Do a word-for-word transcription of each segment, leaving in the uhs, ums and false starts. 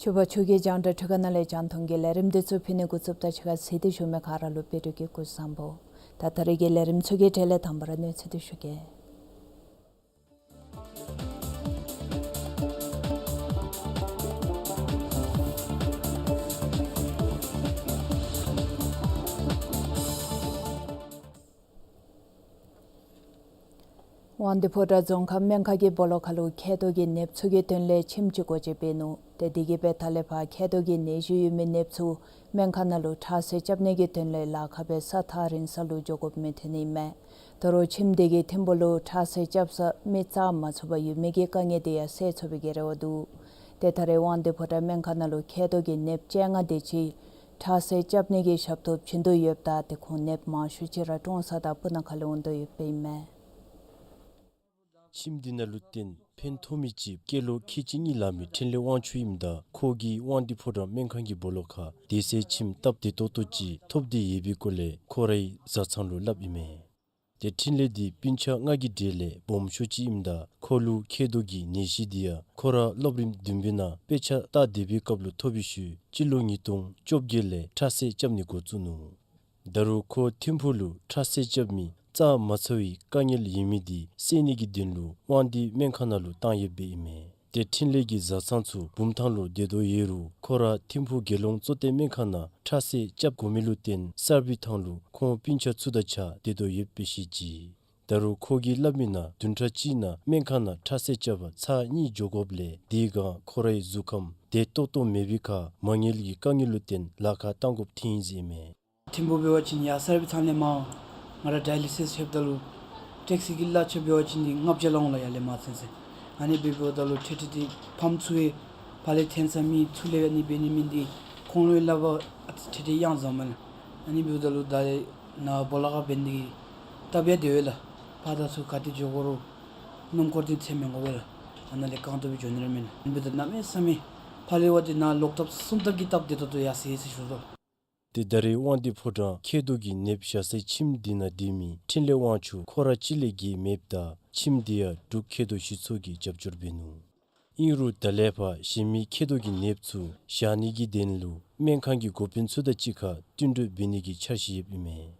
ཆུ་བ་ཆུ་གི་རྒྱང་བསྒྲགས་ཁྲི་ཁ་ནང་ལས་རྒྱང་མཐོང་གི་ལས་རིམ་འདི་ཚུ་ཕུལ་ནི་འགོ་བཙུགསཔ་ད་ཆ་ཁ་གཟིགས་ཏེ་བཞུགས་མི་ག་ར་ལུ་བོད་ཕྲུག་གི་སྐུ་གཟུགས་བཟང་པོ། ད་ད་རེས་ཀྱི་ལས་རིམ་ཚུ་གི་གྲས་ལས་དང་པ་ར་གནས་ཚུལ་འདི་ཞུ་གེ། དབང་འདུས་ཕོ་བྲང་རྫོང་ཁག་སྨན་ཁང་གི་སྦོ་ལོགས་ཁ་ལུ་མཁལ་རྡོག་གི་ནདཔ་ཚུ་གི་དོན་ལས་ཁྱིམ་ཅིག་སྒོ་འབྱེད་འབད་ནུག། ཏེ་དེ་གི་སྦེ་ད་ལས་ཕར་མཁལ་རྡོག་གི་ནད་གཞི་ཡོད་མི་ནདཔ་ཚུ་སྨན་ཁང་ནང་ལུ་ཁྲག་བསིལ་རྐྱབ་ནི་གི་དོན་ལས་ལཱ་ཁག་འབད་ས་ཐག་རིང་ས་ལུ་འགྱོ་དགོཔ་མི་ཐོན་ནི་མས། ད་རུང་ཁྱིམ་དེ་གི་ཐིམ་ཕུག་ལུ་ཁྲག་བསིལ་རྐྱབ་ས་མི་རྩ་མ་ཚུགས་པར་ཡོད་མི་གི་དཀའ་ངལ་དེ་ཡང་སེལ་ཚུགས་པའི་གི་རེ་བ་འདུག། ཏེ་ད་རེས་དབང་འདུས་ཕོ་བྲང་སྨན་ཁང་ནང་ལུ་མཁལ་རྡོག་གི་ནདཔ་བཅོ་ལྔ་དེ་ཅིག་ཁྲག་བསིལ་རྐྱབ་ནི་གི་ཞབས་ཏོག་བྱིན་དོ་ཡོདཔ་ད་ཏེ་ཁོང་ནདཔ་མང་ཤོས་ཅིག་ར་ཀྲོང་གསར་དང་སྤུ་ན་ཁ་ལས་འོང་དོ་ཡོདཔ་ཨིན་མས། ཁྱིམ་འདི་ནང་ལུ་བརྟེན་ཕན་ཐོགས་མི་ཅིག་སྐྱེས་ལོ་ཁལ་གཅིག་གཉིས་ལང་མི་འཕྲིན་ལས་དབང་ཕྱུག་ཨིནམ་ད་ཁོ་གིས་དབང་འདུས་ཕོ་བྲང་སྨན་ཁང་གི་སྦོ་ལོགས་ཁར་བདེ་གསལ་ཁྱིམ་སྟབས་བདེ་ཏོག་ཏོ་ཅིག་ཐོབ་སྟེ་ཡོད་པའི་སྐོར་ལས་ཁོ་རའི་བཟའ་ཚང་ལུ་སླབ་ཨིན་མས། ཏེ་འཕྲིན་ལས་འདི་སྤུན་ཆ་ལྔ་གི་གྲས་ལས་སྦོམ་ཤོས་ཅིག་ཨིནམ་ད་ཁོ་ལུ་མཁལ་རྡོག་གི་ནད་གཞི་འདི་ཡང་ཁོ་ར་སློབ་རིམ་བདུན་པའི་ནང་དཔེ་ཆ་ལྟ་སྡོད་པའི་སྐབས་ལུ་ཐོབ་པའི་ཤུལ་སྤྱི་ལོ་ཉིས་སྟོང་བཅོ་བརྒྱད་ལས་ཁྲག་བསིལ་རྐྱབ་ནི་འགོ་བཙུགས་ནུག། ད་རུང་ཁོ་ཐིམ་ཕུག་ལུ་ཁྲག་བསིལ་རྐྱབ་མི་རྩ་མ་ཚ་བའི་དཀའ་ངལ་ཡོད་མི་འདི་སེལ་ནི་གི་དོན་ལུ་དབང་འདུས་སྨན་ཁང་ནང་ལུ་བཏང་ཡོདཔ་ཨིན་མས། ཏེ་འཕྲིན་ལས་ཀྱི་བཟའ་ཚང་ཚུ་བུམ་ཐང་ལུ་སྡོད་དོ་ཡོད་རུང་ཁོ་ར་ཐིམ་ཕུག་རྒྱལ་ཡོངས་གཙོ་བསྟེན་སྨན་ཁང་ནང་ཁྲག་བསིལ་རྐྱབ་དགོ་མི་ལུ་བརྟེན་གསར་སྦས་ཐང་ལུ་ཁོང་སྤུན་ཆ་ཚུ་དང་གཅིག་ཁར་སྡོད་དོ་ཡོདཔ་སྦེ་བཤད་ཅི། ད་རུང་ཁོ་གིས་སླབ་མི་ནང་བདུན་ཕྲག་གཅིག་ནང་སྨན་ཁང་ནང་ཁྲག་བསིལ་རྐྱབ་པར་ཚར་གཉིས་འགྱོ་དགོཔ་ལས་དེའི་སྒང་ཁོ་རའི་གཟུགས་ཁམས་བདེ་ཏོག་ཏོ་མེད་པའི་ཁར་མ་དངུལ་གྱི་དཀའ་ངལ་ལུ་བརྟེན་ལཱ་ཁག་བཏང་དགོཔ་ཐོན་ཡི་ཟེར་ཨིན་མས། ཐིམ་ཕུག་འབད་བ་ཅིན་ཡར་གསར་སྦས་ཐང་ལས་མར་ང་ར་ཌའི་ལི་སིས་ལྷོདཔ་ད་ལུ་ཊེག་སི་གི་གླ་ཆ་འབད་བ་ཅིན་འདི་ལྔ་བརྒྱ་ལང་འོང་ལགས། ཡར་ལས་མར་ཚུན་ཚོད། ཨ་ནི་འབདཝ་ད་ལུ་ཏེ་ཏེ་ཏེ་ཕམ་ཚུ་ཡང་ཕར་ལས་ཐོན་ས་མེད། ཚུར་ལས་ཡང་ཨ་ནི་འབད་ནི་མེད་འདི་ཁོང་ལུ་ཡང་སླབ་པར་ཏེ་ཏེ་གཡང་བཟང་མས་ལགས། ཨ་ནི་འབདཝ་ད་ལུ་ད་ནཱ་སྦོ་ལོགས་ཁར་འབད་ནི་འདི་སྟབས་ཡང་བདེ་བས་ལགས། ཕར་དང་ཚུར་ག་ཏེ་འགྱོ་དགོ་རུང་སྣུམ་འཁོར་འདི་འཚོལ་མི་དགོ་པས་ལགས། ཨ་ནཱ་ལས་གང་ཐོབ་སྦེ་འགྱོ་ནི་ར་མས་ལགས། ཨ་ནི་འབདཝ་ད་གནམ་མེད་ས་མེད་ཕར་ལས་འབད་བ་ཅིན་ནཱ་ལོག་ཐབས་སོང་ཐབས་ཀྱི་སྟབས་བདེ་ཏོག་ཏོ་ཡར་སོ་ཡི་ཟེར་ཞུ་དོ། ཏེ་ད་རེས་དབང་འདུས་ཕོ་བྲང་མཁལ་རྡོག་གི་ནདཔ་བཞག་སའི་ཁྱིམ་འདི་ནང་སྡོད་མི་འཕྲིན་ལས་དབང་ཕྱུག་ཁོ་ར་གཅིག་ལས་བརྒལ་མེདཔ་ད་ཁྱིམ་འདི་ཡང་འབྲུག་མཁལ་རྡོག་གཞི་ཚོགས་ཀྱིས་རྒྱབ་སྐྱོར་འབད་ནུག། ཨིན་རུང་ད་ལས་ཕར་གཞན་མི་མཁལ་རྡོག་གི་ནདཔ་ཚུ་བཞག་ནི་གི་དོན་ལུ་སྨན་ཁང་གི་འགོ་དཔོན་ཚུ་དང་གཅིག་ཁར་བསྟུན་གྲོས་འབད་ནི་གི་འཆར་གཞི་ཡོདཔ་ཨིན་མས།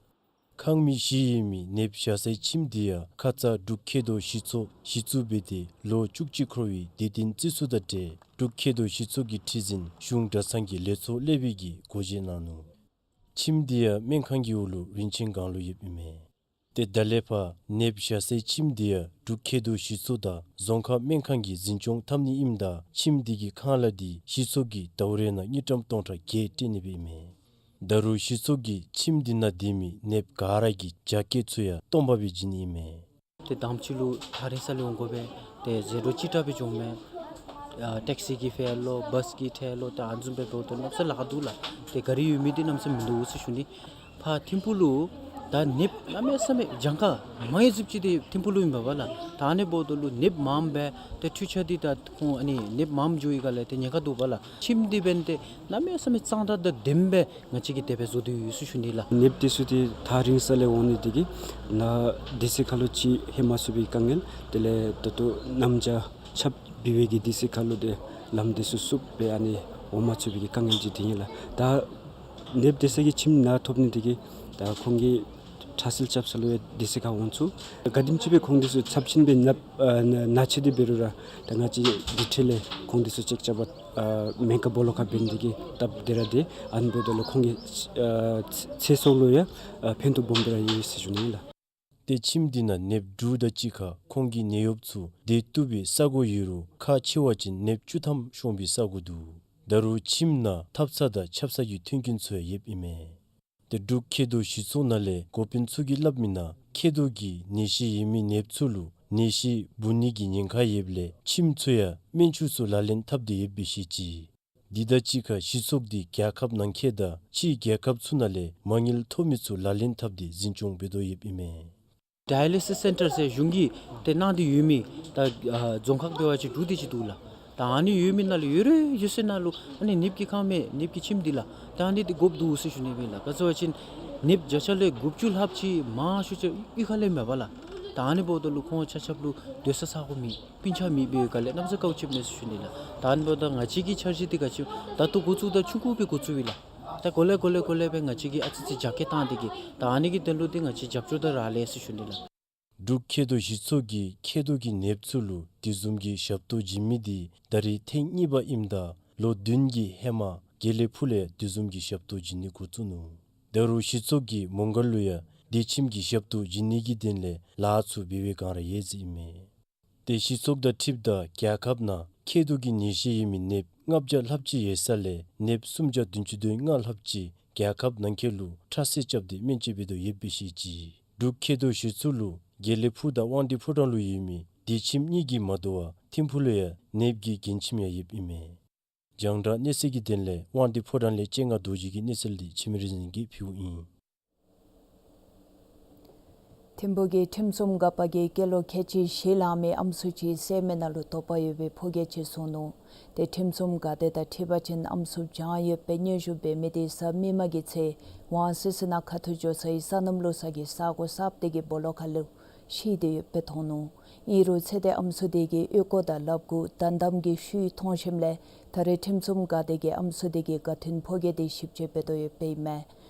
ཁང་མིག་བཞི་ཡོད་མི་ནདཔ་བཞག་སའི་ཁྱིམ་འདི་ཡང་ཁ་ཙ་འབྲུག་མཁལ་རྡོག་གཞི་ཚོགས་གཞི་བཙུགས་འབད་དེ་ལོ་བཅུ་གཅིག་འཁོར་བའི་དུས་སྟོན་བརྩི་ཚུགས་དང་འབྲེལ་འབྲུག་མཁལ་རྡོག་གཞི་ཚོགས་ཀྱི་ཁྲི་འཛིན་གཞུང་གྲྭ་ཚང་གི་ལས་ཚོགས་ཀླད་པའི་གིས་སྒོ་འབྱེད་གནང་ནུག། ཁྱིམ་འདི་ཡང་སྨན་ཁང་གི་འོག་ལུ་རིན་ཆེན་སྒང་ལུ་ཡོདཔ་ཨིན་མས། ཏེ་ད་ལས་ཕར་ནདཔ་བཞག་སའི་ཁྱིམ་འདི་ཡང་འབྲུག་མཁལ་རྡོག་གཞི་ཚོགས་དང་རྫོང་ཁག་སྨན་ཁང་གིས་འཛིན་སྐྱོང་འཐབ་ནི་ཨིནམ་ད་ཁྱིམ་འདི་གི་ཁང་གླ་འདི་གཞི་ཚོགས་ཀྱིས་ཟླཝ་རེ་ནང་དངུལ་ཀྲམ་སྟོང་ཕྲག་བརྒྱད་སྤྲོད་ནི་སྦེ་ཨིན་མས། ད་རུང་གཞི་ཚོགས་ཀྱིས་ཁྱིམ་འདི་ནང་སྡོད་མི་ནདཔ་ག་ར་གི་རྒྱ་སྐྱེད་ཚུ་ཡང་སྟོང་པ་སྦེ་བྱིན་ནི་ཨིན་མས། ཏེ་དང་པ་ཅིག་ལུ་ཐག་རིང་ས་ལས་འོང་དགོ་པས། ཏེ་ཟད་འགྲོ་ཅིག་དྲག་སྦེ་འགྱོཝ་མས། ཨ་ཊེག་སི་གིས་འཕུལ་ལོ་བཱས་ཀྱིས་འཐོན་ལོ་ཏེ་ཨ་ནི་བཟུམ་སྦེ་འབདཝ་ད་གནམ་མེད་ས་མེད་ལཱ་ཁག་འདུག་ལགས། ཏེ་གཱ་རི་ཡོད་མི་འདི་གནམ་མེད་ས་མེད་མིན་འདུག་ཟེར་ཞུ་ནི། ཕར་ཐིམ་ཕུག་ལུ་ ད་ནདཔ་གནམ་མེད་ས་མེད་གྱངས་ཁ་མང་ཡི་ཟེར་ཅི་དེ་ཐིམ་ཕུག་ལུ་ཨིན་པས་ལགས། ད་ཨ་ནི་འབདཝ་ད་ལུ་ནདཔ་མངམ་སྦེ་ཏེ་འཕྲུལ་ཆས་འདི་ད་ཁོང་ཨ་ནི་ནདཔ་མངམ་འགྱོ་བའི་སྒང་ལས་ཏེ་ཉེན་ཁ་འདུག་པས་ལགས། ཁྱིམ་འདི་འབདན་ཏེ་གནམ་མེད་ས་མེད་གཙང་སྦྲ་དང་ལྡནམ་སྦེ་ང་བཅས་ཀྱིས་དེ་སྦེ་བཟོ་སྟེ་ཡོད་ཟེར་ཞུ་ནི་ལགས། ནདཔ་འདི་ཚུ་འདི་ཐག་རིང་ས་ལས་འོང་ནི་འདི་གིས་ནཱ་སྡེ་ཚན་ཁ་ལུ་ཅིག་ལྷོད་མ་ཚུགས་པའི་དཀའ་ངལ། དེ་ལས་ད་ལྟོ་གནམ་ལྕགས་ཆརཔ་འབབ་པའི་གི་སྡེ་ཚན་ཁ་ལུ་ཏེ་ལམ་འདི་ཚུ་བསུབ་སྦེ་ཨ་ནི་འོང་མ་ཚུགས་པའི་གི་དཀའ་ངལ་ཅིག་འདི་ཨིན་ལགས། ད་ནདཔ་སྡོད་ས་གི་ཁྱིམ་ནཱ་ཐོབ་ནི་འདི་གིས་ད་ཁོང་གིས་ཁྲ་སིལ་རྐྱབ་ས་ལུ་ཡང་སྡེ་ཚན་ཁ་འོང་ཚུགས། ག་དེམ་ཅིག་སྦེ་ཁོང་འདི་ཚུ་ཚབས་ཆེན་སྦེ་ནདཔ་ཨ་ན་ན་ཚ་འདི་འབད་རུང་ར་ད་ང་བཅས་ཀྱིས་སྡེ་ཁྲི་ལས་ཁོང་འདི་ཚུ་ཅེཀ་རྐྱབ་པར་ཨ་སྨན་ཁང་སྦོ་ལོགས་ཁར་འབད་ནི་འདི་གིས་སྟབས་བདེ་ར་སྟེ་ཨ་ནི་འབདཝ་ད་ལུ་ཁོང་གི་ཨ་ཚེ་ཚེ་སྲོག་ལུ་ཡང་ཨ་ཕན་ཐོགས་སྦོམ་སྦེ་ར་ཡོད་ཟེར་ཞུ་ནི་ལགས། ཏེ་ཁྱིམ་འདི་ནང་ནདཔ་དྲུག་དང་གཅིག་ཁར་ཁོང་གི་ནད་གཡོགཔ་ཚུ་སྡོད་བཏུབ་པའི་ས་གོ་ཡོད་རུང་ཁག་ཆེ་བ་ཅིན་ནདཔ་བཅུ་ཐམ་ཤོང་པའི་ས་གོ་འདུག། ད་རུང་ཁྱིམ་ནང་ཐབ་ཚང་དང་ཆབ་གསང་གི་མཐུན་རྐྱེན་ཚུ་ཡང་ཡོདཔ་ཨིན་མས། ཏེ་འབྲུག་ཁེ་རྡོ་གཞི་ཚོགས་ནང་ལས་འགོ་དཔོན་ཚུ་གིས་སླབ་མི་ནང་ཁེ་རྡོ་གི་ནད་གཞི་ཡོད་མི་ནདཔ་ཚུ་ལུ་ནད་གཞི་འབུ་ནི་གི་ཉེན་ཁ་ཡོདཔ་ལས་ཁྱིམ་ཚུ་ཡང་སྨན་ཆུ་ཚུ་ལག་ལེན་འཐབ་སྟེ་ཡོདཔ་སྦེ་བཤད་ཅི། འདི་དང་གཅིག་ཁར་གཞི་ཚོགས་འདི་རྒྱལ་ཁབ་ནང་འཁོད་དང་ཕྱིའི་རྒྱལ་ཁབ་ཚུ་ནང་ལས་མ་དངུལ་ཐོབ་མི་ཚུ་ལག་ལེན་འཐབ་སྟེ་འཛིན་སྐྱོང་འབད་དོ་ཡོདཔ་ཨིན་མས། ཌ་ཡ་ལི་སིས་སེན་ཊར་ཟེར་གཞུང་གིས་ཏེ་གནང་སྟེ་ཡོད་མི་ད་ཨ་རྫོང་ཁག་འབད་བ་ཅིན་དྲུག་དེ་ཅིག་འདུག་ལགས། ད་ཨ་ནི་ཡོད་མི་ནང་ལས་ཡོད་རུང་ཡོད་ས་ནང་ལུ་ཨ་ནི་ནདཔ་ཀྱི་ཁང་མེད་ནདཔ་ཀྱི་ཁྱིམ་འདི་ལགས་ད་ཨ་ནི་འདི་དགོཔ་འདུག་ཟེར་ཞུ་ནི་ཨིན་ལགས། ག་ཅི་སྦེ་ཟེར་བ་ཅིན་ནདཔ་བརྒྱ་ཆ་ལས་དགུ་བཅུ་ལྷགཔ་ཅིག་མང་ཤོས་ཅིག་གཡུས་ཁ་ལས་མས་པ་ལགས། ད་ཨ་ནི་འབདཝ་ད་ལུ་ཁོང་ཆ་ཁྱབ་ལུ་སྡོད་ས་ས་གོ་མེད། སྤུན་ཆ་མེདཔ་འབད་བའི་སྒང་ལས་གནམ་ས་དཀའཝ་སྤྱདཔ་མས་ཟེར་ཞུ་ནི་ལགས། ད་ཨ་ནི་འབདཝ་ད་ང་བཅས་ཀྱི་འཆར་གཞི་འདི་ག་ཅི་ད་ལྟོ་འགོ་བཙུགས་ད་ཆུང་ཀུ་སྦེ་འགོ་བཙུགས་པས་ལགས། ད་གོ་ལེ་གོ་ལེ་གོ་ལེ་སྦེ་ང་བཅས་ཀྱིས་ཨ་ཙི་ཙི་རྒྱ་སྐྱེད་བཏང་སྟེ་གི་ད་ཨ་ནི་གི་དོན་ལུ་འདི་ང་བཅས་རྒྱབ་སྐྱོར་ད་རག་ལས་ཟེར་ཞུ་ནི་ལགས། འབྲུག་ཁེ་རྡོ་གཞི་ཚོགས་ཀྱིས་ཁེ་རྡོ་གི་ནདཔ་ཚུ་ལུ་དེ་བཟུམ་གྱི་ཞབས་ཏོག་བྱིན་མི་འདི་ད་རིས་ཐེངས་གཉིས་པ་ཨིནམ་ད་ལོ་བདུན་གྱི་ཧེ་མ་དགེ་ལེགས་ཕུག་ལས་ཡང་དེ་བཟུམ་གྱི་ཞབས་ཏོག་བྱིན་ནི་འགོ་བཙུགས་ནུག། ད་རུང་གཞི་ཚོགས་ཀྱིས་མོང་སྒར་ལུ་ཡང་དེ་ཁྱིམ་གྱི་ཞབས་ཏོག་བྱིན་ནི་གི་དོན་ལས་ལཱ་ཚུ་འབད་བའི་བསྒང་ར་ཡོད་ཟེར་ཨིན་མས། ཏེ་གཞི་ཚོགས་དང་འཁྲིལཝ་ད་རྒྱལ་ཁབ་ནང་ཁེ་རྡོ་གི་ནད་གཞི་ཡོད་མི་ནདཔ་ལྔ་བརྒྱ་ལྷགཔ་ཅིག་ཡོད་ས་ལས་ནདཔ་སུམ་བརྒྱ་བདུན་ཅུ་དོན་ལྔ་ལྷགཔ་ཅིག་རྒྱལ་ཁབ་ནང་འཁོད་ལུ་ཁྲ་སིལ་རྐྱབ་སྟེ་སྨན་བཅོས་འབད་དོ་ཡོདཔ་སྦེ་བཤད་ཅི། འབྲུག་ཁེ་རྡོ་གཞི་ཚོགས་ལུ་དགེ་ལེགས་ཕུག་དང་དབང་འདུས་ཕོ་བྲང་ལུ་ཡོད་མི་དེ་ཁྱིམ་གཉིས་ཀྱིས་མ་དོ་བར་ཐིམ་ཕུག་ལུ་ཡང་ནདཔ་གི་རྒན་ཁྱིམ་ཡང་ཡོདཔ་ཨིན་མས། རྒྱང་བསྒྲགས་གནས་ཚུལ་གྱི་དོན་ལས་དབང་འདུས་ཕོ་བྲང་ལས་སྤྱན་སྔ་རྡོ་རྗེ་གི་གནས་ཚུལ་འདི་འཆི་མེད་རིག་འཛིན་གྱིས་ཕུལཝ་ཨིན། ཐིམ་ཕུག་གི་ཁྲིམས་སྲུང་འགག་པ་གིས་སྐྱེས་ལོ་ཁལ་གཅིག་བཞི་ལང་མི་ཨམ་སྲུ་ཅིག་བསད་མི་ནང་ལུ་དོགས་པ་ཡོད་པའི་ཕོ་སྐྱེས་ཅིག་བཟུང་ནུག། ཏེ་ཁྲིམས་སྲུང་འགག་སྡེ་དང་འཁྲིལ་བ་ཅིན་ཨམ་སྲུ་བྱང་ཡོད་པའི་སྙན་ཞུ་འབད་མི་དེ་གཟའ་མིག་དམར་གྱི་ཚེ་ཝང་སི་སི་ནང་ཁ་ཐུག་འགྱོ་སའི་སོ་ནམ་ལུ་ས་གི་ས་གོ་གསརཔ་དེ་གི་སྦོ་ལོགས་ཁ་ལུ་ཤི་སྟེ་ཡོདཔ་སྦེ་མཐོང་ནུག། ཨིན་རུང་ཚེ་འདས་ཨམ་སྲུ་དེ་གི་ཨོལ་ཀོ་དང་ལགཔ་གུ་དམ་དམ་གྱི་ཤུལ་མཐོང་ཞིནམ་ལས་ད་རེས་ཁྲིམས་སྲུང་འགག་སྡེ་གིས་ཨམ་སྲུ་དེ་གི་དགའ་སྟོན་ཕོ་སྐྱེས་དེ་ཞིབ་དཔྱད་འབད་དོ་ཡོདཔ་ཨིན་མས།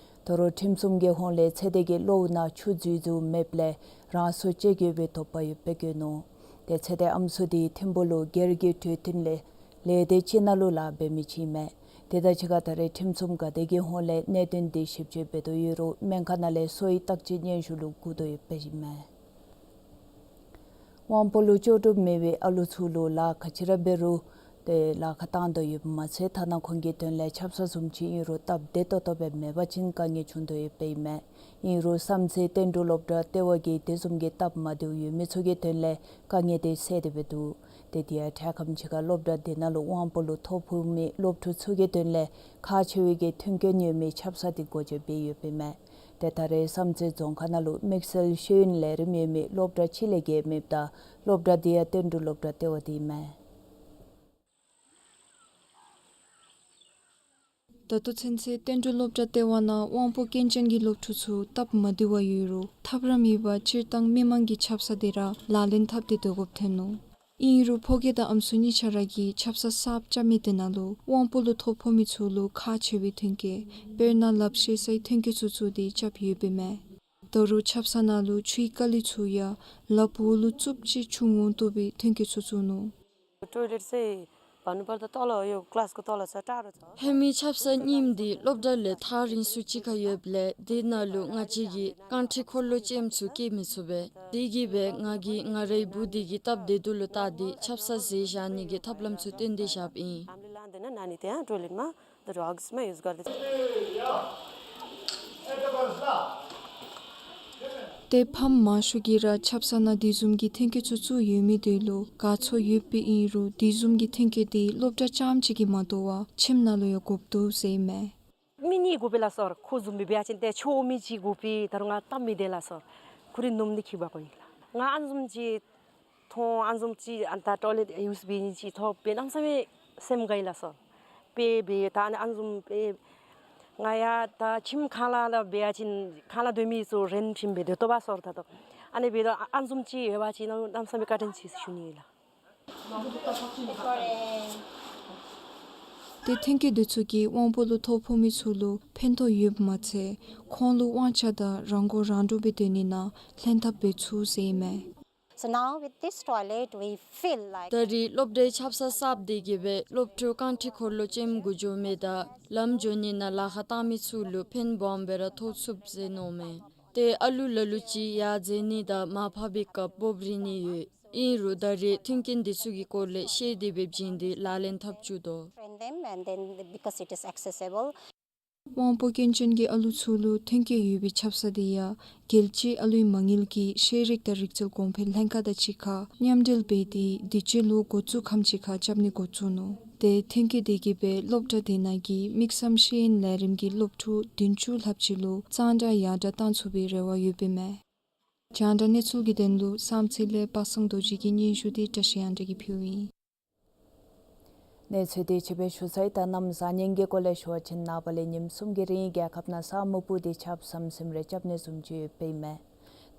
ད་རུང་ཁྲིམས་སྲུང་གི་ཧོངས་ལས་ཚེ་འདས་ཀྱི་གློཝ་ནང་ཆུ་རྫུ་རྫུ་མེདཔ་ལས་རང་སྲོག་བཅད་ཡོད་པའི་དོགས་པ་ཡོདཔ་སྦེ་བཀོད་ནུག། ཏེ་ཚེ་འདས་ཨམ་སྲུ་དེ་ཐིམ་ཕུག་ལུ་སྒེར་གྱི་གྲོས་བསྟུན་ལས་ལས་སྡེ་ཅིག་ནང་ལུ་ལཱ་འབད་མི་ཅིག་ཨིན་མས། དེ་དང་གཅིག་ཁར་ད་རེས་ཁྲིམས་སྲུང་འགག་སྡེ་གི་ཧོངས་ལས་གནད་དོན་དེ་ཞིབ་དཔྱད་འབད་དོ་ཡོད་རུང་སྨན་ཁང་ནང་ལས་སོ་ཡི་བརྟག་དཔྱད་སྙན་ཞུ་ལུ་བསྒུག་དོ་ཡོདཔ་ཨིན་མས། དབང་པོ་ལུ་ལྕོགས་གྲུབ་མེད་པའི་ཨ་ལུ་ཚུ་ལུ་ལཱ་ག་ཅི་ར་འབད་རུང་ཏེ་ལཱ་ཁག་བཏང་དོ་ཡོདཔ་མ་ཚད་ཐ་ན་ཁོང་གི་དོན་ལས་ཆབ་གསང་བཟུམ་ཅིག་ཨིན་རུང་སྟབས་བདེ་ཏོག་ཏོ་སྦེ་མེད་པ་ཅིན་དཀའ་ངལ་བྱུང་དོ་ཡོདཔ་ཨིན་མས། ཨིན་རུང་བསམ་རྩེ་བསྟན་འབྲུག་སློབ་གྲྭ་ལྟེ་བ་གིས་དེ་བཟུམ་གྱི་སྟབས་མ་བདེཝ་ཡོད་མི་ཚུ་གི་དོན་ལས་དཀའ་ངལ་དེ་སེལ་ཏེ་སྦེ་འདུག། ཏེ་དེ་ཡང་འཕྲལ་ཁམས་ཅིག་ཁར་སློབ་གྲྭ་དེ་ནང་ལུ་དབང་པོ་ལུ་ཐོ་ཕོག་མི་སློབ་ཕྲུག་ཚུ་གི་དོན་ལས་ཁག་ཆེ་བའི་གི་མཐུན་རྐྱེན་ཡོད་མི་ཆབ་གསང་དེ་སྒོ་འབྱེད་འབད་ཡོདཔ་ཨིན་མས། ཏེ་ད་རེས་བསམ་རྩེ་རྫོང་ཁག་ནང་ལུ་དམིགས་བསལ་ཤེས་ཡོན་ལས་རིམ་ཡོད་མི་སློབ་གྲྭ་ཅིག་ལས་བརྒལ་མེདཔ་ད་སློབ་གྲྭ་དེ་ཡང་བསྟན་འབྲུག་སློབ་གྲྭ་ལྟེ་བ་དེ་ཨིན་མས། ད་ལྟོ་ཚུན་ཚོད་བསྟན་འབྲུག་སློབ་གྲྭ་ལྟེ་བ་ནང་དབང་པོ་སྐྱོན་ཅན་གྱི་སློབ་ཕྲུག་ཚུ་སྟབས་མ་བདེ་བ་ཡོད་རུང་ཐབས་ར་མེད་པར་སྤྱིར་བཏང་མི་མང་གི་ཆབ་གསང་དེ་ར་ལག་ལེན་འཐབ་སྟེ་སྡོད་དགོཔ་ཐོན་ནུག། ཨིན་རུང་ཕོ་སྐྱེས་དང་ཨམ་སྲུ་གཉིས་ཆ་ར་གིས་ཆབ་གསང་གསརཔ་རྐྱབ་མི་དེ་ནང་ལུ་དབང་པོ་ལུ་ཐོ་ཕོག་མི་ཚུ་ལུ་ཁག་ཆེ་བའི་མཐུན་རྐྱེན་དཔེར་ན་ལགཔ་བཤེད་སའི་མཐུན་རྐྱེན་ཚུ་ཚུ་དེ་རྐྱབ་ཡོདཔ་ཨིན་མས། ད་རུང་ཆབ་གསང་ནང་ལུ་ཆུའི་ཀ་ལི་ཚུ་ཡང་ལགཔ་འོག་ལུ་བཙུགསཔ་ཅིག་ཆུ་ངོ་བཏོག་པའི་མཐུན་རྐྱེན་ཚུ་བཙུགས་ནུག། टोयलेट चाहिँ भन्नुपर्दा तल यो क्लासको तल छ, टाढो छ। ཧེ་མའི་ཆབ་གསང་རྙིངམ་འདི་སློབ་གྲྭ་ལས་ཐག་རིང་སུ་ཅིག་ཁར་ཡོདཔ་ལས་དེ་ནང་ལུ་ང་བཅས་ཀྱིས་རྐང་ཁྲི་འཁོར་ལོ་ཅན་ཚུ་སྐྱེལ་མི་ཚུགས་པས། དེ་གིས་སྦེ་ང་གིས་ང་རའི་བུ་དེ་གི་སྟབས་བདེ་སྡུག་ལུ་བལྟ་སྟེ་ཆབ་གསང་བཟོ་བཞག་ནི་གི་ཐབས་ལམ་ཚུ་སྟོན་ཏེ་བཞགཔ་ཨིན། हामीले लाँदैन नानी त्यहाँ टोयलेटमा। ཏེ་ཕམ་མང་ཤོས་ཀྱིས་ར་ཆབ་གསང་ནང་དེ་བཟུམ་གྱི་མཐུན་རྐྱེན་ཚུ་བཙུགས་ཡོད་མི་དེ་ལུ་དགའ་ཚོར་ཡོདཔ་ཨིན་རུང་དེ་བཟུམ་གྱི་མཐུན་རྐྱེན་དེ་སློབ་གྲྭ་རྐྱངམ་གཅིག་གིས་མ་དོ་བར་ཁྱིམ་ནང་ལུ་ཡང་དགོཔ་འདུག་ཟེར་ཨིན་མས། མི་གཉིས་དགོ་པས་ལགས་སོ། ཁོ་བཟུམ་སྦེ་འབད་བ་ཅིན་ཏེ་ཆོས་མི་གཅིག་དགོ་པས། ད་རུང་ང་སྟབས་མི་བདེ་ལགས་སོ། ཁོ་རའི་ནུམ་འདི་འཁྱིད་པར་དགོ་ཡི་ལགས། ང་ཨ་ནི་བཟུམ་ཅིག་མཐོང་ཨ་ནི་བཟུམ་ཅིག་ཨ་ད་ཊོའི་ལེཊ་ཡུསི་འབད་ནི་ཅིག་ཐོབ་པས་གནམ་མེད་ས་མེད་སེམས་དགའ་ཡི་ལགས་སོ། དཔེ་འབད་ད་ཨ་ནི་ཨ་ནི་བཟུམ་དཔེ་ང་ཡང་ད་ཁྱིམ་ཁང་གླ་ལུ་འབད་བ་ཅིན་ཁང་གླ་སྡོད་མི་ཚུ་རེནཊ་ཁྱིམ་སྦེ་སྡོད་དོ་བ་ཟེར་ད་ལྟོ། ཨ་ནི་འབད་དོ་ཨ་ཨ་ནི་བཟུམ་ཅིག་ཡོད་པ་ཅིན་གནམ་མེད་ས་མེད་བཀའ་དྲིན་ཆེ་ཟེར་ཞུ་ནི་ཨིན་ལགས། ཏེ་ཐོན་སྐྱེད་འདི་ཚུ་གིས་དབང་པོ་ལུ་ཐོ་ཕོག་མི་ཚུ་ལུ་ཕན་ཐོགས་ཡོདཔ་མ་ཚད་ཁོང་ལུ་དབང་ཆ་དང་རང་མགོ་རང་འདྲོངས་སྦེ་སྡོད་ནི་ནང་ལྷན་ཐབས་འབད་ཚུགས་ཟེར་ཨིན་མས། So now with this toilet, we feel like ད་རེས་སློབ་གྲྭའི་ཆབ་གསང་གསརཔ་འདི་གིས་སྦེ་སློབ་ཕྲུག་རྐང་ཁྲི་འཁོར་ལོ་ཅན་གུ་འགྱོ་མི་དང་ལམ་འགྱོ་ནི་ནང་ལཱ་ཁག་བཏང་མི་ཚུ་ལུ་ཕན་སྦོམ་སྦེ་ར་ཐོགས་ཚུགས་ཟེར་མནོཝ་མས། ཏེ་ཨ་ལུ་ལ་ལུ་ཅིག་ཡར་འཛེག་ནི་དང་མར་ཕབ་པའི་སྐབས་སྦོབ་རིལ་ནི་ཡོད། ཨིན་རུང་ད་རེས་མཐུན་རྐྱེན་འདི་ཚུ་གི་སྐོར་ལས་ཤེས་ཏེ་སྦེ་བྱིན་ཏེ་ལག་ལེན་འཐབ་བཅུག་དོ། Train them and then because it is accessible. དབང་པོ་སྐྱོན་ཅན་གྱི་ཨ་ལུ་ཚུ་ལུ་ཐོན་སྐྱེད་ཡོད་པའི་ཆབ་གསང་འདི་ཡང་རྒྱལ་སྤྱིའི་ཨ་ལུའི་མ་དངུལ་གྱི་ཤེས་རིག་དང་རིག་རྩལ་གོང་འཕེལ་ལྷན་ཁག་དང་གཅིག་ཁར་མཉམ་འབྲེལ་འབད་དེ་དུས་ཅི་ལོ་འགོ་བཙུགས་ཁམས་ཅིག་ཁར་རྐྱབ་ནི་འགོ་བཙུགས་ནུག། ཏེ་ཐོན་སྐྱེད་འདི་གིས་སྦེ་སློབ་གྲྭ་དེ་ནང་གི་དམིགས་བསལ་ཤེས་ཡོན་ལས་རིམ་གྱི་སློབ་ཕྲུག་བདུན་ཅུ་ལྷགཔ་ཅིག་ལུ་གཙང་སྦྲ་ཡར་དྲག་བཏང་ཚུགས་པའི་རེ་བ་ཡོདཔ་ཨིན་མས། རྒྱང་བསྒྲགས་གནས་ཚུལ་གྱི་དོན་ལུ་བསམ་རྩེ་ལས་པ་སངས་རྡོ་རྗེ་གི་སྙན་ཞུ་འདི་བཀྲ་ཤིས་དབྱངས་སྒྲོན་གྱིས་ཕུལཝ་ཨིན། གནས་ཚུལ་འདི་ཞིབ་པའི་ཞུ་ཚར་ཡི། ད་གནམ་བཟང་ངན་གྱི་སྐོར་ལས་ཞུ་བ་ཅིན་ནངས་པ་ལས་ཉིནམ་གསུམ་གྱི་རིང་རྒྱལ་ཁབ་ནང་ས་སྨུག་པོ་འདི་ཆརཔ་ཟམ་ཟིམ་རེ་རྐྱབ་ནི་བཟུམ་ཅིག་ཡོདཔ་ཨིན་མས།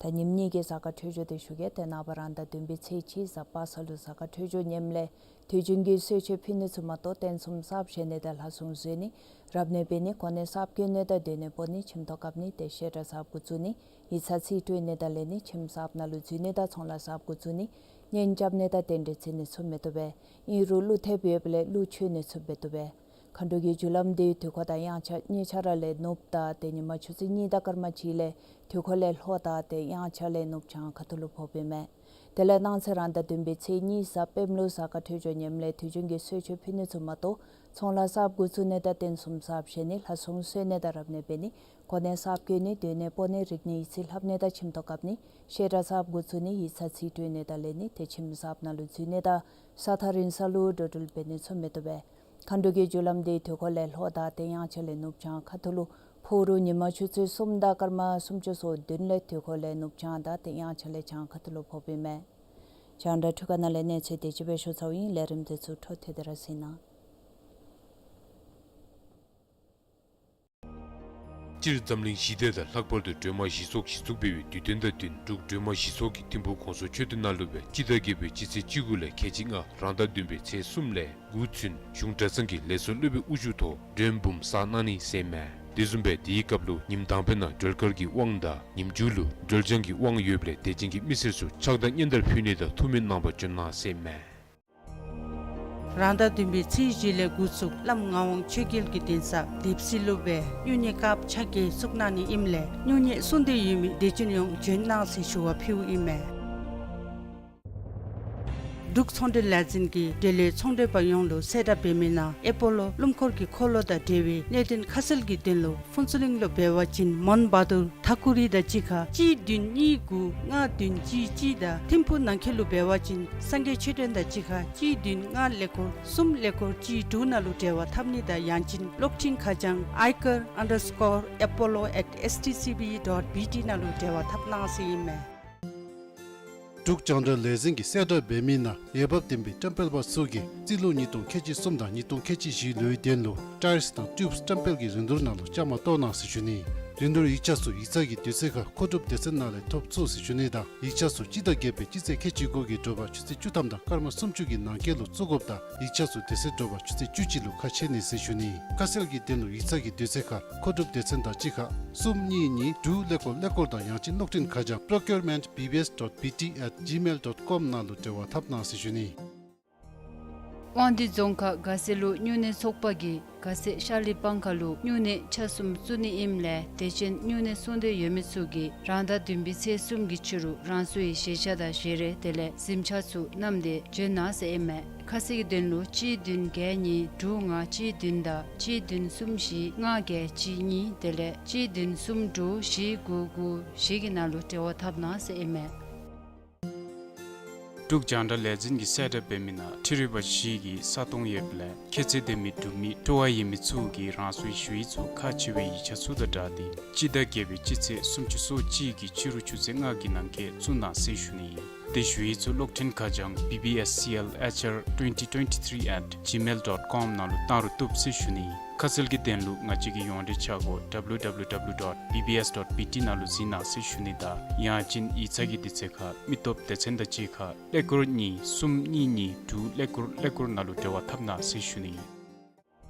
ད་ཉིནམ་གཉིས་ཀྱི་གཟའ་སྐར་འཕྲོད་སྦྱོར་འདི་ཞུ་གེ། ཏེ་ནངས་པ་རང་ཟླ་བདུན་པའི་ཚེས་གཅིག་གཟའ་པ་སངས་ལུ་གཟའ་སྐར་འཕྲོད་སྦྱོར་ངནམ་ལས་དུས་རྒྱུན་གྱི་གསོལ་མཆོད་ཕུལ་ནི་ཚུ་མ་གཏོགས་རྟེན་གསུམ་གསརཔ་བཞེངས་ནི་དང་ལྷ་སྲུང་བཟོ་ནི་རབ་གནས་འབད་ནི་གོ་གནས་གསརཔ་བསྐོ་ནི་དང་སྡོད་གནས་སྤོ་ནི་ཁྱིམ་ཐོག་བཀབ་ནི་ཏེ་བཤད་གྲྭ་གསརཔ་འགོ་བཙུགས་ནི་ཡིག་ཚང་རྩིས་སྤྲོད་ནི་དང་ལེན་ནི་ཁྱིམ་གསརཔ་ནང་ལུ་འཛུལ་ནི་དང་ཚོང་ལཱ་གསརཔ་འགོ་བཙུགས་ནི་གཉེན་རྐྱབ་ནི་དང་རྟེན་འབྲེལ་བརྩི་ནི་ཚུ་མི་བཏུབ་པས། ཨིན་རུང་ཀླུ་ཐེབས་ཡོདཔ་ལས་ཀླུ་མཆོད་ནི་ཚུ་འབད་བཏུབ་པས། མཁའ་འགྲོ་གི་རྒྱུ་ལམ་འདི་དུས་འཁོར་དང་དབྱངས་འཆར་གཉིས་ཆ་ར་ལས་ནུབ་ཟླ་ཏེ་ཉི་མ་ཆུ་ཚོད་གཉིས་དང་སྐར་མ་གཅིག་ལས་དུས་འཁོར་ལས་ལྷོ་ཟླ་ཏེ་དབྱངས་འཆར་ལས་ནུབ་བྱང་ཁ་ཐུག་ལུ་ཕོགཔ་ཨིན་མས། དེ་ལས་གནངས་ཚེ་རང་ཟླ་བདུན་པའི་ཚེས་གཉིས་གཟའ་སྤེནམ་ལུ་གཟའ་སྐར་འཕྲོད་སྦྱོར་ངནམ་ལས་དུས་རྒྱུན་གྱི་གསོལ་མཆོད་ཕུལ་ནི་ཚུ་མ་གཏོགས་ཚོང་ལཱ་གསརཔ་འགོ་བཙུགས་ནི་དང་རྟེན་གསུམ་གསརཔ་བཞེངས་ནི་ལྷ་སྲུང་གསོལ་ནི་དང་རབ་གནས་འབད་ནི་གོ་གནས་གསརཔ་བསྐོ་ནི་སྡོད་གནས་སྤོ་ནི་རིག་གནས་ཡིག་ཚང་ལྷབ་ནི་དང་ཁྱིམ་ཐོག་བཀབ་ནི་བཤད་གྲྭ་གསརཔ་འགོ་བཙུགས་ནི་ཡིག་ཚང་རྩིས་སྤྲོད་ནི་དང་ལེན་ནི་ཏེ་ཁྱིམ་གསརཔ་ནང་ལུ་འཛུལ་ནི་དང་ས་ཐག་རིང་ས་ལུ་འགྲོ་འགྲུལ་འབད་ནི་ཚུ་མི་བཏུབ་པས། མཁའ་འགྲོ་གི་རྒྱུ་ལམ་འདི་དུས་འཁོར་ལས་ལྷོ་ཟླ་ཏེ་དབྱངས་འཆར་ལས་ནུབ་བྱང་ཁ་ཐུག་ལུ་ཕོག་རུང་ཉི་མ་ཆུ་ཚོད་གསུམ་དང་སྐར་མ་སུམ་ཅུ་སོ་བདུན་ལས་དུས་འཁོར་ལས་ནུབ་བྱང་ཟླ་ཏེ་དབྱངས་འཆར་ལས་བྱང་ཁ་ཐུག་ལུ་ཕོགཔ་ཨིན་མས། རྒྱང་བསྒྲགས་འཕྲུལ་ཁང་ནང་ལས་གནས་ཚུལ་འདི་ཞིབ་པའི་ཞུ་ཚརཝ་ཨིན། ལས་རིམ་འདི་ཚུ་འཕྲོ་མཐུད་དེ་ར་གཟིགས་གནང་། སྤྱིར་འཛམ་གླིང་ཞི་བདེ་དང་ལྷག་པར་དུ་སྒྲོལ་མ་ཞི་སོགས་གཞི་བཙུགས་འབད་བའི་དུས་སྟོན་དང་བསྟུན་འབྲུག་སྒྲོལ་མ་ཞི་སོགས་ཀྱི་ཐིམ་ཕུག་གོང་ས་མཆོག་སྡེ་ནང་ལུ་སྦེ་སྤྱི་ཟླ་བརྒྱད་པའི་སྤྱི་ཚེས་བཅུ་དགུ་ལས་ཁལ་གཅིག་ལྔ་རང་ཟླ་བདུན་པའི་ཚེས་གསུམ་ལས་དགུ་ཚུན་གཞུང་གྲྭ་ཚང་གི་ལས་ཚོགས་སློབ་དཔོན་དབུ་བཞུགས་ཐོག་སྒྲོལ་འབུམ་གསར་གནང་ནི་ཟེར་མས། དེ་བཟུམ་སྦེ་དེའི་སྐབས་ལུ་ཉིནམ་དང་པའི་ནང་སྒྲོལ་དཀར་གྱི་དབང་དང་ཉིནམ་མཇུག་ལུ་སྒྲོལ་ལྗང་གི་དབང་ཡོདཔ་ལས་དད་ཅན་གྱི་མི་སེར་ཚུ་ཕྱག་དང་སྙན་དར་ཕུལ་ནི་དང་ཐུགས་སྨོན་གནང་བར་འབྱོན་གནང་ཟེར་མས། རང་ཟླ་བདུན་པའི་ཚེས་བཞི་ལས་འགོ་བཙུགས་བླམ་ངག་དབང་ཆོས་རྒྱལ་གྱི་གདན་ས་ལེབ་སི་ལུ་སྦེ་སྨྱུང་གནས་དཀརཔོ་ཕྱག་འགྱེད་བཙུགས་གནང་ནི་ཨིནམ་ལས་སྨྱུང་གནས་གསུང་འདོད་ཡོད་མི་དད་ཅན་ཡོངས་འབྱོན་གནང་ཟེར་ཞུ་བ་ཕུལཝ་ཨིན་མས། འབྲུག་ཚོང་འབྲེལ་ལས་འཛིན་གྱིས་འབྲེལ་ཡོད་ཚོང་འབྲེལ་པ་ཡོངས་ལུ་གསལ་བསྒྲགས་འབད་མི་ནང་ཨེ་པོ་ལོ་ཀླུ་འཁོར་གྱི་འཁོར་ལོ་དང་འབྲེལ་བའི་གནད་དོན་ཁ་གསལ་གྱི་དོན་ལུ་ཕུན་ཚོགས་གླིང་ལུ་འབད་བ་ཅིན་མོན་བ་དུར་ཐ་ཀུ་རི་དང་གཅིག་ཁར་གཅིག་བདུན་གཉིས་དགུ་ལྔ་བདུན་གཅིག་གཅིག་དང་ཐིམ་ཕུག་ནང་འཁོད་ལུ་འབད་བ་ཅིན་སངས་རྒྱས་ཆོས་སྒྲོན་དང་གཅིག་ཁར་གཅིག་བདུན་ལྔ་ཀླད་ཀོར་གསུམ་ཀླད་ཀོར་གཅིག་དྲུག་ནང་ལུ་འབྲེལ་བ་འཐབ་ནི་དང་ཡང་ཅིན་གློག་འཕྲིན་ཁ་བྱང་ཨའི་ཀར་ཨན་ཌར་སི་ཀོར་ཨེ་པོ་ལོ་ཨེཊ་ཨེསི་ཊི་སི་བི་ཌོཊ་བི་ཊི་ནང་ལུ་འབྲེལ་བ་འཐབ་གནང་ཟེར་ཨིན་མས། འབྲུག་རྒྱང་བསྒྲགས་ལས་འཛིན་གྱིས་གསལ་བསྒྲགས་འབད་མི་ནང་འོས་འབབ་ལྡན་པའི་བཀྲམ་སྤེལ་པ་ཚུ་གིས་རྩིས་ལོ་ཉིས་སྟོང་ཁལ་གཅིག་གསུམ་དང་ཉིས་སྟོང་ཁལ་གཅིག་བཞིའི་ལོའི་དོན་ལུ་ཊའིརསི་དང་ཊིའུབསི་བཀྲམ་སྤེལ་གྱི་རིན་བསྡུར་ནང་ལུ་བཅའ་མར་གཏོགས་གནང་ཟེར་ཞུ་ནི། རིན་བསྡུར་ཡིག་ཆ་ཚུ་ཡིག་ཚང་གི་དུས་ཚོད་ཁར་མཁོ་སྒྲུབ་སྡེ་ཚན་ནང་ལས་ཐོབ་ཚུགས་ཟེར་ཞུ་ནི་དང་ཡིག་ཆ་ཚུ་སྤྱི་ཟླ་བརྒྱད་པའི་སྤྱི་ཚེས་ཁལ་གཅིག་དགུ་གི་དྲོ་པ་ཆུ་ཚོད་བཅུ་ཐམ་དང་སྐར་མ་སུམ་ཅུ་གི་ནང་འཁོད་ལུ་བཙུགས་དགོཔ་དང་ཡིག་ཆ་ཚུ་དེ་ཚེ་དྲོ་པ་ཆུ་ཚོད་བཅུ་གཅིག་ལུ་ཁ་ཕྱེ་ནི་ཟེར་ཞུ་ནི། ཁ་གསལ་གྱི་དོན་ལུ་ཡིག་ཚང་གི་དུས་ཚོད་ཁར་མཁོ་སྒྲུབ་སྡེ་ཚན་དང་གཅིག་ཁར་གསུམ་གཉིས་གཉིས་དྲུག་ཀླད་ཀོར་ཀླད་ཀོར་དང་ཡང་ཅིན་གློག་འཕྲིན་ཁ་བྱང་པྲོ་ཀིའུར་མེནཊ་བི་བི་ཨེསི་ཌོཊ་བི་ཊི་ཨེཊ་ཇི་མེལ་ཌོཊ་ཀོམ་ནང་ལུ་འབྲེལ་བ་འཐབ་གནང་ཟེར་ཞུ་ནི། དབང་འདུས་རྫོང་ཁག་དགའ་སེ་ལུ་སྨྱུང་གནས་ཚོགས་པ་གིས་དགའ་སེ་ཤར་གླིང་སྤང་ཁ་ལུ་སྨྱུང་གནས་ཆ་གསུམ་བཙུགས་ནི་ཨིནམ་ལས་དད་ཅན་སྨྱུང་གནས་གསུང་འདོད་ཡོད་མི་ཚུ་གིས་རང་ཟླ་བདུན་པའི་ཚེས་གསུམ་གྱི་ཕྱི་རུ་རང་སོའི་ཞལ་ཆས་དང་ཞལ་རས་དེ་ལས་གཟིམ་ཆས་ཚུ་བསྣམས་ཏེ་འབྱོན་གནང་ཟེར་ཨིན་མས། ཁ་གསལ་གྱི་དོན་ལུ་གཅིག་བདུན་བརྒྱད་གཉིས་དྲུག་ལྔ་གཅིག་བདུན་དང་གཅིག་བདུན་གསུམ་བཞི་ལྔ་བརྒྱད་གཅིག་གཉིས་དེ་ལས་གཅིག་བདུན་གསུམ་དྲུག་བཞི་དགུ་དགུ་བཞི་གི་ནང་ལུ་འབྲེལ་བ་འཐབ་གནང་ཟེར་ཨིན་མས། འབྲུག་རྒྱང་བསྒྲགས་ལས་འཛིན་གྱིས་གསལ་བསྒྲགས་འབད་མི་ནང་འཕྲུལ་རིག་པ་གཞི་གི་ས་སྟོང་ཡོདཔ་ལས་ཁྱད་ཚད་ལྡན་མི་འབྲུག་མི་སྤྲོ་བ་ཡོད་མི་ཚུ་གིས་རང་སོའི་ཞུ་ཡིག་ཚུ་ཁག་ཆེ་བའི་ཡིག་ཆ་ཚུ་དང་སྦྲགས་ཏེ་སྤྱི་ཟླ་བརྒྱད་པའི་སྤྱི་ཚེས་སུམ་ཅུ་སོ་གཅིག་གི་ཕྱི་རུ་ཆུ་ཚོད་ལྔ་གི་ནང་འཁོད་བཙུགས་གནང་ཟེར་ཞུ་ནི་ཨིན། དེ་ཞུ་ཡིག་ཚུ་གློག་འཕྲིན་ཁ་བྱང་B B S C L H R twenty twenty-three at gmail dot com ནང་ལུ་བཏང་རུང་བཏུབ་ཟེར་ཞུ་ནི་ཨིན། ཁ་གསལ་གྱི་དོན་ལུ་ང་བཅས་ཀྱི་ཡོངས་འབྲེལ་ཆ་སྒོ་W W W dot B B S dot B T ནང་ལུ་གཟིགས་གནང་ཟེར་ཞུ་ནི་དང་ཡང་ཅིན་ཡིག་ཚང་གི་དུས་ཚོད་ཁར་མི་སྟོབས་སྡེ་ཚན་དང་གཅིག་ཁར་ཀླད་ཀོར་གཉིས་གསུམ་གཉིས་གཉིས་དྲུག་ཀླད་ཀོར་ཀླད་ཀོར་ནང་ལུ་འབྲེལ་བ་འཐབ་གནང་ཟེར་ཞུ་ནི་ཨིན།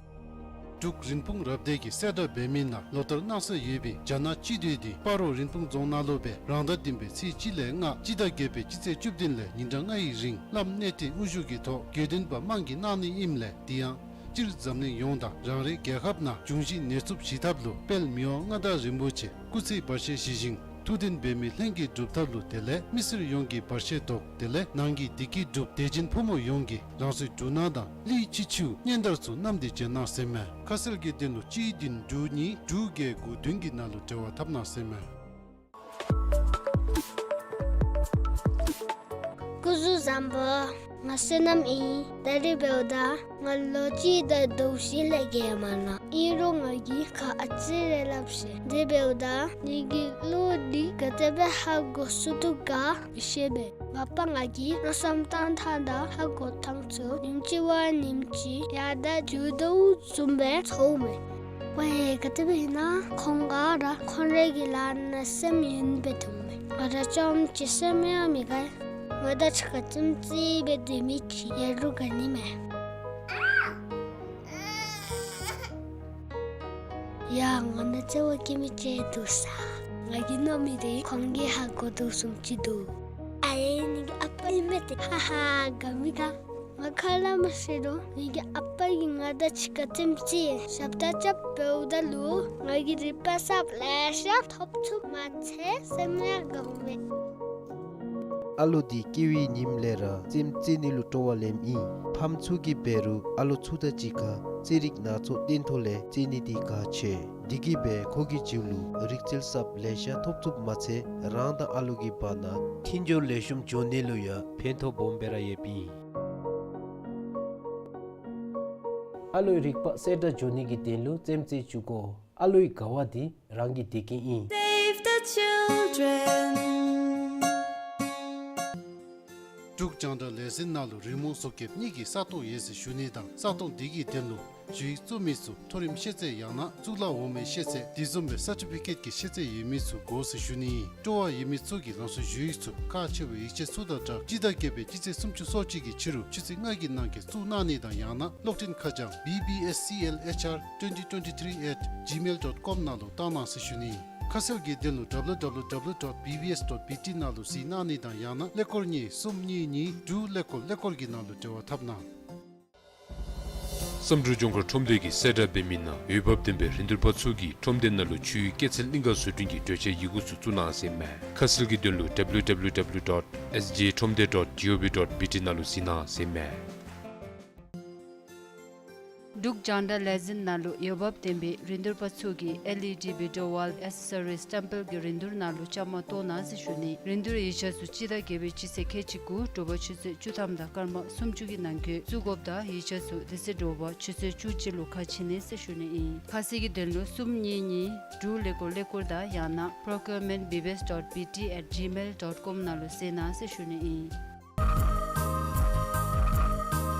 འབྲུག་རིན་སྤུངས་རབ་སྡེ་གིས་གསལ་བསྒྲགས་འབད་མི་ནང་ལོ་ལྟར་གནང་སྲོལ་ཡོད་པའི་རྒྱ་ནག་སྤྱི་འཐུས་དེ་སྤ་རོ་རིན་སྤུངས་རྫོང་ནང་ལུ་སྦེ་རང་ཟླ་བདུན་པའི་ཚེས་གཅིག་ལས་ལྔ་སྤྱི་ཟླ་བརྒྱད་པའི་སྤྱི་ཚེས་བཅུ་བདུན་ལས་ཉིན་གྲངས་ལྔ་ཡི་རིང་བླམ་གནས་བརྟན་དབུ་བཞུགས་ཀྱི་ཐོག་དགེ་འདུན་པ་དམངས་ཀྱིས་གནང་ནི་ཨིནམ་ལས་དེ་ཡང་སྤྱིར་འཛམ་གླིང་ཡོངས་དང་རང་རེའི་རྒྱལ་ཁབ་ནང་འབྱུང་བཞི་ནད་རྩུབ་ཞི་ཐབས་ལུ་དཔལ་མི་དབང་མངའ་བདག་རིན་པོ་ཆེ་སྐུ་ཚེ་བར་ཆད་ཞི་ཞིང་ཐུགས་བདེན་འབད་མི་ལྷན་སྐྱེས་འགྲུབ་ཐབས་ལུ་དེ་ལས་མི་སེར་ཡོངས་ཀྱི་བར་ཆད་བཟློག་དེ་ལས་ནང་གི་བདེ་སྐྱིད་འགྲུབ། དད་ཅན་ཕོ་མོ་ཡོངས་ཀྱིས་རང་སོའི་འབྲུ་སྣ་དང་ལི་ཕྱི་ཆུ་སྙན་དར་ཚུ་བསྣམས་ཏེ་བྱོན་གནང་ཟེར་མས། ཁ་གསལ་གྱི་དོན་ལུ་གཅིག་བདུན་དྲུག་གཉིས་དྲུག་བརྒྱད་དགུ་བདུན་གྱི་ནང་ལུ་འབྲེལ་བ་འཐབ་གནང་ཟེར་མས། སྐུ་གཟུགས་བཟང་པོ། ང་བསོད་ནམས་ཨིན། ད་རིས་འབདཝ་ད་ང་ལོ་གཅིག་དང་ཟླཝ་བཞི་ལས་བརྒལ་མ་ལང་། ཨིན་རུང་ང་གིས་ཁག་ཨ་ཙི་རེ་སླབ་ཤིག། དེ་འབདཝ་ད་ངེ་གི་བློ་འདི་ག་དེ་སྦེ་ཧ་གོ་ཚུགས་དོ་ག་མི་ཤེས་པས། མ་པ་ང་གིས་མནོ་བསམ་བཏང་ཐངས་དང་ཧ་གོ་ཐངས་ཚུ་ཉིནམ་གཅིག་བ་ཉིནམ་གཅིག་ཡར་དང་རྒྱུག་དོ་བཟུམ་སྦེ་ཚོརཝ་མས། ཝའེ་ག་དེ་སྦེ་ཨིན་ན་ཁོང་ག་ར་ཁོང་རའི་གི་ལཱ་ནང་སེམས་ཡེངས་སྦེ་འདུག་མས། ང་ར་རྐྱངམ་གཅིག་སེམས་ཡེངས་མི་དགའ། ང་དང་གཅིག་ཁར་ཙིམ་ཙི་སྦེ་སྡོད་མི་ཅིག་ཡོད་རུང་ག་ནི་མས། ཡ་ང་ནང་བརྩེ་བ་བསྐྱེད་མི་ཅིག་འདུག་ས། ང་གིས་མནོ་མི་དེ་ཁོང་གིས་ཧ་གོ་དོ་བཟུམ་ཅིག་འདུག། ཨའེ་ངེ་གི་ཨ་པ་ཨིན་མས་ཏེ། ཧ་ཧ་དགའ་མི་དགའ། ང་ཁ་སླབ་མ་ཤེས་རུང་ངེ་གི་ཨ་པ་གིས་ང་དང་གཅིག་ཁར་ཙིམ་ཙི་ཞབས་ཁྲ་རྐྱབ་འབདཝ་ད་ལུ་ང་གིས་རིག་པ་གསརཔ་ལེ་ཤ་ཐོབ་ཚུགས་མ་ཚད་སེམས་ཡང་དགའཝ་མས། ཨ་ལོ་འདི་སྐྱེ་བའི་ཉིནམ་ལས་ར་རྩེདམོ་རྩེ་ནི་ལུ་སྤྲོ་བ་ལེནམ་ཨིན། ཕམ་ཚུ་གིས་འབད་རུང་ཨ་ལོ་ཚུ་དང་གཅིག་ཁར་རྩེད་རིགས་སྣ་ཚོགས་སྟོན་ཐོག་ལས་རྩེ་ནི་འདི་ཁག་ཆེ། འདི་གིས་འབད་ཁོ་གི་རྒྱུད་ལུ་རིག་རྩལ་གསརཔ་ལེ་ཤ་ཐོབ་ཚུགསཔ་མ་ཚད་རང་དང་ཨ་ལོ་གི་བར་ན་མཐུན་སྦྱོར་ལེགས་ཤོམ་འགྱོ་ནི་ལུ་ཡང་ཕན་ཐོགས་སྦོམ་སྦེ་ར་ཡོདཔ་ཨིན། ཨ་ལོའི་རིག་པ་གསལ་དྲགས་འགྱོ་ནི་གི་དོན་ལུ་རྩེདམོ་རྩེ་བཅུག་དགོ། ཨ་ལོའི་དགའ་བ་འདི་རང་གི་བདེ་སྐྱིད་ཨིན། Save the children. འབྲུག་རྒྱང་བསྒྲགས་ལས་འཛིན་ནང་ལུ་རི་མོ་བཟོ་མཁསཔ་གཉིས་ཀྱི་ས་སྟོང་ཡོད་ཟེར་ཞུ་ནི་དང་ས་སྟོང་འདི་གི་དོན་ལུ་ཞུ་ཡིག་བཙུགས་མི་ཚུ་མཐོ་རིམ་ཤེས་ཚད་ཡང་ན་གཙུག་ལག་འོག་མའི་ཤེས་ཚད་དེ་བཟུམ་སྦེ་སར་ཊི་ཕི་ཀེཊ་ཀྱི་ཤེས་ཚད་ཡོད་མི་ཚུ་དགོ་ཟེར་ཞུ་ནི་ཨིན། སྤྲོ་བ་ཡོད་མི་ཚུ་གིས་རང་སོའི་ཞུ་ཡིག་ཚུ་ཁག་ཆེ་བའི་ཡིག་ཆ་ཚུ་དང་སྦྲགས་སྤྱི་ཟླ་བརྒྱད་པའི་སྤྱི་ཚེས་སུམ་ཅུ་སོ་གཅིག་གི་ཕྱི་རུ་ཆུ་ཚོད་ལྔ་གི་ནང་འཁོད་བཙུགས་གནང་ནི་དང་ཡང་ན་གློག་འཕྲིན་ཁ་བྱང་B B S C L H R twenty twenty-three at gmail dot com ནང་ལུ་བཏང་གནང་ཟེར་ཞུ་ནི་ཨིན། ཁ་གསལ་གྱི་དོན་ལུ་W W W dot B B S dot B T ནང་ལུ་གཟིགས་གནང་ནི་དང་ཡང་ན་ཀླད་ཀོར་གཉིས་གསུམ་གཉིས་གཉིས་དྲུག་ཀླད་ཀོར་ཀླད་ཀོར་གྱི་ནང་ལུ་འབྲེལ་བ་འཐབ་གནང་། བསམ་གྲུབ་ལྗོངས་མཁར་ཁྲོམ་སྡེ་གིས་གསལ་བསྒྲགས་འབད་མི་ནང་འོས་འབབ་ལྡན་པའི་རིན་བསྡུར་པ་ཚུ་གིས་ཁྲོམ་སྡེ་ནང་ལུ་ཆུའི་སྐྱེད་ཚལ་གླིང་ག་བཟོ་སྐྲུན་གྱི་གྲོས་ཆོད་ཡི་གུ་ཚུ་བཙུགས་གནང་ཟེར་མས། ཁ་གསལ་གྱི་དོན་ལུ W W W dot S J ཁྲོམ་སྡེ་dot G O V dot B T ནང་ལུ་གཟིགས་གནང་ཟེར་མས། འབྲུག་རྒྱང་བསྒྲགས་ལས་འཛིན་ནང་ལུ་འོས་འབབ་ལྡན་པའི་རིན་བསྡུར་པ་ཚུ་གིས་L E D video wall accessories སྟེམ་པེལ་གྱི་རིན་བསྡུར་ནང་ལུ་བཅའ་མར་གཏོགས་གནང་ཟེར་ཞུ་ནི། རིན་བསྡུར་ཡིག་ཆ་ཚུ་སྤྱི་ཟླ་བརྒྱད་པའི་སྤྱི་ཚེས་ཁལ་གཅིག་དགུ་དྲོ་པ་ཆུ་ཚོད་བཅུ་ཐམ་དང་སྐར་མ་སུམ་ཅུ་གི་ནང་འཁོད་བཙུགས་དགོཔ་དང་ཡིག་ཆ་ཚུ་དེ་ཚེ་དྲོ་པ་ཆུ་ཚོད་བཅུ་གཅིག་ལུ་ཁ་ཕྱེ་ནི་ཟེར་ཞུ་ནི་ཨིན། ཁ་གསལ་གྱི་དོན་ལུ་གསུམ་གཉིས་གཉིས་དྲུག་ཀླད་ཀོར་ཀླད་ཀོར་དང་ཡང་ན procurement B B S dot B T at gmail dot com ནང་ལུ་གཟིགས་གནང་ཟེར་ཞུ་ནི་ཨིན།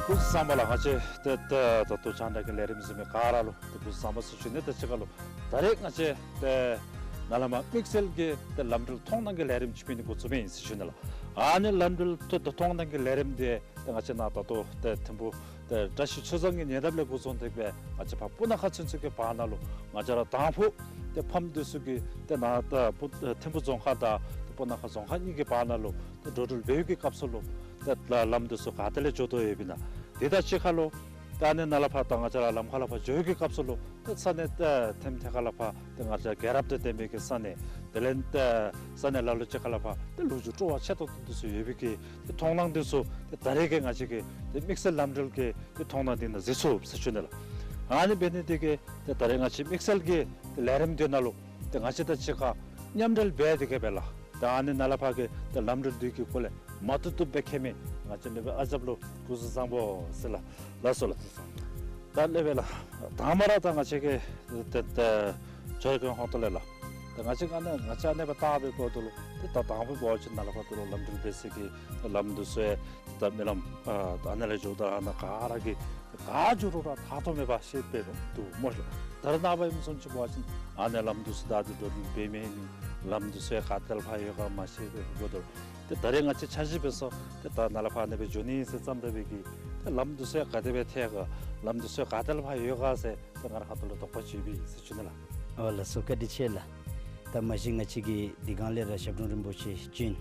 སྐུ་གཟུགས་བཟང་པོ་ལགས། ང་བཅས་ཏེ་ད་ད་ལྟོ་རྒྱང་བསྒྲགས་ཀྱི་ལས་རིམ་གཟིགས་མི་ག་ར་ལུ་ཏེ་སྐུ་གཟུགས་བཟང་པོ་ཟེར་ཞུ་ནི། ད་ཅི་ཁ་ལུ་ད་རེས་ང་བཅས་ཏེ་ནཱ་ལས་མར་དམིགས་བསལ་གྱི་ཏེ་ལམ་འགྲུལ་མཐོང་སྣང་གི་ལས་རིམ་ཅིག་འབད་ནི་འགོ་བཙུགས་མི་ཨིན་ཟེར་ཞུ་ནི་ལགས། ཨ་ནི་ལམ་འགྲུལ་ཏེ་མཐོང་སྣང་གི་ལས་རིམ་འདི་ཏེ་ང་བཅས་ནཱ་ད་ལྟོ་ཏེ་ཐིམ་ཕུ་ཏེ་བཀྲ་ཤིས་ཆོས་བཟང་གི་ཉེ་འདབས་ལས་འགོ་བཟུང་སྟེ་སྦེ་ང་བཅས་ཕར་སྤུ་ན་ཁ་ཚུན་ཚོད་ཀྱི་བར་ན་ལུ་ང་བཅས་ར་དང་ཕུ་ཏེ་ཕམ་འདི་ཚུ་གིས་ཏེ་ནཱ་ད་སྤུ་ཐིམ་ཕུ་རྫོང་ཁག་དང་ཏེ་སྤུ་ན་ཁ་རྫོང་ཁག་གཉིས་ཀྱི་བར་ན་ལུ་ཏེ་འགྲོ་འགྲུལ་འབད་བའི་གི་སྐབས་སུ་ལུ་ཏེ་ལམ་འདི་ཚུ་ག་ཏེ་ལས་འགྱོ་དོ་ཡོདཔ་ཨིན་ན། དེ་དང་གཅིག་ཁར་ལུ་ཏེ་ཨ་ནི་ནཱ་ལས་ཕར་ད་ང་བཅས་ར་ལམ་ཁ་ལས་ཕར་འགྱོ་བའི་གི་སྐབས་སུ་ལུ་ཏེ་ས་གནས་ཏེ་ཐིམ་ཐེ་ཁ་ལས་ཕར་ཏེ་ང་བཅས་རྒྱལ་རབས་དང་ལྡན་པའི་གི་ས་གནས་དེ་ལས་ཏེ་ས་གནས་ལ་ལུ་ཅིག་ཁ་ལས་ཕར་ཏེ་ལོ་རྒྱུས་སྤྲོ་བ་ཆེ་ཏོག་ཏོ་འདི་ཚུ་ཡོད་པའི་གི་ཏེ་མཐོང་སྣང་འདི་ཚུ་ཏེ་ད་རེས་ཀྱི་ང་བཅས་ཀྱི་ཏེ་དམིགས་བསལ་ལམ་འགྲུལ་གྱི་ཏེ་མཐོང་སྣང་འདི་ནང་གཟིགས་ཚུགས་ཟེར་ཞུ་ནི་ལགས། ཨ་ནི་འབད་ནི་འདི་གིས་ཏེ་ད་རེས་ང་བཅས་དམིགས་བསལ་གྱི་ཏེ་ལས་རིམ་འདི་ནང་ལུ་ཏེ་ང་བཅས་དང་གཅིག་ཁར་མཉམ་འབྲེལ་འབད་དེ་གི་སྦེ་ལགས། ཏེ་ཨ་ནི་ནཱ་ལས་ཕར་གྱི་ཏེ་ལམ་འགྲུལ་འདི་གི་སྐོར་ལས་ མ་བཏུབ་བཏུབ་སྦེ་མཁྱེན་མི་ང་བཅས་མེད་པའི་ཨ་ཞབས་ལུ་སྐུ་གཟུགས་བཟང་པོ་ཟེར་ལགས། ལགས་སོ་ལགས། ད་ལེགས་པས་ལགས། ད་མ་ར་ད་ང་བཅས་ཀྱི་ཏེ་ཏེ་ཇོ་རི་ཁོང་ཧོང་ཏོ་ལས་ལགས། ད་ང་བཅས་ཨ་ནི་ང་བཅས་ཨ་ནི་སྦེ་བལྟ་བའི་སྐོར་དུ་ལུ་ཏེ་ད་དང་པ་འབད་བ་ཅིན་ནཱ་ལས་ཕར་ད་ལུ་ལམ་འགྲུལ་འབད་སའི་གི་ལམ་འདི་ཚུ་ཡང་ད་མི་ལམ་ཨ་ད་ཨ་ནཱ་ལས་འགྱོཝ་ད་ཨ་ནཱ་ག་ར་གིས་ག་འགྱོ་རུང་ར་ཐག་ཐོགས་མེད་པར་ཤེས་པས་འདུག་སྨོ་ལགས། ད་རེས་ནངས་པ་ཨིནམ་བཟུམ་ཅིག་འབད་བ་ཅིན་ཨ་ནི་ལམ་འདི་ཚུ་ད་འདི་འགྲོ་འགྲུལ་འབད་མི་ནི་ལམ་འདི་ཚུ་ཡང་ག་ཏེ་ལས་ཕར་ཡོད་ག་མ་ཤེས་པའི་གི་སྐོར་དུ་ཏེ་ད་རེས་ང་བཅས་འཆར་གཞི་འབད་སོང་། ཏེ་ད་ནཱ་ལས་ཕར་ཨ་ནི་སྦེ་འགྱོ་ནི་ཟེར་བརྩམ་ད་འབད་གི་ཏེ་ལམ་འདི་ཚུ་ཡང་ག་དེ་སྦེ་ཐལ་ག་ལམ་འདི་ཚུ་ཡང་ག་ཏེ་ལས་ཕར་ཡོད་ག་ཟེར་ཏེ་ང་ར་ཁ་ཐུག་ལས་དོགས་པ་ཅིག་ཡོད་པས་ཟེར་ཞུ་ནི་ལགས། ཨོ་ལགས་སོ། བཀའ་དྲིན་ཆེ་ལགས། ད་མ་གཞི་ང་བཅས་ཀྱིས་དེ་སྒང་ལས་ར་ཞབས་དྲུང་རིན་པོ་ཆེ་བྱོན་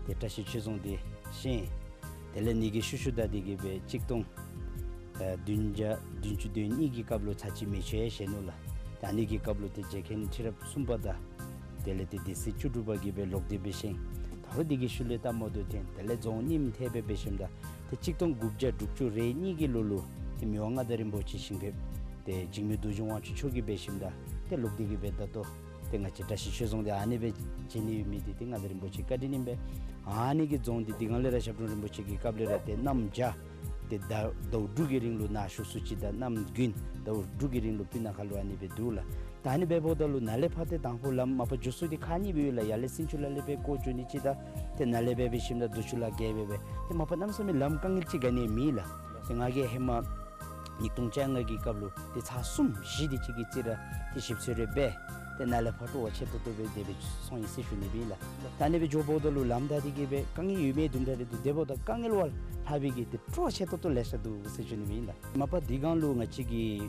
ཏེ་བཀྲ་ཤིས་ཆོས་རྫོང་འདི་བཞེངས། དེ་ལས་ཨ་ནི་གི་ཤུལ་ཤུལ་ད་འདི་གིས་སྦེ་གཅིག་སྟོང་ཨ་བདུན་བརྒྱ་བདུན་ཅུ་དོན་གཉིས་ཀྱི་སྐབས་ལུ་ཚར་གཅིག་མེ་མཆོད་བཞེངས་ནུག་ལགས། ད་ཨ་ནི་གི་སྐབས་ལུ་ཏེ་རྗེ་མཁན་ཁྲི་རབས་གསུམ་པ་དང་དེ་ལས་ཏེ་སྡེ་སྲིད་བཅུ་དྲུག་པ་གིས་སྦེ་ལོག་སྟེ་སྦེ་བཞེངས། ད་རུང་འདི་གི་ཤུལ་ལས་སྟབས་མ་བདེཝ་ཐོན། དེ་ལས་རྫོང་རྙིངམ་ཐལ་སྦེ་འབད་ཞིནམ་ད་ཏེ་གཅིག་སྟོང་དགུ་བརྒྱ་དྲུག་ཅུ་རེ་གཉིས་ཀྱི་ལོ་ལུ་ཏེ་མི་དབང་མངའ་བདག་རིན་པོ་ཆེ་ཞིང་ཕེབས་ཏེ་འཇིགས་མེད་རྡོ་རྗེ་དབང་ཕྱུག་མཆོག་གིས་འབད་ཞིནམ་ད་ཏེ་ལོག་སྟེ་གིས་སྦེ་ད་ལྟོ་ཏེ་ང་བཅས་བཀྲ་ཤིས་ཆོས་རྫོང་འདི་ཨ་ནི་སྦེ་བྱིན་ནི་ཡོད་མི་འདི་ཏེ་མངའ་བདག་རིན་པོ་ཆེའི་བཀའ་དྲིན་ཨིན་པས། ཨ་ནི་གི་རྫོང་འདི་དེ་སྒང་ལས་ར་ཞབས་དྲུང་རིན་པོ་ཆེ་གི་སྐབས་ལས་ར་ཏེ་གནམ་བྱཱར་ཏེ་ཟླཝ་ཟླཝ་དྲུག་གི་རིང་ལུ་ནཱ་བཞུགས་ས་ཅིག་དང་གནམ་དགུན་ཟླཝ་དྲུག་གི་རིང་ལུ་སྤུ་ན་ཁ་ལུ་ཨ་ནི་སྦེ་འདུག་ལགས། ད་ཨ་ནི་སྦེ་འབདཝ་ད་ལུ་ནཱ་ལས་ཕར་ཏེ་དང་ཕུ་ལམ་མ་པ་འགྱོ་ས་འདི་ཁག་གཉིས་སྦེ་ཡོད་ལགས། ཡར་ལས་སིན་ཅུ་ལ་ལས་སྦེ་བསྐོར་འགྱོ་ནི་ཅིག་དང་ཏེ་ནཱ་ལས་སྦེ་འབད་ཞིནམ་ད་རྡོ་ཆུ་ལ་བརྒལ་སྦེ་སྦེ་ཏེ་མ་པ་གནམ་མེད་ས་མེད་ལམ་དཀའ་ངལ་ཅིག་ག་ནི་མེད་ལགས། ཏེ་ང་གིས་ཧེ་མ་ཉིས་སྟོང་བཅོ་ལྔ་གི་སྐབས་ལུ་ཏེ་ཚར་གསུམ་བཞི་དེ་ཅིག་གི་རྩིས་ར་ཏེ་ཞིབ་འཚོལ་རེ་འབད་ཏེ་ནཱ་ལས་ཕར་སྤྲོ་བ་ཆེ་ཏོག་ཏོ་སྦེ་དེ་སྦེ་སོང་ཡི་ཟེར་ཞུ་ནི་སྦེ་ཨིན་ལགས། ད་ཨ་ནི་སྦེ་འགྱོ་འབདཝ་ད་ལུ་ལམ་ད་འདི་གིས་སྦེ་དཀའ་ངལ་ཡོད་མི་དུམ་གྲ་རེ་འདུག། དེ་འབདཝ་ད་དཀའ་ངལ་བ་ལྷག་པའི་གི་ཏེ་སྤྲོ་བ་ཆེ་ཏོག་ཏོ་ལེ་ཤ་འདུག་ཟེར་ཞུ་ནི་སྦེ་ཨིན་ལགས། མ་པ་དེ་སྒང་ལུ་ང་བཅས་ཀྱིས་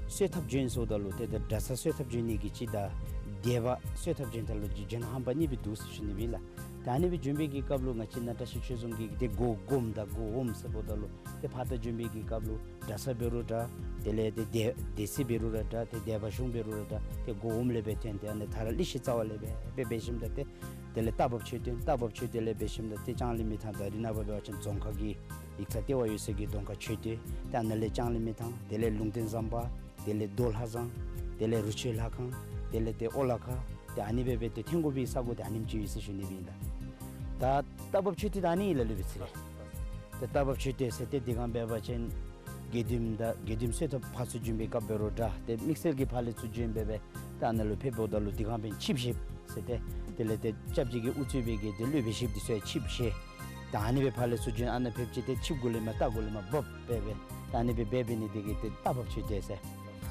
གསོལ་ཐབ་བྱོན་སོངམ་ད་ལུ་ཏེ་ད་གྲྭ་ཚང་གསོལ་ཐབ་བྱོན་ནི་གི་ཅིག་དང་སྡེ་པ་གསོལ་ཐབ་བྱོནམ་ད་ལུ་ཅིག་བྱོན་ཧམ་པ་གཉིས་སྦེ་འདུག་ཟེར་ཞུ་ནི་སྦེ་ཨིན་ལགས། ད་ཨ་ནི་སྦེ་བྱོན་པའི་གི་སྐབས་ལུ་ང་བཅས་ནཱ་བཀྲ་ཤིས་ཆོས་རྫོང་གི་ཏེ་སྒོ་སྒོམ་དང་སྒོ་འོགམ་ཟེརཝ་ད་ལུ་ཏེ་ཕར་ད་བྱོན་པའི་གི་སྐབས་ལུ་གྲྭ་ཚང་འབད་རུང་འདྲ་དེ་ལས་ཏེ་སྡེ་སྡེ་སྲིད་འབད་རུང་ར་འདྲ་ཏེ་སྡེ་པ་གཞུང་འབད་རུང་ར་འདྲ་ཏེ་སྒོ་འོགམ་ལས་སྦེ་ཐོན་ཏེ་ཨ་ནི་ཐ་ར་ལི་ཤི་རྩ་བ་ལས་སྦེ་སྦེ་འབད་ཞིནམ་ད་ཏེ་དེ་ལས་རྟ་བབས་མཆོད་རྟེན་རྟ་བབས་མཆོད་རྟེན་ལས་འབད་ཞིནམ་ད་ཏེ་ལྕང་གླིང་མི་ཐང་ད་རེས་ནངས་པ་འབད་བ་ཅིན་རྫོང་ཁག་གི་ཡིག་ཚང་ལྟེ་བ་ཡོད་སའི་གི་རྫོང་ཁག་མཆོད་རྟེན་ཏེ་ཨ་ནཱ་ལས་ལྕང་གླིང་མི་ཐང་དེ་ལས་ལུང་བསྟན་ཟམ་པ་དེ་ལས་རྡོ་ལྷ་བཟང་དེ་ལས་རུ་ཆོས་ལྷ་ཁང་དེ་ལས་ཏེ་ཨོ་ལ་ཁ་ཏེ་ཨ་ནི་སྦེ་སྦེ་ཏེ་ཐོན་དགོ་པའི་ས་གོ་ཏེ་ཨ་ནེམ་ཅིག་ཡོད་ཟེར་ཞུ་ནི་སྦེ་ཨིན་ལགས། ད་རྟ་བབས་མཆོད་རྟེན་ད་ཨ་ནི་ཨིན་ལགས་ལུས་པའི་ཚེ་ལས། ཏེ་རྟ་བབས་མཆོད་རྟེན་ཟེར་ཏེ་དེ་སྒང་འབད་བ་ཅིན་དགེ་འདུནམ་དང་དགེ་འདུནམ་གསོལ་ཐབ་ཕར་ཚུར་བྱོན་པའི་སྐབས་འབད་རུང་འདྲ་ཏེ་དམིགས་བསལ་གྱི་ཕར་ལས་ཚུར་བྱོན་སྦེ་སྦེ་ད་ཨ་ནཱ་ལུ་ཕེབས་འབདཝ་ད་ལུ་དེ་སྒང་འབདན་ཆིབས་ཞབས་ཟེར་ཏེ་དེ་ལས་ཏེ་སྐྱབས་རྗེ་གིས་དབུ་གཙོས་པའི་གི་ཏེ་སློབ་དཔོན་ཞབས་འདི་ཚུ་ཡང་ཆིབས་ཞབས། ད་ཨ་ནི་སྦེ་ཕར་ལས་ཚུར་བྱོན་ཨ་ནཱ་ཕེབས་ཅི་ཏེ་ཆིབས་གུ་ལས་མར་རྟ་གུ་ལས་མར་བབས་སྦེ་སྦེ་ད་ཨ་ནི་སྦེ་འབད་འབད་ནི་དེ་གིས་ཏེ་རྟ་བབས་མཆོད་རྟེན་ཟེར།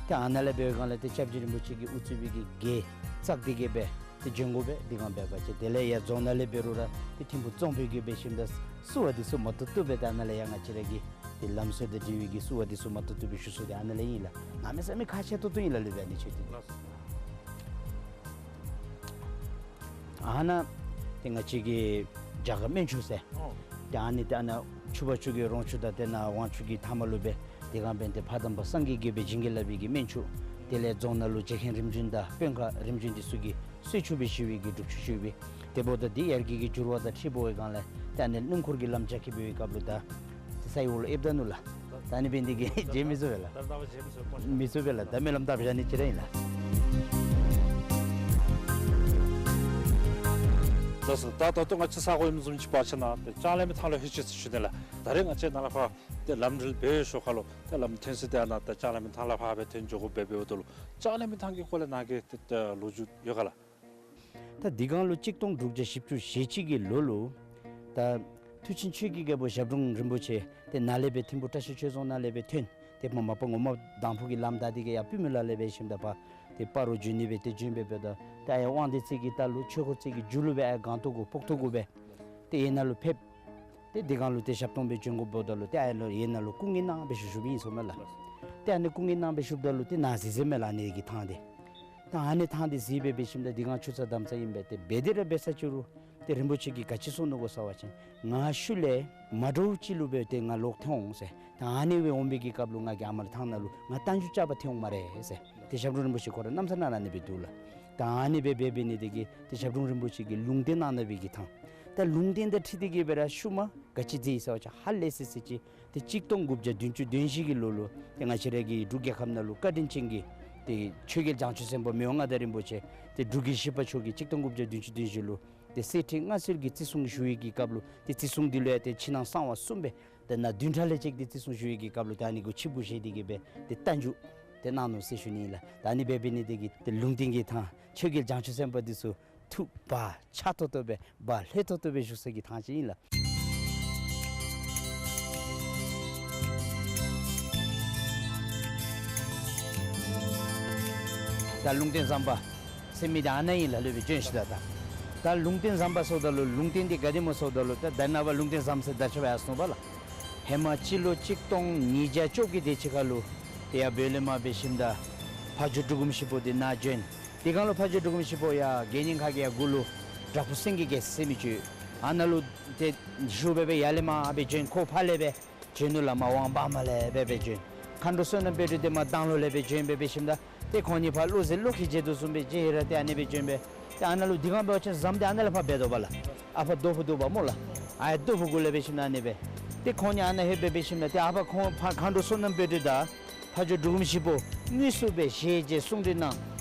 ཏེ་ཨ་ནཱ་ལས་འབད་བའི་སྒང་ལས་ཏེ་སྐྱབས་རྗེ་རིན་པོ་ཆེ་གིས་དབུ་གཙོས་པའི་གི་རྒྱལ་བཙག་སྟེ་གི་སྦེ་ཏེ་བྱོན་དགོ་པས། དེ་སྒང་འབད་བ་ཅིན་དེ་ལས་ཡར་རྫོང་ནང་ལས་འབད་རུང་ར་ཏེ་ཐིམ་ཕུག་བཙོང་སྦེ་གི་འབད་ཞིནམ་ད་བསུ་བ་འདི་ཚུ་མ་བཏུབ་བཏུབ་སྦེ་ད་ཨ་ནཱ་ལས་ཡར་ང་བཅས་ར་གི་ཏེ་ལམ་སྲོལ་དང་འབྲེལ་བའི་གི་བསུ་བ་འདི་ཚུ་མ་བཏུབ་བཏུབ་སྦེ་ཞུ་ས་འདི་ཨ་ནཱ་ལས་ཨིན་ལགས། གནམ་མེད་ས་མེད་ཁག་ཆེ་ཏོག་ཏོ་ཨིན་ལགས་ལུས་པའི་ཨ་ནི་མཆོད་རྟེན། ཨ་ནཱ་ཏེ་ང་བཅས་ཀྱི་རྒྱ་གར་སྨན་ཆུ་ཟེར། ཨོ། ཏེ་ཨ་ནི་ཏེ་ཨ་ནཱ་ཆུ་བ་ཆུ་གི་རོང་ཆུ་དང་ཏེ་ནཱ་ཝང་ཆུ་གི་མཐའ་མ་ལུ་སྦེ་དེ་སྒང་འབདན་ཏེ་ཕ་དམ་པ་སངས་རྒྱས་རྒྱལ་པོའི་བྱིན་གྱིས་བརླབས་པའི་གི་སྨན་ཆུ། དེ་ལས་རྫོང་ནང་ལུ་རྗེ་མཁན་རིམ་བྱོན་དང་དཔོན་ཁག་རིམ་བྱོན་འདི་ཚུ་གི་གསོལ་ཆུ་སྦེ་ཞུ་བའི་གི་སྒྲུབ་ཆུ་ཞུ་བའི། དེ་འབདཝ་ད་འདི་ཡར་རྒྱས་ཀྱི་འགྱུར་བ་དང་འཁྲིལ་འབད་བའི་སྒང་ལས་ཏེ་ཨ་ནི་སྣུམ་འཁོར་གྱི་ལམ་རྒྱགས་ཀྱི་འབད་བའི་སྐབས་ལུ་ད་ཏེ་ས་ཡི་འོག་ལུ་ཨེབ་ད་ནུག་ལགས། ད་ཨ་ནི་འབདན་འདི་གིས་མཇལ་མི་ཚུགས་པས་ལགས། མི་ཚུགས་པས་ལགས། ད་སྨོན་ལམ་བཏབ་བཞག་ནི་ཅིག་ར་ཨིན་ལགས། ལགས་སོ། ད་ད་ལྟོ་ང་བཅས་ས་གོ་ཨིནམ་བཟུམ་ཅིག་འབད་བ་ཅིན་ཏེ་ལྕང་གླིང་མི་ཐང་ལུ་ལྷོད་ཅི་ཟེར་ཞུ་ནི་ལགས། ད་རེས་ང་བཅས་ནཱ་ལས་ཕར་ཏེ་ལམ་འགྲུལ་འབད་ཞོར་ཁ་ལུ་ཏེ་ལམ་ཐོན་ས་འདི་ཨ་ནཱ་ཏེ་ལྕང་གླིང་མི་ཐང་ལས་ཕར་སྦེ་ཐོན་འགྱོ་དགོཔ་སྦེ་འབདཝ་ད་ལུ་ལྕང་གླིང་མི་ཐང་གི་སྐོར་ལས་ནཱ་གི་ཏེ་ཏེ་ལོ་རྒྱུས་ཡོད་ག་ལགས། ད་འདི་སྒང་ལུ་གཅིག་སྟོང་དྲུག་བརྒྱ་བཞི་བཅུ་ཞེ་གཅིག་གི་ལོ་ལུ་ད་མཐུ་ཆེན་ཆོས་ཀྱི་རྒྱལ་པོ་ཞབས་དྲུང་རིན་པོ་ཆེ་ཏེ་ནཱ་ལས་སྦེ་ཐིམ་ཕུག་བཀྲ་ཤིས་ཆོས་རྫོང་ནང་ལས་སྦེ་ཐོན། ཏེ་མ་མ་པ་ངོ་མ་དང་ཕུ་གི་ལམ་ད་འདི་གིས་ཡར་པུས་མོ་ལ་ལས་འབད་ཞིནམ་ད་ཕར་ཏེ་སྤ་རོ་འགྱོ་ནི་སྦེ་ཏེ་བྱོན་སྦེ་འབདཝ་ད་ཏེ་ཨ་ཡར་དབང་འདུས་རྩེ་གི་ལྟག་ལུ་ཆོས་འཁོར་རྩེ་གི་མཇུག་ལུ་སྦེ་ཨ་ཡར་སྒང་ཏོག་གུ་སྤོག་ཏོག་གུ་སྦེ་ཏེ་ཨ་ནཱ་ལུ་ཕེབས། ཏེ་དེ་སྒང་ལུ་ཏེ་ཞབས་སྟོང་སྦེ་བྱོན་དགོཔ་འབདཝ་ད་ལུ་ཏེ་ཨ་ཡར་ལུ་ཨ་ནཱ་ལུ་སྐུ་ངལ་གནང་སྦེ་བཞུགས་བཞུགསཔ་ཨིན་ཟེར་མས་ལགས། ཏེ་ཨ་ནི་སྐུ་ངལ་གནང་སྦེ་བཞུགསཔ་ད་ལུ་ཏེ་ནཱ་གཟིགས་གཟིགསཔ་མས་ལགས་ཨ་ནི་གི་ཐང་འདི། ད་ཨ་ནི་ཐང་འདི་གཟིགས་སྦེ་འབད་ཞིནམ་ད་དེ་སྒང་ཆུ་ཚོད་དམ་ཚ་ཨིན་པས། ཏེ་འབད་དེ་ར་འབད་ས་ཅིག་རུང་ཏེ་རིན་པོ་ཆེ་གིས་ག་ཅི་གསུངས་ནུག་གོ་ཟེར་བ་ཅིན་ང་ཤུལ་ལས་མ་འདྲཝ་ཅིག་ལུ་སྦེ་ཏེ་ང་ལོག་ཐོན་འོང་ཟེར། ད་ཨ་ནི་སྦེ་འོང་བའི་གི་སྐབས་ལུ་ང་གིས་ཨ་མར་ཐང་ནང་ལུ་ང་རྟ་རྒྱུག་རྐྱབ་པར་ཐོན་འོང་སྨ་རེ་ཟེར། ཏེ་ཞབས་དྲུང་རིན་པོ་ཆེ་ཁོ་ར་རྣམ་ཐར་ནང་ཨ་ནི་སྦེ་འདུག་ལགས། ད་ཨ་ནི་སྦེ་འབད་འབད་ནི་དེ་གིས་ཏེ་ཞབས་དྲུང་རིན་པོ་ཆེ་གིས་ལུང་བསྟན་གནང་གནང་བའི་གི་ཐང་། ད་ལུང་བསྟན་དང་འཁྲིལ་ཏེ་གི་སྦེ་ར་ཤུལ་མ་ག་ཅི་མཛད་ཡི་ཟེར་བ་ཅིན་ཧ་ལས་སི་སི་ཅིག་ཏེ་གཅིག་སྟོང་དགུ་བརྒྱ་བདུན་ཅུ་དོན་བཞི་གི་ལོ་ལུ་ཏེ་ང་བཅས་ར་གི་འབྲུག་རྒྱལ་ཁབ་ནང་ལུ་བཀའ་དྲིན་ཅན་གྱི་ཏེ་ཆོས་རྒྱལ་བྱང་ཆུབ་སེམས་དཔའ་མི་དབང་མངའ་བདག་རིན་པོ་ཆེ་ཏེ་འབྲུག་རྒྱལ་བཞི་པ་མཆོག་གིས་གཅིག་སྟོང་དགུ་བརྒྱ་བདུན་ཅུ་དོན་བཞི་ལུ་ ཏེ་གསེར་ཁྲི་མངའ་གསོལ་གྱི་བརྩི་སྲུང་ཞུ་བའི་གི་སྐབས་ལུ་ཏེ་བརྩི་སྲུང་འདི་ལུ་ཡང་ཏེ་ཕྱི་ནང་གསང་བ་གསུམ་སྦེ་ཏེ་ནཱ་བདུན་ཕྲག་ལས་བཅད་དེ་བརྩི་སྲུང་ཞུ་བའི་གི་སྐབས་ལུ་ཏེ་ཨ་ནི་གུ་ཆིབས་གུ་བཞེས་ཏེ་གི་སྦེ་ཏེ་རྟ་རྒྱུག་ཏེ་གནང་ནུག་ཟེར་ཞུ་ནི་ཨིན་ལགས། ད་ཨ་ནི་འབད་འབད་ནི་དེ་གིས་ཏེ་ལུང་བསྟན་གྱི་ཐང་ཆོས་རྒྱལ་བྱང་ཆུབ་སེམས་དཔའ་འདི་ཚུ་ཐུགས་བག་ཆགས་ཏོག་ཏོ་སྦེ་བག་ལྷོད་ཏོག་ཏོ་སྦེ་བཞུགས་ས་གི་ཐང་ཅིག་ཨིན་ལགས། ད་ལུང་བསྟན་ཟམ་པ་ཟེར་མི་འདི་ཨ་ནཱ་ཨིན་ལགས། ལོག་སྦེ་བྱོན་ཤིག་ད། ད་ད་ལུང་བསྟན་ཟམ་པ་ཟེརཝ་ད་ལུ་ལུང་བསྟན་འདི་ག་དེ་སྨོ་ཟེརཝ་ད་ལུ་ད་ད་ནངས་པ་ལུང་བསྟན་ཟམ་ཟེར་ད་ཆ་བ་ཡར་སོང་པ་ལགས། ཧེ་མ་སྤྱི་ལོ་གཅིག་སྟོང་ཉིས་བརྒྱ་བཅོ་བརྒྱད་དེ་ཅིག་ཁར་ལུ་ཏེ་ཡར་བོད་ལས་མར་འབད་ཞིནམ་ད་ཕ་ཇོ་འབྲུག་སྒོམ་ཞིག་པོ་འདི་ནཱ་བྱོན། དེ་སྒང་ལུ་ཕ་ཇོ་འབྲུག་སྒོམ་ཞིག་པོ་ཡར་དགེ་བསྙེན་ཁ་གི་ཡར་མགུ་ལུ་དྲག་པོ་སེང་གེ་གེ་ཟེར་མི་ཅིག་ཨ་ནཱ་ལུ་ཏེ་བཞུགས་སྦེ་སྦེ་ཡར་ལས་མར་སྦེ་བྱོན། ཁོ་ཕར་ལས་སྦེ་བྱོན་ནུག་ལགས། མར་ཝང་བར་མ་ལས་སྦེ་སྦེ་བྱོན། མཁའ་འགྲོ་བསོད་ནམས་དཔལ་སྒྲོན་འདི་མར་དང་ལོ་ལས་སྦེ་བྱོན་སྦེ་འབད་ཞིནམ་ད་ཏེ་ཁོང་གཉིས་ཕར་བློ་གཟེར་བློ་ཁེལ་བྱེལ་དོ་བཟུམ་སྦེ་བྱོན་ར་ཏེ་ཨ་ནི་སྦེ་བྱོན་སྦེ་ཏེ་ཨ་ནཱ་ལུ་དེ་སྒང་འབད་བ་ཅིན་ཟམ་འདི་ཨ་ནཱ་ལས་ཕར་འབད་དོ་པ་ལགས། ཨ་ཕར་རྡོ་ཕུག་འདུག་པ་སྨོ་ལགས། ཨ་ཡར་རྡོ་ཕུག་གུ་ལས་འབད་ཞིནམ་ཨ་ནི་སྦེ་ཏེ་ཁོང་གཉིས་ཨ་ནཱ་ལྷོད་སྦེ་འབད་ཞིནམ་ད་ཏེ་ཨ་ཕར་ཁོང་ཕར་མཁའ་འགྲོ་བསོད་ནམས་དཔལ་སྒྲོན་དང་ཕ་ཇོ་འབྲུག་སྒོམ་ཞིག་པོ་དངོས་སུ་སྦེ་ཞལ་མཇལ་གསུང་གྲོས་གནང་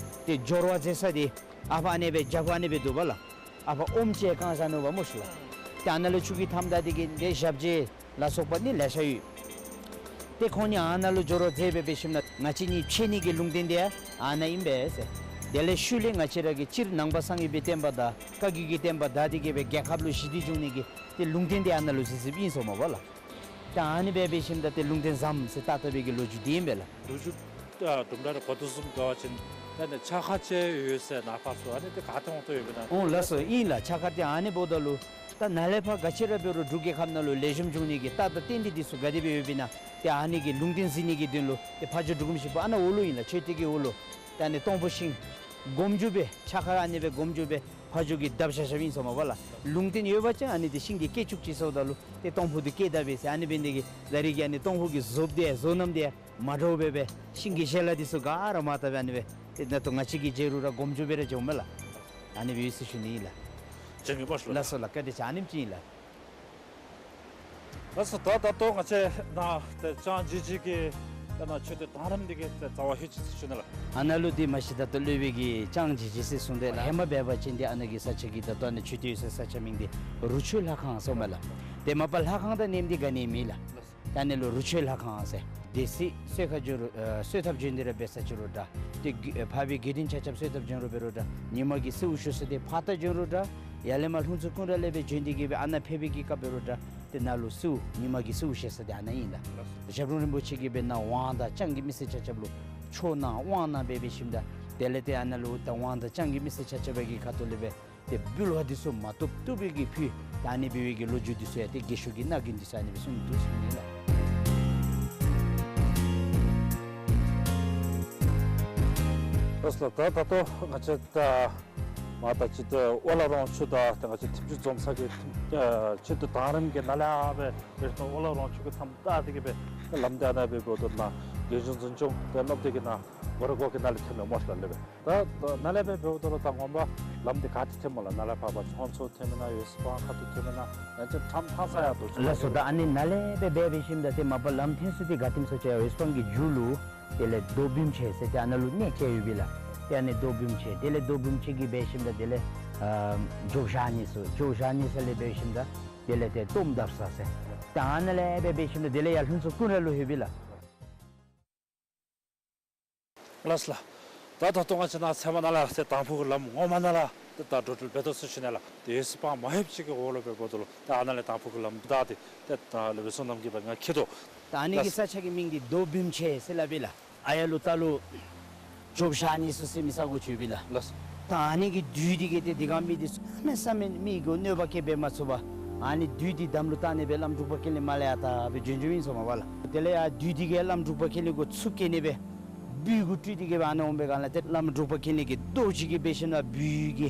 སྟེ་སྦྱོར་བ་མཛད་ས་འདི་ཨ་ཕར་ཨ་ནི་སྦེ་རྒྱབ་ཁར་ཨ་ནི་སྦེ་འདུག་པ་ལགས། ཨ་ཕར་ཨོམ་ཅིག་བཀང་བཞག་ནུག་པ་སྨོ་ཤིག་ལགས། ཏེ་ཨ་ནཱ་ལུ་ཆུ་གི་མཐའམ་ད་འདི་གིས་ཏེ་ཞབས་རྗེས་ལ་སོགས་པ་ནི་ལེ་ཤ་ཡོད། ཏེ་ཁོང་གཉིས་ཨ་ནཱ་ལུ་སྦྱོར་བ་མཛད་སྦེ་འབད་ཞིནམ་ན་ང་བཅས་གཉིས་ཕྱད་ནི་གི་ལུང་བསྟན་འདི་ཡང་ཨ་ནཱ་ཨིན་པས་ཟེར། དེ་ལས་ཤུལ་ལས་ང་བཅས་ར་གི་སྤྱིར་ནང་པ་སངས་རྒྱས་པའི་བསྟན་པ་དང་བཀའ་བརྒྱུད་ཀྱི་བསྟན་པ་དར་ཏེ་གི་སྦེ་རྒྱལ་ཁབ་ལུ་ཞི་བདེ་འབྱུང་ནི་གི་ཏེ་ལུང་བསྟན་འདི་ཨ་ནཱ་ལུ་གཟིགས་གཟིགསཔ་ཨིན་སོང་མས་པ་ལགས། ད་ཨ་ནི་སྦེ་འབད་ཞིནམ་ད་ཏེ་ལུང་བསྟན་ཟམ་ཟེར་བཏགས་བཏགས་པའི་གི་ལོ་རྒྱུས་འདི་ཨིན་པས་ལགས། ལོ་རྒྱུས་ཨ་དུམ་གྲ་རེ་གོ་དོ་བཟུམ་འབད་བ་ཅིན་ད་ནི་ཕྱག་མཁར་ཅིག་ཡོད་ཟེར་ནཱ་ཕར་ཚུར་ཨ་ནི་ཏེ་ག་ཏེ་འོང་དོ་ཡོདཔ་ཨིན་ན། འོང་ལགས་སོ། ཨིན་ལགས། ཕྱག་མཁར་འདི་ཨ་ནི་འབདཝ་ད་ལུ་ད་ནཱ་ལས་ཕར་ག་ཅི་ར་འབད་རུང་འབྲུག་རྒྱལ་ཁབ་ནང་ལུ་ལེགས་ཤོམ་འབྱུང་ནི་གི་རྟགས་དང་རྟེན་འབྲེལ་འདི་ཚུ་ག་དེ་སྦེ་ཡོདཔ་ཨིན་ན། ཏེ་ཨ་ནི་གི་ལུང་བསྟན་གཟིགས་ནི་གི་དོན་ལུ་ཏེ་ཕ་ཇོ་འབྲུག་སྒོམ་ཞིག་པོ་ཨ་ནཱ་འོག་ལུ་ཨིན་ལགས། མཆོད་རྟེན་གྱི་འོག་ལུ་ད་ནི་སྟོང་ཕུ་ཤིང་སྒོམ་རྒྱུ་སྦེ་ཕྱག་མཁར་ཨ་ནི་སྦེ་སྒོམ་རྒྱུ་སྦེ་ཕ་ཇོ་གིས་བརྡབ་བཞག་བཞགཔ་ཨིན་སོང་མས་པ་ལགས། ལུང་བསྟན་ཡོད་པ་ཅིན་ཨ་ནི་འདི་ཤིང་འདི་སྐྱེ་བཅུག་ཅིག་ཟེརཝ་ད་ལུ་ཏེ་སྟོང་ཕུ་འདི་སྐྱེ་ད་པས་ཟེར། ཨ་ནི་འབད་ནི་དེ་གིས་ད་རེས་ཀྱི་ཨ་ནི་སྟོང་ཕུ་གི་བཟོ་འདི་བཟོ་རྣམ་འདི་མ་འདྲཝ་སྦེ་སྦེ་ཤིང་གི་ཞལ་ལག་འདི་ཚུ་ག་ར་མར་བཏབ་སྦེ་ཨ་ནི་སྦེ་ཏེ་ད་ལྟོ་ང་བཅས་ཀྱིས་མཇལ་རུང་ར་སྒོམ་རྒྱུ་སྦེ་ར་མཇལཝ་མས་ལགས། ཨ་ནི་སྦེ་ཡོད་ཟེར་ཞུ་ནི་ཨིན་ལགས། བྱིན་གྱིས་བརླབ་ཞུ་ལགས། ལགས་སོ་ལགས། བཀའ་དྲིན་ཆེ། ཨ་ནེམ་ཅིག་ཨིན་ལགས། ལགས་སོ། ད་ད་ལྟོ་ང་བཅས་ནཱ་ཏེ་ལྕང་ཇི་ཇི་གི་ད་ནཱ་མཆོད་རྟེན་དང་རིངམ་འདི་གི་ཏེ་རྩ་བ་ཧེ་ཅིག་ཟེར་ཞུ་ནི་ལགས། ཨ་ནཱ་ལུ་འདི་མ་གཞི་ད་ལྟོ་སློབ་དཔོན་གྱིས་ལྕང་ཇི་ཇི་ཟེར་གསུངས་ཏེ་ལགས། ཧེ་མ་འབད་བ་ཅིན་འདི་ཨ་ནཱ་གི་ས་ཆ་གི་ད་ལྟོ་ཨ་ནཱ་མཆོད་རྟེན་ཡོད་སའི་ས་ཆ་མིང་འདི་རུ་ཆོས་ལྷ་ཁང་ཟེརཝ་མས་ལགས། ཏེ་མ་པ་ལྷ་ཁང་དང་མནའམ་འདི་ག་ནི་མེད་ལགས། ད་ཨ་ནི་ལུ་རུ་ཆོས་ལྷ་ཁང་ཟེར། སྡེ་སྲིད་གསོལ་ཁ་བྱོན་རུང་ཨ་གསོལ་ཐབ་བྱོན་ཏེ་ར་འབད་ས་ཅིག་རུང་འདྲ། ཏེ་དགེ་ཨེ་འཕགས་པའི་དགེ་འདུན་ཆ་ཁྱབ་གསོལ་ཐབ་བྱོན་རུང་འབད་རུང་འདྲ། ཉི་མ་གི་གསོལཝ་ཞུ་ས་འདི་ཕར་ལྟ་བྱོན་རུང་འདྲ། ཡར་ལས་མར་ལྷུན་རྩེ་ཀུན་ར་ལས་སྦེ་བྱོན་ཏེ་གི་སྦེ་ཨ་ནཱ་ཕེབས་པའི་གི་སྐབས་འབད་རུང་འདྲ། ཏེ་ནཱ་ལུ་གསོལཝ་ཉི་མ་གི་གསོལཝ་བཞེས་ས་འདི་ཨ་ནཱ་ཨིན་ལགས། ཞབས་དྲུང་རིན་པོ་ཆེ་གིས་སྦེ་ནཱ་ཝང་དང་ལྕང་གི་མི་སེར་ཆ་ཁྱབ་ལུ་ཆོས་གནང་དབང་གནང་སྦེ་འབད་ཞིནམ་ད་དེ་ལས་ཏེ་ཨ་ནཱ་ལུ་ད་ཝང་དང་ལྕང་གི་མི་སེར་ཆ་ཁྱབ་ཀྱི་ཁ་ཐུག་ལས་སྦེ་ཏེ་འབུལ་བ་འདི་ཚུ་མ་བཏུབ་བཏུབ་པའི་གི་ཕུལ། ད་ཨ་ནི་འབད་བའི་གི་ལོ་རྒྱུས་འདི་ཚུ་ཡང་ཏེ་རྒས་ཤོས་ཀྱི་རྣ་རྒྱན་འདི་ཚུ་ཨ་ནི་སྦེ་གསུངས་འདུག་ཟེར་ཞུ་ནི་ལགས། ལགས་སོ། ད་ད་ལྟོ་ང་བཅས་ད་མར་ད་ཅི་ཏེ་ཨོ་ལ་རོང་ཆུ་དང་ཏེ་ང་བཅས་ཐིམ་ཆུ་འཛོམས་ས་གི་ཨེ་མཆོད་རྟེན་དང་རིངམ་གྱི་ནང་ལས་ཨ་སྦེ་ཏེ་ཨོ་ལ་རོང་ཆུ་གི་མཐའམ་བཏགས་ཏེ་གི་སྦེ་ལམ་འདི་ཨ་ནཱ་སྦེ་འབདཝ་ད་ནཱ་རྒྱལ་གཞུང་འཛིན་སྐྱོང་ཏེ་སློབ་སྡེ་གི་ནང་སྒོ་ར་སྒོ་གི་ནང་ལས་ཐོནམ་མས་སྨོ་ཤིག་ལགས། ལགས་པས། ད་ད་ནཱ་ལས་སྦེ་འབདཝ་ད་ལུ་ད་ངོ་མ་ལམ་འདི་ག་ཏེ་ཐོནམ་སྨོ་ལགས། ནཱ་ལས་ཕར་ཕར་ཚོང་ཚོགས་ཐོནམ་ཨིན་ན་ཡོད་སི་པང་ཁ་ཐུག་ཐོནམ་ཨིན་ན་ཡང་ཅིན་ཁྲམ་ཕང་ས་ཡར་འདུག་ལགས་སོ། ད་ཨ་ནི་ནཱ་ལས་སྦེ་འབད་འབད་ཞིནམ་ད་ཏེ་མ་པ་ལམ་ཐོན་ས་འདི་ག་ཏེ་སྨོ་ཟེར་བ་ཅིན་ཡོད་སི་པང་གི་མཇུག་ལུ་དེ་ལས་རྡོ་བིམ་ཆེ་ཟེར་ཏེ་ཨ་ནཱ་ལུ་གནས་བཅས་ཡོདཔ་ཨིན་ལགས། ཏེ་ཨ་ནི་རྡོ་བིམ་ཆེ་དེ་ལས་རྡོ་བིམ་ཆེ་གི་འབད་ཞིནམ་ད་དེ་ལས་ཨ་ཇོ་བཞག་ནི་ས་ཇོ་བཞག་ནི་ས་ལས་འབད་ཞིནམ་ད་དེ་ལས་ཏེ་གཏོརམ་བརྡབ་ས་ཟེར། ད་ཨ་ནཱ་ལས་སྦེ་འབད་ཞིནམ་ད་དེ་ལས་ཡར་ལྷུན་རྩེ་ཀུན་ར་ལུ་ལྷོདཔ་ཨིན་ལགས། ལགས་སོ་ལགས། ད་ད་ལྟོ་ང་བཅས་ནཱ་ཚལ་མ་ནང་ལས་ཏེ་དང་ཕུ་གི་ལམ་ངོ་མ་ནང་ལས་ཏེ་ད་འགྲོ་འགྲུལ་འབད་དོ་ཟེར་ཞུ་ནི་ལགས། ཏེ་ཡོད་སི་པང་མ་ལྷོདཔ་ཅིག་གི་འོག་ལུ་སྦེ་འབདཝ་ད་ལུ་ད་ཨ་ནཱ་ལས་དང་ཕུ་གི་ལམ་བདའ་སྟེ་ཏེ་ད་ལས་སྦེ་བསོད་ནམས་ཀྱི་བ་ང་འཁྱིད་དོ། ད་ཨ་ནི་གི་ལགས། ས་ཆ་གི་མིང་འདི་རྡོ་བིམ་ཆེ་ཟེར་སླབ་ཨིན་ལགས། ཨ་ཡར་ལུ་ད་ལུ་ཇོ་བཞག་ནི་ས་ཟེར་མི་ས་གོ་ཅིག་ཡོདཔ་ཨིན་ལགས། ལགས། ད་ཨ་ནི་གི་བདུད་འདི་གིས་ཏེ་དེ་སྒང་མི་འདི་ཚུ་གནམ་མེད་ས་མེད་མི་གུ་གནོད་པ་བཀལ་སྦེ་མ་ཚུགས་པར་ཨ་ནི་བདུད་འདི་དམ་ལུ་བཏགས་ནི་སྦེ་བླམ་འབྲུག་པ་ཀུན་ལེགས་མར་ལས་ཡར་ད་སྦེ་བྱོན་བྱོནམ་ཨིན་སོང་མས་པ་ལགས། དེ་ལས་ཡར་བདུད་འདི་གིས་བླམ་འབྲུག་པ་ཀུན་ལེགས་གུ་ཚུར་བཀལ་ནི་སྦེ་སྦུལ་གུ་སྤྲུལ་ཏེ་གི་སྦེ་ཨ་ནཱ་འོང་པའི་སྒང་ལས་ཏེ་བླམ་འབྲུག་པ་ཀུན་ལེགས་ཀྱིས་རྡོ་ཅིག་གིས་འབད་ཞིནམ་ལས་སྦུལ་གྱི་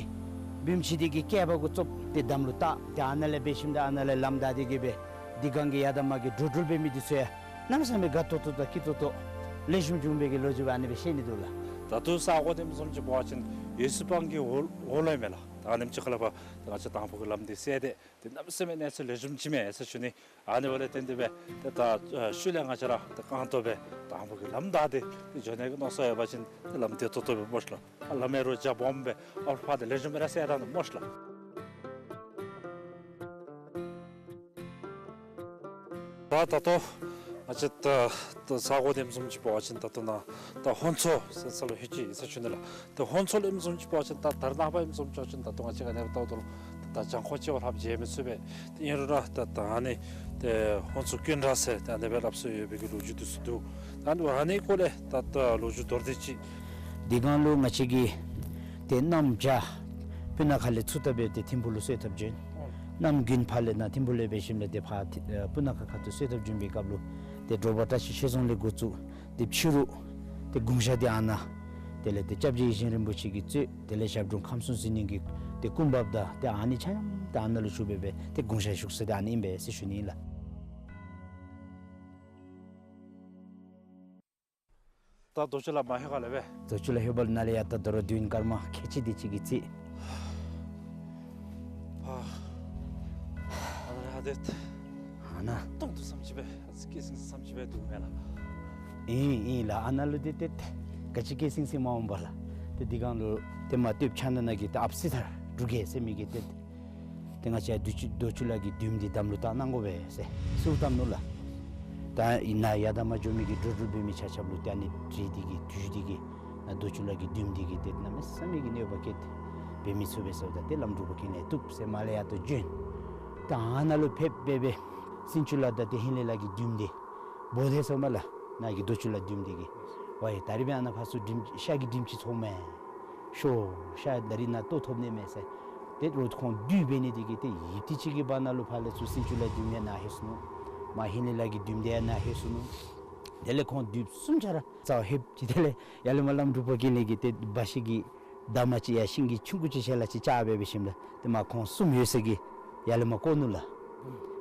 བིམ་ཆེ་འདི་གི་སྐེད་པ་གུ་བཙུགས་ཏེ་དམ་ལུ་བཏགས། ཏེ་ཨ་ནཱ་ལས་འབད་ཞིནམ་ད་ཨ་ནཱ་ལས་ལམ་བདའ་སྟེ་གི་སྦེ་དེ་སྒང་གི་ཡར་དང་མར་གྱི་འགྲོ་འགྲུལ་འབད་མི་འདི་ཚུ་ཡང་གནམ་མེད་ས་མེད་དགའ་ཏོག་ཏོ་དང་སྐྱིད་ཏོག་ཏོ་ལེགས་ཤོམ་བྱུང་བའི་གི་ལོ་རྒྱུས་ཨ་ནི་སྦེ་བཤད་ནི་འདུག་ལགས། ད་ལྟོ་ས་གོ་དེམ་བཟུམ་ཅིག་འབད་བ་ཅིན་ཡོད་སི་པང་གི་འོག་འོག་ལུ་ཨིན་མས་ལགས། ད་ཨ་ནེམ་ཅིག་ཁར་ལས་ཕར་ད་ང་བཅས་དང་ཕུ་གི་ལམ་འདི་བསལ་ཏེ་ཏེ་གནམ་མེད་ས་མེད་གནས་ཚུལ་ལེགས་ཤོམ་ཅིག་མས་ཟེར་ཞུ་ནི། ཨ་ནི་འབདཝ་ལས་བརྟེན་ཏེ་སྦེ་ཏེ་ད་ཨ་ཤུལ་ལས་ང་བཅས་ར་ཏེ་རྐང་སྟོང་སྦེ་དང་ཕུ་གི་ལམ་བདའ་སྟེ་ཏེ་འགྱོ་ནི་གི་མནོ་བསམ་ཡོད་པ་ཅིན་ཏེ་ལམ་བདེ་ཏོག་ཏོ་སྦེ་སྨོ་ཤིག་ལགས། ཨ་ལམ་ཡང་རོགས་རྐྱབ་སྦོམ་སྦེ་ཨ་ཕར་ཏེ་ལེགས་ཤོམ་སྦེ་ར་བསལ་ད་ནུག་སྨོ་ཤིག་ལགས། ད་ད་ལྟོ་ང་བཅས་ད་ད་ས་གོ་འདི་ཨིནམ་བཟུམ་ཅིག་འབད་བ་ཅིན་ད་ལྟོ་ནཱ་ད་ཧོང་མཚོ་ཟེར་ས་ལུ་ལྷོད་ཅི་ཟེར་ཞུ་ནི་ལགས། ད་ཧོང་མཚོ་ལུ་ཨིནམ་བཟུམ་ཅིག་འབད་བ་ཅིན་ད་དར་ནག་པ་ཨིནམ་བཟུམ་ཅིག་འབད་བ་ཅིན་ད་ལྟོ་ང་བཅས་ག་ནི་འབདཝ་ད་ལུ་ད་གྱང་ཁོག་ཅིག་བ་ལྷགཔ་མཇལ་མི་ཚུགས་པས། ཏེ་ཨིན་རུང་ར་ད་ད་ཨ་ནི་ཏེ་ཧོང་མཚོ་ཀུན་ར་ཟེར་ད་ཨ་ནི་སྦེ་སླབ་སྲོལ་ཡོད་པའི་གི་ལོ་རྒྱུས་འདི་ཚུ་འདུག། ད་ཨ་ནི་སྐོར་ལས་ད་ད་ལོ་རྒྱུས་མདོར་བསྡུས་ཅིག། དེ་སྒང་ལུ་ང་བཅས་ཀྱིས་ཏེ་གནམ་བྱཱར་སྤུ་ན་ཁ་ལས་ཚུར་ལྟ་སྦེ་ཏེ་ཐིམ་ཕུག་ལུ་གསོལ་ཐབ་བྱོན། གནམ་དགུན་ཕར་ལས་ནཱ་ཐིམ་ཕུག་ལས་འབད་ཞིནམ་ལས་ཏེ་ཕར་ཐི་ཨ་སྤུ་ན་ཁ་ཁ་ཐུག་གསོལ་ཐབ་བྱོན་པའི་སྐབས་ལུ་ཏེ་དྲོ་པ་བཀྲ་ཤིས་ཆོས་རྫོང་ལས་འགོ་བཙུགས་ཏེ་ཕྱི་རུ་ཏེ་དགུང་ཞག་འདི་ཨ་ནཱ། དེ་ལས་ཏེ་སྐྱབས་རྗེ་ཡིད་བཞིན་རིན་པོ་ཆེ་གིས་གཙོས་དེ་ལས་ཞབས་དྲུང་ཁམས་གསུམ་ཟིལ་གནོན་གྱི་ཏེ་སྐུ་འབགཔ་དང་ཏེ་ཨ་ནི་ཆ་མཉམ་ཏེ་ཨ་ནཱ་ལུ་བཞུགས་སྦེ་སྦེ་ཏེ་དགུང་ཞག་བཞུགས་ས་འདི་ཨ་ནི་ཨིན་པས་ཟེར་ཞུ་ནི་ཨིན་ལགས། ད་རྡོ་གཅུང་ལ་མ་ལྷོད་ག་ལས་སྦེ། རྡོ་གཅུང་ལ་ལྷོདཔ་ལས་ནཱ་ལས་ཡར་ད་དོ་རུང་དུས་ཡུན་སྐར་མ་ཁལ་གཅིག་དེ་ཅིག་གི་རྩིས། ཨ་ཨ་ནཱ་ལས་ཧ་དེ། ཨ་ནཱ། ཏོང་ཏོ་བསམ་ཅིག་སྦེ་ཨ་ཙི་སྐད་སིང་སིང་བསམ་ཅིག་སྦེ་འདུག་མས་ལགས། ཨིན་ཨིན་ལགས། ཨ་ནཱ་ལུ་དེ་ཏེ་ག་ཅི་སྐད་སིང་སིང་མ་འོང་པ་ལགས། ཏེ་དེ་སྒང་ལུ་ཏེ་མར་སྟོདཔ་ཕྱག་ན་ན་གི་ཏེ་ཨཔ་སི་ཐར་འབྲུག་རྒྱལ་ཟེར་མི་གིས་ཏེ་ཏེ་ང་བཅས་རྡོ་གཅུང་རྡོ་གཅུང་ལ་གི་བདུདམོ་འདི་འདམ་ལུ་བཏགས་གནང་དགོ་པས་ཟེར་གསོལཝ་བཏབ་ནུག་ལགས། ད་ཨིན་ན་ཡར་དང་མར་འགྱོ་མི་གི་འགྲོ་འགྲུལ་འབད་མི་ཆ་ཁྱབ་ལུ་ཏེ་ཨ་ནི་དྲི་འདི་གིས་དུས་འདི་གིས་ནཱ་རྡོ་གཅུང་ལ་གི་བདུདམོ་འདི་གིས་ཏེ་གནམ་མེད་ས་མེད་ཀྱི་གནོད་པ་བཀལ་ཏེ་འབད་མི་ཚུགས་པས་ཟེརཝ་ད་ཏེ་བླམ་འབྲུག་པ་ཀུན་ལེགས་བཏུབ་ཟེར་མར་ལས་ཡར་ད་བྱོན། ད་ཨ་ནཱ་ལུ་ཕེབས་སྦེ་སྦེ་སེང་ཆུ་ལ་ད་ཏེ་ཧིང་ལས་ལ་གི་བདུདམོ་འདི་འབོ་སྟེ་སོངམ་ལགས། ནཱ་གི་རྡོ་གཅུང་ལ་བདུདམོ་འདི་གིས་ཝའི་ད་རིས་འབདན་ཨ་ནཱ་ཕར་ཚུར་དྲིམ་ཤ་གི་དྲིམ་ཅིག་ཚོརཝ་མས། ཤོག་ཤ་ད་རིས་ནཱ་ལྟོ་ཐོབ་ནི་མས་ཟེར། ཏེ་རོགས་ཁོང་བདུད་འབད་ནི་འདི་གིས་ཏེ་ཡུདཔ་ཐེངས་ཅིག་གི་བར་ན་ལུ་ཕར་ལས་ཚུར་སེང་ཆུ་ལ་བདུདམོ་ཡང་ནཱ་ལྷོད་སོ་ནུག། མར་ཧིང་ལས་ལ་གི་བདུདམོ་འདི་ཡང་ནཱ་ལྷོད་སོ་ནུག། དེ་ལས་ཁོང་བདུདམོ་གསུམ་ཆ་ར་རྩ་བ་ལྷོདཔ་ཅིག་དེ་ལས་ཡར་ལས་མར་བླམ་འབྲུག་པ་ཀུན་ལེགས་ཀྱིས་ཏེ་འབའ་ཞིག་གི་འདབ་མ་ཅིག་ཡར་ཤིང་གི་ཆུང་ཀུ་ཅིག་ཞལ་ལག་ཅིག་བཅག་སྦེ་འབད་ཞིནམ་ལས་ཏེ་མར་ཁོང་གསུམ་ཡོད་ས་གི་ཡར་ལས་མར་བཀོ་ནུག་ལགས།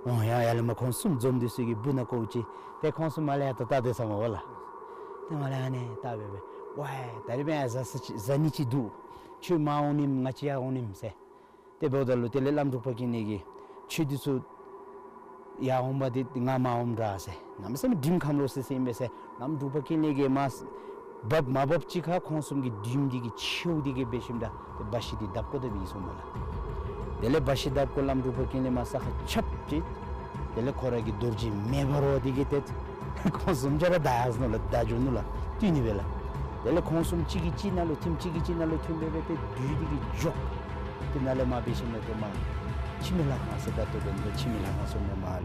ཨོ་ཡར་ཡར་ལས་མར་ཁོང་གསུམ་འཛོམས་ཏེ་ས་གི་སྦུག་ནང་བཀོཝ་ཅིག། ཏེ་ཁོང་གསུམ་མར་ལས་ཡར་ད་བལྟ་སྡོད་ས་མས་པ་ལགས། ཏེ་མར་ལས་ཨ་ནི་བལྟ་སྦེ་སྦེ་ཝའི་ད་རིས་འབདན་ཡར་བཟའ་ས་ཅིག་བཟའ་ནི་ཅིག་འདུག། ཁྱོད་མར་འོང་ནི་ང་བཅས་ཡར་འོང་ནི་ཟེར། ཏེ་འབདཝ་ད་ལུ་དེ་ལས་བླམ་འབྲུག་པ་ཀུན་ལེགས་ཀྱིས་ཁྱོད་འདི་ཚུ་ཡར་འོང་པ་འདི་ང་མར་འོངམ་འདྲ་ཟེར། གནམ་མེད་ས་མེད་དྲིམ་ཁམས་ལོག་སི་སི་ཨིན་པས་ཟེར། བླམ་འབྲུག་པ་ཀུན་ལེགས་ཀྱིས་མར་འབབ་མ་འབབ་ཅིག་ཁར་ཁོང་གསུམ་གྱིས་བདུདམོ་འདི་གི་མཆེཝ་འདི་གིས་འབད་ཞིནམ་ད་ཏེ་འབའ་ཞིག་འདི་བརྡབ་བཀོ་ད་སྦེ་ཡར་སོངམ་མས་ལགས། དེ་ལས་འབའ་ཞིག་བརྡབ་བཀོ་བླམ་འབྲུག་པ་ཀུན་ལེགས་མར་ས་ཁར་རྐྱབ་ཅི། དེ་ལས་ཁོ་ར་གི་རྡོ་རྗེ་མེ་འབར་བ་འདི་གིས་ཏེ་ཁོང་གསུམ་ཆ་ར་བདའ་ཡར་སོ་ནུག་ལགས། བདའ་འགྱོ་ནུག་ལགས། བཏུལ་ནི་སྦེ་ལགས། དེ་ལས་ཁོང་གསུམ་གཅིག་གིས་གཅིག་ནང་ལུ་ཐིམ་གཅིག་གིས་གཅིག་ནང་ལུ་ཐིམ་སྦེ་སྦེ་ཏེ་བདུད་འདི་གིས་འཇོག་སྟེ་ནཱ་ལས་མར་འབད་ཞིནམ་ལས་ཏེ་མར་འཆི་མེད་ལྷ་ཁང་ཟེར་ད་ལྟོ་འབད་ནི་འཆི་མེད་ལྷ་ཁང་ཟེར་མི་མར་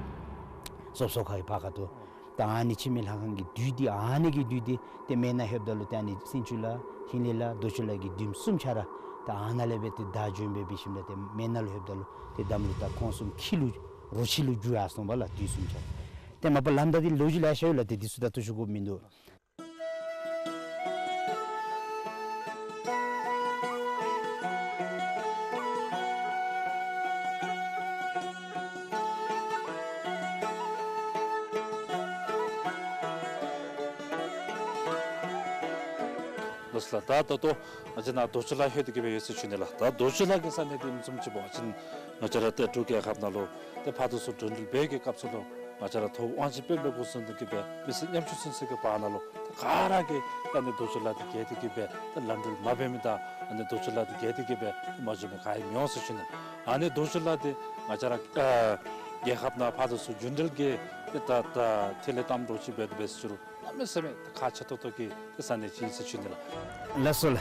སོབ་སོབ་ཁ་གི་ཕར་ཁ་ཐུག། ད་ཨ་ནི་འཆི་མེད་ལྷ་ཁང་གི་བདུད་འདི་ཨ་ནི་གི་བདུད་འདི་ཏེ་མེ་ནང་ལྷོདཔ་ད་ལུ་ཏེ་ཨ་ནི་སེང་ཆུ་ལ་ཧིང་ལས་ལ་རྡོ་གཅུང་ལ་གི་བདུདམོ་གསུམ་ཆ་ར་ད་ཨ་ནཱ་ལས་སྦེ་ཏེ་བདའ་འགྱོ་སྦེ་འབད་ཞིནམ་ལས་ཏེ་མེ་ནང་ལུ་ལྷོདཔ་ད་ལུ་ཏེ་འདམ་ལུ་ད་ཁོང་གསུམ་ཁྱི་ལུ་རོ་ཁྱི་ལུ་འགྱུར་ཡར་སོང་པ་ལགས། བདུད་གསུམ་ཆ་ར། ཏེ་མ་པ་ལམ་བདའ་འདི་ལོ་རྒྱུས་ལེ་ཤ་ཡོད་ལགས། ཏེ་འདི་ཚུ་ད་ལྟོ་ཞུ་དགོཔ་མིན་འདུག། ལགས་སོ་ལགས། ད་ད་ལྟོ་ང་བཅས་ནཱ་རྡོ་གཅུང་ལ་ལྷོད་དེ་གི་སྦེ་ཡོད་ཟེར་ཞུ་ནི་ལགས། ད་རྡོ་གཅུང་ལ་གི་ས་གནས་འདི་ཨིནམ་བཟུམ་ཅིག་འབད་བ་ཅིན་ང་བཅས་ར་ཏེ་འབྲུག་རྒྱལ་ཁབ་ནང་ལུ་ཏེ་ཕར་དང་ཚུར་འགྲོ་འགྲུལ་འབད་བའི་གི་སྐབས་སུ་ལུ་ང་བཅས་ར་ཐོག་དབང་ཆེན་དཔོན་སློབ་འགོ་བཟུང་སྟེ་གི་སྦེ་མི་སེར་ཉམ་ཆུང་ཚུན་ཚོད་ཀྱི་བར་ན་ལུ་ཏེ་ག་ར་གིས་ད་ཨ་ནི་རྡོ་གཅུང་ལ་འདི་བརྒལ་ཏེ་གི་སྦེ་ཏེ་ལམ་འགྲུལ་མ་འབད་མི་དང་ཨ་ནི་རྡོ་གཅུང་ལ་འདི་བརྒལ་ཏེ་གི་སྦེ་མ་འགྱོ་མི་ག་ཡང་མི་འོང་ཟེར་ཞུ་ནི། ཨ་ནི་རྡོ་གཅུང་ལ་འདི་ང་བཅས་ར་ཨ་རྒྱལ་ཁབ་ནང་ཕར་དང་ཚུར་རྒྱུན་འགྲུལ་གྱི་ཏེ་ད་ད་ཐིག་ལེ་གཏམ་འདྲཝ་ཅིག་འབད་དེ་འབད་ཟེར་ཞུ་རུང་གནམ་མེད་ས་མེད་ཁག་ཆེ་ཏོག་ཏོ་གི་ཏེ་ས་གནས་ཅིག་ཨིན་ཟེར་ཞུ་ནི་ལགས། ལགས་སོ་ལགས།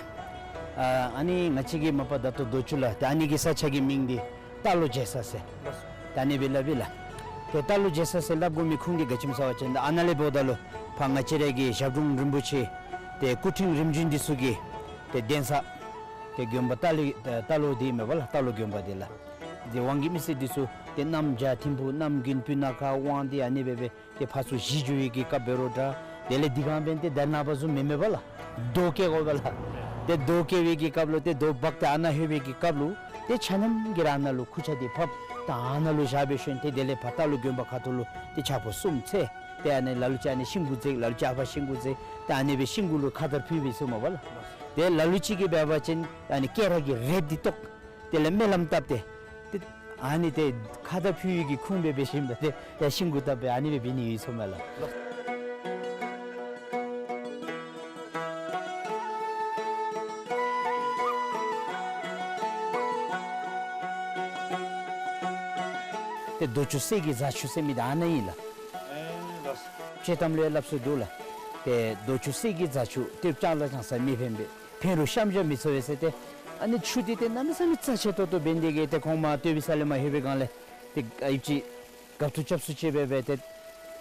ཨ་ཨ་ནི་ང་བཅས་ཀྱིས་མ་པ་ད་ལྟོ་རྡོ་གཅུང་ལ་ཏེ་ཨ་ནི་གི་ས་ཆ་གི་མིང་འདི་རྟ་ལོག་མཇལ་ས་ཟེར། ལགས་སོ། ད་ཨ་ནི་སྦེ་སླབ་ཨིན་ལགས། ཏེ་རྟ་ལོག་མཇལ་ས་ཟེར་སླབ་དགོ་མི་ཁུངས་འདི་ག་ཅི་སྨོ་ཟེར་བ་ཅིན་ད་ཨ་ནཱ་ལས་འབདཝ་ད་ལུ་ཕར་ང་བཅས་ར་གི་ཞབས་དྲུང་རིན་པོ་ཆེ་ཏེ་སྐུ་ཕྲེང་རིམ་བྱོན་འདི་ཚུ་གི་ཏེ་གདན་ས་ཏེ་དགོན་པ་རྟ་ལོག་རྟ་ལོག་འདི་མས་པ་ལགས། རྟ་ལོག་དགོན་པ་འདི་ལགས། ཏེ་དབང་གི་མི་སེར་འདི་ཚུ་ཏེ་གནམ་བྱཱར་ཐིམ་ཕུག་གནམ་དགུན་སྤུ་ན་ཁ་དབང་འདི་ཨ་ནི་སྦེ་སྦེ་ཏེ་ཕར་ཚུར་གཞིས་འགྱོ་བའི་གི་སྐབས་འབད་རུང་འདྲ། དེ་ལས་འདི་སྒང་འབདན་ཏེ་དར་ནག་པ་བཟུམ་མེན་མས་པ་ལགས། རྡོ་བཀལ་དགོ་པས་ལགས། ཏེ་རྡོ་བཀལ་བའི་གི་སྐབས་ལུ་ཏེ་རྡོ་འབག་སྟེ་ཨ་ནཱ་ལྷོད་པའི་གི་སྐབས་ལུ་ཏེ་ཆ་མཉམ་གྱིས་ར་ཨ་ནཱ་ལུ་ཁུར་ཆ་འདི་ཕབ་ད་ཨ་ནཱ་ལུ་བཞག་སྦེ་ཞིནམ་ཏེ་དེ་ལས་ཕར་རྟ་ལོག་དགོན་པ་ཁ་ཐུག་ལུ་ཏེ་ཕྱག་པོ་གསུམ་འཚལ། ཏེ་ཨ་ནི་ལ་ལུ་ཅིག་ཨ་ནི་ཤིང་གུ་འཛེགས། ལ་ལུ་ཅིག་ཨ་ཕར་ཤིང་གུ་འཛེགས། ཏེ་ཨ་ནི་སྦེ་ཤིང་གུ་ལུ་ཁ་དར་ཕུལ་བའི་ཟེར་མས་པ་ལགས། ཏེ་ལ་ལུ་ཅིག་གིས་འབད་བ་ཅིན་ཨ་ནི་སྐེ་རགས་ཀྱི་རས་འདི་བཏོག། དེ་ལས་སྨོན་ལམ་བཏབ་སྟེ་ཏེ་ཨ་ནི་ཏེ་ཁ་དར་ཕུལ་བའི་གི་ཁུངས་སྦེ་འབད་ཞིནམ་ད་ཏེ་ཡར་ཤིང་གུ་བཏབ་སྦེ་ཨ་ནི་སྦེ་འབད་ནི་ཡོད་ཟེར་མས་ལགས། ཏེ་རྡོ་གཅུང་གསེར་གྱི་རྫ་ཆུ་ཟེར་མི་འདི་ཨ་ནཱ་ཨིན་ལགས། ཅེ་གཏམ་ལུ་ཡང་སླབ་སྲོལ་འདུག་ལགས། ཏེ་རྡོ་ཆུ་གསེར་གྱི་རྫ་ཆུ་སྟོདཔ་ལྕང་ལ་ལྕང་ས་མི་ཕན་པས། ཕན་རུང་གཤམ་བཞག་མི་ཚུགས་པས་ཟེར་ཏེ། ཨ་ནི་ཆུ་འདི་ཏེ་གནམ་མེད་ས་མེད་རྩ་ཆེ་ཏོག་ཏོ་འབད་ནི་དེ་གིས་ཏེ་ཁོང་མར་སྟོད་པའི་ས་ལས་མར་ལྷོད་པའི་སྒང་ལས་ཏེ་ཨ་ཡིབ་ཅིག་གབ་ཐུག་རྐྱབ་ཚུགས་ཅིག་འབད་འབད་ཏེ་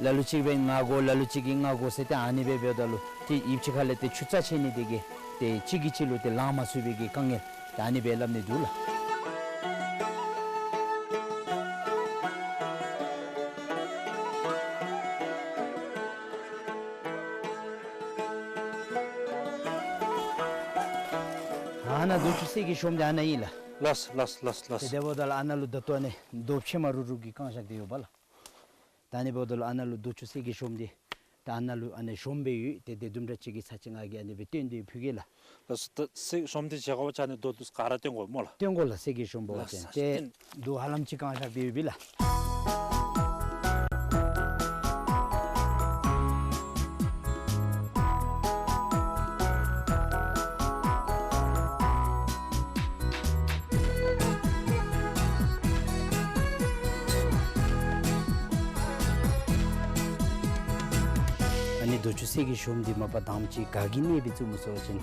ལ་ལུ་ཅིག་སྦེ་ང་དགོ་ལ་ལུ་ཅིག་གིས་ང་དགོ་ཟེར་ཏེ་ཨ་ནི་སྦེ་འབདཝ་ད་ལུ་ཏེ་ཡིབ་ཅིག་ཁ་ལས་ཏེ་ཆུ་རྩ་ཆེ་ནི་དེ་གིས་ཏེ་གཅིག་གིས་གཅིག་ལུ་ཏེ་ལང་མ་ཚུགས་པའི་གི་དཀའ་ངལ་ཏེ་ཨ་ནི་སྦེ་སླབ་ནི་འདུག་ལགས། ཨ་ནཱ་རྡོ་ཆུ་གསེར་གྱི་གཞོངམ་འདི་ཨ་ནཱ་ཨིན་ལགས། ལགས་ལགས་ལགས་ལགས། ཏེ་དེ་འབདཝ་ད་ལུ་ཨ་ནཱ་ལུ་ད་ལྟོ་ཨ་ནི་རྡོ་ཕྱེ་མ་རུབ་རུབ་ཀྱིས་བཀང་བཞག་སྟེ་ཡོད་པ་ལགས། ད་ཨ་ནི་འབདཝ་ད་ལུ་ཨ་ནཱ་ལུ་རྡོ་ཆུ་གསེར་གྱི་གཞོངམ་འདི་ད་ཨ་ནཱ་ལུ་ཨ་ནི་གཞོངམ་སྦེ་ཡོད། ཏེ་དེ་དུམ་གྲ་ཅིག་གི་ཚར་ཅིག་ང་གིས་ཨ་ནི་སྦེ་སྟོན་ཏེ་ཕུལ་གེ་ལགས། ལགས་སོ། ད་གསེར་གཞོངམ་འདི་བཞེས་དགོ་པ་ཅིན་ཨ་ནི་རྡོ་འདི་ཚུ་ག་ར་བཏོན་དགོ་སྨོ་ལགས། བཏོན་དགོ་ལགས། གསེར་གྱི་གཞོངམ་འབད་བ་ཅིན། ལགས་སོ། ཏེ་རྡོ་ཧ་ལམ་ཅིག་བཀང་བཞག་སྦེ་ཡོད་པས་ལགས། ཨ་ནི་རྡོ་ཆུ་གསེར་གྱི་གཞོངམ་འདི་མ་པ་དང་པ་ཅིག་ག་གིས་གནས་སྦེ་བཙུགས་སྨོ་ཟེར་བ་ཅིན་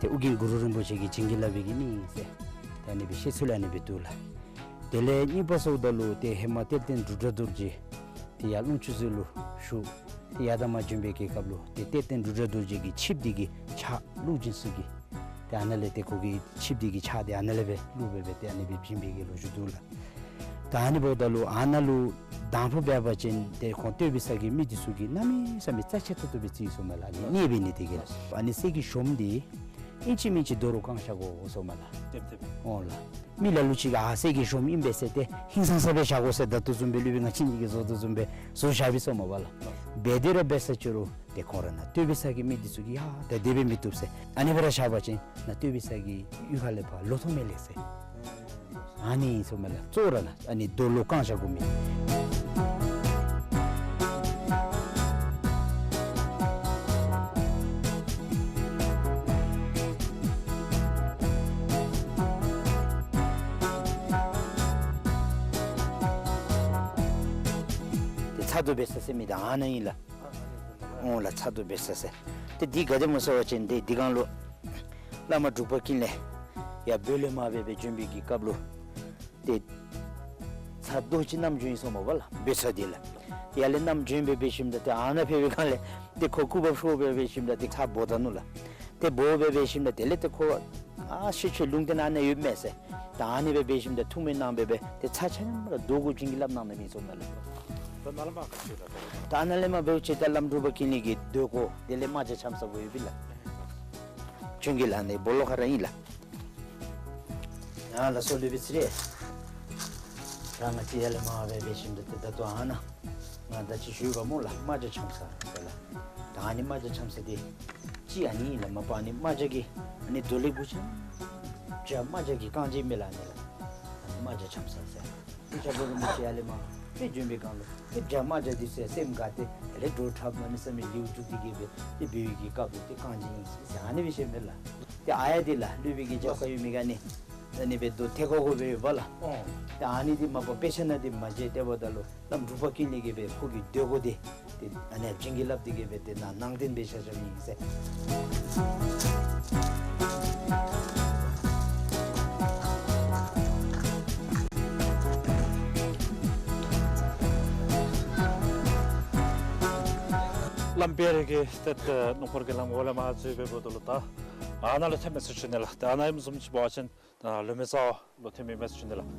ཏེ་ཨོ་རྒྱན་གུ་རུ་རིན་པོ་ཆེ་གིས་བྱིན་གྱིས་བརླབས་པའི་གི་གནས་ཨིན་ཟེར་ཏེ་ཨ་ནི་སྦེ་བཤད་ཚུལ་ཨ་ནི་སྦེ་འདུག་ལགས། དེ་ལས་གཉིས་པ་ཟེརཝ་ད་ལུ་ཏེ་ཧེ་མ་གཏེར་སྟོན་འབྲུག་སྒྲ་རྡོ་རྗེ་ཏེ་ཡར་ཀློང་ཆུ་ཟུར་ལུ་བཞུགས། ཏེ་ཡར་དང་མར་བྱོན་པའི་གི་སྐབས་ལུ་ཏེ་གཏེར་སྟོན་འབྲུག་སྒྲ་རྡོ་རྗེ་གི་ཆིབས་འདི་གི་ཕྱག་བླུགས་བྱིན་ས་གི་ཏེ་ཨ་ནཱ་ལས་ཏེ་ཁོ་གི་ཆིབས་འདི་གི་ཕྱག་འདི་ཨ་ནཱ་ལས་སྦེ་བླུགས་སྦེ་སྦེ་ཏེ་ཨ་ནི་སྦེ་བྱིན་པའི་གི་ལོ་རྒྱུས་འདུག་ལགས། ད་ཨ་ནི་འབདཝ་ད་ལུ་ཨ་ནཱ་ལུ་དང་པ་འབད་བ་ཅིན་ཏེ་ཁོང་སྟོད་པའི་ས་གི་མི་འདི་ཚུ་གིས་གནམ་མེད་ས་མེད་རྩ་ཆེ་ཏོག་ཏོ་སྦེ་བརྩི་ཡི་ཟེརཝ་མས་ལགས། ཨ་ནི་གནས་འབད་ནི་དེ་གིས་ལགས། ཨ་ནི་གསེར་གྱི་གཞོངམ་འདི་ཨིན་ཅི་མིན་ཅི་རྡོ་རུ་བཀང་བཞག་དགོ་ཟེརཝ་མས་ལགས། དེ་དེ། འོང་ལགས། མི་ལ་ལུ་ཅིག་གིས་ཨ་གསེར་གྱི་གཞོངམ་ཨིན་པས་ཟེར་ཏེ་ཧིང་སངས་ས་སྦེ་བཞག་དགོ་ཟེར་ད་ལྟོ་བཟུམ་སྦེ་སློབ་དཔོན་ང་བཅས་ཀྱིས་བཟོ་དོ་བཟུམ་སྦེ་བཟོ་བཞག་པས་ཟེརཝ་མས་པ་ལགས། འབད་དེ་ར་འབད་ས་ཅི་རུང་ཏེ་ཁོང་ར་ནཱ་སྟོད་པའི་ས་གི་མི་འདི་ཚུ་གིས་ཡ་ད་དེ་སྦེ་མི་བཏུབ་ཟེར་ཨ་ནི་སྦེ་ར་བཞག་པ་ཅིན་ནཱ་སྟོད་པའི་ས་གི་གཡུས་ཁ་ལས་ཕར་ལོ་ཐོག་མེད་ལས་ཟེར། ཨ་ནི་ཟེརཝ་མས་ལགས། གཙོ་བོ་ར་ནཱ་ཨ་ནི་རྡོ་ལུ་བཀང་བཞག་དགོ་མི། ཏེ་ཚ་རྡོ་འབད་ས་ཟེར་མི་འདི་ཨ་ནཱ་ཨིན་ལགས། འོང་ལགས། ཚ་རྡོ་འབད་ས་ཟེར། ཏེ་འདི་ག་དེ་སྨོ་ཟེར་བ་ཅིན་ཏེ་འདི་སྒང་ལུ་བླ་མ་འབྲུག་པ་ཀུན་ལེགས་ཡར་བོད་ལས་མར་སྦེ་སྦེ་བྱོན་པའི་གི་སྐབས་ལུ་ཏེ་ཚ་རྡོ་ཅིག་བསྣམས་བྱོན་ཡི་ཟེརཝ་མས་པ་ལགས། འབད་ས་འདི་ལགས། ཡར་ལས་བསྣམས་བྱོན་སྦེ་འབད་ཞིནམ་ད་ཏེ་ཨ་ནཱ་ཕེབས་པའི་སྒང་ལས་ཏེ་ཁོ་སྐུ་འབག་ཤོར་སྦེ་འབད་ཞིནམ་ད་ཏེ་ཚ་འབོ་ད་ནུག་ལགས། ཏེ་འབོ་སྦེ་འབད་ཞིནམ་ད་དེ་ལས་ཏེ་ཁོ་ཨ་ཤི་ཆོས་ལུང་བསྟན་ཨ་ནཱ་ཡོདཔ་མས་ཟེར། ད་ཨ་ནི་སྦེ་འབད་ཞིནམ་ད་ཐུགས་སྨོན་གནང་སྦེ་སྦེ་ཏེ་ཚ་ཆ་མཉམ་ར་རྡོ་གུ་བྱིན་གྱིས་བརླབས་གནང་ནི་མས་ཟེརཝ་མས་ལགས། ད་ནཱ་ལས་མར་འབདཝ་ཅིག་ད་བླམ་འབྲུག་པ་ཀུན་ལེགས་ཀྱི་སྡོད་སྒོ་དེ་ལས་རྨ་བྱ་འཆམ་ས་སྦེ་ཡོད་པས་ལགས། བྱིན་གྱིས་བརླབས་ནི་སྦོ་ལོགས་ཁར་ཨིན་ལགས། ཡ་ལགས་སོ་སློབ་དཔོན་ཚེ་རིང་། ད་ང་བཅས་ཡར་ལས་མར་སྦེ་འབད་ཞིནམ་ད་ཏེ་ད་ལྟོ་ཨ་ནཱ་ང་ད་ཅི་ཞུ་བ་སྨོ་ལགས། རྨ་བྱ་འཆམ་ས་ཟེར་ལགས། ད་ཨ་ནི་རྨ་བྱ་འཆམ་ས་འདི་ཅིག་ཨ་ནི་ཨིན་ལགས། མ་པ་ཨ་ནི་རྨ་བྱ་གི་ཨ་ནི་རྡོ་ལེབ་གུ་ཅིག་བྱ་རྨ་བྱ་གི་རྐང་རྗེས་མས་ལགས། ཨ་ནི་ལགས། ཨ་ནི་རྨ་བྱ་འཆམ་ས་ཟེར། ཏེ་ཆ་བོ་རིན་པོ་ཆེ་ཡར་ལས་མར་སྦེ་བྱོན་པའི་སྒང་ལུ་ཏེ་བྱ་རྨ་བྱ་འདི་ཚུ་ཡང་སེམས་དགའ་སྟེ་དེ་ལས་བྲོ་འཁྲབ་གནམ་མེད་ས་མེད་ལེའུ་རྒྱུག་སྟེ་གི་སྦེ་ཏེ་འབད་བའི་གི་སྐབས་ལུ་ཏེ་རྐང་རྗེས་ཨིན་ཟེར་ཨ་ནི་སྦེ་བཤདཔ་མས་ལགས། ཏེ་ཨ་ཡ་འདི་ལགས་སློབ་དཔོན་གྱི་རྒྱབ་ཁར་ཡོད་མི་ག་ནི་ཨ་ནི་སྦེ་རྡོ་ཐེ་ཁོག་ཁོག་སྦེ་ཡོད་པ་ལགས། ཨོ། ཏེ་ཨ་ནི་འདི་མ་པ་དཔེ་ཆ་ནང་འདི་མ་མཇལ། དེ་འབདཝ་ད་ལུ་བླམ་འབྲུག་པ་ཀུན་ལེགས་ཀྱིས་སྦེ་ཁོ་གི་སྡོད་སྒོ་འདི་ཏེ་ཨ་ནི་བྱིན་གྱིས་བརླབས་ཏེ་གི་སྦེ་ཏེ་ནཱ་ནང་རྟེན་སྦེ་བཞག་བཞགཔ་ཨིན་ཟེར། བླམ་དཔལ་རི་གི་ཏེ་ཏེ་ནུབ་སྒོར་གྱི་ལམ་འོག་ལས་མར་འཛུལ་སྦེ་འབདཝ་ད་ལུ་ད་ཨ་ནཱ་ལུ་ཐོནམ་མས་ཟེར་ཞུ་ནི་ལགས། ཏེ་ཨ་ནཱ་ཨིནམ་བཟུམ་ཅིག་འབད་བ་ཅིན་ད་ལུ་མེ་ས་ལུ་ཐོནམ་མས་ཟེར་ཞུ་ནི་ལགས།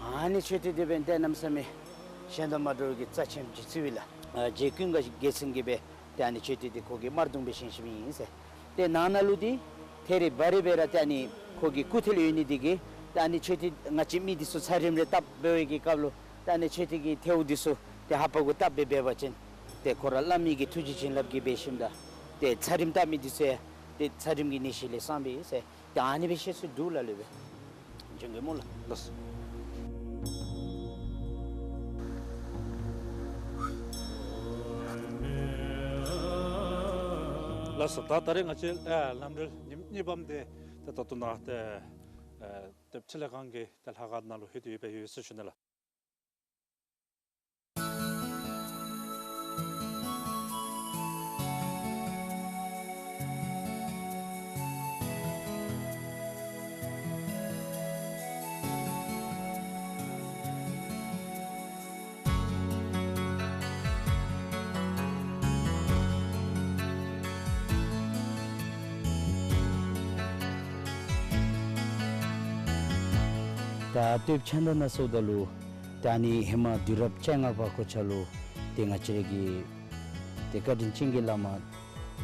ཨ་ནི་མཆོད་རྟེན་འདི་འབདན་ཏེ་གནམ་མེད་ས་མེད་གཞན་དང་མ་འདྲཝ་གི་རྩ་ཆེན་ཅིག་བརྩི་བས་ལགས། ཨ་རྗེ་ཀུན་དགའ་རྒྱལ་མཚན་གྱིས་སྦེ་ཏེ་ཨ་ནི་མཆོད་རྟེན་འདི་ཁོ་གིས་དམར་གདུང་སྦེ་བཞེངས་བཞེངསམ་ཨིན་ཟེར། ཏེ་ནང་ན་ལུ་འདི་ཐད་རི་འབའ་རི་སྦེ་ར་ཏེ་ཨ་ནི་ཁོ་གི་སྐུ་ཐད་ལུ་ཡོད་ནི་འདི་གིས་ཏེ་ཨ་ནི་མཆོད་རྟེན་ང་བཅས་མི་འདི་ཚུ་ཚ་རིམས་རེ་བཏབ་འབད་བའི་གི་སྐབས་ལུ་ཏེ་ཨ་ནི་མཆོད་རྟེན་གྱི་ཐད་འོག་འདི་ཚུ་ཏེ་ལྷ་པ་གུ་བཏབ་སྦེ་འབད་བ་ཅིན་ཏེ་ཁོ་ར་བླ་མའི་གི་ཐུགས་རྗེ་བྱིན་རླབས་ཀྱིས་འབད་ཞིནམ་ད་ཏེ་ཚ་རིམས་བཏབ་མི་འདི་ཚུ་ཡང་ཏེ་ཚ་རིམས་ཀྱི་ནད་གཞི་ལས་སངས་པས་ཟེར། ཏེ་ཨ་ནི་སྦེ་བཤད་སྲོལ་འདུག་ལགས་སློབ་དཔོན། བྱིན་གྱིས་སྨོ་ལགས། ལགས་སོ། ལགས་སོ། ད་ད་རེས་ང་བཅས་ཨ་ལམ་འགྲུལ་ཉིནམ་གཉིས་པམ་འདི་ ཏེ་ད་ལྟོ་ནཱ་ཏེ་ཨེ་ཏེ་ཕྱི་ལས་ཁང་གི་ཏེ་ལྷ་ཁང་ནང་ལུ་ལྷོད་དེ་ཡོདཔ་ཡོད་ཟེར་ཞུ་ནི་ལགས། ད་སྟོདཔ་ཕྱག་མདའ་ནང་སོངམ་ད་ལུ་ད་ཨ་ནི་ཧེ་མ་དུས་རབས་བཅོ་ལྔ་པ་གོ་ཆ་ལུ་ཏེ་ང་བཅས་ར་གི་ཏེ་བཀའ་དྲིན་ཅན་གྱི་བླ་མ་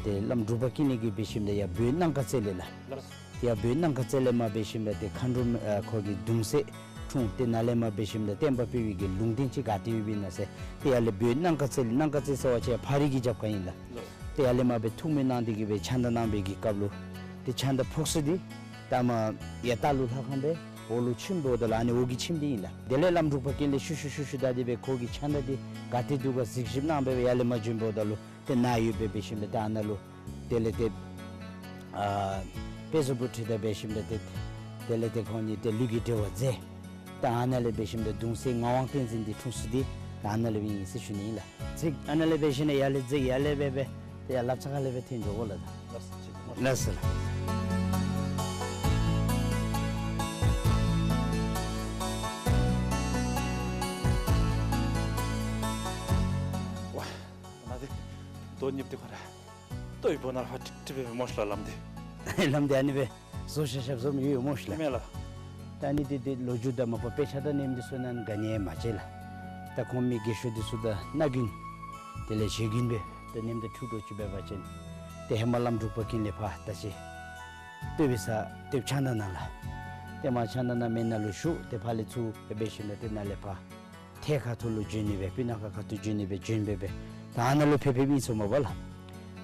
ཏེ་བླམ་འབྲུག་པ་ཀུན་ལེགས་ཀྱིས་འབད་ཞིནམ་ད་ཡར་བོད་གནམ་ཁ་རྩེ་ལས་ལགས། ལགས། ཡར་བོད་གནམ་ཁ་རྩེ་ལས་མར་འབད་ཞིནམ་ད་ཏེ་མཁའ་འགྲོ་ཨ་ཁོ་གི་གདུང་སྲས་འཁྲུངས། ཏེ་ནཱ་ལས་མར་འབད་ཞིནམ་ད་བསྟན་པ་སྤེལ་བའི་གི་ལུང་བསྟན་ཅིག་ག་ཏེ་ཡོདཔ་ཨིན་ན་ཟེར། ཏེ་ཡར་ལས་བོད་གནམ་ཁ་རྩེ་ལས། གནམ་ཁ་རྩེ་ཟེར་བ་ཅིན་ཕག་རི་གི་རྒྱབ་ཁར་ཨིན་ལགས། ལགས། ཏེ་ཡར་ལས་མར་སྦེ་ཐུགས་སྨོན་གནང་སྟེ་གི་སྦེ་ཕྱག་མདའ་གནང་བའི་གི་སྐབས་ལུ་ཏེ་ཕྱག་མདའ་ཕོག་ས་འདི་ད་མར་ཡར་ལྟག་ལུ་ལྷ་ཁང་སྦེ་འོག་ལུ་ཁྱིམ་འབདཝ་ད་ལུ་ཨ་ནི་འོག་གི་ཁྱིམ་འདི་ཨིན་ལགས། དེ་ལས་བླམ་འབྲུག་པ་ཀུན་ལེགས་ཤུལ་ཤུལ་ཤུལ་ཤུལ་བདའ་སྟེ་སྦེ་ཁོ་གི་ཕྱག་མདའ་འདི་ག་ཏེ་འདུག་ག་གཟིགས་ཞིབ་གནང་སྦེ་སྦེ་ཡར་ལས་མར་བྱོན་འབདཝ་ད་ལུ་ཏེ་ནཱ་ཡོདཔ་སྦེ་འབད་ཞིནམ་ད་ཏེ་ཨ་ནཱ་ལུ་དེ་ལས་ཏེ་ཨ་དཔེ་བཟང་པོ་ཁྲིད་དེ་འབད་ཞིནམ་ད་ཏེ་དེ་ལས་ཏེ་ཁོང་གཉིས་ཏེ་ལུས་ཀྱི་འབྲེལ་བ་མཛད། ད་ཨ་ནཱ་ལས་འབད་ཞིནམ་ད་གདུང་སྲས་ངག་དབང་བསྟན་འཛིན་འདི་འཁྲུངས་ས་འདི་ད་ཨ་ནཱ་ལས་སྦེ་ཨིན་ཟེར་ཞུ་ནི་ཨིན་ལགས། ཅིག་ཨ་ནཱ་ལས་འབད་ཞིནམ་ད་ཡར་ལས་ཅིག་ཡར་ལས་སྦེ་སྦེ་ཏེ་ཡར་ལགཔ་རྩ་ཁ་ལས་སྦེ་འཐོན་འགྱོ་དགོ་ལགས། ད་ལགས་སོ། ལགས་སོ་ལགས། ཝ་ནཱ་འདི་དོ་ཉིབ་འདི་ཁོ་ར་ལྟོ་ཡི་སྦུག་ནང་ཕར་ཀྲིག་ཀྲི་སྦེ་སྦེ་སྨོ་ཤ་ལགས་ལམ་འདི། ལམ་འདི་ཨ་ནི་སྦེ་བཟོ་ཤ་ཤ་བཟོ་མི་ཡོད་སྨོ་ཤ་ལགས། མེན་ལགས། ད་ཨ་ནི་འདི་འདི་ལོ་རྒྱུས་དང་མ་པ་དཔེ་ཆ་དང་ཨ་ནེམ་འདི་ཚུ་ནང་ག་ནི་ཡང་མ་མཇལ་ལགས། ད་ཁོང་མི་རྒས་ཤོས་འདི་ཚུ་དང་སྣ་རྒྱུན་དེ་ལས་བཞེས་རྒྱུན་སྦེ་ད་ཨ་ནེམ་འདི་འཁྲུག་འགྱོ་ཅི་འབད་བ་ཅིན་ཏེ་ཧེ་མ་བླམ་འབྲུག་པ་ཀུན་ལེགས་ཕར་ད་ཅི་སྟོད་པའི་ས་སྟོདཔ་ཕྱག་མདའ་ནང་ལགས། ཏེ་མར་ཕྱག་མདའ་ནང་མེན་ནང་ལུ་བཞུགས། ཏེ་ཕར་ལས་ཚུར་ཏེ་འབད་ཞིནམ་ད་ཏེ་ནཱ་ལས་ཕར་ཐེད་ཁ་ཐུག་ལུ་བྱོན་ནི་སྦེ་སྤུ་ན་ཁ་ཁ་ཐུག་བྱོན་ནི་སྦེ་བྱོན་སྦེ་སྦེ་ད་ཨ་ནཱ་ལུ་ཕེབས་ཕེབསཔ་ཨིན་ཟེར་སྨོ་པ་ལགས།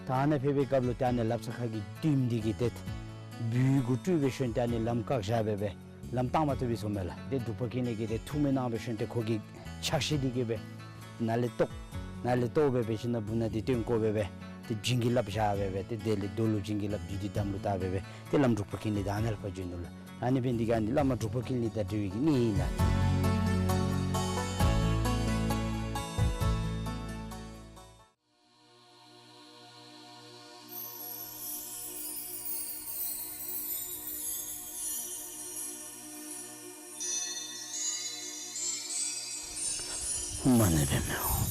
ད་ཨ་ནཱ་ཕེབས་པའི་སྐབས་ལུ་ཏེ་ཨ་ནི་ལགཔ་རྩ་ཁ་གི་ཏིམ་འདི་གིས་ཏེ་སྦུལ་གུ་སྤྲུལ་སྦེ་ཞོན་ཏེ་ཨ་ནི་ལམ་བཀག་བཞག་སྦེ་སྦེ་ལམ་བཏང་མ་བཏུབ་པས་ཟེར་སྨོ་ལགས། ཏེ་འབྲུག་པ་ཀུན་ལེགས་ཀྱིས་ཏེ་ཐུགས་སྨོན་གནང་སྦེ་ཞིནམ་ཏེ་ཁོ་གི་ཕྱག་ཤེལ་འདི་གིས་སྦེ་ནཱ་ལས་བཏོག་ནཱ་ལས་བཏོག་སྦེ་འབད་ཞིནམ་སྦུག་ན་འདི་སྟོན་བཀོ་སྦེ་སྦེ་ཏེ་བྱིན་གྱིས་བརླབས་བཞག་སྦེ་སྦེ་ཏེ་དེ་ལས་རྡོ་ལུ་བྱིན་གྱིས་བརླབས་བདུད་འདི་དམ་ལུ་བཏགས་སྦེ་སྦེ་ཏེ་བླམ་འབྲུག་པ་ཀུན་ལེགས་ད་ཨ་ནཱ་ལས་ཕར་བྱོན་ནུག་ལགས། ཨ་ནི་འབད་ནི་འདི་གིས་ཨ་ནི་བླ་མ་འབྲུག་པ་ཀུན་ལེགས་དང་འབྲེལ་བའི་གི་གནས་ཨིན་ལགས། མ་ཎི་འབད་མི་འོང་།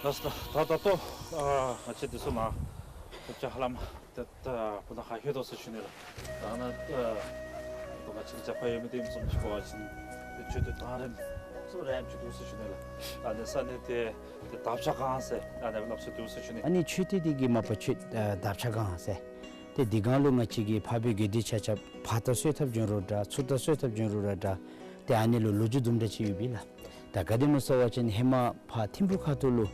ལགས་སོ། ད་ད་ལྟོ་ཨ་ང་བཅས་འདི་ཚུ་ནཱ་ད་ཅི་ཧ་ལམ་ཏེ་ད་སྤུ་ན་ཁ་ལྷོད་དོ་ཟེར་ཞུ་ནི་ལགས། ད་ནཱ་ད་ད་ང་བཅས་ཀྱི་རྒྱབ་ཁར་ཡོད་མི་འདི་བཟུམ་ཅིག་འབད་བ་ཅིན་ཏེ་མཆོད་རྟེན་གདང་རིངམ་ཚུ་རེ་རེ་ཅིག་འདུག་ཟེར་ཞུ་ནི་ལགས། ཨ་ནི་ས་གནས་འདི་ཏེ་དབ་ཆ་སྒང་ཟེར་ཨ་ནི་སླབ་སྲོལ་འདུག་ཟེར་ཞུ་ནི། ཨ་ནི་མཆོད་རྟེན་འདི་གི་མ་པ་མཆོད་ཨ་དབ་ཆ་སྒང་ཟེར། ཏེ་འདི་སྒང་ལུ་ང་བཅས་ཀྱི་འཕགས་པའི་དགེ་འདུན་ཆ་ཁྱབ་ཕར་ད་གསོལ་ཐབ་བྱོན་རུང་འདྲ་ཚུར་ད་གསོལ་ཐབ་བྱོན་རུང་ར་འདྲ་ཏེ་ཨ་ནི་ལུ་ལོ་རྒྱུས་དུམ་གྲ་ཅིག་ཡོད་པས་ལགས། ད་ག་དེ་སྨོ་ཟེར་བ་ཅིན་ཧེ་མ་ཕར་ཐིམ་ཕུག་ཁ་ཐུག་ལུ་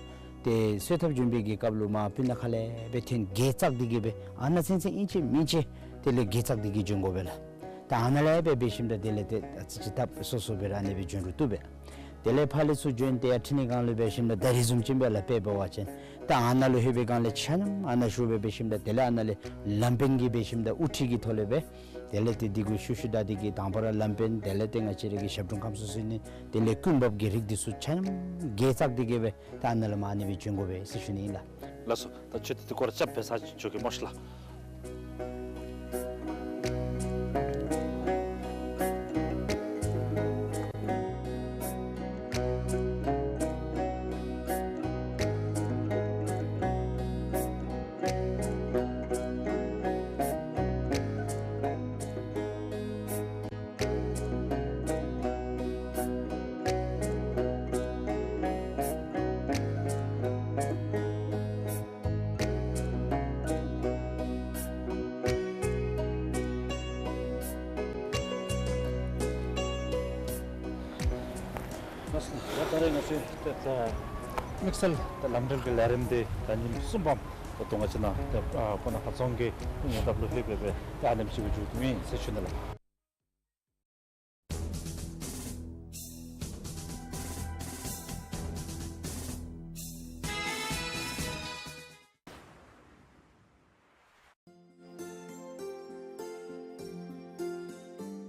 ཏེ་གསོལ་ཐབ་བྱོན་པའི་གི་སྐབས་ལུ་མར་སྤུ་ན་ཁ་ལས་སྦེ་ཐོན་གེ་བཙག་སྟེ་གི་སྦེ་ཨ་ནཱ་ཚུན་ཚོད་ཨིན་ཅི་མིན་ཅི་དེ་ལས་གེ་བཙག་སྟེ་གི་བྱོན་དགོ་པས་ལགས། ད་ཨ་ནཱ་ལས་སྦེ་འབད་ཞིནམ་ད་དེ་ལས་ཏེ་ཨ་ཙི་ཅིག་ཐབས་སོ་སོ་སྦེ་ར་ཨ་ནི་སྦེ་བྱོན་རུང་བཏུབ་པས། དེ་ལས་ཕར་ལས་ཚུར་བྱོན་ཏེ་ཡར་ཁྲི་ནི་སྒང་ལུ་འབད་ཞིནམ་ད་ད་རིས་བཟུམ་ཅིག་སྦེ་ལགས་དཔེ་འབད་བ་ཅིན་ད་ཨ་ནཱ་ལུ་ལྷོད་པའི་སྒང་ལས་ཆ་མཉམ་ཨ་ནཱ་བཞུགས་སྦེ་འབད་ཞིནམ་ད་དེ་ལས་ཨ་ནཱ་ལས་ལམ་དཔོན་གྱིས་འབད་ཞིནམ་ད་དབུ་ཁྲིད་ཀྱི་ཐོག་ལས་སྦེ་དེ་ལས་ཏེ་འདི་གུ་ཤུལ་ཤུལ་བདའ་སྟེ་གི་དང་པ་ར་ལམ་དཔོན་དེ་ལས་ཏེ་ང་བཅས་ར་གི་ཞབས་དྲུང་ཁམས་གསུམ་ཟེར་ནི་དེ་ལས་ཀུན་འབབ་ཀྱི་རིགས་འདི་ཚུ་ཆ་མཉམ་གེ་བཙག་སྟེ་གི་སྦེ་ད་ཨ་ནཱ་ལས་མར་ཨ་ནི་སྦེ་བྱོན་དགོ་པས་ཟེར་ཞུ་ནི་ཨིན་ལགས། ལགས་སོ། ད་མཆོད་རྟེན་འདི་སྐོར་ར་རྐྱབ་འབད་ས་ཅིག་འགྱོ་གེ་སྨོ་ཤ་ལགས། ད་ད་རེས་ང་བཅས་ཏེ་ད་དམིགས་བསལ་ཏེ་ལམ་འགྲུལ་གྱི་ལས་རིམ་འདི་ད་ཉིནམ་གསུམ་པམ་ད་ལྟོ་ང་བཅས་ནཱ་ཏེ་ཨ་སྤུ་ན་ཁ་རྫོང་གི་ཉེ་འདབས་ལུ་ལྷོད་སྦེ་སྦེ་ཏེ་ཨ་ནེམ་ཅིག་སྦེ་མཇུག་བསྡུཝ་ཨིན་ཟེར་ཞུ་ནི་ལགས།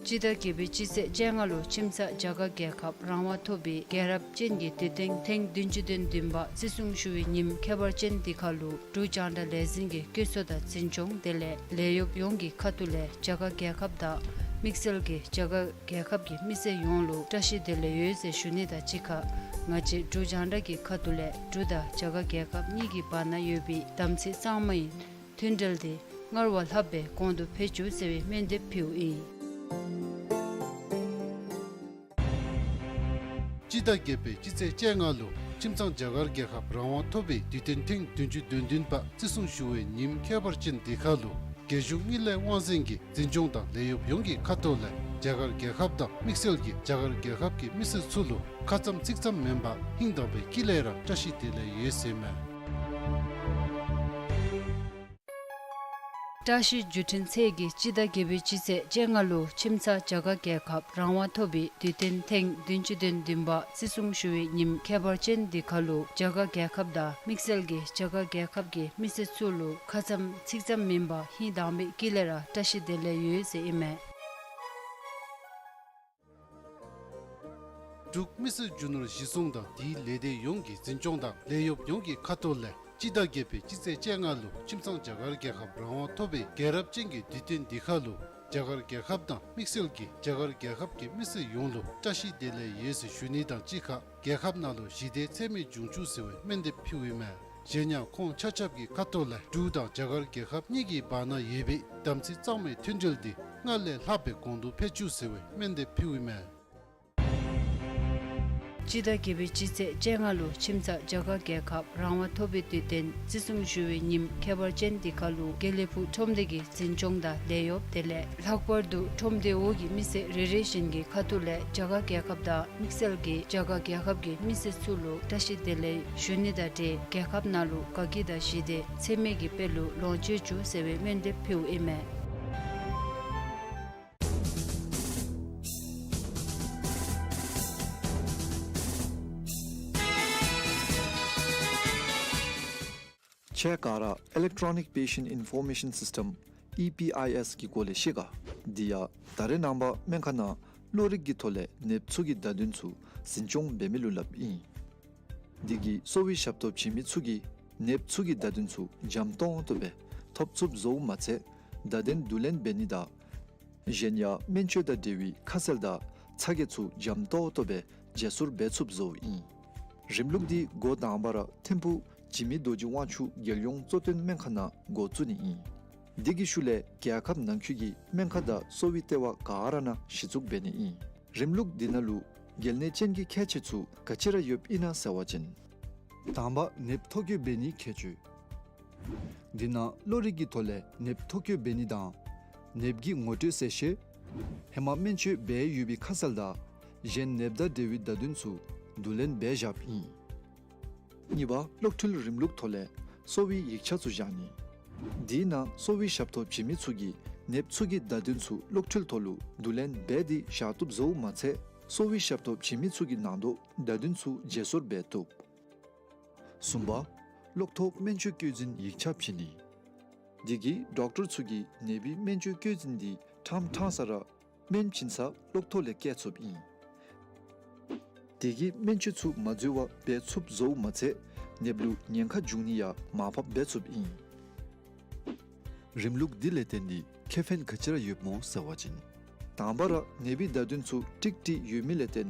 སྤྱི་ཟླ་བརྒྱད་པའི་སྤྱི་ཚེས་བཅོ་ལྔ་ལུ་ཁྱིམ་ཚང་རྒྱ་གར་རྒྱལ་ཁབ་རང་དབང་ཐོབ་པའི་རྒྱལ་རབས་ཅན་གྱི་དུས་སྟོན་ཐེངས་བདུན་ཅུ་དོན་བདུན་པ་བརྩི་སྲུང་ཞུ་བའི་ཉིནམ་ཁྱད་པར་ཅན་འདི་ཁར་ལུ་འབྲུག་རྒྱང་བསྒྲགས་ལས་འཛིན་གྱི་བཀོད་ཚོགས་དང་འཛིན་སྐྱོང་དེ་ལས་ལས་གཡོགཔ་ཡོངས་ཀྱི་ཁ་ཐུག་ལས་རྒྱ་གར་རྒྱལ་ཁབ་དང་དམིགས་བསལ་གྱིས་རྒྱ་གར་རྒྱལ་ཁབ་ཀྱི་མི་སེར་ཡོངས་ལུ་བཀྲ་ཤིས་བདེ་ལེགས་ཡོད་ཟེར་ཞུ་ནི་དང་གཅིག་ཁར་ང་བཅས་འབྲུག་རྒྱང་བསྒྲགས་ཀྱི་ཁ་ཐུག་ལས་འབྲུག་དང་རྒྱ་གར་རྒྱལ་ཁབ་གཉིས་ཀྱི་བར་ན་ཡོད་པའི་དམ་ཚིག་གཙང་མའི་མཐུན་འབྲེལ་དེ་སྔར་བ་ལྷག་པའི་གོང་དུ་འཕེལ་བཅུག་ཟེར་བའི་སྨོན་འདེབས་ཕུལཝ་ཨིན། སྤྱི་ཟླ་བརྒྱད་པའི་སྤྱི་ཚེས་བཅོ་ལྔ་ལུ་ཁྱིམ་ཚང་རྒྱ་གར་རྒྱལ་ཁབ་རང་དབང་ཐོབ་པའི་དུས་སྟོན་ཐེངས་བདུན་ཅུ་དོན་བདུན་པ་བརྩི་སྲུང་ཞུ་བའི་ཉིནམ་ཁྱད་པར་ཅན་འདི་ཁར་ལུ་རྒྱལ་གཞུང་དངུལ་ལས་དབང་འཛིན་གྱི་འཛིན་སྐྱོང་དང་ལས་གཡོགཔ་ཡོངས་ཀྱི་ཁ་ཐུག་ལས་རྒྱ་གར་རྒྱལ་ཁབ་དང་དམིགས་བསལ་གྱིས་རྒྱ་གར་རྒྱལ་ཁབ་ཀྱི་མི་སེར་ཚུ་ལུ་ཁ་ཙམ་ཚིག་ཙམ་མེན་པར་ཧིང་དྭངས་པའི་དཀྱིལ་ལས་ར་བཀྲ་ཤིས་བདེ་ལེགས་ཡོད་ཟེར་མས། བཀྲ་ཤིས་བརྒྱུད་འཕྲིན་ཚད་ཀྱིས་སྤྱི་ཟླ་བརྒྱད་པའི་སྤྱི་ཚེས་བཅོ་ལྔ་ལུ་ཁྱིམ་ཚང་རྒྱ་གར་རྒྱལ་ཁབ་རང་དབང་ཐོབ་པའི་དུས་སྟོན་ཐེངས་བདུན་ཅུ་དོན་བདུན་པ་བརྩི་སྲུང་ཞུ་བའི་ཉིནམ་ཁྱད་པར་ཅན་འདི་ཁར་ལུ་རྒྱ་གར་རྒྱལ་ཁབ་དང་དམིགས་བསལ་གྱིས་རྒྱ་གར་རྒྱལ་ཁབ་ཀྱི་མི་སེར་ཚུ་ལུ་ཁ་ཙམ་ཚིག་ཙམ་མེན་པར་ཧིང་དྭངས་པའི་དཀྱིལ་ལས་ར་བཀྲ་ཤིས་བདེ་ལེགས་ཡོད་ཟེར་ཨིན་མས། འབྲུག་མི་སེར་རྒྱུ་ནོར་གཞི་བཟུང་དང་དེའི་ལས་སྡེ་ཡོངས་ཀྱི་འཛིན་སྐྱོང་དང་ལས་གཡོགཔ་ཡོངས་ཀྱི་ཁ་ཐུག་ལས་སྤྱི་ཟླ་བརྒྱད་པའི་སྤྱི་ཚེས་བཅོ་ལྔ་ལུ་ཁྱིམ་ཚང་རྒྱ་གར་རྒྱལ་ཁབ་རང་དབང་ཐོབ་པའི་རྒྱལ་རབས་ཅན་གྱི་དུས་སྟོན་འདི་ཁར་ལུ་རྒྱ་གར་རྒྱལ་ཁབ་དང་དམིགས་བསལ་གྱིས་རྒྱ་གར་རྒྱལ་ཁབ་ཀྱི་མི་སེར་ཡོངས་ལུ་བཀྲ་ཤིས་བདེ་ལེགས་ཡོད་ཟེར་ཞུ་ནི་དང་གཅིག་ཁར་རྒྱལ་ཁབ་ནང་ལུ་ཞི་བདེ་འཚེ་མེད་འབྱུང་བཅུག་ཟེར་བའི་སྨོན་འདེབས་ཕུལཝ་ཨིན་མས། གཞན་ཡང་ཁོང་ཆ་ཁྱབ་ཀྱི་ཁ་ཐུག་ལས་འབྲུག་དང་རྒྱ་གར་རྒྱལ་ཁབ་གཉིས་ཀྱི་བར་ན་ཡོད་པའི་དམ་ཚིག་གཙང་མའི་མཐུན་འབྲེལ་འདི་སྔར་ལས་ལྷག་པའི་གོང་དུ་འཕེལ་བཅུག་ཟེར་བའི་སྨོན་འདེབས་ཕུལཝ་ཨིན་མས། སྤྱི་ཟླ་བརྒྱད་པའི་སྤྱི་ཚེས་བཅོ་ལྔ་ལུ་ཁྱིམ་ཚང་རྒྱ་གར་རྒྱལ་ཁབ་རང་དབང་ཐོབ་པའི་དུས་སྟོན་བརྩི་སྲུང་ཞུ་བའི་ཉིནམ་ཁྱད་པར་ཅན་འདི་ཁར་ལུ་དགེ་ལེགས་ཕུག་ཁྲོམ་སྡེ་གི་འཛིན་སྐྱོང་དང་ལས་གཡོགཔ་དེ་ལས་ལྷག་པར་དུ་ཁྲོམ་སྡེ་འོག་གི་མི་སེར་རེ་རེ་བཞིན་གྱི་ཁ་ཐུག་ལས་རྒྱ་གར་རྒྱལ་ཁབ་དང་དམིགས་བསལ་གྱིས་རྒྱ་གར་རྒྱལ་ཁབ་ཀྱི་མི་སེར་ཚུ་ལུ་བཀྲ་ཤིས་བདེ་ལེགས་ཞུ་ནི་དང་འབྲེལ་རྒྱལ་ཁབ་ནང་ལུ་དགའ་སྐྱིད་དང་ཞི་བདེ་འཚེ་མེད་ཀྱི་དཔལ་ལུ་ལོངས་སྤྱོད་བཅུག་ཟེར་བའི་སྨོན་འདེབས་ཕུལཝ་ཨིན་མས། ཁྱེད་ག་ར་Electronic Patient Information System E P I S གི་སྐོར་ལས་ཤེས་ག། འདི་ཡང་ད་རེས་ནངས་པ་སྨན་ཁང་ནང་གློག་རིག་གི་ཐོག་ལས་ནདཔ་ཚུ་གི་བརྡ་དོན་ཚུ་འཛིན་སྐྱོང་འབད་མི་ལུ་སླབ་ཨིན། འདི་གིས་གསོ་བའི་ཞབས་ཏོག་བྱིན་མི་ཚུ་གིས་ནདཔ་ཚུ་གི་བརྡ་དོན་ཚུ་འཇམ་ཏོང་ཏོ་སྦེ་ཐོབ་ཚུགསཔ་བཟོཝ་མ་ཚད་བརྡ་དོན་བསྡུ་ལེན་འབད་ནི་དང་གཞན་ཡང་སྨན་བཅོས་དང་འབྲེལ་བའི་ཁ་གསལ་དང་ཚ་གྱང་ཚུ་འཇམ་ཏོང་ཏོ་སྦེ་བརྗེ་སོར་འབད་ཚུགསཔ་བཟོཝ་ཨིན། རིམ་ལུགས་འདི་འགོ་དང་པ་ར་ཐིམ་ཕུག་འཇིགས་མེད་རྡོ་རྗེ་དབང་ཕྱུག་རྒྱལ་ཡོངས་གཙོ་བསྟེན་སྨན་ཁང་ནང་འགོ་བཙུགས་ནི་ཨིན། འདི་གི་ཤུལ་ལས་རྒྱལ་ཁབ་ནང་འཁོད་ཀྱི་སྨན་ཁང་དང་གསོ་བའི་ལྟེ་བ་ག་ར་ནང་གཞི་བཙུགས་འབད་ནི་ཨིན། རིམ་ལུགས་འདི་ནང་ལུ་གལ་གནད་ཅན་གྱི་ཁྱད་ཆོས་ཚུ་ག་ཅི་ར་ཡོདཔ་ཨིན་ན་ཟེར་བ་ཅིན། དང་པ་ནདཔ་ཐོ་བཀོད་འབད་ནིའི་ཁྱད་ཆོས། འདི་ནང་གློག་རིག་གི་ཐོག་ལས་ནདཔ་ཐོ་བཀོད་འབད་ནི་དང་ནདཔ་གི་ངོ་སྤྲོད་གསལ་བཤད། ཧེ་མ་སྨན་བཅོས་འབད་ཡོད་པའི་ཁ་གསལ་དང་གཞན་ནདཔ་དང་འབྲེལ་བའི་བརྡ་དོན་ཚུ་བསྡུ་ལེན་འབད་བཞགཔ་ཨིན། གཉིས་པ་གློག་འཕྲུལ་རིམ་ལུགས་ཐོག་ལས་གསོ་བའི་ཡིག་ཆ་ཚུ་བཞག་ནི། འདི་ནང་གསོ་བའི་ཞབས་ཏོག་བྱིན་མི་ཚུ་གིས་ནདཔ་ཚུ་གི་བརྡ་དོན་ཚུ་གློག་འཕྲུལ་ཐོག་ལུ་བསྡུ་ལེན་འབད་དེ་བཞག་བཏུབ་བཟོཝ་མ་ཚད་གསོ་བའི་ཞབས་ཏོག་བྱིན་མི་ཚུ་གི་ནང་དོག་བརྡ་དོན་ཚུ་བརྗེ་སོར་འབད་བཏུབ། གསུམ་པ་གློག་ཐོག་སྨན་བཅོས་བཀོད་འཛིན་ཡིག་ཆ་བྱིན་ནི། འདི་གིས་ཌོག་ཊར་ཚུ་གིས་ནདཔའི་སྨན་བཅོས་བཀོད་འཛིན་འདི་ཕྲང་ཕྲང་ས་ར་སྨན་བྱིན་ས་གློག་ཐོག་ལས་བཀལ་ཚུགསཔ་ཨིན། དེ་གིས་སྨན་བཅོས་ཚུ་མ་འཛོལ་བར་འབད་ཚུགསཔ་བཟོཝ་མ་ཚད་ནདཔ་ལུ་ཉེན་ཁ་འབྱུང་ནི་ཡང་མར་ཕབ་འབད་ཚུགསཔ་ཨིན། རིམ་ལུགས་འདི་ལས་བརྟེན་ཏེ་ཁེ་ཕན་ག་ཅི་ར་ཡོདཔ་སྨོ་ཟེར་བ་ཅིན། དང་པ་ར་ནདཔའི་བརྡ་དོན་ཚུ་ཀྲིག་ཀྲི་ཡོད་མི་ལས་བརྟེན་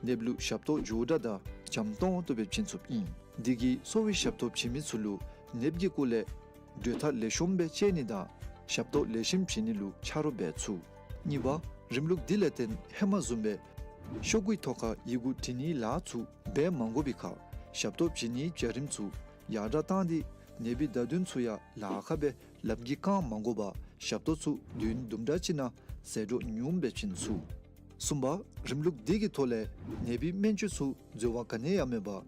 ནདཔ་ལུ་ཞབས་ཏོག་མགྱོགས་དྲགས་དང་འཇམ་ཏོང་ཏོ་སྦེ་བྱིན་ཚུགསཔ་ཨིན། འདི་གིས་གསོ་བའི་ཞབས་ཏོག་བྱིན་མི་ཚུ་ལུ་ནདཔ་གི་སྐོར་ལས་གྲོས་ཐག་ལེགས་ཤོམ་སྦེ་བཅད་ནི་དང་ཞབས་ཏོག་ལེགས་ཤོམ་བྱིན་ནི་ལུ་ཆ་རོགས་འབད་ཚུགས། གཉིས་པ་རིམ་ལུགས་འདི་ལས་བརྟེན་ཧེ་མ་བཟུམ་སྦེ་ཤོག་གུའི་ཐོག་ཁར་ཡི་གུ་བྲི་ནིའི་ལཱ་ཚུ་འབད་མ་དགོ་པའི་ཁར་ཞབས་ཏོག་བྱིན་ནིའི་བྱ་རིམ་ཚུ་ཡར་དྲགས་བཏང་སྟེ་ནདཔའི་བརྡ་དོན་ཚུ་ཡང་ལཱ་ཁག་སྦེ་ལམ་གྱི་བཀག་མ་དགོ་པར་ཞབས་ཏོག་ཚུ་དུས་ཡུན་དུམ་གྲ་ཅིག་ནང་ཟད་འགྲོ་ཉུངམ་སྦེ་བྱིན་ཚུགས། གསུམ་པ་རིམ་ལུགས་འདི་གི་ཐོག་ལས་ནདཔའི་སྨན་བཅོས་ཚུ་འཛོལ་བ་ག་ནི་ཡང་མེད་པར་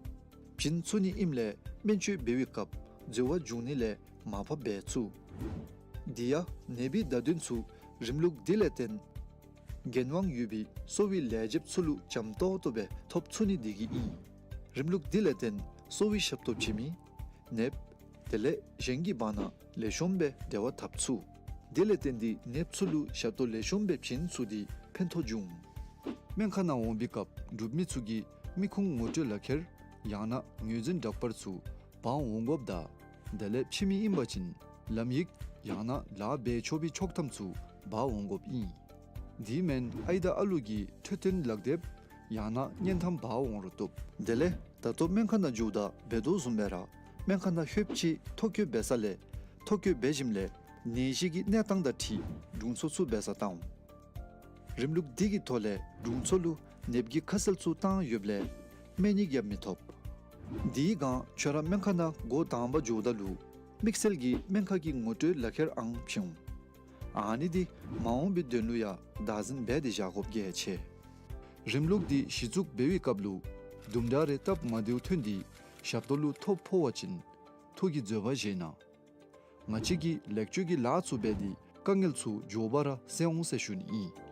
བྱིན་ཚུགས་ནི་ཨིནམ་ལས་སྨན་བཅོས་འབད་བའི་སྐབས་འཛོལ་བ་འབྱུང་ནི་ལས་མར་ཕབ་འབད་ཚུགས། དེ་ཡང་ནདཔའི་བརྡ་དོན་ཚུ་རིམ་ལུགས་འདི་ལས་བརྟེན་འགན་དབང་ཡོད་པའི་གསོ་བའི་ལས་བྱེདཔ་ཚུ་ལུ་འཇམ་ཏོང་ཏོ་སྦེ་ཐོབ་ཚུགས་ནི་དེ་གིས་ཨིན། རིམ་ལུགས་འདི་ལས་བརྟེན་གསོ་བའི་ཞབས་ཏོག་བྱིན་མི་ནདཔ་དེ་ལས་གཞན་གྱི་བར་ན་ལེགས་ཤོམ་སྦེ་འབྲེལ་བ་འཐབ་ཚུགས། དེ་ལས་བརྟེན་ཏེ་ནདཔ་ཚུ་ལུ་ཞབས་ཏོག་ལེགས་ཤོམ་སྦེ་བྱིན་ཚུགས་ཏེ་ཕན་ཐོགས་འབྱུང་། སྨན་ཁང་ནང་འོང་བའི་སྐབས་འབྲུག་མི་ཚུ་གིས་མི་ཁུངས་ངོ་སྤྲོད་ལག་ཁྱེར་ཡང་ན་ངོས་འཛིན་འདྲ་པར་ཚུ་འབག་འོང་དགོཔ་དང་དེ་ལས་ཕྱི་མི་ཨིན་པ་ཅིན་ལམ་ཡིག་ཡང་ན་ལཱ་འབད་ཆོག་པའི་ཆོག་ཐམ་ཚུ་འབག་འོང་དགོཔ་ཨིན། དེ་མེན་ཨའི་དང་ཨ་ལུ་གི་འཕྲོད་བསྟེན་ལག་དེབ་ཡང་ན་མངོན་ཐམ་འབག་འོང་རུང་བཏུབ། དེ་ལས་ད་ལྟོ་སྨན་ཁང་ནང་འགྱོཝ་ད་འབད་དོ་བཟུམ་སྦེ་ར་སྨན་ཁང་ནང་ལྷོདཔ་ཅིག་ཐོ་བཀོད་འབད་ས་ལས་ཐོ་བཀོད་འབད་ཞིནམ་ལས་ནད་གཞི་གི་གནས་སྟངས་དང་འཁྲིལ་དྲུང་འཚོ་ཚུ་འབད་སར་བཏང་འོང་། རིམ་ལུགས་འདི་གི་ཐོག་ལས་དྲུང་འཚོ་ལུ་ནདཔ་གི་ཁ་གསལ་ཚུ་བཏང་ཡོདཔ་ལས་སྨན་ཡིག་ཡང་མི་ཐོབ། དེའི་སྒང་ཁྱོད་ར་སྨན་ཁང་ནང་འགོ་དང་པ་འགྱོཝ་ད་ལུ་དམིགས་བསལ་གྱི་སྨན་ཁང་གི་ངོ་སྤྲོད་ལག་ཁྱེར་ཨང་བྱིན་འོང་། ཨ་ནི་འདི་མ་འོངས་པའི་དོན་ལུ་ཡང་བདག་འཛིན་འབད་དེ་བཞག་དགོཔ་གལ་ཆེ། རིམ་ལུགས་འདི་གཞི་བཙུགས་འབད་བའི་སྐབས་ལུ་དུམ་གྲ་རེ་སྟབས་མ་བདེཝ་ཐོན་ཏེ་ཞབས་ཏོག་ལུ་ཐོ་ཕོག་པ་ཅིན་ཐུགས་ཀྱི་བཟོད་པ་བཞེས་གནང་། ང་བཅས་ཀྱིས་ལེགས་བཅོས་ཀྱི་ལཱ་ཚུ་འབད་དེ་དཀའ་ངལ་ཚུ་མགྱོགས་པ་ར་སེལ་འོང་ཟེར་ཞུ་ནི་ཨིན།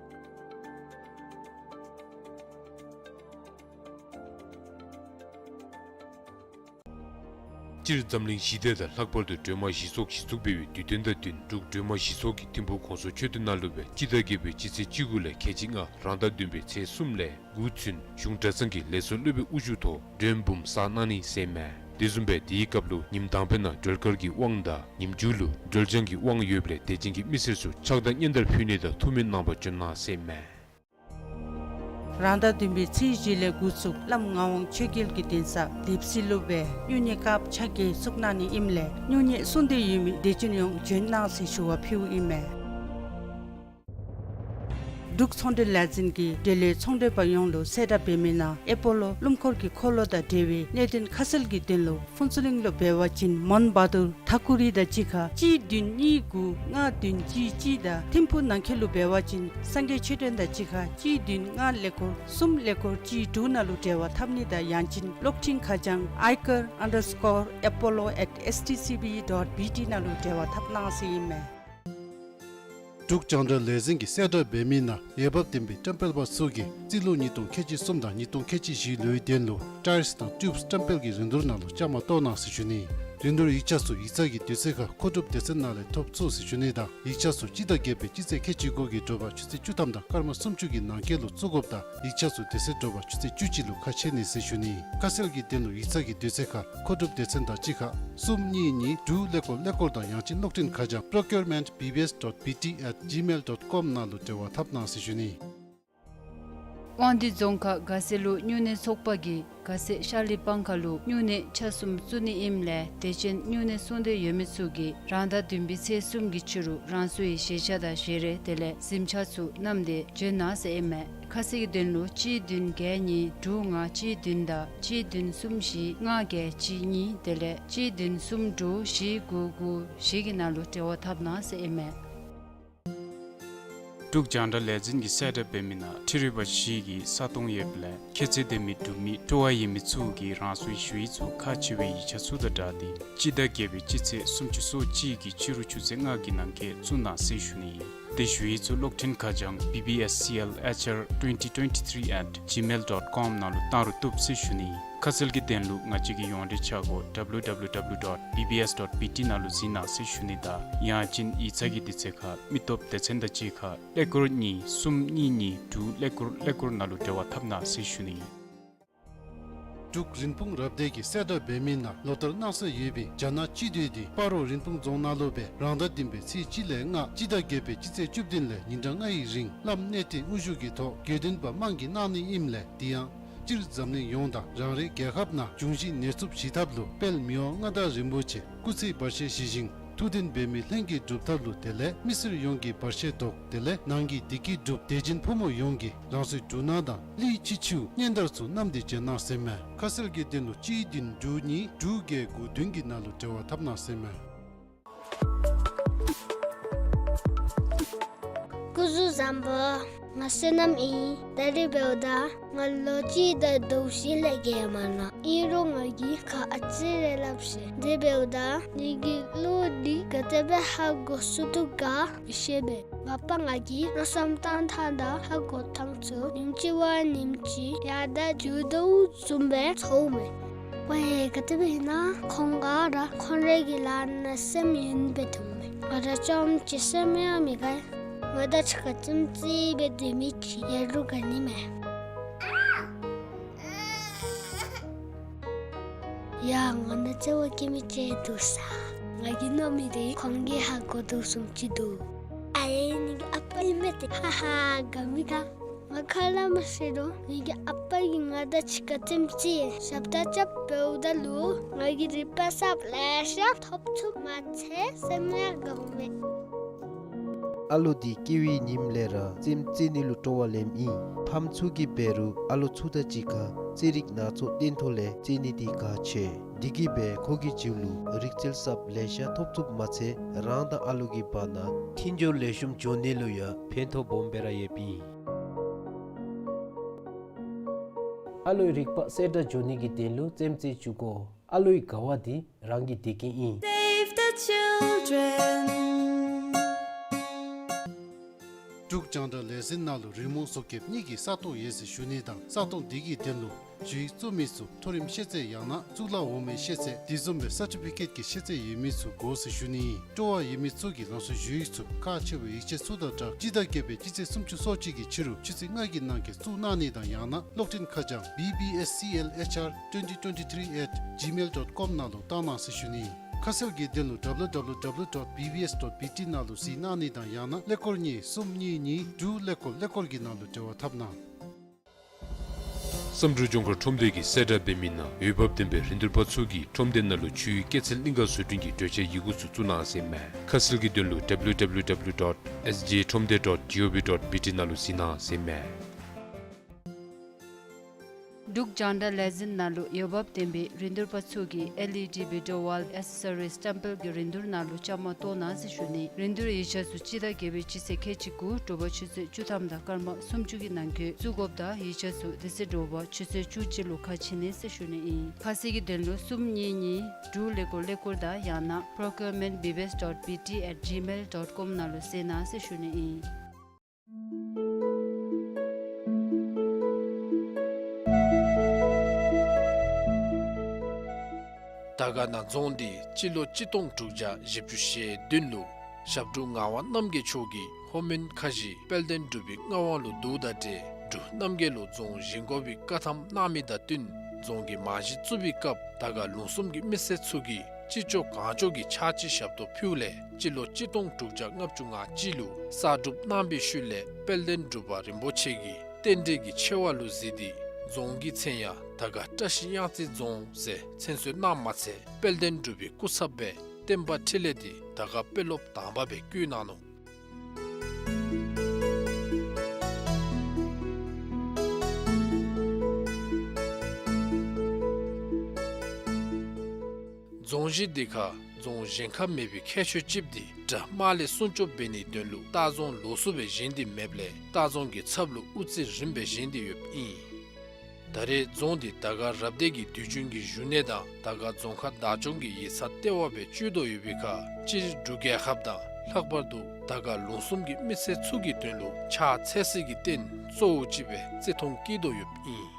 སྤྱིར་འཛམ་གླིང་ཞི་བདེ་དང་ལྷག་པར་དུ་སྒྲོལ་མ་གཞི་ཚོགས་གཞི་བཙུགས་འབད་བའི་དུས་སྟོན་དང་བསྟུན་འབྲུག་སྒྲོལ་མ་གཞི་ཚོགས་ཀྱི་ཐིམ་ཕུག་གོང་ས་མཆོག་སྟེང་ནང་ལུ་སྦེ་སྤྱི་ཟླ་བརྒྱད་པའི་སྤྱི་ཚེས་བཅུ་དགུ་ལས་ཁལ་གཅིག་ལྔ་རང་ཟླ་བདུན་པའི་ཚེས་གསུམ་ལས་འགོ་བཙུགས་གཞུང་གྲྭ་ཚང་གི་ལས་ཚོགས་སློབ་དཔོན་དབུ་བཞུགས་ཐོག་མགྲོན་འབུམ་བསགས་གནང་ནི་ཟེར་མས། དེ་བཟུམ་སྦེ་དེའི་སྐབས་ལུ་ཉིནམ་དང་པའི་ནང་སྒྲོལ་དཀར་གྱི་དབང་དང་ཉིནམ་མཇུག་ལུ་སྒྲོལ་ལྗང་གི་དབང་ཡོདཔ་ལས་དད་ཅན་གྱི་མི་སེར་ཚུ་ཕྱག་དང་སྙན་དར་ཕུལ་ནི་དང་ཐུགས་སྨོན་གནང་བར་བྱོན་གནང་ཟེར་མས། རང་ཟླ་བདུན་པའི་ཚེས་བཞི་ལས་འགོ་བཙུགས་བླམ་ངག་དབང་ཆོས་རྒྱལ་གྱི་གདན་ས་ལེབ་སི་ལུ་སྦེ་སྨྱུང་གནས་དཀརཔོ་ཕྱག་འགྱེད་བཙུགས་གནང་ནི་ཨིནམ་ལས་སྨྱུང་གནས་གསུང་འདོན་ཡོད་མི་དད་ཅན་ཡོངས་བྱོན་གནང་ཟེར་ཞུ་བ་ཕུལཝ་ཨིན་མས། འབྲུག་ཚོང་འབྲེལ་ལས་འཛིན་གྱིས་འབྲེལ་ཡོད་ཚོང་འབྲེལ་པ་ཡོངས་ལུ་གསལ་བསྒྲགས་འབད་མི་ནང་ཨེ་པོ་ལོ་སྣུམ་འཁོར་གྱི་འཁོར་ལོ་དང་འབྲེལ་བའི་གནད་དོན་ཁ་གསལ་གྱི་དོན་ལུ་ཕུན་ཚོགས་གླིང་ལུ་འབད་བ་ཅིན་མོན་བྷ་དུར་ཐ་ཀུ་རི་དང་གཅིག་ཁར་གཅིག་བདུན་གཉིས་དགུ་ལྔ་བདུན་གཅིག་གཅིག་དང་ཐིམ་ཕུག་ནང་འཁོད་ལུ་འབད་བ་ཅིན་སངས་རྒྱས་ཆོས་སྒྲོན་དང་གཅིག་ཁར་གཅིག་བདུན་ལྔ་ཀླད་ཀོར་གསུམ་ཀླད་ཀོར་གཅིག་དྲུག་ནང་ལུ་འབྲེལ་བ་འཐབ་ནི་དང་ཡང་ཅིན་གློག་འཕྲིན་ཁ་བྱང་ཨའི་ཀར་ཨན་ཌར་སི་ཀོར་ཨེ་པོ་ལོ་ཨེཊ་ཨེསི་ཊི་སི་བི་ཌོཊ་བི་ཊི་ནང་ལུ་འབྲེལ་བ་འཐབ་གནང་ཟེར་ཨིན་མས། འབྲུག་རྒྱང་བསྒྲགས་ལས་འཛིན་གྱིས་གསལ་བསྒྲགས་འབད་མི་ནང་འོས་འབབ་ལྡན་པའི་བཀྲམ་སྤེལ་པ་ཚུ་གིས་རྩིས་ལོ་ཉིས་སྟོང་ཁལ་གཅིག་གསུམ་དང་ཉིས་སྟོང་ཁལ་གཅིག་བཞི་ལོའི་དོན་ལུ་ཊའིརསི་དང་ཊིའུབསི་བཀྲམ་སྤེལ་གྱི་རིན་བསྡུར་ནང་ལུ་བཅའ་མར་གཏོགས་གནང་ཟེར་ཞུ་ནི། རིན་བསྡུར་ཡིག་ཆ་ཚུ་ཡིག་ཚང་གི་དུས་ཚོད་ཁར་མཁོ་སྒྲུབ་སྡེ་ཚན་ནང་ལས་ཐོབ་ཚུགས་ཟེར་ཞུ་ནི་དང་ཡིག་ཆ་ཚུ་སྤྱི་ཟླ་བརྒྱད་པའི་སྤྱི་ཚེས་ཁལ་གཅིག་དགུ་གི་དྲོ་པ་ཆུ་ཚོད་བཅུ་ཐམ་དང་སྐར་མ་སུམ་ཅུ་གི་ནང་འཁོད་ལུ་བཙུགས་དགོཔ་དང་ཡིག་ཆ་ཚུ་དེ་ཚེ་དྲོ་པ་ཆུ་ཚོད་བཅུ་གཅིག་ལུ་ཁ་ཕྱེ་ནི་ཟེར་ཞུ་ནི། ཁ་གསལ་གྱི་དོན་ལུ་ཡིག་ཚང་གི་དུས་ཚོད་ཁར་མཁོ་སྒྲུབ་སྡེ་ཚན་དང་གཅིག་ཁར་གསུམ་གཉིས་གཉིས་དྲུག་ཀླད་ཀོར་ཀླད་ཀོར་དང་ཡང་ཅིན་གློག་འཕྲིན་ཁ་བྱང་procurement B B S dot B T at gmail dot com ནང་ལུ་འབྲེལ་བ་འཐབ་གནང་ཟེར་ཞུ་ནི། དབང་འདུས་རྫོང་ཁག་དགའ་སེ་ལུ་སྨྱུང་གནས་ཚོགས་པ་གིས་དགའ་སེ་ཤར་གླིང་སྤང་ཁ་ལུ་སྨྱུང་གནས་ཆ་གསུམ་བཙུགས་ནི་ཨིནམ་ལས་དད་ཅན་སྨྱུང་གནས་གསུང་འདོད་ཡོད་མི་ཚུ་གིས་རང་ཟླ་བདུན་པའི་ཚེས་གསུམ་གྱི་ཕྱི་རུ་རང་སོའི་ཞལ་ཆས་དང་ཞལ་རས་དེ་ལས་གཟིམ་ཆས་ཚུ་བསྣམས་ཏེ་བྱོན་གནང་ཟེར་ཨིན་མས། ཁ་གསལ་གྱི་དོན་ལུ་གཅིག་བདུན་བརྒྱད་གཉིས་དྲུག་ལྔ་གཅིག་བདུན་དང་གཅིག་བདུན་གསུམ་བཞི་ལྔ་བརྒྱད་གཅིག་གཉིས་དེ་ལས་གཅིག་བདུན་གསུམ་དྲུག་བཞི་དགུ་དགུ་བཞི་གི་ནང་ལུ་འབྲེལ་བ་འཐབ་གནང་ཟེར་ཨིན་མས། འབྲུག་རྒྱང་བསྒྲགས་ལས་འཛིན་གྱིས་གསལ་བསྒྲགས་འབད་མི་ནང་འཕྲུལ་རིག་པ་བཞི་གི་ས་སྟོང་ཡོདཔ་ལས་ཁྱད་ཚད་ལྡན་མི་འབྲུག་མི་སྤྲོ་བ་ཡོད་མི་ཚུ་གིས་རང་སོའི་ཞུ་ཡིག་ཚུ་ཁག་ཆེ་བའི་ཡིག་ཆ་ཚུ་དང་སྦྲགས་ཏེ་སྤྱི་ཟླ་བརྒྱད་པའི་སྤྱི་ཚེས་སུམ་ཅུ་སོ་གཅིག་གི་ཕྱི་རུ་ཆུ་ཚོད་ལྔ་གི་ནང་འཁོད་བཙུགས་གནང་ཟེར་ཞུ་ནི་ཨིན། དེ་ཞུ་ཡིག་ཚུ་གློག་འཕྲིན་ཁ་བྱང་B B S C L H R twenty twenty-three at gmail dot com ནང་ལུ་བཏང་རུང་བཏུབ་ཟེར་ཞུ་ནི། ཁ་གསལ་གྱི་དོན་ལུ་ང་བཅས་ཀྱི་ཡོངས་འབྲེལ་ཆ་སྒོ་W W W dot B B S dot B T ནང་ལུ་གཟིགས་གནང་ཟེར་ཞུ་ནི་དང་ཡང་ཅིན་ཡིག་ཚང་གི་དུས་ཚོད་ཁར་མི་སྟོབས་སྡེ་ཚན་དང་གཅིག་ཁར་ཀླད་ཀོར་གཉིས་གསུམ་གཉིས་གཉིས་དྲུག་ཀླད་ཀོར་ཀླད་ཀོར་ནང་ལུ་འབྲེལ་བ་འཐབ་གནང་ཟེར་ཞུ་ནི། འབྲུག་རིན་སྤུངས་རབ་སྡེ་གིས་གསལ་བསྒྲགས་འབད་མི་ནང་ལོ་ལྟར་གནང་སྲོལ་ཡོད་པའི་རྒྱ་ནག་སྤྱི་མདོས་འདི་སྤ་རོ་རིན་སྤུངས་རྫོང་ནང་ལུ་སྦེ་རང་ཟླ་བདུན་པའི་ཚེས་གཅིག་ལས་ལྔ་སྤྱི་ཟླ་བརྒྱད་པའི་སྤྱི་ཚེས་བཅུ་བདུན་ལས་ཉིན་གྲངས་ལྔ་ཡི་རིང་བླམ་གནས་བརྟན་དབུ་བཞུགས་ཀྱི་ཐོག་དགེ་འདུན་པ་དམངས་ཀྱིས་གནང་ནི་ཨིནམ་ལས་དེ་ཡང་སྤྱིར་འཛམ་གླིང་ཡོངས་དང་རང་རེ་རྒྱལ་ཁབ་ནང་འབྱུང་བཞི་ནད་རྩུབ་ཞི་ཐབས་ལུ་དཔལ་མི་དབང་མངའ་བདག་རིན་པོ་ཆེ་སྐུ་ཚེ་བར་ཆད་ཞི་ཞིང་ཐུགས་འདུན་འབད་མི་ལྷན་རྒྱས་སྒྲུབ་ཐབས་ལུ་དེ་ལས་མི་སེར་ཡོངས་ཀྱི་བར་ཆད་བཟློག་དེ་ལས་ནང་གི་བདེ་སྐྱིད་སྒྲུབ་དད་ཅན་ཕོ་མོ་ཡོངས་ཀྱིས་རང་སོའི་འབྲུ་སྣ་དང་གླི་ཕྱི་ཆུ་སྙན་དར་ཚུ་བསྣམས་ཏེ་བྱོན་གནང་ཟེར་མས། ཁ་གསལ་གྱི་དོན་ལུ་གཅིག་བདུན་དྲུག་གཉིས་དྲུག་བརྒྱད་དགུ་བདུན་གྱི་ནང་ལུ་འབྲེལ་བ་འཐབ་གནང་ཟེར་མས། སྐུ་གཟུགས་བཟང་པོ། ང་བསོད་ནམས་ཨིན། ད་རིས་འབདཝ་ད་ང་ལོ་གཅིག་དང་ཟླཝ་བཞི་ལས་བརྒལ་མ་ནུག། ཨིན་རུང་ང་གིས་ཁ་ཨ་ཙི་རེ་སླབ་ཤེས། དེ་འབདཝ་ད་ངེ་གི་བློ་འདི་ག་དེ་སྦེ་ཧ་གོ་ཚུགས་དོ་ག་མི་ཤེས་པས། མ་པ་ང་གིས་མནོ་བསམ་བཏང་ཐངས་དང་ཧ་གོ་ཐངས་ཚུ་ཉིནམ་གཅིག་བ་ཉིནམ་གཅིག་ཡར་དང་རྒྱུག་དོ་བཟུམ་སྦེ་ཚོརཝ་མས། ཝའེ་ག་དེ་སྦེ་ཨིན་ན་ཁོང་ག་ར་ཁོང་རའི་གི་ལཱ་ནང་སེམས་ཡེངས་སྦེ་འཐོནམ་མས། ང་ར་རྐྱངམ་གཅིག་སེམས་ཡང་མི་དགའ། ང་དང་གཅིག་ཁར་རྩེདམོ་རྩེ་སྦེ་སྡོད་མི་ཅིག་ཡོད་རུང་དགའ་ནི་མས། ཡ་ང་ནཱ་བརྩེ་བ་བསྐྱེད་མི་ཅིག་འདུག་ས། ང་གིས་མནོ་མི་དེ་ཁོང་གིས་ཧ་གོ་དོ་བཟུམ་ཅིག་འདུག། ཨ་ཡེ་ངེ་གི་ཨ་པ་ཨིན་མས་ཏེ། ཧ་ཧ་དགའ་མི་དགའ། ང་ཁ་སླབ་མ་ཤེས་རུང་ངེ་གི་ཨ་པ་གིས་ང་དང་གཅིག་ཁར་རྩེདམོ་རྩེ་ཞབས་ཏོག་རྐྱབ་འབདཝ་ད་ལུ་ང་གིས་རིག་པ་གསརཔ་ལེ་ཤ་ཐོབ་ཚུགསཔ་མ་ཚད་སེམས་ཡང་དགའཝ་མས། ཨ་ལོ་འདི་སྐྱེ་བའི་ཉིནམ་ལས་ར་རྩེདམོ་རྩེ་ནི་ལུ་སྤྲོ་བ་ལེནམ་ཨིན། ཕམ་ཚུ་གིས་འབད་རུང་ཨ་ལོ་ཚུ་དང་གཅིག་ཁར་རྩེད་རིགས་སྣ་ཚོགས་སྟོན་ཐོག་ལས་རྩེད་ནི་འདི་ཁག་ཆེ། འདི་གིས་འབད་ཁོ་གི་རྒྱུད་ལུ་རིག་རྩལ་གསརཔ་ལེ་ཤ་ཐོབ་ཚུགསཔ་མ་ཚད་རང་དང་ཨ་ལོ་གི་བར་ན་མཐུན་སྦྱོར་ལེགས་ཤོམ་འགྱོ་ནི་ལུ་ཡང་ཕན་ཐོགས་སྦོམ་སྦེ་ར་ཡོདཔ་ཨིན། ཨ་ལོའི་རིག་པ་གསལ་དྲགས་འགྱོ་ནི་གི་དོན་ལུ་རྩེདམོ་རྩེ་བཅུག་དགོ། ཨ་ལོའི་དགའ་བ་འདི་རང་གི་བདེ་སྐྱིད་ཨིན། Save the children. འབྲུག་རྒྱང་བསྒྲགས་ལས་འཛིན་ནང་ལུ་རི་མོ་བཟོ་མཁན་གཉིས་ཀྱི་ས་སྟོང་ཡོད་ཟེར་ཞུ་ནི་དང་ས་སྟོང་འདི་གི་དོན་ལུ་ཞུ་ཡིག་བཙུགས་མི་ཚུ་མཐོ་རིམ་ཤེས་ཚད་ཡང་ན་གཙུག་ལག་འོག་མའི་ཤེས་ཚད་འདི་བཟུམ་སྦེ་སར་ཊི་ཕི་ཀེཊ་ཀྱི་ཤེས་ཚད་ཡོད་མི་ཚུ་དགོ་ཟེར་ཞུ་ནི་ཨིན། སྤྲོ་བ་ཡོད་མི་ཚུ་གིས་རང་སོའི་ཞུ་ཡིག་ཚུ་ཁག་ཆེ་བའི་ཡིག་ཆ་ཚུ་དང་སྦྲགས་སྤྱི་ཟླ་བརྒྱད་པའི་སྤྱི་ཚེས་སུམ་ཅུ་སོ་གཅིག་གི་ཕྱི་རུ་ཆུ་ཚོད་ལྔ་གི་ནང་འཁོད་བཙུགས་གནང་ནི་དང་ཡང་ན་གློག་འཕྲིན་ཁ་བྱང་B B S C L H R twenty twenty-three at gmail dot com ནང་ལུ་བཏང་གནང་ཟེར་ཞུ་ནི་ཨིན། ཁ་གསལ་གྱི་དོན་ལུ་W W W dot B B S dot B T ནང་ལུ་གཟིགས་གནང་ནི་དང་ཡང་ན་ཀླད་ཀོར་གཉིས་གསུམ་གཉིས་གཉིས་དྲུག་ཀླད་ཀོར་ཀླད་ཀོར་གྱི་ནང་ལུ་འབྲེལ་བ་འཐབ་གནང་། བསམ་འགྲུབ་ལྗོངས་མཁར་ཁྲོམ་སྡེ་གིས་གསལ་བསྒྲགས་འབད་མི་ནང་འོས་འབབ་ལྡན་པའི་རིན་བསྡུར་པ་ཚུ་གིས་ཁྲོམ་སྡེ་ནང་ལུ་ཆུའི་སྐྱེད་ཚལ་གླིང་ག་བཟོ་སྐྲུན་གྱི་གྲོས་ཆོད་ཡི་གུ་ཚུ་བཙུགས་གནང་ཟེར་མས། ཁ་གསལ་གྱི་དོན་ལུ་W W W dot S J ཁྲོམ་སྡེ་dot G O V dot B T ནང་ལུ་གཟིགས་གནང་ཟེར་མས། འབྲུག་རྒྱང་བསྒྲགས་ལས་འཛིན་ནང་ལུ་འོས་འབབ་ལྡན་པའི་རིན་བསྡུར་པ་ཚུ་གིས་L E D video wall accessories སྤྲང་པོ་གི་རིན་བསྡུར་ནང་ལུ་བཅའ་མར་གཏོགས་གནང་ཟེར་ཞུ་ནི། རིན་བསྡུར་ཡིག་ཆ་ཚུ་སྤྱི་ཟླ་བརྒྱད་པའི་སྤྱི་ཚེས་ཁལ་གཅིག་དགུ་དྲོ་པ་ཆུ་ཚོད་བཅུ་ཐམ་དང་སྐར་མ་སུམ་ཅུ་གི་ནང་འཁོད་བཙུགས་དགོཔ་དང་ཡིག་ཆ་ཚུ་དེ་ཚེ་དྲོ་པ་ཆུ་ཚོད་བཅུ་གཅིག་ལུ་ཁ་ཕྱེ་ནི་ཟེར་ཞུ་ནི་ཨིན། ཁ་གསལ་གྱི་དོན་ལུ་གསུམ་གཉིས་གཉིས་དྲུག་ཀླད་ཀོར་ཀླད་ཀོར་དང་ཡང་ན procurement B B S dot B T at gmail dot com ནང་ལུ་གཟིགས་གནང་ཟེར་ཞུ་ནི་ཨིན། དར་དཀར་ན་རྫོང་འདི་སྤྱི་ལོ་གཅིག་སྟོང་དྲུག་བརྒྱ་བཞི་བཅུ་ཞེ་བདུན་ལུ་ཞབས་དྲུང་ངག་དབང་རྣམ་རྒྱལ་མཆོག་གིས་ལྷོ་མོན་ཁ་བཞི་དཔལ་ལྡན་འབྲུག་པའི་མངའ་དབང་ལུ་བསྡུཝ་དང་འབྲེལ་འབྲུག་རྣམ་རྒྱལ་ལུ་རྫོང་བཞེངས་དགོ་པའི་བཀའ་ཐམ་གནང་མི་དང་བསྟུན་རྫོང་གི་རྨང་གཞི་བཙུགས་པའི་སྐབས་དར་དཀར་ལུང་གསུམ་གྱི་མི་སེར་ཚུ་གིས་ཅི་ལྕོགས་གང་ལྕོགས་ཀྱི་ཕྱག་ཕྱི་ཞབས་ཏོག་ཕུལཝ་ལས་སྤྱི་ལོ་གཅིག་སྟོང་དྲུག་བརྒྱ་ལྔ་བཅུ་ང་གཅིག་ལུ་གསར་སྒྲུབ་གནང་བའི་ཤུལ་ལས་དཔལ་ལྡན་འབྲུག་པ་རིན་པོ་ཆེ་གིས་རྟེན་འབྲེལ་གྱི་ཆེ་བ་ལུ་གཟིགས་ཏེ་རྫོང་གི་མཚན་ཡང་དར་དཀར་བཀྲ་ཤིས་གཡང་རྩེ་རྫོང་ཟེར་མཚན་གསོལ་གནངམ་མ་ཚད་དཔལ་ལྡན་འབྲུག་པའི་སྐུ་ཚབ་སྦེ་བསྟན་པ་འཕྲིན་ལས་འདི་དར་དཀར་དཔོན་སློབ་དང་པ་སྦེ་བསྐོ་གནང་ནུག། རྫོང་གཞི་འདི་ཁར་རྫོང་བཞེངས་ཁ་མེད་པའི་ཁྱད་ཆོས་ཅིག་འདི་དགྲ་དམག་ལས་སྲུང་སྐྱོབ་འབད་ནིའི་དོན་ལུ་ལྟ་རྫོང་ལོགས་སུ་སྦེ་བཞེངས་ཏེ་མེདཔ་ལས་ལྟ་རྫོང་གི་ཚབ་ལུ་དབུ་རྩེ་རིམ་སྦེ་བཞེངས་ཏེ་ཡོདཔ་ཨིན། ད་རེས་རྫོང་འདི་དར་དཀར་རབ་སྡེ་གི་དུས་རྒྱུན་གྱི་བཞུགས་གནས་དང་དར་དཀར་རྫོང་ཁག་བདག་སྐྱོང་གི་ཡིག་ཚང་ལྟེ་བ་སྦེ་སྤྱོད་དོ་ཡོད་པའི་ཁར་སྤྱིར་འབྲུག་རྒྱལ་ཁབ་དང་ལྷག་པར་དུ་དར་དཀར་ལུང་གསུམ་གྱི་མི་སེར་ཚུ་གི་དོན་ལུ་ཕྱག་འཚལ་སྲིད་ཀྱི་རྟེན་གཙོ་བོ་ཅིག་སྦེ་བརྩི་མཐོང་བསྐྱེད་དོ་ཡོདཔ་ཨིན།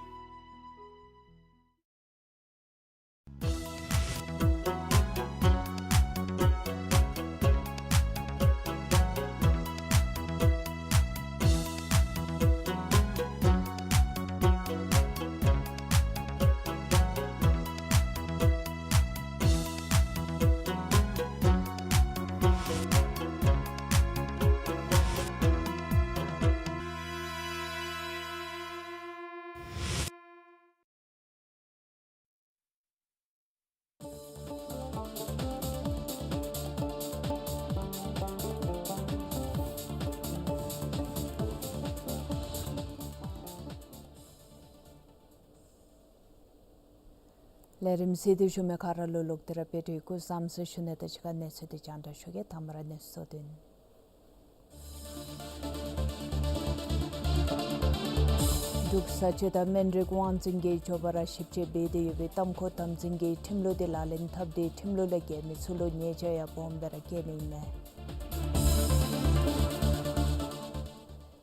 ལས་རིམ་གཟིགས་ཏེ་བཞུགས་མི་ག་ར་ལུ་ལོག་སྟེ་ར་དཔལ་སྒྲོན་སྐུ་བཟང་ཟེར་ཞུ་ནི་དང་གཅིག་ཁར་གནས་ཚུལ་འདི་རྒྱང་བསྒྲགས་ཞུ་གེ། དང་པ་ར་གནས་ཚུལ་གཙོ་དོན། འབྲུག་བཟའ་ཆས་དང་སྨན་རིགས་དབང་འཛིན་གྱིས་མགྱོགས་པ་ར་ཞིབ་དཔྱད་འབད་དེ་ཡོད་པའི་ཏམ་ཁོ་དམ་འཛིན་གྱི་ཁྲིམས་ལུགས་འདི་ལག་ལེན་འཐབ་སྟེ་ཁྲིམས་ལུགས་ལས་འགལ་མི་ཚུ་ལུ་ཉེས་བྱ་ཡང་སྦོམ་སྦེ་ར་བཀལ་ནི་ཨིན་མས།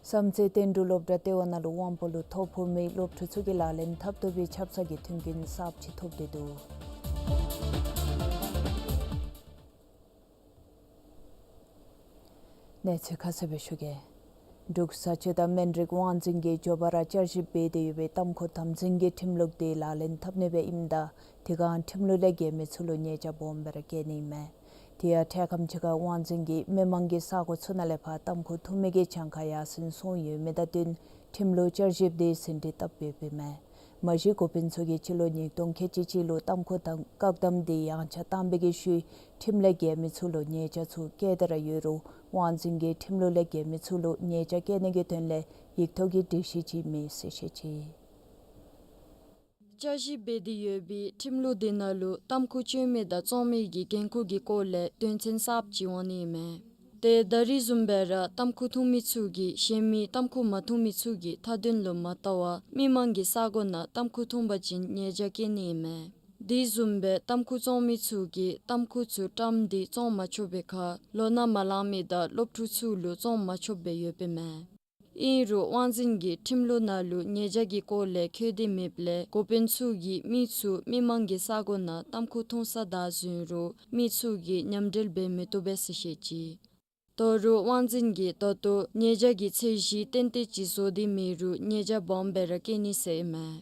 བསམ་རྩེ་བསྟན་འབྲུག་སློབ་གྲྭ་ལྟེ་བ་ནང་ལུ་དབང་པོ་ལུ་ཐོ་ཕོག་མི་སློབ་ཕྲུག་ཚུ་གིས་ལག་ལེན་འཐབ་བཏུབ་པའི་ཆབ་གསང་གི་མཐུན་རྐྱེན་གསརཔ་ཅིག་ཐོབ་སྟེ་འདུག། གནས་ཚུལ་ཁ་གསལ་སྦེ་ཞུ་གེ། འབྲུག་བཟའ་སྤྱོད་དང་སྨན་རིགས་དབང་འཛིན་གྱིས་མགྱོགས་པ་ར་བསྐྱར་ཞིབ་འབད་དེ་ཡོད་པའི་ཏམ་ཁུ་དམ་འཛིན་གྱི་ཁྲིམས་ལུགས་དེ་ལག་ལེན་འཐབ་ནི་སྦེ་ཨིནམ་ད་དེ་སྒང་ཁྲིམས་ལུགས་ལས་འགལ་མི་ཚུ་ལུ་ཉེས་བྱ་སྦོམ་སྦེ་ར་བཀལ་ནི་ཨིན་མས། དེ་ཡང་འཕྲལ་ཁམས་ཅིག་ཁར་དབང་འཛིན་གྱིས་མི་མང་གི་ས་གོ་ཚུ་ནང་ལས་ཕར་ཏམ་ཁུ་འཐུང་མི་གི་གྱངས་ཁ་ཡར་སེང་སོང་ཡོད་མི་དང་བསྟུན་ཁྲིམས་ལུགས་བསྐྱར་ཞིབ་དེ་ཟིན་བྲིས་བཏབ་ཡོདཔ་ཨིན་མས། མ་གཞི་འགོ་དཔོན་ཚུ་གིས་སྤྱི་ལོ་ཉིས་སྟོང་ཁལ་གཅིག་གཅིག་ལུ་ཏམ་ཁུ་དང་བཀག་དམ་དེ་ཡངས་ཆག་བཏང་བའི་གི་ཤུལ་ཁྲིམས་ལས་འགལ་མི་ཚུ་ལུ་ཉེས་བྱ་ཚུ་བཀལ་ཏེ་ར་ཡོད་རུང་དབང་འཛིན་གྱིས་ཁྲིམས་ལུགས་ལས་འགལ་མི་ཚུ་ལུ་ཉེས་བྱ་བཀལ་ནི་གི་དོན་ལས་ཡིག་ཐོག་གི་སྒྲིག་གཞི་ཅིག་མེད་ཟེར་བཤད་ཅི། བསྐྱར་ཞིབ་འབད་དེ་ཡོད་པའི་ཁྲིམས་ལུགས་དེ་ནང་ལུ་ཏམ་ཁུ་སྤྱོད་མི་དང་བཙོང་མི་གི་འགན་ཁུར་གྱི་སྐོར་ལས་དོན་ཚན་གསརཔ་ཅིག་འོང་ནི་ཨིན་མས། ཏེ་ད་རིས་བཟུམ་སྦེ་ར་ཏམ་ཁུ་འཐུང་མི་ཚུ་གིས་གཞན་མི་ཏམ་ཁུ་མ་འཐུང་མི་ཚུ་གི་མཐའ་དོན་ལུ་མ་བལྟ་བར་མི་མང་གི་ས་གོ་ནང་ཏམ་ཁུ་འཐུང་པ་ཅིན་ཉེས་བྱ་བཀལ་ནི་ཨིན་མས། དེ་བཟུམ་སྦེ་ཏམ་ཁུ་བཙོང་མི་ཚུ་གིས་ཏམ་ཁུ་ཚུ་བཀྲམ་སྟེ་བཙོང་མ་ཆོག་པའི་ཁར་ལོ་ན་མ་ལངས་མི་དང་སློབ་ཕྲུག་ཚུ་ལུ་བཙོང་མ་ཆོགཔ་སྦེ་ཡོདཔ་ཨིན་མས། ཨིན་རུང་དབང་འཛིན་གྱིས་ཁྲིམས་ལུགས་ནང་ལུ་ཉེས་བྱ་གི་སྐོར་ལས་འཁོད་དེ་མེདཔ་ལས་འགོ་དཔོན་ཚུ་གིས་མི་ཚུ་མི་མང་གི་ས་གོ་ནང་ཏམ་ཁུ་འཐུང་ས་བདའ་ཟུན་རུང་མི་ཚུ་གིས་མཉམ་འབྲེལ་འབད་མི་བཏུབ་པས་ཟེར་བཤད་ཅི། ད་རུང་དབང་འཛིན་གྱིས་ད་ལྟོ་ཉེས་བྱ་གི་ཚད་གཞི་ཏན་ཏན་ཅིག་བཟོ་སྟེ་མེད་རུང་ཉེས་བྱ་སྦོམ་སྦེ་ར་བཀལ་ནི་ཟེར་ཨིན་མས།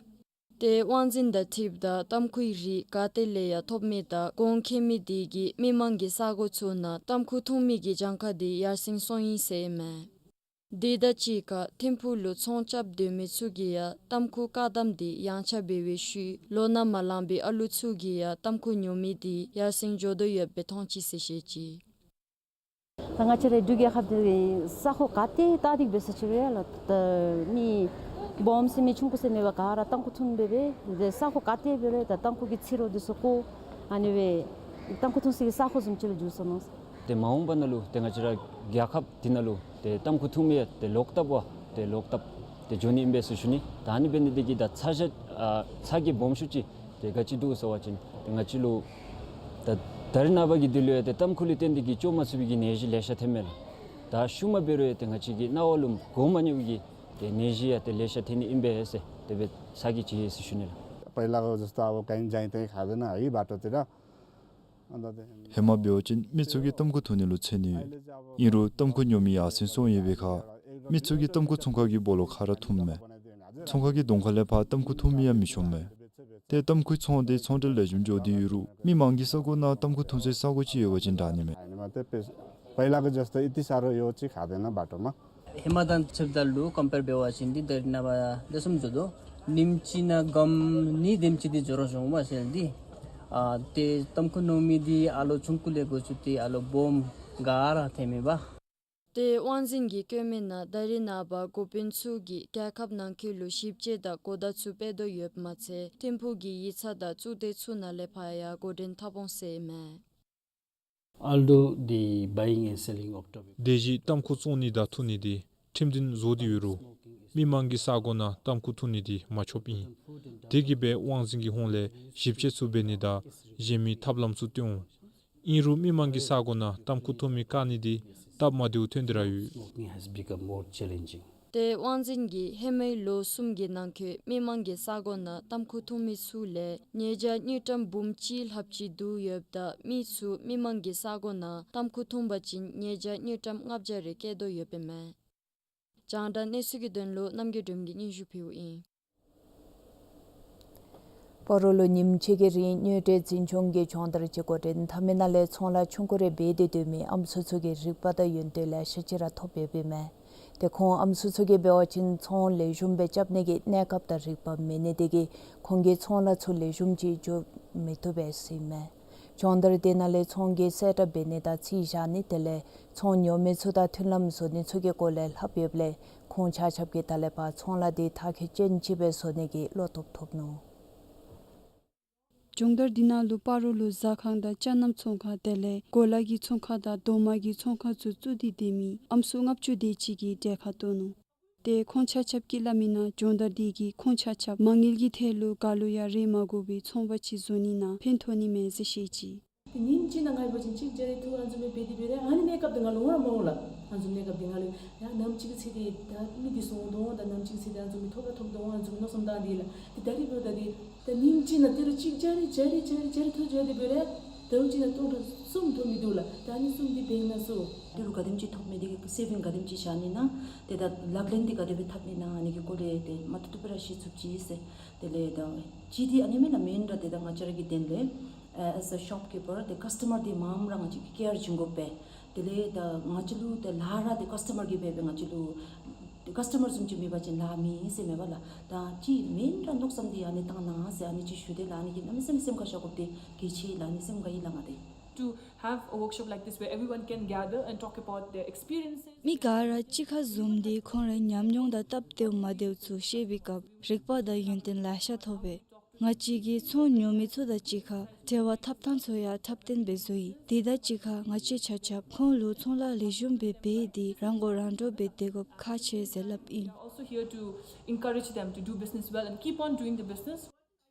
ཏེ་དབང་འཛིན་དང་འཁྲིལཝ་ད་ཏམ་ཁུའི་རིགས་ག་ཏེ་ལས་ཡང་ཐོབ་མི་དང་གོང་ཁེ་མི་དེ་གིས་མི་མང་གི་ས་གོ་ཚུ་ནང་ཏམ་ཁུ་འཐུང་མི་གི་གྱངས་ཁ་དེ་ཡར་སེང་སོང་ཡི་ཟེར་ཨིན་མས། དེ་དང་གཅིག་ཁར་ཐིམ་ཕུག་ལུ་ཚོང་རྐྱབ་སྡོད་མི་ཚུ་གིས་ཡང་ཏམ་ཁུ་བཀག་དམ་དེ་ཡངས་ཆག་འབད་བའི་ཤུལ་ལོ་ན་མ་ལངས་པའི་ཨ་ལུ་ཚུ་གིས་ཡང་ཏམ་ཁུ་ཉོ་མི་དེ་ཡར་སེང་འགྱོ་དོ་ཡོདཔ་སྦེ་མཐོང་ཅི་ཟེར་བཤད་ཅི། ད་ང་བཅས་རའི་འབྲུག་རྒྱལ་ཁབ་འདི་ས་གོ་ག་ཏེ་བལྟ་སྟེ་འབད་ས་ཅི་རུང་ཡང་ལགས། ད་མི་སྦོམ་ཟེར་མི་ཆུང་ཀུ་ཟེར་མེད་པར་ག་ར་ཏམ་ཁུ་འཐུང་འབད་བས། ཏེ་ས་གོ་ག་ཏེ་འབད་རུང་ད་ཏམ་ཁུ་གི་ཚིག་རོ་འདི་ཚུ་བཀོ་ཨ་ནི་སྦེ་ཏམ་ཁུ་འཐུང་སའི་ས་གོ་བཟུམ་ཅིག་ལུ་འགྱུར་སོ་ནུག། ཏེ་མ་འོངས་པ་ནང་ལུ་ཏེ་ང་བཅས་ར་རྒྱལ་ཁབ་འདི་ནང་ལུ་ཏེ་ཏམ་ཁུ་འཐུང་མི་ཡང་ཏེ་ལོག་ལྟབ་པ་ཏེ་ལོག་ལྟབ་ཏེ་འགྱོ་ནི་ཨིན་པས་ཟེར་ཞུ་ནི། ད་ཨ་ནི་འབད་ནི་དེ་གིས་ད་ཚ་གྱང་ཨ་ཚ་གྱང་སྦོམ་ཤོས་ཅིག་ཏེ་ག་ཅི་འདུག་ཟེར་བ་ཅིན་ཏེ་ང་བཅས་ལུ་ད་ད་རེས་ནངས་པ་གི་དུས་ལུ་ཡང་ཏེ་ཏམ་ཁུ་ལུ་བརྟེན་ཏེ་གིས་སྐྱོབ་མ་ཚུགས་པའི་གི་ནད་གཞི་ལེ་ཤ་ཐོནམ་མས་ལགས། ད་ཤུལ་མ་འབད་རུང་ཡང་ཏེ་ང་བཅས་ཀྱི་རྣ་བ་ལུ་གོ་མ་མྱོང་བའི་གི་ཏེ་ནད་གཞི་ཡང་ཏེ་ལེ་ཤ་ཐོན་ནི་ཨིན་པས་ཟེར་དེ་སྦེ་ཚ་གྱང་ཅིག་ཡོད་ཟེར་ཞུ་ནི་ལགས། पहला को जस्तो अब कहीं जाइँ तइँ खाँदैन, यही बाटो तिर। ཨིན་རུང་ཏམ་ཁུ་འཐུང་ནི་ལུ་འཚེར་ནི་ཡོད། ཨིན་རུང་ཏམ་ཁུ་ཉོ་མི་ཡར་སེང་སོང་ཡོད་པའི་ཁར་མི་ཚུ་གིས་ཏམ་ཁུ་ཚོང་ཁང་གི་སྦོ་ལོགས་ཁར་ར་འཐུངམ་མས། ཚོང་ཁང་གི་གདོང་ཁ་ལས་ཕར་ཏམ་ཁུ་འཐུང་མི་ཡང་མི་ཤོངམ་མས། ཏེ་ཏམ་ཁུའི་ཚོང་དེ་ཚོང་འབྲེལ་ལེགས་ཤོམ་འགྱོ་སྟེ་ཡོད་རུང་མི་མང་གི་ས་གོ་ནང་ཏམ་ཁུ་འཐུང་སའི་ས་གོ་ཅིག་ཡོད་པ་ཅིན་དྲག་ནི་མས། पहिलाको जस्तो यति साह्रो यो चाहिँ खाँदैन बाटोमा। ཧེ་མ་དང་ཕྱདཔ་ད་ལུ་ཀམ་པེར་འབད་བ་ཅིན་འདི་ད་རེས་ནངས་པ་ལེགས་ཤོམ་འགྱོ་དོ། ཉིནམ་གཅིག་ནང་སྒམ་གཉིས་དེམ་ཅིག་འདི་འགྱོ་ར་འགྱོཝ་མས་ཟེར་ཏེ། ཨ་ཏེ་ཏམ་ཁུ་ཉོ་མི་འདི་ཨ་ལོ་ཆུང་ཀུ་ལས་འགོ་བཙུགས་ཏེ་ཨ་ལོ་སྦོམ་ག་ར་ཐོནམ་མས་པ། ཏེ་དབང་འཛིན་གྱིས་བཀོད་མི་ནང་ད་རེས་ནངས་པ་འགོ་དཔོན་ཚུ་གིས་རྒྱལ་ཁབ་ནང་འཁོད་ལུ་ཞིབ་དཔྱད་དང་གོ་བརྡ་ཚུ་སྤེལ་དོ་ཡོདཔ་མ་ཚད་ཐིམ་ཕུག་གི་ཡིག་ཚང་དང་གཙུག་སྡེ་ཚུ་ནང་ལས་ཕར་ཡང་འགོ་འདྲེན་འཐབ་འོང་ཟེར་ཨིན་མས། Although the buying and selling of tobacco དེ་བཞིན་ཏམ་ཁུ་བཙོང་ནི་དང་འཐུང་ནི་དེ་ཁྲིམས་མཐུན་བཟོ་སྟེ་ཡོད་རུང་མི་མང་གི་ས་གོ་ནང་ཏམ་ཁུ་འཐུང་ནི་དེ་མ་ཆོགཔ་ཨིན། དེ་གིས་སྦེ་དབང་འཛིན་གྱི་ཧོངས་ལས་ཞིབ་དཔྱད་ཚུ་འབད་ནི་དང་གཞན་མི་ཐབས་ལམ་ཚུ་སྟོན་འོང་། ཨིན་རུང་མི་མང་གི་ས་གོ་ནང་ཏམ་ཁུ་འཐུང་མི་བཀག་ནི་དེ་སྟབས་མ་བདེཝ་ཐོན་ཏེ་ར་ཡོད། Smoking has become more challenging. ཏེ་དབང་འཛིན་གྱིས་ཧེ་མའི་ལོ་གསུམ་གྱི་ནང་འཁོད་མི་མང་གི་ས་གོ་ནང་ཏམ་ཁུ་འཐུང་མི་ཚུ་ལས་ཉེས་བྱ་དངུལ་ཀྲམ་འབུམ་གཅིག་ལྷགཔ་ཅིག་བསྡུ་ཡོདཔ་ད་མི་ཚུ་མི་མང་གི་ས་གོ་ནང་ཏམ་ཁུ་འཐུང་པ་ཅིན་ཉེས་བྱ་དངུལ་ཀྲམ་ལྔ་བརྒྱ་རེ་བཀལ་དོ་ཡོདཔ་ཨིན་མས། རྒྱང་བསྒྲགས་གནས་ཚུལ་གྱི་དོན་ལུ་རྣམ་རྒྱལ་སྒྲོལ་མ་གིས་སྙན་ཞུ་ཕུལཝ་ཨིན། སྤ་རོ་ལུ་ཉིནམ་གཅིག་གི་རིང་དངུལ་འབྲེལ་འཛིན་སྐྱོང་གི་སྦྱོང་བརྡར་ཅིག་འགོ་འདྲེན་འཐབ་མི་ནང་ལས་ཚོང་ལཱ་ཆུང་ཀུ་རེ་འབད་དེ་སྡོད་མི་ཨམ་སྲུ་ཚུ་གིས་རིག་པ་དང་ཡོན་ཏན་ལེ་ཤ་ཅིག་ར་ཐོབ་ཡོདཔ་ཨིན་མས། ཏེ་ཁོང་ཨམ་སྲུ་ཚུ་གིས་འབད་བ་ཅིན་ཚོང་ལེགས་ཤོམ་སྦེ་རྐྱབ་ནི་གི་གནས་སྐབས་དང་རིག་པ་མེད་ནི་དེ་གིས་ཁོང་གིས་ཚོང་ལཱ་ཚུ་ལེགས་ཤོམ་ཅིག་འགྱོ་མི་བཏུབ་པས་ཟེར་ཨིན་མས། སྦྱོང་བརྡར་དེ་ནང་ལས་ཚོང་གི་གསལ་བསྒྲགས་འབད་ནི་དང་རྩིས་བཞག་ནི་དེ་ལས་ཚོང་ཉོ་མི་ཚུ་དང་མཐུན་ལམ་བཟོ་ནི་ཚུ་གི་སྐོར་ལས་ལྷབ་ཡོདཔ་ལས་ཁོང་ཆ་ཁྱབ་ཀྱིས་ད་ལས་ཕར་ཚོང་ལཱ་དེ་མཐར་འཁྱོལ་ཅན་ཅིག་སྦེ་བཟོ་ནི་གི་བློ་སྟོབས་ཐོབ་ནུག། སྦྱོང་བརྡར་འདི་ནང་ལུ་སྤ་རོ་ལུ་ཟ་ཁང་དང་ཅ་ནམ་ཚོང་ཁང་དེ་ལས་གོ་ལ་གི་ཚོང་ཁང་དང་རྡོག་མ་གི་ཚོང་ཁང་ཚུ་བཙུགས་ཏེ་སྡོད་མི་ཨམ་སྲུ་ལྔ་བཅུ་དེ་ཅིག་གིས་གྲལ་ཁར་གཏོགས་ནུག། ཏེ་ཁོང་ཆ་ཁྱབ་ཀྱིས་སླབ་མི་ནང་སྦྱོང་བརྡར་འདི་གིས་ཁོང་ཆ་ཁྱབ་མ་དངུལ་གྱི་ཐད་ལུ་ག་ལུ་ཡང་རེ་མ་དགོ་པའི་ཚོང་པ་ཅིག་བཟོ་ནི་ནང་ཕན་ཐོགས་ནི་མས་ཟེར་བཤད་ཅི། ཏེ་ཉིནམ་གཅིག་ནང་ང་འབད་བ་ཅིན་གཅིག་བརྒྱ་རེ་ཐོབ་ཨ་ནི་བཟུམ་སྦེ་འབད་དེ་འབད་རུང་ཨ་ནི་གནས་སྐབས་དེ་ང་ལུ་འོང་ར་མ་འོང་ལགས། ཨ་ནི་བཟུམ་གནས་སྐབས་དེ་ང་ལུ་ཡ་ནམ་ཅིག་གི་ཚེ་འདི་ད་མི་འདི་སོང་དོ་འོང་ད་ནམ་ཅིག་གི་ཚེ་འདི་ཨ་ནི་བཟུམ་ཐོབ་ར་ཐོབ་དོ་འོང་ཨ་ནི་བཟུམ་མནོ་བསམ་བཏང་སྟེ་ལགས། ཏེ་ད་རིས་འབདཝ་ད་འདི་ད་ཉིནམ་གཅིག་ནང་ཏི་རུ་གཅིག་བརྒྱ་རེ་བརྒྱ་རེ་བརྒྱ་རེ་བརྒྱ་རེ་ཐོབ་འགྱོ་དེ་འབད་རུང་ ཟླཝ་གཅིག་ལུ་སྟོང་ཕྲག་གསུམ་ཐོབ་མི་འདུག་ལགས། ད་ཨ་ནི་གསུམ་འདི་འབད་ན་ཚུ་དེ་ལུ་ག་དེམ་ཅིག་ཐོབ་མི་འདི་གི་སེ་བིང་ག་དེམ་ཅིག་བཞག་ནི་ན། ཏེ་ད་ལག་ལེན་འདི་ག་དེ་སྦེ་འཐབ་ནི་ན། ཨ་ནི་གི་སྐོར་ལས་ཏེ་མ་ཐུབ་ཐུབ་སྦེ་ར་ཤེས་ཚུགས་ཅི་ཟེར། དེ་ལས་ད་ཅི་འདི་ཨ་ནི་མེན་ན། མེན་ར་ཏེ་ད་ང་བཅས་ར་གི་དོན་ལས་ཨ་as a shopkeeper ཏེ་ཀཱསི་ཊ་མར་འདི་མངམ་ར་ང་བཅས་ཀྱིས་ཀེར་བྱིན་དགོ་པས། དེ་ལས་ད་ང་བཅས་ལུ་ཏེ་ལཱ་ར་ཏེ་ཀཱསི་ཊ་མར་གྱིས་འབད་འབད། ང་བཅས་ལུ་ཏེ་ཀཱསི་ཊ་མར་བཟུམ་ཅིག་མེད་པ་ཅིན་ལཱ་མེད་ཟེར་མེན་པ་ལགས། ད་ཅི་མེན་ར་མནོ་བསམ་འདི་ཨ་ནི་བཏང་གནང་ཟེར་ཨ་ནི་ཅིག་ཞུ་དེས་ལགས། ཨ་ནི་གིས་གནམ་མེད་ས་མེད་སེམས་ཁར་བཞག་དགོཔ་འདི་གལ་ཆེ་ལགས། ཨ་ནི་སེམས་དགའ་ཡི་ལགས་ང་འདི། To have a workshop like this where everyone can gather and talk about their experiences. མི་ག་ར་གཅིག་ཁར་འཛོམས་ཏེ་ཁོང་རའི་ཉམས་མྱོང་དང་སྟབས་བདེཝ་མ་བདེཝ་ཚུ་བཤད་པའི་སྐབས་རིག་པ་དང་ཡོན་ཏན་ལེ་ཤ་ཐོབ་པས། ང་བཅས་ཀྱིས་ཚོང་ཉོ་མི་ཚུ་དང་གཅིག་ཁར་འབྲེལ་བ་འཐབ་ཐངས་ཚུ་ཡང་འཐབ་བརྟན་སྦེ་བཟོ་ཡི། དེ་དང་གཅིག་ཁར་ང་བཅས་ཆ་ཁྱབ་ཁོང་ལུ་ཚོང་ལཱ་ལེགས་ཤོམ་སྦེ་འབད་དེ་རང་མགོ་རང་འདྲོངས་སྦེ་སྡོད་དགོཔ་ཁག་ཆེ་ཟེར་སླབ་ཨིན། We are also here to encourage them to do business well and keep on doing the business.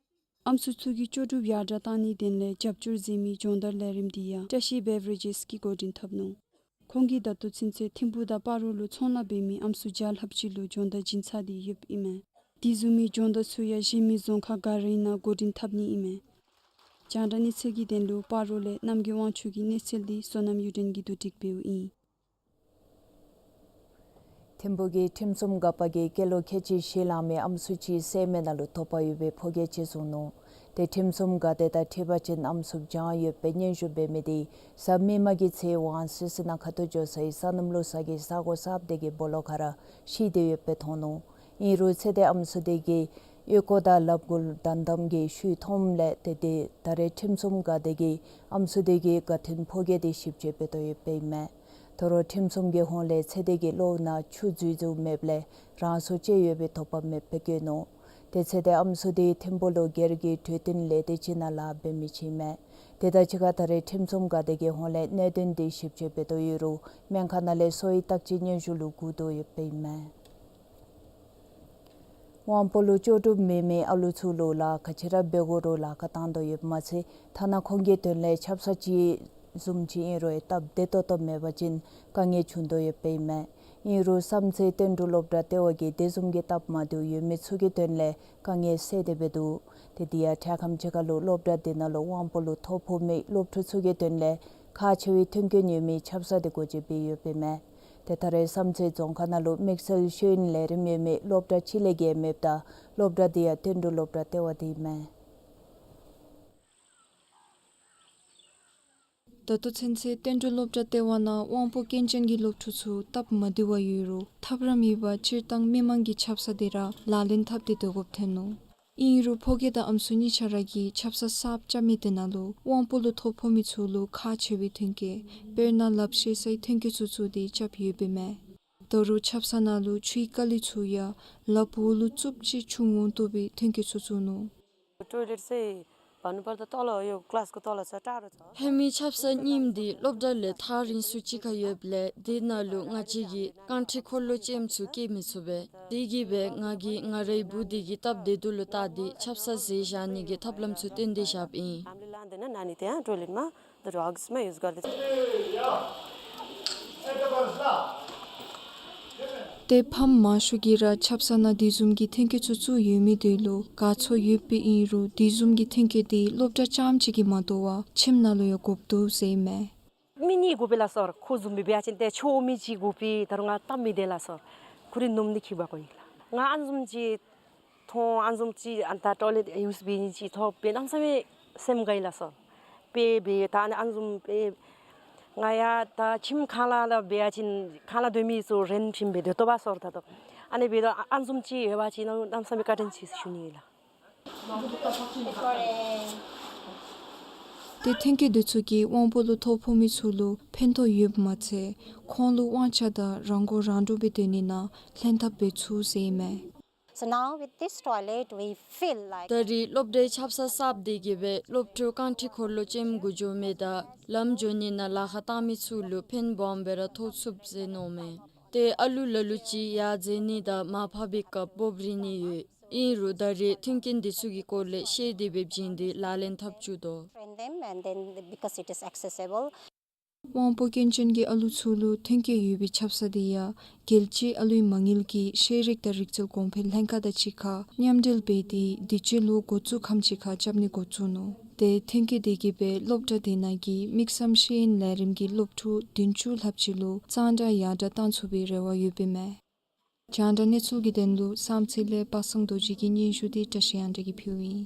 ཨམ་སྲུ་ཚུ་གི་ལྕོགས་གྲུབ་ཡར་དྲག་གཏང་ནིའི་དོན་ལས་རྒྱབ་སྐྱོར་མཛད་མི་སྦྱོང་བརྡར་ལས་རིམ་འདི་ཡང་བཀྲ་ཤིས་བེབ་རེ་ཇེསི་གིས་འགོ་འདྲེན་འཐབ་ནུག། ཁོང་གིས་ད་ལྟོ་ཚུན་ཚོད་ཐིམ་ཕུག་དང་སྤ་རོ་ལུ་ཚོང་ལཱ་འབད་མི་ཨམ་སྲུ་བརྒྱ་ལྷགཔ་ཅིག་ལུ་སྦྱོང་བརྡར་བྱིན་ཚར་ཏེ་ཡོདཔ་ཨིན་མས། དེ་བཟུམ་མའི་སྦྱོང་བརྡར་ཚུ་ཡང་གཞན་མི་རྫོང་ཁག་ག་རའི་ནང་འགོ་འདྲེན་འཐབ་ནི་ཨིན་མས། རྒྱང་བསྒྲགས་གནས་ཚུལ་གྱི་དོན་ལུ་སྤ་རོ་ལས་རྣམ་རྒྱལ་དབང་ཕྱུག་གི་གནས་ཚུལ་འདི་བསོད་ནམས་གཡུ་སྒྲོན་གྱིས་བསྡུ་སྒྲིག་འབདཝ་ཨིན། ཐིམ་ཕུག་གི་ཁྲིམས་སྲུང་འགག་པ་གིས་སྐྱེས་ལོ་ཁལ་གཅིག་བཞི་ལང་མི་ཨམ་སྲུ་ཅིག་སེལ་མི་ནང་ལུ་དོགས་པ་ཡོད་པའི་ཕོ་སྐྱེས་ཅིག་བཟུང་ནུག། ཏེ་ཁྲིམས་སྲུང་འགག་སྡེ་དང་འཁྲིལ་བ་ཅིན་ཨམ་སྲུ་བྱང་ཡོད་པའི་སྙན་ཞུ་འབད་མི་དེ་གཟའ་མིག་དམར་གྱི་ཚེ་ཝང་སི་སི་ནང་ཁ་ཐུག་འགྱོ་སའི་ས་སྣུམ་བླུག་ས་གི་ས་གོ་གསརཔ་དེ་གི་སྦོ་ལོགས་ཁར་ར་ཤི་སྟེ་ཡོདཔ་སྦེ་མཐོང་ནུག། ཨིན་རུང་ཚེ་འདས་ཨམ་སྲུ་དེ་གིས་ཨོལ་ལྐོག་དང་ལགཔ་འགུལ་དམ་དམ་གྱིས་ཤུལ་མཐོངམ་ལས་ཏེ་དེ་ད་རེས་ཁྲིམས་སྲུང་འགག་སྡེ་གིས་ཨམ་སྲུ་དེ་གི་དགའ་སྟོན་ཕོ་སྐྱེས་དེ་ཞིབ་དཔྱད་འབད་དོ་ཡོདཔ་ཨིན་མས། དོ་རུང་ཁྲིམས་སྲུང་གི་ཧོངས་ལས་ཚེ་འདས་ཀྱི་གློ་ནང་ཆུ་འཛུལ་འཛུལཝ་མེདཔ་ལས་རང་སྲོག་བཅད་ཡོད་པའི་དོགས་པ་མེདཔ་སྦེ་བཀོད་ནུག། ཏེ་ཚེ་འདས་ཨམ་སྲུ་དེ་ཐིམ་ཕུག་ལུ་སྒེར་གྱི་འཕྲོད་བསྟེན་ལས་སྡེ་ཅིག་ནང་ལཱ་འབད་མི་ཅིག་ཨིན་མས། དེ་དང་གཅིག་ཁར་ད་རེས་ཁྲིམས་སྲུང་འགག་སྡེ་གི་ཧོངས་ལས་གནད་དོན་དེ་ཞིབ་དཔྱད་འབད་དོ་ཡོད་རུང་སྨན་ཁང་ནང་ལས་སོ་ཡི་བརྟག་དཔྱད་སྙན་ཞུ་ལུ་བསྒུག་དོ་ཡོདཔ་ཨིན་མས། དབང་པོ་ལུ་ལྕོགས་གྲུབ་མེད་མི་ཨ་ལུ་ཚུ་ལུ་ལཱ་ག་ཅི་ར་འབད་དགོ་རུང་ལཱ་ཁག་བཏང་དོ་ཡོདཔ་མ་ཚད་ཐ་ན་ཁོང་གི་དོན་ལས་ཆབ་གསང་ཅིག་བཟུམ་ཅིག་ཨིན་རུང་སྟབས་བདེ་ཏོག་ཏོ་མེད་པ་ཅིན་དཀའ་ངལ་བྱུང་དོ་ཡོདཔ་ཨིན་མས། ཨིན་རུང་བསམ་རྩེ་བསྟན་འབྲུག་སློབ་གྲྭ་ལྟེ་བ་གིས་དེ་བཟུམ་གྱི་སྟབས་མ་བདེཝ་ཡོད་མི་ཚུ་གི་དོན་ལས་དཀའ་ངལ་སེལ་ཏེ་འབད་འདུག། ཏེ་དེ་ཡང་འཕྲལ་ཁམས་ཅིག་ཁར་ལུ་སློབ་གྲྭ་དེ་ནང་ལུ་དབང་པོ་ལུ་ཐོ་ཕོག་མི་སློབ་ཕྲུག་ཚུ་གི་དོན་ལས་ཁག་ཆེ་བའི་མཐུན་རྐྱེན་ཡོད་མི་ཆབ་གསང་དེ་སྒོ་འབྱེད་འབད་ཡོདཔ་ཨིན་མས། ཏེ་ད་རེས་བསམ་རྩེ་རྫོང་ཁག་ནང་ལུ་དམིགས་བསལ་ཤེས་ཡོན་ལས་རིམ་ཡོད་མི་སློབ་གྲྭ་གཅིག་ལས་བརྒལ་མེདཔ་ད་སློབ་གྲྭ་དེ་ཡང་བསྟན་འབྲུག་སློབ་གྲྭ་ལྟེ་བ་དེ་ཨིན་མས། ད་ལྟོ་ཚུན་ཚོད་བསྟན་འབྲུག་སློབ་གྲྭ་ལྟེ་བ་ནང་དབང་པོ་སྐྱོན་ཅན་གྱི་སློབ་ཕྲུག་ཚུ་སྟབས་མ་བདེ་བ་ཡོད་རུང་ཐབས་ར་མེད་པར་སྤྱིར་བཏང་མི་མང་གིས་ཆབ་གསང་དེ་ར་ལག་ལེན་འཐབ་སྟེ་སྡོད་དགོཔ་ཐོན་ནུག། ཨིན་རུང་ཕོ་སྐྱེས་དང་ཨམ་སྲུ་གཉིས་ཆ་ར་གིས་ཆབ་གསང་གསརཔ་རྐྱབ་མི་དེ་ནང་ལུ་དབང་པོ་ལུ་ཐོ་ཕོག་མི་ཚུ་ལུ་ཁག་ཆེ་བའི་མཐུན་རྐྱེན་དཔེར་ན་ལགཔ་བཤེད་སའི་མཐུན་རྐྱེན་ཚུ་ཚུ་དེ་རྐྱབ་ཡོདཔ་ཨིན་མས། ད་རུང་ཆབ་གསང་ནང་ལུ་ཆུའི་ཀ་ལི་ཚུ་ཡང་ལགཔ་འོག་ལུ་བཙུགས་ཅི་ཆུ་འོང་བཏུབ་པའི་མཐུན་རྐྱེན་ཚུ་བཙུགས་ནུག། टोयलेट चाहिँ भन्नुपर्दा तल हो, यो क्लासको तल छ, टाढो छ। ཧེ་མའི་ཆབ་གསང་རྙིངམ་འདི་སློབ་གྲྭ་ལས་ཐག་རིང་སུ་ཅིག་ཁར་ཡོདཔ་ལས་དེ་ནང་ལུ་ང་བཅས་ཀྱིས་རྐང་ཁྲི་འཁོར་ལོ་ཅན་ཚུ་བསྐྱལ་མི་ཚུགས་པས། དེ་གིས་སྦེ་ང་གིས་ང་རའི་བུ་དེ་གི་སྟབས་བདེ་སྡུག་ལུ་བལྟ་སྟེ་ཆབ་གསང་མཛད་བཞག་ནི་གི་ཐབས་ལམ་ཚུ་སྟོན་ཏེ་བཞགཔ་ཨིན། हामीले लाँदैन नानी त्यहाँ टोयलेटमा, तर हग्समा युज गर्दैछ। ཏེ་ཕམ་མང་ཤོས་ཀྱིས་ར་ཆབ་གསང་ནང་དེ་བཟུམ་གྱི་མཐུན་རྐྱེན་ཚུ་བཙུགས་ཡོད་མི་དེ་ལུ་དགའ་ཚོར་ཡོདཔ་ཨིན་རུང་དེ་བཟུམ་གྱི་མཐུན་རྐྱེན་དེ་སློབ་གྲྭ་རྐྱངམ་གཅིག་གིས་མ་དོ་བར་ཁྱིམ་ནང་ལུ་ཡང་དགོཔ་འདུག་ཟེར་ཨིན་མས། མི་གཉིས་དགོ་པས་ལགས་སོ། ཁོ་བཟུམ་སྦེ་འབད་བ་ཅིན་ཏེ་ཆོས་མི་གཅིག་དགོ་པས། ད་རུང་ང་སྟབས་མི་བདེ་ལགས་སོ། ཁོ་རའི་ནོམ་ནི་ཁྱིད་པ་གོ་ཨིན་ལགས། ང་ཨ་ནི་བཟུམ་ཅིག་མཐོང་ཨ་ནི་བཟུམ་ཅིག་ཨ་ད་ཊོའི་ལེཊ་ཡུསི་འབད་ནི་ཅིག་ཐོབ་པས་གནམ་མེད་ས་མེད་སེམས་དགའ་ཡི་ལགས་སོ། དཔེ་འབད་ད་ཨ་ནི་ཨ་ནི་བཟུམ་སྦེ་ང་ཡང་ད་ཁྱིམ་ཁང་གླ་ལུ་འབད་བ་ཅིན་ཁང་གླ་སྡོད་མི་ཚུ་རེནཊ་ཁྱིམ་སྦེ་སྡོད་དོ་བ་སོར་ད་དོ། ཨ་ནི་འབད་དོ་ཨ་ནི་བཟུམ་ཅིག་ཡོད་པ་ཅིན་གནམ་མེད་ས་མེད་བཀའ་དྲིན་ཆེ་ཟེར་ཞུ་ནི་ཨིན་ལགས། ཏེ་མཐུན་རྐྱེན་དེ་ཚུ་གིས་དབང་པོ་ལུ་ཐོ་ཕོག་མི་ཚུ་ལུ་ཕན་ཐོགས་ཡོདཔ་མ་ཚད་ཁོང་ལུ་དབང་ཆ་དང་རང་མགོ་རང་འདྲོངས་སྦེ་སྡོད་ནི་ནང་ལྷན་ཐབས་འབད་ཚུགས་ཟེར་ཨིན་མས། So now with this toilet, we feel like ད་རེས་སློབ་གྲྭའི་ཆབ་གསང་གསརཔ་དེ་གིས་སྦེ་སློབ་ཕྲུག་རྐང་ཁྲི་འཁོར་ལོ་ཅནམ་གུ་འགྱོ་མི་དང་ལམ་འགྱོ་ནི་ནང་ལཱ་ཁག་བཏང་མི་ཚུ་ལུ་ཕན་སྦོམ་སྦེ་ར་ཐོགས་ཚུགས་ཟེར་མནོཝ་མས། ཏེ་ཨ་ལུ་ལ་ལུ་ཅིག་ཡར་འཛེག་ནི་དང་མར་ཕབ་པའི་སྐབས་སྦོབ་རིལ་ནི་ཡོད། ཨིན་རུང་ད་རེས་མཐུན་རྐྱེན་དེ་ཚུ་གི་སྐོར་ལས་ཤེས་ཏེ་སྦེ་བྱིན་ཏེ་ལག་ལེན་འཐབ་བཅུག་དོ། Train them and then because it is accessible. དབང་པོ་སྐྱོན་ཅན་གྱི་ཨ་ལུ་ཚུ་ལུ་ཐོན་སྐྱེད་ཡོད་པའི་ཆབ་གསང་དེ་ཡང་རྒྱལ་སྤྱིའི་ཨ་ལུའི་མ་དངུལ་གྱི་ཤེས་རིག་དང་རིག་རྩལ་གོང་འཕེལ་ལྷན་ཁག་དང་གཅིག་ཁར་མཉམ་འབྲེལ་འབད་དེ་དུས་ཅི་ལོ་འགོ་བཙུགས་ཁམས་ཅིག་ཁར་རྐྱབ་ནི་འགོ་བཙུགས་ནུག། དེ་ཐོན་སྐྱེད་དེ་གིས་སྦེ་སློབ་གྲྭ་དེ་ནང་གི་དམིགས་བསལ་ཤེས་ཡོན་ལས་རིམ་གྱི་སློབ་ཕྲུག་བདུན་ཅུ་ལྷགཔ་ཅིག་ལུ་གཙང་སྦྲ་ཡར་དྲག་གཏང་ཚུགས་པའི་རེ་བ་ཡོདཔ་ཨིན་མས། རྒྱང་བསྒྲགས་གནས་ཚུལ་གྱི་དོན་ལུ་བསམ་རྩེ་ལས་པ་སངས་རྡོ་རྗེ་གི་སྙན་ཞུ་དེ་བཀྲ་ཤིས་དབྱངས་སྒྲོན་གྱིས་ཕུལཝ་ཨིན།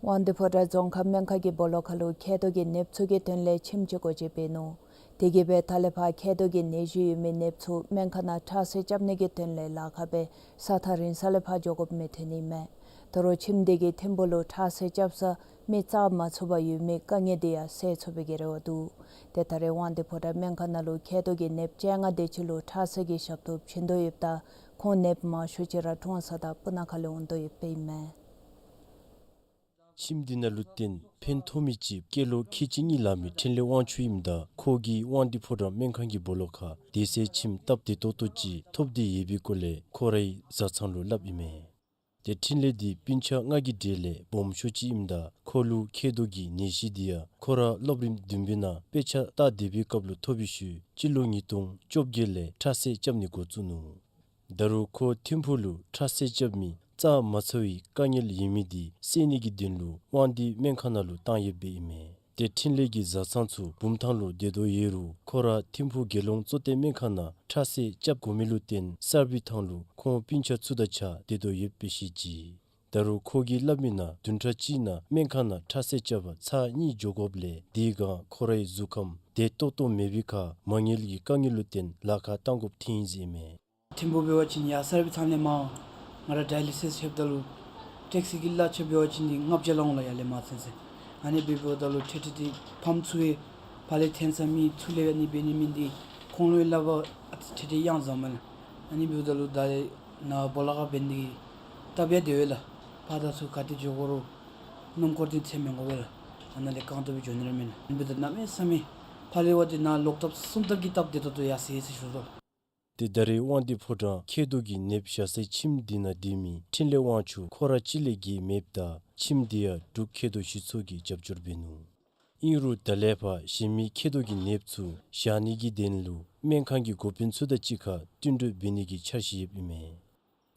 དབང་འདུས་ཕོ་བྲང་རྫོང་ཁག་སྨན་ཁང་གི་སྦོ་ལོགས་ཁ་ལུ་མཁལ་རྡོག་གི་ནདཔ་ཚུ་གི་དོན་ལས་ཁྱིམ་ཅིག་སྒོ་འབྱེད་འབད་ནུག། དེ་གིས་སྦེ་ད་ལས་ཕར་མཁལ་རྡོག་གི་ནད་གཞི་ཡོད་མི་ནདཔ་ཚུ་སྨན་ཁང་ནང་ཁྲག་བསིལ་རྐྱབ་ནི་གི་དོན་ལས་ལཱ་ཁག་འབད་ས་ཐག་རིང་ས་ལས་ཕར་འགྱོ་དགོཔ་མི་ཐོན་ནི་མས། ད་རུང་ཁྱིམ་དེ་གིས་ཐིམ་ཕུག་ལུ་ཁྲག་བསིལ་རྐྱབ་ས་མི་བཙའ་མ་ཚུགས་པར་ཡོད་མི་དཀའ་ངལ་དེ་ཡང་སེལ་ཚུགས་པའི་གི་རེ་བ་འདུག། ཏེ་ད་རེས་དབང་འདུས་ཕོ་བྲང་སྨན་ཁང་ནང་ལུ་མཁལ་རྡོག་གི་ནདཔ་བཅོ་ལྔ་དེ་ཅིག་ལུ་ཁྲག་བསིལ་གྱི་ཞབས་ཏོག་བྱིན་དོ་ཡོདཔ་ད་ཁོང་ནདཔ་མང་ཤོས་ཅིག་ར་ཀྲོང་གསར་དང་སྤུ་ན་ཁ་ལས་འོང་དོ་ཡོདཔ་ཨིན་མས། ཁྱིམ་འདི་ནང་ལུ་བརྟེན་ཕན་ཐོགས་མི་ཅིག་སྐྱེས་ལོ་ཁལ་གཅིག་གཉིས་ལང་མི་འཕྲིན་ལས་དབང་ཕྱུག་ཨིནམ་ད་ཁོ་གིས་དབང་འདུས་ཕོ་བྲང་སྨན་ཁང་གི་སྦོ་ལོགས་ཁར་བདེ་ཚེ་ཁྱིམ་སྟབས་བདེ་ཏོག་ཏོ་ཅིག་ཐོབ་སྟེ་ཡོད་པའི་སྐོར་ལས་ཁོ་རའི་བཟའ་ཚང་ལུ་སླབ་ཨིན་མས། ཏེ་འཕྲིན་ལས་འདི་སྤུན་ཆ་ལྔ་གི་གྲས་ལས་སྦོམ་ཤོས་ཅིག་ཨིནམ་ད་ཁོ་ལུ་མཁལ་རྡོག་གི་ནད་གཞི་འདི་ཡང་ཁོ་ར་སློབ་རིམ་བདུན་པའི་ནང་དཔེ་ཆ་ལྟ་སྡོད་པའི་སྐབས་ལུ་ཐོབ་པའི་ཤུལ་སྤྱི་ལོ་ཉིས་སྟོང་བཅོ་བརྒྱད་ལས་ཁྲག་བསིལ་རྐྱབ་ནི་འགོ་བཙུགས་ནུག། ད་རུང་ཁོ་ཐིམ་ཕུག་ལུ་ཁྲག་བསིལ་རྐྱབ་མི་བཙའ་མ་ཚུགས་པའི་དཀའ་ངལ་ཡོད་མི་འདི་སེལ་ནི་གི་དོན་ལུ་དབང་འདུས་སྨན་ཁང་ནང་ལུ་བཏང་ཡོདཔ་ཨིན་མས། ཏེ་འཕྲིན་ལས་ཀྱི་བཟའ་ཚང་ཚུ་བུམ་ཐང་ལུ་སྡོད་དོ་ཡོད་རུང་ཁོ་ར་ཐིམ་ཕུག་རྒྱལ་ཡོངས་གཙོ་བསྟེན་སྨན་ཁང་ནང་ཁྲག་བསིལ་རྐྱབ་དགོ་མི་ལུ་བརྟེན་གསར་སྦས་ཐང་ལུ་ཁོང་སྤུན་ཆ་ཚུ་དང་གཅིག་ཁར་སྡོད་དོ་ཡོདཔ་སྦེ་ཤེས་ཅི། ད་རུང་ཁོ་གིས་སླབ་མིའི་ནང་བདུན་ཕྲག་གཅིག་ནང་སྨན་ཁང་ནང་ཁྲག་བསིལ་རྐྱབ་པར་ཚར་གཉིས་འགྱོ་དགོཔ་ལས་དེའི་སྒང་ཁོ་རའི་གཟུགས་ཁམས་བདེ་ཏོག་ཏོ་མེད་པའི་ཁར་མ་དངུལ་གྱི་དཀའ་ངལ་ལུ་བརྟེན་ལཱ་ཁག་གཏང་དགོཔ་ཐོན་ཡི་ཟེར་ཨིན་མས། ཐིམ་ཕུག་འབད་བ་ཅིན་ཡར་གསར་སྦས་ཐང་ལས་མར་ང་ར་ཌའི་ལི་སིས་རྐྱབ་ད་ལུ་ཊེག་སི་གི་གླ་ཆ་འབད་བ་ཅིན་ལྔ་བརྒྱ་ལང་འོང་ལགས། ཡར་ལས་མར་ཚུན་ཚོད། ཨ་ནི་འབདཝ་ད་ལུ་ཏེ་ཏེ་ཏེ་ཕམ་ཚུ་ཡང་ཕར་ལས་འཐོན་ས་མེད། ཚུར་ལས་ཨ་ནི་འབད་ནི་མེད་དེ་ཁོང་ལུ་ཡང་སླབ་པར་ཏེ་ཏེ་ཡང་བཟང་མས་ལགས། ཨ་ནི་འབདཝ་ད་ལུ་ད་ནཱ་སྦོ་ལོགས་ཁར་འབད་ནི་སྟབས་ཡང་བདེ་བས་ལགས། ཕར་དང་ཚུར་ག་ཏེ་འགྱོ་དགོ་རུང་སྣུམ་འཁོར་འདི་འཐོན་མི་དགོ་པས་ལགས། ཨ་ནཱ་ལས་གང་ཐུབ་སྦེ་འགྱོ་ནི་ར་མེད་ལགས། ཨ་ནི་འབདཝ་ད་གནམ་མེད་ས་མེད་ཕར་ལས་འབད་དེ་ནཱ་ལོག་ཐབས་སོང་ཐབས་ཀྱི་སྟབས་བདེ་ཏོག་ཏོ་ཡར་སོང་ཡི་ཟེར་ཞུ་དོ། ཏེ་ད་རེས་དབང་འདུས་ཕོ་བྲང་མཁལ་རྡོག་གི་ནདཔ་བཞག་སའི་ཁྱིམ་འདི་ནང་སྡོད་མི་འཕྲིན་ལས་དབང་ཕྱུག་ཁོ་ར་གཅིག་ལས་བརྒལ་མེདཔ་ད་ཁྱིམ་འདི་ཡང་འབྲུག་མཁལ་རྡོག་གཞི་ཚོགས་ཀྱིས་རྒྱབ་སྐྱོར་འབད་ནུག། ཨིན་རུང་ད་ལས་ཕར་གཞན་མི་མཁལ་རྡོག་གི་ནདཔ་ཚུ་བཞག་ནི་གི་དོན་ལུ་སྨན་ཁང་གི་འགོ་དཔོན་ཚུ་དང་གཅིག་ཁར་བསྟུན་གྲོས་འབད་ནི་གི་འཆར་གཞི་ཡོདཔ་ཨིན་མས།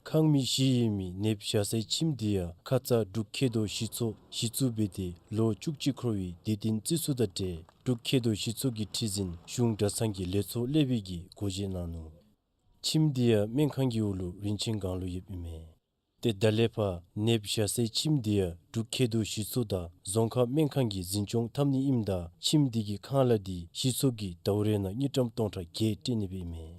ཁང་མིག་བཞི་ཡོད་མི་ནདཔ་བཞག་སའི་ཁྱིམ་འདི་ཡང་ཁ་ཙ་འབྲུག་མཁལ་རྡོག་གཞི་ཚོགས་གཞི་བཙུགས་འབད་དེ་ལོ་བཅུ་གཅིག་འཁོར་བའི་དུས་སྟོན་བརྩི་ཚུགས་དང་འབྲེལ་འབྲུག་མཁལ་རྡོག་གཞི་ཚོགས་ཀྱི་ཁྲི་འཛིན་གཞུང་གྲྭ་ཚང་གི་ལས་ཚོགས་ལས་བྱེདཔ་གིས་སྒོ་འབྱེད་གནང་ནུག། ཁྱིམ་འདི་ཡང་སྨན་ཁང་གི་འོག་ལུ་རིན་ཆེན་སྒང་ལུ་ཡོདཔ་ཨིན་མས། ཏེ་ད་ལས་ཕར་ནདཔ་བཞག་སའི་ཁྱིམ་འདི་ཡང་འབྲུག་མཁལ་རྡོག་གཞི་ཚོགས་དང་རྫོང་ཁག་སྨན་ཁང་གིས་འཛིན་སྐྱོང་འཐབ་ནི་ཨིནམ་ད་ཁྱིམ་འདི་གི་ཁང་གླ་འདི་གཞི་ཚོགས་ཀྱིས་ཟླཝ་རེ་ནང་དངུལ་ཀྲམ་སྟོང་ཕྲག་བརྒྱད་སྤྲོད་ནི་སྦེ་ཨིན་མས།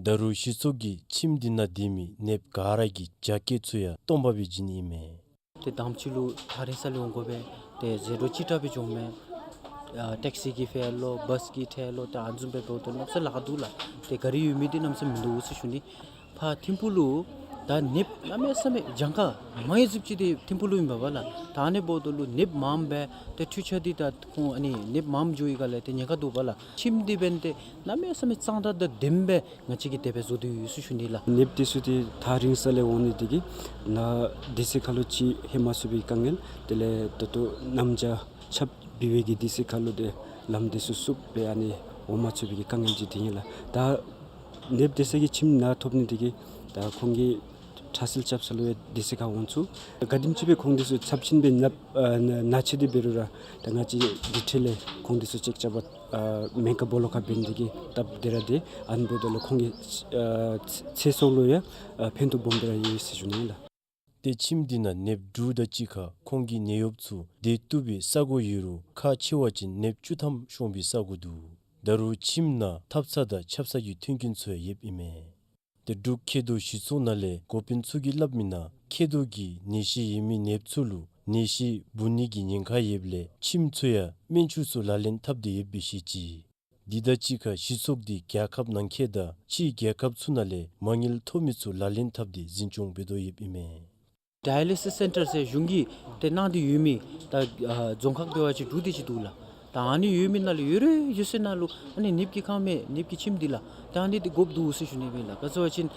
ད་རུང་གཞི་ཚོགས་ཀྱིས་ཁྱིམ་འདི་ནང་སྡོད་མི་ནདཔ་ག་ར་གི་བྱ་སྐྱེས་ཚུ་ཡང་སྟོང་པ་སྦེ་བྱིན་ནི་ཨིན་མས། ཏེ་དང་པ་ཅིག་ལུ་ཐག་རིང་ས་ལས་འོང་དགོ་པས། ཏེ་ཟད་འགྲོ་ཅིག་དྲག་སྦེ་འགྱོཝ་མས། ཨ་ཊེག་སི་གིས་ཕར་ལོག་བཱས་ཀྱིས་ཕར་ལོག་ཏེ་ཨ་ནི་བཟུམ་སྦེ་འབདཝ་ད་གནམ་མེད་ས་མེད་ལཱ་ཁག་འདུག་ལགས། ཏེ་ག་ར་ཡོད་མི་འདི་གནམ་མེད་ས་མེད་མིན་འདུག་ཟེར་ཞུ་ནི། ཕར་ཐིམ་ཕུག་ལུ་ད་ནདཔ་གནམ་མེད་ས་མེད་གྱངས་ཁ་མང་ཡོདཔ་ཅིག་འདི་ཐིམ་ཕུག་ལུ་ཨིན་པས་ལགས། ད་ཨ་ནི་འབདཝ་ད་ལུ་ནདཔ་མངམ་སྦེ་ཏེ་འཕྲུལ་ཆས་འདི་ད་ཁོང་ཨ་ནི་ནདཔ་མངམ་འགྱོ་བའི་སྒང་ལས་ཏེ་ཉེན་ཁ་འདུག་པས་ལགས། ཁྱིམ་འདི་འབདན་ཏེ་གནམ་མེད་ས་མེད་གཙང་སྦྲ་དང་ལྡནམ་སྦེ་ང་བཅས་ཀྱིས་དེ་སྦེ་བཟོ་དོ་ཡོད་ཟེར་ཞུ་ནི་ལགས། ནདཔ་འདི་ཚུ་འདི་ཐག་རིང་ས་ལས་འོང་ནི་འདི་གིས་ནཱ་སྡོད་སའི་ཁར་ལུ་ཅིག་ལྷོད་མ་ཚུགས་པའི་དཀའ་ངལ། དེ་ལས་ད་ལྟོ་གནམ་དབྱར་ཆརཔ་འབབ་པའི་གི་སྡོད་སའི་ཁར་ལུ་ཏེ་ལམ་འདི་ཚུ་བསུབ་སྦེ་ཨ་ནི་འོང་མ་ཚུགས་པའི་གི་དཀའ་ངལ་ཅིག་འདི་ཨིན་ལགས། ད་ནདཔ་སྡོད་སའི་གི་ཁྱིམ་ནཱ་ཐོབ་ནི་འདི་གིས་ད་ཁོང་གི་ཁྲག་བསིལ་རྐྱབ་ས་ལུ་ཡང་སྡོད་སའི་ཁར་འོང་ཚུགས། ག་དེམ་ཅིག་སྦེ་ཁོང་འདི་ཚུ་ཚབས་ཆེན་སྦེ་ནདཔ་ཨ་ན་ན་ཆེ་སྟེ་འབད་རུང་ར་ད་ང་བཅས་སྡོད་ཁྲལ་ལས་ཁོང་འདི་ཚུ་ཅེཀ་རྐྱབ་པར་ཨ་སྨན་ཁང་སྦོ་ལོགས་ཁར་འབད་ནི་འདི་གིས་སྟབས་བདེ་ར་བདེ། ཨ་ནི་འབདཝ་ད་ལུ་ཁོང་གི་ཨ་ཚེ་སྲོག་ལུ་ཡང་ཨ་ཕན་ཐོགས་སྦོམ་སྦེ་ར་ཡོད་ཟེར་ཞུ་ནི་ཨིན་ལགས། ཏེ་ཁྱིམ་འདི་ནང་ནདཔ་དྲུག་དང་གཅིག་ཁར་ཁོང་གི་ནད་གཡོགཔ་ཚུ་སྡོད་བཏུབ་པའི་ས་སྒོ་ཡོད་རུང་ཁག་ཆེ་བ་ཅིན་ནདཔ་བཅུ་ཐམ་ཤོང་པའི་ས་སྒོ་འདུག། ད་རུང་ཁྱིམ་ནང་ཐབ་ཚང་དང་ཆབ་གསང་གི་མཐུན་རྐྱེན་ཚུ་ཡང་ཡོདཔ་ཨིན་མས། ཏེ་འབྲུག་མཁལ་རྡོག་གཞི་ཚོགས་ནང་ལས་འགོ་དཔོན་ཚུ་གིས་སླབ་མིའི་ནང་མཁལ་རྡོག་གི་ནད་གཞི་ཡོད་མི་ནདཔ་ཚུ་ལུ་ནད་གཞི་འབུ་ནི་གི་ཉེན་ཁ་ཡོདཔ་ལས་ཁྱིམ་ཚུ་ཡང་སྨན་བཅོས་ཚུ་ལག་ལེན་འཐབ་སྟེ་ཡོདཔ་སྦེ་ཤེས་ཅི། དེ་དང་གཅིག་ཁར་གཞི་ཚོགས་འདི་རྒྱལ་ཁབ་ནང་འཁོད་དང་ཕྱིའི་རྒྱལ་ཁབ་ཚུ་ནང་ལས་མ་དངུལ་ཐོབ་མི་ཚུ་ལག་ལེན་འཐབ་སྟེ་འཛིན་སྐྱོང་འབད་དོ་ཡོདཔ་ཨིན་མས། ཌའི་ལི་སིས་སེན་ཊར་ཟེར་གཞུང་གིས་ཏེ་གནང་སྟེ་ཡོད་མི་ད་ཨ་རྫོང་ཁག་འབད་བ་ཅིན་དྲུག་དེ་ཅིག་འདུག་ལགས། ད་ཨ་ནི་ཡོད་མི་ནང་ལས་ཡོད་རེ་ཡོད་ས་ནང་ལུ་ཨ་ནི་ནདཔ་ཀྱི་ཁང་མེད། ནདཔ་ཀྱི་ཁྱིམ་འདི་ལགས། ད་ཨ་ནི་འདི་དགོཔ་འདུག་ཟེར་ཞུ་ནི་ཨིན་ལགས། ག་ཅི་སྦེ་ཟེར་བ་ཅིན་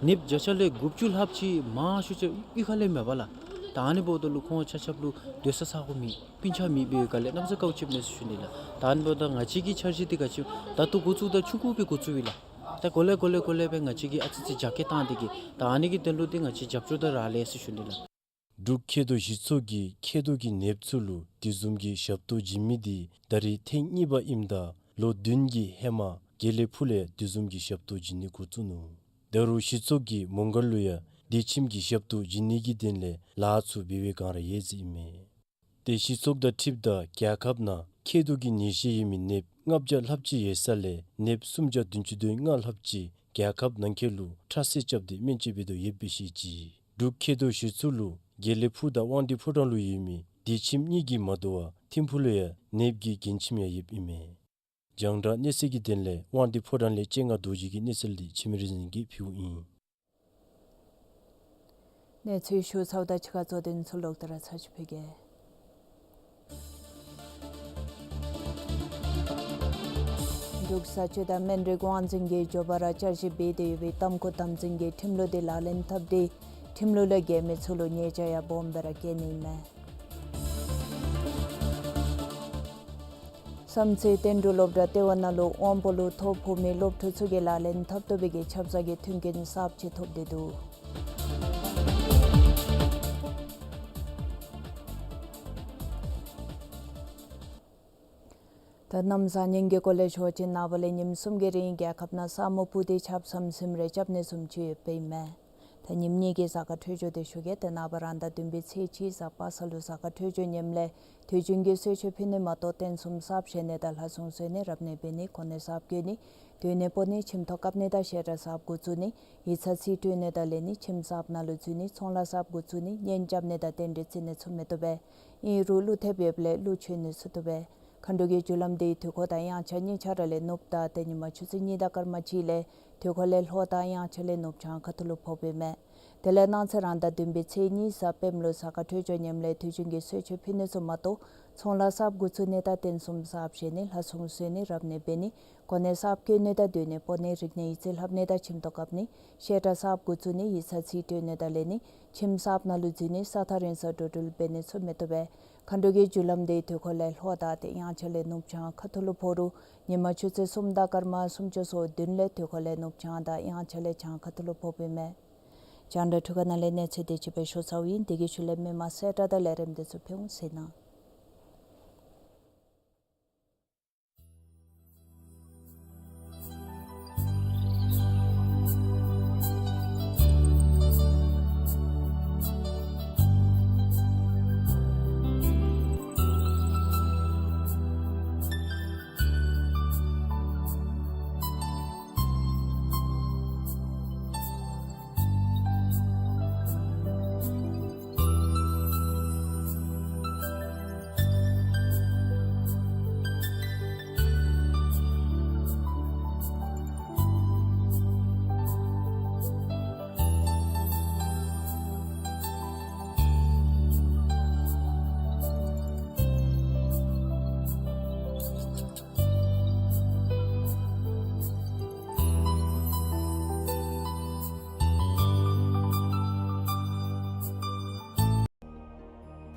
ནདཔ་བརྒྱ་ཆ་ལས་དགུ་བཅུ་ལྷགཔ་ཅིག་མང་ཤོས་ཅིག་གཡུས་ཁ་ལས་མས་པ་ལགས། ད་ཨ་ནི་འབདཝ་ད་ལུ་ཁོང་ཆ་ཁྱབ་ལུ་སྡོད་ས་ས་གོ་མེད། སྤུན་ཆ་མེདཔ་འབད་བའི་སྒང་ལས་གནམ་ས་བཀག་ཆོད་མས་ཟེར་ཞུ་ནི་ལགས། ད་ཨ་ནི་འབདཝ་ད་ང་བཅས་ཀྱི་འཆར་གཞི་འདི་ག་ཅི་ད་ལྟོ་འགོ་བཙུགས་ད་ཆུང་ཀུ་སྦེ་འགོ་བཙུགས་པས་ལགས། ད་གོ་ལེ་གོ་ལེ་གོ་ལེ་སྦེ་ང་བཅས་ཀྱིས་ཨ་ཙི་ཙི་རྒྱ་སྐྱེད་བཏང་སྟེ་གིས་ད་ཨ་ནི་གི་དོན་ལུ་འདི་ང་བཅས་རྒྱབ་སྐྱོར་ད་རག་ལས་ཟེར་ཞུ་ནི་ལགས། འབྲུག་མཁལ་རྡོག་གཞི་ཚོགས་ཀྱིས་མཁལ་རྡོག་གི་ནདཔ་ཚུ་ལུ་དེ་བཟུམ་གྱི་ཞབས་ཏོག་བྱིན་མི་འདི་ད་རེས་ཐེངས་གཉིས་པ་ཨིནམ་ད་ལོ་བདུན་གྱི་ཧེ་མ་དགེ་ལེགས་ཕུག་ལས་དེ་བཟུམ་གྱི་ཞབས་ཏོག་བྱིན་ནི་འགོ་བཙུགས་ནུག། ད་རུང་གཞི་ཚོགས་ཀྱིས་མོང་སྒར་ལུ་ཡང་སྡིག་ཁྱིམ་གྱི་ཞབས་ཏོག་བྱིན་ནི་གི་དོན་ལས་ལཱ་ཚུ་འབད་བའི་བསྒང་ར་ཡོད་ཟེར་ཨིན་མས། ཏེ་གཞི་ཚོགས་དང་འཁྲིལཝ་ད་རྒྱལ་ཁབ་ནང་མཁལ་རྡོག་གི་ནད་གཞི་ཡོད་མི་ནདཔ་ལྔ་བརྒྱ་ལྷགཔ་ཅིག་ཡོད་ས་ལས་ནདཔ་སུམ་བརྒྱ་བདུན་ཅུ་དོན་ལྔ་ལྷགཔ་ཅིག་རྒྱལ་ཁབ་ནང་འཁོད་ལུ་ཁྲག་ཟས་རྐྱབ་སྟེ་སྨན་བཅོས་འབད་དོ་ཡོདཔ་སྦེ་བཤད་ཅི། འབྲུག་མཁལ་རྡོག་གཞི་ཚོགས་ལུ་དགེ་ལེགས་ཕུག་དང་དབང་འདུས་ཕོ་བྲང་ལུ་ཡོད་མི་སྡིག་ཁྱིམ་གཉིས་ཀྱིས་མ་དོ་བར་ཐིམ་ཕུག་ལུ་ཡང་ནདཔ་གི་རྒན་ཁྱིམ་ཡང་ཡོདཔ་ཨིན་མས། རྒྱང་བསྒྲགས་གནས་ཚུལ་གྱི་དོན་ལས་དབང་འདུས་ཕོ་བྲང་ལས་སྤྱན་སྔ་རྡོ་རྗེ་གི་གནས་ཚུལ་འདི་འཆི་མེད་རིག་འཛིན་གྱིས་ཕུལཝ་ཨིན། གནས་ཚུལ་ཞུ་ཚརཝ་ད་ཕྱི་ཁ་གཙོ་དོན་ཚུ་ལོག་སྟེ་ར་ཚར་ཅིག་ཕུལ་གེ། འབྲུག་བཟའ་སྤྱོད་དང་སྨན་རིགས་དབང་འཛིན་གྱིས་མགྱོགས་པ་ར་བསྐྱར་ཞིབ་འབད་དེ་ཡོད་པའི་ཏམ་ཁུ་དམ་འཛིན་གྱི་ཁྲིམས་ལུགས་འདི་ལག་ལེན་འཐབ་སྟེ་ཁྲིམས་ལུགས་ལས་འགལ་མི་ཚུ་ལུ་ཉེས་བྱ་ཡང་སྦོམ་སྦེ་ར་བཀལ་ནི་ཨིན་མས། བསམ་རྩེ་བསྟན་འབྲུག་སློབ་གྲྭ་ལྟེ་བ་ནང་ལུ་དབང་པོ་ལུ་ཐོ་ཕོག་མི་སློབ་ཕྲུག་ཚུ་གིས་ལག་ལེན་འཐབ་བཏུབ་པའི་གི་ཆབ་གསང་གི་མཐུན་རྐྱེན་གསརཔ་ཅིག་ཐོབ་སྟེ་འདུག། ད་གནམ་བཟང་ཉིན་གྱི་སྐོར་ལས་ཞུ་བ་ཅིན་ནངས་པ་ལས་ཉིནམ་གསུམ་གྱི་རིང་རྒྱལ་ཁབ་ནང་ས་སྨུག་སྤུབས་ཏེ་ཆརཔ་ཟིམ་ཟིམ་རེ་རྐྱབ་ནི་བཟུམ་ཅིག་ཡོདཔ་ཨིན་མས། ད་ཉིནམ་གཉིས་ཀྱི་གཟའ་སྐར་འཕྲོད་སྦྱོར་འདི་ཞུ་གེ། ཏེ་ནངས་པ་རང་ཟླ་བདུན་པའི་ཚེས་གཅིག་གཟའ་པ་སངས་ལུ་གཟའ་སྐར་འཕྲོད་སྦྱོར་ངནམ་ལས་དུས་རྒྱུན་གྱི་གསོལ་མཆོད་ཕུལ་ནི་མ་གཏོགས་རྟེན་གསུམ་གསརཔ་བཞེངས་ནི་དང་ལྷ་སྲུང་གསོལ་ནི་རབ་གནས་འབད་ནི་གོ་གནས་གསརཔ་བཀོད་ནི་སྡོད་གནས་སྤོ་ནི་ཁྱིམ་ཐོག་བཀབ་ནི་དང་བཤད་གྲྭ་གསརཔ་འགོ་བཙུགས་ནི་ཡིག་ཚང་རྩིས་སྤྲོད་ནི་དང་ལེན་ནི་ཁྱིམ་གསརཔ་ནང་ལུ་འཛུལ་ནི་ཚོང་ལཱ་གསརཔ་འགོ་བཙུགས་ནི་གཉེན་རྐྱབ་ནི་དང་རྟེན་འབྲེལ་བརྩི་ནི་ཚུ་མི་བཏུབ་པས། ཨིན་རུང་ཀླུ་ཐེབས་ཡོདཔ་ལས་ཀླུ་མཆོད་ནི་ཚུ་བཏུབ་པས། མཁའ་འགྲོ་གི་རྒྱུ་ལམ་འདི་དུས་འཁོར་དང་དབྱངས་འཆར་གཉིས་ཆ་ར་ལས་ནུབ་དང་ཏེ་ཉིན་མ་ཆུ་ཚོད་གཉིས་དང་སྐར་མ་གཅིག་ལས་དུས་འཁོར་ལས་ལྷོ་དང་དབྱངས་འཆར་ལས་ནུབ་བྱང་ཁ་ཐུག་ལུ་ཕོགཔ་ཨིན་མས། དེ་ལས་གནངས་ཚེ་རང་ཟླ་བདུན་པའི་ཚེས་གཉིས་གཟའ་སྤེནམ་ལུ་གཟའ་སྐར་འཕྲོད་སྦྱོར་ངནམ་ལས་དུས་རྒྱུན་གྱི་གསོལ་མཆོད་ཕུལ་ནི་ཚུ་མ་གཏོགས་ཚོང་ལཱ་གསརཔ་འགོ་བཙུགས་ནི་དང་རྟེན་གསུམ་གསརཔ་བཞེངས་ནི་ལྷ་སྲུང་གསོལ་ནི་རབ་གནས་འབད་ནི་གོ་གནས་གསརཔ་བཀོད་ནི་དང་སྡོད་གནས་སྤོ་ནི་རིག་གནས་ཡིག་རྩིས་ལྷབ་ནི་དང་ཁྱིམ་ཐོག་བཀབ་ནི་བཤད་གྲྭ་གསརཔ་འགོ་བཙུགས་ནི་ཡིག་ཚང་རྩིས་སྤྲོད་ནི་དང་ལེན་ནི་ཁྱིམ་གསརཔ་ནང་ལུ་འཛུལ་ནི་ས་ཐག་རིང་སར་འགྲོ་འགྲུལ་འབད་ནི་ཚུ་མི་བཏུབ་པས། མཁའ་འགྲོ་གི་རྒྱུ་ལམ་འདི་དུས་འཁོར་ལས་ལྷོ་དང་ཏེ་དབྱངས་འཆར་ལས་ནུབ་བྱང་ཁ་ཐུག་ལུ་ཕོག་རུང་ཉིན་མ་ཆུ་ཚོད་གསུམ་དང་སྐར་མ་སུམ་ཅུ་སོ་བདུན་ལས་དུས་འཁོར་ལས་ནུབ་བྱང་དང་དབྱངས་འཆར་ལས་བྱང་ཁ་ཐུག་ལུ་ཕོགཔ་ཨིན་མས། རྒྱང་བསྒྲགས་འཕྲུལ་ཁང་ནང་ལས་གནས་ཚུལ་དེ་ཅིག་སྦེ་ཞུ་ཚརཝ་ཨིན། དེ་གི་ཤུལ་ལས་མི་མང་གསལ་བསྒྲགས་དང་ལས་རིམ་དེ་ཚུ་ཕུལ་འོང་ཟེར་ན།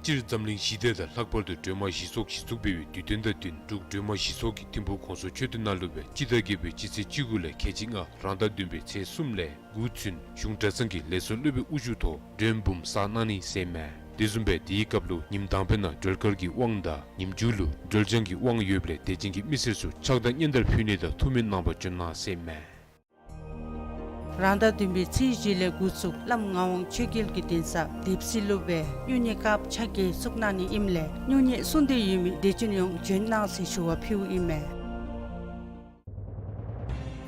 སྤྱིར་འཛམ་གླིང་ཞི་བདེ་དང་ལྷག་པར་དུ་སྒྲོལ་མ་གཞི་ཚོགས་གཞི་བཙུགས་འབད་བའི་དུས་སྟོན་དང་བསྟུན་འབྲུག་སྒྲོལ་མ་གཞི་ཚོགས་ཀྱིས་ཐིམ་ཕུག་གོང་ས་མཆོག་སྟེང་ནང་ལུ་སྦེ་སྤྱི་ཟླ་བརྒྱད་པའི་སྤྱི་ཚེས་བཅུ་དགུ་ལས་ཁལ་གཅིག་ལྔ་རང་ཟླ་བདུན་པའི་ཚེས་གསུམ་ལས་དགུ་ཚུན་གཞུང་གྲྭ་ཚང་གི་ལས་ཚོགས་སློབ་དཔོན་དབུ་བཞུགས་ཐོག་མགྲོན་འབུམ་གསར་གནང་ནི་ཟེར་མས། དེ་བཟུམ་སྦེ་དེའི་སྐབས་ལུ་ཉིནམ་དང་པའི་ནང་སྒྲོལ་དཀར་གྱི་དབང་དང་ཉིནམ་མཇུག་ལུ་སྒྲོལ་ལྗང་གི་དབང་ཡོདཔ་ལས་དད་ཅན་གྱི་མི་སེར་ཚུ་ཕྱག་དང་སྙན་དར་ཕུལ་ནི་དང་ཐུགས་སྨོན་གནང་བར་བྱོན་གནང་ཟེར་མས། རང་ཟླ་བདུན་པའི་ཚེས་བཞི་ལས་འགོ་བཙུགས་བླམ་ངག་དབང་ཆོས་རྒྱལ་གྱི་གདན་ས་ལྡེབས་བཞི་ལུ་སྦེ་སྨྱུང་གནས་དཀརཔོ་ཕྱག་འགྱེད་བཙུགས་གནང་ནི་ཨིནམ་ལས་སྨྱུང་གནས་གསུང་འདོན་ཡོད་མི་དད་ཅན་ཡོངས་བྱོན་གནང་ཟེར་ཞུ་བ་ཕུལཝ་ཨིན་མས།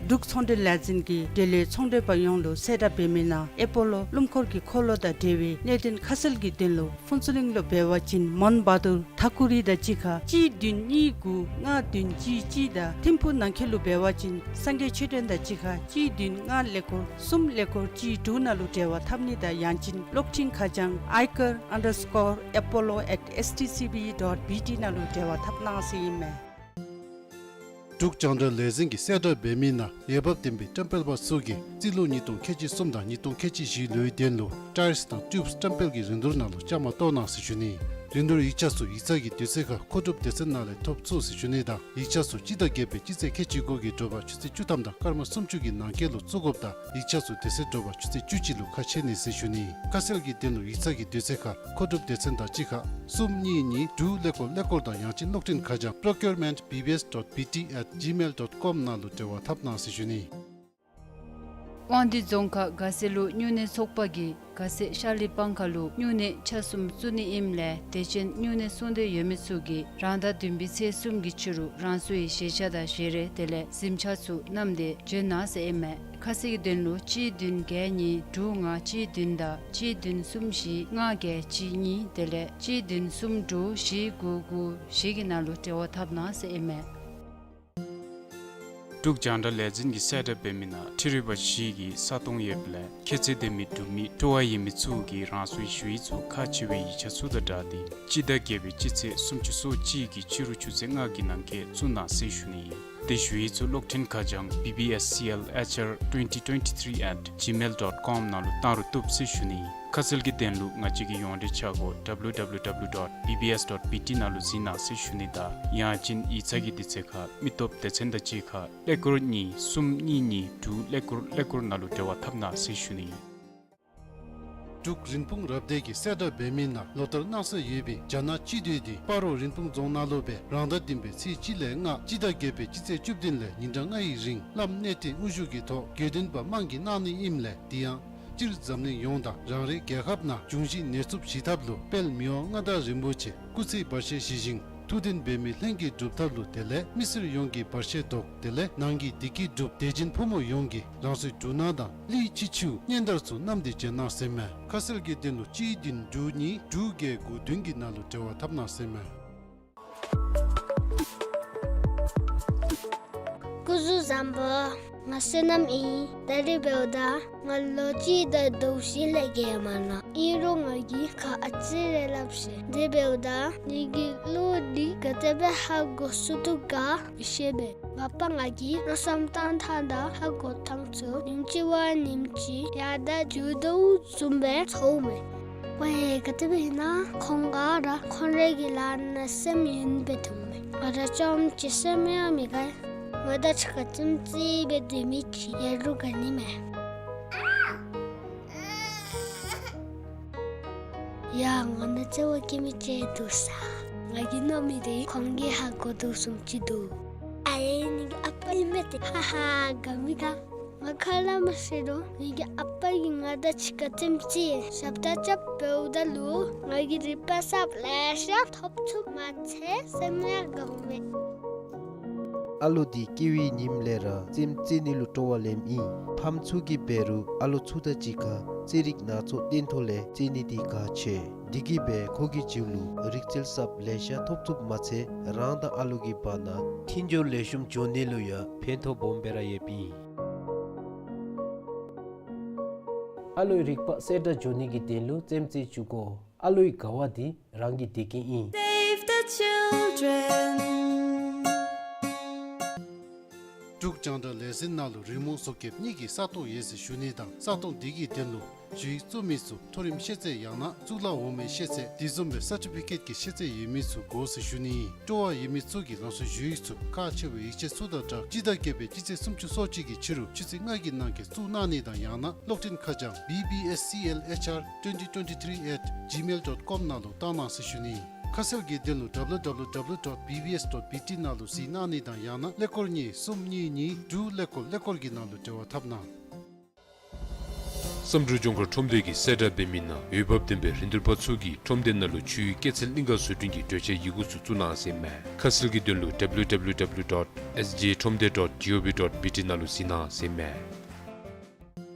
འབྲུག་ཚོང་འབྲེལ་ལས་འཛིན་གྱིས་འབྲེལ་ཡོད་ཚོང་འབྲེལ་པ་ཡོངས་ལུ་གསལ་བསྒྲགས་འབད་མི་ནང་ཨེ་པོ་ལོ་སྣུམ་འཁོར་གྱི་འཁོར་ལོ་དང་འབྲེལ་བའི་གནད་དོན་ཁ་གསལ་གྱི་དོན་ལུ་ཕུན་ཚོགས་གླིང་ལུ་འབད་བ་ཅིན་མོན་བ་དུར་ཐ་ཀུ་རི་དང་གཅིག་ཁར་གཅིག་བདུན་གཉིས་དགུ་ལྔ་བདུན་གཅིག་གཅིག་དང་ཐིམ་ཕུག་ནང་འཁོད་ལུ་འབད་བ་ཅིན་སངས་རྒྱས་མཆོད་རྟེན་དང་གཅིག་ཁར་གཅིག་བདུན་ལྔ་ཀླད་ཀོར་གསུམ་ཀླད་ཀོར་གཅིག་དྲུག་ནང་ལུ་འབྲེལ་བ་འཐབ་ནི་དང་ཡང་ཅིན་གློག་འཕྲིན་ཁ་བྱང་ཨའི་ཀར་ཨན་ཌར་སི་ཀོར་ཨེ་པོ་ལོ་ཨེཊ་ཨེསི་ཊི་སི་བི་ཌོཊ་བི་ཊི་ནང་ལུ་འབྲེལ་བ་འཐབ་གནང་ཟེར་ཨིན་མས། འབྲུག་རྒྱང་བསྒྲགས་ལས་འཛིན་གྱིས་གསལ་བསྒྲགས་འབད་མི་ནང་འོས་འབབ་ལྡན་པའི་བཀྲམ་སྤེལ་པ་ཚུ་གིས་རྩིས་ལོ་ཉིས་སྟོང་ཁལ་གཅིག་གསུམ་དང་ཉིས་སྟོང་ཁལ་གཅིག་བཞི་ལོའི་དོན་ལུ་ཊའིརསི་དང་ཊིའུབསི་བཀྲམ་སྤེལ་གྱི་རིན་བསྡུར་ནང་ལུ་བཅའ་མར་གཏོགས་གནང་ཟེར་ཞུ་ནི། རིན་བསྡུར་ཡིག་ཆ་ཚུ་ཡིག་ཚང་གི་དུས་ཚོད་ཁར་མཁོ་སྒྲུབ་སྡེ་ཚན་ནང་ལས་ཐོབ་ཚུགས་ཟེར་ཞུ་ནི་དང་ཡིག་ཆ་ཚུ་སྤྱི་ཟླ་བརྒྱད་པའི་སྤྱི་ཚེས་ཁལ་གཅིག་དགུ་གི་དྲོ་པ་ཆུ་ཚོད་བཅུ་ཐམ་དང་སྐར་མ་སུམ་ཅུ་གི་ནང་འཁོད་ལུ་བཙུགས་དགོཔ་དང་ཡིག་ཆ་ཚུ་དེ་ཚེ་དྲོ་པ་ཆུ་ཚོད་བཅུ་གཅིག་ལུ་ཁ་ཕྱེ་ནི་ཟེར་ཞུ་ནི། ཁ་གསལ་གྱི་དོན་ལུ་ཡིག་ཚང་གི་དུས་ཚོད་ཁར་མཁོ་སྒྲུབ་སྡེ་ཚན་དང་གཅིག་ཁར་གསུམ་གཉིས་གཉིས་དྲུག་ཀླད་ཀོར་ཀླད་ཀོར་དང་ཡང་ཅིན་གློག་འཕྲིན་ཁ་བྱང་procurement B B S dot B T at gmail dot com ནང་ལུ་འབྲེལ་བ་འཐབ་གནང་ཟེར་ཞུ་ནི། དབང་འདུས་རྫོང་ཁག་དགའ་སེ་ལུ་སྨྱུང་གནས་ཚོགས་པ་གིས་དགའ་སེ་ཤར་གླིང་སྤང་ཁ་ལུ་སྨྱུང་གནས་ཆ་གསུམ་བཙུགས་ནི་ཨིནམ་ལས་དད་ཅན་སྨྱུང་གནས་སྲུང་འདོད་ཡོད་མི་ཚུ་གིས་རང་ཟླ་བདུན་པའི་ཚེས་གསུམ་གྱི་ཕྱི་རུ་རང་སོའི་ཞལ་ཆས་དང་ཞལ་རས་དེ་ལས་གཟིམ་ཆས་ཚུ་བསྣམས་ཏེ་འབྱོན་གནང་ཟེར་ཨིན་མས། ཁ་གསལ་གྱི་དོན་ལུ་གཅིག་བདུན་བརྒྱད་གཉིས་དྲུག་ལྔ་གཅིག་བདུན་དང་གཅིག་བདུན་གསུམ་བཞི་ལྔ་བརྒྱད་གཅིག་གཉིས་དེ་ལས་གཅིག་བདུན་གསུམ་དྲུག་བཞི་དགུ་དགུ་བཞི་གི་ནང་ལུ་འབྲེལ་བ་འཐབ་གནང་ཟེར་ཨིན་མས། འབྲུག་རྒྱང་བསྒྲགས་ལས་འཛིན་གྱིས་གསལ་བསྒྲགས་འབད་མི་ནང་འཕྲུལ་རིག་པ་བཞི་གི་ས་སྟོང་ཡོདཔ་ལས་ཁྱད་ཚད་ལྡན་མི་འབྲུག་མི་སྤྲོ་བ་ཡོད་མི་ཚུ་གིས་རང་སོའི་ཞུ་ཡིག་ཚུ་ཁག་ཆེ་བའི་ཡིག་ཆ་ཚུ་དང་སྦྲགས་ཏེ་སྤྱི་ཟླ་བརྒྱད་པའི་སྤྱི་ཚེས་སུམ་ཅུ་སོ་གཅིག་གི་ཕྱི་རུ་ཆུ་ཚོད་ལྔ་གི་ནང་འཁོད་བཙུགས་གནང་ཟེར་ཞུ་ནི། དེ་ཞུ་ཡིག་ཚུ་གློག་འཕྲིན་ཁ་བྱང་B B S C L H R twenty twenty-three at gmail dot com ནང་ལུ་བཏང་རུང་བཏུབ་ཟེར་ཞུ་ནི། ཁ་གསལ་གྱི་དོན་ལུ་ང་བཅས་ཀྱི་ཡོངས་འབྲེལ་ཆ་སྒོ་W W W dot B B S dot B T ནང་ལུ་གཟིགས་གནང་ཟེར་ཞུ་ནི་དང་ཡང་ཅིན་ཡིག་ཚང་གི་དུས་ཚོད་ཁར་མི་སྟོབས་སྡེ་ཚན་དང་གཅིག་ཁར་ཀླད་ཀོར་གཉིས་གསུམ་གཉིས་གཉིས་དྲུག་ཀླད་ཀོར་ཀླད་ཀོར་ནང་ལུ་འབྲེལ་བ་འཐབ་གནང་ཟེར་ཞུ་ནི། འབྲུག་རིན་སྤུངས་རབ་སྡེ་གིས་གསལ་བསྒྲགས་འབད་མི་ནང་ལོ་ལྟར་གནང་སྲོལ་ཡོད་པའི་རྒྱ་ནག་སྤྱི་འཐུས་དེ་སྤ་རོ་རིན་སྤུངས་རྫོང་ནང་ལུ་སྦེ་རང་ཟླ་བདུན་པའི་ཚེས་གཅིག་ལས་ལྔ་སྤྱི་ཟླ་བརྒྱད་པའི་སྤྱི་ཚེས་བཅུ་བདུན་ལས་ཉིན་གྲངས་ལྔ་ཡི་རིང་བླམ་གནས་བརྟན་དབུ་བཞུགས་ཀྱི་ཐོག་དགེ་འདུན་པ་དམངས་ཀྱིས་གནང་ནི་ཨིནམ་ལས་དེ་ཡང་སྤྱིར་འཛམ་གླིང་ཡོངས་དང་རང་རེའི་རྒྱལ་ཁབ་ནང་འབྱུང་བཞི་ནད་འཚུབ་ཞི་ཐབས་ལུ་དཔལ་མི་དབང་མངའ་བདག་རིན་པོ་ཆེ་སྐུ་ཚེ་བར་ཆད་ཞི་ཞིང་ཐུགས་འདུན་འབད་མི་ལྷན་རྒྱས་འགྲུབ་ཐབས་ལུ་དེ་ལས་མི་སེར་ཡོངས་ཀྱི་བར་ཆད་ཟློག་དེ་ལས་ནང་གི་བདེ་སྐྱིད་འགྲུབ། དད་ཅན་ཕོ་མོ་ཡོངས་ཀྱིས་རང་སོའི་འབྲུ་སྣ་དང་གླི་ཕྱི་ཆུ་སྙན་དར་ཚུ་བསྣམས་ཏེ་འབྱོན་གནང་ཟེར་མས། ཁ་གསལ་གྱི་དོན་ལུ་གཅིག་བདུན་དྲུག་གཉིས་དྲུག་བརྒྱད་དགུ་བདུན་གྱི་ནང་ལུ་འབྲེལ་བ་འཐབ་གནང་ཟེར་མས། སྐུ་གཟུགས་བཟང་པོ། ང་བསོད་ནམས་ཨིན། ད་རིས་འབདཝ་ད་ང་ལོ་གཅིག་དང་ཟླཝ་བཞི་ལས་བརྒལ་མ་ནུག། ཨིན་རུང་ང་གིས་ཁ་ཨ་ཙི་རེ་སླབ་ཤེས། དེ་འབདཝ་ད་ངེ་གི་བློ་འདི་ག་དེ་སྦེ་ཧ་གོ་ཚུགས་དོ་ག་མི་ཤེས་པས། ང་པ་ང་གིས་མནོ་བསམ་བཏང་ཐངས་དང་ཧ་གོ་ཐངས་ཚུ་ཉིནམ་གཅིག་བ་ཉིནམ་གཅིག་ཡར་དང་རྒྱུག་དོ་བཟུམ་སྦེ་ཚོརཝ་མས། ཝའེ་ག་དེ་སྦེ་ཨིན་ན་ཁོང་ག་ར་ཁོང་རའི་གི་ལཱ་ནང་སེམས་ཡེངས་སྦེ་སྡོདཔ་མས། ང་ར་རྐྱངམ་གཅིག་སེམས་ཡང་མི་དགའ། ང་དང་གཅིག་ཁར་རྩེདམོ་རྩེ་སྦེ་སྡོད་མི་ཅིག་ཡོད་རུང་དགའ་ནི་མས། ཡ་ང་ནང་བརྩེ་བ་བསྐྱེད་མི་ཅིག་འདུག་ས། ང་གིས་མནོ་མི་དེ་ཁོང་གིས་ཧ་གོ་དོ་བཟུམ་ཅིག་འདུག། ཨའེ་ངེ་གི་ཨ་པ་ཨིན་མས་ཏེ། ཧ་ཧ་དགའ་མི་དགའ། ང་ཁ་སླབ་མ་ཤེས་རུང་ངེ་གི་ཨ་པ་གིས་ང་དང་གཅིག་ཁར་རྩེདམོ་རྩེ་ཞབས་ཏ་རྐྱབ་འབདཝ་ད་ལུ་ང་གིས་རིག་པ་གསརཔ་ལེ་ཤ་ཐོབ་ཚུགསཔ་མ་ཚད་སེམས་ཡང་དགའཝ་མས། ཨ་ལོ་འདི་སྐྱེ་བའི་ཉིནམ་ལས་ར་རྩེདམོ་རྩེ་ནི་ལུ་སྤྲོ་བ་ལེནམ་ཨིན། ཕམ་ཚུ་གིས་འབད་རུང་ཨ་ལོ་ཚུ་དང་གཅིག་ཁར་རྩེད་རིགས་སྣ་ཚོགས་སྟོན་ཐོག་ལས་རྩེ་ནི་འདི་ཁག་ཆེ། འདི་གིས་འབད་ཁོ་གི་རྒྱུད་ལུ་རིག་རྩལ་གསརཔ་ལེ་ཤ་ཐོབ་ཚུགསཔ་མ་ཚད་རང་དང་ཨ་ལོ་གི་བར་ན་མཐུན་སྦྱོར་ལེགས་ཤོམ་འགྱོ་ནི་ལུ་ཡང་ཕན་ཐོགས་སྦོམ་སྦེ་ར་ཡོདཔ་ཨིན། ཨ་ལོའི་རིག་པ་གསལ་དྲགས་འགྱོ་ནི་གི་དོན་ལུ་རྩེདམོ་རྩེ་བཅུག་དགོ། ཨ་ལོའི་དགའ་བ་འདི་རང་གི་བདེ་སྐྱིད་ཨིན། Save the children. འབྲུག་རྒྱང་བསྒྲགས་ལས་འཛིན་ནང་ལུ་རི་མོ་བཟོ་མཁསཔ་གཉིས་ཀྱི་ས་སྟོང་ཡོད་ཟེར་ཞུ་ནི་དང་ས་སྟོང་འདི་གི་དོན་ལུ་ཞུ་ཡིག་བཙུགས་མི་ཚུ་མཐོ་རིམ་ཤེས་ཚད་ཡང་ན་གཙུག་ལག་འོག་མའི་ཤེས་ཚད་དེ་བཟུམ་སྦེ་སར་ཊི་ཕི་ཀེཊ་ཀྱི་ཤེས་ཚད་ཡོད་མི་ཚུ་དགོ་ཟེར་ཞུ་ནི། སྤྲོ་བ་ཡོད་མི་ཚུ་གིས་རང་སོའི་ཞུ་ཡིག་ཚུ་ཁག་ཆེ་བའི་ཡིག་ཆ་ཚུ་དང་སྦྲགས་སྤྱི་ཟླ་བརྒྱད་པའི་སྤྱི་ཚེས་སུམ་ཅུ་སོ་གཅིག་གི་ཕྱི་རུ་ཆུ་ཚོད་ལྔ་གི་ནང་འཁོད་བཙུགས་གནང་ནི་དང་ཡང་ན་གློག་འཕྲིན་ཁ་བྱང་B B S C L H R twenty twenty-three at gmail dot com ནང་ལུ་བཏང་གནང་ཟེར་ཞུ་ནི། ཁ་གསལ་གྱི་དོན་ལུ་W W W dot B B S dot B T ནང་ལུ་གཟིགས་གནང་ནི་དང་ཡང་ན་ཀླད་ཀོར་གཉིས་གསུམ་གཉིས་གཉིས་དྲུག་ཀླད་ཀོར་ཀླད་ཀོར་གྱི་ནང་ལུ་འབྲེལ་བ་འཐབ་གནང་། བསམ་གྲུབ་ལྗོངས་མཁར་ཁྲོམ་སྡེ་གིས་གསལ་བསྒྲགས་འབད་མི་ནང་འོས་འབབ་ལྡན་པའི་རིན་བསྡུར་པ་ཚུ་གིས་ཁྲོམ་སྡེ་ནང་ལུ་ཆུའི་སྐྱེད་ཚལ་གླིང་ག་བཟོ་སྐྲུན་གྱི་གྲོས་ཆོད་ཡི་གུ་ཚུ་བཙུགས་གནང་ཟེར་མས། ཁ་གསལ་གྱི་དོན་ལུ W W W dot S J ཁྲོམ་སྡེ་dot G O V dot B T ནང་ལུ་གཟིགས་གནང་ཟེར་མས།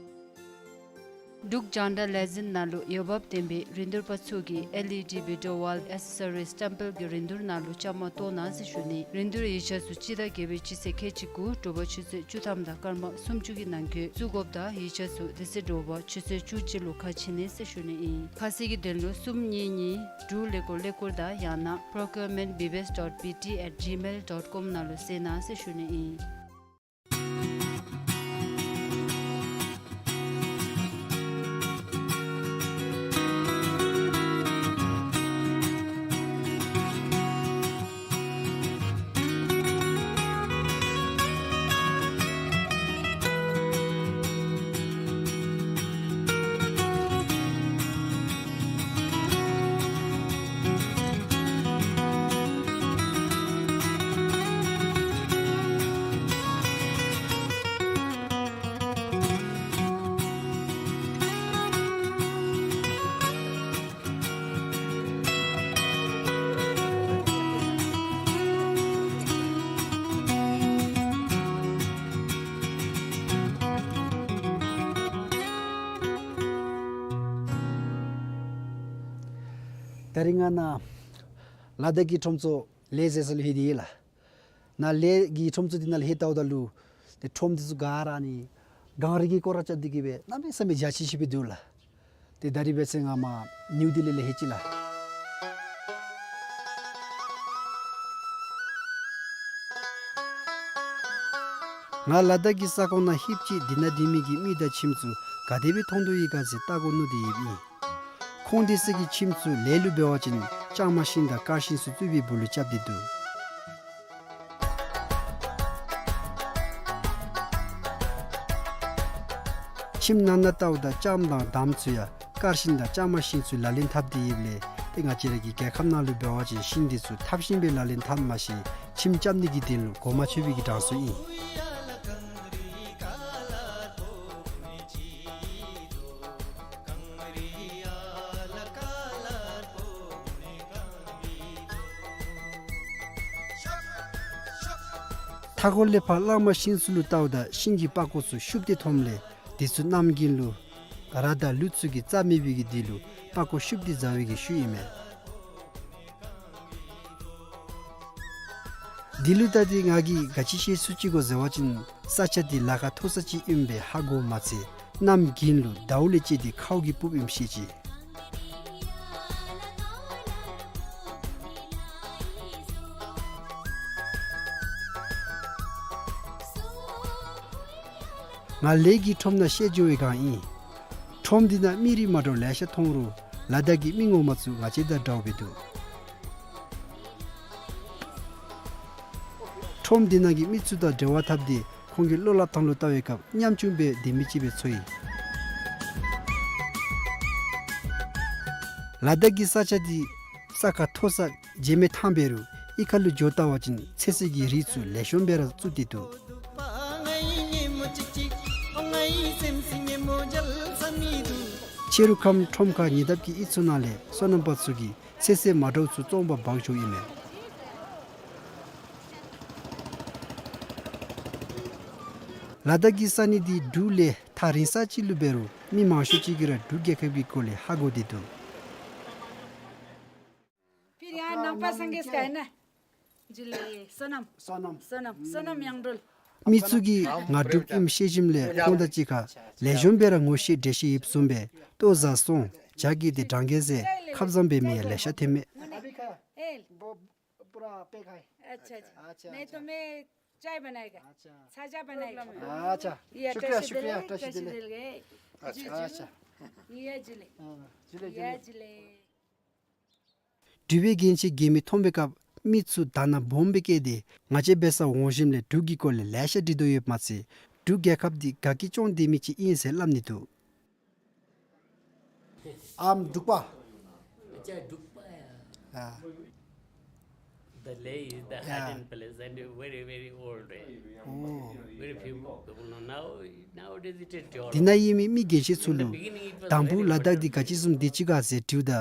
འབྲུག་རྒྱང་བསྒྲགས་ལས་འཛིན་ནང་ལུ་འོས་འབབ་ལྡན་པའི་རིན་བསྡུར་པ་ཚུ་གིས་ཨེལ་ཨི་ཌི་བི་ཌི་ཡོ་ཝཱལ་ཨེག་སེ་སོ་རིས་ཊེམ་པལ་གྱི་རིན་བསྡུར་ནང་ལུ་བཅའ་མར་གཏོགས་གནང་ཟེར་ཞུ་ནི། རིན་བསྡུར་ཡིག་ཆ་ཚུ་སྤྱི་ཟླ་བརྒྱད་པའི་སྤྱི་ཚེས་ཁལ་གཅིག་དགུ་དྲོ་པ་ཆུ་ཚོད་བཅུ་ཐམ་དང་སྐར་མ་སུམ་ཅུ་གི་ནང་འཁོད་བཙུགས་དགོཔ་དང་ཡིག་ཆ་ཚུ་དེ་ཚེ་དྲོ་པ་ཆུ་ཚོད་བཅུ་གཅིག་ལུ་ཁ་ཕྱེ་ནི་ཟེར་ཞུ་ནི་ཨིན། ཁ་གསལ་གྱི་དོན་ལུ་གསུམ་གཉིས་གཉིས་དྲུག་ཀླད་ཀོར་ཀླད་ཀོར་དང་ཡང་ན་procurement B B S dot B T at gmail dot com ནང་ལུ་གསལ་གནང་ཟེར་ཞུ་ནི་ཨིན། ད་རིས་ང་ནཱ་ལ་དྭགས་ཀྱི་ཁྲོམ་ཚུ་ལེགས་ཟེར་ས་ལུ་ལྷོད་དེ་ཡོད་ལགས། ནཱ་ལས་ཀྱི་ཁྲོམ་ཚུ་འདི་ནང་ལུ་ལྷོདཔ་ད་ལུ་ཏེ་ཁྲོམ་འདི་ཚུ་ག་ར་ནི་གངས་རི་གི་སྐོར་ར་རྐྱབ་སྟེ་གི་སྦེ་གནམ་མེད་ས་མེད་འཇའ་ཆི་ཆི་སྦེ་འདུག་ལགས། ཏེ་ད་རིས་འབད་ཚེ་ང་མར་ནིའུ་ལྡི་ལི་ལས་ལྷོད་ཅི་ལགས། ང་ལ་དྭགས་ཀྱི་ས་ཁོངས་ནང་ལྷོདཔ་ཅིག་འདི་ནང་སྡོད་མི་གི་མི་དང་ཁྱིམ་ཚུ་ག་དེ་སྦེ་མཐོང་དོ་ཡོད་ག་ཟེར་བལྟ་དགོ་མནོ་སྟེ་ཡོདཔ་ཨིན། ཁོང་དེ་ཚུ་གི་ཁྱིམ་ཚུ་ལས་ལུ་འབད་བ་ཅིན་ལྕང་མ་ཤིང་དང་དཀར་ཤིང་ཚུ་བཙུགས་པའི་སྦུག་ལུ་རྐྱབ་སྟེ་འདུག། ཁྱིམ་ནང་ན་བལྟཝ་ད་ལྕངམ་དང་འདམ་ཚུ་ཡང་དཀར་ཤིང་དང་ལྕང་མ་ཤིང་ཚུ་ལག་ལེན་འཐབ་སྟེ་ཡོདཔ་ལས་ཏེ་ང་བཅས་ར་གི་རྒྱལ་ཁབ་ནང་ལུ་འབད་བ་ཅིན་ཤིང་འདི་ཚུ་འཐབ་ཤིང་སྦེ་ལག་ལེན་འཐབ་མ་ཤེས་ཁྱིམ་རྐྱབ་ནི་གི་དོན་ལུ་གོ་མ་ཆོད་པའི་གི་གྲངས་སུ་ཨིན། མཐའ་འཁོར་ལས་ཕར་གླང་མ་ཤིང་ཚུ་ལུ་བལྟཝ་ད་ཤིང་གི་པགས་ཀོ་ཚུ་ཤུབས་ཏེ་མཐོངམ་ལས་དེ་ཚུ་གནམ་དགུན་ལུ་ར་དང་ལུད་ཚུ་གིས་རྩ་མེད་པའི་གི་དོན་ལུ་པགས་ཀོ་ཤུབས་ཏེ་བཟའ་བའི་གི་ཤུལ་ཨིན་མས། དེ་ལུ་བལྟ་སྟེ་ང་གིས་ག་ཅི་ཤེས་ཚུགས་ཅི་གོ་ཟེར་བ་ཅིན་ས་ཆ་དེ་ལ་ཁ་མཐོ་ས་ཅིག་ཨིནམ་སྦེ་ཧ་གོ་མ་ཚད་གནམ་དགུན་ལུ་ཟླཝ་ལས་བཅད་དེ་ཁཝ་གིས་སྤུབ་ཨིནམ་ཤེས་ཅི། ང་ལས་ཀྱི་ཁྲོམ་ནང་བཤལ་འགྱོ་བའི་སྒང་ཨིན། ཁྲོམ་འདི་ནང་མི་རིགས་མ་འདྲཝ་ལེ་ཤ་མཐོང་རུང་ལ་དྭགས་ཀྱི་མི་ངོ་མ་ཚུ་ང་བཅས་དང་འདྲཝ་སྦེ་འདུག། ཁྲོམ་འདི་ནང་གི་མི་ཚུ་དང་འབྲེལ་བ་འཐབ་སྟེ་ཁོང་གི་བློ་སླབ་ཐངས་ལུ་བལྟ་བའི་སྐབས་ཉམ་ཆུང་སྦེ་སྡོད་མི་ཅིག་སྦེ་ཚོར་ཡི། ལ་དྭགས་ཀྱི་ས་ཆ་འདི་ས་ཁ་མཐོ་ས་བརྗེད་མེད་ཐང་འབད་རུང་གཡུས་ཁ་ལུ་འགྱོ་བལྟ་བ་ཅིན་ཚོད་བསྲེ་གི་རིགས་ཚུ་ལེགས་ཤོམ་སྦེ་ར་བཙུགས་ཏེ་འདུག། ཕྱི་རུ་ཁམས་ཁྲོམ་ཁ་ཉེ་འདབས་ཀྱི་གཡུས་ཚུ་ནང་ལས་སོ་ནམ་པ་ཚུ་གིས་ཚོད་བསྲེ་མ་འདྲཝ་ཚུ་བཙོང་པར་འབག་འགྱོཝ་ཨིན་མས། ལ་དྭགས་ཀྱི་ས་གནས་འདི་འབྲུག་ལས་ཐག་རིང་ས་ཅིག་ལུ་འབད་རུང་མི་མང་ཤོས་ཅིག་གིས་ར་འབྲུག་རྒྱལ་ཁབ་ཀྱི་སྐོར་ལས་ཧ་གོ་སྟེ་འདུག། फिर यहाँ नागपा संगीत का है ना? जिले सोनम। सोनम। सोनम, सोनम यांगडोल। མི་ཚུ་གིས་ང་འབྲུགཔ་ཨིནམ་ཤེས་ཞིནམ་ལས་ཁོང་དང་གཅིག་ཁར་ལེགས་ཤོམ་སྦེ་ར་ངོ་ཤེས་འདྲིས་ཤེས་ཡོདཔ་བཟུམ་སྦེ་ལྟོ་བཟའ་སོང་ཇ་གི་ཏེ་འདྲ་མཁན་ཟེར་ཁ་བཟང་འབད་མི་ཡང་ལེ་ཤ་ཐོནམ་མས། अभी का है? ए, वो पूरा पैक है। अच्छा, अच्छा। अच्छा, नहीं तो अच्छा। मैं चाय बनाएगा। अच्छा। ये शुक्रिया, अट्ठासी शुक्रिया, दिल, अट्ठासी अट्ठासी दिल। दिल गए। अच्छा, जी, जी। अच्छा। ये जिले। हाँ, जिले, ये जिले। जिले। འབྲུག་པའི་རྒྱན་ཆ་གྱོན་མི་མཐོང་པའི་སྐབས་མི་ཚུ་དག་སྣང་སྦོམ་སྦེ་བསྐྱེད་དེ་ང་བཅས་འབད་སར་འོང་ཞིནམ་ལས་འབྲུག་གི་སྐོར་ལས་ལེ་ཤ་འདྲི་དོ་ཡོདཔ་མ་ཚད་འབྲུག་རྒྱལ་ཁབ་འདི་དགའ་སྐྱིད་སྐྱོང་སྡོད་མི་ཅིག་ཨིན་ཟེར་སླབ་ནི་འདུག། I'm Drukpa. अच्छा, Drukpa है। हाँ। The Leh is the, yeah, hidden place and very, very old, eh? Oh. Very few people know. Now, nowadays it is developed. དེ་ནང་ཡོད་མི་མི་རྒན་ཤོས་ཚུ་ལུ་དང་པ་ལ་དྭགས་འདི་ག་ཅི་བཟུམ་སྡོད་ཅི་ག་ཟེར་དྲིཝ་ད་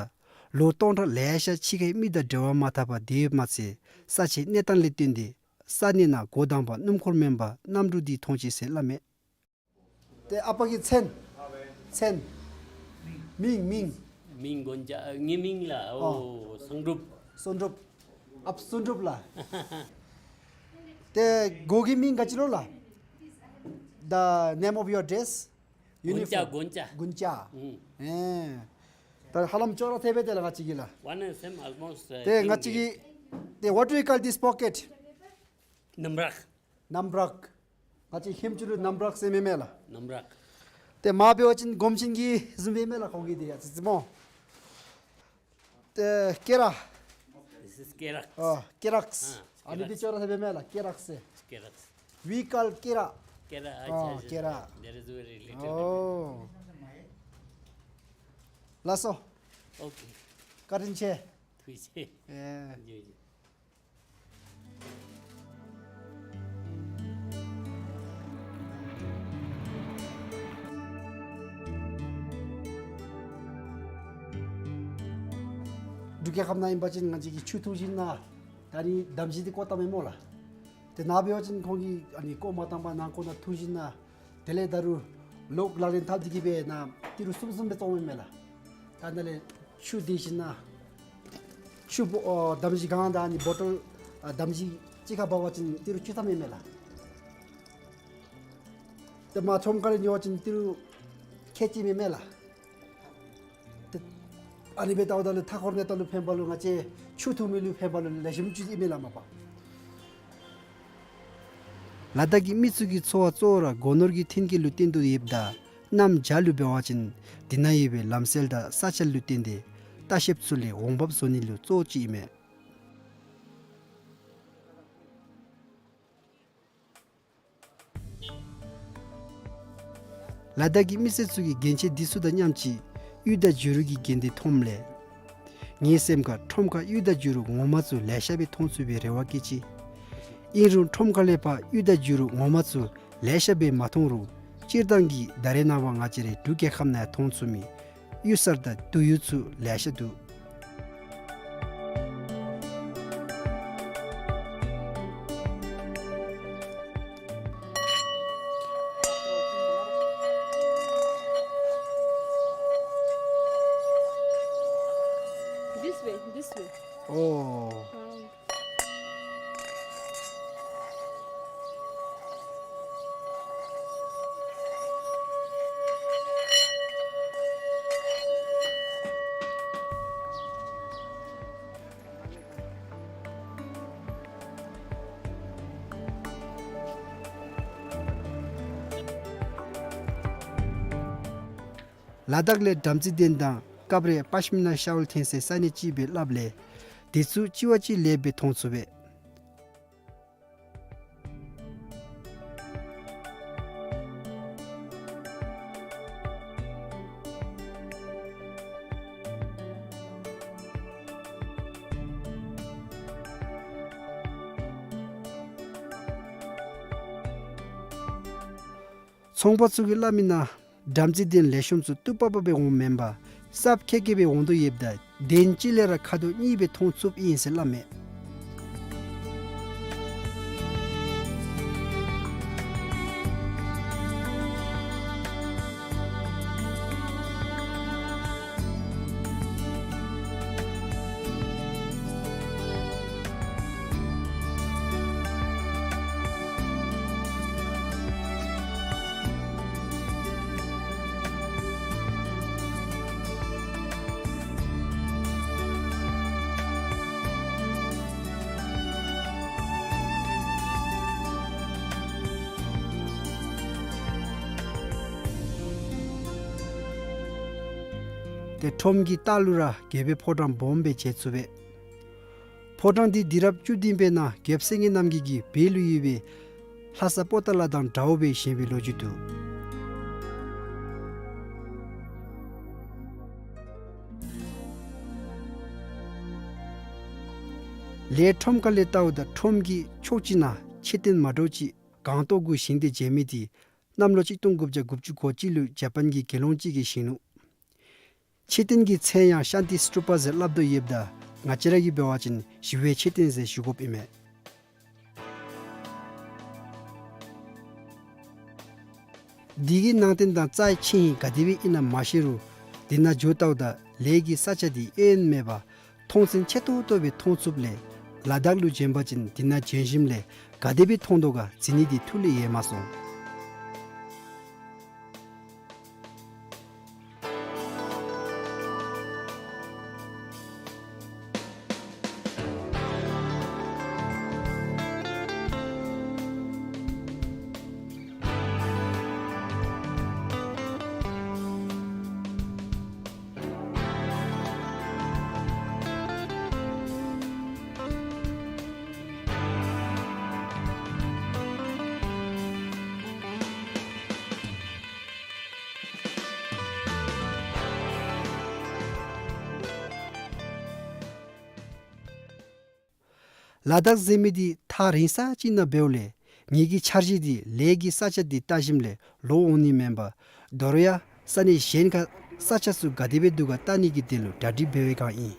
ལོ་སྟོང་ཕྲག་ལེ་ཤ་ཕྱི་ཁའི་མི་དང་འབྲེལ་བ་མ་འཐབ་པར་སྡོད་ཡོདཔ་མ་ཚད་ས་ཆའི་གནས་སྟངས་ལས་བརྟེན་ཏེ་ས་གནས་ནང་འགོ་དང་པ་སྣུམ་འཁོར་མེན་པར་གནམ་གྲུ་འདི་མཐོང་ཅི་ཟེར་སླབ་མས། ཏེ་ཨ་པ་གི་མཚན། མཚན། མིང་མིང་། མིང་དགོན་ཆ་ཨ་ངེའི་མིང་ལགས། ཨོ་ཨོ་བསོད་སྒྲུབ། བསོད་སྒྲུབ། ཨཔ་བསོད་སྒྲུབ་ལགས། ཏེ་སྒོ་གི་མིང་ག་ཅི་ལོ་ལགས། The name of your dress? དགོན་ཆ། Uniform. དགོན་ཆ། དགོན་ཆ། ཨུམ། ཨེ། ད་ཧ་ལམ་ཅོག་ར་འཐདཔ་སྦེ་ཏེ་ལགས་ང་བཅས་ཀྱི་ལགས། One and same almost, uh, ཏེ་ང་བཅས་ཀྱི་ཏེ་what do you call this pocket? ནམ་རག། ནམ་རག། ང་བཅས་ཧེམ་ཅུ་ལུ་ནམ་རག་ཟེར་མི་མས་ལགས། ནམ་རག། ཏེ་མ་འབད་བ་ཅིན་སྒོམ་ཆེན་གྱིས་བཟུམ་སྦེ་མས་ལགས་ཁོང་གིས་ཏེ་ཡ་ཙི་ཙི་སྨོ། ཏེ་ཀེ་ར། This is ཀེ་རག། ཨ་ཀེ་རག། ཨ་ཨ་ནི་འདི་ཀེ་རག། ཅོག་ར་འཐདཔ་སྦེ་མས་ལགས་ཀེ་རག་ཟེར། ཀེ་རག། We call ཀེ་ར། ཀེ་ར། ཨ་ཨ་ཀེ་རག། There is very little difference. ཨོ། ལགས་སོ། Okay. བཀའ་དྲིན་ཆེ། ཐུགས་རྗེ་ཆེ། ཨེ། ཐུགས་རྗེ་ཆེ། འབྲུག་རྒྱལ་ཁབ་ནང་ཨིན་པ་ཅིན་ང་བཅས་ཀྱིས་ཆུ་འཐུང་ཞིན་ན་ད་ནི་འདམ་གཞི་འདི་བརྐོ་བཏངམ་མས་སྨོ་ལགས། ཏེ་ནཱ་འབད་བ་ཅིན་ཁོང་གིས་ཨ་ནི་བརྐོ་མ་བཏང་པར་ནང་འཁོད་ནང་འཐུང་ཞིན་ན་དེ་ལས་ད་རུང་ལོག་ལག་ལེན་འཐབ་སྟེ་གི་སྦེ་ནཱ་ཏི་རུ་གསུམ་གསུམ་སྦེ་བཙོངམ་མས་ལགས། ད་ནཱ་ལས་ཆུ་འདི་ཞིན་ན་ཆུ་བོ་ཨོ་འདམ་གཞི་གང་དང་ཨ་ནི་བོ་ཊོལ་ཨ་འདམ་གཞི་གཅིག་ཁར་འབག་པ་ཅིན་ཏི་རུ་བཅུ་ཐམ་ཨིན་མས་ལགས། ཏེ་མ་ཁྲོམ་ཁ་ལས་ཉོ་བ་ཅིན་ཏི་རུ་ཁལ་གཅིག་ཨིན་མས་ལགས། ཏེ་ཨ་ནི་སྦེ་ལྟཝ་ད་ལུ་མཐའ་འཁོར་གནས་སྟངས་ལུ་ཕན་པ་ལུ་ང་བཅས་ཆུ་འཐུང་མི་ལུ་ཕན་པ་ལུ་ལེགས་ཤོམ་ཅིག་ཨིན་མས་ལགས་མ་པ། ལ་དྭགས་ཀྱི་མི་ཚུ་གི་འཚོ་བ་གཙོ་བོ་ར་སྒོ་ནོར་གྱི་མཐུན་རྐྱེན་ལུ་བརྟེན་དོ་ཡོདཔ་ད་གནམ་བྱཱར་ལུ་འབད་བ་ཅིན་དེ་ནང་ཡོད་པའི་ལམ་སྲོལ་དང་ས་ཆ་ལུ་བརྟེན་ཏེ་ལྟ་བཤལཔ་ཚུ་ལས་འོང་འབབ་བཟོ་ནི་ལུ་གཙོ་བོ་ཅིག་ཨིན་མས། ལ་དྭགས་ཀྱི་མི་སེར་ཚུ་གིས་རྒྱན་ཆས་འདི་ཚུ་དང་མཉམ་ཅིག་གཡུ་དང་བྱུ་རུ་གི་རྒྱན་འདི་མཐོངམ་ལས་ངེའི་སེམས་ཁར་ཁྲོམ་ཁར་གཡུ་དང་བྱུ་རུ་ངོ་མ་ཚུ་ལེ་ཤ་སྦེ་མཐོང་ཚུགས་པའི་རེ་བ་བསྐྱེད་ཅི། ཨིན་རུང་ཁྲོམ་ཁ་ལས་ཕར་གཡུ་དང་བྱུ་རུ་ངོ་མ་ཚུ་ལེ་ཤ་སྦེ་མ་མཐོང་རུང་སྤྱིར་བཏང་གི་ད་རེས་ནངས་པ་ང་བཅས་རའི་འབྲུག་རྒྱལ་ཁབ་ནང་ཡང་མཐོང་ཚུགས་མི་གཡུ་གསར་དང་དུ་གཡུ་ཚུ་ལེ་ཤ་འདུག། This way, this way. Oh. Around. ལ་དྭགས་ལས་བྲམ་ཟེ་གདན་དང་སྐབས་རེ་པཤ་མི་ན་ཤའོལ་འཐེན་སའི་ས་གནས་ཅིག་སྦེ་སླབ་ལས་དེ་ཚུ་གཅིག་བ་གཅིག་ལེགས་སྦེ་མཐོང་ཚུགས་པས། ཚོང་པ་ཚུ་གིས་སླབ་མི་ནང་བྲམ་ཟེ་གདན་ལེགས་ཤོམ་ཚུ་སྟུག་པག་པ་སྦེ་འོངམ་མེན་པར་སྲབ་ཁེ་ཁེ་སྦེ་འོང་དོ་ཡོདཔ་ད་གདན་གཅིག་ལས་ར་ཁ་དོག་གཉིས་སྦེ་མཐོང་ཚུགསཔ་ཨིན་ཟེར་སླབ་མས། ཏེ་ཁྲོམ་གྱི་ལྟག་ལུ་ར་རྒྱལ་པོའི་ཕོ་བྲང་སྦོམ་སྦེ་མཇལ་ཚུགས་པས། ཕོ་བྲང་འདི་དུས་རབས་བཅུ་བདུན་པའི་ནང་རྒྱལཔོ་སེང་གེ་རྣམ་རྒྱལ་གྱིས་བོད་ལུ་ཡོད་པའི་ལྷ་ས་པོ་ཏ་ལ་དང་འདྲཝ་སྦེ་བཞེངས་པའི་ལོ་རྒྱུས་འདུག། ལས་ཁྲོམ་ཁ་ལས་བལྟཝ་ད་ཁྲོམ་གྱི་ཕྱོགས་གཅིག་ནང་མཆོད་རྟེན་མ་འདྲཝ་ཅིག་སྒང་ཏོག་གུ་བཞེངས་ཏེ་མཇལ་མི་འདི་གནམ་ལོ་གཅིག་སྟོང་དགུ་བརྒྱ་དགུ་བཅུ་གོ་གཅིག་ལུ་ཇ་པཱན་གྱི་དགེ་སློང་ཅིག་གིས་བཞེངས་ནུག། མཆོད་རྟེན་གྱི་མཚན་ཡང་ཤཱནྟི་སྟུ་པ་ཟེར་སླབ་དོ་ཡོདཔ་ད་ང་བཅས་ར་གིས་འབད་བ་ཅིན་ཞི་བའི་མཆོད་རྟེན་ཟེར་ཞུ་དགོཔ་ཨིན་མས། འདི་གི་ནང་རྟེན་དང་རྩ་ཆེན་ཧིང་ག་དེ་སྦེ་ཨིན་ན་མ་ཤེས་རུང་ དེ་ནང་འགྱོ་ལྟཝ་ད་ལས་ཀྱི་ས་ཆ་འདི་གཡས་གཡོན་མེད་པར་མཐོང་སེམས་ཆེ་ཏོག་ཏོ་སྦེ་མཐོང་ཚུགསཔ་ལས་ལ་དྭགས་ལུ་བྱོན་པ་ཅིན་དེ་ནང་བྱོན་ཞིནམ་ལས་ག་དེ་སྦེ་མཐོང་དོ་ག་འཛིན་ནི་འདི་ཐུགས་ལས་ཡལ་མ་སོང་། ལ་དྭགས་ཟེར་མི་འདི་ཐག་རིང་ས་ཅིག་ནང་འབདཝ་ལས་ངེ་གི་འཆར་གཞི་འདི་ལས་ཀྱི་ས་ཆ་འདི་བལྟ་ཞིནམ་ལས་ལོག་འོང་ནི་མེན་པར་དོ་རུང་ཡང་ས་གནས་གཞན་ཁར་ས་ཆ་ཚུ་ག་དེ་སྦེ་འདུག་ག་བལྟ་ནི་གི་དོན་ལུ་གྲ་སྒྲིག་འབད་བའི་བསྒང་ཨིན།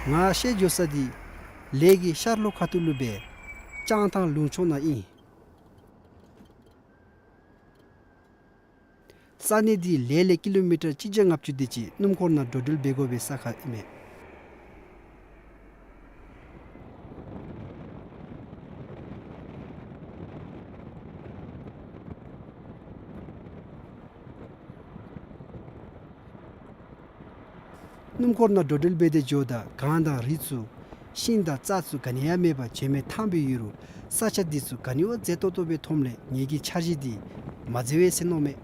ང་བཤལ་འགྱོ་ས་འདི་ལས་ཀྱི་ཤར་ལྷོ་ཁ་ཐུག་ལུ་སྦེ་ལྕང་ཐང་ལུང་ཕྱོགས་ནང་ཨིན། ས་གནས་འདི་ལས་ལས་ཀི་ལོ་མི་ཊར་གཅིག་བརྒྱ་ལྔ་བཅུ་དེ་ཅིག་སྣུམ་འཁོར་ནང་འགྲོ་འགྲུལ་འབད་དགོ་པའི་ས་ཁར་ཨིན་མས། སྣུམ་འཁོར་ནང་འགྲོ་འགྲུལ་འབད་དེ་འགྱོཝ་ད་གངས་དང་རི་ཚུ་ཤིང་དང་རྩྭ་ཚུ་ག་ནི་ཡང་མེད་པར་བྱེ་མའི་ཐང་སྦེ་ཡོད་རུང་ས་ཆ་འདི་ཚུ་ག་ནི་བ་མཛེས་ཏོག་ཏོ་སྦེ་མཐོངམ་ལས་ངེ་གི་འཆར་གཞི་འདི་མ་མཛེས་པས་ཟེར་མནོཝ་མས།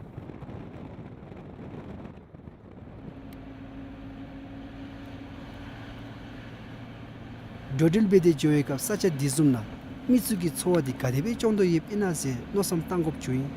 འགྲོ་འགྲུལ་འབད་དེ་འགྱོ་བའི་སྐབས་ས་ཆ་འདི་བཟུམ་ནང་མི་ཚུ་གི་འཚོ་བ་འདི་ག་དེ་སྦེ་སྐྱོང་དོ་ཡོདཔ་ཨིན་ན་ཟེར་མནོ་བསམ་བཏང་དགོཔ་བྱུང་ཡི།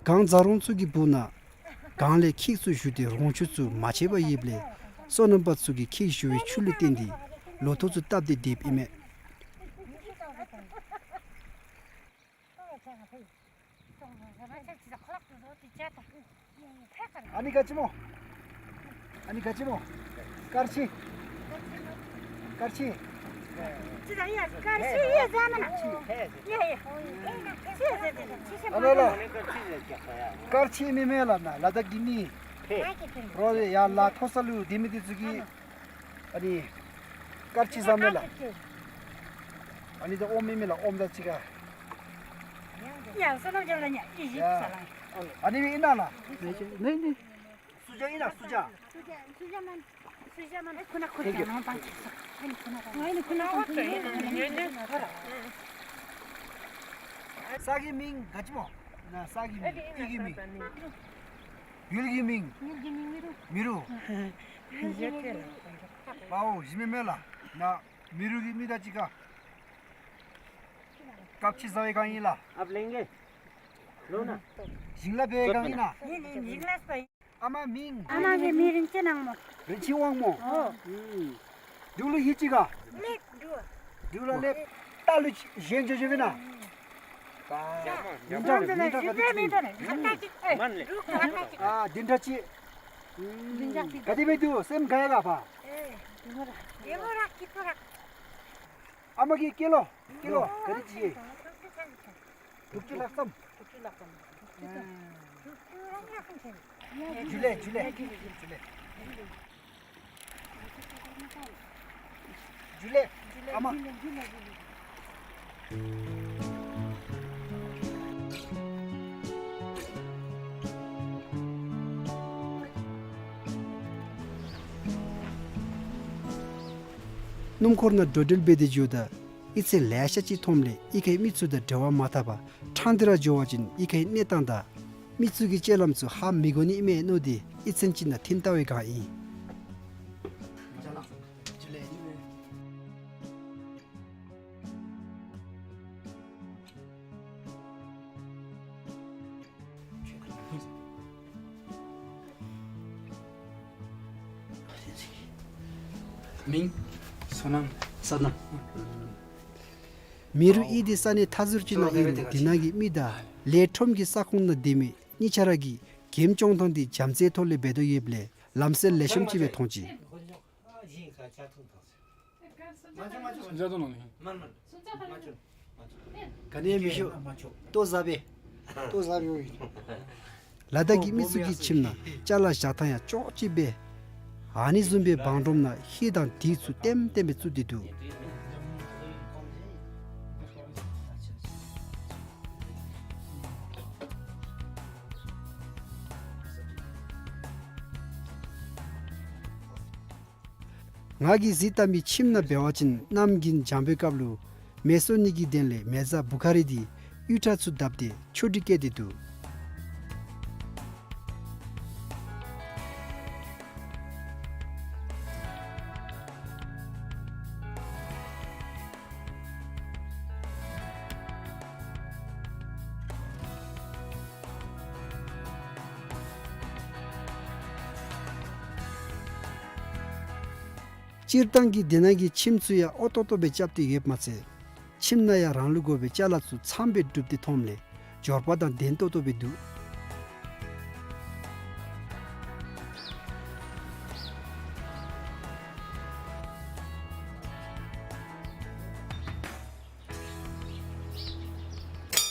གངས་རྫ་རོང་ཚུ་གི་སྦུག་ན་གངས་ལས་ཁྱེགས་ཚུ་ཞུ་སྟེ་རོང་ཆུ་ཚུ་མ་ཆད་པར་ཡོདཔ་ལས་སོ་ནམ་པ་ཚུ་གིས་ཁྱེགས་ཞུ་བའི་ཆུ་ལུ་བརྟེན་ཏེ་ལོ་ཐོག་ཚུ་བཏབ་སྟེ་སྡོདཔ་ཨིན་མས། ཨ་ནི་ག་ཅི་སྨོ། ཨ་ནི་ག་ཅི་སྨོ། དཀར་ཆེན། དཀར་ཆེན། དཀར་ཆེན་ཡ་ཟེར་མས་ན། ཡ་ཡ། ཨ་ལ་ལ། དཀར་ཆེན་མེན་མས་ལགས་ན་ལ་དྭགས་ཀྱི་མི། རོགས་ཡར་ལ་མཐོ་ས་ལུ་སྡོད་མི་འདི་ཚུ་གིས་ཨ་ནི་དཀར་ཆེན་ཟེར་མས་ལགས། ཨ་ནི་ད་ཨོམ་མེན་མས་ལགས། ཨོམ་ད་ཅི་ག། ཡ་སོ་ལོ་རྒྱབ་ལ་ཉ་ཨི་ཞིབ་ས་ལ། ཨ་ནི་མི་ཨིན་ན་ལགས། ནི་ནི། སུ་ཇ་ཨིན་ན་སུ་ཇ། སུ་ཇ་མན། སུ་ཇ་མན་ཁོ་ན་ཁོ་ཇ་མན་པང་ཁྱེར་སོ། ཨ་ནི་ཁོ་ན་པང་ཁྱེར་སོ། ས་གི་མིང་ག་ཅི་སྨོ། ན་ས་གི་མིང་ཡུལ་གྱི་མིང་། ཡུལ་གྱི་མིང་། ཡུལ་གྱི་མིང་མི་རུ། མི་རུ། ཡུལ་གྱི་མིང་མི་རུ། ལའོ་ཞི་མི་མེ་ལ། ན་མི་རུ་གི་མི་ད་ཅི་ག། དཀར་ཆེན་ཟེར་བའི་སྒང་ཨིན་ལགས། ཨབ་ལེང་གེ། ལོ་ན། ཞིང་ལཱ་འབད་བའི་སྒང་ཨིན་ན། ཨིན་ཨིན་ཞིང་ལཱ་འབད། ཨ་མ་མིང་། ཨ་མ་གི་མིང་རིན་ཆེན་དབང་མོ། རིན་ཆེན་དབང་མོ། ཨོ། ཨུམ། འབྲུག་ལུ་ཧེ་ཅི་ག། ལེགས་འབྲུག། འབྲུག་ལ་ལེགས། ད་ལུ་གཞན་འགྱོ་འགྱོཝ་ཨིན་ན། ཨ་བདུན་ཕྲག་གཅིག། ཨ་བདུན་ཕྲག་གཅིག། ཨུམ། ག་དེ་སྦེ་འདུག་སེམས་དགའ་ཡི་ག་ཕར། ཨ་མ་གི་སྐྱེས་ལོ། སྐྱེས་ལོ་ག་དེ་ཅིག། དྲུག་ཅུ་ལྷག་ཙམ། དྲུག་ཅུ་ལྷག་ཙམ། ཨ། ཇུ་ལེ་ཇུ་ལེ། ཇུ་ལེ། ཨ་མ། སྣུམ་འཁོར་ནང་འགྲོ་འགྲུལ་འབད་དེ་འགྱོཝ་ད་གཡུས་ཚན་ལེ་ཤ་ཅིག་མཐོངམ་ལས་གཡུས་ཁའི་མི་ཚུ་དང་འབྲེལ་བ་མ་འཐབ་པར་ཕྲང་སྟེ་ར་འགྱོ་བ་ཅིན་གཡུས་ཁའི་གནས་སྟངས་དང་ མི་ཚུ་གིས་སྤྱོད་ལམ་ཚུ་ཧ་མི་གོ་ནི་མས་མནོ་སྟེ་ཡིད་ཚིམ་ཅིག་ནང་ཐིམ་ལྟ་བའི་སྒང་ཨིན། མིང་བསོད་ནམས། བསོད་ནམས། མི་རུ་ཨིན་ཏེ་ས་གནས་མཐའ་ཟུར་ཅིག་ནང་ཨིན་རུང་འདི་ནང་གི་མི་དང་ལས་ཁྲོམ་གྱི་ས་ཁོངས་ནང་སྡོད་མི་གཉིས་ཆ་ར་གིས་འགྲེམས་སྐྱོང་ཐངས་འདི་བྱམས་བརྩེའི་ཐོག་ལས་འབད་དོ་ཡོདཔ་ལས་ལམ་སེལ་ལེགས་ཤོམ་ཅིག་སྦེ་མཐོང་ཅི། ག་ནི་མི་ཤེས། ལྟོ་བཟའ་བས། ལྟོ་བཟའ་བས། ལ་དྭགས་ཀྱི་མི་ཚུ་གི་ཁྱིམ་ནང་ཅ་ལ་བཞག་ཐངས་ཡང་ཅོག་གཅིག་པས། ཨ་ནི་བཟུམ་སྦེ་བང་སྒྲོམ་ནང་ཧིང་དང་དྲི་ཚུ་ལྟེམ་ལྟེམ་སྦེ་བཙུགས་ཏེ་འདུག། ང་གིས་གཟིགས་བལྟ་མི་ཁྱིམ་ནང་འབད་བ་ཅིན་གནམ་དགུན་འཇམ་པའི་སྐབས་ལུ་མེ་གསོད་ནི་གི་དོན་ལས་མེ་བཟའ་བུ་ཁ་རི་འདི་གཡུས་ཁྲ་ཚུ་བརྡབས་ཏེ་ཆོ་འཕྲུལ་བཀོད་དེ་འདུག། སྤྱིར་བཏང་གི་འདི་ནང་གི་ཁྱིམ་ཚུ་ཡང་ཨོ་ཏོག་ཏོ་སྦེ་རྐྱབ་སྟེ་ཡོདཔ་མ་ཚད་ཁྱིམ་ནང་ཡང་རང་ལུགས་དགོ་པའི་ཅ་ལ་ཚུ་ཚངམ་སྦེ་བསྒྲུབས་ཏེ་མཐོངམ་ལས་འབྱོར་པ་དང་ལྡན་ཏོག་ཏོ་སྦེ་འདུག།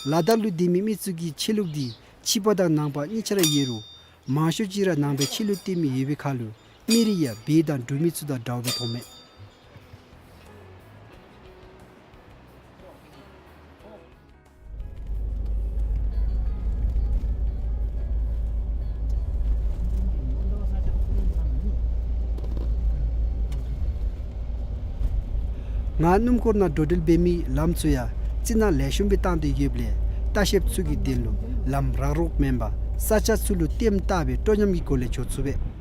ལ་དྭགས་ལུ་སྡོད་མི་མི་ཚུ་གི་ཆོས་ལུགས་འདི་ཕྱི་པ་དང་ནང་པ་གཉིས་ཆ་ར་ཡོད་རུང་མང་ཤོས་ཅིག་ར་ནང་པའི་ཆོས་ལུགས་བསྟེན་མི་ཡོད་པའི་ཁར་ལུ་མི་རིགས་ཡང་བལ་དང་འབྲུག་མི་ཚུ་དང་འདྲཝ་སྦེ་མཐོང་མས། ང་སྣུམ་འཁོར་ནང་འགྲོ་འགྲུལ་འབད་མི་ལམ་ཚུ་ཡང་རྩི་ནག་ལེགས་ཤོམ་སྦེ་བཏང་སྟེ་ཡོདཔ་ལས་ལྟ་བཤལཔ་ཚུ་གི་དོན་ལུ་ལམ་རག་རོག་མེན་པར་ས་ཆ་ཚུ་ལུ་ལྟེམ་བཏགས་སྦེ་སྤྲོ་ཉམས་ཀྱི་སྒོ་ལས་འགྱོ་ཚུགས་པས།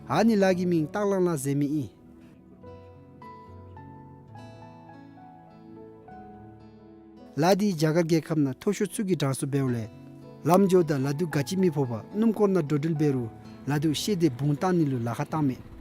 ཨ་ནི་ལ་གི་མིང་སྟག་ལང་ལ་ཟེར་མི་ཨིན། ལ་འདི་རྒྱ་གར་རྒྱལ་ཁབ་ནང་མཐོ་ཤོས་ཚུ་གི་གྲངས་སུ་འབདཝ་ལས་ལམ་འགྱོཝ་ད་ལ་དུ་ག་ཅི་མི་ཕོག་པར་སྣུམ་འཁོར་ནང་འགྲོ་འགྲུལ་འབད་རུང་ལ་དུ་ཤེད་དེ་བུང་བཏང་ནི་ལུ་ལཱ་ཁག་བཏངམ་མས།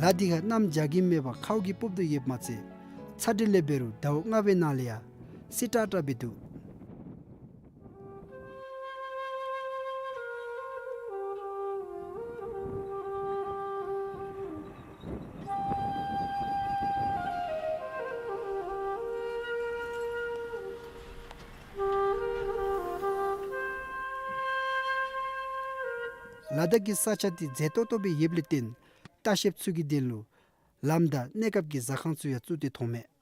ལ་འདི་ཁར་གནམ་བྱཱར་གྱིས་མེད་པར་ཁཝ་གིས་སྤུབས་ཏེ་ཡོདཔ་མ་ཚད་ཚ་དྲོད་ལས་འབད་རུང་ཟླཝ་ལྔ་པའི་ནང་ལས་ཡང་བསིལ་དྲགས་དྲགས་སྦེ་འདུག། ལ་དྭགས་ཀྱི་ས་ཆ་འདི་མཛེས་ཏོག་ཏོ་སྦེ་ཡོདཔ་ལས་བརྟེན་ལྟ་བཤལཔ་ཚུ་གི་དོན་ལུ་ལམ་དང་གནས་སྐབས་ཀྱི་ཟ་ཁང་ཚུ་ཡང་བཙུགས་ཏེ་མཐོངམ་མས།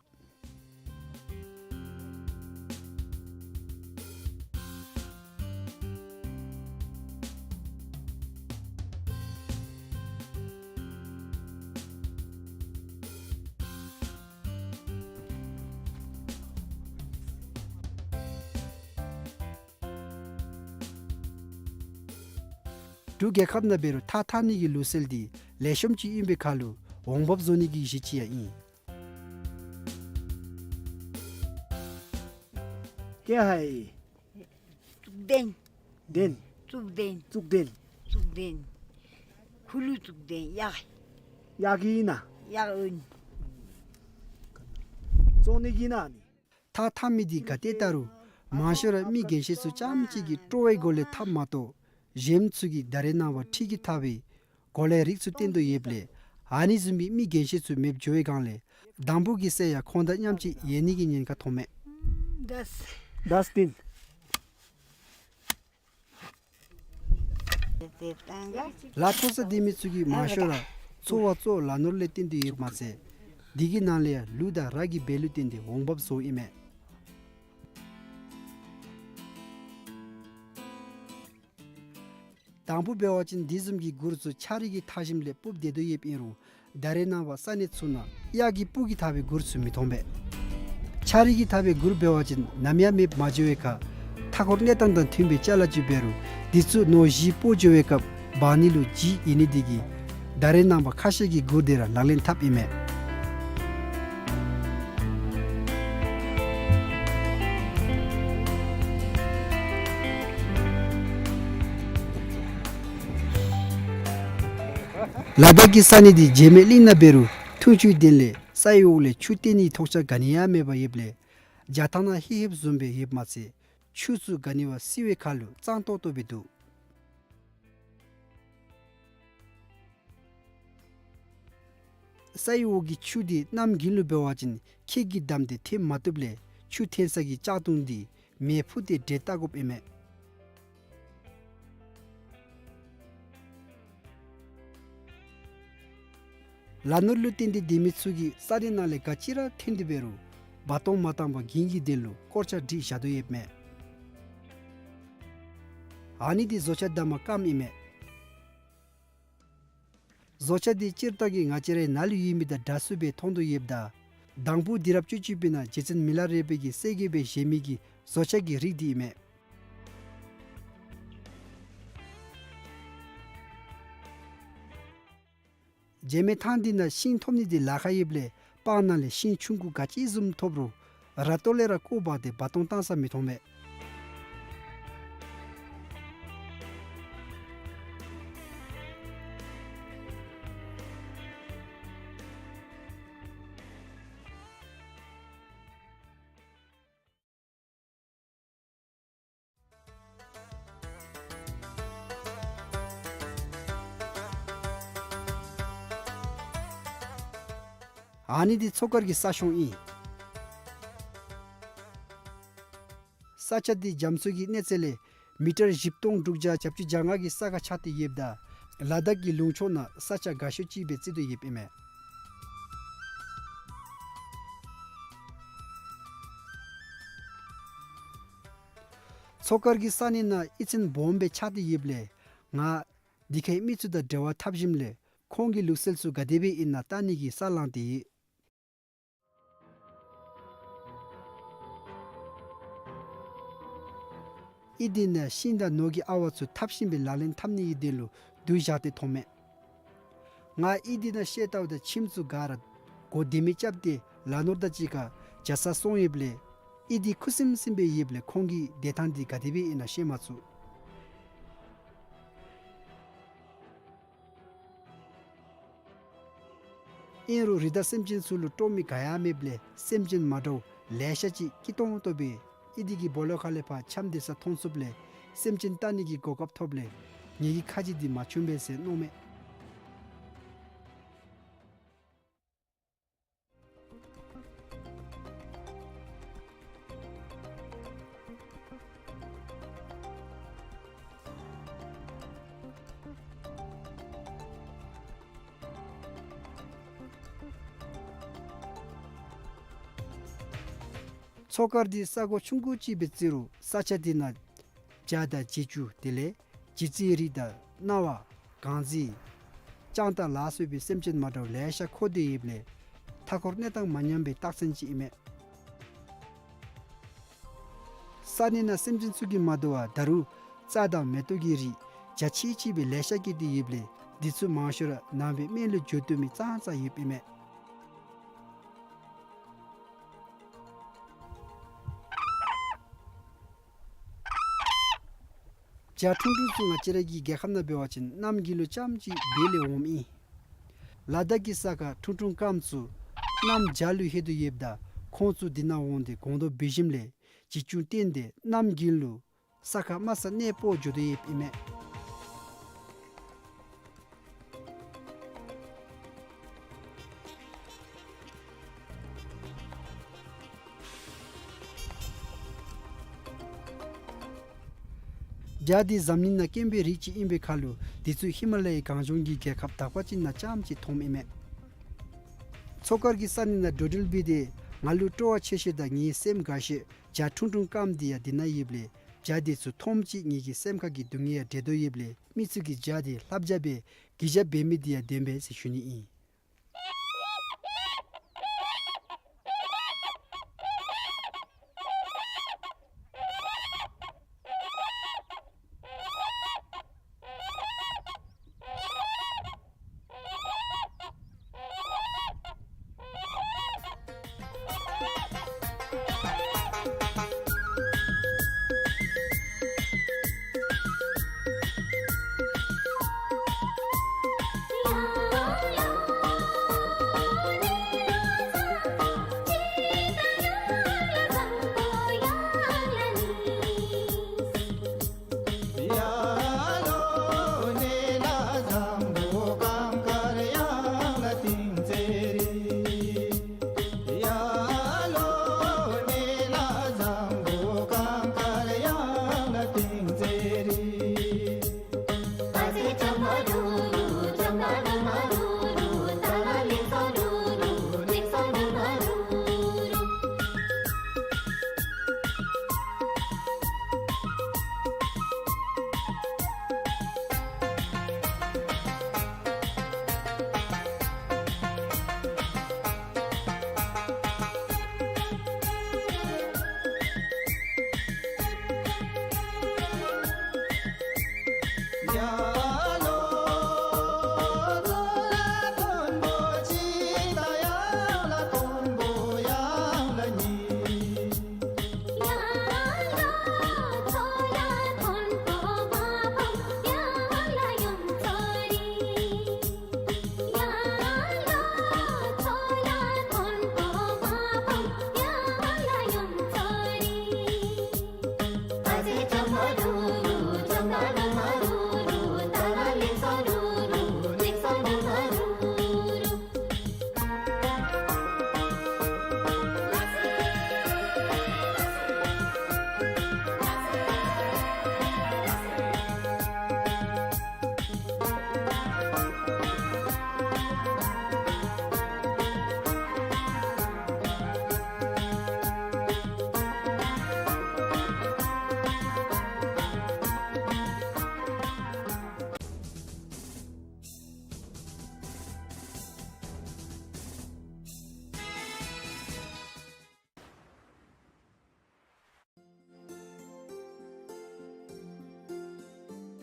འབྲུག་རྒྱལ་ཁབ་ནང་འབད་རུང་ཐགས་འཐག་ནི་གི་ལུགས་སྲོལ་འདི་ལེགས་ཤོམ་ཅིག་ཨིན་པའི་ཁར་ལུ་འོང་འབབ་བཟོ་ནི་གི་གཞི་ཅིག་ཡང་ཨིན། ཀྱེ་ཧའི། བཙུགས་ལྡན། ལྡན། བཙུགས་ལྡན། བཙུགས་ལྡན། བཙུགས་ལྡན། ཁུ་ལུ་བཙུགས་ལྡན་གཡག། གཡག་གི་ཨིན་ན། གཡག་ཨིན། བཙོང་ནི་གི་ཨིན་ན་ནི། ཐགས་འཐག་མི་འདི་ག་ཏེ་བལྟ་རུང་མང་ཤོས་ར་མི་རྒན་ཤོས་ཚུ་རྐྱངམ་ཅིག་གིས་སྤྲོ་བའི་སྒོ་ལས་འཐགཔ་མ་གཏོགས་གཞན་ཚུ་གིས་ད་རེས་ནངས་པ་ཁྲི་གིས་འཐག་པའི་གོ་ལའི་རིགས་ཚུ་བཏོན་དོ་ཡོདཔ་ལས་ཨ་ནི་བཟུམ་མའི་མི་རྒན་ཤོས་ཚུ་མེདཔ་འགྱོ་བའི་སྒང་ལས་དང་ཕུ་གི་སྲས་ཡང་ཁོང་དང་མཉམ་ཅིག་ཡལ་ནི་གི་ཉེན་ཁ་མཐོངམ་མས། དཱས་ཏིན། ལཱ་འཐོག་ས་སྡོད་མི་ཚུ་གི་མང་ཤོས་ར་འཚོ་བ་གཙོ་བོ་ལ་ནོར་ལས་བརྟེན་ཏེ་ཡོདཔ་མ་ཚད་འདི་གི་ནང་ལས་ཡང་ལུག་དང་ར་གི་སྦས་ལུག་བཏོན་ཏེ་འོང་འབབ་བཟོཝ་ཨིན་མས། དང་ཕུ་འབད་བ་ཅིན་འདི་བཟུམ་གྱི་གུར་ཚུ་ཆ་རིས་ཀྱིས་འཐག་ཞིནམ་ལས་སྤུབས་སྡོད་དོ་ཡོདཔ་ཨིན་རུང་ད་རེས་ནངས་པ་ས་གནས་ཚུ་ནང་གཡག་གི་སྤུ་གིས་འཐག་པའི་གུར་ཚུ་མི་མཐོང་པས། ཆ་རིས་ཀྱིས་འཐག་པའི་གུར་འབད་བ་ཅིན་ནམ་ཡང་མེདཔ་མ་འགྱོ་བའི་ཁར་མཐའ་འཁོར་གནས་སྟངས་དང་མཐུན་པའི་ཅ་ལ་ཅིག་འབད་རུང་འདི་ཚུ་ནོར་གཞི་སྤོ་འགྱོ་བའི་སྐབས་འབག་ནི་ལུ་ལྗིད་ཡོད་ནི་འདི་གིས་ད་རེས་ནངས་པ་ཁ་ཤས་ཀྱིས་གུར་འདི་ར་ལག་ལེན་འཐབ་ཨིན་མས། ལ་དྭགས་ཀྱི་ས་གནས་འདི་བྱེ་མའི་གླིང་ནང་འབད་རུང་འཐུང་ཆུའི་དོན་ལས་ས་ཡི་འོག་ལས་ཆུ་བཏོན་ནིའི་ཐོགས་ཆགས་ག་ནི་ཡང་མེདཔ་ཡོདཔ་ལས་རྒྱ་ཐང་ནང་ཧེ་ཧེབ་བཟུམ་སྦེ་ཡོདཔ་མ་ཚད་ཆུ་ཚུ་ག་ནི་བ་བསིལ་བའི་ཁར་ལུ་གཙང་ཏོག་ཏོ་སྦེ་འདུག། ས་ཡི་འོག་གི་ཆུ་འདི་གནམ་དགུན་ལུ་འབད་བ་ཅིན་ཁྱེགས་ཀྱིས་བསྡམས་ཏེ་འཐེན་མ་བཏུབ་ལས་ཆུ་འཐེན་ས་གི་ལྕགས་དུང་འདི་མེ་ཕུ་སྟེ་སྒྲོལ་བཏབ་དགོཔ་ཨིན་མས། ལ་ནོར་ལུ་བརྟེན་ཏེ་སྡོད་མི་ཚུ་གིས་ས་གནས་ནང་ལས་ག་ཅི་ར་འཐེན་ཏེ་འབད་རུང་འབག་གཏོང་མ་བཏང་པར་རྒྱུན་གྱི་དོན་ལུ་སྐོར་ཆ་སྒྲིག་བཞག་དོ་ཡོདཔ་མས། ཨ་ནི་འདི་བཟོ་ཆས་བསྡམ་པའི་སྒམ་ཨིན་མས། བཟོ་ཆས་འདི་སྤྱིར་བཏང་གི་ང་བཅས་རའི་ནཱ་ལུ་ཡོད་མི་དང་འདྲ་སུ་སྦེ་མཐོང་དོ་ཡོདཔ་ད་དང་ཕུ་དུས་རབས་བཅུ་གཅིག་པའི་ནང་རྗེ་བཙུན་མི་ལ་རས་པའི་གི་སྲས་ཀྱིས་སྦེ་བཞེངས་མི་གི་བཟོ་ཆས་ཀྱི་རིགས་འདི་ཨིན་མས། བྱེ་མའི་ཐང་འདི་ནང་ཤིང་ཐོབ་ནི་འདི་ལཱ་ཁག་ཡོདཔ་ལས་སྤང་ནང་ལས་ཤིང་ཆུང་ཀུ་ག་ཅི་བཟུམ་ཐོབ་རུང་ར་ཏོ་ལས་ར་བརྐོ་འབག་སྟེ་འབག་གཏོང་བཏང་ས་མི་མཐོང་པས། ཨ་ནི་འདི་མཚོ་དཀར་གྱི་ས་གཤོང་ཨིན། ས་ཆ་འདི་རྒྱ་མཚོ་གི་གནས་ཚད་ལས་མི་ཊར་བཞི་སྟོང་དྲུག་བརྒྱ་གྱ་བཅུ་གྱ་ལྔ་གི་ས་ཁར་ཆགས་ཏེ་ཡོདཔ་ད་ལ་དྭགས་ཀྱི་ལུང་ཕྱོགས་ནང་ས་ཆ་དགའ་ཤོས་ཅིག་སྦེ་བརྩི་དོ་ཡོདཔ་ཨིན་མས། མཚོ་དཀར་གྱི་ས་གནས་ནང་གཡུས་ཚན་སྦོམ་སྦེ་ཆགས་ཏེ་ཡོདཔ་ལས་ང་འདི་ཁའི་མི་ཚུ་དང་འབྲེལ་བ་འཐབ་ཞིནམ་ལས་ཁོང་གི་ལུགས་སྲོལ་ཚུ་ག་དེ་སྦེ་ཨིན་ན་བལྟ་ནི་གི་ས་ལངས་ཏེ་ཡོད། གཡུས་འདི་ནང་ཤིང་དང་ནོར་གྱི་ཨ་ཝ་ཚུ་འཐབ་ཞིནམ་སྦེ་ལག་ལེན་འཐབ་ནི་གི་དོན་ལུ་བསྡུ་བཞག་སྟེ་མཐོངམ་མས། ང་གཡུས་འདི་ནང་ཤེས་ལྟཝ་ད་ཁྱིམ་ཚུ་ག་ར་སྒོ་ལྡེ་མིག་རྐྱབ་སྟེ་ལ་ནོར་དང་གཅིག་ཁར་བྱ་ས་སོང་ཡོདཔ་ལས་གཡུས་འདི་ཁུ་སིམ་སིམ་སྦེ་ཡོདཔ་ལས་ཁོང་གི་བསྡད་ཐངས་འདི་ག་དེ་སྦེ་ཨིན་ན་ཤེས་མ་ཚུགས། ཨིན་རུང་རི་དྭགས་སེམས་ཅན་ཚུ་ལུ་སྤྲོ་མི་ག་ཡང་མེདཔ་ལས་སེམས་ཅན་མ་འདྲཝ་ལེ་ཤ་ཅིག་སྐྱིད་ཏོང་ཏོ་སྦེ་གཡུས་འདི་གི་སྦོ་ལོགས་ཁ་ལས་ཕར་འཁྱམས་སྡོད་ས་མཐོང་ཚུགསཔ་ལས་སེམས་ཅན་བལྟ་ནི་གི་གོ་སྐབས་ཐོབ་ལས་ངེ་གི་ཁ་རྗེ་འདི་མ་ཆུངམ་པས་ཟེར་མནོཝ་མས། མཚོ་དཀར་འདི་ས་གོ་ཆུང་ཀུ་ཅིག་སྦེ་བརྩི་རུང་ས་ཆ་འདི་ནང་བྱ་དང་བྱི་ཅུང་དེ་ལས་བྱི་ཙའི་རིགས་དང་གནའ་བ་གངས་རྫི་སྤྱང་ཐང་ལ་སོགས་པའི་སེམས་ཅན་མ་འདྲཝ་ལེ་ཤ་འཁོར་ཏེ་ཡོདཔ་ལས་མཐའ་འཁོར་གནས་སྟངས་མ་ཉམས་པའི་རྟགས་མཚན་ཅིག་ཨིན་མས། ས་གནས་ནང་སེམས་ཅན་ཚུ་གིས་མ་དོ་བར་ད་རུང་རྩྭ་དང་མེ་ཏོག་གི་རིགས་ རྒྱ་ཆེ་ཆེ་སྦེ་ལེ་ཤ་བཀལ་ཏེ་ཡོདཔ་ལས་འདི་ཚུ་མང་ཤོས་ར་ནང་པའི་སྨན་ལུ་འགྱོ་བཏུབ་མི་ཙང་ཙང་ཡོདཔ་ཨིན་མས། བྱ་ཁྲུང་ཁྲུང་ཚུ་ང་བཅས་ར་གི་རྒྱལ་ཁབ་ནང་འབད་བ་ཅིན་གནམ་དགུན་ལུ་རྐྱངམ་ཅིག་འབད་ལས་འོངམ་ཨིན། ལ་དྭགས་ཀྱི་ས་ཁར་ཁྲུང་ཁྲུང་སྐམ་ཚུ་གནམ་བྱཱར་ལུ་ལྷོད་དོ་ཡོདཔ་ད་ཁོང་ཚུ་འདི་ནང་འོང་སྟེ་སྒོང་རྡོག་འབལ་ཞིནམ་ལས་འཇིགས་སྐྱོང་བསྟན་ཏེ་གནམ་དགུན་ལུ་ས་ཁར་དམའ་ས་གནས་སྤོ་འགྱོ་དོ་ཡོདཔ་ཨིན་མས། བྱ་འདི་འཛམ་གླིང་ནང་དཀོན་པའི་རིགས་ཅིག་ཨིན་པའི་ཁར་ལུ་འདི་ཚུ་ཧི་མ་ལ་ཡའི་གངས་ལྗོངས་ཀྱི་རྒྱལ་ཁབ་དག་པ་ཅིག་ནང་རྐྱངམ་ཅིག་མཐོངམ་ཨིན་མས། མཚོ་དཀར་གྱི་ས་གནས་ནང་འགྲོ་འགྲུལ་འབད་དེ་ང་ལུ་སྤྲོ་བ་ཆེ་ཤོས་དང་ངེའི་སེམས་དགའ་ཤོས་བྱ་ཁྲུང་ཁྲུང་སྐམ་འདི་ཡང་འདི་ནང་ཡོདཔ་ལས་བྱ་འདི་ཚུ་མཐོངམ་ཅིག་ངེ་གི་སེམས་ཁ་གི་སྡུག་བསྔལ་ཡང་བྲལ་དོ་ཡོདཔ་ལས་མི་ཚུ་གིས་བྱ་འདི་ལྷ་བྱ་སྦེ་གུས་ཞབས་འབད་མི་འདི་ཡང་བདེན་པས་ཟེར་ཞུ་ནི་ཨིན།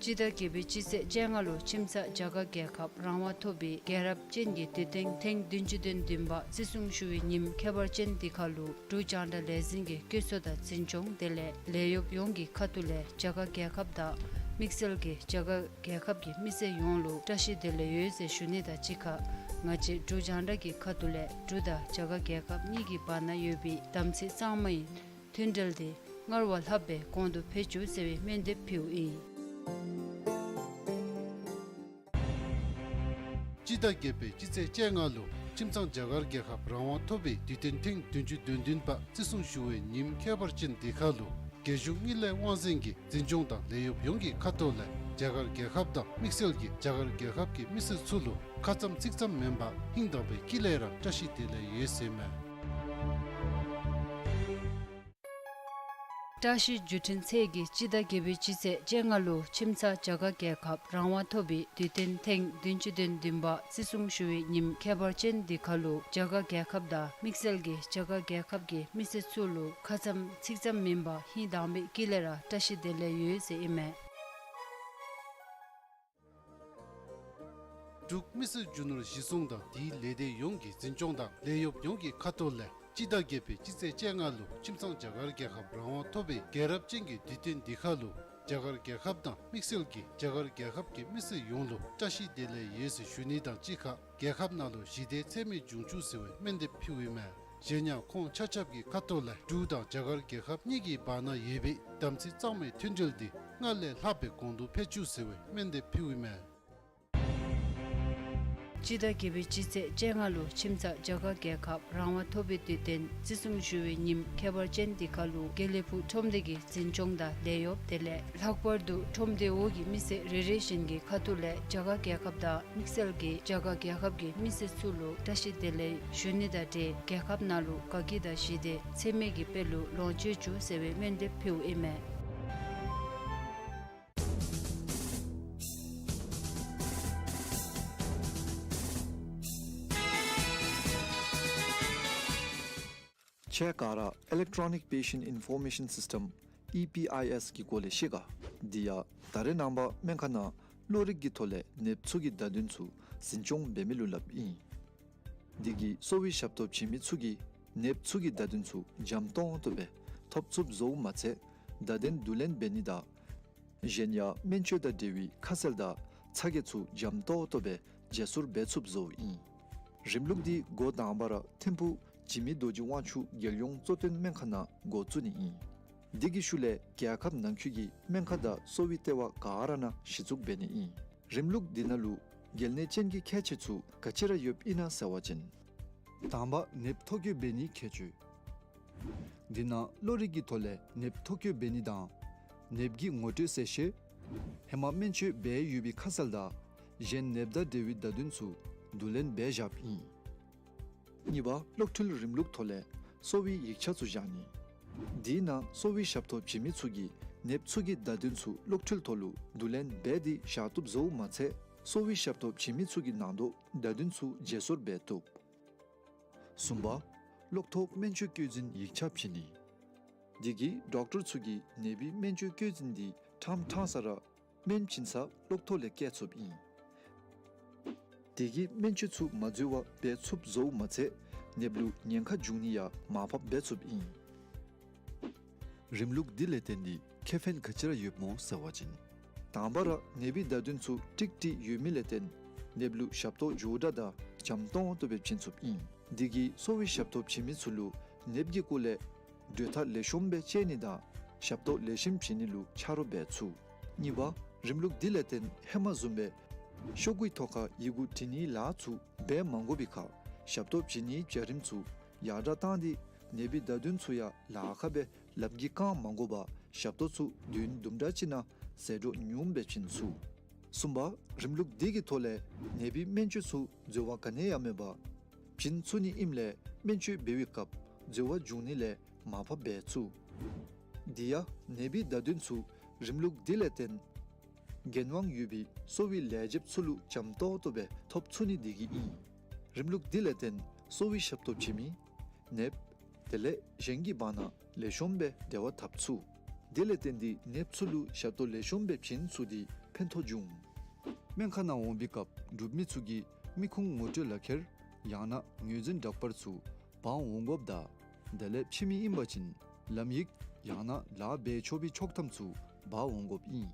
སྤྱི་ཟླ་བརྒྱད་པའི་སྤྱི་ཚེས་བཅོ་ལྔ་ལུ་ཁྱིམ་ཚང་རྒྱ་གར་རྒྱལ་ཁབ་རང་དབང་ཐོབ་པའི་རྒྱལ་རབས་ཅན་གྱི་དུས་སྟོན་ཐེངས་བདུན་ཅུ་དོན་བདུན་པ་བརྩི་སྲུང་ཞུ་བའི་ཉིནམ་ཁྱད་པར་ཅན་འདི་ཁར་ལུ་འབྲུག་རྒྱང་བསྒྲགས་ལས་འཛིན་གྱི་བཀོད་ཚོགས་དང་འཛིན་སྐྱོང་དེ་ལས་ལས་གཡོགཔ་ཡོངས་ཀྱི་ཁ་ཐུག་ལས་རྒྱ་གར་རྒྱལ་ཁབ་དང་དམིགས་བསལ་གྱི་རྒྱ་གར་རྒྱལ་ཁབ་ཀྱི་མི་སེར་ཡོངས་ལུ་བཀྲ་ཤིས་བདེ་ལེགས་ཡོད་ཟེར་ཞུ་ནི་དང་གཅིག་ཁར་ང་བཅས་འབྲུག་རྒྱང་བསྒྲགས་ཀྱི་ཁ་ཐུག་ལས་འབྲུག་དང་རྒྱ་གར་རྒྱལ་ཁབ་གཉིས་ཀྱི་བར་ན་ཡོད་པའི་དམ་ཚིག་གཙང་མའི་མཐུན་འབྲེལ་དེ་སྔར་བ་ལྷག་སྦེ་གོང་དུ་འཕེལ་བཅུག་ཟེར་བའི་སྨོན་འདེབས་ཕུལཝ་ཨིན། སྤྱི་ཟླ་བརྒྱད་པའི་སྤྱི་ཚེས་བཅོ་ལྔ་ལུ་ཁྱིམ་ཚང་རྒྱ་གར་རྒྱལ་ཁབ་རང་དབང་ཐོབ་པའི་དུས་སྟོན་ཐེངས་བདུན་ཅུ་དོན་བདུན་པ་བརྩི་སྲུང་ཞུ་བའི་ཉིནམ་ཁྱད་པར་ཅན་འདི་ཁར་ལུ་རྒྱལ་གཞུང་དངུལ་ལས་དབང་འཛིན་གྱི་འཛིན་སྐྱོང་དང་ལས་གཡོགཔ་ཡོངས་ཀྱི་ཁ་ཐུག་ལས་རྒྱ་གར་རྒྱལ་ཁབ་དང་དམིགས་བསལ་གྱི་རྒྱ་གར་རྒྱལ་ཁབ་ཀྱི་མི་སེར་ཚུ་ལུ་ཁ་ཙམ་ཚིག་ཙམ་མེན་པར་ཧིང་དྭངས་པའི་དཀྱིལ་ལས་ར་བཀྲ་ཤིས་བདེ་ལེགས་ཡོད་ཟེར་མས། བཀྲ་ཤིས་བརྒྱུད་འཕྲིན་ཚད་ཀྱིས་སྤྱི་ཟླ་བརྒྱད་པའི་སྤྱི་ཚེས་བཅོ་ལྔ་ལུ་ཁྱིམ་ཚང་རྒྱ་གར་རྒྱལ་ཁབ་རང་དབང་ཐོབ་པའི་དུས་སྟོན་ཐེངས་བདུན་ཅུ་དོན་བདུན་པ་བརྩི་སྲུང་ཞུ་བའི་ཉིནམ་ཁྱད་པར་ཅན་འདི་ཁར་ལུ་རྒྱ་གར་རྒྱལ་ཁབ་དང་དམིགས་བསལ་གྱི་རྒྱ་གར་རྒྱལ་ཁབ་ཀྱི་མི་སེར་ཚུ་ལུ་ཁ་ཙམ་ཚིག་ཙམ་མེན་པར་ཧིང་དྭངས་པའི་དཀྱིལ་ལས་ར་བཀྲ་ཤིས་བདེ་ལེགས་ཡོད་ཟེར་ཨིན་མས། འབྲུག་མི་སེར་རྒྱུ་ནོར་གཞི་བཟུང་དང་དེའི་ལས་སྡེ་ཡོངས་ཀྱི་འཛིན་སྐྱོང་དང་ལས་གཡོགཔ་ཡོངས་ཀྱི་ཁ་ཐུག་ལས་སྤྱི་ཟླ་བརྒྱད་པའི་སྤྱི་ཚེས་བཅོ་ལྔ་ལུ་ཁྱིམ་ཚང་རྒྱ་གར་རྒྱལ་ཁབ་རང་དབང་ཐོབ་པའི་རྒྱལ་རབས་ཅན་གྱི་དུས་སྟོན་འདི་ཁར་ལུ་རྒྱ་གར་རྒྱལ་ཁབ་དང་དམིགས་བསལ་གྱིས་རྒྱ་གར་རྒྱལ་ཁབ་ཀྱི་མི་སེར་ཡོངས་ལུ་བཀྲ་ཤིས་བདེ་ལེགས་ཡོད་ཟེར་ཞུ་ནི་དང་གཅིག་ཁར་རྒྱལ་ཁབ་ནང་ལུ་ཞི་བདེ་འཚེ་མེད་འབྱུང་བཅུག་ཟེར་བའི་སྨོན་འདེབས་ཕུལཝ་ཨིན་མས། གཞན་ཡང་ཁོང་ཆ་ཁྱབ་ཀྱི་ཁ་ཐུག་ལས་འབྲུག་དང་རྒྱ་གར་རྒྱལ་ཁབ་གཉིས་ཀྱི་བར་ན་ཡོད་པའི་དམ་ཚིག་གཙང་མའི་མཐུན་འབྲེལ་འདི་སྔར་ལས་ལྷག་པའི་གོང་དུ་འཕེལ་བཅུག་ཟེར་བའི་སྨོན་འདེབས་ཕུལཝ་ཨིན་མས། སྤྱི་ཟླ་བརྒྱད་པའི་སྤྱི་ཚེས་བཅོ་ལྔ་ལུ་ཁྱིམ་ཚང་རྒྱ་གར་རྒྱལ་ཁབ་རང་དབང་ཐོབ་པའི་དུས་སྟོན་བརྩི་སྲུང་ཞུ་བའི་ཉིནམ་ཁྱད་པར་ཅན་འདི་ཁར་ལུ་དགེ་ལེགས་ཕུག་ཁྲོམ་སྡེ་གི་འཛིན་སྐྱོང་དང་ལས་གཡོགཔ་དེ་ལས་ལྷག་པར་དུ་ཁྲོམ་སྡེ་འོག་གི་མི་སེར་རེ་རེ་བཞིན་གྱི་ཁ་ཐུག་ལས་རྒྱ་གར་རྒྱལ་ཁབ་དང་དམིགས་བསལ་གྱིས་རྒྱ་གར་རྒྱལ་ཁབ་ཀྱི་མི་སེར་ཚུ་ལུ་བཀྲ་ཤིས་བདེ་ལེགས་ཞུ་ནི་དང་འབྲེལ་རྒྱལ་ཁབ་ནང་ལུ་དགའ་སྐྱིད་དང་ཞི་བདེ་འཚེ་མེད་ཀྱི་དཔལ་ལུ་ལོངས་སྤྱོད་བཅུག་ཟེར་བའི་སྨོན་འདེབས་ཕུལཝ་ཨིན་མས། ཁྱེད་ག་ར་Electronic Patient Information System E P I S གི་སྐོར་ལས་ཤེས་ག། དེ་ཡང་ད་རེས་ནངས་པ་སྨན་ཁང་ནང་གློ་རིག་གི་ཐོག་ལས་ནདཔ་ཚུ་གི་བརྡ་དོན་ཚུ་འཛིན་སྐྱོང་འབད་མི་ལུ་སླབ་ཨིན། དེ་གིས་གསོ་བའི་ཞབས་ཏོག་བྱིན་མི་ཚུ་གིས་ནདཔ་ཚུ་གི་བརྡ་དོན་ཚུ་འཇམ་ཏོང་ཏོ་སྦེ་ཐོབ་ཚུགསཔ་བཟོཝ་མ་ཚད་བརྡ་དོན་བསྡུ་ལེན་འབད་ནི་དང་གཞན་ཡང་སྨན་བཅོས་དང་འབྲེལ་བའི་ཁ་གསལ་དང་ཚ་གྱང་ཚུ་འཇམ་ཏོང་ཏོ་སྦེ་བརྗེ་སོར་འབད་ཚུགསཔ་བཟོཝ་ཨིན། རིམ་ལུགས་འདི་འགོ་དང་པ་ར་ཐིམ་ཕུག་འཇིགས་མེད་རྡོ་རྗེ་དབང་ཕྱུག་རྒྱལ་ཡོངས་གཙོ་བསྟེན་སྨན་ཁང་ནང་འགོ་བཙུགས་ནི་ཨིན། དེ་གི་ཤུལ་ལས་རྒྱལ་ཁབ་ནང་འཁོད་ཀྱི་སྨན་ཁང་དང་གསོ་བའི་ལྟེ་བ་ག་ར་ནང་གཞི་བཙུགས་འབད་ནི་ཨིན། རིམ་ལུགས་འདི་ནང་ལུ་གལ་གནད་ཅན་གྱི་ཁྱད་ཆོས་ཚུ་ག་ཅི་ར་ཡོདཔ་ཨིན་ན་ཟེར་བ་ཅིན། དང་པ་ནདཔ་ཐོ་བཀོད་འབད་ནིའི་ཁྱད་ཆོས། འདི་ནང་གློ་རིག་གི་ཐོག་ལས་ནདཔ་ཐོ་བཀོད་འབད་ནི་དང་ནདཔ་གི་ངོ་སྤྲོད་གསལ་བཤད། ཧེ་མ་སྨན་བཅོས་འབད་ཡོད་པའི་ཁ་གསལ་དང་གཞན་ནདཔ་དང་འབྲེལ་བའི་བརྡ་དོན་ཚུ་བསྡུ་ལེན་འབད་བཞགཔ་ཨིན། གཉིས་པ་གློག་འཕྲུལ་རིམ་ལུགས་ཐོག་ལས་གསོ་བའི་ཡིག་ཆ་ཚུ་བཞག་ནི། དེའི་ནང་གསོ་བའི་ཞབས་ཏོག་བྱིན་མི་ཚུ་གིས་ནདཔ་ཚུ་གི་བརྡ་དོན་ཚུ་གློག་འཕྲུལ་ཐོག་ལུ་བསྡུ་ལེན་འབད་དེ་བཞག་བཏུབ་བཟོཝ་མ་ཚད་གསོ་བའི་ཞབས་ཏོག་བྱིན་མི་ཚུ་གི་ནང་དོག་བརྡ་དོན་ཚུ་བརྗེ་སོར་འབད་བཏུབ། གསུམ་པ་གློག་ཐོག་སྨན་བཅོས་བཀོད་འཛིན་ཡིག་ཆ་བྱིན་ནི། དེ་གིས་ཌོག་ཊར་ཚུ་གིས་ནདཔ་གི་སྨན་བཅོས་བཀོད་འཛིན་འདི་ཕྲང་ཕྲང་ས་ར་སྨན་བྱིན་ས་གློག་ཐོག་ལས་བཀལ་ཚུགསཔ་ཨིན། དེ་གིས་སྨན་བཅོས་ཚུ་མ་འཛོལ་བར་འབད་ཚུགསཔ་བཟོཝ་མ་ཚད་ནདཔ་ལུ་ཉེན་ཁ་འབྱུང་ནི་ཡང་མར་ཕབ་འབད་ཚུགསཔ་ཨིན། རིམ་ལུགས་འདི་ལས་བརྟེན་ཏེ་ཁེ་ཕན་ག་ཅི་ར་ཡོདཔ་སྨོ་ཟེར་བ་ཅིན། དང་པ་ར་ནདཔ་གི་བརྡ་དོན་ཚུ་ཀྲིག་ཀྲི་ཡོད་མི་ལས་བརྟེན་ནདཔ་ལུ་ཞབས་ཏོག་མགྱོགས་དྲགས་དང་འཇམ་ཏོང་ཏོ་སྦེ་བྱིན་ཚུགསཔ་ཨིན། དེ་གིས་གསོ་བའི་ཞབས་ཏོག་བྱིན་མི་ཚུ་ལུ་ནདཔ་གི་སྐོར་ལས་གྲོས་ཐག་ལེགས་ཤོམ་སྦེ་བཅད་ནི་དང་ཞབས་ཏོག་ལེགས་ཤོམ་བྱིན་ནི་ལུ་ཆ་རོགས་འབད་ཚུགས། གཉིས་པ་རིམ་ལུགས་འདི་ལས་བརྟེན་ཧེ་མ་བཟུམ་སྦེ་ཤོག་གུའི་ཐོག་ཁར་ཡི་གུ་བྲི་ནིའི་ལཱ་ཚུ་འབད་མ་དགོ་པའི་ཁར་ཞབས་ཏོག་བྱིན་ནིའི་བྱ་རིམ་ཚུ་ཡར་དྲགས་བཏང་སྟེ་ནདཔ་གི་བརྡ་དོན་ཚུ་ཡང་ལཱ་ཁག་སྦེ་ལགཔ་གིས་བཀང་མ་དགོ་པར་ཞབས་ཏོག་ཚུ་བདུན་དུམ་གྲ་ཅིག་ནང་ཟད་འགྲོ་ཉུངམ་སྦེ་བྱིན་ཚུགས། གསུམ་པ་རིམ་ལུགས་འདི་གི་ཐོག་ལས་ནདཔ་གི་སྨན་བཅོས་ཚུ་འཛོལ་བ་ག་ནི་ཡང་མེད་པར་བྱིན་ཚུགས་ནི་ཨིནམ་ལས་སྨན་བཅོས་འབད་བའི་སྐབས་འཛོལ་བ་འབྱུང་ནི་ལས་མར་ཕབ་འབད་ཚུགས། དེ་ཡང་ནདཔ་གི་བརྡ་དོན་ཚུ་རིམ་ལུགས་འདི་ལས་བརྟེན་འགན་དབང་ཡོད་པའི་གསོ་བའི་ལས་བྱེདཔ་ཚུ་ལུ་འཇམ་ཏོང་ཏོ་སྦེ་ཐོབ་ཚུགས་ནི་དེ་གིས་ཨིན། རིམ་ལུགས་འདི་ལས་བརྟེན་གསོ་བའི་ཞབས་ཏོག་བྱིན་མི་ནདཔ་དེ་ལས་གཞན་གྱི་བར་ན་ལེགས་ཤོམ་སྦེ་འབྲེལ་བ་འཐབ་ཚུགས། དེ་ལས་བརྟེན་ཏེ་ནདཔ་ཚུ་ལུ་ཞབས་ཏོག་ལེགས་ཤོམ་སྦེ་བྱིན་ཚུགས་ཏེ་ཕན་ཐོགས་འབྱུང་། སྨན་ཁང་ནང་འོང་པའི་སྐབས་འབྲུག་མི་ཚུ་གིས་མི་ཁུངས་ངོ་སྤྲོད་ལག་ཁྱེར་ཡང་ན་ངོས་འཛིན་འདྲ་པར་ཚུ་འབག་འོང་དགོཔ་དང་དེ་ལས་ཕྱི་མི་ཨིན་པ་ཅིན་ལམ་ཡིག་ཡང་ན་ལཱ་འབད་ཆོག་པའི་ཆོག་ཐམ་ཚུ་འབག་འོང་དགོཔ་ཨིན།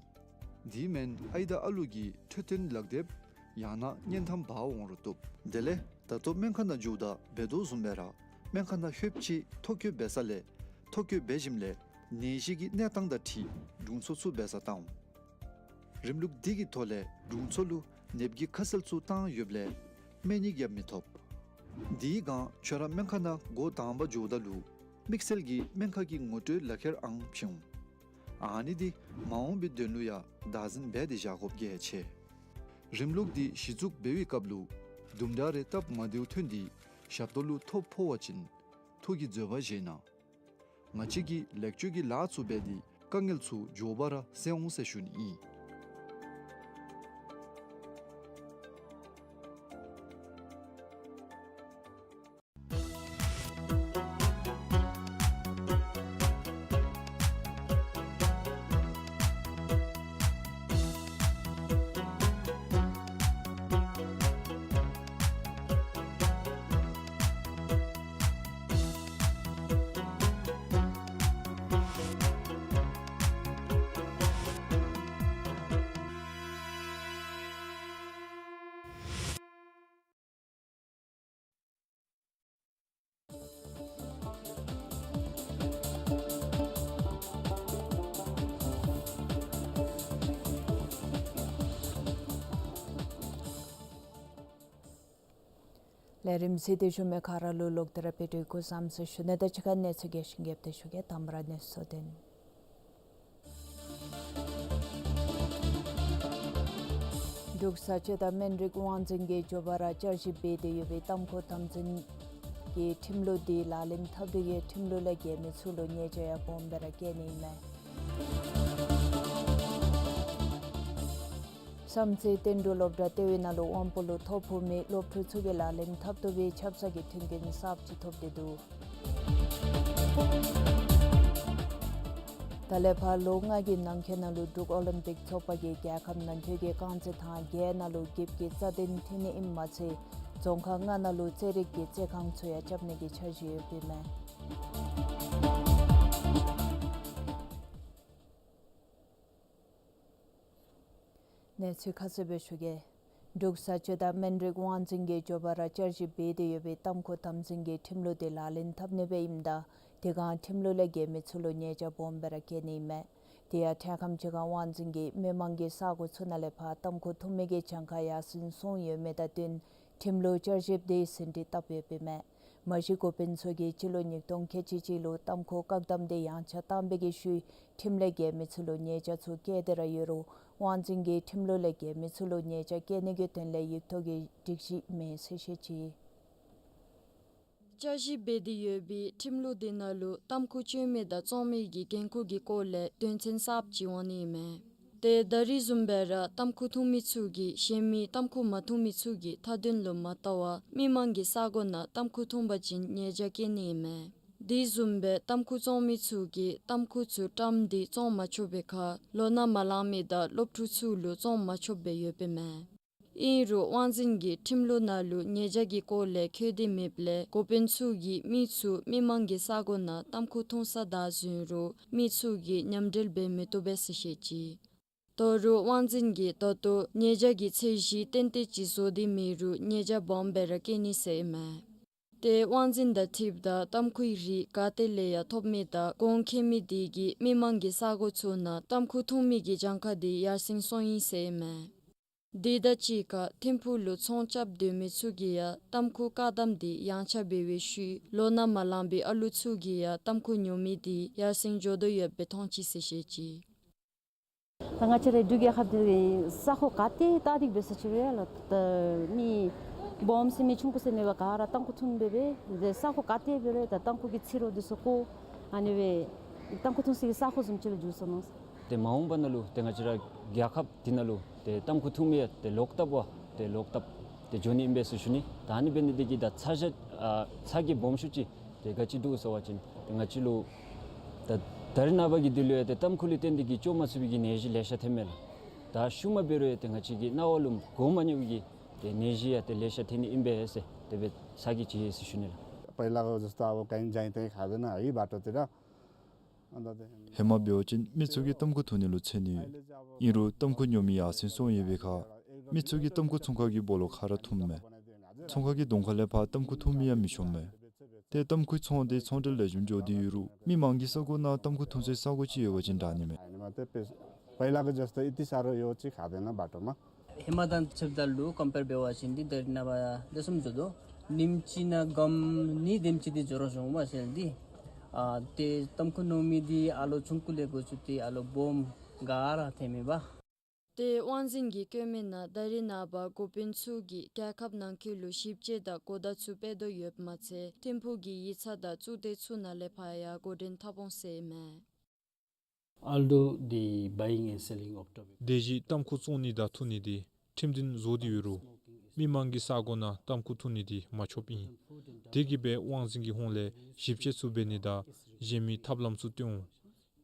དེ་མེན་ཨའི་དང་ཨ་ལུ་གི་འཕྲོད་བསྟེན་ལག་དེབ་ཡང་ན་བརྙན་ཐམ་འབག་འོང་རུང་བཏུབ། དེ་ལས་ད་ལྟོ་སྨན་ཁང་ནང་འགྱོཝ་ད་འབད་དོ་བཟུམ་སྦེ་ར་སྨན་ཁང་ནང་ལྷོདཔ་ཅིག་ཐོ་བཀོད་འབད་ས་ལས་ཐོ་བཀོད་འབད་ཞིནམ་ལས་ནད་གཞི་གི་གནས་སྟངས་དང་འཁྲིལ་དྲུང་འཚོ་ཚུ་འབད་སར་བཏང་འོང་། རིམ་ལུགས་འདི་གི་ཐོག་ལས་དྲུང་འཚོ་ལུ་ནདཔ་གི་ཁ་གསལ་ཚུ་བཏང་ཡོདཔ་ལས་སྨན་ཡིག་ཡང་མི་ཐོབ། དེའི་སྒང་ཁྱོད་ར་སྨན་ཁང་ནང་འགོ་དང་པ་འགྱོཝ་ད་ལུ་དམིགས་བསལ་གྱི་སྨན་ཁང་གི་ངོ་སྤྲོད་ལག་ཁྱེར་ཨང་བྱིན་འོང་། ཨ་ནི་འདི་མ་འོངས་པའི་དོན་ལུ་ཡང་བདག་འཛིན་འབད་དེ་བཞག་དགོཔ་གལ་ཆེ། རིམ་ལུགས་འདི་གཞི་བཙུགས་འབད་བའི་སྐབས་ལུ་དུམ་གྲ་རེ་སྟབས་མ་བདེཝ་ཐོན་ཏེ་ཞབས་ཏོག་ལུ་ཐོ་ཕོག་པ་ཅིན་ཐུགས་ཀྱི་བཟོད་པ་བཞེས་གནང་། ང་བཅས་ཀྱིས་ལེགས་བཅོས་ཀྱི་ལཱ་ཚུ་འབད་དེ་དཀའ་ངལ་ཚུ་མགྱོགས་པ་ར་སེལ་འོང་ཟེར་ཞུ་ནི་ཨིན། ལས་རིམ་གཟིགས་ཏེ་བཞུགས་མི་ག་ར་ལུ་ལོག་སྟེ་ར་དཔལ་སྒྲོན་གྱིས་སྐུ་གཟུགས་བཟང་པོ་ཟེར་ཞུ་ནི། ད་ཅི་ཁར་གནས་ཚུལ་རྒྱས་ཤིང་རྒྱསཔ་སྦེ་ཞུ་གེ། དང་པ་ར་གནས་ཚུལ་དོན། འབྲུག་བཟའ་སྤྱོད་དང་སྨན་རིགས་དབང་འཛིན་གྱིས་མགྱོགས་པ་ར་བསྐྱར་ཞིབ་འབད་དེ་ཡོད་པའི་ཏམ་ཁུ་དམ་འཛིན་གྱི་ཁྲིམས་ལུགས་དེ་ལག་ལེན་འཐབ་སྟེ་གིས་ཁྲིམས་ལུགས་ལས་འགལ་མི་ཚུ་ལུ་ཉེས་བྱ་ཡང་སྦོམ་སྦེ་ར་བཀལ་ནི་ཨིན་མས། བསམ་རྩེ་བསྟན་འབྲུག་སློབ་གྲྭ་ལྟེ་བའི་ནང་ལུ་དབང་པོ་ལུ་ཐོ་ཕོག་མི་སློབ་ཕྲུག་ཚུ་གིས་ལག་ལེན་འཐབ་བཏུབ་པའི་ཆབ་གསང་གི་མཐུན་རྐྱེན་གསརཔ་ཅིག་ཐོབ་སྟེ་འདུག། ད་ལས་ཕར་ལོ་ལྔ་གི་ནང་འཁོད་ནང་ལུ་འབྲུག་ཨོ་ལིམ་པིག་ཚོགས་པ་གིས་རྒྱལ་ཁབ་ནང་འཁོད་ཀྱི་རྐང་རྩེད་ཐང་བརྒྱད་ནང་ལུ་འགྱིབ་ཀྱི་རྩ་དོན་འཐེན་ནི་ཨིནམ་མ་ཚད་རྫོང་ཁག་ལྔ་ནང་ལུ་རྩེད་རིགས་ཀྱི་རྩེད་ཁང་ཚུ་ཡང་རྐྱབ་ནི་གི་འཆར་གཞི་ཡོདཔ་ཨིན་མས། གནས་ཚུལ་ཁ་གསལ་སྦེ་ཞུ་གེ། འབྲུག་བཟའ་སྤྱོད་དང་སྨན་རིགས་དབང་འཛིན་གྱིས་མགྱོགས་པ་ར་བསྐྱར་ཞིབ་འབད་དེ་ཡོད་པའི་ཏམ་ཁུ་དམ་འཛིན་གྱི་ཁྲིམས་ལུགས་དེ་ལག་ལེན་འཐབ་ནི་སྦེ་ཨིནམ་ད་དེ་སྒང་ཁྲིམས་ལུགས་ལས་འགལ་མི་ཚུ་ལུ་ཉེས་བྱ་སྦོམ་སྦེ་ར་བཀལ་ནི་ཨིན་མས། དེ་ཡང་འཕྲལ་ཁམས་ཅིག་ཁར་དབང་འཛིན་གྱིས་མི་མང་གི་ས་གོ་ཚུ་ནང་ལས་ཕར་ཏམ་ཁུ་འཐུང་མི་གི་གྱངས་ཁ་ཡར་སེང་སོང་ཡོད་མི་དང་བསྟུན་ཁྲིམས་ལུགས་བསྐྱར་ཞིབ་དེ་ཟིན་བྲིས་བཏབ་ཡོདཔ་ཨིན་མས། མ་གཞི་འགོ་དཔོན་ཚུ་གིས་སྤྱི་ལོ་ཉིས་སྟོང་ཁལ་གཅིག་གཅིག་ལུ་ཏམ་ཁུ་བཀག་དམ་དེ་ཡངས་ཆག་བཏང་བའི་གི་ཤུལ་ཁྲིམས་ལས་འགལ་མི་ཚུ་ལུ་ཉེས་བྱ་ཚུ་བཀལ་ཏེ་ར་ཡོད་རུང་དབང་འཛིན་གྱིས་ཁྲིམས་ལུགས་ལས་འགལ་མི་ཚུ་ལུ་ཉེས་བྱ་བཀལ་ནི་གི་དོན་ལས་ཡིག་ཐོག་གི་སྒྲིག་གཞི་མེད་ཟེར་བཤད་ཅི། བསྐྱར་ཞིབ་འབད་དེ་ཡོད་པའི་ཁྲིམས་ལུགས་དེ་ནང་ལུ་ཏམ་ཁུ་སྤྱོད་མི་དང་བཙོང་མི་གི་འགན་ཁུར་གྱི་སྐོར་ལས་དོན་ཚན་གསརཔ་ཅིག་འོང་ནི་ཨིན་མས། ཏེ་ད་རིས་བཟུམ་སྦེ་ར་ཏམ་ཁུ་འཐུང་མི་ཚུ་གིས་གཞན་མི་ཏམ་ཁུ་མ་འཐུང་མི་ཚུ་གི་མཐའ་དོན་ལུ་མ་བལྟ་བར་མི་མང་གི་ས་གོ་ནང་ཏམ་ཁུ་འཐུང་པ་ཅིན་ཉེས་བྱ་བཀལ་ནི་ཨིན་མས། དེ་བཟུམ་སྦེ་ཏམ་ཁུ་བཙོང་མི་ཚུ་གིས་ཏམ་ཁུ་ཚུ་བཀྲམ་སྟེ་བཙོང་མ་ཆོག་པའི་ཁར་ལོ་ན་མ་ལངས་མི་དང་སློབ་ཕྲུག་ཚུ་ལུ་བཙོང་མ་ཆོགཔ་སྦེ་ཡོདཔ་ཨིན་མས། ཨིན་རུང་དབང་འཛིན་གྱིས་ཁྲིམས་ལུགས་ནང་ལུ་ཉེས་བྱ་གི་སྐོར་ལས་འཁོད་དེ་མེདཔ་ལས་འགོ་དཔོན་ཚུ་གིས་མི་ཚུ་མི་མང་གི་ས་གོ་ནང་ཏམ་ཁུ་འཐུང་ས་བདའ་ཟུན་རུང་མི་ཚུ་གིས་མཉམ་འབྲེལ་འབད་མི་བཏུབ་པས་ཟེར་བཤད་ཅི། དོ་རུང་དབང་འཛིན་གྱིས་ད་ལྟོ་ཉེས་བྱ་གི་ཚད་གཞི་ཏན་ཏན་ཅིག་བཟོ་སྟེ་མེད་རུང་ཉེས་བྱ་སྦོམ་སྦེ་ར་བཀལ་ནི་ཟེར་ཨིན་མས། ཏེ་དབང་འཛིན་དང་འཁྲིལཝ་ད་ཏམ་ཁུའི་རིགས་ག་ཏེ་ལས་ཡང་ཐོབ་མི་དང་གོང་ཁེ་མི་དེ་གིས་མི་མང་གི་ས་གོ་ཚུ་ནང་ཏམ་ཁུ་འཐུང་མི་གི་གྱངས་ཁ་དེ་ཡར་སེང་སོང་ཡི་ཟེར་ཨིན་མས། དེ་དང་གཅིག་ཁར་ཐིམ་ཕུག་ལུ་ཚོང་རྐྱབ་སྡོད་མི་ཚུ་གིས་ཡང་ཏམ་ཁུ་བཀག་དམ་དེ་ཡངས་ཆག་འབད་བའི་ཤུལ་ལོ་ན་མ་ལངས་པའི་ཨ་ལུ་ཚུ་གིས་ཡང་ཏམ་ཁུ་ཉོ་མི་དེ་ཡར་སེང་འགྱོ་དོ་ཡོདཔ་སྦེ་མཐོང་ཅི་ཟེར་བཤད་ཅི། ད་ང་བཅས་རའི་འབྲུག་རྒྱལ་ཁབ་འདི་ས་ཁོངས་ག་ཏེ་ལྟ་སྟེ་འབད་ས་ཅི་རུང་ཡང་ལགས། ད་མི་སྦོམ་ཟེར་མི་ཆུང་ཀུ་ཟེར་མེད་པར་ག་ར་ཏམ་ཁུ་འཐུང་སྦེ་འབད། ད་ས་ཁོངས་ག་ཏེ་འབད་རུང་ད་ཏམ་ཁུ་གི་ཚིག་རོ་འདི་ཚུ་བཀོ། ཨ་ནི་སྦེ་ཏམ་ཁུ་འཐུང་སའི་ས་ཁོངས་བཟུམ་ཅིག་ལུ་འགྱུར་སོ་ནུག། ཏེ་མ་འོངས་པ་ནང་ལུ་ཏེ་ང་བཅས་ར་རྒྱལ་ཁབ་འདི་ནང་ལུ་ཏེ་ཏམ་ཁུ་འཐུང་མི་ཡང་ཏེ་ལོག་བཏབ་པ་ཏེ་ལོག་བཏབ་ཏེ་འགྱོ་ནི་ཨིན་པས་ཟེར་ཞུ་ནི། ད་ཨ་ནི་འབད་ནི་དེ་གིས་ད་ཚ་གྱང་ཨ་ཚ་གྱང་སྦོམ་ཤོས་ཅིག་ཏེ་ག་ཅི་འདུག་ཟེར་བ་ཅིན་ཏེ་ང་བཅས་ལུ་ད་ད་རེས་ནངས་པ་གི་དུས་ལུ་ཡང་ཏེ་ཏམ་ཁུ་ལུ་བརྟེན་ཏེ་གིས་སྐྱོབ་མ་ཚུགས་པའི་གི་ནད་གཞི་ལེ་ཤ་ཐོནམ་མས་ལགས། ད་ཤུལ་མ་འབད་རུང་ཡང་ཏེ་ང་བཅས་ཀྱི་རྣ་བ་ལུ་གོ་མ་མྱོང་བའི་གི་ཏེ་ནད་གཞི་ཡང་ཏེ་ལེ་ཤ་ཐོན་ནི་ཨིན་པས་ཟེར་དེ་སྦེ་ཚ་གྱང་ཅིག་ཡོད་ཟེར་ཞུ་ནི་ལགས། पहला को जस्तो अब कहीं जाइते खाँदैन है बाटो तिर। ཧེ་མ་འབད་བ་ཅིན་མི་ཚུ་གིས་ཏམ་ཁུ་འཐུང་ནི་ལུ་འཚེར་ནི་ཡོད། ཨིན་རུང་ཏམ་ཁུ་ཉོ་མི་ཡར་སེང་སོང་ཡོད་པའི་ཁར་མི་ཚུ་གིས་ཏམ་ཁུ་ཚོང་ཁང་གི་སྦོ་ལོགས་ཁར་ར་འཐུངམ་མས། ཚོང་ཁང་གི་གདོང་ཁ་ལས་ཕར་ཏམ་ཁུ་འཐུང་མི་ཡང་མི་ཤོངམ་མས། ཏེ་ཏམ་ཁུའི་ཚོང་དེ་ཚོང་འབྲེལ་ལེགས་ཤོམ་འགྱོ་སྟེ་ཡོད་རུང་མི་མང་གི་ས་གོ་ནང་ཏམ་ཁུ་འཐུང་སའི་ས་གོ་ཅིག་ཡོད་པ་ཅིན་དྲག་ནི་མས། पहला को जस्तो यति साह्रो यो चाहिँ खाँदैन बाटोमा। ཧེ་མ་དང་ཕྱདཔ་ད་ལུ་ཀམ་པེར་འབད་བ་ཅིན་འདི་ད་རེས་ནངས་པ་དེ་བཟུམ་འགྱོ་དོ། ཉིནམ་གཅིག་ནང་སྒམ་གཉིས་དེམ་ཅིག་འདི་འགྱོ་ར་འགྱོཝ་མས་ཟེར་འདི། ཨ་ཏེ་ཏམ་ཁུ་ཉོ་མི་འདི་ཨ་ལོ་ཆུང་ཀུ་ལས་འགོ་བཙུགས་ཏེ་ཨ་ལོ་སྦོམ་ག་ར་ཐོནམ་མས་པ། ཏེ་དབང་འཛིན་གྱིས་བཀོད་མི་ནང་ད་རེས་ནངས་པ་འགོ་དཔོན་ཚུ་གིས་རྒྱལ་ཁབ་ནང་འཁོད་ལུ་ཞིབ་དཔྱད་དང་གོ་བརྡ་ཚུ་སྤེལ་དོ་ཡོདཔ་མ་ཚད་ཐིམ་ཕུག་གི་ཡིག་ཚང་དང་གཙུག་སྡེ་ཚུ་ནང་ལས་ཕར་ཡང་འགོ་འདྲེན་འཐབ་འོང་ཟེར་ཨིན་མས། Although the buying and selling of tobacco དེ་བཞིན་ཏམ་ཁུ་བཙོང་ནི་དང་འཐུང་ནི་དེ་ཁྲིམས་མཐུན་བཟོ་སྟེ་ཡོད་རུང་མི་མང་གི་ས་གོ་ནང་ཏམ་ཁུ་འཐུང་ནི་དེ་མ་ཆོགཔ་ཨིན། དེ་གིས་སྦེ་དབང་འཛིན་གྱི་ཧོངས་ལས་ཞིབ་དཔྱད་ཚུ་འབད་ནི་དང་གཞན་མི་ཐབས་ལམ་ཚུ་སྟོན་འོང་།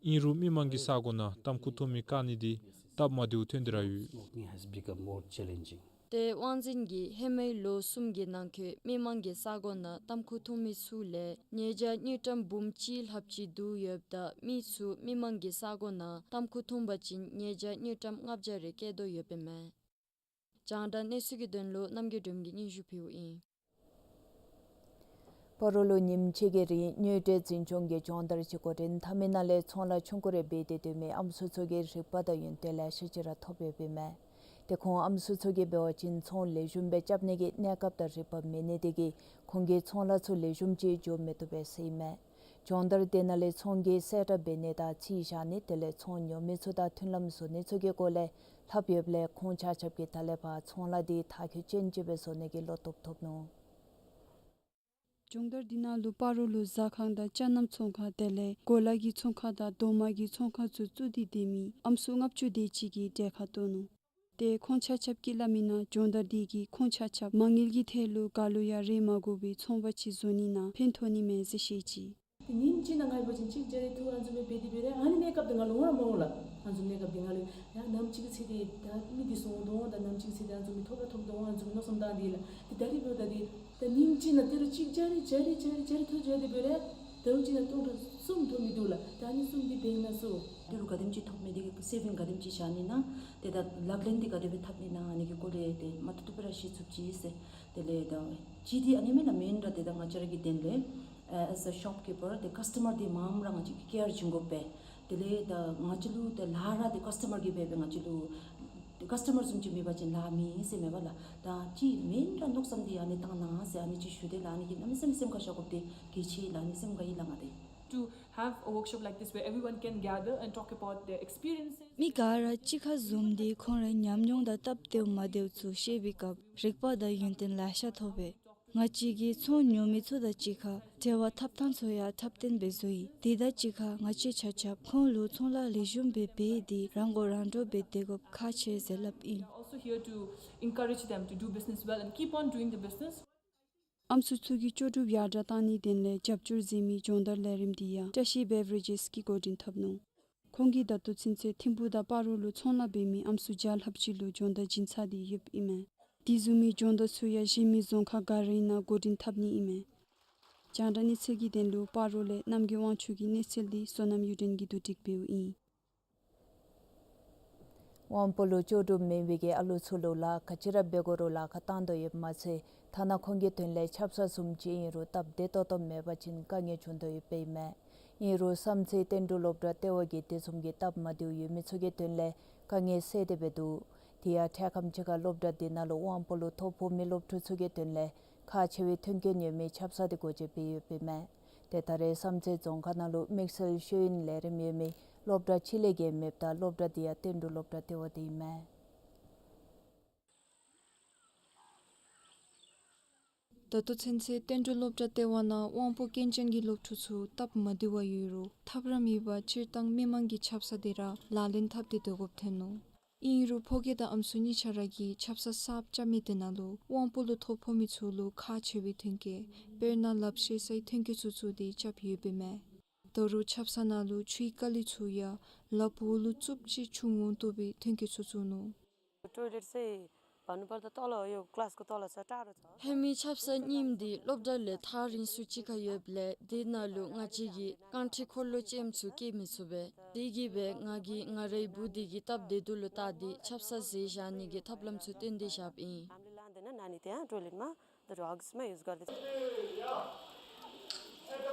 ཨིན་རུང་མི་མང་གི་ས་གོ་ནང་ཏམ་ཁུ་འཐུང་མི་བཀག་ནི་དེ་སྟབས་མ་བདེཝ་ཐོན་ཏེ་ར་ཡོད། Smoking has become more challenging. ཏེ་དབང་འཛིན་གྱིས་ཧེ་མའི་ལོ་གསུམ་གྱི་ནང་འཁོད་མི་མང་གི་ས་གོ་ནང་ཏམ་ཁུ་འཐུང་མི་ཚུ་ལས་ཉེས་བྱ་དངུལ་ཀྲམ་འབུམ་གཅིག་ལྷགཔ་ཅིག་བསྡུ་ཡོདཔ་ད་མི་ཚུ་མི་མང་གི་ས་གོ་ནང་ཏམ་ཁུ་འཐུང་པ་ཅིན་ཉེས་བྱ་དངུལ་ཀྲམ་ལྔ་བརྒྱ་རེ་བཀལ་དོ་ཡོདཔ་ཨིན་མས། རྒྱང་བསྒྲགས་གནས་ཚུལ་གྱི་དོན་ལུ་རྣམ་རྒྱལ་སྒྲོལ་མ་གིས་སྙན་ཞུ་ཕུལཝ་ཨིན། སྤ་རོ་ལུ་ཉིནམ་གཅིག་གི་རིང་དངུལ་འབྲེལ་འཛིན་སྐྱོང་གི་སྦྱོང་བརྡར་ཅིག་འགོ་འདྲེན་འཐབ་མི་ནང་ལས་ཚོང་ལཱ་ཆུང་ཀུ་རེ་འབད་དེ་སྡོད་མི་ཨམ་སྲུ་ཚུ་གིས་རིག་པ་དང་ཡོན་ཏན་ལེ་ཤ་ཅིག་ར་ཐོབ་ཡོདཔ་ཨིན་མས། ཏེ་ཁོང་ཨམ་སྲུ་ཚུ་གིས་འབད་བ་ཅིན་ཚོང་ལེགས་ཤོམ་སྦེ་རྐྱབ་ནི་གི་གནས་སྐབས་དང་རིག་པ་མེད་ནི་དེ་གིས་ཁོང་གི་ཚོང་ལཱ་ཚུ་ལེགས་ཤོམ་ཅིག་འགྱོ་མི་བཏུབ་པས་ཟེར་ཨིན་མས། སྦྱོང་བརྡར་དེ་ནང་ལས་ཚོང་གི་གསལ་བསྒྲགས་འབད་ནི་དང་རྩིས་བཞག་ནི་དེ་ལས་ཚོང་ཉོ་མི་ཚུ་དང་མཐུན་ལམ་བཟོ་ནི་ཚུ་གི་སྐོར་ལས་ལྷབ་ཡོདཔ་ལས་ཁོང་ཆ་ཁྱབ་ཀྱིས་ད་ལས་ཕར་ཚོང་ལཱ་འདི་མཐར་འཁྱོལ་ཅན་ཅིག་སྦེ་བཟོ་ནི་གི་བློ་སྟོབས་ཐོབ་ནུག། སྦྱོང་བརྡར་འདི་ནང་ལུ་སྤ་རོ་ལུ་ཟ་ཁང་དང་ཅ་ནམ་ཚོང་ཁང་དེ་ལས་གོ་ལ་གི་ཚོང་ཁང་དང་རྡོག་མ་གི་ཚོང་ཁང་ཚུ་བཙུགས་ཏེ་སྡོད་མི་ཨམ་སྲུ་ལྔ་བཅུ་དེ་ཅིག་གིས་གྲལ་ཁར་གཏོགས་ནུག། ཏེ་ཁོང་ཆ་ཁྱབ་ཀྱིས་སླབ་མིའི་ནང་སྦྱོང་བརྡར་འདི་གིས་ཁོང་ཆ་ཁྱབ་མ་དངུལ་གྱི་ཐད་ལུ་ག་ལུ་ཡང་རེ་མ་དགོ་པའི་ཚོང་པ་ཅིག་བཟོ་ནི་ནང་ཕན་ཐོགས་ནི་མས་ཟེར་བཤད་ཅི། ཏེ་ཉིནམ་གཅིག་ནང་ང་འབད་བ་ཅིན་གཅིག་བརྒྱ་རེ་ཐོབ་ཨ་ནི་བཟུམ་སྦེ་འབད་དེ་འབད་རུང་ཨ་ནི་གནས་སྐབས་འདི་ང་ལུ་འོང་ར་མ་འོང་ལགས། ཨ་ནི་བཟུམ་གནས་སྐབས་འདི་ང་ལུ་ཡ་ནམ་ཅིག་གི་ཚེ་འདི་ད་མི་འདི་སོང་དོ་འོང་ད་ནམ་ཅིག་གི་ཚེ་འདི་ཨ་ནི་བཟུམ་མི་ཐོབ་ར་ཐོབ་དོ་འོང་ཨ་ནི་བཟུམ་མི་མནོ་བསམ་བཏང་སྟེ་ལགས། ཏེ་ད་རིས་འབདཝ་ད་འདི་ད་ཉིནམ་གཅིག་ནང་ཏི་རུ་གཅིག་བརྒྱ་རེ་བརྒྱ་རེ་བརྒྱ་རེ་བརྒྱ་རེ་ཐོབ་འགྱོ་དེ་འབད་རུང་ད་རུང་གཅིག་ནང་སྟོང་ཕྲག་གསུམ་ཐོབ་མི་འདུག་ལགས། ད་ཨ་ནི་གསུམ་འདི་བེངཀ་ནང་བཙུགས། ཏི་རུ་ག་དེམ་ཅིག་ཐོབ་མི་འདི་གི་སེ་བིང་ག་དེམ་ཅིག་བཞག་ནི་ན་ཏེ་ད་ལག་ལེན་འདི་ག་དེ་སྦེ་འཐབ་ནི་ན་ཨ་ནི་གི་སྐོར་ལས་ཏེ་མ་ཏོག་ཏོ་སྦེ་ར་ཤེས་ཚུགས་ཅི་ཟེར། དེ་ལས་ད་གཅིག་འདི་ཨ་ནི་མེན་ན་མེན་ར་ཏེ་ད་ང་བཅས་ར་གི་དོན་ལས་ཨ་as a shopkeeper ཏེ་ཀཱསི་ཊོ་མར་འདི་མངམ་ར་ང་བཅས་ཀྱིས་ཀེ་ཡར་བྱིན་དགོ་པས། དེ་ལས་ད་ང་བཅས་ལུ་ཏེ་ལཱ་ར་ཏེ་ཀཱསི་ཊོ་མར་གྱིས་འབད་འབད་ང་བཅས་ལུ་ཏེ་ཀཱསི་ཊོ་མར་བཟུམ་ཅིག་མེད་པ་ཅིན་ལཱ་མེད་ཟེར་མེན་པ་ལགས། ད་ཅིག་མེན་ར་མནོ་བསམ་འདི་ཨ་ནི་བཏང་གནང་ཟེར་ཨ་ནི་ཅིག་ཞུ་དེས་ལགས། ཨ་ནི་གིས་གནམ་མེད་ས་མེད་སེམས་ཁར་བཞག་དགོཔ་འདི་གལ་ཆེ་ལགས། ཨ་ནི་སེམས་ཁར་ཡོད་ལགས་ང་ཏེ། To have a workshop like this where everyone can gather and talk about their experiences. མི་ག་ར་གཅིག་ཁར་འཛོམས་ཏེ་ཁོང་རའི་ཉམས་མྱོང་དང་སྟབས་བདེཝ་མ་བདེཝ་ཚུ་བཤད་པའི་སྐབས་རིག་པ་དང་ཡོན་ཏན་ལེ་ཤ་ཐོབ་པས། ང་བཅས་ཀྱིས་ཚོང་ཉོ་མི་ཚུ་དང་གཅིག་ཁར་འབྲེལ་བ་འཐབ་ཐངས་ཚུ་ཡང་འཐབ་བརྟན་སྦེ་བཟོ་ཡི། དེ་དང་གཅིག་ཁར་ང་བཅས་ཆ་ཁྱབ་ཁོང་ལུ་ཚོང་ལཱ་ལེགས་ཤོམ་སྦེ་འབད་དེ་རང་མགོ་རང་འདྲོངས་སྦེ་སྡོད་དགོཔ་ཁག་ཆེ་ཟེར་སླབ་ཨིན། We are also here to encourage them to do business well and keep on doing the business. ཨམ་སྲུ་ཚུ་གི་ལྕོགས་གྲུབ་ཡར་དྲག་གཏང་ནིའི་དོན་ལས་རྒྱབ་སྐྱོར་མཛད་མི་སྦྱོང་བརྡར་ལས་རིམ་འདི་ཡང་བཀྲ་ཤིས་བེ་བི་རེ་ཇེསི་གིས་འགོ་འདྲེན་འཐབ་ནུག། ཁོང་གིས་ད་ལྟོ་ཚུན་ཚོད་ཐིམ་ཕུག་དང་སྤ་རོ་ལུ་ཚོང་ལཱ་འབད་མི་ཨམ་སྲུ་བརྒྱ་ལྷགཔ་ཅིག་ལུ་སྦྱོང་བརྡར་བྱིན་ཚར་ཏེ་ཡོདཔ་ཨིན་མས། དེ་བཟུམ་མའི་སྦྱོང་བརྡར་ཚུ་ཡང་གཞན་མི་རྫོང་ཁག་ག་ར་ནང་འགོ་འདྲེན་འཐབ་ནི་ཨིན་མས། རྒྱང་བསྒྲགས་གནས་ཚུལ་གྱི་དོན་ལུ་སྤ་རོ་ལས་རྣམ་རྒྱལ་དབང་ཕྱུག་གི་གནས་ཚུལ་འདི་བསོད་ནམས་གཡུ་སྒྲོན་གྱིས་བསྡུ་སྒྲིག་འབདཝ་ཨིན། དབང་པོ་ལུ་ལྕོགས་གྲུབ་མེད་པའི་གི་ཨ་ལུ་ཚུ་ལུ་ལཱ་ག་ཅི་ར་འབད་དགོ་རུང་ལཱ་ཁག་བཏང་དོ་ཡོདཔ་མ་ཚད་ཐ་ན་ཁོང་གི་དོན་ལས་ཆབ་གསང་བཟུམ་ཅིག་ཨིན་རུང་སྟབས་བདེ་ཏོག་ཏོ་མེད་པ་ཅིན་དཀའ་ངལ་བྱུང་དོ་ཡོདཔ་ཨིན་མས། ཨིན་རུང་བསམ་རྩེ་བསྟན་འབྲུག་སློབ་གྲྭ་ལྟེ་བ་གིས་དེ་བཟུམ་གྱི་སྟབས་མ་བདེཝ་ཡོད་མི་ཚུ་གི་དོན་ལས་དཀའ་ངལ་སེལ་ཏེ་འབད་འདུག། དེ་ཡང་འཕྲལ་ཁམས་ཅིག་ཁར་སློབ་གྲྭ་འདི་ནང་ལུ་དབང་པོ་ལུ་ཐོ་ཕོག་མི་སློབ་ཕྲུག་ཚུ་གི་དོན་ལས་ཁག་ཆེ་བའི་མཐུན་རྐྱེན་ཡོད་མི་ཆབ་གསང་འདི་སྒོ་འབྱེད་འབད་ཡོདཔ་ཨིན་མས། ཏེ་ད་རེས་བསམ་རྩེ་རྫོང་ཁག་ནང་ལུ་དམིགས་བསལ་ཤེས་ཡོན་ལས་རིམ་ཡོད་མི་སློབ་གྲྭ་ཅིག་ལས་བརྒལ་མེདཔ་ད་སློབ་གྲྭ་འདི་ཡང་བསྟན་འབྲུག་སློབ་གྲྭ་ལྟེ་བ་འདི་ཨིན་མས། ད་ལྟོ་ཚུན་ཚོད་བསྟན་འབྲུག་སློབ་གྲྭ་ལྟེ་བ་ནང་དབང་པོ་སྐྱོན་ཅན་གྱི་སློབ་ཕྲུག་ཚུ་སྟབས་མ་བདེཝ་ཡོད་རུང་ཐབས་ར་མེད་པར་སྤྱིར་བཏང་མི་མང་གིས་ཆབ་གསང་འདི་ར་ལག་ལེན་འཐབ་སྟེ་སྡོད་དགོཔ་ཐོན་ནུག། ཨིན་རུང་ཕོ་སྐྱེས་དང་ཨམ་སྲུ་གཉིས་ཆ་ར་གིས་ཆབ་གསང་གསརཔ་རྐྱབ་མི་དེ་ནང་ལུ་དབང་པོ་ལུ་ཐོ་ཕོག་མི་ཚུ་ལུ་ཁག་ཆེ་བའི་མཐུན་རྐྱེན་དཔེར་ན་ལགཔ་བཤེད་སའི་མཐུན་རྐྱེན་ཚུ་བཙུགས་ཏེ་རྐྱབ་ཡོདཔ་ཨིན་མས། ད་རུང་ཆབ་གསང་ནང་ལུ་ཆུའི་དཀའ་ལས་ཚུ་ཡང་ལགཔ་འོག་ལུ་བཙུགསཔ་ཅིག་ཆུ་འོང་བཏུབ་པའི་མཐུན་རྐྱེན་ཚུ་བཙུགས་ནུག། टोयलेट चाहिँ भन्नुपर्दा तल हो, यो क्लासको तल छ, टाढो छ। ཧེ་མའི་ཆབ་གསང་རྙིངམ་འདི་སློབ་གྲྭ་ལས་ཐག་རིང་སུ་ཅིག་ཁར་ཡོདཔ་ལས་དེ་ནང་ལུ་ང་བཅས་ཀྱིས་རྐང་ཁྲི་འཁོར་ལོ་ཅནམ་ཚུ་བསྐྱལ་མི་ཚུགས་པས། དེ་གིས་སྦེ་ང་གིས་ང་རའི་བུ་འདི་གི་སྟབས་བདེ་སྡུག་ལུ་བལྟ་སྟེ་ཆབ་གསང་བཟོ་བཞག་ནི་གི་ཐབས་ལམ་ཚུ་བཏོན་ཏེ་བཞགཔ་ཨིན། हामीले लाँदैन नानी त्यहाँ टोयलेटमा, तर हग्समा युज गर्दैछ।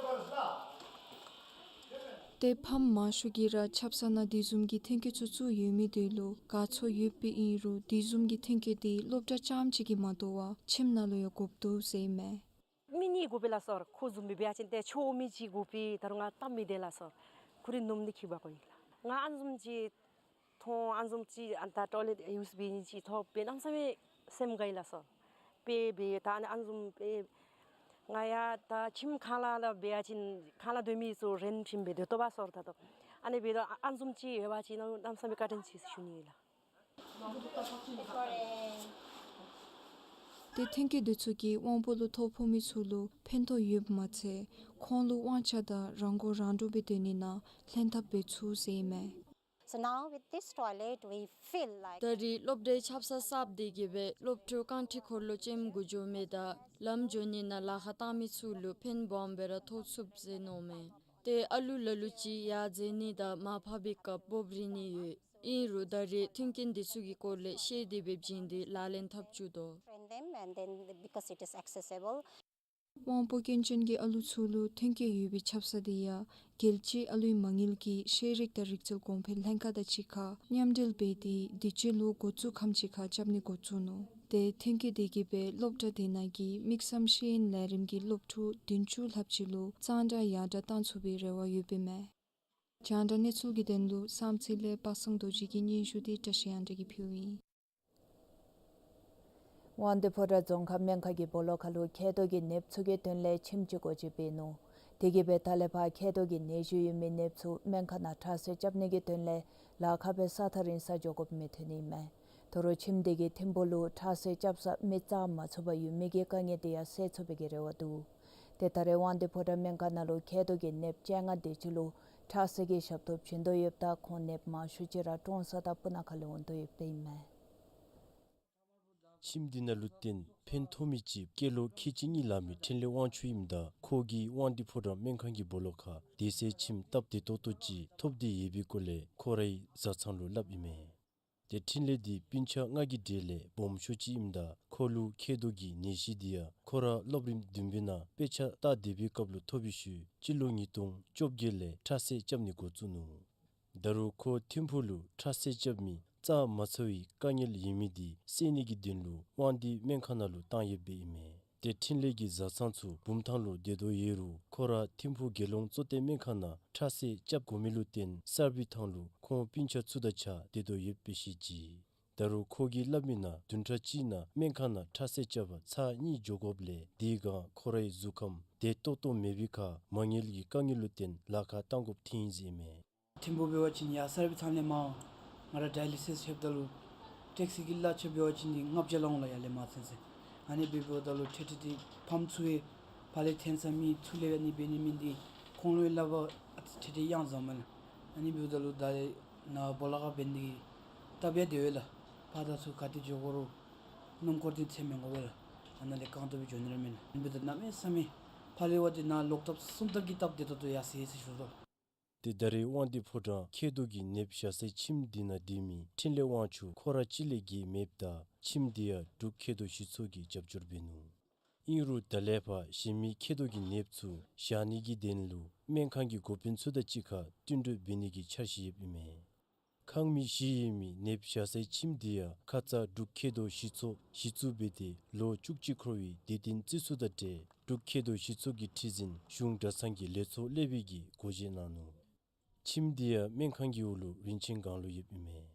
ཏེ་ཕམ་མང་ཤོས་ཀྱིས་ར་ཆབ་གསང་ནང་དེ་བཟུམ་གྱི་མཐུན་རྐྱེན་ཚུ་བཙུགས་ཡོད་མི་དེ་ལུ་དགའ་ཚོར་ཡོདཔ་ཨིན་རུང་དེ་བཟུམ་གྱི་མཐུན་རྐྱེན་དེ་སློབ་གྲྭ་རྐྱངམ་གཅིག་གིས་མ་དོ་བར་ཁྱིམ་ནང་ལུ་ཡང་དགོཔ་འདུག་ཟེར་ཨིན་མས། མི་གཉིས་དགོ་པས་ལགས་སོ། ཁོ་བཟུམ་སྦེ་འབད་བ་ཅིན་ཏེ་ཆོག་མི་ཅིག་དགོ་པས། ད་རུང་ང་སྟབས་མི་བདེ་ལགས་སོ། ཁོ་རའི་ནུམ་འདི་ཁྱད་པར་གོ་ཡི་ལགས། ང་ཨ་ནི་བཟུམ་ཅིག་མཐོང་ཨ་ནི་བཟུམ་ཅིག་ཨ་ད་ཊོའི་ལེཊ་ཡུས་འབད་ནི་ཅིག་ཐོབ་པས་གནམ་མེད་ས་མེད་སེམས་དགའ་ཡི་ལགས་སོ། དཔེ་འབད་ད་ཨ་ནི་ཨ་ནི་བཟུམ་དཔེ་ང་ཡང་ད་ཁྱིམ་ཁང་གླ་ལུ་འབད་བ་ཅིན་ཁང་གླ་སྡོད་མི་ཚུ་རེནཊ་ཁྱིམ་སྦེ་སྡོད་དོ་བ་སོ་ད་ལྟོ། ཨ་ནི་འབད་དོ་ཨ་ནི་བཟུམ་ཅིག་ཡོད་པ་ཅིན་གནམ་མེད་ས་མེད་བཀའ་དྲིན་ཆེ་ཟེར་ཞུ་ནི་ཨིན་ལགས། ཏེ་མཐུན་རྐྱེན་དེ་ཚུ་གིས་དབང་པོ་ལུ་ཐོ་ཕོག་མི་ཚུ་ལུ་ཕན་ཐོགས་ཡོདཔ་མ་ཚད་ཁོང་ལུ་དབང་ཆ་དང་རང་མགོ་རང་འདྲོངས་སྦེ་སྡོད་ནི་ནང་ལྷན་ཐབས་འབད་ཚུགས་ཟེར་ཨིན་མས། So now with this toilet, we feel like ད་རེས་སློབ་གྲྭའི་ཆབ་གསང་གསརཔ་དེ་གིས་སྦེ་སློབ་ཕྲུག་རྐང་ཁྲི་འཁོར་ལོ་ཅནམ་འགོ་འགྱོ་མི་དང་ལམ་འགྱོ་ནི་ནང་ལཱ་ཁག་བཏང་མི་ཚུ་ལུ་ཕན་སྦོམ་སྦེ་ར་ཐོགས་ཚུགས་ཟེར་མནོཝ་མས། ཏེ་ཨ་ལུ་ལ་ལུ་ཅིག་ཡར་འཛེག་ནི་དང་མར་ཕབ་པའི་སྐབས་སྦོབ་རིལ་ནི་ཡོད། ཨིན་རུང་ད་རེས་མཐུན་རྐྱེན་དེ་ཚུ་གི་སྐོར་ལས་ཤེས་ཏེ་སྦེ་བྱིན་ཏེ་ལག་ལེན་འཐབ་བཅུག་དོ། Train them and then because it is accessible. དབང་པོ་སྐྱོན་ཅན་གྱི་ཨ་ལུ་ཚུ་ལུ་ཐོན་སྐྱེད་ཡོད་པའི་ཆབ་གསང་དེ་ཡང་རྒྱལ་སྤྱིའི་ཨ་ལུའི་མ་དངུལ་གྱི་ཤེས་རིག་དང་རིག་རྩལ་གོང་འཕེལ་ལྷན་ཁག་དང་གཅིག་ཁར་མཉམ་འབྲེལ་འབད་དེ་དུས་ཅི་ལོ་འགོ་བཙུགས་ཁམས་ཅིག་ཁར་རྐྱབ་ནི་འགོ་བཙུགས་ནུག། དེ་ཐོན་སྐྱེད་དེ་གིས་སྦེ་སློབ་གྲྭ་དེ་ནང་གི་དམིགས་བསལ་ཤེས་ཡོན་ལས་རིམ་གྱི་སློབ་ཕྲུག་བདུན་ཅུ་ལྷགཔ་ཅིག་ལུ་གཙང་སྦྲ་ཡར་དྲག་གཏང་ཚུགས་པའི་རེ་བ་ཡོདཔ་ཨིན་མས། རྒྱང་བསྒྲགས་གནས་ཚུལ་གྱི་དོན་ལུ་བསམ་རྩེ་ལས་པ་སངས་རྡོ་རྗེ་གི་སྙན་ཞུ་དེ་བཀྲ་ཤིས་དབང་གྲགས་ཀྱིས་ཕུལཝ་ཨིན། དབང་འདུས་ཕོ་བྲང་རྫོང་ཁག་སྨན་ཁང་གི་སྦོ་ལོགས་ཁ་ལུ་མཁལ་རྡོག་གི་ནདཔ་ཚུ་གི་དོན་ལས་ཁྱིམ་ཅིག་སྒོ་འབྱེད་འབད་ནུག། དེ་གིས་སྦེ་ད་ལས་ཕར་མཁལ་རྡོག་གི་ནད་གཞི་ཡོད་མི་ནདཔ་ཚུ་སྨན་ཁང་ནང་ཁྲག་བསིལ་རྐྱབ་ནི་གི་དོན་ལས་ལཱ་ཁག་སྦེ་ས་ཐག་རིང་ས་འགྱོ་དགོཔ་མི་ཐོན་ནི་ཨིན་མས། དོ་རུང་ཁྱིམ་དེ་གིས་ཐིམ་ཕུག་ལུ་ཁྲག་བསིལ་རྐྱབ་ས་མི་རྩ་མ་ཚུགས་པར་ཡོད་མི་གི་དཀའ་ངལ་དེ་ཡང་སེལ་ཚུགས་པའི་གི་རེ་བ་འདུག། ཏེ་ད་རེས་དབང་འདུས་ཕོ་བྲང་སྨན་ཁང་ནང་ལུ་མཁལ་རྡོག་གི་ནདཔ་བཅོ་ལྔ་དེ་ཅིག་ལུ་ཁྲག་བསིལ་གྱི་ཞབས་ཏོག་བྱིན་དོ་ཡོདཔ་ད་ཁོང་ནདཔ་མང་ཤོས་ཅིག་ར་ཀྲོང་གསར་དང་སྤུ་ན་ཁ་ལས་འོང་དོ་ཡོདཔ་ཨིན་མས། ཁྱིམ་འདི་ནང་ལུ་བརྟེན་ཕན་ཐོགས་མི་ཅིག་སྐྱེས་ལོ་ཁལ་གཅིག་གཉིས་ལང་མི་འཕྲིན་ལས་དབང་ཕྱུག་ཨིནམ་ད་ཁོ་གིས་དབང་འདུས་ཕོ་བྲང་སྨན་ཁང་གི་སྦོ་ལོགས་ཁར་བདེ་གསལ་ཁྱིམ་སྟབས་བདེ་ཏོག་ཏོ་ཅིག་ཐོབ་སྟེ་ཡོད་པའི་སྐོར་ལས་ཁོ་རའི་བཟའ་ཚང་ལུ་སླབ་ཨིན་མས། ཏེ་འཕྲིན་ལས་འདི་སྤུན་ཆ་ལྔ་གི་གྲས་ལས་སྦོམ་ཤོས་ཅིག་ཨིནམ་ད་ཁོ་ལུ་མཁལ་རྡོག་གི་ནད་གཞི་འདི་ཡང་ཁོ་ར་སློབ་རིམ་བདུན་པའི་ནང་དཔེ་ཆ་ལྟ་སྡོད་པའི་སྐབས་ལུ་ཐོབ་པའི་ཤུལ་སྤྱི་ལོ་ཉིས་སྟོང་བཅོ་བརྒྱད་ལས་ཁྲག་བསིལ་རྐྱབ་ནི་འགོ་བཙུགས་ནུག། ད་རུང་ཁོ་ཐིམ་ཕུག་ལུ་ཁྲག་བསིལ་རྐྱབ་མི་རྩ་མ་ཚ་བའི་དཀའ་ངལ་ཡོད་མི་འདི་སེལ་ནི་གི་དོན་ལུ་དབང་འདུས་སྨན་ཁང་ནང་ལུ་བཏང་ཡོདཔ་ཨིན་མས། ཏེ་འཕྲིན་ལས་ཀྱི་བཟའ་ཚང་ཚུ་བུམ་ཐང་ལུ་སྡོད་དོ་ཡོད་རུང་ཁོ་ར་ཐིམ་ཕུག་རྒྱལ་ཡོངས་གཙོ་བསྟེན་སྨན་ཁང་ནང་ཁྲག་བསིལ་རྐྱབ་དགོ་མི་ལུ་བརྟེན་གསར་སྦས་ཐང་ལུ་ཁོང་སྤུན་ཆ་ཚུ་དང་གཅིག་ཁར་སྡོད་དོ་ཡོདཔ་སྦེ་བཤད་ཅི། ད་རུང་ཁོ་གིས་སླབ་མིའི་ནང་བདུན་ཕྲག་གཅིག་ནང་སྨན་ཁང་ནང་ཁྲག་བསིལ་རྐྱབ་པར་ཚར་གཉིས་འགྱོ་དགོཔ་ལས་དེའི་སྒང་ཁོ་རའི་གཟུགས་ཁམས་བདེ་ཏོག་ཏོ་མེད་པའི་ཁར་མ་དངུལ་གྱི་དཀའ་ངལ་ལུ་བརྟེན་ལཱ་ཁག་གཏང་དགོཔ་ཐོན་ཡི་ཟེར་ཨིན་མས། ཐིམ་ཕུག་འབད་བ་ཅིན་ཡར་གསར་སྦས་ཐང་ལས་མར་ང་ར་ཌའི་ལི་སིས་རྐྱབ་ད་ལུ་ཊེག་སི་གི་གླ་ཆ་འབད་བ་ཅིན་ནི་ལྔ་བརྒྱ་ལང་འོང་ལགས། ཡར་ལས་མར་ཚུན་ཚོད། ཨ་ནི་འབདཝ་ད་ལུ་ཏེ་ཏེ་ཏེ་ཕམ་ཚུ་ཡང་ཕར་ལས་འཐོན་ས་མེད། ཚུར་ལས་ཡང་ཨ་ནི་འབད་ནི་མེད་དེ་ཁོང་ལུ་ཡང་སླབ་པར་ཏེ་ཏེ་ཡང་བཟང་མས་ལགས། ཨ་ནི་འབདཝ་ད་ལུ་ད་ནཱ་སྦོ་ལོགས་ཁར་འབད་ནི་དེ་སྟབས་ཡང་བདེ་བས་ལགས། ཕར་དང་ཚུར་ག་ཏེ་འགྱོ་དགོ་རུང་སྣུམ་འཁོར་འདི་འཐོན་མི་དགོ་པས་ལགས། ཨ་ནཱ་ལས་གང་ཐུབ་སྦེ་འགྱོ་ནི་ར་མེད་ལགས། ཨ་ནི་འབདཝ་ད་གནམ་མེད་ས་མེད་ཕར་ལས་འབད་བ་ཅིན་ནཱ་ལོག་ཐབས་སོང་ཐབས་ཀྱི་སྟབས་བདེ་ཏོག་ཏོ་ཡར་སོང་ཡི་ཟེར་ཞུ་དོ། ཏེ་ད་རེས་དབང་འདུས་ཕོ་བྲང་མཁལ་རྡོག་གི་ནདཔ་བཞག་སའི་ཁྱིམ་འདི་ནང་སྡོད་མི་འཕྲིན་ལས་དབང་ཕྱུག་ཁོ་ར་གཅིག་ལས་བརྒལ་མེདཔ་ད་ཁྱིམ་འདི་ཡང་འབྲུག་མཁལ་རྡོག་གཞི་ཚོགས་ཀྱིས་རྒྱབ་སྐྱོར་འབད་ནུག། ཨིན་རུང་ད་ལས་ཕར་གཞན་མི་མཁལ་རྡོག་གི་ནདཔ་ཚུ་བཞག་ནི་གི་དོན་ལུ་སྨན་ཁང་གི་འགོ་དཔོན་ཚུ་དང་གཅིག་ཁར་བསྟུན་གྲོས་འབད་ནི་གི་འཆར་གཞི་ཡོདཔ་ཨིན་མས། ཁང་མིག་བཞི་ཡོད་མི་ནདཔ་བཞག་སའི་ཁྱིམ་འདི་ཡང་ཁ་ཙ་འབྲུག་མཁལ་རྡོག་གཞི་ཚོགས་གཞི་བཙུགས་འབད་དེ་ལོ་བཅུ་གཅིག་འཁོར་བའི་དུས་སྟོན་བརྩི་ཚུགས་དང་འབྲེལ་འབྲུག་མཁལ་རྡོག་གཞི་ཚོགས་ཀྱི་ཁྲི་འཛིན་གཞུང་གྲྭ་ཚང་གི་ལས་ཚོགས་ཀླད་པའི་གིས་སྒོ་འབྱེད་གནང་ནུག། ཁྱིམ་འདི་ཡང་སྨན་ཁང་གི་འོག་ལུ་རིན་ཆེན་སྒང་ལུ་ཡོདཔ་ཨིན་མས།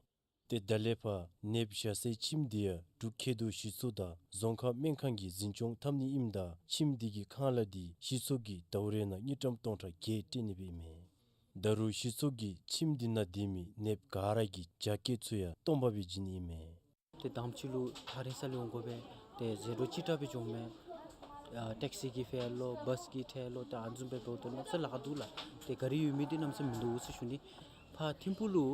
ཏེ་ད་ལས་ཕར་ནདཔ་བཞག་སའི་ཁྱིམ་འདི་ཡང་འབྲུག་མཁལ་རྡོག་གཞི་ཚོགས་དང་རྫོང་ཁག་སྨན་ཁང་གིས་འཛིན་སྐྱོང་འཐབ་ནི་ཨིནམ་ད་ཁྱིམ་འདི་གི་ཁང་གླ་འདི་གཞི་ཚོགས་ཀྱིས་ཟླཝ་རེ་ནང་དངུལ་ཀྲམ་སྟོང་ཕྲག་བརྒྱད་སྤྲོད་ནི་སྦེ་ཨིན་མས། ད་རུང་གཞི་ཚོགས་ཀྱིས་ཁྱིམ་འདི་ནང་སྡོད་མི་ནདཔ་ག་ར་གི་ཇ་སྐྱེལ་ཚུ་ཡང་སྟོང་པ་སྦེ་བྱིན་ནི་ཨིན་མས། ཏེ་དང་པ་ཅིག་ལུ་ཐག་རིང་ས་ལས་འོང་དགོ་པས། ཏེ་ཟད་འགྲོ་ཅིག་དྲག་སྦེ་འགྱོཝ་མས། ཨ་ཊེག་སི་གིས་འཕྱལ་ལོ་བཱས་ཀྱིས་འཕྱལ་ལོ་ཏེ་ཨ་ནི་བཟུམ་སྦེ་འབདཝ་ད་གནམ་མེད་ས་མེད་ལཱ་ཁག་འདུག་ལགས། ཏེ་གཱ་རི་ཡོད་མི་འདི་གནམ་མེད་ས་མེད་མིན་འདུག་ཟེར་ཞུ་ནི། ཕར་ཐིམ་ཕུག་ལུ་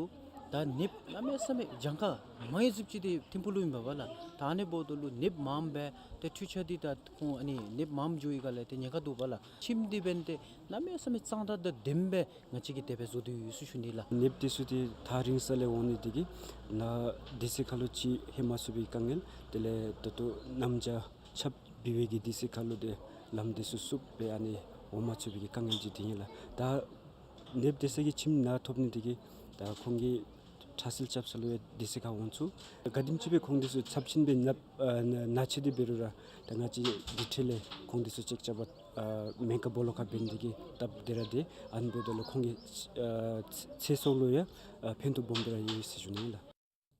ད་ནདཔ་གནམ་མེད་ས་མེད་གྱངས་ཁ་མང་ཡོདཔ་ཅིག་འདི་ཐིམ་ཕུག་ལུ་ཨིན་པས་ལགས། ད་ཨ་ནི་འབདཝ་ད་ལུ་ནདཔ་མངམ་སྦེ་ཏེ་འཕྲུལ་ཆས་འདི་ད་ཁོང་ཨ་ནི་ནདཔ་མངམ་འགྱོ་བའི་སྒང་ལས་ཏེ་ཉེན་ཁ་འདུག་པས་ལགས། ཁྱིམ་འདི་འབདན་ཏེ་གནམ་མེད་ས་མེད་གཙང་སྦྲ་དང་ལྡནམ་སྦེ་ང་བཅས་ཀྱིས་དེ་སྦེ་བཟོ་དོ་ཡོད་ཟེར་ཞུ་ནི་ལགས། ནདཔ་འདི་ཚུ་འདི་ཐག་རིང་ས་ལས་འོང་ནི་འདི་གིས་ནཱ་སྡོད་སའི་ཁར་ལུ་ཅིག་ལྷོད་མ་ཚུགས་པའི་དཀའ་ངལ། དེ་ལས་ད་ལྟོ་གནམ་དབྱར་ཆརཔ་འབབ་པའི་གི་སྡོད་སའི་ཁར་ལུ་ཏེ་ལམ་འདི་ཚུ་བསུབ་སྦེ་ཨ་ནི་འོང་མ་ཚུགས་པའི་གི་དཀའ་ངལ་ཅིག་འདི་ཨིན་ལགས། ད་ནདཔ་སྡོད་སའི་གི་ཁྱིམ་ནཱ་ཐོབ་ནི་འདི་གིས་ད་ཁོང་གིས་ཁྲག་བསིལ་རྐྱབ་ས་ལུ་ཡང་སྡོད་སའི་ཁར་འོང་ཚུགས། ག་དེམ་ཅིག་སྦེ་ཁོང་འདི་ཚུ་ཚབས་ཆེན་སྦེ་ན་ཨ་ན་ན་ཆེ་སྟེ་འབད་རུང་ར་ད་ང་བཅས་ཀྱིས་འདི་འཕྲལ་ལས་ཁོང་འདི་ཚུ་ཅེཀ་རྐྱབ་པར་ཨ་སྨན་ཁང་སྦོ་ལོགས་ཁར་འབད་ནི་འདི་གིས་སྟབས་བདེ་ར་བདེ། ཨ་ནི་འབདཝ་ད་ལུ་ཁོང་གི་ཨ་ཚེ་སྲོག་ལུ་ཡང་ཨ་ཕན་ཐོགས་སྦོམ་སྦེ་ར་ཡོད་ཟེར་ཞུ་ནི་ལགས།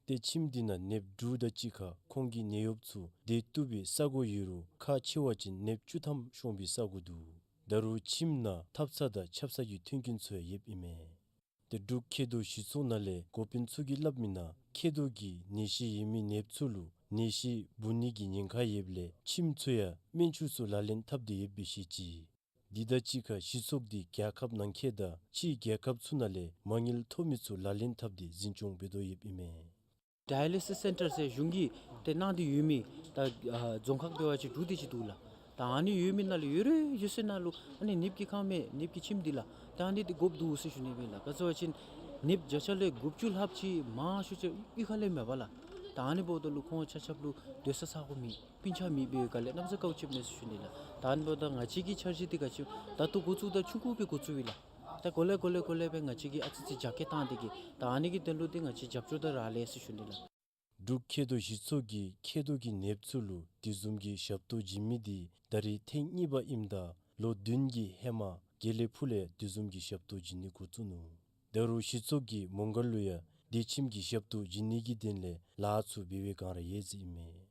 ཏེ་ཁྱིམ་འདི་ནང་ནདཔ་དྲུག་དང་གཅིག་ཁར་ཁོང་གི་ནད་གཡོགཔ་ཚུ་སྡོད་བཏུབ་པའི་ས་གོ་ཡོད་རུང་ཁག་ཆེ་བ་ཅིན་ནདཔ་བཅུ་ཐམ་ཤོང་བའི་ས་གོ་འདུག། ད་རུང་ཁྱིམ་ནང་ཐབ་ཚང་དང་ཆབ་གསང་གི་མཐུན་རྐྱེན་ཚུ་ཡང་ཡོདཔ་ཨིན་མས། ཏེ་འབྲུག་མཁལ་རྡོག་གཞི་ཚོགས་ནང་ལས་འགོ་དཔོན་ཚུ་གིས་སླབ་མིའི་ནང་མཁལ་རྡོག་གི་ནད་གཞི་ཡོད་མི་ནདཔ་ཚུ་ལུ་ནད་གཞི་འབུ་ནི་གི་ཉེན་ཁ་ཡོདཔ་ལས་ཁྱིམ་ཚུ་ཡང་སྨན་ཆུ་ཚུ་ལག་ལེན་འཐབ་སྟེ་ཡོདཔ་སྦེ་བཤད་ཅི། དེ་དང་གཅིག་ཁར་གཞི་ཚོགས་འདི་རྒྱལ་ཁབ་ནང་འཁོད་དང་ཕྱིའི་རྒྱལ་ཁབ་ཚུ་ནང་ལས་མ་དངུལ་ཐོབ་མི་ཚུ་ལག་ལེན་འཐབ་སྟེ་འཛིན་སྐྱོང་འབད་དོ་ཡོདཔ་ཨིན་མས། ཌའི་ལི་སིས་སེན་ཊར་ཟེར་གཞུང་གིས་ཏེ་གནང་སྟེ་ཡོད་མི་ད་ཨ་རྫོང་ཁག་འབད་བ་ཅིན་དྲུག་དེ་ཅིག་འདུག་ལགས། ད་ཨ་ནི་ཡོད་མི་ནང་ལས་ཡོད་རུང་ཡོད་ས་ནང་ལུ་ཨ་ནི་ནདཔ་ཀྱི་ཁང་མེད་ནདཔ་ཀྱི་ཁྱིམ་འདི་ལགས། ད་ཨ་ནི་འདི་དགོཔ་འདུག་ཟེར་ཞུ་ནི་ཨིན་ལགས། ག་ཅི་ཟེར་བ་ཅིན་ནདཔ་བརྒྱ་ཆ་ལས་དགུ་བཅུ་ལྷགཔ་ཅིག་མང་ཤོས་ཅིག་གཡུས་ཁ་ལས་མེན་པས་ལགས། ད་ཨ་ནི་འབདཝ་ད་ལུ་ཁོང་ཆ་ཁྱབ་ལུ་སྡོད་ས་ས་གོ་མེད། སྤུན་ཆ་མེདཔ་འབད་བའི་སྒང་ལས་གནམ་ས་བཀག་ཆི་མས་ཟེར་ཞུ་ནི་ལགས། ད་ཨ་ནི་འབདཝ་ད་ང་བཅས་ཀྱི་འཆར་གཞི་འདི་ག་ཅི་ད་ལྟོ་འགོ་བཙུགས་ད་ཆུང་ཀུ་སྦེ་འགོ་བཙུགས་པས་ལགས། ད་གོ་ལེ་གོ་ལེ་གོ་ལེ་སྦེ་ང་བཅས་ཀྱིས་ཨ་ཙི་ཙི་རྒྱ་སྐྱེད་བཏང་སྟེ་གིས་ད་ཨ་ནི་གི་དོན་ལུ་འདི་ང་བཅས་རྒྱབ་སྐྱོར་ད་རག་ལས་ཟེར་ཞུ་ནི་ལགས། འབྲུག་མཁལ་རྡོག་གཞི་ཚོགས་ཀྱིས་མཁལ་རྡོག་གི་ནདཔ་ཚུ་ལུ་དེ་བཟུམ་གྱི་ཞབས་ཏོག་བྱིན་མི་འདི་ད་རེས་ཐེངས་གཉིས་པ་ཨིནམ་ད་ལོ་བདུན་གྱི་ཧེ་མ་དགེ་ལེགས་ཕུག་ལས་དེ་བཟུམ་གྱི་ཞབས་ཏོག་བྱིན་ནི་འགོ་བཙུགས་ནུག། ད་རུང་གཞི་ཚོགས་ཀྱིས་མོང་སྒར་ལུ་ཡང་སྡིག་ཁྱིམ་གྱི་ཞབས་ཏོག་བྱིན་ནི་གི་དོན་ལས་ལཱ་ཚུ་འབད་བའི་བསྒང་ར་ཡོད་ཟེར་ཨིན་མས།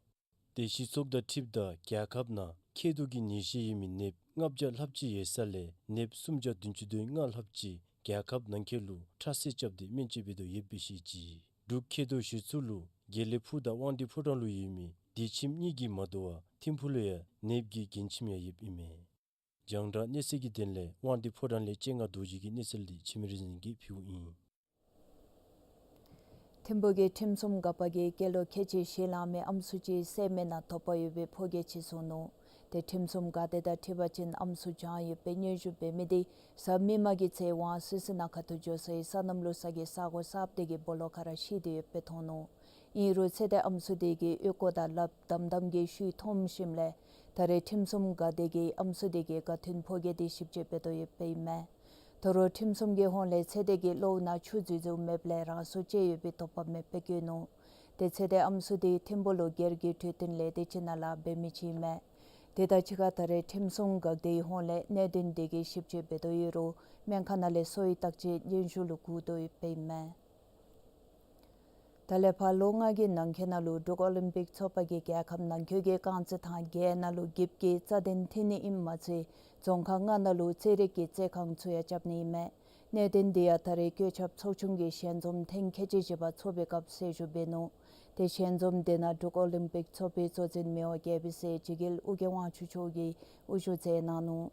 ཏེ་གཞི་ཚོགས་དང་འཁྲིལཝ་ད་རྒྱལ་ཁབ་ནང་མཁལ་རྡོག་གི་ནད་གཞི་ཡོད་མི་ནདཔ་ལྔ་བརྒྱ་ལྷགཔ་ཅིག་ཡོད་ས་ལས་ནདཔ་སུམ་བརྒྱ་བདུན་ཅུ་དོན་ལྔ་ལྷགཔ་ཅིག་རྒྱལ་ཁབ་ནང་འཁོད་ལུ་ཁྲ་སེ་རྐྱབ་སྟེ་སྨན་བཅོས་འབད་དོ་ཡོདཔ་སྦེ་བཤད་ཅི། འབྲུག་མཁལ་རྡོག་གཞི་ཚོགས་ལུ་དགེ་ལེགས་ཕུག་དང་དབང་འདུས་ཕོ་བྲང་ལུ་ཡོད་མི་སྡིག་ཁྱིམ་གཉིས་ཀྱིས་མ་དོ་བར་ཐིམ་ཕུག་ལུ་ཡང་ནདཔ་གི་འགན་ཁྱིམ་ཡང་ཡོདཔ་ཨིན་མས། རྒྱང་བསྒྲགས་གནས་ཚུལ་གྱི་དོན་ལས་དབང་འདུས་ཕོ་བྲང་ལས་སྤྱན་སྔ་རྡོ་རྗེ་གི་གནས་ཚུལ་འདི་འཆི་མེད་རིག་འཛིན་གྱིས་ཕུལཝ་ཨིན། ཐིམ་ཕུག་གི་ཁྲིམས་སྲུང་འགག་པ་གིས་སྐྱེས་ལོ་ཁལ་གཅིག་བཞི་ལང་མི་ཨམ་སྲུ་ཅིག་བསད་མི་ནང་དོགས་པ་ཡོད་པའི་ཕོ་སྐྱེས་ཅིག་བཟུང་ནུག། ཏེ་ཁྲིམས་སྲུང་འགག་སྡེ་དང་འཁྲིལ་བ་ཅིན་ཨམ་སྲུ་བྱང་ཡོད་པའི་སྙན་ཞུ་འབད་མི་འདི་གཟའ་མིག་དམར་གྱི་ཚེ་ཝང་སུད་སི་ནང་ཁ་ཐུག་འགྱོ་སའི་སོ་ནམ་ལུགས་གསར་གྱི་ས་གོ་གསརཔ་དེ་གི་སྦོ་ལོགས་ཁར་ར་ཤི་སྟེ་ཡོདཔ་སྦེ་མཐོང་ནུག། ཨིན་རུང་ཚེ་འདས་ཨམ་སྲུ་དེ་གི་ཨོལ་ཀོ་དང་ལགཔ་དམ་དམ་གྱིས་བཤུད་འཐུང་ཞིནམ་ལས་ད་རེས་ཁྲིམས་སྲུང་འགག་སྡེ་གིས་ཨམ་སྲུ་དེ་གི་དགའ་སྟོན་ཕོ་སྐྱེས་དེ་ཞིབ་དཔྱད་འབད་དོ་ཡོདཔ་ཨིན་མས། ད་རུང་ཁྲིམས་སྲུང་གི་ཧོངས་ལས་ཚེ་འདས་ཀྱི་གློཝ་ནང་ཆུ་འཛུལ་འཛུལཝ་མེདཔ་ལས་རང་སྲོག་བཅད་ཡོད་པའི་དོགས་པ་མེདཔ་སྦེ་བཀོད་ནུག། ཏེ་ཚེ་འདས་ཨམ་སྲུ་དེ་ཐིམ་ཕུག་ལུ་སྒེར་གྱི་གྲོས་བསྟུན་ལས་སྡེ་ཅིག་ནང་ལཱ་འབད་མི་ཅིག་ཨིན་མས། དེ་དང་གཅིག་ཁར་ད་རེས་ཁྲིམས་སྲུང་འགག་སྡེའི་ཧོངས་ལས་གནད་དོན་དེ་གི་ཞིབ་དཔྱད་འབད་དོ་ཡོད་རུང་སྨན་ཁང་ནང་ལས་གསོ་བའི་བརྟག་དཔྱད་སྙན་ཞུ་ལུ་བསྒུག་དོ་ཡོདཔ་ཨིན་མས། ད་ལས་ཕར་ལོ་ལྔ་གི་ནང་འཁོད་ནང་ལུ་འབྲུག་ཨོ་ལིམ་པིག་ཚོགས་པ་གིས་རྒྱལ་ཁབ་ནང་འཁོད་ཀྱི་རྐང་རྩེད་ཐང་བརྒྱད་ནང་ལུ་འགྱིབ་ཀྱི་རྩ་དོན་མཐུད་ནི་ཨིནམ་མ་ཚད་རྫོང་ཁག་ལྔ་ནང་ལུ་རྩེད་རིགས་ཀྱི་རྩེད་ཁང་ཚུ་ཡང་རྐྱབ་ནི་ཨིན་མས། གནད་དོན་འདི་ཡང་ད་རེས་བཀོད་ཁྱབ་ཚོགས་ཆུང་གིས་ཞལ་འཛོམས་ཐེངས་ཁལ་གཅིག་བཞི་པ་ཚོགས་པའི་སྐབས་གསལ་ཞུ་འབད་ནུག། ཏེ་ཞལ་འཛོམས་དེ་ནང་འབྲུག་ཨོ་ལིམ་པིག་ཚོགས་པའི་གཙོ་འཛིན་མི་དབང་ཀེ་པི་སི་ཨེ་ཇི་གེལ་ཨོ་རྒྱན་དབང་ཕྱུག་མཆོག་གིས་དབུ་བཞུགས་མཛད་གནང་ནུག།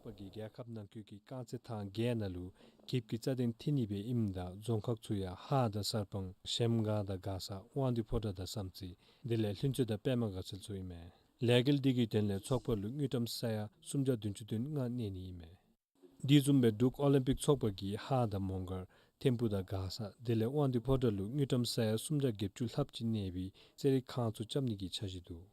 ཚོགས་པ་གིས་རྒྱལ་ཁབ་ནང་འཁོད་ཀྱི་རྐང་རྩེད་ཐང་བརྒྱད་ནང་ལུ་འགྱིབ་ཀྱི་རྩ་དོན་མཐུད་ནི་སྦེ་ཨིནམ་ད་རྫོང་ཁག་ཚུ་ཡང་ཧཱ་དང་གསར་སྤང་གཞལམ་སྒང་དང་མགར་ས་དབང་འདུས་ཕོ་བྲང་དང་བསམ་རྩེ་དེ་ལས་ལྷུན་རྩེ་དང་པདྨ་དགའ་ཚལ་ཚུ་ཨིན་མས། ལས་འགུལ་འདི་གི་དོན་ལས་ཚོགས་པ་ལུ་དངུལ་ཀྲམ་ས་ཡ་སུམ་བརྒྱ་བདུན་ཅུ་དོན་ལྔ་གནས་ནི་ཨིན་མས། དེ་བཟུམ་སྦེ་འབྲུག་ཨོ་ལིམ་པིག་ཚོགས་པ་གིས་ཧཱ་དང་མོང་སྒར་ཐིམ་ཕུག་དང་མགར་ས་དེ་ལས་དབང་འདུས་ཕོ་བྲང་ལུ་དངུལ་ཀྲམ་ས་ཡ་སུམ་བརྒྱ་བརྒྱད་ཅུ་ལྷགཔ་ཅིག་གནས་པའི་རྩེད་རིགས་ཁང་ཚུ་རྐྱབ་ནི་གི་འཆར་གཞི་འདུག།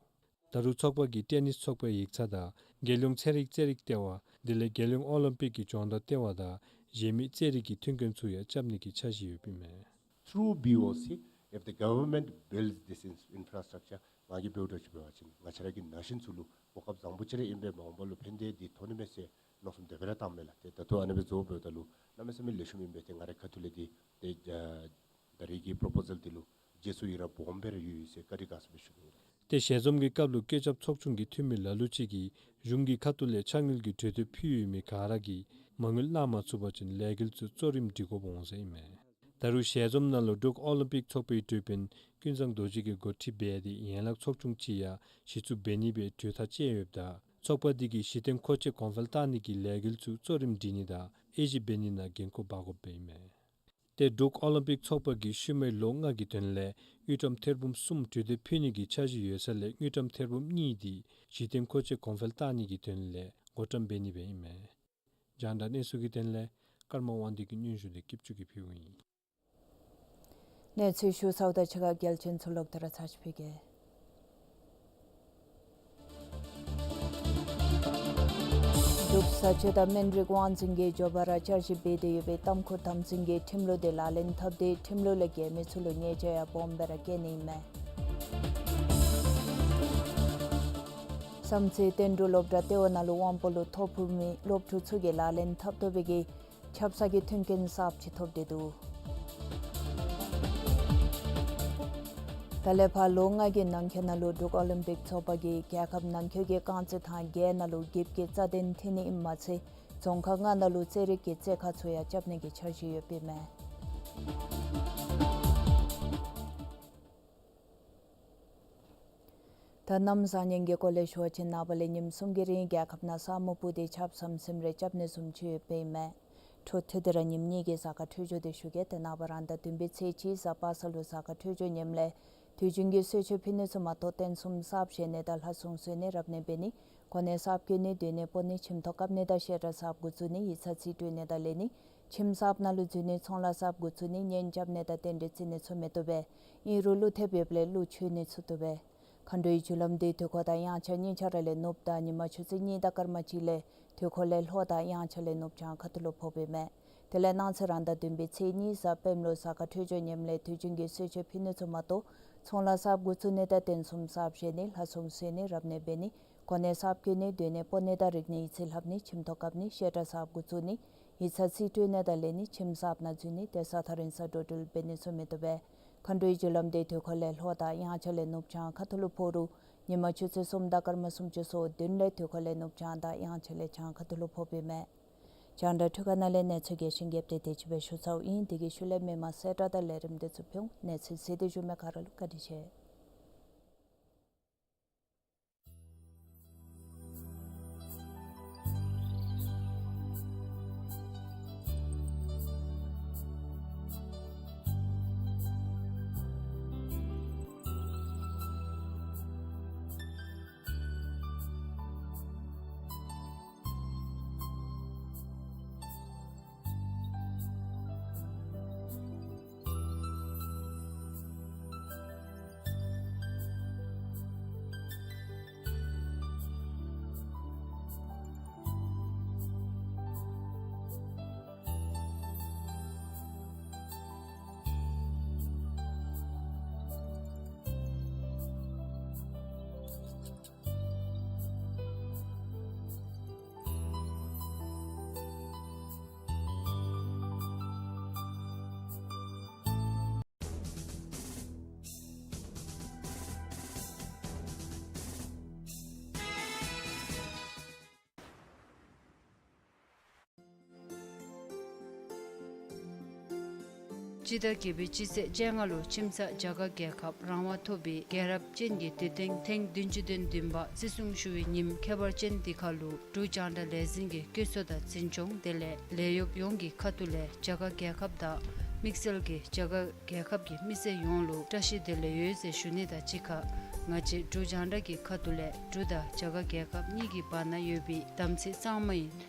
ད་རུང་ཚོགས་པ་གིས་ཊེ་ནིས་ཚོགས་པའི་ཡིག་ཚང་དང་རྒྱལ་ཡོངས་ཚན་རིག་རྩེད་རིགས་ལྟེ་བ་དེ་ལས་རྒྱལ་ཡོངས་ཨོ་ལིམ་པིག་གི་སྦྱོང་བརྡར་ལྟེ་བ་དང་གཞན་མི་རྩེད་རིགས་ཀྱི་མཐུན་རྐྱེན་ཚུ་ཡང་རྐྱབ་ནི་གི་འཆར་གཞི་ཡོདཔ་ཨིན་མས། Through B O C, if the government builds this in- infrastructure, ང་གིས་འབདཝ་ད་ཅིག་འབད་བ་ཅིན་ང་བཅས་ར་གི་ནང་ཞིང་ཚུ་ལུ་གོ་སྐབས་བཟང་པོ་ཅིག་ར་ཨིན་པས། མ་འོངས་པ་ལུ་ཕན་བདེ་འདི་ཐོགས་ནི་མས་ཟེར་མནོ་བསམ་དེ་སྦེ་ར་བཏངམ་མས་ལགས། ཏེ་ད་ལྟོ་ཨ་ནི་སྦེ་བཟོ་འབདཝ་ད་ལུ་གནམ་མེད་ས་མེད་ལེགས་ཤོམ་ཨིན་པས། ཏེ་ང་རའི་ཁ་ཐུག་ལས་འདི་ཏེ་ཨ་ད་རེས་ཀྱི་པོརོ་པོ་ཟཱལ་འདི་ལུ་རྗེས་སུ་ཡི་རང་སྦོམ་སྦེ་ར་ཡོད་ཡོད་ཟེར་བཀའ་དྲིན་དགའ་ཚོར་སྦེ་ཞུ་ནི་ཨིན། ཏེ་ཞལ་འཛོམས་ཀྱི་སྐབས་ལུ་བཀོད་ཁྱབ་ཚོགས་ཆུང་གི་འཐུས་མི་ལ་ལུ་ཅིག་གིས་གཞུང་གི་ཁ་ཐུག་ལས་ཕྱག་དངུལ་གྱི་གྲོས་བསྡུར་ཕུལ་ཡོད་མི་ག་ར་གིས་མ་དངུལ་གནང་མ་ཚུགས་པ་ཅིན་ལས་འགུལ་ཚུ་གཙོ་རིམ་སྒྲིག་དགོཔ་འོང་ཟེར་ཨིན་མས། ད་རུང་ཞལ་འཛོམས་ནང་ལུ་འབྲུག་ཨོ་ལིམ་པིག་ཚོགས་པའི་འབྲུ་དཔོན་ཀུན་བཟང་རྡོ་རྗེ་གིས་འགོ་ཁྲིད་འབད་དེ་ཡན་ལག་ཚོགས་ཆུང་ཅིག་ཡང་གཞི་བཙུགས་འབད་ནི་སྦེ་གྲོས་ཐག་བཅད་ཡོདཔ་ད་ཚོགས་པ་འདི་གིས་གཞི་རྟེན་མཁོ་ཆས་གོང་འཕེལ་གཏང་ནི་གི་ལས་འགུལ་ཚུ་གཙོ་རིམ་སྒྲིག་ནི་དང་དབྱེ་ཞིབ་འབད་ནི་ནང་འགན་ཁུར་འབག་དགོཔ་ཨིན་མས། ཏེ་འབྲུག་ཨོ་ལིམ་པིག་ཚོགས་པ་གིས་ཤུལ་མའི་ལོ་ལྔ་གི་དོན་ལས་དངུལ་ཀྲམ་ཐེར་འབུམ་གསུམ་གྲོས་བསྡུར་ཕུལ་ནི་གི་འཆར་གཞི་ཡོད་ས་ལས་དངུལ་ཀྲམ་ཐེར་འབུམ་གཉིས་འདི་གཞི་རྟེན་མཁོ་ཆས་གོང་འཕེལ་གཏང་ནི་གི་དོན་ལས་བགོ་བཀྲམ་འབད་ནི་སྦེ་ཨིན་མས། རྒྱང་བསྒྲགས་གནས་ཚུལ་གྱི་དོན་ལས་ཀརྨ་དབང་འདུས་ཀྱི་སྙན་ཞུ་འདི་སྐྱིད་ཆུ་གིས་ཕུལཝ་ཨིན། གནས་ཚུལ་ཞུ་ཚརཝ་དང་གཅིག་ཁར་གལ་ཆེན་ཚུ་ལོག་སྟེ་ར་ཚར་ཅིག་ཕུལ་གེ། འབྲུག་བཟའ་སྤྱོད་དང་སྨན་རིགས་དབང་འཛིན་གྱིས་མགྱོགས་པ་ར་བསྐྱར་ཞིབ་འབད་དེ་ཡོད་པའི་ཏམ་ཁུ་དམ་འཛིན་གྱི་ཁྲིམས་ལུགས་དེ་ལག་ལེན་འཐབ་སྟེ་ཁྲིམས་ལུགས་ལས་འགལ་མི་ཚུ་ལུ་ཉེས་ཆད་ཡང་སྦོམ་སྦེ་ར་བཀལ་ནི་ཨིན་མས། བསམ་རྩེ་བསྟན་འབྲུག་སློབ་གྲྭ་ལྟེ་བ་ནང་ལུ་དབང་པོ་ལུ་ཐོ་ཕོག་མི་སློབ་ཕྲུག་ཚུ་གིས་ལག་ལེན་འཐབ་ཐོབ་པའི་གི་ཆབ་གསང་གི་མཐུན་རྐྱེན་གསརཔ་ཅིག་ཐོབ་སྟེ་འདུག། ད་ལས་ཕར་ལོ་ལྔ་གི་ནང་འཁོད་ནང་ལུ་འབྲུག་ཨོ་ལིམ་པིག་ཚོགས་པ་གིས་རྒྱལ་ཁབ་ནང་འཁོད་ཀྱི་རྐང་རྩེད་ཐང་བརྒྱད་ནང་ལུ་འགྱིབ་ཀྱི་རྩ་དོན་མཐུད་ནི་ཨིནམ་མ་ཚད་རྫོང་ཁག་ལྔ་ནང་ལུ་རྩེད་རིགས་ཀྱི་རྩེད་ཁང་ཚུ་ཡང་རྐྱབ་ནི་གི་འཆར་གཞི་ཡོདཔ་ཨིན་མས། ད་གནམ་བཟང་ངན་གྱི་སྐོར་ལས་ཞུ་བ་ཅིན་ནངས་པ་ལས་ཉིནམ་གསུམ་གྱི་རིང་རྒྱལ་ཁབ་ནང་ས་སྨུག་སྤུབས་ཏེ་ཆརཔ་ཟམ་ཟིམ་རེ་རྐྱབ་ནི་བཟུམ་ཅིག་ཡོདཔ་ཨིན་མས། འཕྲོ་མཐུད་དེ་ར་ཉིནམ་གཉིས་ཀྱི་གཟའ་སྐར་འཕྲོད་སྦྱོར་དེ་ཞུ་གེ། ཏེ་ནངས་པ་རང་ཟླ་བདུན་པའི་ཚེས་གཅིག་གཟའ་པ་སངས་ལུ་གཟའ་སྐར་འཕྲོད་སྦྱོར་ངནམ་ལས་དུས་རྒྱུན་གྱི་གསོལ་མཆོད་ཕུལ་ནི་ཚུ་མ་གཏོགས་རྟེན་གསུམ་གསརཔ་བཞེངས་ནི་དང་ལྷ་སྲུང་གསོལ་ནི་རབ་གནས་འབད་ནི་གོ་གནས་གསརཔ་བསྐོ་ནི་སྡོད་གནས་སྤོ་ནི་ཁྱིམ་ཐོག་བཀབ་ནི་དང་བཤད་གྲྭ་གསརཔ་འགོ་བཙུགས་ནི་ཡིག་ཚང་རྩིས་སྤྲོད་ནི་དང་ལེན་ནི་ ཁྱིམ་གསརཔ་ནང་ལུ་འཛུལ་ནི་ཚོང་ལཱ་གསརཔ་འགོ་བཙུགས་ནི་གཉེན་རྐྱབ་ནི་དང་རྟེན་འབྲེལ་བརྩི་ནི་ཚུ་མི་བཏུབ་པས། ཨིན་རུང་ཀླུ་ཐེབས་ཡོདཔ་ལས་ཀླུ་འཆོལ་ནི་ཚུ་བཏུབ་པས། མཁའ་འགྲོའི་རྒྱུ་ལམ་འདི་དུས་འཁོར་དང་དབྱངས་འཆར་གཉིས་ཆ་ར་ལས་ནུབ་དང་ཉི་མ་ཆུ་ཚོད་གཉིས་དང་སྐར་མ་གཅིག་ལས་དུས་འཁོར་ལས་ལྷོ་དང་དབྱངས་འཆར་ལས་ནུབ་བྱང་ཁ་ཐུག་ལུ་ཕོགཔ་ཨིན་མས། དེ་ལས་གནངས་ཚེ་རང་ཟླ་བདུན་པའི་ཚེས་གཉིས་གཟའ་སྤེནམ་ལུ་གཟའ་སྐར་འཕྲོད་སྦྱོར་ངནམ་ལས་དུས་རྒྱུན་གྱི་གསོལ་མཆོད་ཕུལ་ནི་ཚུ་མ་གཏོགས་ཚོང་ལཱ་གསརཔ་འགོ་བཙུགས་ནི་དང་རྟེན་གསུམ་གསརཔ་བཞེངས་ནི་ལྷ་སྲུང་གསོལ་ནི་རབ་གནས་འབད་ནི་གོ་གནས་གསརཔ་བསྐོ་ནི་སྡོད་གནས་སྤོ་ནི་དང་རིག་གནས་ཡིག་རྩིས་ལྷབ་ནི་ཁྱིམ་ཐོག་བཀབ་ནི་བཤད་གྲྭ་གསརཔ་འགོ་བཙུགས་ནི་ཡིག་ཚང་རྩིས་སྤྲོད་ནི་དང་ལེན་ནི་ཁྱིམ་གསརཔ་ནང་འཛུལ་ནི་དེ་ས་ཐག་རིང་ས་འགྲོ་འགྲུལ་འབད་ནི་ཚུ་མི་བཏུབ་པས། མཁའ་འགྲོའི་རྒྱུ་ལམ་འདི་དུས་འཁོར་ལས་ལྷོ་དང་དབྱངས་འཆར་ལས་ནུབ་བྱང་ཁ་ཐུག་ལུ་ཕོག་རུང་ཉི་མ་ཆུ་ཚོད་གསུམ་དང་སྐར་མ་སུམ་ཅུ་སོ་བདུན་ལས་དུས་འཁོར་ལས་ནུབ་བྱང་དང་དབྱངས་འཆར་ལས་བྱང་ཁ་ཐུག་ལུ་ཕོགཔ་ཨིན་མས། རྒྱང་བསྒྲགས་འཕྲུལ་ཁང་ནང་ལས་གནས་ཚུལ་རྒྱས་ཤིང་རྒྱསཔ་དེ་དེ་ཅིག་སྦེ་ཞུ་ཚརཝ་ཨིན། དེ་གི་ཤུལ་ལས་མི་མང་གསལ་བསྒྲགས་དང་ལས་རིམ་དེ་ཚུ་ཕུལ་འོང་། གནས་ཚུལ་གཟིགས་ཏེ་བཞུགས་མི་ག་ར་ལུ་བཀའ་དྲིན་ཆེ། སྤྱི་ཟླ་བརྒྱད་པའི་སྤྱི་ཚེས་བཅོ་ལྔ་ལུ་ཁྱིམ་ཚང་རྒྱ་གར་རྒྱལ་ཁབ་རང་དབང་ཐོབ་པའི་རྒྱལ་རབས་ཅན་གྱི་དུས་སྟོན་ཐེངས་བདུན་ཅུ་དོན་བདུན་པ་བརྩི་སྲུང་ཞུ་བའི་ཉིནམ་ཁྱད་པར་ཅན་འདི་ཁར་ལུ་འབྲུག་རྒྱང་བསྒྲགས་ལས་འཛིན་གྱི་བཀོད་ཚོགས་དང་འཛིན་སྐྱོང་དེ་ལས་ལས་གཡོགཔ་ཡོངས་ཀྱི་ཁ་ཐུག་ལས་རྒྱ་གར་རྒྱལ་ཁབ་དང་དམིགས་བསལ་གྱིས་རྒྱ་གར་རྒྱལ་ཁབ་ཀྱི་མི་སེར་ཡོངས་ལུ་བཀྲ་ཤིས་བདེ་ལེགས་ཡོད་ཟེར་ཞུ་ནི་དང་གཅིག་ཁར་ང་བཅས་འབྲུག་རྒྱང་བསྒྲགས་ཀྱི་ཁ་ཐུག་ལས་འབྲུག་དང་རྒྱ་གར་རྒྱལ་ཁབ་གཉིས་ཀྱི་བར་ན་ཡོད་པའི་དམ་ཚིག་གཙང་མའི་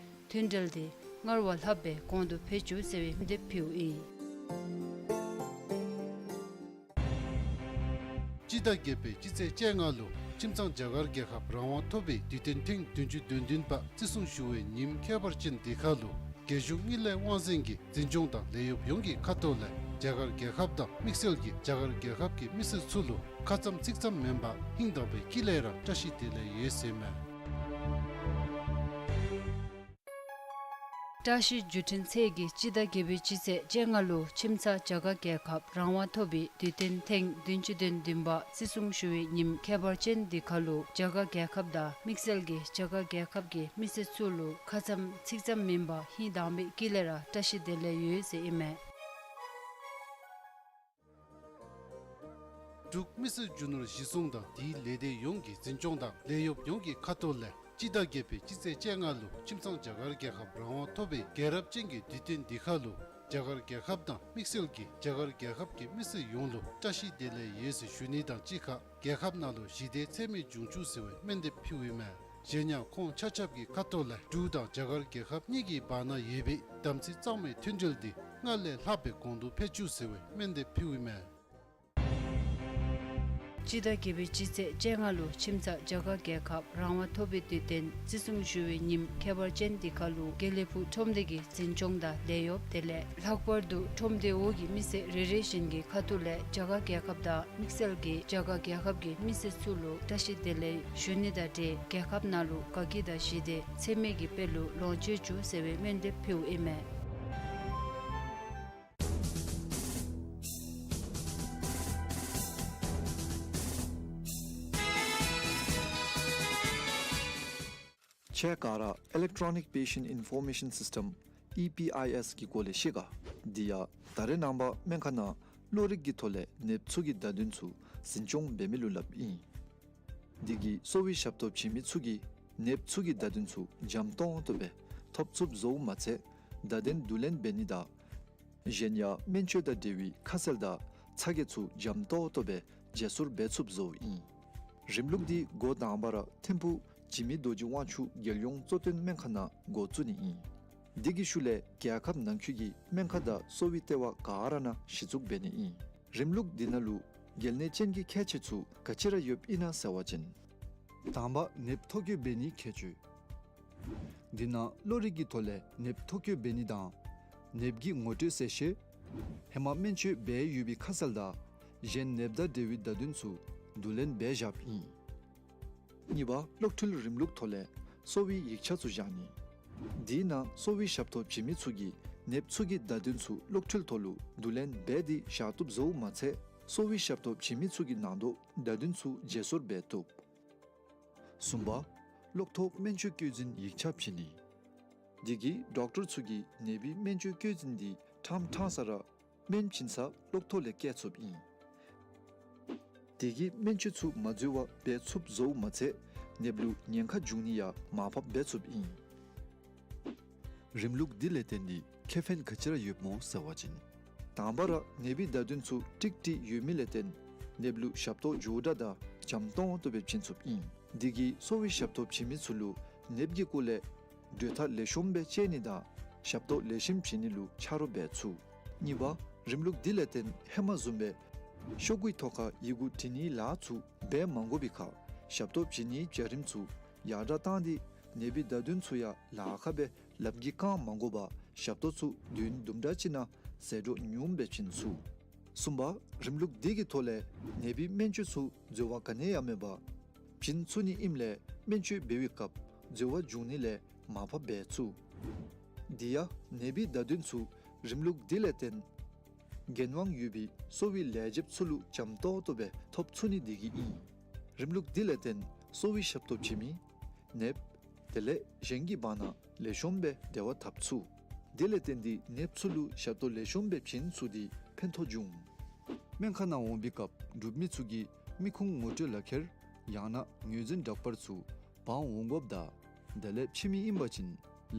མཐུན་འབྲེལ་དེ་སྔར་བ་ལྷག་པའི་གོང་དུ་འཕེལ་བཅུག་ཟེར་བའི་མནོ་བསམ་ཕུལཝ་ཨིན། སྤྱི་ཟླ་བརྒྱད་པའི་སྤྱི་ཚེས་བཅོ་ལྔ་ལུ་ཁྱིམ་ཚང་རྒྱ་གར་རྒྱལ་ཁབ་རང་དབང་ཐོབ་པའི་དུས་སྟོན་ཐེངས་བདུན་ཅུ་དོན་བདུན་པ་བརྩི་སྲུང་ཞུ་བའི་ཉིནམ་ཁྱད་པར་ཅན་འདི་ཁར་ལུ་རྒྱལ་གཞུང་དངུལ་ལས་དབང་འཛིན་གྱི་འཛིན་སྐྱོང་དང་ལས་གཡོགཔ་ཡོངས་ཀྱི་ཁ་ཐུག་ལས་རྒྱ་གར་རྒྱལ་ཁབ་དང་དམིགས་བསལ་གྱིས་རྒྱ་གར་རྒྱལ་ཁབ་ཀྱི་མི་སེར་ཚུ་ལུ་ཁ་ཙམ་ཚིག་ཙམ་མེན་པར་ཧིང་དྭངས་པའི་དཀྱིལ་ལས་ར་བཀྲ་ཤིས་བདེ་ལེགས་ཡོད་ཟེར་མས། བཀྲ་ཤིས་འབྱུང་འཕྲིན་ཚད་ཀྱིས་སྤྱི་ཟླ་བརྒྱད་པའི་སྤྱི་ཚེས་བཅོ་ལྔ་ལུ་ཁྱིམ་ཚང་རྒྱ་གར་རྒྱལ་ཁབ་རང་དབང་ཐོབ་པའི་དུས་སྟོན་ཐེངས་བདུན་ཅུ་དོན་བདུན་པ་བརྩི་སྲུང་ཞུ་བའི་ཉིནམ་ཁྱད་པར་ཅན་འདི་ཁར་ལུ་རྒྱ་གར་རྒྱལ་ཁབ་དང་དམིགས་བསལ་གྱིས་རྒྱ་གར་རྒྱལ་ཁབ་ཀྱི་མི་སེར་ཚུ་ལུ་ཁ་ཙམ་ཚིག་ཙམ་མེན་པར་ཧིང་དྭངས་པའི་དཀྱིལ་ལས་ར་བཀྲ་ཤིས་བདེ་ལེགས་ཡོད་ཟེར་ཨིན་མས། འབྲུག་མི་སེར་རྒྱུ་ནོར་གཞི་བཟུང་དང་དེའི་ལས་སྡེ་ཡོངས་ཀྱི་འཛིན་སྐྱོང་དང་ལས་གཡོགཔ་ཡོངས་ཀྱི་ཁ་ཐུག་ལས་སྤྱི་ཟླ་བརྒྱད་པའི་སྤྱི་ཚེས་བཅོ་ལྔ་ལུ་ཁྱིམ་ཚང་རྒྱ་གར་རྒྱལ་ཁབ་རང་དབང་ཐོབ་པའི་རྒྱལ་རབས་ཅན་གྱི་དུས་སྟོན་འདི་ཁར་ལུ་རྒྱ་གར་རྒྱལ་ཁབ་དང་དམིགས་བསལ་གྱིས་རྒྱ་གར་རྒྱལ་ཁབ་ཀྱི་མི་སེར་ཡོངས་ལུ་བཀྲ་ཤིས་བདེ་ལེགས་ཡོད་ཟེར་ཞུ་ནི་དང་གཅིག་ཁར་རྒྱལ་ཁབ་ནང་ལུ་ཞི་བདེ་འཚེ་མེད་འབྱུང་བཅུག་ཟེར་བའི་སྨོན་འདེབས་ཕུལཝ་ཨིན་མས། གཞན་ཡང་ཁོང་ཆ་ཁྱབ་ཀྱི་ཁ་ཐུག་ལས་འབྲུག་དང་རྒྱ་གར་རྒྱལ་ཁབ་གཉིས་ཀྱི་བར་ན་ཡོད་པའི་དམ་ཚིག་གཙང་མའི་མཐུན་འབྲེལ་འདི་སྔར་ལས་ལྷག་པའི་གོང་དུ་འཕེལ་བཅུག་ཟེར་བའི་སྨོན་འདེབས་ཕུལཝ་ཨིན་མས། སྤྱི་ཟླ་བརྒྱད་པའི་སྤྱི་ཚེས་བཅོ་ལྔ་ལུ་ཁྱིམ་ཚང་རྒྱ་གར་རྒྱལ་ཁབ་རང་དབང་ཐོབ་པའི་དུས་སྟོན་བརྩི་སྲུང་ཞུ་བའི་ཉིནམ་ཁྱད་པར་ཅན་འདི་ཁར་ལུ་དགེ་ལེགས་ཕུག་ཁྲོམ་སྡེ་གི་འཛིན་སྐྱོང་དང་ལས་གཡོགཔ་དེ་ལས་ལྷག་པར་དུ་ཁྲོམ་སྡེ་འོག་གི་མི་སེར་རེ་རེ་བཞིན་གྱི་ཁ་ཐུག་ལས་རྒྱ་གར་རྒྱལ་ཁབ་དང་དམིགས་བསལ་གྱིས་རྒྱ་གར་རྒྱལ་ཁབ་ཀྱི་མི་སེར་ཚུ་ལུ་བཀྲ་ཤིས་བདེ་ལེགས་ཞུ་ནི་དང་འབྲེལ་རྒྱལ་ཁབ་ནང་ལུ་དགའ་སྐྱིད་དང་ཞི་བདེ་འཚེ་མེད་ཀྱི་དཔལ་ལུ་ལོངས་སྤྱོད་བཅུག་ཟེར་བའི་སྨོན་འདེབས་ཕུལཝ་ཨིན་མས། ཁྱེད་ག་ར་Electronic Patient Information System E P I S གི་སྐོར་ལས་ཤེས་ག། འདི་ཡང་ད་རེས་ནངས་པ་སྨན་ཁང་ནང་གློ་རིག་གི་ཐོག་ལས་ནདཔ་ཚུ་གི་བརྡ་དོན་ཚུ་འཛིན་སྐྱོང་འབད་མི་ལུ་སླབ་ཨིན། འདི་གིས་གསོ་བའི་ཞབས་ཏོག་བྱིན་མི་ཚུ་གིས་ནདཔ་ཚུ་གི་བརྡ་དོན་ཚུ་འཇམ་ཏོང་ཏོ་སྦེ་ཐོབ་ཚུགསཔ་བཟོཝ་མ་ཚད་བརྡ་དོན་བསྡུ་ལེན་འབད་ནི་དང་གཞན་ཡང་སྨན་བཅོས་དང་འབྲེལ་བའི་ཁ་གསལ་དང་ཚ་གྱང་ཚུ་འཇམ་ཏོང་ཏོ་སྦེ་བརྗེ་སོར་འབད་ཚུགསཔ་བཟོཝ་ཨིན། རིམ་ལུགས་འདི་འགོ་དང་པ་ར་ཐིམ་ཕུག་འཇིགས་མེད་རྡོ་རྗེ་དབང་ཕྱུག་རྒྱལ་ཡོངས་གཙོ་བསྟེན་སྨན་ཁང་ནང་འགོ་བཙུགས་ནི་ཨིན། འདི་གི་ཤུལ་ལས་རྒྱལ་ཁབ་ནང་འཁོད་ཀྱི་སྨན་ཁང་དང་གསོ་བའི་ལྟེ་བ་ག་ར་ནང་གཞི་བཙུགས་འབད་ནི་ཨིན། རིམ་ལུགས་འདི་ནང་ལུ་གལ་གནད་ཅན་གྱི་ཁྱད་ཆོས་ཚུ་ག་ཅི་ར་ཡོདཔ་ཨིན་ན་ཟེར་བ་ཅིན། དང་པ་ནདཔ་ཐོ་བཀོད་འབད་ནིའི་ཁྱད་ཆོས། འདི་ནང་གློག་རིག་གི་ཐོག་ལས་ནདཔ་ཐོ་བཀོད་འབད་ནི་དང་ནདཔ་གི་ངོ་སྤྲོད་གསལ་བཤད། ཧེ་མ་སྨན་བཅོས་འབད་ཡོད་པའི་ཁ་གསལ་དང་གཞན་ནདཔ་དང་འབྲེལ་བའི་བརྡ་དོན་ཚུ་བསྡུ་ལེན་འབད་བཞགཔ་ཨིན། གཉིས་པ་གློག་འཕྲུལ་རིམ་ལུགས་ཐོག་ལས་གསོ་བའི་ཡིག་ཆ་ཚུ་བཞག་ནི། འདི་ནང་གསོ་བའི་ཞབས་ཏོག་བྱིན་མི་ཚུ་གིས་ནདཔ་ཚུ་གི་བརྡ་དོན་ཚུ་གློག་འཕྲུལ་ཐོག་ལུ་བསྡུ་ལེན་འབད་དེ་བཞག་བཏུབ་བཟོཝ་མ་ཚད་གསོ་བའི་ཞབས་ཏོག་བྱིན་མི་ཚུ་གི་ནང་དོག་བརྡ་དོན་ཚུ་བརྗེ་སོར་འབད་བཏུབ། གསུམ་པ་གློག་ཐོག་སྨན་བཅོས་བཀོད་འཛིན་ཡིག་ཆ་བྱིན་ནི། འདི་གིས་ཌོག་ཊར་ཚུ་གིས་ནདཔ་གི་སྨན་བཅོས་བཀོད་འཛིན་འདི་ཕྲང་ཕྲང་ས་ར་སྨན་བྱིན་ས་གློག་ཐོག་ལས་བཀལ་ཚུགསཔ་ཨིན། འདི་གིས་སྨན་བཅོས་ཚུ་མ་འཛོལ་བར་འབད་ཚུགསཔ་བཟོཝ་མ་ཚད་ནདཔ་ལུ་ཉེན་ཁ་འབྱུང་ནི་ཡང་མར་ཕབ་འབད་ཚུགསཔ་ཨིན། རིམ་ལུགས་འདི་ལས་བརྟེན་ཏེ་ཁེ་ཕན་ག་ཅི་ར་ཡོདཔ་སྨོ་ཟེར་བ་ཅིན། དང་པ་ར་ནདཔ་གི་བརྡ་དོན་ཚུ་ཀྲིག་ཀྲི་ཡོད་མི་ལས་བརྟེན་ནདཔ་ལུ་ཞབས་ཏོག་མགྱོགས་དྲགས་དང་འཇམ་ཏོང་ཏོ་སྦེ་བྱིན་ཚུགསཔ་ཨིན། འདི་གིས་གསོ་བའི་ཞབས་ཏོག་བྱིན་མི་ཚུ་ལུ་ནདཔ་གི་སྐོར་ལས་གྲོས་ཐག་ལེགས་ཤོམ་སྦེ་བཅད་ནི་དང་ཞབས་ཏོག་ལེགས་ཤོམ་བྱིན་ནི་ལུ་ཆ་རོགས་འབད་ཚུགས། གཉིས་པ་རིམ་ལུགས་འདི་ལས་བརྟེན་ཧེ་མ་བཟུམ་སྦེ་ཤོག་གུའི་ཐོག་ཁར་ཡི་གུ་བྲི་ནིའི་ལཱ་ཚུ་འབད་མ་དགོ་པའི་ཁར་ཞབས་ཏོག་བྱིན་ནིའི་བྱ་རིམ་ཚུ་ཡར་དྲགས་བཏང་སྟེ་ནདཔ་གི་བརྡ་དོན་ཚུ་ཡང་ལཱ་ཁག་སྦེ་ལམ་གྱི་བཀག་མ་དགོ་པར་ཞབས་ཏོག་ཚུ་དུས་ཡུན་དུམ་གྲ་ཅིག་ནང་ཟད་འགྲོ་ཉུངམ་སྦེ་བྱིན་ཚུགས། གསུམ་པ་རིམ་ལུགས་འདི་གི་ཐོག་ལས་ནདཔ་གི་སྨན་བཅོས་ཚུ་འཛོལ་བ་ག་ནི་ཡང་མེད་པར་བྱིན་ཚུགས་ནི་ཨིནམ་ལས་སྨན་བཅོས་འབད་བའི་སྐབས་འཛོལ་བ་འབྱུང་ནི་ལས་མར་ཕབ་འབད་ཚུགས། དེ་ཡང་ནདཔ་གི་བརྡ་དོན་ཚུ་རིམ་ལུགས་འདི་ལས་བརྟེན་འགན་དབང་ཡོད་པའི་གསོ་བའི་ལས་བྱེདཔ་ཚུ་ལུ་འཇམ་ཏོང་ཏོ་སྦེ་ཐོབ་ཚུགས་ནི་འདི་གིས་ཨིན། རིམ་ལུགས་འདི་ལས་བརྟེན་གསོ་བའི་ཞབས་ཏོག་བྱིན་མི་ནདཔ་དེ་ལས་གཞན་གྱི་བར་ན་ལེགས་ཤོམ་སྦེ་འབྲེལ་བ་འཐབ་ཚུགས། དེ་ལས་བརྟེན་ཏེ་ནདཔ་ཚུ་ལུ་ཞབས་ཏོག་ལེགས་ཤོམ་སྦེ་བྱིན་ཚུགས་ཏེ་ཕན་ཐོགས་འབྱུང་། སྨན་ཁང་ནང་འོང་པའི་སྐབས་འབྲུག་མི་ཚུ་གིས་མི་ཁུངས་ངོ་སྤྲོད་ལག་ཁྱེར་ཡང་ན་ངོས་འཛིན་འདྲ་པར་ཚུ་འབག་འོང་དགོཔ་དང་དེ་ལས་ཕྱི་མི་ཨིན་པ་ཅིན་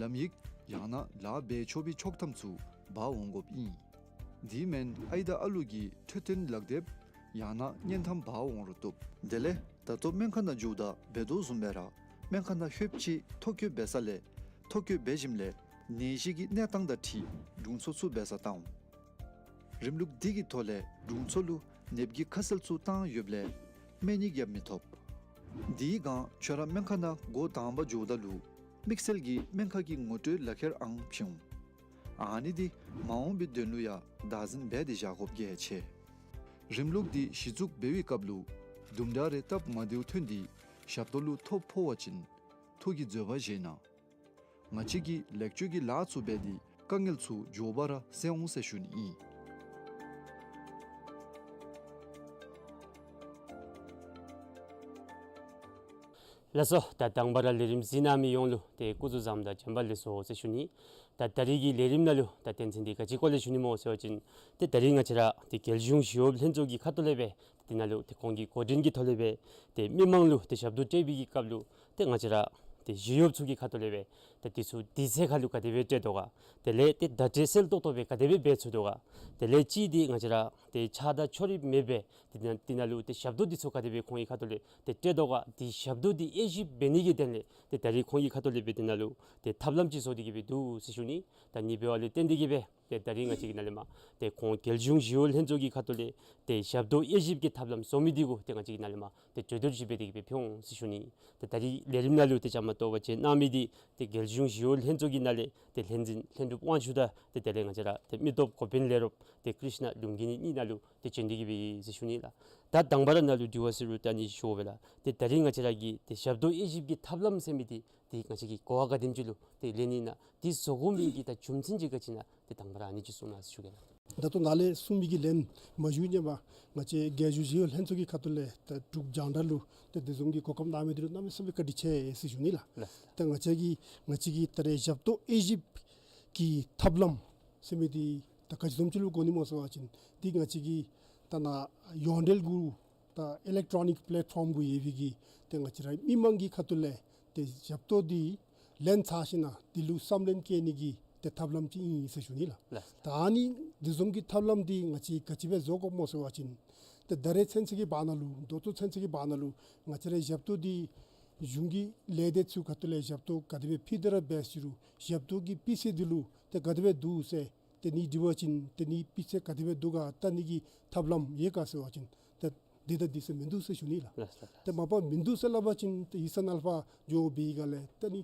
ལམ་ཡིག་ཡང་ན་ལཱ་འབད་ཆོག་པའི་ཆོག་ཐམ་ཚུ་འབག་འོང་དགོཔ་ཨིན། དེ་མེན་ཨའི་དང་ཨ་ལུ་གི་འཕྲོད་བསྟེན་ལག་དེབ་ཡང་ན་བརྙན་ཐམ་འབག་འོང་རུང་བཏུབ། དེ་ལས་ད་ལྟོ་སྨན་ཁང་ནང་འགྱོཝ་ད་འབད་དོ་བཟུམ་སྦེ་ར་སྨན་ཁང་ནང་ལྷོདཔ་ཅིག་ཐོ་བཀོད་འབད་ས་ལས་ཐོ་བཀོད་འབད་ཞིནམ་ལས་ནད་གཞི་གི་གནས་སྟངས་དང་འཁྲིལ་དྲུང་འཚོ་ཚུ་འབད་སར་བཏང་འོང་། རིམ་ལུགས་འདི་གི་ཐོག་ལས་དྲུང་འཚོ་ལུ་ནདཔ་གི་ཁ་གསལ་ཚུ་བཏང་ཡོདཔ་ལས་སྨན་ཡིག་ཡང་མི་ཐོབ། དེའི་སྒང་ཁྱོད་ར་སྨན་ཁང་ནང་འགོ་དང་པ་འགྱོཝ་ད་ལུ་དམིགས་བསལ་གྱི་སྨན་ཁང་གི་ངོ་སྤྲོད་ལག་ཁྱེར་ཨང་བྱིན་འོང་། ཨ་ནི་འདི་མ་འོངས་པའི་དོན་ལུ་ཡང་བདག་འཛིན་འབད་དེ་བཞག་དགོཔ་གལ་ཆེ། རིམ་ལུགས་འདི་གཞི་བཙུགས་འབད་བའི་སྐབས་ལུ་དུམ་གྲ་རེ་སྟབས་མ་བདེཝ་ཐོན་ཏེ་ཞབས་ཏོག་ལུ་ཐོ་ཕོག་པ་ཅིན་ཐུགས་ཀྱི་འཛོལ་བ་བཞེས་གནང་། ང་བཅས་ཀྱིས་ལེགས་བཅོས་ཀྱི་ལཱ་ཚུ་འབད་དེ་དཀའ་ངལ་ཚུ་མགྱོགས་པ་ར་སེལ་འོང་ཟེར་ཞུ་ནི་ཨིན། ལགས་སོ། ད་དང་པ་ར་ལས་རིམ་གཟིགས་གནང་མི་ཡོངས་ལུ་ཏེ་སྐུ་གཟུགས་བཟང་དང་བྱོན་པ་ལེགས་སོ་ཟེར་ཞུ་ནི། ད་ད་རིས་ཀྱི་ལས་རིམ་ནང་ལུ་ད་དོན་ཚན་འདི་ག་ཅི་སྐོར་ལས་ཞུ་ནི་སྨོ་ཟེར་བ་ཅིན་ཏེ་ད་རིས་ང་བཅས་ར་ཏེ་རྒྱལ་གཞུང་ཞི་གཡོགཔ་ལྷན་ཚོགས་ཀྱི་ཁ་ཐུག་ལས་སྦེ་ཏེ་ནཱ་ལུ་ཏེ་ཁོང་གི་འགོ་འདྲེན་གྱི་ཐོག་ལས་སྦེ་ཏེ་མི་མང་ལུ་ཏེ་ཞབས་ཏོག་སྤྲོད་པའི་གི་སྐབས་ལུ་ཏེ་ང་བཅས་ར་ཏེ་ཞི་གཡོགཔ་ཚུ་གི་ཁ་ཐུག་ལས་སྦེ་ཏེ་འདི་ཚུ་དུས་ཚོད་ཁར་ལུ་ག་དེ་སྦེ་སྤྲོད་དོ་ག། དེ་ལས་ཏེ་བརྡ་སྤྲོད་གསལ་ཏོག་ཏོ་སྦེ་ག་དེ་སྦེ་འབད་ཚུགས་དོ་ག། དེ་ལས་ཅིག་འདི་ང་བཅས་ར་ཏེ་ཆགས་སྡང་ཕྱོགས་རིས་མེད་པར་ཏེ་ནཱ་ཏེ་ནཱ་ལུ་ཏེ་ཞབས་ཏོག་འདི་ཚུ་ག་དེ་སྦེ་ཁོང་གི་ཁ་ཐུག་ལས་ཏེ་སྤྲོད་དོ་ག། ཏེ་ཞབས་ཏོག་འདི་དབྱེ་ཞིབ་འབད་ནི་གི་དོན་ལས་ཏེ་ད་རིས་ཁོང་གི་ཁ་ཐུག་ལས་སྦེ་ཏེ་ནཱ་ལུ་ཏེ་ཐབས་ལམ་ཅིག་བཟོ་སྟེ་གི་སྦེ་འདུག་ཟེར་ཞུ་ནི། ད་ཨ་ནི་འབདཝ་ལས་བརྟེན་ཏེ་གི་སྦེ་ཏེ་ད་རིས་ང་བཅས་ཀྱི་ནཱ་ལས་མར་ཏེ་ཁོང་རྒྱལ་གཞུང་ཞི་གཡོག་ལྷན་ཚོགས་ཀྱི་ཁ་ཐུག་ལས་ཏེ་ཞབས་ཏོག་དབྱེ་ཞིབ་ཀྱི་ཐབས་ལམ་བཟོ་མི་འདི་གུ་ཏེ་ང་བཅས་ཀྱི་ནཱ་ལས་མར་ཏེ་གྲོས་བསྡུར་ཅིག་འབད་དེ་གི་སྦེ་ཕུལ་འོང་ཟེར་ཞུ་ནི། ཏེ་ད་རིས་ལས་རིམ་ནང་ལུ་ཏེ་བཅའ་མར་གཏོགས་པ་བཅས་གནང་མི་འདི་ཏེ་རྒྱལ་གཞུང་ཞི་གཡོག་ལྷན་ཚོགས་ཀྱི་ནང་ལས་ཏེ་ལྷན་འཛིན་ལྷན་གྲུབ་དབང་ཕྱུག་དང་ཏེ་དེ་ལས་ང་བཅས་ར་ཏེ་མི་སྟོབས་འགོ་དཔོན་ལས་རོགསཔ་ཏེ་ཀྲིཤ་ན་ལུང་རྒྱལ་གཉིས་ནཱ་ལུ་ཏེ་བྱོན་ཏེ་གི་སྦེ་ཟེར་ཞུ་ནི་ལགས། ད་དང་པ་ར་ནཱ་ལུ་དྲི་བ་ཟེར་རུང་ད་ཨ་ནི་ཞུ་བ་ལགས། ཏེ་ད་རིས་ང་བཅས་ར་གི་ཏེ་ཞབས་ཏོག་དབྱེ་ཞིབ་ཀྱི་ཐབས་ལམ་ཟེར་མི་འདི་ཏེ་ང་བཅས་ཀྱིས་གོ་བ་ག་དེམ་ཅིག་ལུ་ཏེ་ལེན་ནི་ཨིན་ན། འདི་བཟོ་དགོ་མི་གི་ད་རྒྱུ་མཚན་ཅིག་ག་ཅི་ཨིན་ན། ཏེ་དང་པ་ར་ཨ་ནི་ཅིག་གསུང་གནང་ཟེར་ཞུ་གེ་ལགས། ད་ལྟོ་ནཱ་ལས་གསུངས་མི་གི་ལན་མ་ཞུ་ནི་མ་ང་བཅས་རྒྱལ་གཞུང་ཞི་གཡོག་ལྷན་ཚོགས་ཀྱི་ཁ་ཐུག་ལས་ད་འབྲུག་རྒྱང་བསྒྲགས་ལུ་ཏེ་དེ་བཟུམ་གྱི་གོ་སྐབས་གནང་མི་འདི་ལུ་གནམ་མེད་ས་མེད་བཀའ་དྲིན་ཆེ་ཟེར་ཞུ་ནི་ལགས། ལགས། ད་ང་བཅས་ཀྱི་ང་བཅས་ཀྱི་ད་རེས་ཞབས་ཏོག་དབྱེ་ཞིབ་ཀྱི་ཐབས་ལམ་ཟེར་མི་འདི་ད་ག་ཅི་བཟུམ་ཅིག་ལུ་གོ་ནི་སྨོ་ཟེར་བ་ཅིན་འདི་ང་བཅས་ཀྱི་ད་ནཱ་ཡོངས་འབྲེལ་གུ་ད་ཨི་ལེག་ཊོ་ནིག་པེ་ལེཊ་ཕོམ་གུ་ཡོད་པའི་གི་ཏེ་ང་བཅས་ར་མི་མང་གི་ཁ་ཐུག་ལས་ཏེ་ཞབས་ཏོག་འདི་ལེན་ཚར་ཞིནམ་ལས་འདི་ལུ་བསམ་ལན་བསྐྱལ་ནི་གི་ཏེ་ཐབས་ལམ་ཅིག་ཨིན་ཟེར་ཞུ་ནི་ལགས། ལགས། ད་ཨ་ནི་འདི་བཟུམ་གྱི་ཐབས་ལམ་འདི་ང་བཅས་ག་ཅི་སྦེ་བཟོ་དགོཔ་སྨོ་ཟེར་བ་ཅིན་ཏེ་ད་རེས་ཚུན་ཚོད་ཀྱི་བར་ན་ལུ་ད་ལྟོ་ཚུན་ཚོད་ཀྱི་བར་ན་ལུ་ང་བཅས་ར་ཞབས་ཏོག་འདི་ གཞུང་གི་ལས་སྡེ་ཚུ་ཁ་ཐུག་ལས་ཞབས་ཏོག་ག་དེ་སྦེ་ཕུལ་ཏེ་ར་འབད་ཟེར་རུང་ཞབས་ཏོག་གི་སྤུས་ཚད་འདི་ལུ་ཏེ་ག་དེ་སྦེ་འདུག་ཟེར་ཏེ་ཨ་ནི་འདྲི་བ་ཅིན་ཏེ་ཨ་ནི་སྤུས་ཚད་ག་དེ་སྦེ་འདུག་ག་བལྟ་ནི་གི་ཐབས་ལམ་ཡོད་ག་ཟེར་བ་ཅིན་ཏེ་འདི་དང་འདི་ཟེར་མིན་འདུག་ཟེར་ཞུ་ནི་ལགས། ལགས་ལགས། ཏེ་མ་པ་མིན་འདུག་ཟེར་སླབ་པ་ཅིན་ཏེ་ཡིག་ཚང་ནང་ལས་ཕར་འགྱོ་བའི་སྒང་ལས་ཏེ་ཨ་ནི་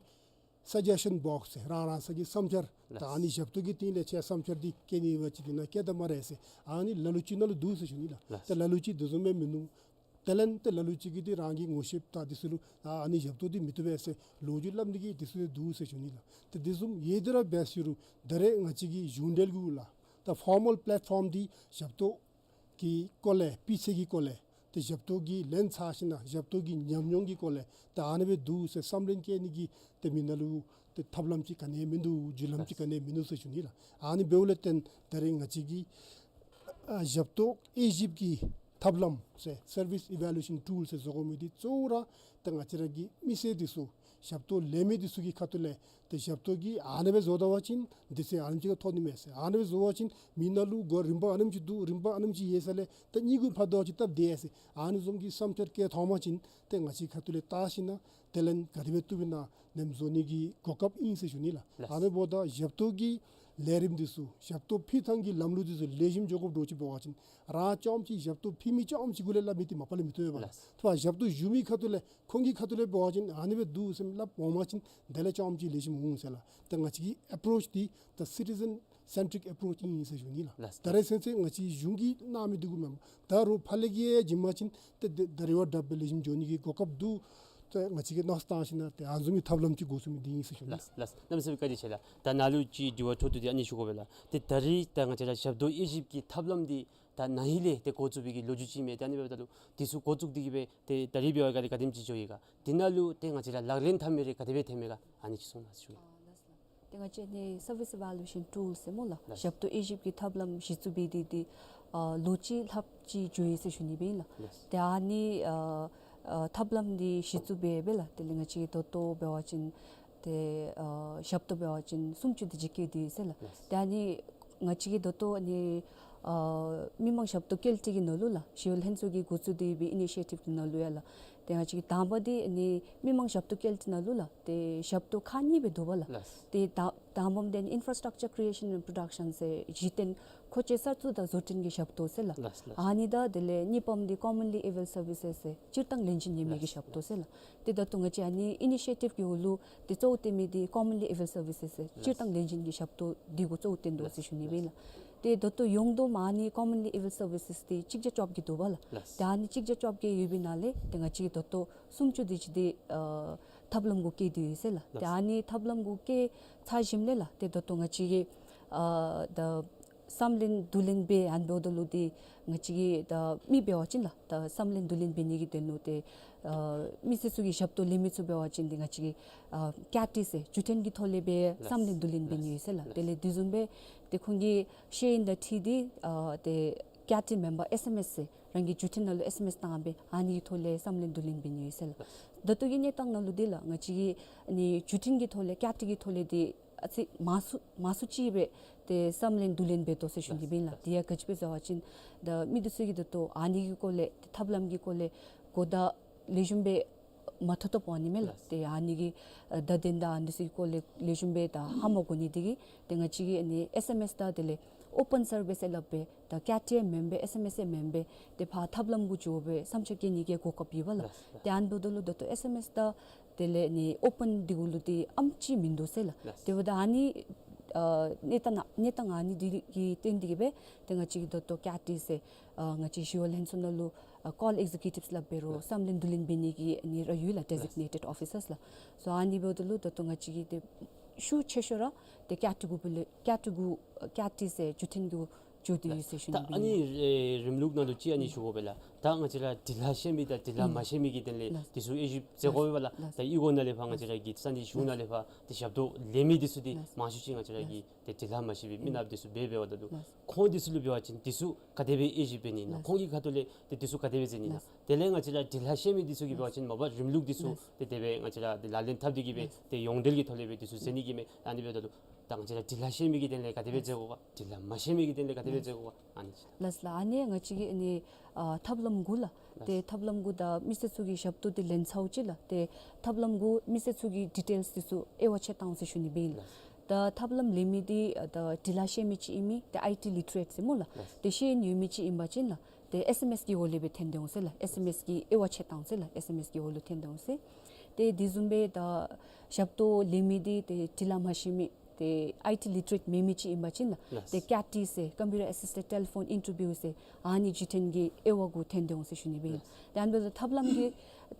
སཱ་ཇེས་ཤཱན་བོགསི་ཟེར་རང་རང་སོའི་བསམ་འཆར་ད་ཨ་ནི་ཞབས་ཏོག་གི་སྟེང་ལས་ཁྱོད་བསམ་འཆར་འདི་བཀོད་ནི་ཡོད་པ་ཅིན་འདི་ནང་བཀོད་ད་སྨ་རེ་ཟེར་ཨ་ནི་ལ་ལུ་ཅིག་ནང་ལུ་འདུག་ཟེར་ཞུ་ནི་ལགས། ལགས། ཏེ་ལ་ལུ་ཅིག་འདི་བཟུམ་སྦེ་མིན་འདུག། དེ་ལས་ཏེ་ལ་ལུ་ཅིག་གིས་འདི་རང་གི་ངོ་ཤེས་དང་འདི་ཚུ་ལུ་ཨ་ཨ་ནི་ཞབས་ཏོག་འདི་མི་བཏུབ་པས་ཟེར་ལོ་རྒྱུས་སླབ་ནི་གི་འདི་ཚུ་འདུག་ཟེར་ཞུ་ནི་ལགས། ཏེ་འདི་བཟུམ་ཡོད་དེ་ར་འབད་ཟེར་རུང་ད་རེས་ང་བཅས་ཀྱི་གཞུང་འབྲེལ་གུ་ལགས་ད་ཕོར་མཱལ་པེ་ལེཊ་ཕོརམ་འདི་ཞབས་ཏོག་གི་སྐོར་ལས་སྤུས་ཚད་ཀྱི་སྐོར་ལས་ཏེ་ཞབས་ཏོག་གི་ལེན་ཚར་ཞིནམ་ལས་ཞབས་ཏོག་གི་ཉམས་མྱོང་གི་སྐོར་ལས་ད་ཨ་ནི་སྦེ་འདུག་ཟེར་བསམ་ལན་བཀོད་ནི་གི་ཏེ་མི་ནང་ལུ་ཏེ་ཐབས་ལམ་ཅིག་ག་ནི་ཡང་མིན་འདུག། བརྒྱུད་ལམ་ཅིག་ག་ནི་ཡང་མིན་འདུག་ཟེར་ཞུ་ནི་ལགས། ཨ་ནི་འབདཝ་ལས་བརྟེན་ད་རེས་ང་བཅས་ཀྱིས་ཨ་ཞབས་ཏོག་དབྱེ་ཞིབ་ཀྱི་ཐབས་ལམ་ཟེར་སར་བིསི་ཨི་ཝེ་ལུ་ཨེ་ཤཱན་ཊུལ་ཟེར་བཟོ་དགོ་མི་འདི་གཙོ་བོ་ར་ད་ང་བཅས་ར་གི་མི་སེར་འདི་ཚུ་ཞབས་ཏོག་ལེན་མི་འདི་ཚུ་གི་ཁ་ཐུག་ལས་ཏེ་ཞབས་ཏོག་གི་ཨ་ནི་སྦེ་བཟོ་ད་པ་ཅིན་འདི་ཚུ་ཨ་ནེམ་ཅིག་ཁར་ཐོབ་ནི་མས་ཟེར། ཨ་ནི་སྦེ་བཟོ་བ་ཅིན་མི་ནང་ལུ་གོ་རིམ་པ་ཨ་ནེམ་ཅིག་འདུག། རིམ་པ་ཨ་ནེམ་ཅིག་ཡོད་ས་ལས་ད་གཉིས་གུ་ཕར་བཟོ་ཅི་སྟབས་བདེ་ཟེར་ཨ་ནི་བཟུམ་གྱི་བསམ་འཆར་བཀོད་ཐོབ་པ་ཅིན་ཏེ་ང་བཅས་ཁ་ཐུག་ལས་བལྟ་ཞིནམ་ལས་དེ་ལས་ག་དེ་སྦེ་བཏུབ་ཨིན་ན་ནེམ་བཟོ་ནི་གི་གོ་སྐབས་ཨིན་ཟེར་ཞུ་ནི་ལགས། ལགས། ཨ་ནི་འབདཝ་ད་ཞབས་ཏོག་གི་ལས་རིམ་འདི་ཚུ་ཞབས་ཏོག་ཕུལ་ཐངས་ཀྱི་ལམ་ལུགས་འདི་ཚུ་ལེགས་ཤོམ་འགྱོ་དགོཔ་འདྲཝ་ཅིག་འབད་བ་ཅིན་རང་རྐྱངམ་ཅིག་ཞབས་ཏོག་ཕུལ་མི་རྐྱངམ་ཅིག་གུ་ལས་སླབ་མི་འདི་མ་པ་ལས་མི་བཏུབ་པས་ལགས། ལགས། ཏེ་ཞབས་ཏོག་ཞུ་མི་ཁ་ཐུག་ལས་ཁོང་གི་ཁ་ཐུག་ལས་འབད་བ་ཅིན་ཨ་ནི་སྦེ་འདུག་ཟེར་སླབ་འོང་པ་ཅིན་དེ་ལས་རྐྱངམ་ཅིག་ལེགས་ཤོམ་འོང་ཟེར་ལགས། ཏེ་ང་བཅས་ཀྱི་ཨེཔ་རོཆ་འདི་ད་སི་ཊི་ཛེན་སེན་ཊིག་ཨེཔ་རོཆ་ཨིན་ཟེར་ཞུ་ནི་ལགས། ལགས། ད་རེས་ཚུན་ཚོད་ང་བཅས་གཞུང་གིས་གནང་མི་འདི་གུ་མེན་པར་ད་རུང་ཕར་ལས་ཀྱི་ཡང་བྱིན་པ་ཅིན་ཏེ་ད་རེས་བ་ད་སྦེ་ལེགས་ཤོམ་འགྱོ་ནི་གི་གོ་སྐབས་འདུག། ཏེ་ང་བཅས་ཀྱིས་མནོ་བསམ་བཏང་ཞིནམ་ལས་ཏེ་ཨ་ནི་བཟུམ་གྱི་ཐབས་ལམ་ཅིག་འགོ་བཙུགས་མི་འདི་ཨིན་ཟེར་ཞུ་ནི། ལགས་ལགས། གནམ་མེད་ས་མེད་བཀའ་དྲིན་ཆེ་ལགས། ད་ནཱ་ལུ་ཅིག་དྲི་བ་འཕྲོ་མཐུད་དེ་ཨ་ནི་ཞུ་དགོ་པས་ལགས། ཏེ་ད་རེས་ད་ང་བཅས་ར་ཞབས་ཏོག་དབྱེ་ཞིབ་ཀྱི་ཐབས་ལམ་འདི་ད་ན་ཧིང་ལས་ཏེ་འགོ་བཙུགས་པའི་གི་ལོ་རྒྱུས་ཅིག་མས། ཏེ་ཨ་ནི་འབདཝ་ད་ལུ་འདི་ཚུ་འགོ་བཙུགས་ཏེ་གི་སྦེ་ཏེ་ད་རེས་འབད་བའི་སྒང་ལས་ག་དེམ་ཅིག་འགྱོ་ཡི་ག། འདི་ནང་ལུ་ཏེ་ང་བཅས་ར་ལག་ལེན་འཐབ་མི་རེ་ག་དེ་སྦེ་ཐོན་མས་ག། ཨ་ནི་ཅིག་གསུང་གནང་ཟེར་ཞུ་ནི། ཨ་ལགས་ལགས། ཏེ་ང་བཅས་ཨ་ནི་སར་བིསི་ཨི་ཝེ་ལུ་ཨེ་ཤཱན་ཊུལ་ཟེར་སྨོ་ལགས། ལགས། ཞབས་ཏོག་དབྱེ་ཞིབ་ཀྱི་ཐབས་ལམ་གཞི་བཙུགས་འབད་དེ་ཏེ་ཨ་ལོ་གཅིག་ལྷགཔ་ཅིག་འགྱོ་ཡི་ཟེར་ཞུ་ནི་སྦེ་ཨིན་ལགས། ལགས། ཏེ་ཨ་ནི་ཨ་ཨ་ཐབས་ལམ་འདི་གཞི་བཙུགས་འབད་འབད་ལགས། དེ་ལས་ང་བཅས་ད་ལྟོ་འབད་བ་ཅིན་ཏེ་ཨ་ཞབས་ཏོག་འབད་བ་ཅིན་སུམ་ཅུ་དེ་ཅིག་བཀལ་ཏེ་ཡོད་ཟེར་ལགས། ལགས། ཏེ་ཨ་ནི་ང་བཅས་ཀྱིས་ད་ལྟོ་ཨ་ནི་ཨ་མི་མང་ཞབས་ཏོག་བཀལ་ཏེ་གི་ནང་ལུ་ལགས་ཞི་གཡོག་ལྷན་ཚོགས་ཀྱིས་འགོ་བཙུགས་ཏེ་ཡོད་པའི་ཨི་ནི་ཤི་ཡེ་ཊིབ་ཀྱི་ནང་ལུ་ཡང་ལགས། ཏེ་ང་བཅས་ཀྱིས་དང་པ་འདི་ཨ་ནི་མི་མང་ཞབས་ཏོག་བཀལ་ཏེ་ནང་ལུ་ལགས་ཏེ་ཞབས་ཏོག་ཁག་གཉིས་སྦེ་འདུག་པ་ལགས། ལགས། ཏེ་ད་དང་པམ་འདི་ཨིན་ཕ་ར་སི་ཊག་ཅར་ཀི་རི་ཨེ་ཤཱན་ཨེནཌ་པོརོ་ཌག་ཤཱན་ཟེར་གཞི་རྟེན་མཁོ་ཆས་གསར་བཙུགས་དང་བཟོ་སྐྲུན་གྱི་ཞབས་ཏོག་ཟེར་ལགས། ལགས་ལགས། ཨ་ནི་དང་དེ་ལས་གཉིས་པམ་འདི་ཀོ་མཱན་ལི་ཨེ་བེལ་སར་བི་སེས་ཟེར་སྤྱིར་བཏང་ལེན་བྱིན་ཡོད་མི་གི་ཞབས་ཏོག་ཟེར་ལགས། ཏེ་ད་ལྟོ་ང་བཅས་ཨ་ནི་ཨི་ནི་ཤི་ཡེ་ཊིབ་ཀྱི་འོག་ལུ་ཏེ་གཙོ་བོ་བཏོན་མི་འདི་ཀོ་མཱན་ལི་ཨེ་བེལ་སར་བི་སེས་ཟེར་སྤྱིར་བཏང་ལེན་བྱིན་གྱི་ཞབས་ཏོག་འདི་གུ་གཙོ་བོ་བཏོན་དོ་ཟེར་ཞུ་ནི་སྦེ་ཨིན་ལགས། ཏེ་ད་ལྟོ་ཡོངས་བསྡོམས་ཨ་ནི་ཀོ་མཱན་ལི་ཨེ་བེལ་སར་བི་སེས་འདི་གཅིག་བརྒྱ་བཅོ་བརྒྱད་འདུག་པ་ལགས། ཏེ་ཨ་ནི་གཅིག་བརྒྱ་བཅོ་བརྒྱད་ཡོད་པའི་ནང་ལས་ཏེ་ང་བཅས་ཀྱིས་ད་ལྟོ་སུམ་ཅུ་དེ་ཅིག་འདི་ཨ་ཐབས་ལམ་གུ་བཀལ་ཏེ་ཡོད་ཟེར་ལགས། ཏེ་ཨ་ནི་ཐབས་ལམ་གུ་བཀལ་ཚར་ཞིནམ་ལས་ལགས་ཏེ་ད་ལྟོ་ང་བཅས་ཀྱིས་ཨ་ད་བསམ་ལན་བསྡུ་ལེན་འབད་ཨ་ནི་འབདཝ་ད་ལུ་ཏེ་ང་བཅས་ཀྱིས་ད་མི་འབད་བ་ཅིན་ལགས་ད་བསམ་ལན་བསྡུ་ལེན་འབད་ནི་གི་དོན་ལུ་ཏེ་ཨ་མི་སེར་ཚུ་གིས་ཞབས་ཏོག་ལེན་མི་ཚུ་འབད་བ་ཅིན་ཏེ་ང་བཅས་ཀྱིས་ཨ་ཀེ་ཊི་ཟེར་བརྒྱུད་འཕྲིན་གྱི་ཐོག་ལས་སྦེ་བསམ་ལན་བསྡུ་ལེན་འབད་ནི་ཡོད་ཟེར་ལགས། དེ་ལས་དེ་བཟུམ་སྦེ་ཏེ་ཁོང་གི་ཤེས་ཡོན་དང་འཁྲིལ་ཏེ་ཨ་ཏེ་ཀེ་ཊི་མེམ་བར་ཨེས་ཨེམ་ཨེས་ཟེར་རང་གི་བརྒྱུད་འཕྲིན་ནང་ལུ་ཨེས་ཨེམ་ཨེས་བཏང་སྦེ་ཨ་ནི་གི་ཐོག་ལས་བསམ་ལན་བསྡུ་ལེན་འབད་ནི་ཡོད་ཟེར་ལགས། ད་ལྟོ་གི་གནས་སྟངས་ནང་ལུ་འདི་ལགས་ང་བཅས་ཀྱིས་ཨ་ནི་བརྒྱུད་འཕྲིན་གྱི་ཐོག་ལས་ཀེ་ཊི་གི་ཐོག་ལས་འདི་ཨ་ཙི་མང་སུ་མང་སུ་ཅིག་སྦེ་ཏེ་བསམ་ལན་བསྡུ་ལེན་འབད་དོ་ཟེར་ཞུ་ནི་སྦེ་ཨིན་ལགས། དེ་ཡང་ག་ཅི་སྦེ་ཟེར་བ་ཅིན་ད་མི་འདི་ཚུ་གིས་ད་ལྟོ་ཨ་ནི་གི་སྐོར་ལས་ཏེ་ཐབས་ལམ་གྱི་སྐོར་ལས་གོ་བརྡ་ལེགས་ཤོམ་སྦེ་མ་ཐོབ་ཐོབཔ་འོང་ནི་མས་ལགས། ཏེ་ཨ་ནི་གི་ཨ་བརྡ་དོན་དང་ཨ་ནི་ཚུ་གི་སྐོར་ལས་ལེགས་ཤོམ་སྦེ་ད་ཧ་མ་གོ་ནི་འདི་གིས་ཏེ་ང་བཅས་ཀྱིས་ཨ་ནི་ཨེས་ཨེམ་ཨེས་དང་དེ་ལས་ཨོ་པཱན་སར་བི་སི་ཟེར་སླབ་སྦེ་ད་ཀེ་ཊི་ཡང་མེན་པར་ཨེས་ཨེམ་ཨེས་ཡང་མེན་པར་ཏེ་ཕར་ཐབས་ལམ་གུ་འགྱོ་སྦེ་བསམ་འཆར་བཀོད་ནི་གི་གོ་སྐབས་ཡོད་པ་ལགས། ལགས། ཏེ་ཨ་ནི་འབདཝ་ད་ལུ་ད་ལྟོ་ཨེས་ཨེམ་ཨེས་དང་དེ་ལས་ཨ་ནི་ཨོ་པཱན་འདི་གུ་ལུ་འདི་ཨེམ་ཅིག་མིན་འདུག་ཟེར་ལགས། ལགས། དེ་འབདཝ་ད་ཨ་ནི་ཨ་གནས་སྟངས་གནས་སྟངས་ཨ་ནི་འདི་གི་དོན་འདི་གིས་སྦེ་ཏེ་ང་བཅས་ཀྱིས་ད་ལྟོ་ཀེ་ཊི་ཟེར་ཨ་ང་བཅས་ཞི་གཡོག་ལྷན་ཚོགས་ནང་ལུ་ཨ་ཀོལ་ཨེག་ཛི་ཀིའུ་ཊིབསི་སླབ་འབད་རུང་ལགས། བསམ་ལན་བསྡུ་ལེན་འབད་ནི་གི་ཨ་ནི་ར་ཡོད་ལགས། ལགས། ཌི་ཟིག་ནེ་ཊེཌ་ཨོ་ཕི་སརསི་ལགས། སོ་ཨ་ནི་འབདཝ་ད་ལུ་ད་ལྟོ་ང་བཅས་ཀྱིས་ཏེ་ཤུགས་ཆེ་ཤོས་ར་ཏེ་ཀེ་ཊི་གུ་སྦེ་ལས་ཀེ་ཊི་གུ་ཀེ་ཊི་ཟེར་བརྒྱུད་འཕྲིན་གྱི་འགྱོ་སྟེ་ཡོད་ཟེར་ཞུ་ནི་སྦེ་ཨིན་ལགས། ད་ཨ་ནི་ཨེ་རིམ་ལུགས་ནང་ལུ་ཅིག་ཨ་ནི་ཞུ་དགོ་པས་ལགས། ད་ང་བཅས་ར་འབྲི་ལྷག་ཤེས་མི་དང་འབྲི་ལྷག་མ་ཤེས་མི་གི་དོན་ལས་ལགས། འདི་ཚུ་དབྱེ་ཞིབ་མཛད་དགོ་པས་ལགས། ལགས། ད་ཨི་གོ་ནང་ལས་ཕར་ང་བཅས་ར་གི་ས་གནས་གཞུང་ནང་ལས་ཕར་ཏེ་ཞབས་ཏོག་ལེན་མི་འདི་ཚུ་འདི་ལགས། མང་ཤོས་ཅིག་ང་བཅས་ར་གི་ལགས། ཏེ་འབྲི་ལྷག་མ་ཤེས་པའི་མི་ནགཔ་འདི་ཚུ་འབད་འབདཝ་ད་ལུ་ལགས། ཁོང་འདི་ཚུ་ལུ་འབད་བ་ཅིན་འདི་ཚུ་ག་དེ་སྦེ་དབྱེ་ཞིབ་འབད་ནི་ན་ལགས། ཁོང་གི་ཁ་ཐུག་ལས་ཏེ་འདི་ཚུ་ག་དེ་སྦེ་མཛད་ནི་ན། ལགས། དེ་ལས་ང་བཅས་ར་འབྲི་ལྷག་ཤེས་མི་འདི་ཚུ་གིས་འབད་བ་ཅིན་མ་པ་རིམ་ལུགས་འདི་ཚུ་ལགས། ཏེ་དེ་སྦེ་ང་བཅས་ར་ཏེ་ལག་ལེན་འཐབ་སྟེ་གི་སྦེ་ལགས། ཏེ་ཡོངས་འབྲེལ་གྱི་ཐོག་ལས་སྦེ་འདི་ཚུ་མཛད་ནི་གི་མས། ཨ་ནི་འབདཝ་ད་ལུ་ད་ང་བཅས་ར་འབྲི་ལྷག་ཤེས་མི་གི་དོན་ལས་ག་དེ་སྦེ་མཛད་དགོ་ག། འབྲི་ལྷག་མ་ཤེས་མི་གི་དོན་ལས་ག་དེ་སྦེ་མཛད་དགོ་ག། ཨ་ནི་ལགས། ལགས་ལགས། ཨ་ནི་ང་བཅས་ཀྱིས་ཨ་ནི་ ཨ་ཐབས་ལམ་གུ་ལགས། ལགས། ཏེ་ཐབས་ལམ་གུ་ད་མི་སེར་ཚུ་གི་ཞབས་ཏོག་འདི་ལེན་ཚརཝ་ཅིག་ལགས། ཏེ་ཐབས་ལམ་གུ་མི་སེར་ཚུ་གི་ཌི་ཊེལསི་འདི་ཚུ་དབྱེ་བ་ཕྱེ་བཏང་འོང་ཟེར་ཞུ་ནི་སྦེ་ཨིན་ལགས། ལགས། ད་ཐབས་ལམ་ལེན་མི་འདི་ཨ་ད་འབྲི་ལྷག་ཤེས་མི་ཅིག་ཨིན་མི་ཏེ་ཨའི་ཊི་ལི་ཊི་རེཊ་ཟེར་སྨོ་ལགས། ལགས། ཏེ་ཤེས་ཡོན་ཡོད་མི་ཅིག་ཨིན་པ་ཅིན་ལགས། ཏེ་ཨེསི་ཨེམ་ཨེསི་གི་འོག་ལས་སྦེ་ཐོན་ཏེ་འོང་ཟེར་ལགས། ཨེསི་ཨེམ་ཨེསི་གི་དབྱེ་བ་ཕྱེ་བཏང་འོང་ཟེར་ལགས། ཨེསི་ཨེམ་ཨེསི་གི་འོག་ལུ་ཐོན་ཏེ་འོང་ཟེར། ཏེ་དེ་བཟུམ་སྦེ་ད་ཞབས་ཏོག་ལེན་མི་འདི་ཏེ་འབྲི་ལྷག་མ་ཤེས་མི་ཏེ་ཨའི་ཊི་ལི་ཊི་རེཊ་མེན་མི་ཅིག་ཨིན་པ་ཅིན་ལགས། ལགས། ཏེ་ཀེ་ཊི་ཟེར་ཀམ་པིའུ་ཊར་ཨེ་སིསི་ཊེཌ་ཊེ་ལི་ཕོན་ཨིན་ཊར་བིའུ་ཟེར་ཨ་ནི་བརྒྱུད་འཕྲིན་གྱི་དབྱེ་བ་གུ་ཐོན་ཏེ་འོང་ཟེར་ཞུ་ནི་སྦེ་ཨིན་ལགས། ལགས། ཏེ་ཨ་ནི་འབདཝ་ད་ཐབས་ལམ་གྱི་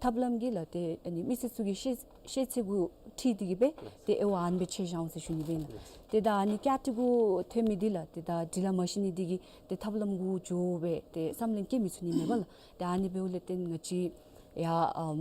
ཐབས་ལམ་གྱི་ལགས་ཏེ་ཨ་ནི་མི་སེར་ཚུ་གི་ཤེས་ཤེས་ཚད་གུ་འཁྲིལ་ཏེ་གི་སྦེ་ལགས། ཏེ་དབྱེ་བ་ཨ་ནི་སྦེ་ཕྱེ་བཞག་འོང་ཟེར་ཞུ་ནི་སྦེ་ཨིན་ལགས། ལགས། ཏེ་ད་ཨ་ནི་ཀེ་ཊི་གུ་ཐོན་མི་འདི་ལགས་ཏེ་ད་འབྲི་ལྷག་མ་ཤེས་ནི་འདི་གིས་ཏེ་ཐབས་ལམ་གུ་འགྱོ་སྦེ་ཏེ་བསམ་ལན་བཀོད་མི་ཚུགས་ནི་མས་པ་ལགས། ཏེ་ཨ་ནི་འབདཝ་ལས་བརྟེན་ང་བཅས་ཡ་ཨམ་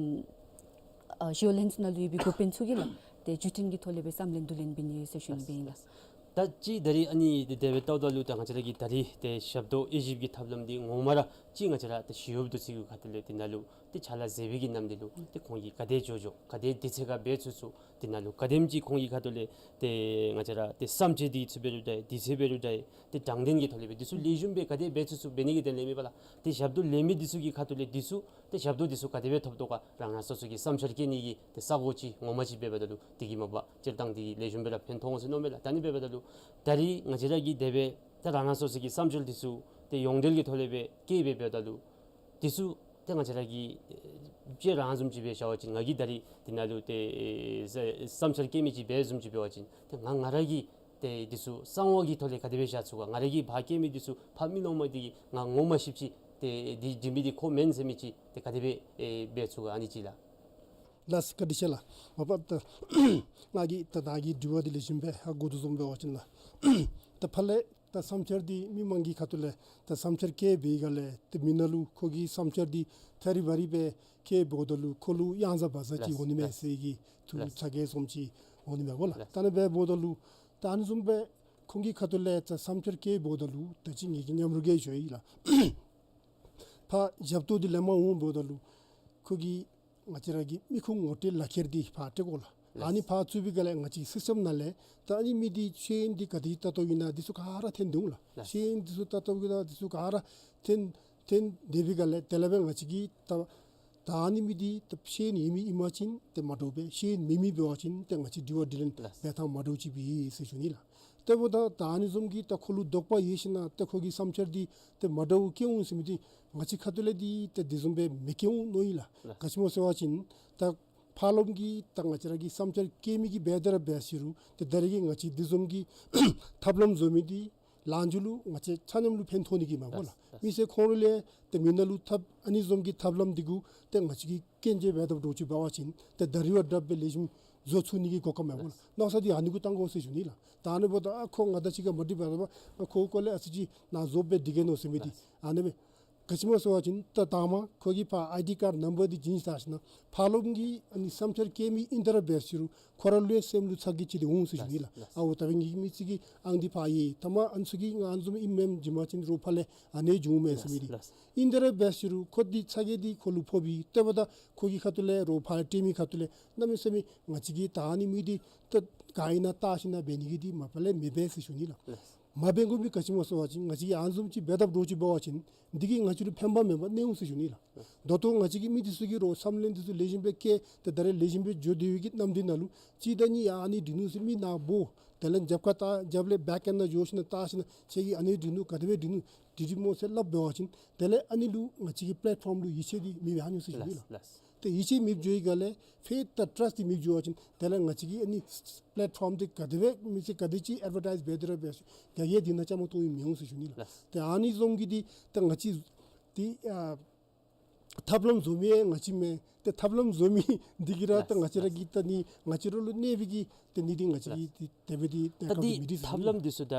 ཨ་ཞི་གཡོག་ལྷན་ཚོགས་ནང་ལུ་ཡོད་པའི་འགོ་དཔོན་ཚུ་གིས་ལགས་ཏེ་བརྒྱུད་འཕྲིན་གྱི་ཐོག་ལས་སྦེ་བསམ་ལན་བསྡུ་ལེན་འབད་ནི་ཟེར་ཞུ་ནི་སྦེ་ཨིན་ལགས། ད་ཅི་ད་རིས་ཨ་ནི་དེ་སྦེ་བལྟཝ་ད་ལུ་ད་ང་བཅས་ར་གི་ད་རིས་ཏེ་ཞབས་ཏོག་དབྱེ་ཞིབ་ཀྱི་ཐབས་ལམ་འདི་ངོ་མ་ར་ཅིག་ང་བཅས་ར་ཏེ་ཞི་གཡོགཔ་འདི་ཚུ་གི་ཁ་ཐུག་ལས་དེ་ནང་ལུ་ཏེ་ཕྱག་ལཱ་མཛད་པའི་གི་ནམ་དུས་ལུ་ཏེ་ཁོང་གིས་ག་དེ་འགྱོ་འགྱོ་ག་དེ་དུས་ཚོད་ཁར་འབད་ཚུགས་ཚུགས་དེ་ནང་ལུ་ག་དེམ་ཅིག་ཁོང་གི་ཁ་ཐུག་ལས་ཏེ་ང་བཅས་ར་ཏེ་བསམ་འཆར་འདི་ཚུ་འབད་རུང་འདྲ་དུས་ཚོད་འབད་རུང་འདྲ་ཏེ་དྲང་བདེན་གྱི་ཐོག་ལས་སྦེ་འདི་ཚུ་ལེགས་ཤོམ་སྦེ་ག་དེ་འབད་ཚུགས་ཚུགས་འབད་ནི་གི་དོན་ལས་མེན་པ་ལགས། ཏེ་ཞབས་ཏོག་ལེན་མི་འདི་ཚུ་གི་ཁ་ཐུག་ལས་འདི་ཚུ་ཏེ་ཞབས་ཏོག་འདི་ཚུ་ག་དེ་སྦེ་ཐོབ་དོ་ག་རང་རང་སོ་སོ་གི་བསམ་འཆར་བཀོད་ནི་གི་ཏེ་ས་གོ་ཅིག་ངོ་མ་ཅིག་འབདཝ་ད་ལུ་དེ་གིས་མ་པ་སྤྱིར་བཏང་འདི་ལེགས་ཤོམ་སྦེ་ར་ཕན་ཐོགས་འོང་ཟེར་མནོཝ་མས་ལགས། ད་ཨ་ནི་འབདཝ་ད་ལུ་ད་རིས་ང་བཅས་ར་གིས་དེ་སྦེ་ཏེ་རང་རང་སོ་སོ་གི་བསམ་འཆར་འདི་ཚུ་ཏེ་ཡོངས་འབྲེལ་གྱི་ཐོག་ལས་སྦེ་བཀོད་འབདཝ་ད་ལུ་འདི་ཚུ་ཏེ་ང་བཅས་ར་གིས་ཨེ་ཅིག་རང་བཟུམ་ཅིག་སྦེ་བཞག་པ་ཅིན་ང་གིས་ད་རིས་དེ་ནང་ལུ་ཏེ་ཨེ་བསམ་འཆར་བཀོད་མི་ཅིག་འབད་བཟུམ་ཅིག་འབད་བ་ཅིན་ཏེ་ང་ང་ར་གིས་ཏེ་འདི་ཚུ་གསང་བ་གི་ཐོག་ལས་ག་དེ་སྦེ་བཞག་ཚུགས་ག། ང་ར་གིས་ཕར་བཀོད་མི་འདི་ཚུ་ཕར་མི་ནང་མ་འདི་གིས་ང་ངོ་མ་ཤེསཔ་ཅིག་ཏེ་འདི་འདི་མི་འདི་ཁོ་མེན་ཟེར་མི་ཅིག་ཏེ་ག་དེ་སྦེ་ཨེ་འབད་ཚུགས་ག་ཨ་ནི་ཅིག་ལགས། ལགས་སོ་བཀའ་དྲིན་ཆེ་ལགས། མ་པ་ད་ང་གིས་ད་ད་གི་དྲི་བ་འདི་ལེགས་ཤོམ་སྦེ་ཧ་གོ་དོ་བཟུམ་འབད་བ་ཅིན་ལགས། ད་ཕར་ལས་ད་བསམ་འཆར་འདི་མི་མང་གི་ཁ་ཐུག་ལས་ད་བསམ་འཆར་བཀོད་པའི་སྒང་ལས་ཏེ་མི་ནང་ལུ་ཁོ་གི་བསམ་འཆར་འདི་ཐ་རི་བ་རི་སྦེ་བཀོད་འབདཝ་ད་ལུ་ཁོ་ལུ་ཡང་ཟ་བ་ཟ་ཅིག་ལགས་འོང་ནི་མས་ལགས་ཟེར་གྱི་ཐུགས་ལགས་ཚ་གྱང་བཟུམ་ཅིག་འོང་ནི་མས་གོ་ལགས། ལགས་ད་ཨ་ནི་སྦེ་འབདཝ་ད་ལུ་ད་ཨ་ནི་བཟུམ་སྦེ་ཁོང་གི་ཁ་ཐུག་ལས་ད་བསམ་འཆར་བཀོད་འབདཝ་ད་ལུ་ད་ཅི་ངེ་གི་མཉམ་རོགས་ཀྱིས་ཞུ་ཡི་ལགས། ཕར་ཞབས་ཏོག་འདི་ལེན་པར་འོང་འབདཝ་ད་ལུ་ཁོ་གི་ང་བཅས་ར་གི་མི་ཁུངས་ངོ་སྤྲོད་ལག་ཁྱེར་འདི་ཕར་སྤྲོད་དགོ་ལགས། ལགས། ཨ་ནི་ཕར་བཙུགས་པའི་སྒང་ལས་ང་བཅས་སིསི་ཊེམ་ནང་ལས་ད་ཨ་ནི་མི་འདི་ཤེས་ཡོན་འདི་ག་དེ་ལྟ་བུ་ཨིན་ན་འདི་ཚུ་ག་ར་ཐོན་འོང་ལགས། ལགས། ཤེས་ཡོན་འདི་ཚུ་ལྟ་བུ་གི་ད་འདི་ཚུ་ག་ར་ཐོན་ཐོན་སྡོད་པའི་སྒང་ལས་དེ་ལས་སྦེ་ང་བཅས་ཀྱིས་ད་ད་ཨ་ནི་མི་འདི་ད་ཤེས་ཡོན་ཡོད་མི་ཨིན་པ་ཅིན་ཏེ་མ་འདྲཝ་སྦེ་ཤེས་ཡོན་མེད་མི་འབད་བ་ཅིན་ཏེ་ང་བཅས་དྲི་བ་དྲིས་ལན་ལགས། འབད་ཐངས་མ་འདྲཝ་ཅིག་འབད་ཡི་ཟེར་ཞུ་ནི་ལགས། ཏེ་འབདཝ་ད་ད་ཨ་ནི་བཟུམ་གྱི་ད་ཁོ་ལུ་དོགས་པ་ཡོད་ཞིན་ན་ཏེ་ཁོ་གི་བསམ་འཆར་འདི་ཏེ་མ་འདྲཝ་བཀོད་འོང་ཟེར་མི་འདི་ང་བཅས་ཁ་ཐུག་ལས་འདི་ཏེ་དེ་བཟུམ་སྦེ་མི་བཀོད་འོང་མནོ་ཡི་ལགས། ལགས། ག་ཅི་སྨོ་ཟེར་བ་ཅིན་ད་ཕར་ལོགས་ཀྱི་ད་ང་བཅས་ར་གི་བསམ་འཆར་བཀོད་མི་གིས་འབད་དེ་ར་འབད་ཟེར་རུང་ཏེ་ད་རིས་ཀྱི་ང་བཅས་དེ་བཟུམ་གྱི་ཐབས་ལམ་བཟོ་མི་འདི་ལངས་རྒྱུ་ལུ་ང་བཅས་ཆ་མཉམ་ལུ་ཕན་ཐོགས་ནི་གི་མས་གོ་ལགས། ལགས། མི་སེར་ཁོང་ར་ལས་ཏེ་མི་ནང་ལུ་ཐབས་ཨ་ནི་བཟུམ་གྱི་ཐབས་ལམ་འདི་གུ་ཏེ་ང་བཅས་ཀྱིས་སྐྱོན་བརྗོད་འབད་དཔ་འདྲཝ་ཅིག་འབད་བ་ཅིན་ཏེ་ད་རིས་བ་དྲགཔ་སྦེ་ལེགས་ཤོམ་བཟོ་ཚུགས་ནི་གི་གོ་སྐབས་མས་གོ་ལགས། ལགས། མནོ་བསམ་འདི་ཨ་ནི་གུ་བཏང་དགོ་ཟེར་ཞུ་ནི་ལགས། ད་ཨ་ནི་འབདཝ་ད་ཨ་ཁོ་ང་དང་གཅིག་ཁར་མ་འགྲིག་པར་ད་ཨ་ཁོ་སྐོར་ལས་ཨ་ཙི་ཅིག་ནཱ་བཟོ་སྦེ་སྡོད་གེ་མནོ་ཟེར་མི་འདི་ལགས། ཨ་ནི་སྦེ་ག་ཅི་སྨོ་ཟེར་བ་ཅིན་ད་དང་པ་ཁོ་གིས་ཕར་ཨའི་ཌི་ཀཱཌ་ནམ་བར་འདི་བྱིན་ཞིནམ་ཕར་ལོགས་ཀྱི་ཨ་ནི་བསམ་འཆར་བཀོད་མི་ཨིན་དེ་ར་འབད་ཟེར་རུང་ཁོ་ར་ལུ་ཡང་སེམས་ལུ་ཚ་གྱང་ཅིག་འདི་འོང་ཟེར་ཞུ་ནི་ལགས། ལགས། ཨའོ་ད་འབདན་ངེ་གི་མི་ཅིག་གི་ཨང་འདི་ཕར་ཡོད། ཐ་མ་ཨ་ནི་ཚུ་གིས་ང་ཨ་ནི་བཟུམ་ཨིནམ་མེནམ་བྱིན་པ་ཅིན་རོགས་ཕར་ལས་ཨ་ནི་འགྱོཝ་མས་ཟེར་མི་འདི། ལགས། ཨིན་དེ་ར་འབད་ཟེར་རུང་ཁོ་འདི་ཚ་གྱང་འདི་ཁོ་ལུ་ཕོག་པས། ཏེ་འབདཝ་ད་ཁོ་གི་ཁ་ཐུག་ལས་རོགས་ཕར་ལས་སྤྲོད་མི་ཁ་ཐུག་ལས་གནམ་མེད་ས་མེད་ང་བཅས་ཀྱིས་ད་ཨ་ནི་མི་འདི་ད་ག་ཨིན་ན་བལྟ་ཞིན་ན་འབད་ནི་གི་འདི་མ་པ་ལས་མི་འབད་ཟེར་ཞུ་ནི་ལགས། ལགས། མ་འབད་དགོ་མི་ག་ཅི་སྨོ་ཟེར་བ་ཅིན་ང་བཅས་ཀྱིས་ཨ་ནི་བཟུམ་ཅིག་འབད་དཔ་འདྲཝ་ཅིག་འབད་བ་ཅིན་འདི་གིས་ང་བཅས་ལུ་ཕན་པ་མེད་པར་གནས་འོང་ཟེར་ཞུ་ནི་ལགས། ད་ལྟོ་ང་བཅས་ཀྱིས་མི་འདི་ཚུ་གི་རོགས་བསམ་ལན་འདི་ཚུ་ལེགས་ཤོམ་སྦེ་བཀོད་ཏེ་ད་རེས་ལེགས་ཤོམ་སྦེ་འགྱོ་སྡོད་པའི་གི་གནམ་དུས་ནང་ལུ་གཅིག་དང་གཉིས་ཡང་ཨ་ནི་འགྲིག་ནུག་ཟེར་མི་ནཱ་འབོ། དེ་ལས་རྒྱབ་ཁར་ལྟ་རྒྱབ་ལས་བེཀ་ཨེནཌ་ནང་འགྱོ་ཞིན་ན་བལྟ་ཞིན་ན་ཁྱེད་ཀྱིས་ཨ་ནི་འགྲིག་ནུག་ག་དེ་སྦེ་འགྲིག་ནུག་འགྲིག་འགྲིག་སྨོ་ཟེར་སླབ་འབད་བ་ཅིན་དེ་ལས་ཨ་ནི་ལུ་ང་བཅས་ཀྱི་པེ་ལེཊ་ཕོམ་ལུ་ཡིད་ཆེས་འདི་མེདཔ་འགྱོ་ནུག་ཟེར་ཞུ་ནི་ལགས། ལགས། ལགས། ཏེ་ཡིད་ཆེས་མེདཔ་འགྱོ་བའི་སྒང་ལས་ཕེ་ད་ཊརསཊ་འདི་མེདཔ་འགྱོ་བ་ཅིན་དེ་ལས་ང་བཅས་ཀྱིས་ཨ་ནི་པེ་ལེཊ་ཕོམ་འདི་ག་དེ་སྦེ་མི་ཚུ་ག་དེ་ཅིག་ཨེཌ་བར་ཊའིཛ་འབད་དེ་ར་འབད་ཟེར་ག་གིས་འདི་ནང་བཅའ་མར་གཏོགས་མི་འོང་ཟེར་ཞུ་ནི་ལགས། ལགས། ཏེ་ཨ་ནི་བཟུམ་གྱི་འདི་ད་ང་བཅས་འདི་ཨ་ཐབས་ལམ་བཟོ་མི་ཡང་ང་བཅས་མས། ཏེ་ཐབས་ལམ་བཟོ་མི་འདི་གིས་ར་ད་ལགས། ང་བཅས་ར་གི་ད་ནི་ང་བཅས་ར་ལུ་གནོད་པའི་གི་ཏེ་ནི་འདི་ང་བཅས་ཀྱིས་ཏེ་དེ་སྦེ་འདི་ད་འདི་ཐབས་ལམ་འདི་ཚུ་ད་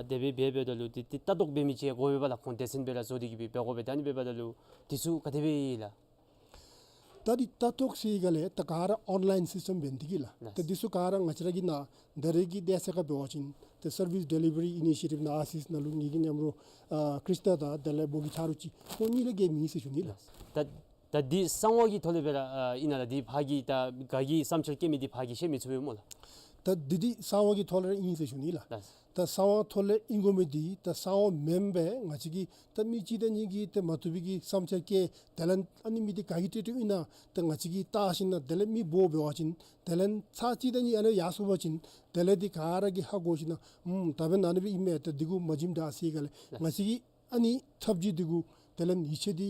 དེ་སྦེ་འབད་འབདཝ་ད་ལུ་འདི་ཏེ་ལྟ་རྟོག་འབད་མི་ཅིག་དགོ་པས་པ་ལགས། ཁོང་སྡེ་ཚན་སྦེ་ར་བཟོ་སྟེ་གི་སྦེ་འབད་དགོ་པས། ད་ཨ་ནི་འབདཝ་ད་ལུ་འདི་ཚུ་ག་དེ་སྦེ་ཨིན་ལགས། ད་འདི་ལྟ་རྟོག་ཟེར་བའི་སྒང་ལས་ད་ག་ར་ཨོན་ལའིན་སིསི་ཊེམ་འབད་ནི་འདི་གིས་ལགས། ལགས། ཏེ་འདི་ཚུ་ག་ར་ང་བཅས་ར་གི་ནཱ་ད་རེས་ཀྱི་དུས་ཚོད་ཁར་འབད་བ་ཅིན་ཏེ་སར་བིསི་ཌེ་ལི་བ་རི་ཨི་ནི་ཤི་ཡེ་ཊིབ་ནཱ་ཨ་སི་སི་ནང་ལུ་ངེ་གི་མཉམ་རོགས་ཨ་ཀྲིསྟ་དང་དེ་ལས་བོ་གི་ཆ་རོགས་ཅིག་ཁོང་གཉིས་ལས་བརྒལ་མེད་ཟེར་ཞུ་ནི་ལགས། ད་ད་འདི་གསང་བ་གི་ཐོག་ལས་སྦེ་ར་ཨ་ཨིན་ན་ལགས། འདི་ཕར་གྱི་ད་ག་གིས་བསམ་འཆར་བཀོད་མི་འདི་ཕར་གྱིས་ཤེས་མི་ཚུགས་པས་སྨོ་ལགས། ད་ ད་འདི་འདི་གསང་བ་གི་ཐོག་ལས་ཨིན་ཟེར་ཞུ་ནི་ལགས། ལགས། ད་གསང་བ་ཐོག་ལས་ཨིན་དགོ་མི་འདི་ད་གསང་བ་མེན་པར་ང་བཅས་ཀྱིས་ད་མི་གཅིག་དང་གཉིས་ཀྱིས་ད་མ་བཏུབ་པའི་གི་བསམ་འཆར་བཀོད་དེ་ལས་ཨ་ནི་མི་འདི་ག་གིས་སྤྲོད་སྤྲོདཔ་ཨིན་ན་ད་ང་བཅས་ཀྱིས་བལྟ་ཞིན་ན་དེ་ལས་མི་འབོ་འབད་བ་ཅིན་དེ་ལས་ཚར་གཅིག་དང་གཉིས་ཨ་ནི་ཡར་སོང་པ་ཅིན་དེ་ལས་འདི་ག་ར་གིས་ཧ་གོ་ཞིན་ན་ཨུམ་ད་འབདན་ཨ་ནི་སྦེ་ཨིན་མས། ད་འདི་གུ་མ་བྱིནམ་དྲག་ཟེར་ག་ལས་ང་བཅས་ཀྱིས་ཨ་ནི་ཐབས་བྱུས་འདི་གུ་དེ་ལས་ཡིད་ཆེས་འདི་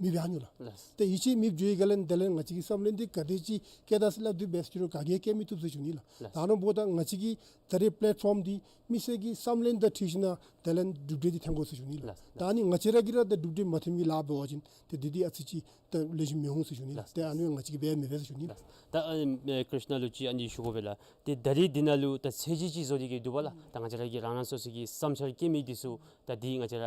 མི་འབད་ནུག་ལགས། ལགས། ད་ཡིད་ཆེས་མི་བྱུང་ག་ལས་དེ་ལས་ང་བཅས་ཀྱིས་བསམ་བློ་འདི་ག་དེ་ཅིག་བཀལ་ད་ཟེར་སླབ་སྟེ་འབད་ཟེར་ཅི་རུང་ག་གིས་བཀལ་མི་བཏུབ་ཟེར་ཞུ་ནི་ལགས། ལགས། ད་ཨ་ནི་འབདཝ་ད་ང་བཅས་ཀྱི་ད་རེས་པི་ལེཊ་ཕོམ་འདི་མི་སེར་གྱི་བསམ་བློ་དང་འཁྲིལ་ཞིན་ན་དེ་ལས་གྲུབ་འབྲས་འདི་ཐོན་དགོ་ཟེར་ཞུ་ནི་ལགས། ལགས། ད་ཨ་ནི་ང་བཅས་ར་གིས་ར་ད་གྲུབ་འབྲས་མ་ཐོན་མི་ལཱ་འབད་བ་ཅིན་ཏེ་འདི་འདི་ཨ་ཙི་ཅིག་ད་ལེགས་ཤོམ་མི་འོང་ཟེར་ཞུ་ནི་ལགས། ལགས། ཏེ་ཨ་ནི་ང་བཅས་ཀྱིས་འབད་མི་འབད་ཟེར་ཞུ་ནི་ལགས། ད་ཨ་ནི་ཀྲིཤ་ན་ལུ་ཅིག་ཨ་ནི་ཞུ་དགོ་པས་ལགས། ཏེ་ད་རེས་འདི་ནང་ལུ་ད་ཚད་གཞི་ཅིག་བཟོ་སྟེ་གི་འདུག་པ་ལགས། ད་ང་བཅས་ར་གི་རང་རང་སོ་སོ་གི་བསམ་འཆར་བཀོད་མི་འདི་ཚུ་ད་འདི་ང་བཅས་ར་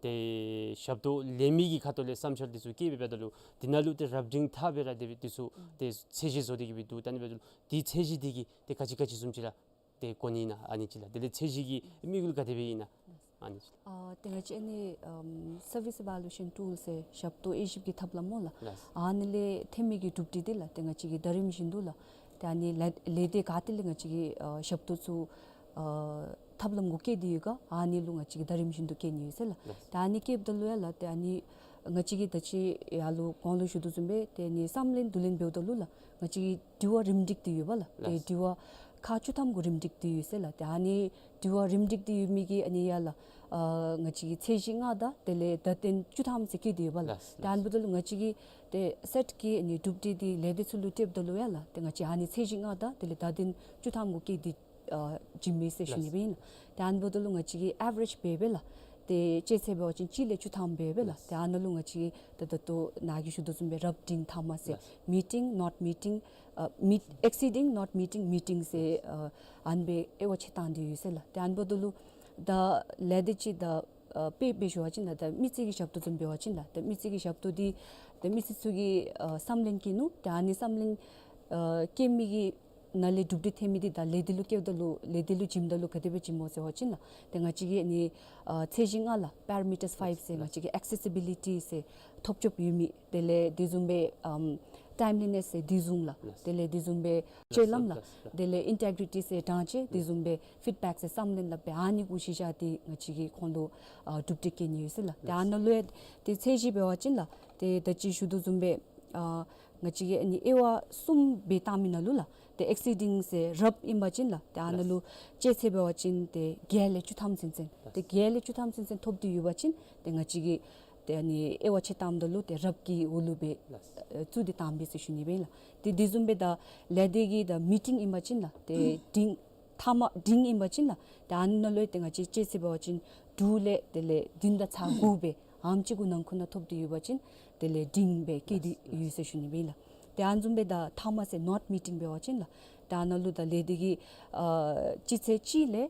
ཏེ་ཞབས་ཏོག་ལེན་མི་གི་ཁ་ཐུག་ལས་བསམ་འཆར་འདི་ཚུ་བཀོད་སྦེ་འབདཝ་ད་ལུ་འདི་ནང་ལུ་ཏེ་རབ་འབྲིང་ཐ་འབད་ར་འདི་འདི་ཚུ་ཏེ་ཚད་གཞི་བཟོ་སྟེ་གི་སྦེ་འདུག། ད་ཨ་ནི་འབདཝ་ད་ལུ་འདི་ཚད་གཞི་འདི་གིས་ཏེ་ག་ཅི་ག་ཅི་བཟུམ་ཅིག་ར་ཏེ་གོ་ནི་ཨིན་ན་ཨ་ནི་ཅིག་ལགས། དེ་ལས་ཚད་གཞི་གི་དམིགས་ཡུལ་ག་དེ་སྦེ་ཨིན་ན་ཨ་ནི་ཅིག་ལགས། ཨ་ཏེ་ང་བཅས་ཨ་ནི་ཨམ་སར་ཝིསི་ཨི་ཝ་ལུ་ཤཱན་ཊུལ་ཟེར་ཞབས་ཏོག་དབྱེ་ཞིབ་ཀྱི་ཐབས་ལམ་སྨོ་ལགས། ལགས། ཨ་ནི་ལས་ཐོན་མི་གི་གྲུབ་འབྲས་འདི་ལགས་ཏེ་ང་བཅས་ཀྱིས་ཟླ་རིམ་བཞིན་དུ་ལགས་ཏེ་ཨ་ནི་ལས་ལས་སྡེ་ག་ཏེ་ལས་ང་བཅས་ཀྱིས་ཨ་ཞབས་ཏོག་ཚུ་ཨ་ཐབས་ལམ་གུ་བཀལ་ཏེ་ཡོད་ག་ཨ་ནི་ལུ་ང་བཅས་ཀྱིས་ཟླ་རིམ་བཞིན་དུ་བཀལ་ནི་ཡོད་ཟེར་ལགས། ལགས། ཏེ་ཨ་ནི་བཀལཝ་ད་ལུ་ཡང་ལགས་ཏེ་ཨ་ནི་ང་བཅས་ཀྱིས་ད་ཅི་ཡར་ལུ་གོང་ལུ་ཞུ་དོ་བཟུམ་སྦེ་ཏེ་ཨ་ནི་བསམ་ལེན་བསྡུ་ལེན་འབདཝ་ད་ལུ་ལགས་ང་བཅས་ཀྱི་དྲི་བ་རིམ་སྒྲིག་འདི་ཡོད་པ་ལགས། ཏེ་ལགས། དྲི་བ་ཁག་བཅུ་ཐམ་གུ་རིམ་སྒྲིག་འདི་ཡོད་ཟེར་ལགས། ཏེ་ཨ་ནི་དྲི་བ་རིམ་སྒྲིག་འདི་ཡོད་མི་གི་ཨ་ནི་ཡང་ལགས་ཨ་ང་བཅས་ཀྱིས་ཚད་གཞི་ལྔ་དང་དེ་ལས་བརྡ་དོན་བཅུ་ཐམ་ཟེར་བཀལ་ཏེ་ཡོད་པ་ལགས། ལགས། ཏེ་ཨ་ནི་འབདཝ་ད་ལུ་ང་བཅས་ཀྱིས་ཏེ་སེཊ་ཀྱི་ཨ་ནི་གྲུབ་འབྲས་འདི་ལས་སྡེ་ཚུ་ལུ་སྤྲོདཔ་ད་ལུ་ཡང་ལགས་ཏེ་ང་བཅས་ཨ་ནི་ཚད་གཞི་ལྔ་དང་དེ་ལས་བརྡ་དོན་བཅུ་ཐམ་གུ་བཀལ་ཏེ་ཨ་བྱིན་མི་ཟེར་ཞུ་ནི་སྦེ་ཨིན་ལགས། ཏེ་ཨ་ནི་འབདཝ་ད་ལུ་ང་བཅས་ཀྱིས་ཨེ་ཝ་རེཇ་འབད་འབད་ལགས་ཏེ་དཔྱད་ཚད་འབད་བ་ཅིན་གཅིག་ལས་བཅུ་ཐམ་འབད་འབད་ལགས། ཏེ་ཨ་ནཱ་ལུ་ང་བཅས་ཀྱིས་ད་ད་ལྟོ་ནཱ་གིས་ཞུ་དོ་བཟུམ་སྦེ་རབ་འབྲིང་ཐ་མ་ཟེར་མི་ཊིང་ནོཊ་མི་ཊིང་ཨ་མི་ཊིང་ཨེག་སི་ཌིང་ནོཊ་མི་ཊིང་མི་ཊིང་ཟེར་ཨ་ཨ་ནི་སྦེ་དབྱེ་བ་ཕྱེ་བཏང་སྟེ་ཡོད་ཟེར་ལགས། ཏེ་ཨ་ནི་འབདཝ་ད་ལུ་ད་ལས་སྡེ་ཅིག་ད་ཨ་དཔེ་སྦེ་ཞུ་བ་ཅིན་ལགས་ད་མི་སེར་གྱི་ཞབས་ཏོག་བཟུམ་འབད་བ་ཅིན་ལགས་ད་མི་སེར་གྱི་ཞབས་ཏོག་འདི་ད་མི་སེར་ཚུ་གིས་ཨ་བསམ་ལེན་བཀོད་ནུག། ཏེ་ཨ་ནི་བསམ་ལེན་ཨ་བཀོད་མི་གི་ནང་ལས་གྲུབ་འབྲས་ཐོན་མི་འདི་ད་ལས་སྡེ་ལུ་བསྐྱལཝ་ད་ལུ་ལས་སྡེ་ལུ་བྱིནམ་ད་ལུ་ག་དེ་སྦེ་བྱིནམ་སྨོ་ཟེར་བ་ཅིན་ལགས་ཏེ་ང་བཅས་ཀྱིས་ཨ་ནི་ཨ་ཚད་གཞི་ལྔ་ལགས་པེ་ར་མི་ཊར་ཕའིབ་ཟེར་ང་བཅས་ཀྱིས་ཨེག་སེ་སི་བི་ལི་ཊི་ཟེར་ཐོབ་ཆོབ་ཡོད་མི་དེ་ལས་དེ་བཟུམ་སྦེ་ཨམ་ཊའིམ་ལི་ནེས་ཟེར་དེ་བཟུམ་ལགས། དེ་ལས་དེ་བཟུམ་སྦེ་སྤྱོད་ལམ་ལགས། དེ་ལས་ཨིན་ཊེག་རི་ཊི་ཟེར་དྲང་བཞག་དེ་བཟུམ་སྦེ་ཕིཌ་བེཀ་ཟེར་བསམ་ལེན་སླབ་སྦེ་ཨ་ནི་གུ་གཞི་བཞག་སྟེ་ང་བཅས་ཀྱིས་ཁོང་ལུ་ཨ་གྲུབ་འབྲས་བཀལ་ནི་ཡོད་ཟེར་ལགས། ཏེ་ཨ་ནཱ་ལུ་ཡང་ཏེ་ཚད་གཞི་འབད་བ་ཅིན་ལགས་ཏེ་ད་ཅི་ཞུ་དོ་བཟུམ་སྦེ་ཨ་ང་བཅས་ཀྱིས་ཨ་ནི་དབྱེ་བ་གསུམ་སྦེ་བཏང་མི་ནང་ལུ་ལགས་ཏེ་ཨེག་སི་ཌིང་ཟེར་རབ་ཨིན་པ་ཅིན་ལགས་ཏེ་ཨ་ནཱ་ལུ་དཔྱད་ཚད་འབད་བ་ཅིན་ཏེ་བརྒྱད་ལས་བཅུ་ཐམ་ཚུན་ཚོད་ཏེ་བརྒྱད་ལས་བཅུ་ཐམ་ཚུན་ཚོད་ཐོབ་སྟེ་ཡོད་པ་ཅིན་ཏེ་ང་བཅས་ཀྱིས་ཏེ་ཨ་ནི་དབྱེ་བ་ཕྱེ་བཏངམ་ད་ལུ་ཏེ་རབ་ཀྱི་འོག་ལུ་སྦེ་ཨ་བཙུགས་ཏེ་བཏང་པས་ཟེར་ཞུ་ནི་སྦེ་ཨིན་ལགས། ཏེ་དེ་བཟུམ་སྦེ་ད་ལས་སྡེ་གི་ད་མི་ཊིང་ཨིན་པ་ཅིན་ལགས་ཏེ་འབྲིང་ཐ་མ་འབྲིང་ཨིན་པ་ཅིན་ལགས་ཏེ་ཨ་ནཱ་ལུ་ཏེ་ང་བཅས་དཔྱད་ཚད་འབད་བ་ཅིན་དྲུག་ལས་དེ་ལས་བདུན་དང་ཚག་དགུ་སྦེ་ཨ་ནེམ་ཅིག་གུ་ནང་འཁོད་ནང་ཐོབ་སྟེ་ཡོད་པ་ཅིན་དེ་ལས་འབྲིང་སྦེ་བཀལ་ཏེ་ཡོད་ཟེར་ཞུ་ནི་སྦེ་ཨིན་ལགས། ཏེ་ཨ་ནི་བཟུམ་སྦེ་ད་ཐ་མ་ཟེར་ནོཊ་མི་ཊིང་འབད་བ་ཅིན་ལགས་ཏེ་ཨ་ནཱ་ལུ་ད་ལས་སྡེ་གི་ཨ་སྤྱི་ཚད་གཅིག་ལས་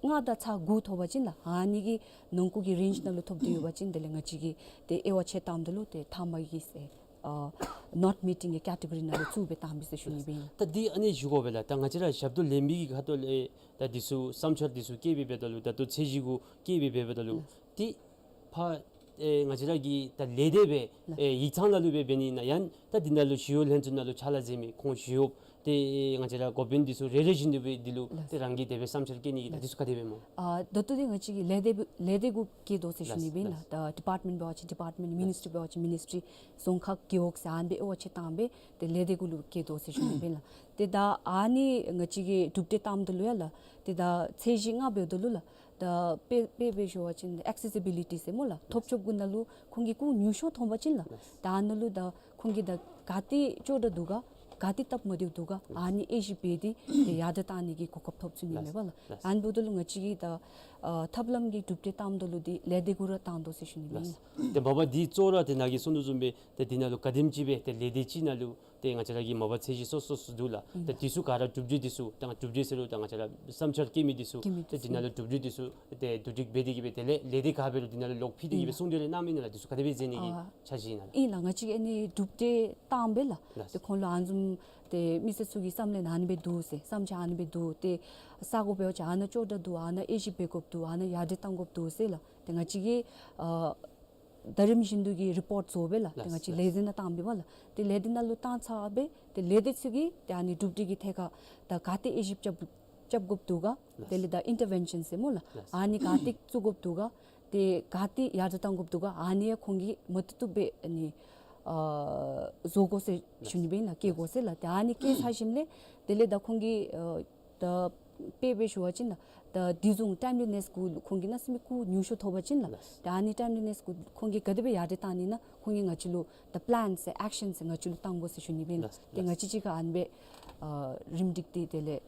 ལྔ་དང་ཚག་དགུ་ཐོབ་པ་ཅིན་ལགས་ཨ་ནི་གི་ནང་འཁོད་ཀྱི་རེནཇ་ནང་ལུ་ཐོབ་སྟེ་ཡོད་པ་ཅིན་དེ་ལས་ང་བཅས་ཀྱིས་ཏེ་དབྱེ་བ་ཕྱེ་བཏངམ་ད་ལུ་ཏེ་ཐ་མ་གི་ཟེར་ཨ་ནོཊ་མི་ཊིང་གི་ཀེ་ཊི་གོ་རི་ནང་ལུ་བཙུགས་སྦེ་བཏང་པས་ཟེར་ཞུ་ནི་སྦེ་ཨིན་ལགས། ད་འདི་ཨ་ནི་ཞུ་དགོ་པས་ལགས། ད་ང་བཅས་ར་ཞབས་ཏོག་ལེན་མི་གི་ཁ་ཐུག་ལས་ད་འདི་ཚུ་བསམ་འཆར་འདི་ཚུ་བཀོད་སྦེ་འབདཝ་ད་ལུ་ད་ལྟོ་ཚད་གཞི་གུ་བཀོད་སྦེ་འབདཝ་ད་ལུ་ཏེ་ཕར་ཨེ་ང་བཅས་ར་གི་ད་ལས་སྡེ་སྦེ་ཨེ་ཡིག་ཚང་ནང་ལུ་སྦེ་འབད་ནི་ཨིན་ན་ཡང་ད་འདི་ནང་ལུ་ཞི་གཡོག་ལྷན་ཚོགས་ནང་ལུ་ཕྱག་ལཱ་མཛད་མི་ཁོང་ཞི་གཡོགཔ་ཏེ་ང་བཅས་ར་འགོ་དཔོན་འདི་ཚུ་རེ་རེ་བཞིན་དུ་སྦེ་འདི་ལུ་ཏེ་རང་གི་དེ་སྦེ་བསམ་འཆར་བཀོད་ནི་གི་ད་འདི་ཚུ་ག་དེ་སྦེ་སྨོ། ཨ་ད་ལྟོ་འདི་ང་བཅས་ཀྱིས་ལས་སྡེ་ལས་སྡེ་གུ་བཀལ་དོ་ཟེར་ཞུ་ནི་སྦེ་ཨིན་ལགས། ད་ཌི་པརཊ་མེནཊ་འབད་བ་ཅིན་ཌི་པརཊ་མེནཊ་མི་ནིསི་ཊི་རི་འབད་བ་ཅིན་མི་ནིསི་ཊི་རི་རྫོང་ཁག་རྒེད་འོག་ཟེར་ཨ་ནི་སྦེ་དབྱེ་བ་ཕྱེ་བཏང་སྦེ་ཏེ་ལས་སྡེ་གུ་ལུ་བཀལ་དོ་ཟེར་ཞུ་ནི་སྦེ་ཨིན་ལགས། ཏེ་ད་ཨ་ནི་ང་བཅས་ཀྱིས་གྲུབ་འབྲས་བཏངམ་ད་ལུ་ཡང་ལགས་ཏེ་ད་ཚད་གཞི་ལྔ་འབདཝ་ད་ལུ་ལགས་ད་དཔེ་དཔེ་སྦེ་ཞུ་བ་ཅིན་ཨེག་སེ་སི་བི་ལི་ཊི་ཟེར་སྨོ་ལགས། ཐོབ་ཆོབ་གུ་ནང་ལུ་ཁོང་གི་ཁུངས་ཉུང་ཤོས་ཐོབ་པ་ཅིན་ལགས་ད་ཨ་ནཱ་ལུ་ད་ཁོང་གིས་ད་ག་ཏེ་ཅོག་འཐདཔ་འདུག་ག་ག་ཏེ་སྟབས་མ་བདེཝ་འདུག་ག་ཨ་ནི་དབྱེ་ཞིབ་འབད་དེ་ཏེ་ཡར་དྲག་བཏང་ནི་གི་གོ་སྐབས་ཐོབ་ཚུགས་ནི་མས་པ་ལགས། ཨ་ནི་འབདཝ་ད་ལུ་ང་བཅས་ཀྱིས་ད་ཨ་ཐབས་ལམ་གྱི་གྲུབ་འབྲས་བཏངམ་ད་ལུ་འདི་ལས་སྡེ་གུ་ར་བཏང་དོ་ཟེར་ཞུ་ནི་མས། ཏེ་མ་པ་འདི་གཙོ་བོ་ར་ཏེ་ནཱ་གིས་གསུངས་དོ་བཟུམ་སྦེ་ཏེ་འདི་ནང་ལུ་ག་དེམ་ཅིག་སྦེ་ཏེ་ལས་སྡེ་གཅིག་ནང་ལུ་ཏེ་ང་བཅས་ར་གི་མ་པ་ཚད་གཞི་སོ་སོ་སོ་འདུག་ལགས། ཏེ་འདི་ཚུ་ག་ར་གྲུབ་འབྲས་འདི་ཚུ་ཏེ་གྲུབ་འབྲས་ཟེར་རུང་ད་ང་བཅས་ར་བསམ་འཆར་བཀོད་མི་འདི་ཚུ་ཏེ་འདི་ནང་ལུ་གྲུབ་འབྲས་འདི་ཚུ་ཏེ་བསྡུ་སྒྲིག་འབད་དེ་གི་སྦེ་དེ་ལས་ལས་སྡེ་ག་འབད་རུང་འདི་ནང་ལུ་ལོག་ཕུལ་ཏེ་གི་སྦེ་གསུང་སྟེ་ར་གནང་མི་ཨིན་ན་ལགས། འདི་ཚུ་ག་དེ་སྦེ་མཛད་ནི་གི་འཆར་གཞི་ཨིན་ན་ལགས། ཨིན་ལགས། ང་བཅས་ཀྱིས་ཨ་ནི་གྲུབ་འབྲས་བཏང་སྦེ་ལགས་ཏེ་ཁོང་ལུ་ཨ་ནི་བཟུམ་ཏེ་མི་སེར་ཚུ་གི་བསམ་བློ་ཨ་ནི་སྦེ་འདུག་ཟེར་བསམ་འཆར་ཨ་ནི་སྦེ་འདུག་ཏེ་ས་གོ་འབད་བ་ཅིན་ཨ་ནཱ་ཅོག་འཐདཔ་འདུག་ཨ་ནཱ་དབྱེ་ཞིབ་འབད་དགོཔ་འདུག་ཨ་ནཱ་ཡར་དྲག་བཏང་དགོཔ་འདུག་ཟེར་ལགས། ཏེ་ང་བཅས་ཀྱིས་ཨ་ ད་རིམ་བཞིན་དུ་གི་རི་པོརཊ་བཟོ་སྦེ་ལགས། ཏེ་ལགས་ང་བཅས་ལས་སྡེ་ནང་བཏང་སྦེ་ལགས། ཏེ་ལས་སྡེ་ནང་ལུ་བཏང་ཚར་སྦེ་ཏེ་ལས་སྡེ་ཚུ་གིས་ཏེ་ཨ་ནི་གྲུབ་འབྲས་ཀྱི་ཐད་ཁར་ད་ག་ཏེ་དབྱེ་ཞིབ་རྐྱབ་རྐྱབ་དགོཔ་འདུག་ག། ལགས། དེ་ལས་ད་ཨིན་ཊར་བེན་ཤཱན་ཟེར་སྨོ་ལགས། ལགས། ཨ་ནི་ག་ཏེ་བཙུགས་དགོཔ་འདུག་ག། ཏེ་ག་ཏེ་ཡར་དྲག་གཏང་དགོཔ་འདུག་ག། ཨ་ནི་ཡང་ཁོང་གིས་མ་བཏུབ་བཏུབ་སྦེ་ཨ་ནི་ཨ་བཟོ་དགོ་ཟེར་ཞུ་ནི་སྦེ་ཨིན་ལགས། བཀལ་དགོ་ཟེར་ལགས། ཏེ་ཨ་ནི་བཀལ་ཚར་ཞིནམ་ལས་དེ་ལས་ད་ཁོང་གིས་ཨ་ད་དཔེ་སྦེ་ཞུ་བ་ཅིན་ལགས། ད་དེ་བཟུམ་ཊའིམ་ལི་ནེས་གུ་ཁོང་གིས་གནམ་མེད་ས་མེད་སྐུགས་ཉུང་ཤོས་ཐོབ་པ་ཅིན་ལགས། ལགས། ད་ཨ་ནི་ཊའིམ་ལི་ནེས་གུ་ཁོང་གིས་ག་དེ་སྦེ་ཡར་དྲག་གཏང་ནི་ན་ཁོང་གིས་ང་བཅས་ལུ་ད་པི་ལེན་ཟེར་ཨེག་ཤཱན་ཟེར་ང་བཅས་ལུ་གཏང་དགོ་ཟེར་ཞུ་ནི་སྦེ་ཨིན་ལགས། ལགས། ཏེ་ང་བཅས་གཅིག་ཁར་ཨ་ནི་སྦེ་ཨ་རིམ་སྒྲིག་སྟེ་དེ་ལས་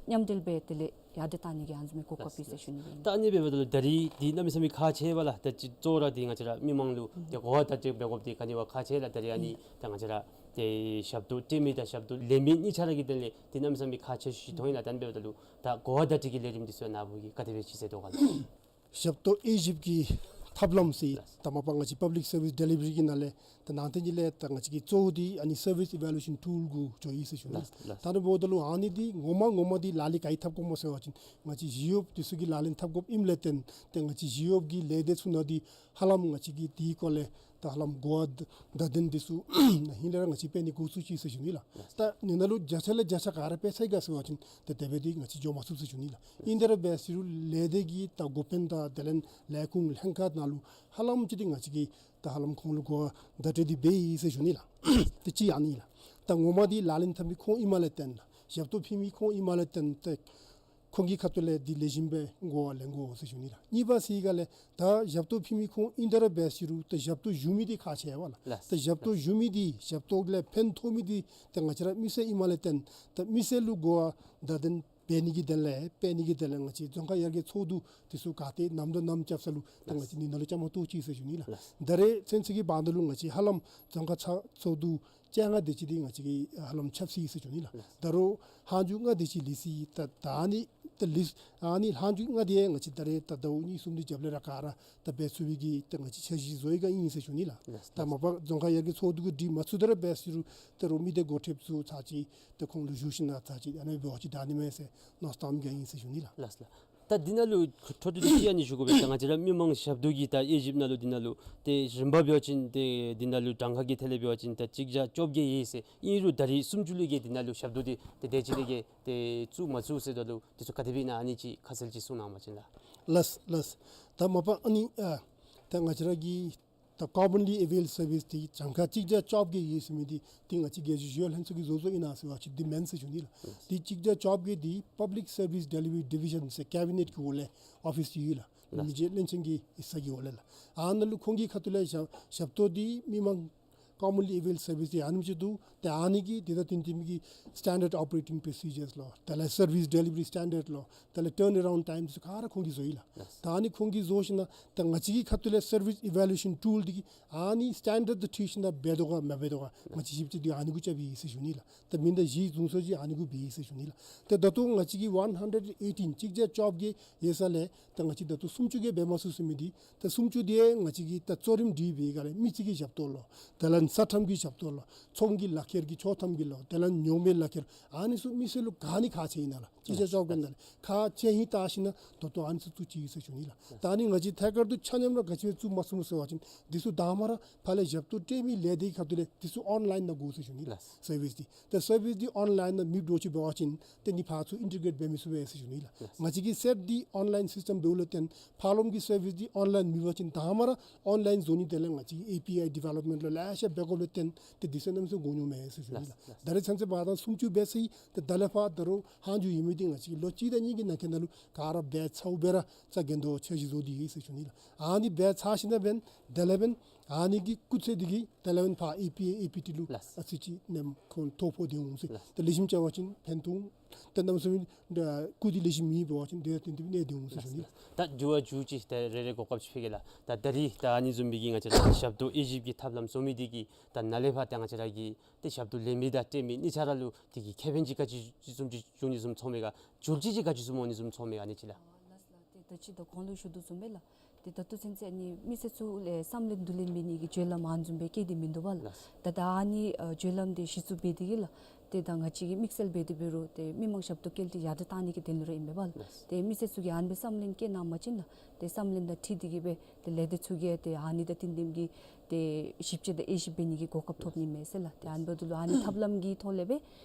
མཉམ་འབྲེལ་སྦེ་དེ་ལས་ཡར་དྲག་གཏང་ནི་གི་ཨ་ནི་བཟུམ་གོ་སྐབས་ལགས། ཡོད་ཟེར་ཞུ་ནི་སྦེ་ཨིན། ད་ཨ་ནི་འབདཝ་ད་ལུ་ད་རིས་འདི་གནམ་མེད་ས་མེད་ཁག་ཆེ་བས་ལགས། ད་ཅི་གཙོ་བོ་ར་འདི་ང་བཅས་ར་མི་མང་ལུ་ཨུམ་ཏེ་གོ་བརྡ་སྤྲོད་འབད་དགོཔ་འདི་ག་ནི་བ་ཁག་ཆེ་ལགས། ད་རིས་ཨ་ནི་ཨུམ་ད་ང་བཅས་ར་ཏེ་ཞབས་ཏོག་སྤྲོད་མི་དང་ཞབས་ཏོག་ལེན་མི་གཉིས་ཆ་ར་གི་དོན་ལས་འདི་གནམ་མེད་ས་མེད་ཁག་ཆེ་ཤོས་ཅིག་མཐོང་ཡི་ལགས། ད་ཨ་ནི་འབདཝ་ད་ལུ་ད་གོ་བརྡ་སྤྲོད་ཀྱི་ལས་རིམ་འདི་ཚུ་ནཱ་བུ་གིས་ག་དེ་སྦེ་ཅིག་མཛད་དོ་ག་ལགས། ཞབས་ཏོག་དབྱེ་ཞིབ་ཀྱི་ཐབས་ལམ་ཟེར་ལགས། ད་མ་པ་ང་བཅས་པབ་ལིཀ་སར་ཝིས་ཌེ་ལི་བ་རི་གི་ནང་ལས་ད་ནང་རྟེན་གྱི་ལས་ད་ང་བཅས་ཀྱི་གཙོ་བོ་འདི་ཨ་ནི་སར་ཝིས་ཨི་ཝེ་ལུ་ཨེ་ཤཱན་ཊུལ་གུ་འགྱོ་ཡི་ཟེར་ཞུ་ནི་ལགས། ལགས། ད་ཨ་ནི་འབདཝ་ད་ལུ་ཨ་ནི་འདི་ངོ་མ་ངོ་མ་འདི་ལག་ལེན་ག་ཨིན་འཐབ་དགོཔ་སྨོ་ཟེར་བ་ཅིན་ང་བཅས་ཞི་གཡོགཔ་འདི་ཚུ་གིས་ལག་ལེན་འཐབ་དགོཔ་ཨིནམ་ལས་བརྟེན་ཏེ་ང་བཅས་ཞི་གཡོགཔ་གི་ལས་སྡེ་ཚུ་ནང་འདི་ཧ་ལམ་ང་བཅས་ཀྱིས་འདི་སྐོར་ལས་ད་ཧ་ལམ་གོ་བ་བརྡ་དོན་འདི་ཚུ་ཧིང་ལས་ར་ང་བཅས་སྤེལ་ནི་འགོ་བཙུགས་ཅི་ཟེར་ཞུ་ནི་ལགས། ད་ཨ་ནི་ནང་ལུ་བརྒྱ་ཆ་ལས་བརྒྱ་ཆ་ག་ར་སྤེལ་ཚར་ཡི་ག་ཟེར་བ་ཅིན་ཏེ་དེ་སྦེ་འདི་ང་བཅས་འགྱོ་མ་ཚུགས་ཟེར་ཞུ་ནི་ལགས། ཨིན་ཏེ་ར་འབད་ཟེར་རུང་ལས་སྡེ་གི་ད་འགོ་དཔོན་དང་དེ་ལས་ལས་ཁུངས་ལྷན་ཁག་ནང་ལུ་ཧ་ལམ་ཅིག་འདི་ང་བཅས་ཀྱིས་ད་ཧ་ལམ་ཁོང་ལུ་གོ་བ་བརྡ་སྤྲོད་འདི་འབད་ཡི་ཟེར་ཞུ་ནི་ལགས། ཏེ་གཅིག་ཨ་ནི་ལགས། ད་ངོ་མ་འདི་ལག་ལེན་འཐབ་མི་ཁོང་ཨིནམ་ལས་བརྟེན་ཞབས་ཏོག་ཕུལ་མི་ཁོང་ཨིནམ་ལས་བརྟེན་ཏེ་ཁོང་གི་ཁ་ཐུག་ལས་འདི་ལེགས་ཤོམ་སྦེ་གོ་བ་ལེན་དགོ་ཟེར་ཞུ་ནི་ལགས། གཉིས་པ་ཟེར་ག་ལས་ད་ཞབས་ཏོག་ཕུལ་མི་ཁོང་ཨིན་ཏེ་ར་འབད་ཟེར་རུང་ད་ཞབས་ཏོག་ཞུ་མི་འདི་ཁག་ཆེ་བས་ལགས། ལགས། ད་ཞབས་ཏོག་ཞུ་མི་འདི་ཞབས་ཏོག་ལས་ཕན་ཐོགས་མི་འདི་ད་ང་བཅས་ར་མི་སེར་ཨིནམ་ལས་བརྟེན་ད་མི་སེར་ལུ་གོ་བ་བརྡ་དོན་འབད་ནི་གི་དོན་ལས་སྤེལ་ནི་གི་དོན་ལས་ང་བཅས་རྫོང་ཁག་ཡར་རྒྱས་ཚོགས་འདུ་འདི་ཚུ་ག་ཏེ་ནམ་དང་ནམ་རྐྱབ་ས་ལུ་ད་ང་བཅས་འདི་ནང་ལུ་བཅའ་མར་གཏོགས་ཅི་ཟེར་ཞུ་ནི་ལགས། ལགས། ད་རེས་ཚུན་ཚོད་ཀྱི་བར་ན་ལུ་ང་བཅས་ཧ་ལམ་རྫོང་ཁག་ཚོགས་འདུ་བཅོ་ལྔ་དེ་ཅིག་འདི་ང་བཅས་ཀྱིས་ཧ་ལམ་ཆབ་སྲིད་ཟེར་ཞུ་ནི་ལགས། ལགས། ད་རུང་ལྷག་འཕྲོ་ལྔ་དེ་ཅིག་ལུས་སོ་ཡི། ད་ད་ཨ་ནི་ད་ལུས་ཨ་ནི་ལྷག་འཕྲོ་ལྔ་དེ་ང་བཅས་ད་རེས་ད་ཟླཝ་གཉིས་གསུམ་དེ་རྒྱབ་ལས་ར་ག་ར་ད་འབད་ཚུགས་པའི་གི་ད་ང་བཅས་འཆར་གཞི་བཟོ་ཡི་ག་ཨིན་ཟེར་ཞུ་ནི་ལགས། ལགས། ད་མ་པ་རྫོང་ཁག་ཡར་རྒྱས་ཚོགས་འདུ་གིས་སྒྲིག་མ་ཚུགས་ཏེ་ར་འབད་ཟེར་རུང་ད་རུང་མི་སྡེ་འགོ་ཁྲིདཔ་ཚུ་ཚར་ཅིག་ད་ཁོང་ལུ་ཞུ་ཞིན་ན་ཚར་ཅིག་ཨ་ནི་འབད་བ་ཅིན་ད་ཨ་ནི་མས་ཟེར་མནོ་བསམ་བཏངམ་གི་ཨིན་ཟེར་ཞུ་ནི་ལགས། ལགས་ལགས། ད་འདི་ནང་ལུ་འཕྲོ་མཐུད་དེ་ཅིག་ཨ་ནི་ཞུ་དགོ་པས། ད་ང་བཅས་ར་མི་མང་ཞབས་ཏོག་གི་ད་དབྱེ་ཞིབ་ནང་ལུ་འདི་ནང་ལུ་ཏེ་རིམ་པ་འབད་བ་ཅིན་ཏེ་འདི་ནང་ལུ་གྲངས་ཀ་གི་ཐད་ལས་འབད་བ་ཅིན་ད་གཅིག་བརྒྱ་བཅོ་བརྒྱད་ཡོད་ཟེར། ཨིན་རུང་ད་རེས་སུམ་ཅུ་ལས་བརྒལ་འདི་ནང་ལུ་ཞབས་ཏོག་འདི་ཏེ་དེ་ཅིག་ལས་བརྒལ་ཏེ་བཙུགས་མ་ཚུགས་ཟེར་ད་ལུ་འདི་ཚུ་ག་དེ་སྦེ་ཨིན་ན་ཨ་ནི་ཅིག་ཁ་གསལ་ཅིག་གསུང་གནང་བ་ཅིན་ལགས། ལགས་ལགས། ད་མ་པ་ཨ་ནི་ཨ་ད་ང་བཅས་ར་གི་ད་commonly availed service འདི་གྲངས་ཀ་གཅིག་བརྒྱ་བཅོ་བརྒྱད་ཡོད་ཟེར་མི་འདི་ཏེ་ང་བཅས་རྒྱལ་སྤྱི་ཞི་གཡོག་ལྷན་ཚོགས་ཀྱིས་བཟོ་བཟོཝ་ཨིན་ན་ཟེར་བ་ཅིན་འདི་མེན་ཟེར་ཞུ་ནི་ལགས། འདི་གཅིག་བརྒྱ་བཅོ་བརྒྱད་འདི་Public Service Delivery Division ཟེར་ཀེ་བི་ནེཊ་གི་འོག་ལས་ཨོ་ཕིསི་ཅིག་ཡོད་ལགས། མི་རྗེ་བློན་ཆེན་གྱི་ས་གི་འོག་ལས་ལགས། ཨ་ནཱ་ལུ་ཁོང་གི་ཁ་ཐུག་ལས་ཞབས་ཞབས་ཏོག་འདི་མི་མང་commonly availed service འདི་ཨ་ནེམ་ཅིག་འདུག། ཏེ་ཨ་ནི་གི་འདི་ད་དོན་དེ་མི་གི་standard operating procedures ལོ། དེ་ལས་service delivery standard ལོ། དེ་ལས་turnaround time ཚུ་ག་ར་ཁོང་གིས་བཟོ་ཡི་ལགས། ལགས། ད་ཨ་ནི་ཁོང་གིས་བཟོ་ཞིན་ན་ད་ང་བཅས་ཀྱི་ཁ་ཐུག་ལས་service evaluation tool འདི་གིས་ཨ་ནི་standard དང་འཁྲིལ་ཞིན་ན་འབད་དོ་ག་མ་འབད་དོ་ག་ང་བཅས་ཞིབ་དཔྱད་འདི་ཨ་ནི་གུ་རྐྱབ་ཨིན་ཟེར་ཞུ་ནི་ལགས། ད་མི་ད་གཞི་བཟུང་སོ་ཅིག་ཨ་ནི་གུ་འབད་ཨིན་ཟེར་ཞུ་ནི་ལགས། ཏེ་ད་ལྟོ་ང་བཅས་ཀྱི་one hundred eighteen གཅིག་བརྒྱ་བཅོ་བརྒྱད་ཡོད་ས་ལས་ད་ང་བཅས་ད་ལྟོ་སུམ་ཅུ་གིས་འབད་མ་ཚུགས་ཟེར་མི་འདི་ད་སུམ་ཅུ་འདི་ང་བཅས་ཀྱིས་ད་གཙོ་རིམ་སྒྲིག་པའི་སྒང་ལས་མི་རྩིས་ཀྱི་ཞབས་ཏོག་ལོ། དེ་ལས་ས་ཁྲམ་གྱི་ཞབས་ཏོག་ལོ། ཚོང་གི་ལག་ཁྱེར་གྱི་ཆོག་ཐམ་གྱི་ལོ། དེ་ལས་ཉོག་མེད་ལག་ཁྱེར་ཨ་ནི་ཚུ་མི་སེར་ལུ་ག་ནི་ཁག་ཆེ་ཨིན་ན་ལགས། གཅིག་བརྒྱ་བཅོ་བརྒྱད་ནང་ལས་ཁག་ཆེ་ཨིན་ལྟ་ཞིན་ན་ད་ལྟོ་ཨ་ནི་ཚུ་བཙུགས་ཅི་ཟེར་ཞུ་ནི་ལགས། ད་ཨ་ནི་ང་བཅས་ཐད་ཀར་དུ་ཆ་མཉམ་ར་ག་ཅི་སྦེ་བཙུགས་མ་ཚུགསཔ་སྨོ་ཟེར་བ་ཅིན་འདི་ཚུ་དང་པ་ར་ཕར་ལས་ཞབས་ཏོག་སྤྲོད་མི་ལས་སྡེའི་ཁ་ཐུག་ལས་འདི་ཚུ་ཨོན་ལའིན་ནང་དགོ་ཟེར་ཞུ་ནི་ལགས། ལགས། སར་ཝིསི་འདི་ད་སར་ཝིསི་འདི་ཨོན་ལའིན་ནང་མེདཔ་འདྲཝ་ཅིག་འབད་བ་ཅིན་ཏེ་ཨ་ནི་ཕར་ཚུར་ཨིན་ཊི་གྲེཊ་འབད་མི་ཚུགས་པས་ཟེར་ཞུ་ནི་ལགས། ལགས། ང་བཅས་ཀྱི་སེཊ་འདི་ཨོན་ལའིན་སིསི་ཊམ་འབདཝ་ལས་བརྟེན་ཕར་ལོགས་ཀྱི་སར་ཝིསི་འདི་ཨོན་ལའིན་མེད་པ་ཅིན་དང་པ་ར་ཨོན་ལའིན་བཟོ་ནི་དེ་ལས་ང་བཅས་ཨེ་པི་ཨའི་ཌི་ཝེ་ལོབ་མེནཊ་ལུ་ལེ་ཤ་འབད་དགོཔ་ལས་བརྟེན་ཏེ་འདི་ཚུ་གནམ་མེད་ས་མེད་མགྱོགས་མས་ཟེར་ཞུ་ནི་ལགས། ལགས། ད་རེས་ཚུན་ཚོད་འབདཝ་ད་སུམ་ཅུ་འབད་ཚར་ཡི། ཏེ་ད་ལས་ཕར་ད་རུང་ལྷག་འཕྲོ་ཡོད་མི་འདི་ང་བཅས་ལོ་གཅིག་དང་གཉིས་ཀྱི་ནང་འཁོད་ནང་ལུ་ག་ར་འབད་ཚརཝ་སྦེ་ར་རྩ་འགེངས་དོ་འཆར་གཞི་བཟོ་སྟེ་ཡོད་ཟེར་ཞུ་ནི་ལགས། ཨ་ནི་འབད་ཚར་ཞིན་ན་འབདན་དེ་ལས་འབདན་ཨ་ནི་གི་སྐུགས་ཚད་འདི་གིས་དེ་ལས་འབདན་ཕར་ཨེ་པི་ཨའི་ཨེ་པི་ཊི་ལུ་ལགས། ཨ་ཙི་ཅིག་ནེམ་ཁོང་ཐོ་ཕོག་སྟེ་འོང་ཟེར། ལགས། ཏེ་ལེགས་ཤོམ་རྐྱབ་པ་ཅིན་ཕན་ཐོགས། ཏེ་གནམ་མེད་ས་མེད་སྐུགས་འདི་ལེགས་ཤོམ་མེད་པ་ཅིན་ཏེ་ཏེ་ཏེ་གནས་ཏེ་འོང་ཟེར་ཞུ་ནི། ལགས། ད་འགྱུར་བ་འགྱུར་ཅི་ཏེ་རེ་རེ་གོ་སྐབས་ཅིག་ཕུལ་གེ་ལགས། ད་ད་རིས་ད་ཨ་ནི་བཟུམ་མའི་གི་ང་བཅས་ར་ཞབས་ཏོག་དབྱེ་ཞིབ་ཀྱི་ཐབས་ལམ་བཟོ་མི་འདི་གིས་ད་ནཱ་ལས་ཕར་ད་ང་བཅས་ར་གི་ཏེ་ཞབས་ཏོག་ལེན་མི་དང་སྤྲོད་མི་གཉིས་ཆ་ར་ལུ་དེ་གི་ཁེ་ཕན་ཅིག་ག་ཅི་བཟུམ་ཅིག་འབྱུང་ནི་བཟུམ་ཚོར་མས་ག། འགྱུར་བཅོས་ཅིག་ག་ཅི་བཟུམ་འོང་ནི་བཟུམ་ཚོར་མས་ག་ཨ་ནི་ཅིག་ལགས། ལགས་ལགས། ཏེ་ད་ཅི་ད་གོང་ལུ་ཞུ་དོ་བཟུམ་སྦེ་ལགས། ཏེ་ད་ལྟོ་ཚུན་ཚོད་ཨ་ནི་མི་སེར་ཚུ་ལས་བསམ་བློ་བསྡུ་ལེན་འབད་ནི་གི་བརྒྱུད་ལམ་ཨ་ནི་བཟུམ་སྦེ་བཀལ་ཏེ་མིན་འདུག་པ་ལགས། ལགས། ད་ད་ཨ་ནི་ཨ་བརྒྱུད་ལམ་འདི་གཞི་བཙུགས་འབད་དེ་གིས་ལགས། ཏེ་ད་ང་བཅས་ཀྱིས་དམིགས་བསལ་འབད་དེ་འབད་རུང་ཏེ་མི་མང་ཞབས་ཏོག་བཀལ་ཏེ་ཡར་དྲག་བཏང་ནི་གི་དོན་ལུ་ར་ཨིན་པས་ལགས། ལགས། ཏེ་མི་སེར་ཚུ་གིས་ཨ་ནི་སྦེ་བསམ་བློ་བསྐྱེད་གནང་བ་ཅིན་ལགས། ཏེ་བསམ་བློ་དང་འཁྲིལ་ཏེ་གིས་སྦེ་ཏེ་ལས་སྡེ་ཚུ་གིས་ཏེ་ཨ་ནི་དང་བསྟུན་ཏེ་གིས་ཏེ་ཞིབ་དཔྱད་དང་དབྱེ་ཞིབ་འབད་ནི་གི་གོ་སྐབས་ཐོབ་ནི་མས་ཟེར་ལགས། ཏེ་ཨ་ནི་འབདཝ་ད་ལུ་ཨ་ནི་ཐབས་ལམ་གྱི་ཐོག་ལས་སྦེ་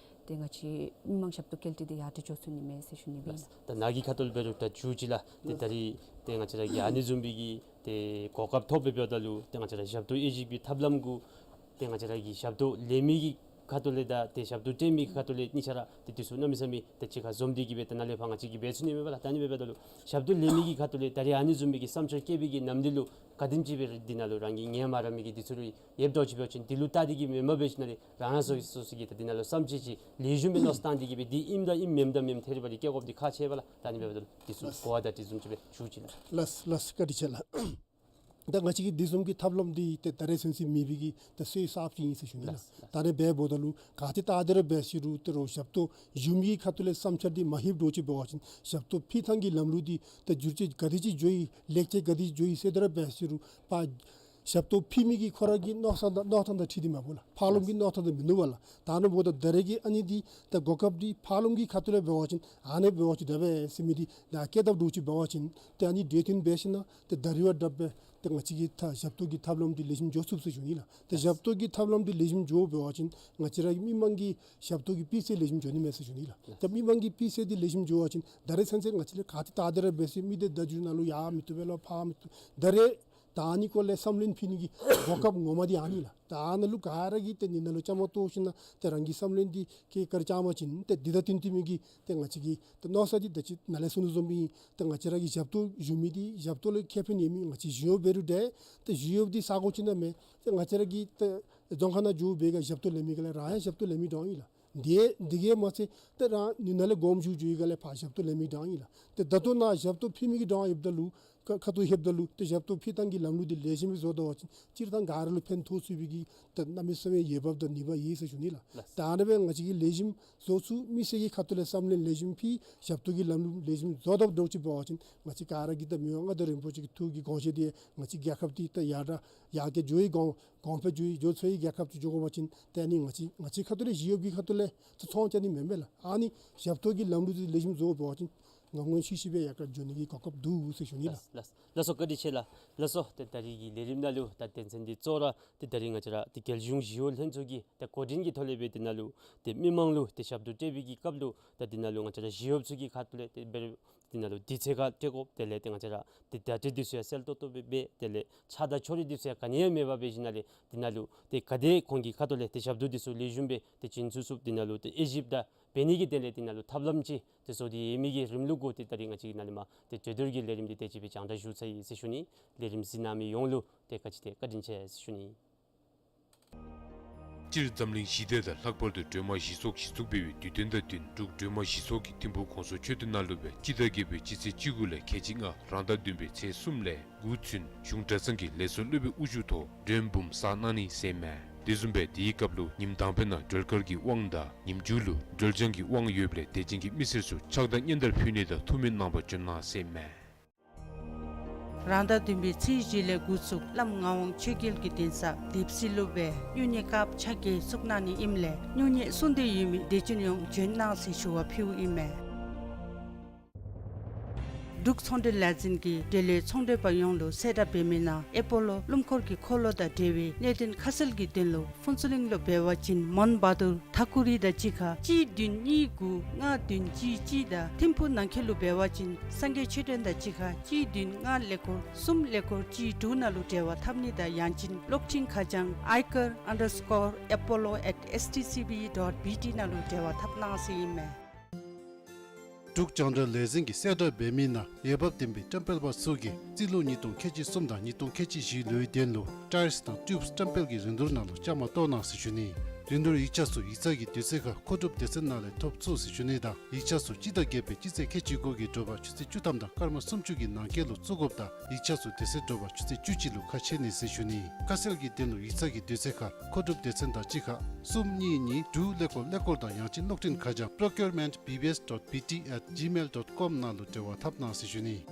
ཏེ་ང་བཅས་མི་མང་ཞབས་ཏོག་བཀལ་ཏེ་ཏེ་ཡར་དྲག་འགྱོ་ཚུགས་ནི་མས་ཟེར་ཞུ་ནི་སྦེ་ཨིན་ལགས། ད་ནཱ་གི་ཁ་ཐུག་ལས་འབད་རུང་ད་ཞུ་ཅི་ལགས། ཏེ་ད་རིས་ཏེ་ང་བཅས་ར་གིས་ཨ་ནི་བཟུམ་སྦེ་གི་ཏེ་གོ་སྐབས་ཐོབ་སྦེ་འབདཝ་ད་ལུ་ཏེ་ང་བཅས་ར་ཞབས་ཏོག་དབྱེ་ཞིབ་ཀྱི་ཐབས་ལམ་གུ་ཏེ་ང་བཅས་ར་གི་ཞབས་ཏོག་ལེན་མི་གི་ཁ་ཐུག་ལས་དང་ཏེ་ཞབས་ཏོག་སྤྲོད་མི་གི་ཁ་ཐུག་ལས་གཉིས་ཆ་ར་ཏེ་དེ་ཚུ་གནམ་མེད་ས་མེད་ཏེ་གཅིག་ཁར་འཛོམས་ཏེ་གིས་སྦེ་ཏེ་ནཱ་ལས་ཕར་ང་བཅས་ཀྱིས་འབད་ཚུགས་ནི་མས་པ་ལགས། ད་ཨ་ནི་འབདཝ་ད་ལུ་ཞབས་ཏོག་ལེན་མི་གི་ཁ་ཐུག་ལས་ད་རིས་ཨ་ནི་བཟུམ་མའི་གི་བསམ་འཆར་བསྐྱེད་པའི་གི་ནམ་དུས་ལུ་ག་དེམ་ཅིག་སྦེ་འདི་ནང་ལུ་རང་གིས་ངལ་མ་རངས་མི་གི་འདི་ཚུ་ར་ཡོདཔ་འདྲཝ་ཅིག་འབད་བ་ཅིན་འདི་ལུ་བལྟ་སྟེ་གིས་མེན་པར་འབད་ཞིནམ་ལས་རང་རང་སོ་སོ་སོ་སོ་གིས་ད་འདི་ནང་ལུ་བསམ་འཆར་ཅིག་ལེགས་ཤོམ་སྦེ་མནོ་བསམ་བཏང་སྟེ་གིས་སྦེ་འདི་ཨིནམ་ད་ཨིནམ་མེནམ་ད་མེནམ་ཐད་རི་བ་རི་བཀལ་དགོཔ་འདི་ཁག་ཆེ་བས་ལགས། ད་ཨ་ནི་འབདཝ་ད་ལུ་འདི་ཚུ་གོ་བ་བརྡ་སྤྲོད་བཟུམ་ཅིག་སྦེ་ཞུ་ཅི་ལགས། ལགས་ལགས། བཀའ་དྲིན་ཆེ་ལགས། ད་ང་བཅས་ཀྱི་འདི་བཟུམ་གྱི་ཐབས་ལམ་འདི་ཏེ་ད་རེས་ཚུན་ཚོད་མེད་པའི་གི་ད་སྲོལ་གསརཔ་ཅིག་ཨིན་ཟེར་ཞུ་ནི་ལགས། ལགས་ལགས། ད་རེས་འབདཝ་ད་ལུ་ག་ཏེ་ད་ཏེ་ར་འབད་ཟེར་རུང་ད་རུང་ཞབས་ཏོག་ཞུ་མི་གི་ཁ་ཐུག་ལས་བསམ་འཆར་འདི་མ་ལྷོདཔ་འདྲཝ་ཅིག་འབད་བ་ཅིན་ཞབས་ཏོག་ཕུལ་ཐངས་ཀྱི་ལམ་ལུགས་འདི་ད་བསྒྱུར་བཅོས་ག་དེ་ཅིག་འགྱོ་ཡི་ལེགས་བཅོས་ག་དེ་ཅིག་འགྱོ་ཡི་ཟེར་ད་ར་འབད་ཟེར་རུང་ཕར་ཞབས་ཏོག་ཕུལ་མི་གི་ཁོ་ར་གི་མནོ་བསམ་དང་མནོ་ཐངས་དང་འཁྲིལ་ཏེ་མ་འབད་ལགས། ཕར་ལོགས་ཀྱི་མནོ་ཐངས་དང་མི་མཐུན་པས་ལགས། ད་ཨ་ནི་འབདཝ་ད་ད་རེས་ཀྱི་ཨ་ནི་འདི་ད་གོ་སྐབས་འདི་ཕར་ལོགས་ཀྱི་ཁ་ཐུག་ལས་འབད་བ་ཅིན་ཨ་ནི་འབད་བ་ཅིན་དེ་སྦེ་ཟེར་མི་འདི་ད་བསྐྱལ་དཔ་འདྲཝ་ཅིག་འབད་བ་ཅིན་ཏེ་ཨ་ནི་འབྲེལ་མཐུད་འབད་ཞིནམ་ཏེ་ད་རིས་བ་དྲག་སྦེ་ཏེ་ང་བཅས་ཀྱི་ད་ཞབས་ཏོག་གི་ཐབས་ལམ་འདི་ལེགས་ཤོམ་འགྱོ་ཚུགས་ཟེར་ཞུ་ནི་ལགས། ཏེ་ཞབས་ཏོག་གི་ཐབས་ལམ་འདི་ལེགས་ཤོམ་འགྱོ་འབད་བ་ཅིན་ང་བཅས་ར་གི་མི་མང་གིས་ཞབས་ཏོག་གི་སྤུས་ཚད་ལེགས་ཤོམ་འགྱོ་ནི་མས་ཟེར་ཞུ་ནི་ལགས། ད་མི་མང་གི་སྤུས་ཚད་འདི་ལེགས་ཤོམ་འགྱོ་བ་ཅིན་ད་རེས་ཚུན་ཚོད་ང་བཅས་ལས་ག་ཏེ་ད་ཏེ་ར་འབད་ཟེར་མི་སྡེ་བརྡ་བརྒྱུད་ནང་ལུ་ཡར་མི་བཏུབ་པས་ལོ་ཕར་མི་བཏུབ། ད་རེས་ད་ཨ་ནི་སྐོར་ལས་བསམ་བློ་ཕུལ་ནི་གི་གོ་སྐབས་ངོ་མ་འདི་ཨ་ནི་ལགས། ད་ཨ་ནཱ་ལུ་ག་ར་གིས་ཏེ་འདི་ནང་ལུ་བཅའ་མར་གཏོགས་ཞིནམ་ཏེ་རང་གི་བསམ་བློ་འདི་གི་བཀའ་དྲིན་བསྐྱང་བ་ཅིན་ཏེ་འདི་དང་བསྟུན་ཏེ་མི་གི་ཏེ་ང་བཅས་ཀྱི་ཏེ་མནོ་བསམ་འདི་ད་ཅི་ནཱ་ལས་གསུངས་དོ་བཟུམ་སྦེ་ཏེ་ང་བཅས་ར་གི་ཞབས་ཏོག་ཞུ་མི་འདི་ཞབས་ཏོག་ལུ་ཁེ་ཕན་ཡོད་མི་ང་བཅས་ཞུ་ཡོདཔ་འབད་རུང་འདྲ་ཏེ་ཞུ་ཡོདཔ་འདི་ས་གོ་ཅིག་ནང་མེད། ཏེ་ང་བཅས་ར་གི་ཏེ་རྫོང་ཁག་ནང་འགྱོ་སྦེ་ག་ཞབས་ཏོག་ལེན་མི་ག་ལས་རང་ཡང་ཞབས་ཏོག་ལེན་མི་འདྲཝ་ཨིན་ལགས། འདི་འདི་གིས་མ་ཚད་ཏེ་རང་ནི་ནཱ་ལས་དགོངསམ་ཞུ་འགྱོ་ཡི་ག་ལས་ཕར་ཞབས་ཏོག་ལེན་མི་འདྲཝ་ཨིན་ལགས། ཏེ་ད་ལྟོ་ནཱ་ཞབས་ཏོག་ཕུལ་མི་གི་འདྲཝ་ཡོདཔ་ད་ལུ་ཁ་ཁ་ཐུག་ལྷོདཔ་ད་ལུ་ཏེ་ཞབས་ཏོག་ཕུལ་ཐངས་ཀྱི་ལམ་ལུགས་འདི་ལེགས་ཤོམ་སྦེ་བཟོ་ད་པ་ཅིན་སྤྱིར་བཏང་ག་ར་ལུ་ཕན་ཐོགས་ཚུགས་པའི་གི་ཏེ་གནམ་མེད་ས་མེད་འོས་འབབ་དང་ནུས་པ་ཡོད་ཟེར་ཞུ་ནི་ལགས། ལགས། ད་ཨ་ནི་སྦེ་ང་བཅས་ཀྱིས་ལེགས་ཤོམ་བཟོ་ཚུགས། མི་སེར་གྱི་ཁ་ཐུག་ལས་བསམ་བློ་ལེགས་ཤོམ་ཕུལ་ཞབས་ཏོག་གི་ལམ་ལུགས་ལེགས་ཤོམ་བཟོ་ད་པ་འདྲཝ་ཅིག་འབད་བ་ཅིན་ང་བཅས་ག་ར་གིས་ད་མི་དབང་མངའ་བདག་རིན་པོ་ཆེ་གི་ཐུགས་ཀྱི་དགོངས་བཞེད་འདི་ང་བཅས་རྒྱལ་ཁབ་འདི་ད་ཡར་དྲག་ཡར་རྒྱས་འགྱོ་བའི་གོང་གོང་འཕེལ་འགྱོ་བའི་འགྱོ་ཚུགས་པའི་རྒྱལ་ཁབ་ཅིག་འགྱོ་དགོ་པ་ཅིན་ཏེ་ཨ་ནི་ང་བཅས་ང་བཅས་ཁ་ཐུག་ལས་ཞི་གཡོགཔ་གི་ཁ་ཐུག་ལས་ཚོང་རྐྱབ་ནི་མེན་མས་ལགས། ཨ་ནི་ཞབས་ཏོག་གི་ལམ་ལུགས་འདི་ལེགས་ཤོམ་བཟོ་འབད་བ་ཅིན་ང་ངོ་ཤེས་ཤེས་སྦེ་ཡར་དྲག་འགྱོ་ནི་གི་གོ་སྐབས་འདུག་ཟེར་ཞུ་ནི་ལགས། ལགས་ལགས་སོ། བཀའ་དྲིན་ཆེ་ལགས། ལགས་སོ། ཏེ་ད་རིས་ཀྱི་ལས་རིམ་ནང་ལུ་ད་དོན་ཚན་འདི་གཙོ་བོ་ར་ཏེ་ད་རིས་ང་བཅས་ར་ཏེ་རྒྱལ་གཞུང་ཞི་གཡོག་ལྷན་ཚོགས་ཀྱི་ཏེ་འགོ་འདྲེན་གྱི་ཐོག་ལས་སྦེ་འདི་ནང་ལུ་ཏེ་མི་མང་ལུ་ཏེ་ཞབས་ཏོག་སྤྲོད་པའི་གི་སྐབས་ལུ་ད་འདི་ནང་ལུ་ང་བཅས་ར་ཞི་གཡོགཔ་ཚུ་གི་ཁ་ཐུག་ལས་ཏེ་འབད་རུང་འདི་ནང་ལུ་དུས་ཚོད་ག་སྤྲོད་དགོཔ་དེ་ལས་ཏེ་ང་བཅས་ར་ཏེ་བརྡ་སྤྲོད་འདི་ཚུ་ཡང་གསལ་ཏོག་ཏོ་སྦེ་འབད། དེ་ལས་ཆགས་སྡང་ཕྱོགས་རིས་འདི་ཚུ་ཡང་ག་ནི་ཡང་མེད་པར་འབད་ཞིནམ་ལས་འདི་ནང་ལུ་ཏེ་ག་དེ་ཁོང་གི་ཁ་ཐུག་ལས་ཏེ་ཞབས་ཏོག་འདི་ཚུ་ལེགས་ཤོམ་སྦེ་ཏེ་བྱིན་ཚུགས་ཚུགསཔ་འདི་ནང་ལུ་ཏེ་དབྱེ་ཞིབ་དང་འབད་ནི་གི་དོན་ལས་འདི་ནང་ལུ་ཐབས་ལམ་ཅིག་ཏེ་བཟོ་སྟེ་ཡོད་མི་གི་རིམ་ལུགས་གུ་ཏེ་ད་རིས་ང་བཅས་ཀྱིས་ནཱ་ལས་མར་ཏེ་གྲོས་བསྡུར་གྱི་ལས་རིམ་འདི་དེ་ཅིག་སྦེ་རྒྱང་བསྒྲགས་ཞུ་ཚར་ཡི་ཟེར་ཞུ་ནི། ལས་རིམ་གཟིགས་གནང་མི་ཡོངས་ལུ་ཏེ་ག་ཅི་ཏེ་བཀའ་དྲིན་ཆེ་ཟེར་ཞུ་ནི། སྤྱིར་འཛམ་གླིང་ཞི་བདེ་དང་ལྷག་པར་དུ་སྒྲོལ་མ་ཞི་སོགས་གཞི་བཙུགས་འབད་བའི་དུས་སྟོན་དང་བསྟུན་འབྲུག་སྒྲོལ་མ་ཞི་སོགས་ཀྱི་ཐིམ་ཕུག་གོང་ས་མཆོག་སྡེ་ནང་ལུ་སྦེ་སྤྱི་ཟླ་བརྒྱད་པའི་སྤྱི་ཚེས་བཅུ་དགུ་ལས་ཁལ་གཅིག་ལྔ་རང་ཟླ་བདུན་པའི་ཚེས་གསུམ་ལས་དགུ་ཚུན་གཞུང་གྲྭ་ཚང་གི་ལས་ཚོགས་སློབ་དཔོན་དབུ་བཞུགས་ཐོག་མགྲོན་འབུམ་བསགས་གནང་ནི་ཟེར་མས། དེ་བཟུམ་སྦེ་དེའི་སྐབས་ལུ་ཉིནམ་དང་པའི་ནང་སྒྲོལ་དཀར་གྱི་དབང་དང་ཉིནམ་མཇུག་ལུ་སྒྲོལ་ལྗང་གི་དབང་ཡོདཔ་ལས་དད་ཅན་གྱི་མི་སེར་ཚུ་ཕྱག་དང་སྙན་དར་ཕུལ་ནི་དང་ཐུགས་སྨོན་གནང་པར་འབྱོན་གནང་ཟེར་མས། རང་ཟླ་བདུན་པའི་ཚེས་བཞི་ལས་འགོ་བཙུགས་བླམ་ངག་དབང་ཆོས་རྒྱལ་གྱི་གདན་ས་དིབ་སི་ལུ་སྦེ་སྨྱུང་གནས་སྐབས་ཆ་བརྒྱད་ཚུགས་གནང་ནི་ཨིནམ་ལས་སྨྱུང་གནས་གསུང་འདོད་ཡོད་མི་དད་ཅན་ཡོངས་འབྱོན་གནང་ཟེར་ཞུ་བ་ཕུལཝ་ཨིན་མས། འབྲུག་ཚོང་འབྲེལ་ལས་འཛིན་གྱིས་འབྲེལ་ཡོད་ཚོང་འབྲེལ་པ་ཡོངས་ལུ་གསལ་བསྒྲགས་འབད་མི་ནང་ཨེ་པོ་ལོ་ཀླུ་འཁོར་གྱི་འཁོར་ལོ་དང་འབྲེལ་བའི་གནད་དོན་ཁ་གསལ་གྱི་དོན་ལུ་ཕུན་ཚོགས་གླིང་ལུ་འབད་བ་ཅིན་མོན་བ་དུར་ཐ་ཀུ་རི་དང་གཅིག་ཁར་གཅིག་བདུན་གཉིས་དགུ་ལྔ་བདུན་གཅིག་གཅིག་དང་ཐིམ་ཕུག་ནང་འཁོད་ལུ་འབད་བ་ཅིན་སངས་རྒྱས་ཆོས་སྒྲོན་དང་གཅིག་ཁར་གཅིག་བདུན་ལྔ་ཀླད་ཀོར་གསུམ་ཀླད་ཀོར་གཅིག་དྲུག་ནང་ལུ་འབྲེལ་བ་འཐབ་ནི་དང་ཡང་ཅིན་གློག་འཕྲིན་ཁ་བྱང་ཨའི་ཀར་ཨན་ཌར་སི་ཀོར་ཨེ་པོ་ལོ་ཨེཊ་ཨེསི་ཊི་སི་བི་ཌོཊ་བི་ཊི་ནང་ལུ་འབྲེལ་བ་འཐབ་གནང་ཟེར་ཨིན་མས། འབྲུག་རྒྱང་བསྒྲགས་ལས་འཛིན་གྱིས་གསལ་བསྒྲགས་འབད་མི་ནང་འོས་འབབ་ལྡན་པའི་བཀྲམ་སྤེལ་པ་ཚུ་གིས་རྩིས་ལོ་ཉིས་སྟོང་ཁལ་གཅིག་གསུམ་དང་ཉིས་སྟོང་ཁལ་གཅིག་བཞི་ལོའི་དོན་ལུ་ཊའིརསི་དང་ཊིའུབསི་བཀྲམ་སྤེལ་གྱི་རིན་བསྡུར་ནང་ལུ་བཅའ་མར་གཏོགས་གནང་ཟེར་ཞུ་ནི། རིན་བསྡུར་ཡིག་ཆ་ཚུ་ཡིག་ཚང་གི་དུས་ཚོད་ཁར་མཁོ་སྒྲུབ་སྡེ་ཚན་ནང་ལས་ཐོབ་ཚུགས་ཟེར་ཞུ་ནི་དང་ཡིག་ཆ་ཚུ་སྤྱི་ཟླ་བརྒྱད་པའི་སྤྱི་ཚེས་ཁལ་གཅིག་དགུ་གི་དྲོ་པ་ཆུ་ཚོད་བཅུ་ཐམ་དང་སྐར་མ་སུམ་ཅུ་གི་ནང་འཁོད་ལུ་བཙུགས་དགོཔ་དང་ཡིག་ཆ་ཚུ་དེ་ཚེ་དྲོ་པ་ཆུ་ཚོད་བཅུ་གཅིག་ལུ་ཁ་ཕྱེ་ནི་ཟེར་ཞུ་ནི། ཁ་གསལ་གྱི་དོན་ལུ་ཡིག་ཚང་གི་དུས་ཚོད་ཁར་མཁོ་སྒྲུབ་སྡེ་ཚན་དང་གཅིག་ཁར་གསུམ་གཉིས་གཉིས་དྲུག་ཀླད་ཀོར་ཀླད་ཀོར་དང་ཡང་ཅིན་གློག་འཕྲིན་ཁ་བྱང་procurement B B S dot B T at gmail dot com ནང་ལུ་འབྲེལ་བ་འཐབ་གནང་ཟེར་ཞུ་ནི།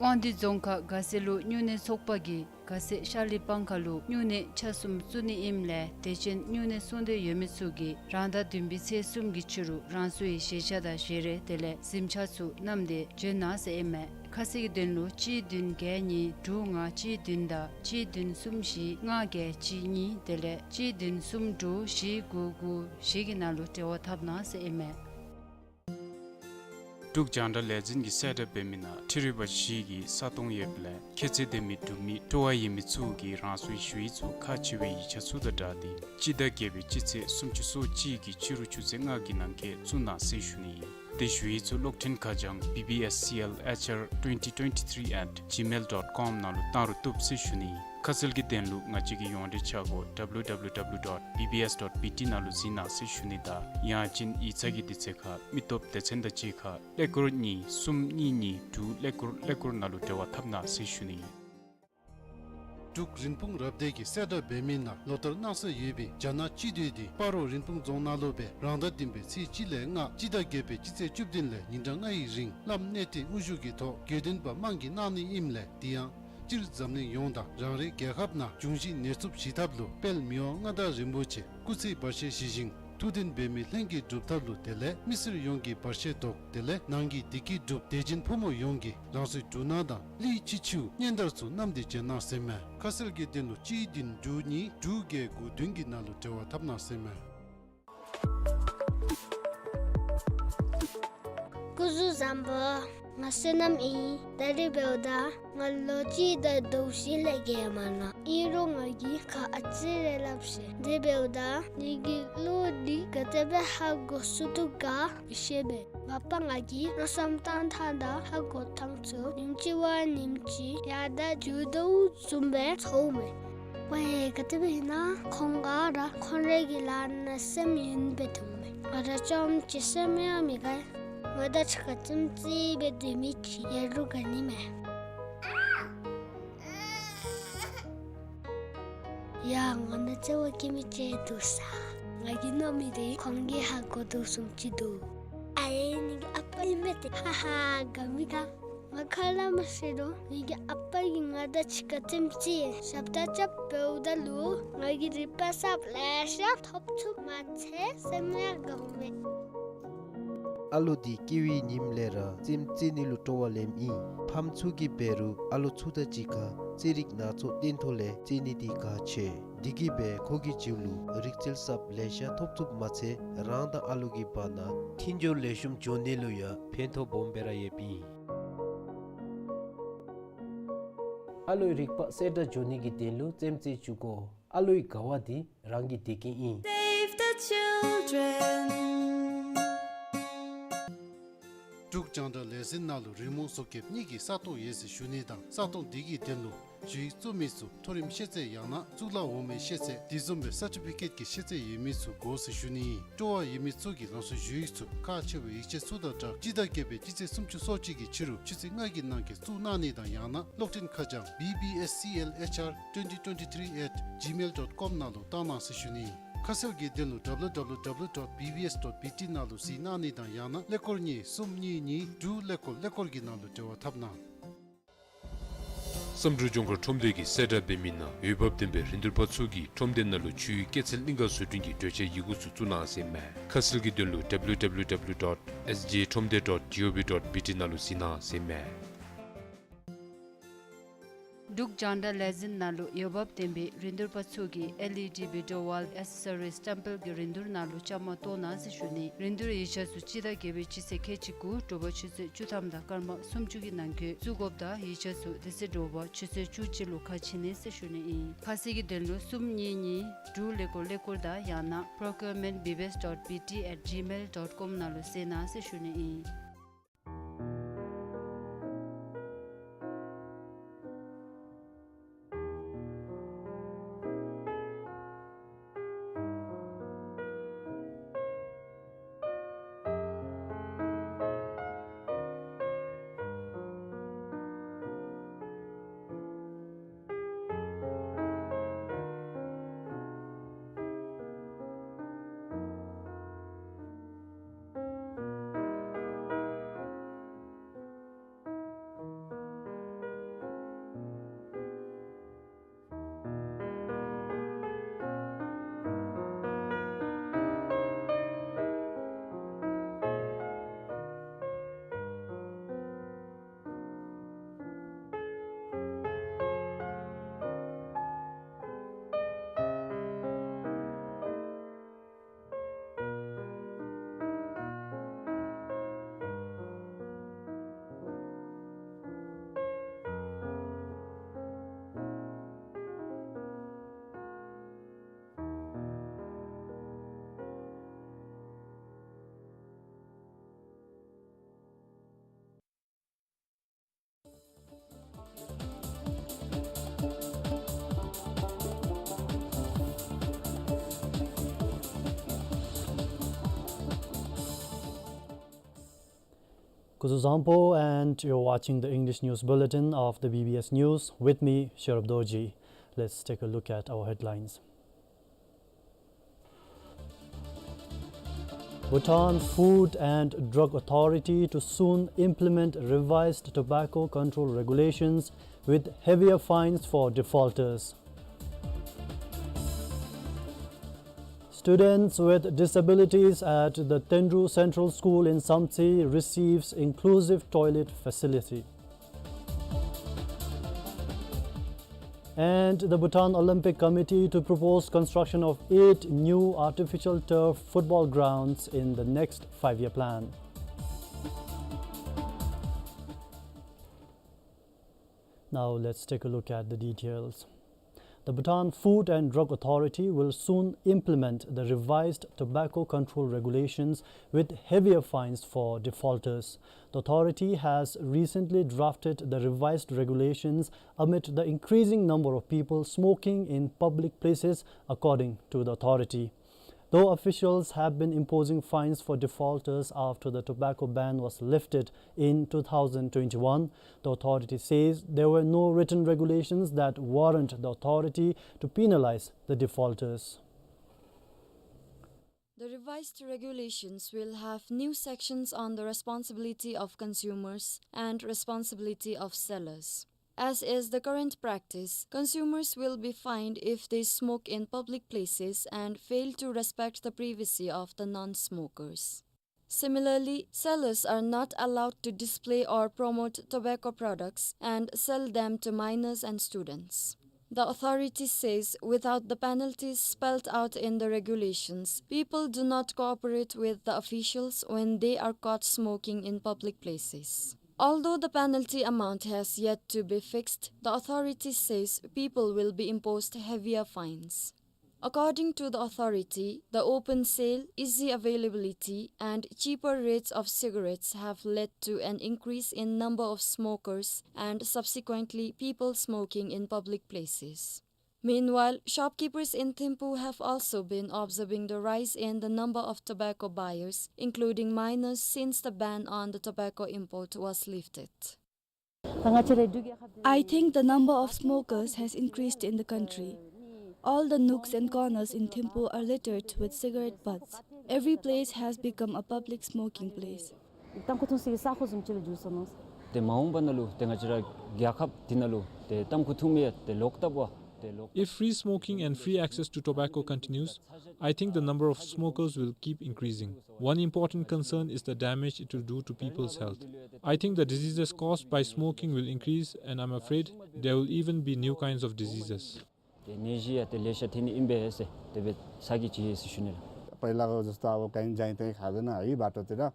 དབང་འདུས་རྫོང་ཁག་དགའ་སེ་ལུ་སྨྱུང་གནས་ཚོགས་པ་གིས་དགའ་སེ་ཤར་གླིང་སྤང་ཁ་ལུ་སྨྱུང་གནས་ཆ་གསུམ་བཙུགས་ནི་ཨིནམ་ལས་དད་ཅན་སྨྱུང་གནས་སྲུང་འདོད་ཡོད་མི་ཚུ་གིས་རང་ཟླ་བདུན་པའི་ཚེས་གསུམ་གྱི་ཕྱི་རུ་རང་སོའི་བཞེས་ཆས་དང་བཞེས་རས་དེ་ལས་གཟིམ་ཆས་ཚུ་བསྣམས་ཏེ་འབྱོན་གནང་ཟེར་ཨིན་མས། ཁ་གསལ་གྱི་དོན་ལུ་གཅིག་བདུན་བརྒྱད་གཉིས་དྲུག་ལྔ་གཅིག་བདུན་དང་གཅིག་བདུན་གསུམ་བཞི་ལྔ་བརྒྱད་གཅིག་གཉིས་དེ་ལས་གཅིག་བདུན་གསུམ་དྲུག་བཞི་དགུ་དགུ་བཞི་གི་ནང་ལུ་འབྲེལ་བ་འཐབ་གནང་ཟེར་ཨིན་མས། འབྲུག་རྒྱང་བསྒྲགས་ལས་འཛིན་གྱིས་གསལ་བསྒྲགས་འབད་མི་ནང་ཁྲི་རལ་པ་བཞི་གི་ས་སྟོང་ཡོདཔ་ལས་ཁྱད་ཚད་ལྡན་མི་འབྲུག་མི་སྤྲོ་བ་ཡོད་མི་ཚུ་གིས་རང་སོའི་ཞུ་ཡིག་ཚུ་ཁག་ཆེ་བའི་ཡིག་ཆ་ཚུ་དང་སྦྲགས་ཏེ་སྤྱི་ཟླ་བརྒྱད་པའི་སྤྱི་ཚེས་སུམ་ཅུ་སོ་གཅིག་གི་ཕྱི་རུ་ཆུ་ཚོད་ལྔ་གི་ནང་འཁོད་བཙུགས་གནང་ཟེར་ཞུ་ནི་ཨིན། དེ་ཞུ་ཡིག་ཚུ་གློག་འཕྲིན་ཁ་བྱང་B B S C L H R twenty twenty-three at gmail dot com ནང་ལུ་བཏང་རུང་བཏུབ་ཟེར་ཞུ་ནི་ཨིན། ཁ་གསལ་གྱི་དོན་ལུ་ང་བཅས་ཀྱི་ཡོངས་འབྲེལ་ཆ་སྒོ་W W W dot B B S dot B T ནང་ལུ་གཟིགས་གནང་ཟེར་ཞུ་ནི་དང་ཡང་ཅིན་ཡིག་ཚང་གི་དུས་ཚོད་ཁར་མི་སྟོབས་སྡེ་ཚན་དང་གཅིག་ཁར་ཀླད་ཀོར་གཉིས་གསུམ་གཉིས་གཉིས་དྲུག་ཀླད་ཀོར་ཀླད་ཀོར་ནང་ལུ་འབྲེལ་བ་འཐབ་གནང་ཟེར་ཞུ་ནི་ཨིན། འབྲུག་རིན་སྤུངས་རབ་སྡེ་གིས་གསལ་བསྒྲགས་འབད་མི་ནང་ལོ་ལྟར་གནང་སྲོལ་ཡོད་པའི་རྒྱ་ནག་སྤྱི་འཐུས་དེ་སྤ་རོ་རིན་སྤུངས་རྫོང་ནང་ལུ་སྦེ་རང་ཟླ་བདུན་པའི་ཚེས་གཅིག་ལས་ལྔ་སྤྱི་ཟླ་བརྒྱད་པའི་སྤྱི་ཚེས་བཅུ་བདུན་ལས་ཉིན་གྲངས་ལྔ་ཡི་རིང་བླམ་གནས་བརྟན་དབུ་བཞུགས་ཀྱི་ཐོག་དགོས་འདུན་པ་དམངས་ཀྱིས་གནང་ནི་ཨིནམ་ལས་དེ་ཡང་སྤྱིར་འཛམ་གླིང་ཡོངས་དང་རང་རེའི་རྒྱལ་ཁབ་ནང་འབྱུང་བཞི་ནད་རྩུབ་ཞི་ཐབས་ལུ་དཔལ་མི་དབང་མངའ་བདག་རིན་པོ་ཆེ་སྐུ་ཚེ་བར་ཆད་ཞི་ཞིང་ཐུགས་འདུན་འབད་མི་ལྷན་སྐྱེས་སྒྲུབ་ཐབས་ལུ་དེ་ལས་མི་སེར་ཡོངས་ཀྱི་བར་ཆད་བཟློག་དེ་ལས་ནང་གི་བདེ་སྐྱིད་སྒྲུབ་དད་ཅན་ཕོ་མོ་ཡོངས་ཀྱིས་རང་སོའི་འབྲུ་སྣ་དང་གླི་ཕྱི་ཆུ་གཉན་དར་ཚུ་བསྣམས་ཏེ་འབྱོན་གནང་ཟེར་མས། ཁ་གསལ་གྱི་དོན་ལུ་གཅིག་བདུན་དྲུག་གཉིས་དྲུག་བརྒྱད་དགུ་བདུན་གྱི་ནང་ལུ་འབྲེལ་བ་འཐབ་གནང་ཟེར་མས། སྐུ་གཟུགས་བཟང་པོ། ང་བསོད་ནམས་ཨིན། ད་རིས་འབདཝ་ད་ང་ལོ་གཅིག་དང་ཟླཝ་བཞི་ལས་བརྒལ་མ་ནུག། ཨིན་རུང་ང་གིས་ཁ་ཨ་ཙི་རེ་སླབ་ཤིག། དེ་འབདཝ་ད་ངེ་གི་བློ་འདི་ག་དེ་སྦེ་ཧ་གོ་ཚུགས་དོ་ག་མི་ཤེས་པས། མ་པ་ང་གིས་མནོ་བསམ་བཏང་ཐངས་དང་ཧ་གོ་ཐངས་ཚུ་ཉིནམ་གཅིག་བ་ཉིནམ་གཅིག་ཡར་དང་རྒྱུག་དོ་བཟུམ་སྦེ་ཚོརཝ་མས། ཝའེ་ག་དེ་སྦེ་ཨིན་ན་ཁོང་ག་ར་ཁོང་རའི་གི་ལཱ་ནང་སེམས་ཡེངས་སྦེ་འདུག་མས། ང་ར་ཅམ་ཅིག་སེམས་ཡང་མི་དགའ། ང་དང་གཅིག་ཁར་ཙམ་ཅིག་སྦེ་སྡོད་མི་ཅིག་ཡོད་རུང་དགའ་ནི་མས། ཡ་ང་ནང་བརྩེ་བ་བསྐྱེད་མི་ཅིག་འདུག་ས། ང་གིས་མནོ་མི་དེ་ཁོང་གིས་ཧ་གོ་དོ་བཟུམ་ཅིག་འདུག། ཨ་ཡེ་ངེ་གི་ཨ་པ་ཨིན་མས་ཏེ། ཧ་ཧ་དགའ་མི་དགའ། ང་ཁ་སླབ་མ་ཤེས་རུང་ངེ་གི་ཨ་པ་གིས་ང་དང་གཅིག་ཁར་ཙམ་ཅིག་ཞབས་ཏོག་རྐྱབ་འབདཝ་ད་ལུ་ང་གིས་རིག་པ་གསརཔ་ལེ་ཤ་ཐོབ་ཚུགས་མ་ཚད་སེམས་ཡང་དགའཝ་མས། ཨ་ལོ་འདི་སྐྱེ་བའི་ཉིནམ་ལས་ར་རྩེདམོ་རྩེ་ནི་ལུ་སྤྲོ་བ་ལེནམ་ཨིན། ཕམ་ཚུ་གིས་འབད་རུང་ཨ་ལོ་ཚུ་དང་གཅིག་ཁར་རྩེད་རིགས་སྣ་ཚོགས་སྟོན་ཐོག་ལས་རྩེད་ནི་འདི་གལ་ཆེ། འདི་གིས་འབད་ཁོ་གི་རྒྱུད་ལུ་རིག་རྩལ་གསརཔ་ལེ་ཤ་ཐོབ་ཚུགསཔ་མ་ཚད་རང་དང་ཨ་ལོ་གི་བར་ན་མཐུན་སྦྱོར་ལེགས་ཤོམ་འགྱོ་ནི་ལུ་ཡང་ཕན་ཐོགས་སྦོམ་སྦེ་ར་ཡོདཔ་ཨིན། ཨ་ལོའི་རིག་པ་གསལ་དྲགས་འགྱོ་ནི་གི་དོན་ལུ་རྩེདམོ་རྩེ་བཅུག་དགོ། ཨ་ལོའི་དགའ་བ་འདི་རང་གི་བདེ་སྐྱིད་ཨིན། Save the Children. འབྲུག་རྒྱང་བསྒྲགས་ལས་འཛིན་ནང་ལུ་རི་མོ་བཟོ་མཁན་གཉིས་ཀྱི་ས་སྟོང་ཡོད་ཟེར་ཞུ་ནི་དང་ས་སྟོང་འདི་གི་དོན་ལུ་ཞུ་ཡིག་བཙུགས་མི་ཚུ་མཐོ་རིམ་ཤེས་ཚད་ཡང་ན་གཙུག་ལག་འོག་མའི་ཤེས་ཚད་དེ་བཟུམ་སྦེ་སར་ཊི་ཕི་ཀེཊ་ཀྱི་ཤེས་ཚད་ཡོད་མི་ཚུ་དགོ་ཟེར་ཞུ་ནི་ཨིན། སྤྲོ་བ་ཡོད་མི་ཚུ་གིས་རང་སོའི་ཞུ་ཡིག་ཚུ་ཁག་ཆེ་བའི་ཡིག་ཆ་ཚུ་དང་སྦྲགས་སྤྱི་ཟླ་བརྒྱད་པའི་སྤྱི་ཚེས་སུམ་ཅུ་སོ་གཅིག་གི་ཕྱི་རུ་ཆུ་ཚོད་ལྔ་གི་ནང་འཁོད་བཙུགས་གནང་ནི་དང་ཡང་ན་གློག་འཕྲིན་ཁ་བྱང་B B S C L H R twenty twenty-three at gmail dot com ནང་ལུ་བཏང་གནང་ཟེར་ཞུ་ནི་ཨིན། ཁ་གསལ་གྱི་དོན་ལུ་W W W dot B B S dot B T ནང་ལུ་གཟིགས་གནང་ནི་དང་ཡང་ན་ཀླད་ཀོར་གཉིས་གསུམ་གཉིས་གཉིས་དྲུག་ཀླད་ཀོར་ཀླད་ཀོར་གྱི་ནང་ལུ་འབྲེལ་བ་འཐབ་གནང་། བསམ་གྲུབ་ལྗོངས་མཁར་ཁྲོམ་སྡེ་གིས་གསལ་བསྒྲགས་འབད་མི་ནང་འོས་འབབ་ལྡན་པའི་རིན་བསྡུར་པ་ཚུ་གིས་ཁྲོམ་སྡེ་ནང་ལུ་ཆུའི་སྐྱེད་ཚལ་གླིང་ག་བཟོ་སྐྲུན་གྱི་གྲོས་ཆོད་ཡི་གུ་ཚུ་བཙུགས་གནང་ཟེར་མས། ཁ་གསལ་གྱི་དོན་ལུ་W W W dot S J ཁྲོམ་སྡེ་dot G O V dot B T ནང་ལུ་གཟིགས་གནང་ཟེར་མས། འབྲུག་རྒྱང་བསྒྲགས་ལས་འཛིན་ནང་ལུ་འོས་འབབ་ལྡན་པའི་རིན་བསྡུར་པ་ཚུ་གིས་L E D video wall accessories སྤྲང་པོ་གི་རིན་བསྡུར་ནང་ལུ་བཅའ་མར་གཏོགས་གནང་ཟེར་ཞུ་ནི། རིན་བསྡུར་ཡིག་ཆ་ཚུ་སྤྱི་ཟླ་བརྒྱད་པའི་སྤྱི་ཚེས་ཁལ་གཅིག་དགུ་དྲོ་པ་ཆུ་ཚོད་བཅུ་ཐམ་དང་སྐར་མ་སུམ་ཅུ་གི་ནང་འཁོད་བཙུགས་དགོཔ་དང་ཡིག་ཆ་ཚུ་དེ་ཚེ་དྲོ་པ་ཆུ་ཚོད་བཅུ་གཅིག་ལུ་ཁ་ཕྱེ་ནི་ཟེར་ཞུ་ནི་ཨིན། ཁ་གསལ་གྱི་དོན་ལུ་གསུམ་གཉིས་གཉིས་དྲུག་ཀླད་ཀོར་ཀླད་ཀོར་དང་ཡང་ན་procurement B B S dot B T at gmail dot com ནང་ལུ་གཟིགས་གནང་ཟེར་ཞུ་ནི་ཨིན། Kuzuzangpo, and you're watching the English News Bulletin of the B B S News. With me, Sherub Dorji. Let's take a look at our headlines. Bhutan Food and Drug Authority to soon implement revised tobacco control regulations with heavier fines for defaulters. Students with disabilities at the Tenru Central School in Samtse receives inclusive toilet facility. And the Bhutan Olympic Committee to propose construction of eight new artificial turf football grounds in the next five-year plan. Now let's take a look at the details. The Bhutan Food and Drug Authority will soon implement the revised tobacco control regulations with heavier fines for defaulters. The authority has recently drafted the revised regulations amid the increasing number of people smoking in public places, according to the authority. Though officials have been imposing fines for defaulters after the tobacco ban was lifted in two thousand twenty-one, the authority says there were no written regulations that warrant the authority to penalize the defaulters. The revised regulations will have new sections on the responsibility of consumers and responsibility of sellers. As is the current practice, consumers will be fined if they smoke in public places and fail to respect the privacy of the non-smokers. Similarly, sellers are not allowed to display or promote tobacco products and sell them to minors and students. The authority says without the penalties spelled out in the regulations, people do not cooperate with the officials when they are caught smoking in public places. Although the penalty amount has yet to be fixed, the authority says people will be imposed heavier fines. According to the authority, the open sale, easy availability, and cheaper rates of cigarettes have led to an increase in number of smokers and subsequently people smoking in public places. Meanwhile, shopkeepers in Thimphu have also been observing the rise in the number of tobacco buyers, including minors, since the ban on the tobacco import was lifted. I think the number of smokers has increased in the country. All the nooks and corners in Thimphu are littered with cigarette butts. Every place has become a public smoking place. ཏམ་ཁུ་འཐུང་སའི་ས་ཁོངས་བཟུམ་ཅིག་ལུ་འགྱུར་སོ་ནུག། ཏེ་མ་འོངས་པ་ནང་ལུ་ཏེ་ང་བཅས་ར་རྒྱལ་ཁབ་འདི་ནང་ལུ་ཏེ་ཏམ་ཁུ་འཐུང་མི་ཡང་ཏེ་ལོག་ལྟ་བུ་ཏེ་ལོག། If free smoking and free access to tobacco continues, I think the number of smokers will keep increasing. One important concern is the damage it will do to people's health. I think the diseases caused by smoking will increase, and I'm afraid there will even be new kinds of diseases. ཏེ་ནད་གཞི་ཡང་ཏེ་ལེ་ཤ་ཐོན་ནི་ཨིན་པས་ཟེར་དེ་སྦེ་ཚ་གྱང་ཅིག་ཡོད་ཟེར་ཞུ་ནི་ལགས། पहिलाको जस्तो अब कहीँ जाइँदैन खाँदैन है बाटोतिर।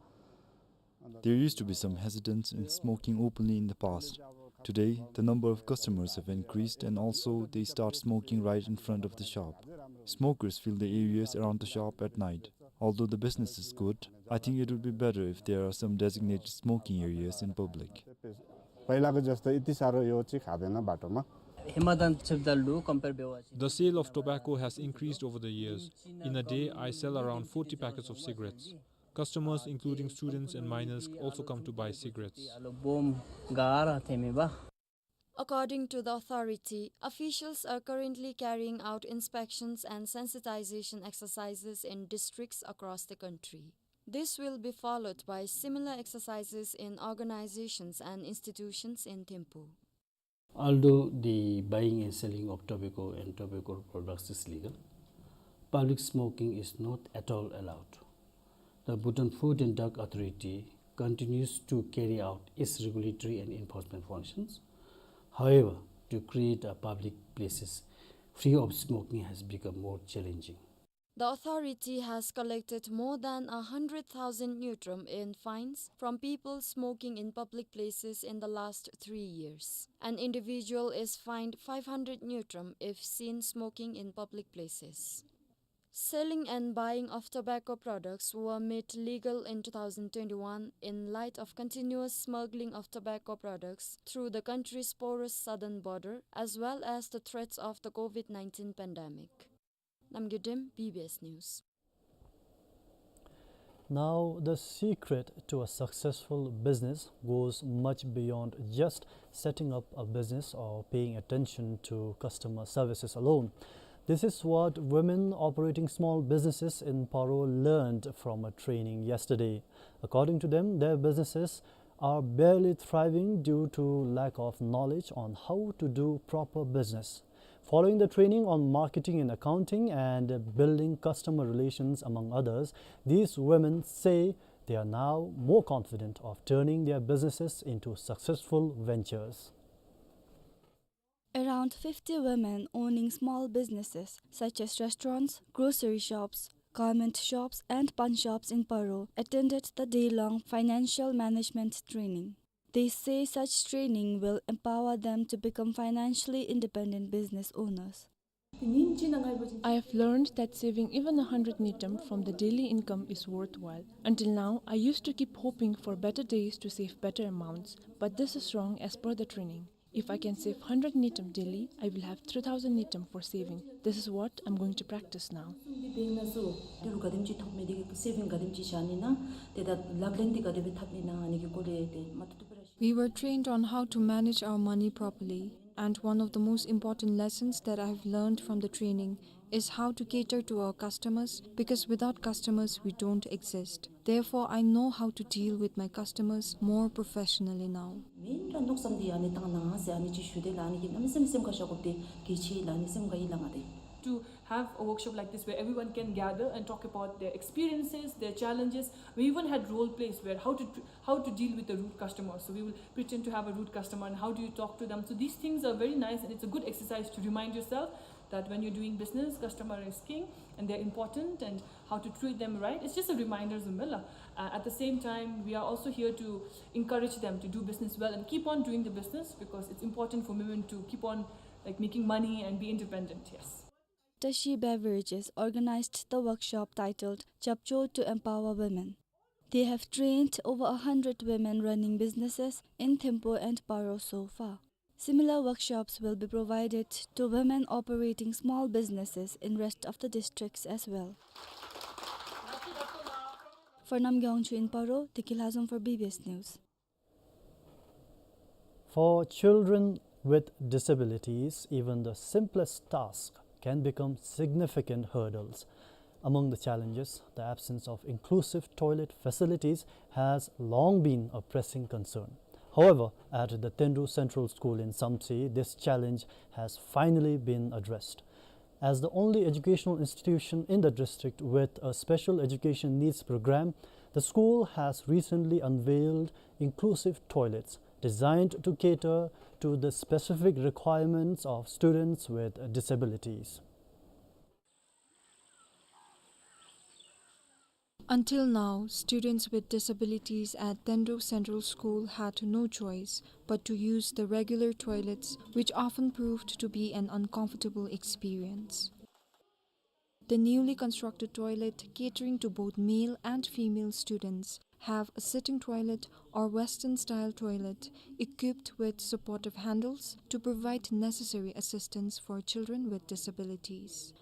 There used to be some hesitance in smoking openly in the past. Today, the number of customers have increased and also they start smoking right in front of the shop. Smokers fill the areas around the shop at night. Although the business is good, I think it would be better if there are some designated smoking areas in public. पहिलाको जस्तो यति साह्रो यो चाहिँ खाँदैन बाटोमा। हेमादान छिर्दालु compare बेवा चाहिँ। The sale of tobacco has increased over the years. In a day, I sell around forty packets of cigarettes. Customers, including students and minors, also come to buy cigarettes. According to the authority, officials are currently carrying out inspections and sensitization exercises in districts across the country. This will be followed by similar exercises in organizations and institutions in Thimphu. Although the buying and selling of tobacco and tobacco products is legal, public smoking is not at all allowed. The Bhutan Food and Drug Authority continues to carry out its regulatory and enforcement functions. However, to create a public places free of smoking has become more challenging. The authority has collected more than a hundred thousand ngultrum in fines from people smoking in public places in the last three years. An individual is fined five hundred ngultrum if seen smoking in public places. Selling and buying of tobacco products were made legal in two thousand twenty-one in light of continuous smuggling of tobacco products through the country's porous southern border, as well as the threats of the COVID nineteen pandemic. Namgay Dem, B B S News. Now, the secret to a successful business goes much beyond just setting up a business or paying attention to customer services alone. This is what women operating small businesses in Paro learned from a training yesterday. According to them, their businesses are barely thriving due to lack of knowledge on how to do proper business. Following the training on marketing and accounting and building customer relations, among others, these women say they are now more confident of turning their businesses into successful ventures. Around fifty women owning small businesses such as restaurants, grocery shops, garment shops, and pan shops in Paro attended the day-long financial management training. They say such training will empower them to become financially independent business owners. I have learned that saving even a hundred ngultrum from the daily income is worthwhile. Until now, I used to keep hoping for better days to save better amounts, but this is wrong as per the training. If I can save hundred ngultrum daily, I will have three thousand ngultrum for saving. This is what I'm going to practice now. We were trained on how to manage our money properly, and one of the most important lessons that I have learned from the training is how to cater to our customers, because without customers, we don't exist. Therefore, I know how to deal with my customers more professionally now. Main ར་མནོ་བསམ་འདི་ཨ་ནི་བཏང་གནང་ཟེར་ཨ་ནི་ཅིག་ཞུ་དེས་ལགས། ཨ་ནི་གིས་གནམ་མེད་ས་མེད་སེམས་ཁར་བཞག་དགོཔ་འདི་གལ་ཆེ་ལགས། ཨ་ནི་སེམས་ཁར་ཡོད་ལགས་ང་འདི། To have a workshop like this where everyone can gather and talk about their experiences, their challenges. We even had role plays where how to tr- how to deal with a rude customer. So we will pretend to have a rude customer and how do you talk to them. So these things are very nice and it's a good exercise to remind yourself that when you're doing business, customer is king and they're important, and how to treat them right. It's just a reminder, Zumbela. Uh, at the same time, we are also here to encourage them to do business well and keep on doing the business, because it's important for women to keep on, like, making money and be independent. Yes. Tashi Beverages organized the workshop titled Chapcho to Empower Women. They have trained over a hundred women running businesses in Thimphu and Paro so far. Similar workshops will be provided to women operating small businesses in rest of the districts as well. For Namgyong Chu in Paro, Deki Lhazom for B B S News. For children with disabilities, even the simplest task can become significant hurdles. Among the challenges, the absence of inclusive toilet facilities has long been a pressing concern. However, at the Tendu Central School in Samtse, this challenge has finally been addressed. As the only educational institution in the district with a special education needs program, the school has recently unveiled inclusive toilets designed to cater to the specific requirements of students with disabilities. Until now, students with disabilities at Tendu Central School had no choice but to use the regular toilets, which often proved to be an uncomfortable experience. The newly constructed toilet, catering to both male and female students, have a sitting toilet or Western-style toilet equipped with supportive handles to provide necessary assistance for children with disabilities.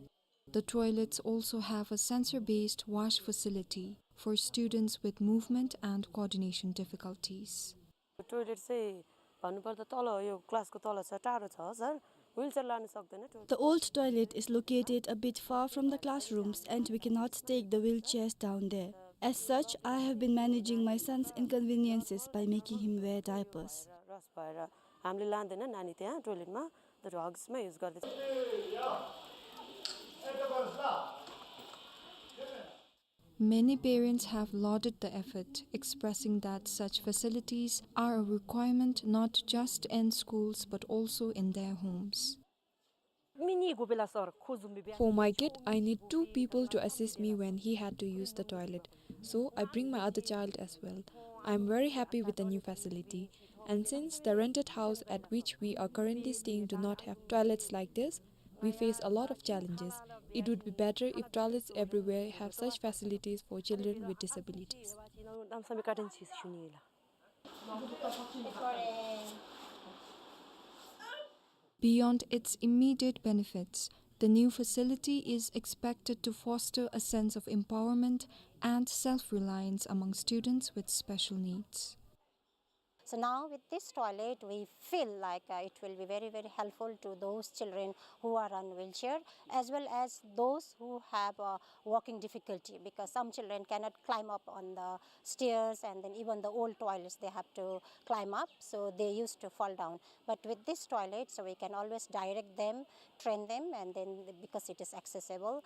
The toilets also have a sensor-based wash facility for students with movement and coordination difficulties. Toilet चाहिँ भन्नुपर्दा तल, यो क्लासको तल छ, टाढो छ sir. Wheelchair लान सक्दैन toilet. The old toilet is located a bit far from the classrooms and we cannot take the wheelchairs down there. As such, I have been managing my son's inconveniences by making him wear diapers. रस भएर हामीले लाँदैन नानी त्यहाँ टोयलेटमा, तर हग्समा युज गर्दैछ। Many parents have lauded the effort, expressing that such facilities are a requirement not just in schools but also in their homes. For my kid, I need two people to assist me when he had to use the toilet. So I bring my other child as well. I am very happy with the new facility. And since the rented house at which we are currently staying do not have toilets like this, we face a lot of challenges. It would be better if toilets everywhere have such facilities for children with disabilities. Beyond its immediate benefits, The new facility is expected to foster a sense of empowerment and self-reliance among students with special needs. So now with this toilet, we feel like, uh, it will be very, very helpful to those children who are on wheelchair, as well as those who have, uh, walking difficulty, because some children cannot climb up on the stairs, and then even the old toilets, they have to climb up, so they used to fall down. But with this toilet, so we can always direct them, train them, and then because it is accessible.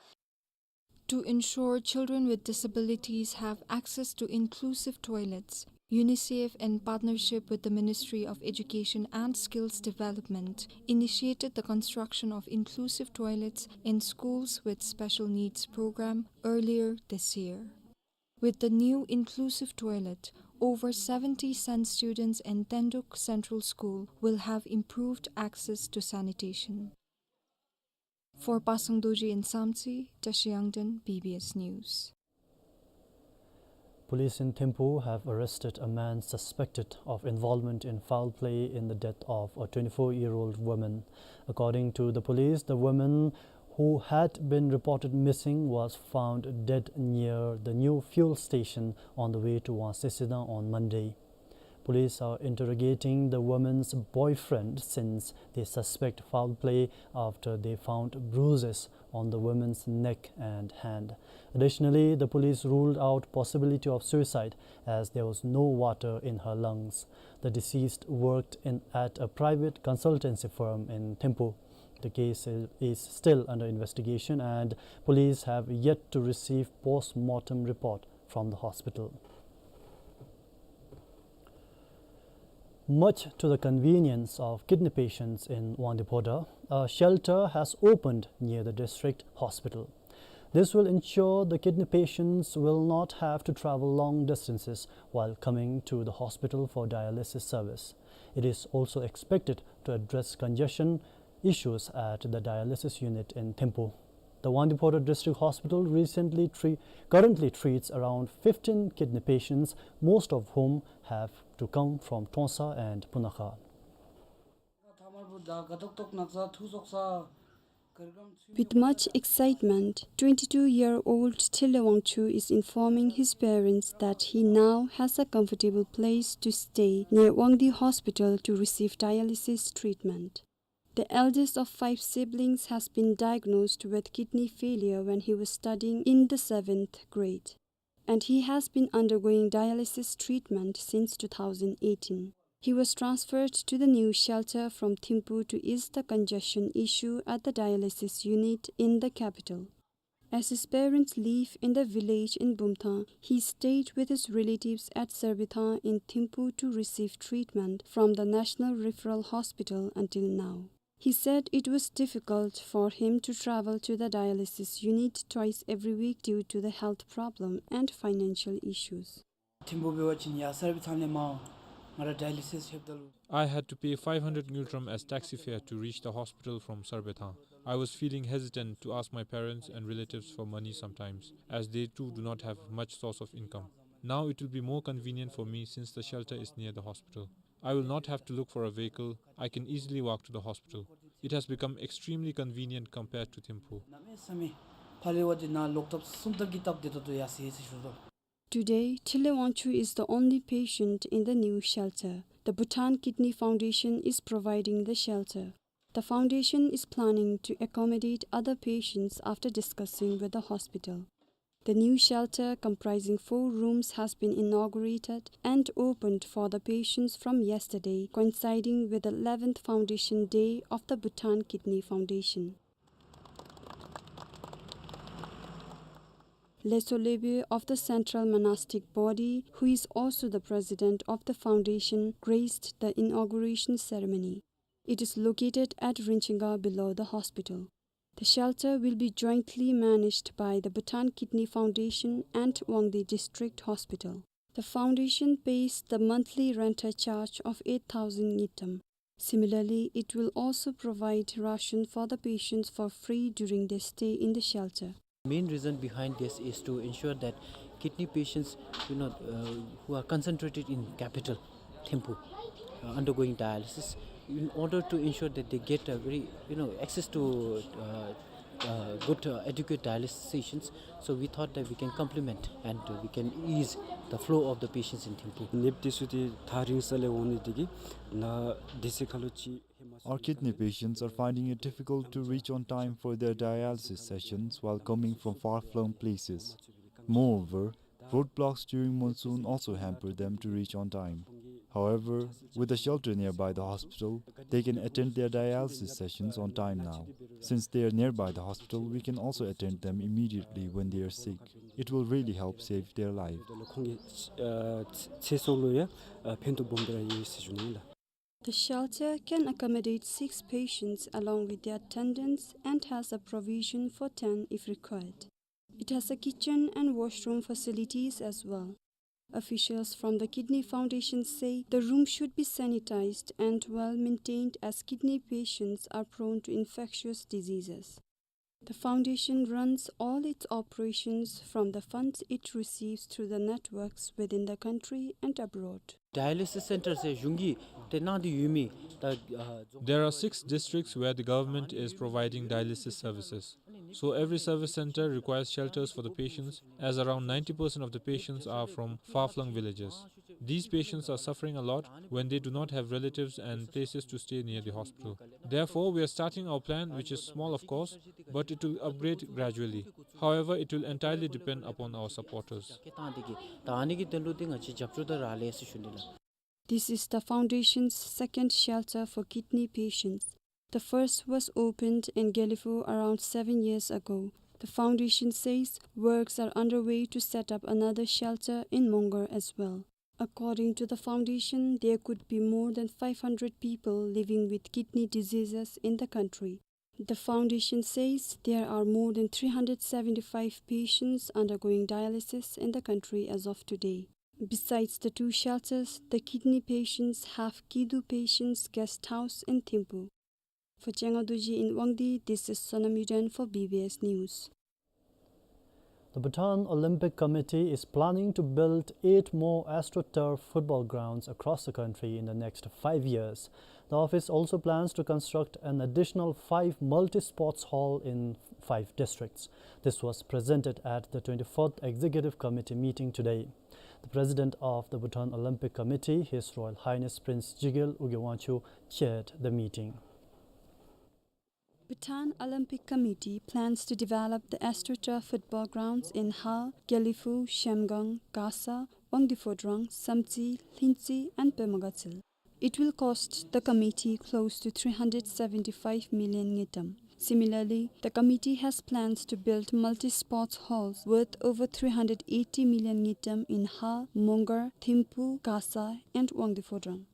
To ensure children with disabilities have access to inclusive toilets, UNICEF, in partnership with the Ministry of Education and Skills Development, initiated the construction of inclusive toilets in schools with special needs program earlier this year. With the new inclusive toilet, over seventy Sen students in Tenduk Central School will have improved access to sanitation. For Pasang Dorji in Samtse, Tashi Yangden, B B S News. Police in Thimphu have arrested a man suspected of involvement in foul play in the death of a twenty-four-year-old woman. According to the police, the woman who had been reported missing was found dead near the new fuel station on the way to Wangsesedan on Monday. Police are interrogating the woman's boyfriend since they suspect foul play after they found bruises on the woman's neck and hand. Additionally, the police ruled out possibility of suicide as there was no water in her lungs. The deceased worked in, at a private consultancy firm in Thimphu. The case i-, is still under investigation and police have yet to receive post-mortem report from the hospital. Much to the convenience of kidney patients in Wangdue Phodrang, a shelter has opened near the district hospital. This will ensure the kidney patients will not have to travel long distances while coming to the hospital for dialysis service. It is also expected to address congestion issues at the dialysis unit in Thimphu. The Wangdue Phodrang District Hospital recently tre-, currently treats around fifteen kidney patients, most of whom have to come from Trongsa and Punakha. With much excitement, twenty-two-year-old Thille Wangchuk is informing his parents that he now has a comfortable place to stay near Wangdue Hospital to receive dialysis treatment. The eldest of five siblings has been diagnosed with kidney failure when he was studying in the seventh grade, and he has been undergoing dialysis treatment since two thousand eighteen. He was transferred to the new shelter from Thimphu to ease the congestion issue at the dialysis unit in the capital. As his parents live in the village in Bumthang, he stayed with his relatives at Sarbithang in Thimphu to receive treatment from the National Referral Hospital until now. He said it was difficult for him to travel to the dialysis unit twice every week due to the health problem and financial issues. Thimphu སྦེ་འབད་བ་ཅིན་ཡར་སར་བེ་ཐང་ལས་མར་ང་ར་ཌའི་ལི་སིས་ལྷོདཔ་ད་ལུ། I had to pay five hundred ngultrum as taxi fare to reach the hospital from Sarbethang. I was feeling hesitant to ask my parents and relatives for money sometimes, as they too do not have much source of income. Now it will be more convenient for me since the shelter is near the hospital. I will not have to look for a vehicle. I can easily walk to the hospital. It has become extremely convenient compared to Thimphu. གནམ་མེད་ས་མེད་ཕར་ལས་འབད་བ་ཅིན་ནཱ་ལོག་ཐབས་སོང་ཐབས་ཀྱི་སྟབས་བདེ་ཏོག་ཏོ་ཡར་སོང་ཡི་ཟེར་ཞུ་དོ། Today, Thille Wangchuk is the only patient in the new shelter. The Bhutan Kidney Foundation is providing the shelter. The foundation is planning to accommodate other patients after discussing with the hospital. The new shelter, comprising four rooms, has been inaugurated and opened for the patients from yesterday, coinciding with the eleventh foundation day of the Bhutan Kidney Foundation. Leso Lebe of the Central Monastic Body, who is also the president of the foundation, graced the inauguration ceremony. It is located at Rinchinga below the hospital. The shelter will be jointly managed by the Bhutan Kidney Foundation and Wangdue District Hospital. The foundation pays the monthly renter charge of eight thousand ngultrum. Similarly, it will also provide ration for the patients for free during their stay in the shelter. Main reason behind this is to ensure that kidney patients, you know, uh, who are concentrated in capital, Thimphu, uh, undergoing dialysis, in order to ensure that they get a very, you know, access to, uh, uh, good, uh, adequate dialysis stations. So we thought that we can complement and, uh, we can ease the flow of the patients in Thimphu. ནདཔ་འདི་ཚུ་འདི་ཐག་རིང་ས་ལས་འོང་ནི་འདི་གིས་ནཱ་སྡེ་ཚན་ཁ་ལུ་ཅིག། Our kidney patients are finding it difficult to reach on time for their dialysis sessions while coming from far-flung places. Moreover, roadblocks during monsoon also hamper them to reach on time. However, with a shelter nearby the hospital, they can attend their dialysis sessions on time now. Since they are nearby the hospital, we can also attend them immediately when they are sick. It will really help save their life. ཁོང་གི་ཨ་ཚེ་སྲོག་ལུ་ཡང་ཨ་ཕན་ཐོགས་སྦོམ་སྦེ་ར་ཡོད་ཟེར་ཞུ་ནི་ལགས། The shelter can accommodate six patients along with their attendants and has a provision for ten if required. It has a kitchen and washroom facilities as well. Officials from the Kidney Foundation say the room should be sanitized and well maintained as kidney patients are prone to infectious diseases. The foundation runs all its operations from the funds it receives through the networks within the country and abroad. Dialysis center ཟེར་གཞུང་གིས་ཏེ་གནང་སྟེ་ཡོད་མི་ད་ཨ་There are six districts where the government is providing dialysis services. So every service center requires shelters for the patients, as around ninety percent of the patients are from far-flung villages. These patients are suffering a lot when they do not have relatives and places to stay near the hospital. Therefore, we are starting our plan, which is small, of course, but it will upgrade gradually. However, it will entirely depend upon our supporters. This is the foundation's second shelter for kidney patients. The first was opened in Gelephu around seven years ago. The foundation says works are underway to set up another shelter in Mongar as well. According to the foundation, there could be more than five hundred people living with kidney diseases in the country. The foundation says there are more than three hundred seventy-five patients undergoing dialysis in the country as of today. Besides the two shelters, the kidney patients have Kidu Patients Guest House in Thimphu. For Chenga Dorji in Wangdue, this is Sonam Yuden for B B S News. The Bhutan Olympic Committee is planning to build eight more AstroTurf football grounds across the country in the next five years. The office also plans to construct an additional five multi-sports hall in five districts. This was presented at the twenty-fourth Executive Committee meeting today. The President of the Bhutan Olympic Committee, His Royal Highness Prince Jigel Ugye Wangchuck, chaired the meeting. Bhutan Olympic Committee plans to develop the AstroTurf football grounds in Hal, Gelephu, Zhemgang, Gasa, Wangdue Phodrang, Samtse, Lhintse and Pema Gatshel. It will cost the committee close to three hundred seventy-five million ngultrum. Similarly, the committee has plans to build multi-sports halls worth over three hundred eighty million ngultrum in Hal, Mongar, Thimphu, Gasa and Wangdue Phodrang.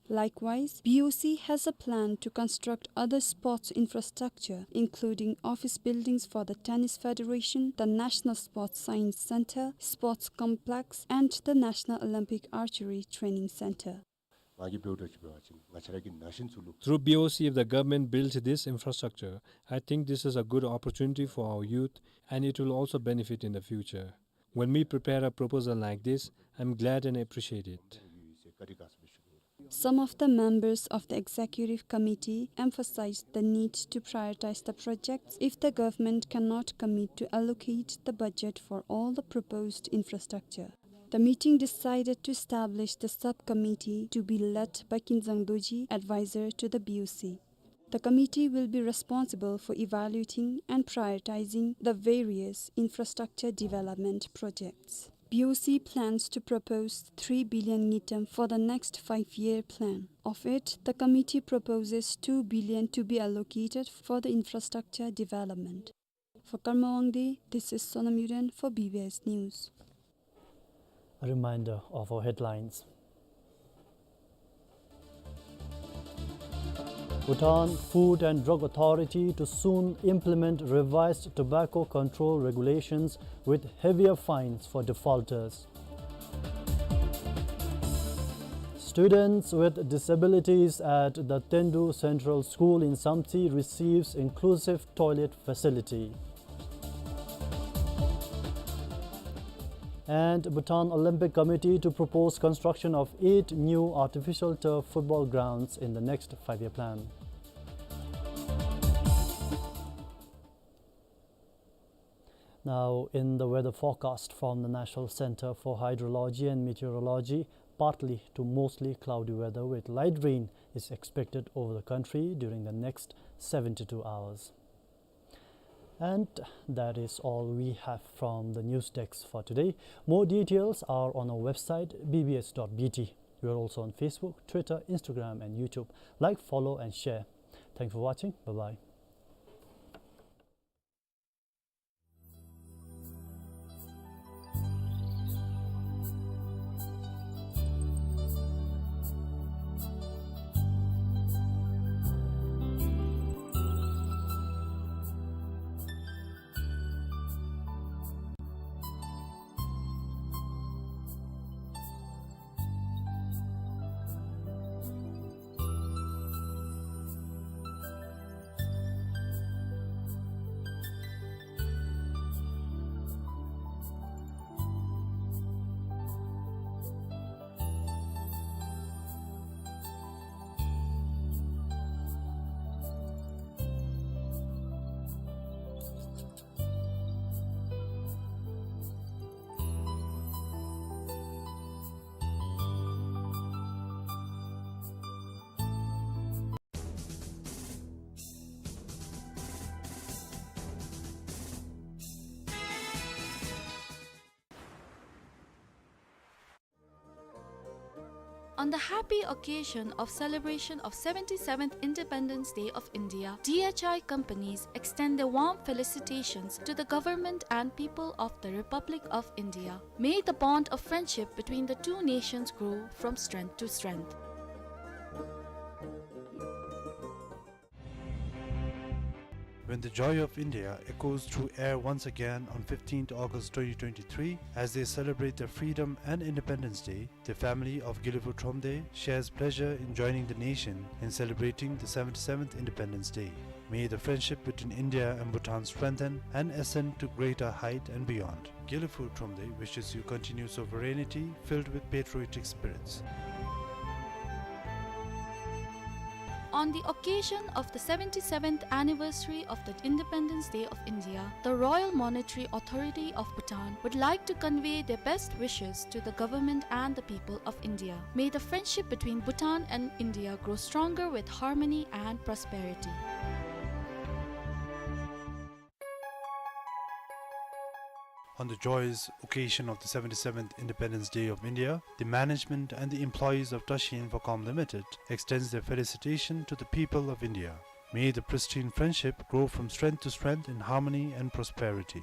Likewise, B O C has a plan to construct other sports infrastructure, including office buildings for the Tennis Federation, the National Sports Science Center, Sports Complex, and the National Olympic Archery Training Center. Through B O C, if the government builds this infrastructure, I think this is a good opportunity for our youth, and it will also benefit in the future. When we prepare a proposal like this, I'm glad and appreciate it. Some of the members of the executive committee emphasized the need to prioritize the projects if the government cannot commit to allocate the budget for all the proposed infrastructure. The meeting decided to establish the subcommittee to be led by Kinzang Dorji, advisor to the B O C. The committee will be responsible for evaluating and prioritizing the various infrastructure development projects. B O C plans to propose three billion ngultrum for the next five-year plan. Of it, the committee proposes two billion to be allocated for the infrastructure development. For Karma Wangdi, this is Sonam Yuden for B B S News. A reminder of our headlines. Bhutan Food and Drug Authority to soon implement revised tobacco control regulations with heavier fines for defaulters. Students with disabilities at the Tendu Central School in Samtse receives inclusive toilet facility. And Bhutan Olympic Committee to propose construction of eight new artificial turf football grounds in the next five-year plan. Now, in the weather forecast from the National Center for Hydrology and Meteorology, partly to mostly cloudy weather with light rain is expected over the country during the next seventy-two hours. And that is all we have from the news desk for today. More details are on our website, B B S dot B T. We are also on Facebook, Twitter, Instagram, and YouTube. Like, follow, and share. Thanks for watching. Bye-bye. On the happy occasion of celebration of seventy-seventh Independence Day of India, D H I companies extend their warm felicitations to the government and people of the Republic of India. May the bond of friendship between the two nations grow from strength to strength. When the joy of India echoes through air once again on fifteenth August twenty twenty-three, as they celebrate their freedom and Independence Day, the family of Gilifou Thromde shares pleasure in joining the nation in celebrating the seventy-seventh Independence Day. May the friendship between India and Bhutan strengthen and ascend to greater height and beyond. Gilifou Thromde wishes you continued sovereignty filled with patriotic spirits. On the occasion of the seventy-seventh anniversary of the Independence Day of India, the Royal Monetary Authority of Bhutan would like to convey their best wishes to the government and the people of India. May the friendship between Bhutan and India grow stronger with harmony and prosperity. On the joyous occasion of the seventy-seventh Independence Day of India, the management and the employees of Tashi Infocom Limited extends their felicitation to the people of India. May the pristine friendship grow from strength to strength in harmony and prosperity.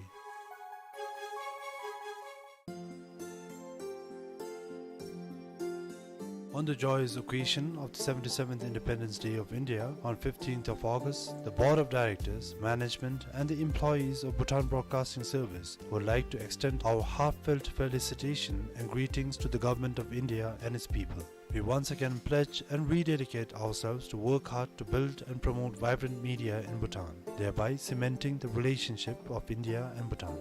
On the joyous occasion of the seventy-seventh Independence Day of India, on fifteenth of August, the Board of Directors, management, and the employees of Bhutan Broadcasting Service would like to extend our heartfelt felicitation and greetings to the Government of India and its people. We once again pledge and rededicate ourselves to work hard to build and promote vibrant media in Bhutan, thereby cementing the relationship of India and Bhutan.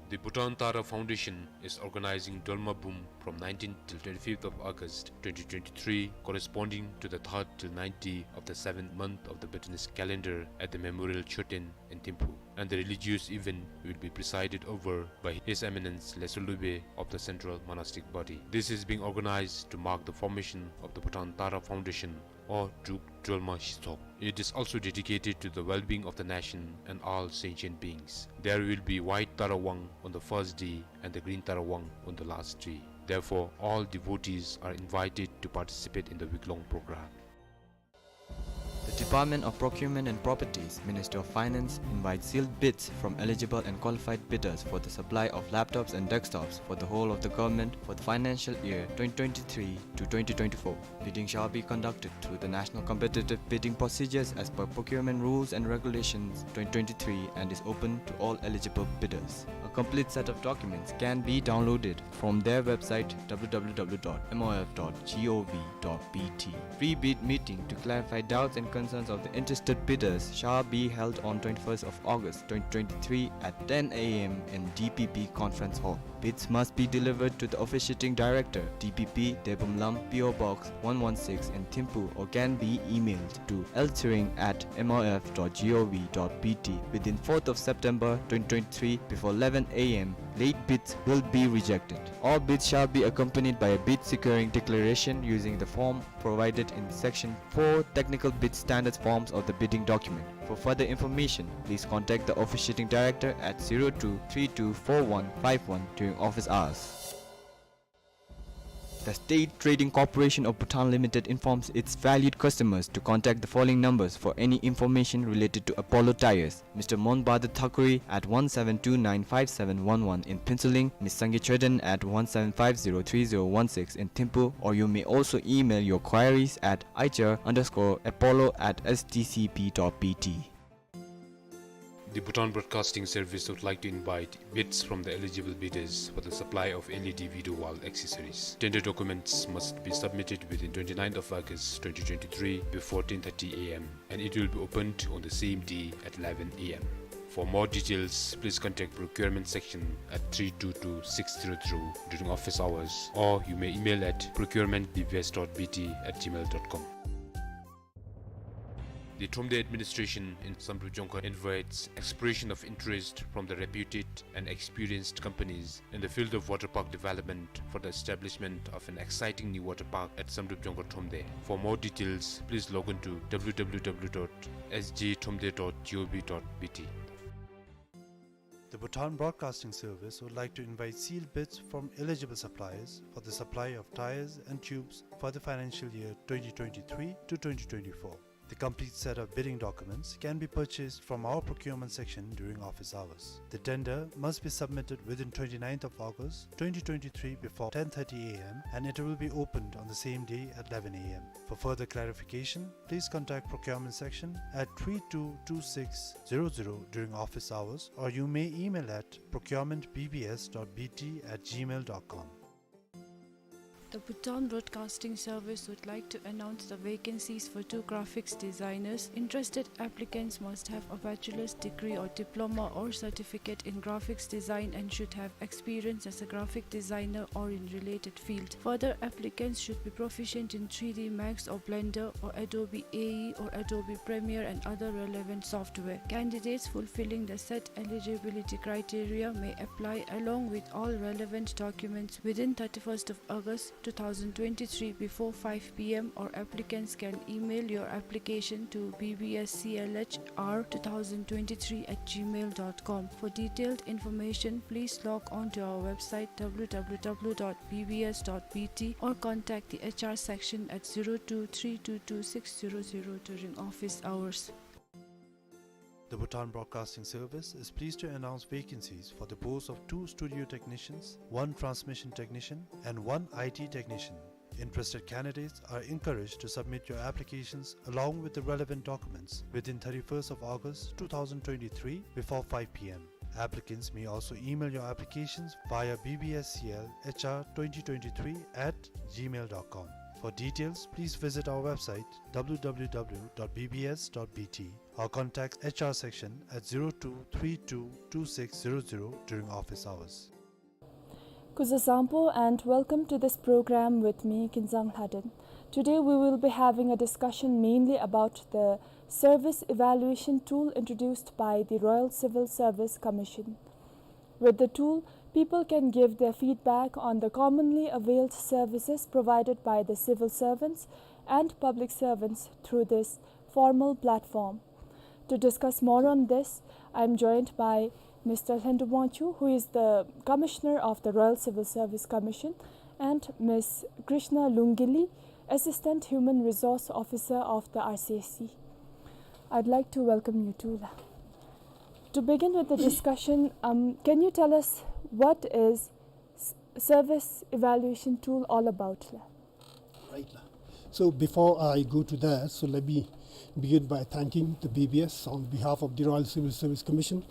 The Bhutan Tara Foundation is organizing Dolma Bum from nineteenth till twenty-fifth of August twenty twenty-three, corresponding to the third till ninth day of the seventh month of the Bhutanese calendar at the Memorial Choten in Thimphu, and the religious event will be presided over by His Eminence Lhasa Lobey of the Central Monastic Body. This is being organized to mark the formation of the Bhutan Tara Foundation, or Druk Dolma Shithok. It is also dedicated to the well-being of the nation and all sentient beings. There will be white Tara Wang on the first day and the green Tara Wang on the last day. Therefore, all devotees are invited to participate in the week-long program. The Department of Procurement and Properties, Ministry of Finance, invites sealed bids from eligible and qualified bidders for the supply of laptops and desktops for the whole of the government for the financial year twenty twenty-three to twenty twenty-four. Bidding shall be conducted through the National Competitive Bidding Procedures as per Procurement Rules and Regulations twenty twenty-three and is open to all eligible bidders. A Complete set of documents can be downloaded from their website, w w w dot m o f dot g o v dot b t. Pre-bid meeting to clarify doubts and concerns of the interested bidders shall be held on twenty-first of August twenty twenty-three at ten a m in D P P Conference Hall. Bids must be delivered to the officiating director, D P P, Debumlam, P O Box one one six in Thimphu, or can be emailed to l tshering at m o f dot g o v dot b t within fourth of September twenty twenty-three before eleven a m. Late bids will be rejected. All bids shall be accompanied by a bid securing declaration using the form provided in Section four Technical Bid Standards forms of the bidding document. For further information, please contact the officiating director at zero two three two four one five one during office hours. The State Trading Corporation of Bhutan Limited informs its valued customers to contact the following numbers for any information related to Apollo Tyres: Mister Monbada Thakuri at one seven two nine five seven one one in Phuentsholing, Miss Sangay Choden at one seven five zero three zero one six in Thimphu, or you may also email your queries at I T R underscore apollo at S T C B dot B T. The Bhutan Broadcasting Service would like to invite bids from the eligible bidders for the supply of L E D video wall accessories. Tender documents must be submitted within twenty-ninth of August twenty twenty-three before ten thirty a m, and it will be opened on the same day at eleven a m. For more details, please contact procurement section at three two two six zero zero during office hours, or you may email at procurement B B S dot B T at gmail dot com. The Thromde administration in Samdrup Jongkhar invites expression of interest from the reputed and experienced companies in the field of water park development for the establishment of an exciting new water park at Samdrup Jongkhar Thromde. For more details, please log on to w w w dot s j thromde dot g o v dot b t. The Bhutan Broadcasting Service would like to invite sealed bids from eligible suppliers for the supply of tyres and tubes for the financial year twenty twenty-three to twenty twenty-four. The complete set of bidding documents can be purchased from our procurement section during office hours. The tender must be submitted within twenty-ninth of August twenty twenty-three before ten thirty a m, and it will be opened on the same day at eleven a m. For further clarification, please contact procurement section at three two two six zero zero during office hours, or you may email at procurement b b s dot b t at gmail dot com. The Bhutan Broadcasting Service would like to announce the vacancies for two graphics designers. Interested applicants must have a bachelor's degree or diploma or certificate in graphics design and should have experience as a graphic designer or in related field. Further, applicants should be proficient in three D Max or Blender or Adobe A E or Adobe Premiere and other relevant software. Candidates fulfilling the set eligibility criteria may apply along with all relevant documents within thirty-first of August two thousand twenty-three before five p m, or applicants can email your application to b b s c l h r two thousand twenty-three at gmail dot com. For detailed information, please log on to our website w w w dot b b s dot b t or contact the H R section at zero two three two two six zero zero during office hours. The Bhutan Broadcasting Service is pleased to announce vacancies for the post of two studio technicians, one transmission technician, and one I T technician. Interested candidates are encouraged to submit your applications along with the relevant documents within thirty-first of August two thousand twenty-three before five p m. Applicants may also email your applications via b b s c l h r twenty twenty-three at gmail dot com. For details, please visit our website w w w dot b b s dot b t or contact H R section at zero two three two two six zero zero during office hours. Kuzuzangpo and welcome to this program with me, Kinzang Lhaden. Today we will be having a discussion mainly about the service evaluation tool introduced by the Royal Civil Service Commission. With the tool, people can give their feedback on the commonly availed services provided by the civil servants and public servants through this formal platform. To discuss more on this, I am joined by Mister Lhendup Wangchuk, who is the Commissioner of the Royal Civil Service Commission, and Miss Krishna Lungili, Assistant Human Resource Officer of the R C S C. I'd like to welcome you too, la. To begin with the discussion, um, can you tell us what is s-, service evaluation tool all about, la? Right, la. So before I go to that, so let me Begin by thanking the B B S on behalf of the Royal Civil Service Commission.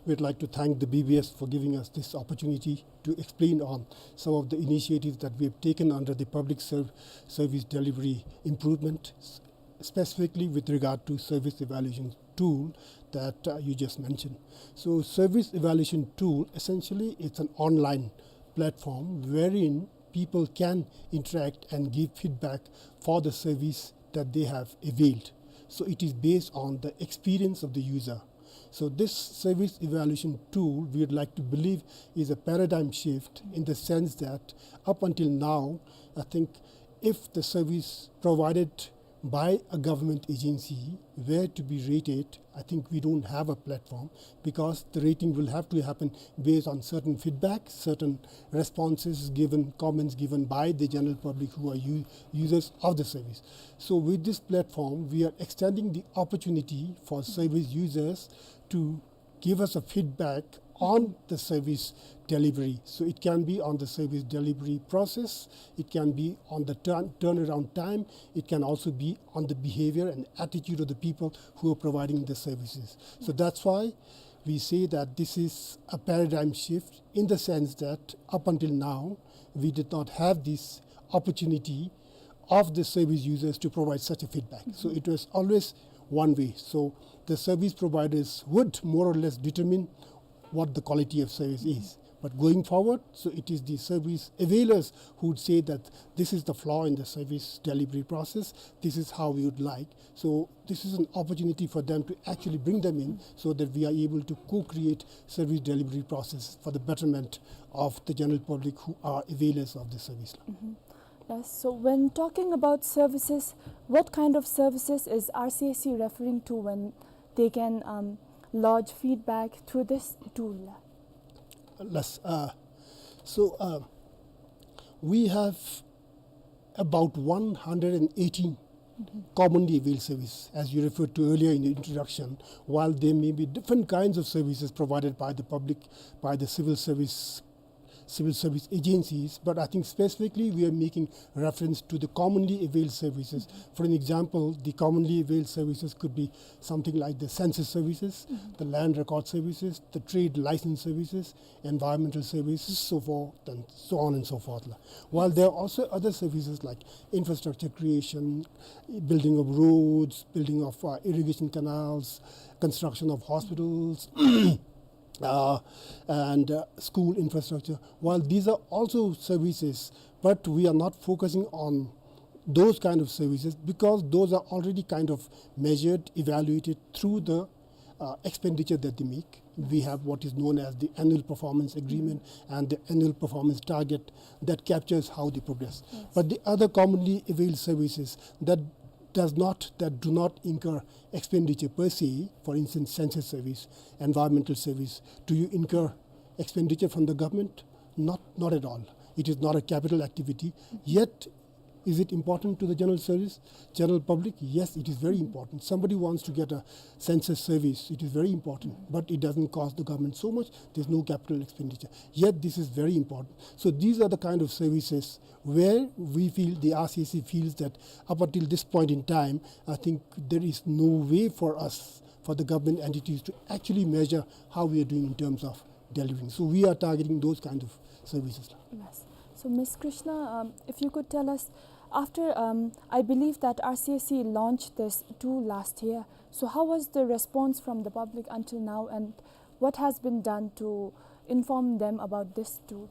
We'd like to thank the B B S for giving us this opportunity to explain on some of the initiatives that we have taken under the public serv-, service delivery improvement, s-, specifically with regard to service evaluation tool that, uh, you just mentioned. So service evaluation tool, essentially, it's an online platform wherein people can interact and give feedback for the service that they have availed. So it is based on the experience of the user. So this service evaluation tool, we would like to believe, is a paradigm shift in the sense that up until now, I think if the service provided by a government agency were to be rated, I think we don't have a platform, because the rating will have to happen based on certain feedback, certain responses given, comments given by the general public who are u-, users of the service. So with this platform, we are extending the opportunity for service users to give us a feedback on the service delivery. So it can be on the service delivery process, it can be on the turn-, turnaround time, it can also be on the behavior and attitude of the people who are providing the services. So that's why we say that this is a paradigm shift, in the sense that up until now, we did not have this opportunity of the service users to provide such a feedback. So it was always one way. So the service providers would more or less determine what the quality of service is. But going forward, so it is the service availers who would say that this is the flaw in the service delivery process, this is how we would like. So this is an opportunity for them to actually bring them in so that we are able to co-create service delivery process for the betterment of the general public who are availers of the service. Mhm. Yes, so when talking about services, what kind of services is R C A C referring to when they can, um, lodge feedback through this tool? Yes, uh, so, uh, we have about one hundred and eighteen commonly availed service, as you referred to earlier in the introduction, while there may be different kinds of services provided by the public, by the civil service, civil service agencies, but I think specifically we are making reference to the commonly availed services. For an example, the commonly availed services could be something like the census services, the land record services, the trade license services, environmental services, so forth and so on and so forth la. While there are also other services like infrastructure creation, building of roads, building of, uh, irrigation canals, construction of hospitals, uh, and, uh, school infrastructure. While these are also services, but we are not focusing on those kind of services because those are already kind of measured, evaluated through the, uh, expenditure that they make. We have what is known as the annual performance agreement and the annual performance target that captures how they progress. Yes. But the other commonly availed services that does not, that do not incur expenditure per se, for instance, census service, environmental service, do you incur expenditure from the government? Not, not at all. It is not a capital activity. Yet, is it important to the general service, general public? Yes, it is very important. Somebody wants to get a census service, it is very important, but it doesn't cost the government so much. There's no capital expenditure. Yet, this is very important. So these are the kind of services where we feel, the R C A C feels that up until this point in time, I think there is no way for us, for the government entities to actually measure how we are doing in terms of delivering. So we are targeting those kind of services. Yes. So, Miss Krishna, um, if you could tell us, after, um, I believe that R C A C launched this tool last year. So how was the response from the public until now, and what has been done to inform them about this tool?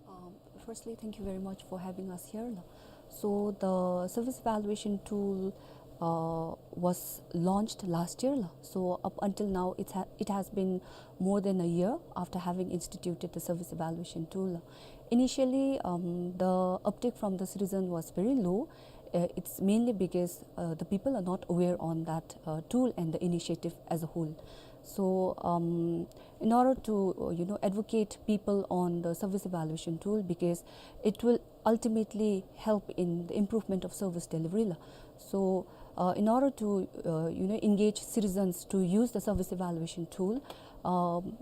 Um, firstly, thank you very much for having us here la. So the service evaluation tool, uh, was launched last year la. So up until now, it ha-, it has been more than a year after having instituted the service evaluation tool la. Initially, um, the uptake from the citizen was very low. Uh, it's mainly because, uh, the people are not aware on that, uh, tool and the initiative as a whole. So, um, in order to, uh, you know, advocate people on the service evaluation tool, because it will ultimately help in the improvement of service delivery la. So, uh, in order to, uh, you know, engage citizens to use the service evaluation tool, um,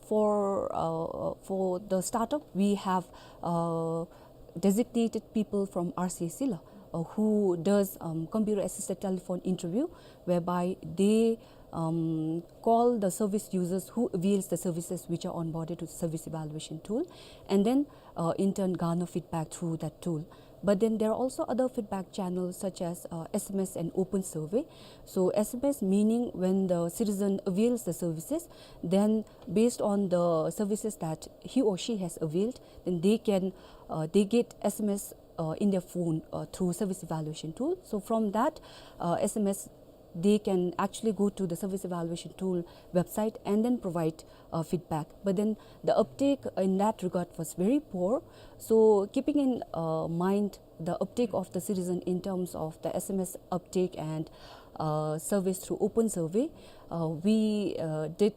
for, uh, for the startup, we have, uh, designated people from R C A C la. uh, who does, um, computer-assisted telephone interview, whereby they, um, call the service users who avails the services which are onboarded to the service evaluation tool, and then, uh, in turn garner feedback through that tool. But then there are also other feedback channels such as, uh, S M S and open survey. So S M S meaning when the citizen avails the services, then based on the services that he or she has availed, then they can, uh, they get S M S, uh, in their phone, uh, through service evaluation tool. So from that, uh, S M S, they can actually go to the service evaluation tool website and then provide, uh, feedback. But then the uptake in that regard was very poor. So keeping in, uh, mind the uptake of the citizen in terms of the S M S uptake and, uh, service through open survey, uh, we, uh, did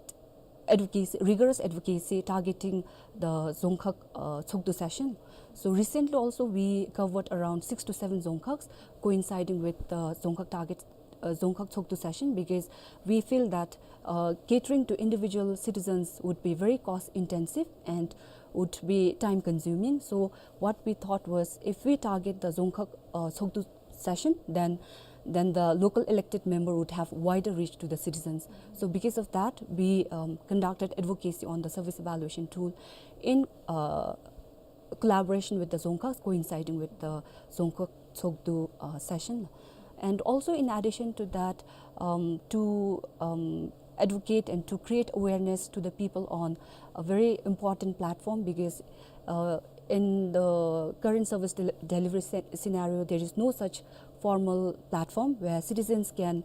advocacy, rigorous advocacy targeting the Dzongkhag, uh, Tshogdu session. So recently also we covered around six to seven Dzongkhags, coinciding with the Dzongkhag target, uh, Dzongkhag Tshogdu session, because we feel that, uh, catering to individual citizens would be very cost intensive and would be time consuming. So what we thought was, if we target the Dzongkhag, uh, Tshogdu session, then, then the local elected member would have wider reach to the citizens. So because of that, we, um, conducted advocacy on the service evaluation tool in, uh, collaboration with the Dzongkhags, coinciding with the Dzongkhag Tshogdu, uh, session. And also in addition to that, um, to, um, advocate and to create awareness to the people on a very important platform, because, uh, in the current service del- delivery sce- scenario, there is no such formal platform where citizens can,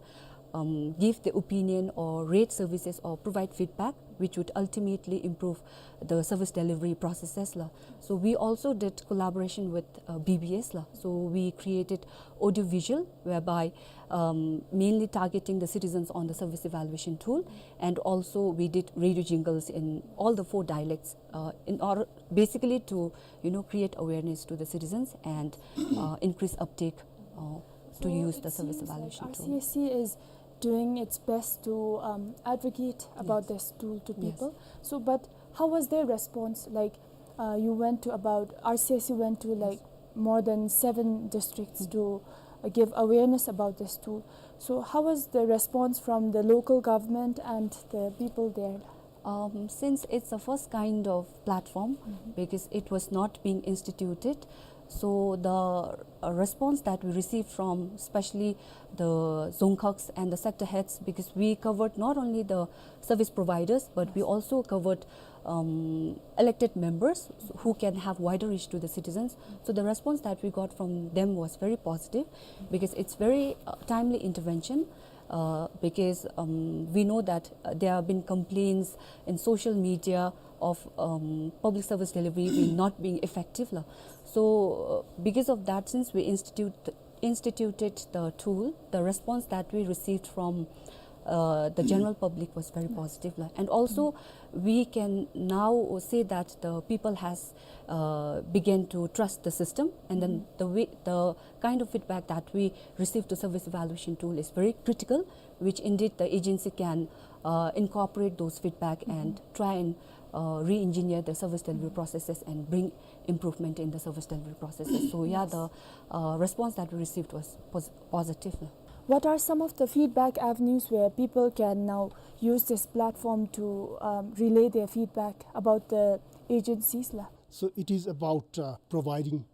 um, give the opinion or rate services or provide feedback, which would ultimately improve the service delivery processes la. So we also did collaboration with, uh, B B S la. So we created audio visual, whereby, um, mainly targeting the citizens on the service evaluation tool, and also we did radio jingles in all the four dialects, uh, in order basically to, you know, create awareness to the citizens and, uh, increase uptake, uh, to So use the it service seems like evaluation tool. R C S C is doing its best to, um, advocate about Yes. this tool to Yes. people. So, but how was their response? Like, uh, you went to about, R C S C went to, Yes. like, more than seven districts Mm. to, uh, give awareness about this tool. So, how was the response from the local government and the people there? Um, since it's the first kind of platform, Mm-hmm. because it was not being instituted, so the, uh, response that we received from especially the Dzongkhags and the sector heads, because we covered not only the service providers, but we Yes. also covered, um, elected members who can have wider reach to the citizens. So the response that we got from them was very positive, because it's very, uh, timely intervention, uh, because, um, we know that, uh, there have been complaints in social media of, um, public service delivery being not being effective la. So, uh, because of that, since we institute instituted the tool, the response that we received from, uh, the general public was very positive la. And also, we can now say that the people has, uh, began to trust the system, and then the way, the kind of feedback that we receive to service evaluation tool is very critical, which indeed the agency can, uh, incorporate those feedback and try and, uh, re-engineer the service delivery processes and bring improvement in the service delivery processes. So yeah, Yes. the, uh, response that we received was pos- positive. What are some of the feedback avenues where people can now use this platform to, um, relay their feedback about the agencies la? So it is about, uh, providing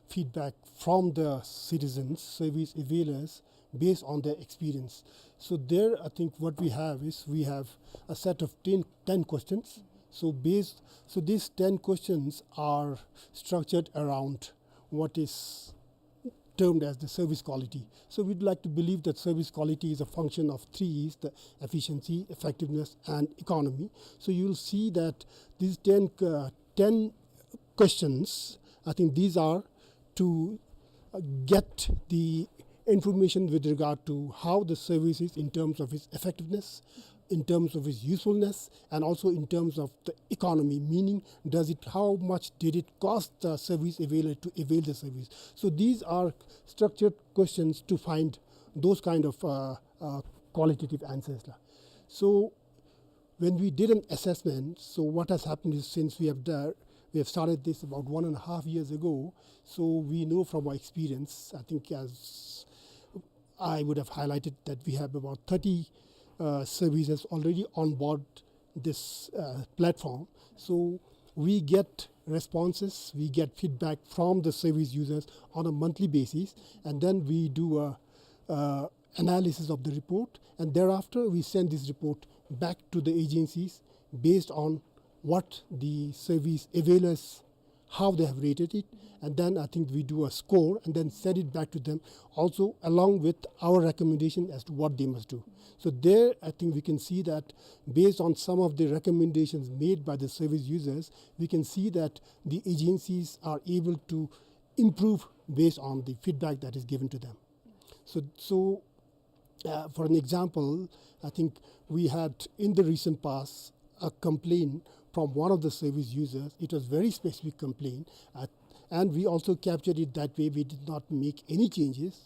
feedback from the citizens, service availers, based on their experience. So there, I think what we have is we have a set of ten, ten questions. So based, so these ten questions are structured around what is termed as the service quality. So we'd like to believe that service quality is a function of three E's, the efficiency, effectiveness, and economy. So you'll see that these ten, uh, ten questions, I think these are to, uh, get the information with regard to how the service is in terms of its effectiveness, in terms of its usefulness, and also in terms of the economy, meaning does it, how much did it cost the service availer to avail the service? So these are structured questions to find those kind of, uh, uh, qualitative answers la. So when we did an assessment, so what has happened is, since we have the, We have started this about one and a half years ago, so we know from our experience, I think, as I would have highlighted, that we have about thirty uh, services already on board this uh, platform. So we get responses, we get feedback from the service users on a monthly basis, and then we do a, uh, analysis of the report, and thereafter we send this report back to the agencies based on what the service availers, how they have rated it, and then I think we do a score and then send it back to them, also along with our recommendation as to what they must do. So there, I think we can see that based on some of the recommendations made by the service users, we can see that the agencies are able to improve based on the feedback that is given to them. So, so uh, for an example, I think we had in the recent past a complaint from one of the service users. It was very specific complaint, uh, and we also captured it that way. We did not make any changes.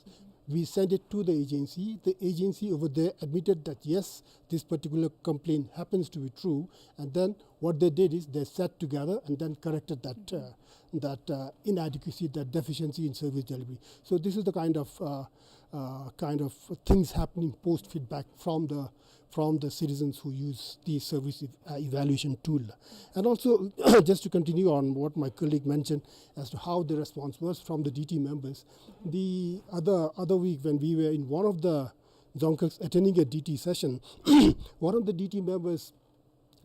We sent it to the agency. The agency over there admitted that yes, this particular complaint happens to be true, and then what they did is they sat together and then corrected that uh, that uh, inadequacy, that deficiency in service delivery. So this is the kind of uh, uh, kind of things happening post feedback from the from the citizens who use the service ev- uh, evaluation tool. And also, just to continue on what my colleague mentioned as to how the response was from the D T members, the other other week when we were in one of the Dzongkhag attending a D T session, one of the D T members,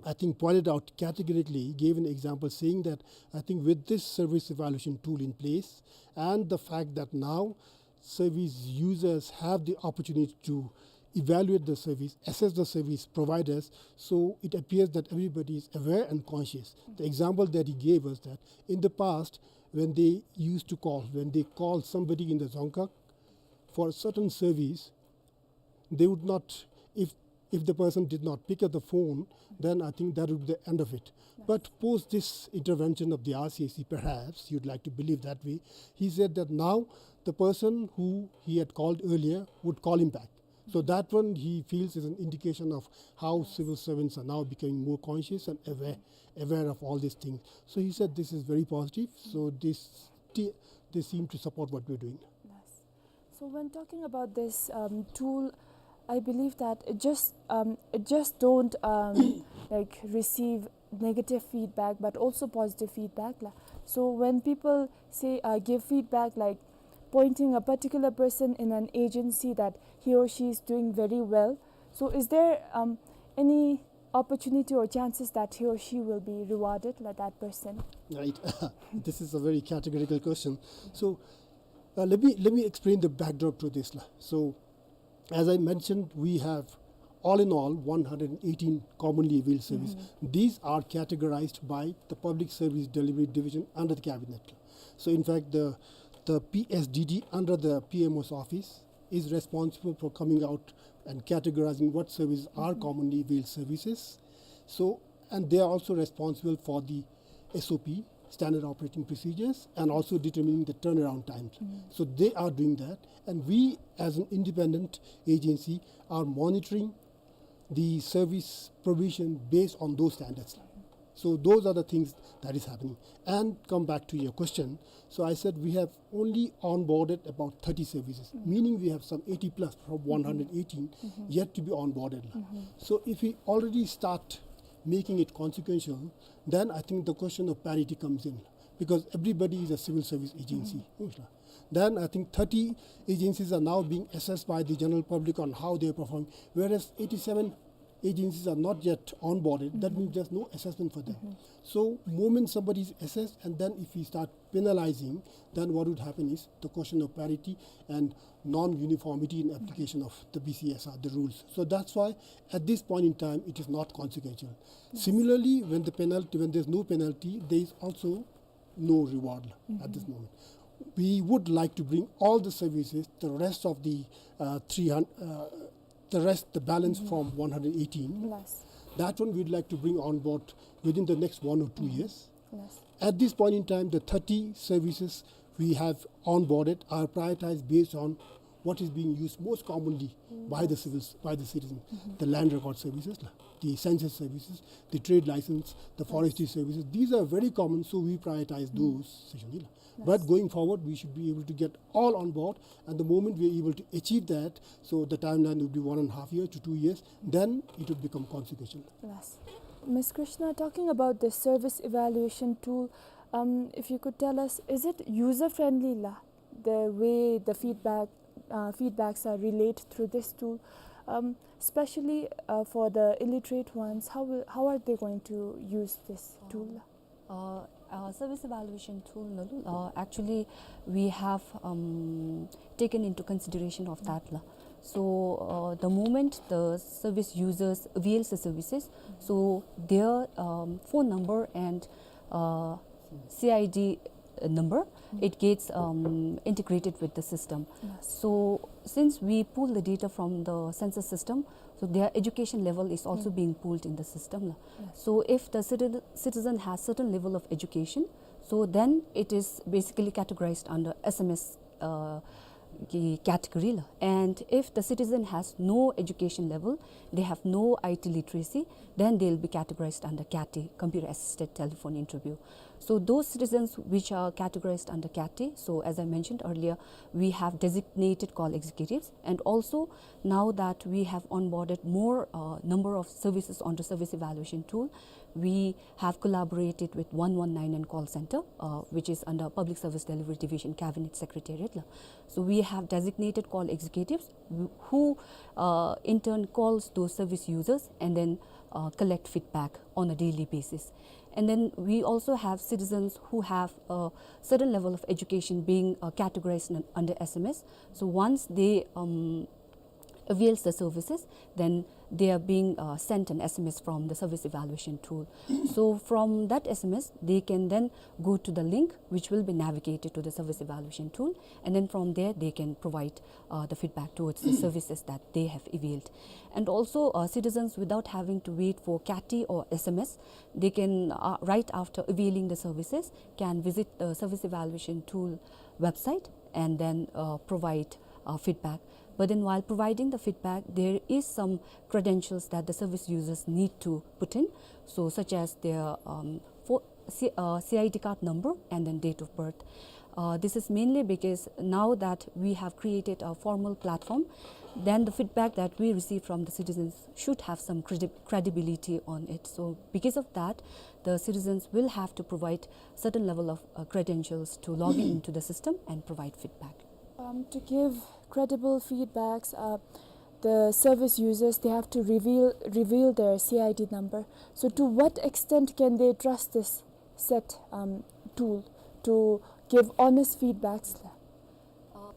I think, pointed out categorically, gave an example saying that, I think, with this service evaluation tool in place and the fact that now service users have the opportunity to evaluate the service, assess the service providers, so it appears that everybody is aware and conscious. The example that he gave was that in the past, when they used to call, when they called somebody in the Dzongkhag for a certain service, they would not, if if the person did not pick up the phone, then I think that would be the end of it. But post this intervention of the R C A C, perhaps you'd like to believe that way, he said that now the person who he had called earlier would call him back. So that one he feels is an indication of how civil servants are now becoming more conscious and aware, aware of all these things. So he said this is very positive. So this, they seem to support what we're doing. Yes. So when talking about this um, tool, I believe that it just um, it just don't um, like receive negative feedback, but also positive feedback. La. So when people say uh, give feedback, like pointing a particular person in an agency that he or she is doing very well, so is there um, any opportunity or chances that he or she will be rewarded, like that person? Right. This is a very categorical question. So uh, let me let me explain the backdrop to this. La. So, as I mentioned, we have all in all one hundred eighteen commonly availed services. Mm-hmm. These are categorized by the Public Service Delivery Division under the cabinet. So, in fact, the the P S D D under the P M O's office is responsible for coming out and categorizing what services are, mm-hmm, commonly availed services. So, and they are also responsible for the S O P, standard operating procedures, and also determining the turnaround time. Mm. So they are doing that, and we, as an independent agency, are monitoring the service provision based on those standards. So those are the things that is happening. And come back to your question. So I said we have only onboarded about thirty services, mm, meaning we have some eighty plus from, mm-hmm, one hundred eighteen, mm-hmm, yet to be onboarded. Mm-hmm. So if we already start making it consequential, then I think the question of parity comes in, because everybody is a civil service agency. Mm-hmm. Then I think thirty agencies are now being assessed by the general public on how they are performing, whereas eighty-seven agencies are not yet onboarded. That, mm-hmm, means there's no assessment for them. Mm-hmm. So moment somebody is assessed, and then if we start penalizing, then what would happen is the question of parity and non-uniformity in application of the B C S R, the rules. So that's why at this point in time, it is not consequential. Yes. Similarly, when the penalty, when there's no penalty, there is also no reward at this, mm-hmm, moment. We would like to bring all the services, the rest of the uh, three hundred, uh, the rest, the balance, mm-hmm, from one hundred eighteen. Yes. That one we'd like to bring on board within the next one or two, mm-hmm, years. Yes. At this point in time, the thirty services we have onboarded are prioritized based on what is being used most commonly by the civils, by the citizens. The land record services, la, the census services, the trade license, the forestry services. These are very common, so we prioritize those, session la. But going forward, we should be able to get all on board, and the moment we are able to achieve that, so the timeline would be one and a half year to two years, then it would become consequential. Yes. Miss Krishna, talking about the service evaluation tool, um, if you could tell us, is it user-friendly la? The way the feedback, uh, feedbacks are relayed through this tool, um, especially, uh, for the illiterate ones, how will, how are they going to use this tool? Uh, uh, service evaluation tool, no, uh, actually, we have, um, taken into consideration of that la. So, uh, the moment the service users avails the services, so their, um, phone number and, uh, C I D number, it gets, um, integrated with the system. So since we pull the data from the census system, so their education level is also being pulled in the system la. So if the citi-, citizen has certain level of education, so then it is basically categorized under S M S, uh, ki-, category la. And if the citizen has no education level, they have no I T literacy, then they'll be categorized under CATI, computer assisted telephone interview. So those citizens which are categorized under CATI, so as I mentioned earlier, we have designated call executives, and also now that we have onboarded more, uh, number of services onto service evaluation tool, we have collaborated with one one nine nine call center, uh, which is under Public Service Delivery Division, Cabinet Secretariat la. So we have designated call executives who, who, uh, in turn calls those service users and then, uh, collect feedback on a daily basis. And then we also have citizens who have a certain level of education being, uh, categorized un-, under S M S. So once they, um, avails the services, then they are being, uh, sent an S M S from the service evaluation tool. So from that S M S, they can then go to the link which will be navigated to the service evaluation tool, and then from there they can provide, uh, the feedback towards the services that they have availed. And also, uh, citizens, without having to wait for CATI or S M S, they can, uh, right after availing the services, can visit the service evaluation tool website and then, uh, provide, uh, feedback. But then while providing the feedback, there is some credentials that the service users need to put in, so such as their, um, for C-, uh, C I D card number and then date of birth. Uh, this is mainly because now that we have created a formal platform, then the feedback that we receive from the citizens should have some credi-, credibility on it. So because of that, the citizens will have to provide certain level of, uh, credentials to log in into the system and provide feedback. Um, to give credible feedbacks, uh, the service users, they have to reveal, reveal their C I D number. So to what extent can they trust this set, um, tool to give honest feedbacks?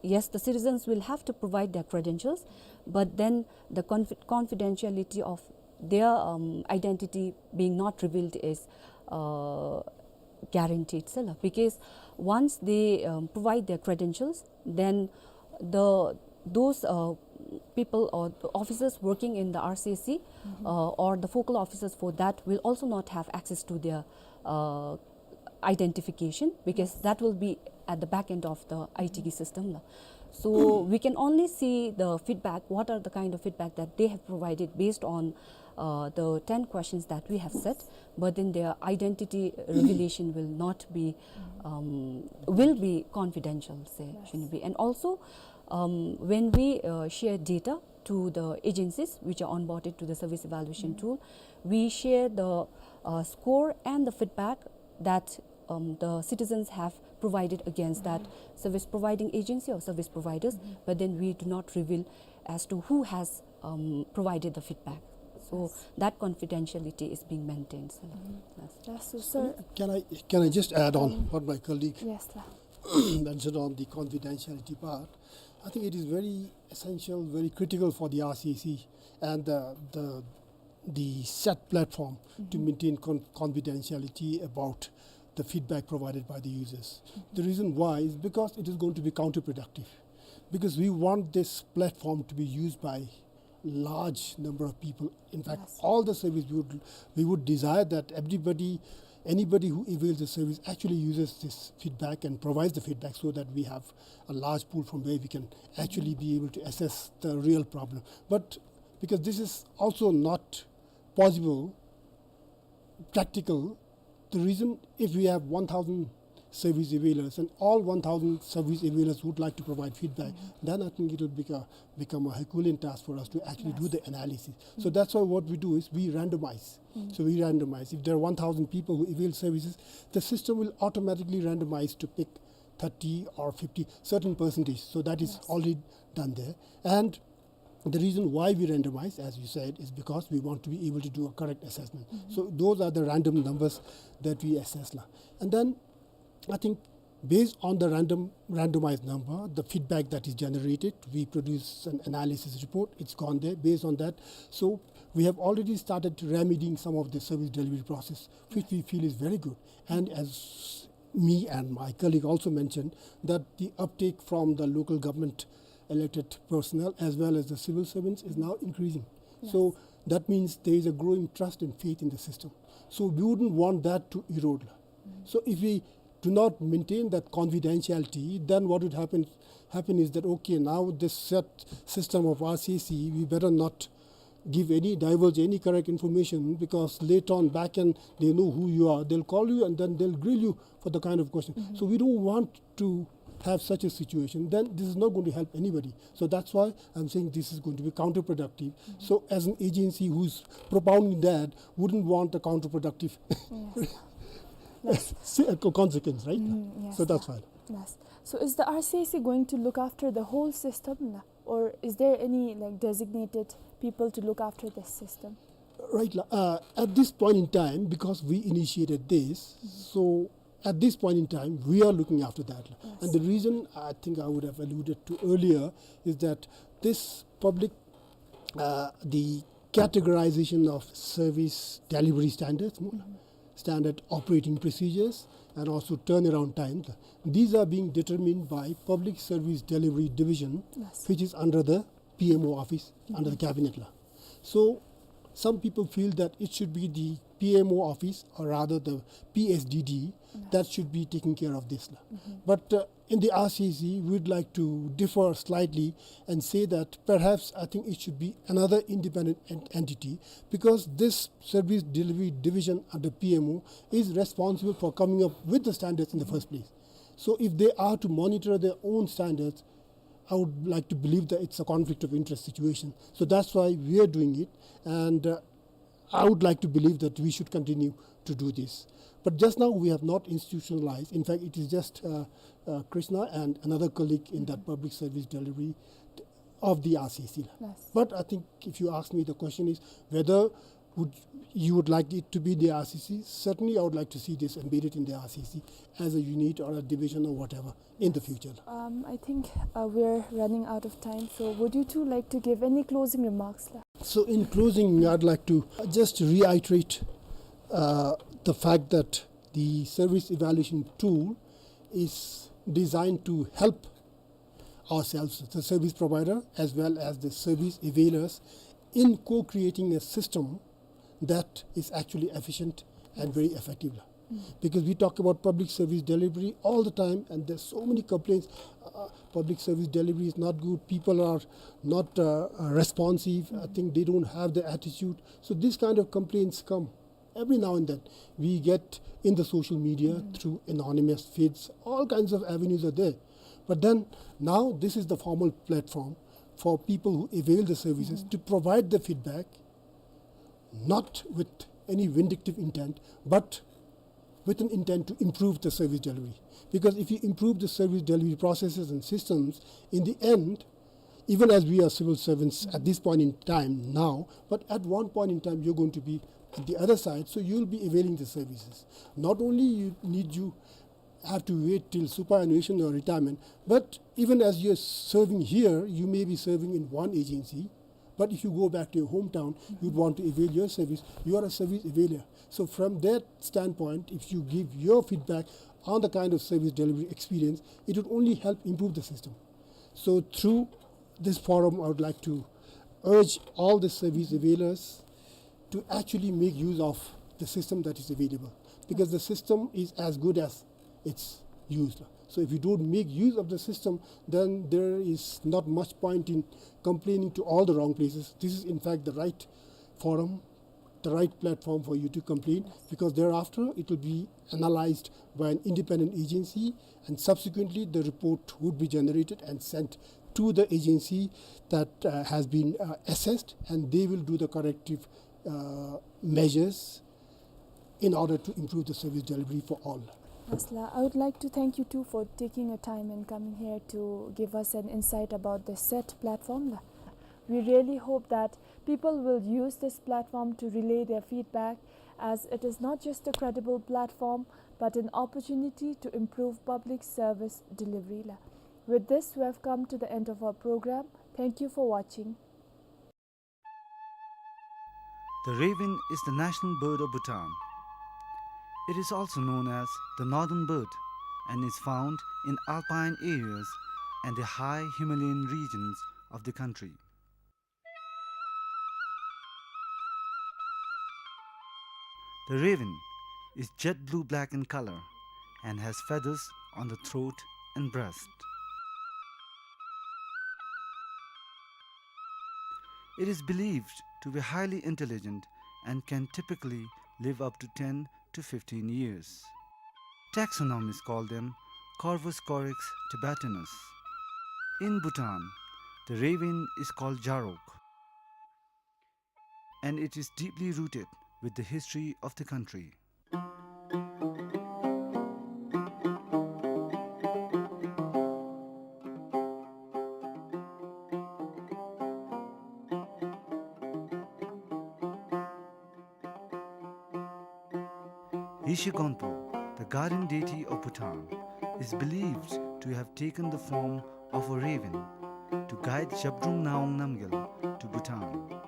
Yes, the citizens will have to provide their credentials, but then the confi-, confidentiality of their, um, identity being not revealed is, uh, guaranteed, sir, because once they, um, provide their credentials, then the, those, uh, people or the officers working in the R C S C, uh, or the focal officers for that will also not have access to their, uh, identification, because that will be at the back end of the I T system la. So we can only see the feedback, what are the kind of feedback that they have provided based on, uh, the ten questions that we have set, but then their identity revelation will not be, um, will be confidential, say, shouldn't be. And also, um, when we, uh, share data to the agencies which are onboarded to the service evaluation tool, we share the, uh, score and the feedback that, um, the citizens have provided against that service providing agency or service providers, but then we do not reveal as to who has, um, provided the feedback. So that confidentiality is being maintained, sir. Yes. Yes, so, sir. Can I, can I just add on what my colleague mentioned on the confidentiality part? I think it is very essential, very critical for the R C S C and the, the, the set platform to maintain con-, confidentiality about the feedback provided by the users. The reason why is because it is going to be counterproductive, because we want this platform to be used by large number of people. In fact, all the service we would, we would desire that everybody anybody who avails the service actually uses this feedback and provides the feedback so that we have a large pool from where we can actually be able to assess the real problem. But because this is also not possible, practical, the reason, if we have one thousand service availers and all one thousand service availers would like to provide feedback, then I think it will become, become a Herculean task for us to actually do the analysis. So that's why what we do is we randomize. So we randomize. If there are one thousand people who avail services, the system will automatically randomize to pick thirty or fifty, certain percentage. So that is already done there. And the reason why we randomize, as you said, is because we want to be able to do a correct assessment. So those are the random numbers that we assess la. And then I think based on the random, randomized number, the feedback that is generated, we produce an analysis report. It's gone there based on that. So we have already started remedying some of the service delivery process, which we feel is very good. And as me and my colleague also mentioned, that the uptake from the local government elected personnel as well as the civil servants is now increasing. So that means there is a growing trust and faith in the system. So we wouldn't want that to erode. So if we do not maintain that confidentiality, then what would happen, happen is that, okay, now this set system of R C A C, we better not give any, divulge any correct information, because later on back end, they know who you are. They'll call you and then they'll grill you for the kind of question. So we don't want to have such a situation. Then this is not going to help anybody. So that's why I'm saying this is going to be counterproductive. So as an agency who's propounding that, wouldn't want a counterproductive se-, uh, co-, consequence, right? So that's why. Yes. So is the R C A C going to look after the whole system, la? Or is there any, like, designated people to look after this system? Right, la. Uh, at this point in time, because we initiated this, so at this point in time, we are looking after that, la. And the reason I think I would have alluded to earlier is that this public, uh, the categorization of service delivery standards, standard operating procedures, and also turnaround times, these are being determined by Public Service Delivery Division, which is under the P M O office, under the cabinet la. So some people feel that it should be the P M O office, or rather the P S D D, that should be taking care of this la. But, uh, in the R C A C, we'd like to differ slightly and say that perhaps I think it should be another independent en-, entity, because this service delivery division under P M O is responsible for coming up with the standards in the first place. So if they are to monitor their own standards, I would like to believe that it's a conflict of interest situation. So that's why we are doing it, and, uh, I would like to believe that we should continue to do this. But just now we have not institutionalized. In fact, it is just, uh, uh, Krishna and another colleague in that public service delivery of the R C A C la. But I think if you ask me, the question is whether would, you would like it to be the R C A C. Certainly, I would like to see this embedded in the R C A C as a unit or a division or whatever in the future. Um, I think, uh, we're running out of time, so would you two like to give any closing remarks la? So in closing, I'd like to just reiterate, uh, the fact that the service evaluation tool is designed to help ourselves, the service provider, as well as the service availers, in co-creating a system that is actually efficient and very effective. Because we talk about public service delivery all the time, and there's so many complaints. Uh, public service delivery is not good. People are not, uh, uh, responsive. I think they don't have the attitude. So these kind of complaints come every now and then. We get in the social media through anonymous feeds. All kinds of avenues are there. But then now this is the formal platform for people who avail the services to provide the feedback, not with any vindictive intent, but with an intent to improve the service delivery. Because if you improve the service delivery processes and systems, in the end, even as we are civil servants at this point in time now, but at one point in time you're going to be at the other side, so you'll be availing the services. Not only you need, you have to wait till superannuation or retirement, but even as you're serving here, you may be serving in one agency, but if you go back to your hometown, you'd want to avail your service, you are a service availer. So from that standpoint, if you give your feedback on the kind of service delivery experience, it would only help improve the system. So through this forum, I would like to urge all the service availers to actually make use of the system that is available. because the system is as good as it's used. So if you don't make use of the system, then there is not much point in complaining to all the wrong places. This is in fact the right forum, the right platform for you to complain, because thereafter it will be analyzed by an independent agency, and subsequently the report would be generated and sent to the agency that, uh, has been, uh, assessed, and they will do the corrective, uh, measures in order to improve the service delivery for all. Yes, la, I would like to thank you too for taking your time and coming here to give us an insight about the set platform, la. We really hope that people will use this platform to relay their feedback, as it is not just a credible platform, but an opportunity to improve public service delivery, la. With this, we have come to the end of our program. Thank you for watching. The raven is the national bird of Bhutan. It is also known as the northern bird and is found in alpine areas and the high Himalayan regions of the country. The raven is jet blue black in color and has feathers on the throat and breast. It is believed to be highly intelligent and can typically live up to ten to fifteen years. Taxonomists call them Corvus corax tibetanus. In Bhutan, the raven is called jarok, and it is deeply rooted with the history of the country. Yeshe Gonpo, the guardian deity of Bhutan, is believed to have taken the form of a raven to guide Zhabdrung Ngawang Namgyal to Bhutan.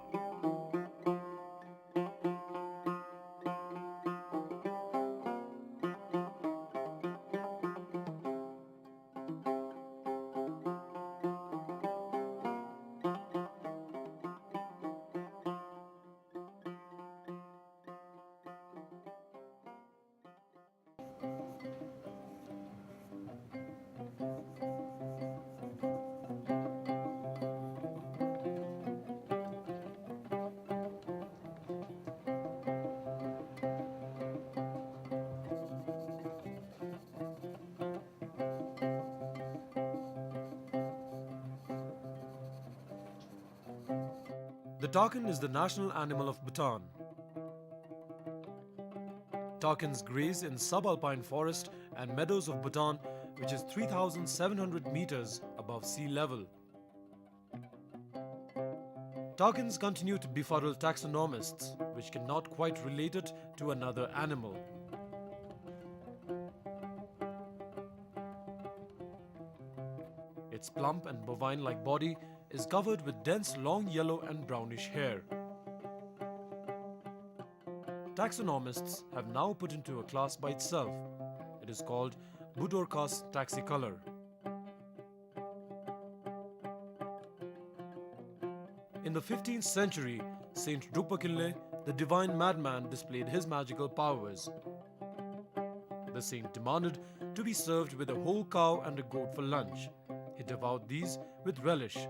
The takin is the national animal of Bhutan. Takins graze in subalpine forest and meadows of Bhutan, which is three thousand seven hundred meters above sea level. Takins continue to befuddle taxonomists, which cannot quite relate it to another animal. Its plump and bovine-like body is covered with dense long yellow and brownish hair. Taxonomists have now put into a class by itself. It is called Budorcas taxicolor. In the fifteenth century, Saint Drukpa Kinley, the divine madman, displayed his magical powers. The saint demanded to be served with a whole cow and a goat for lunch. He devoured these with relish.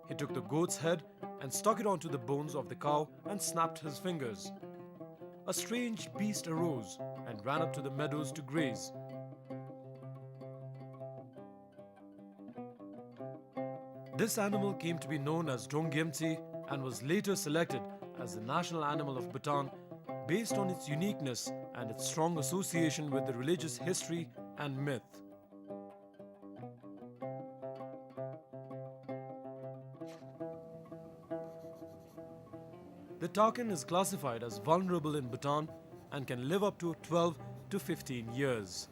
He took the goat's head and stuck it onto the bones of the cow and snapped his fingers. A strange beast arose and ran up to the meadows to graze. This animal came to be known as Drong Gyemtse and was later selected as the national animal of Bhutan based on its uniqueness and its strong association with the religious history and myth. The takin is classified as vulnerable in Bhutan and can live up to twelve to fifteen years.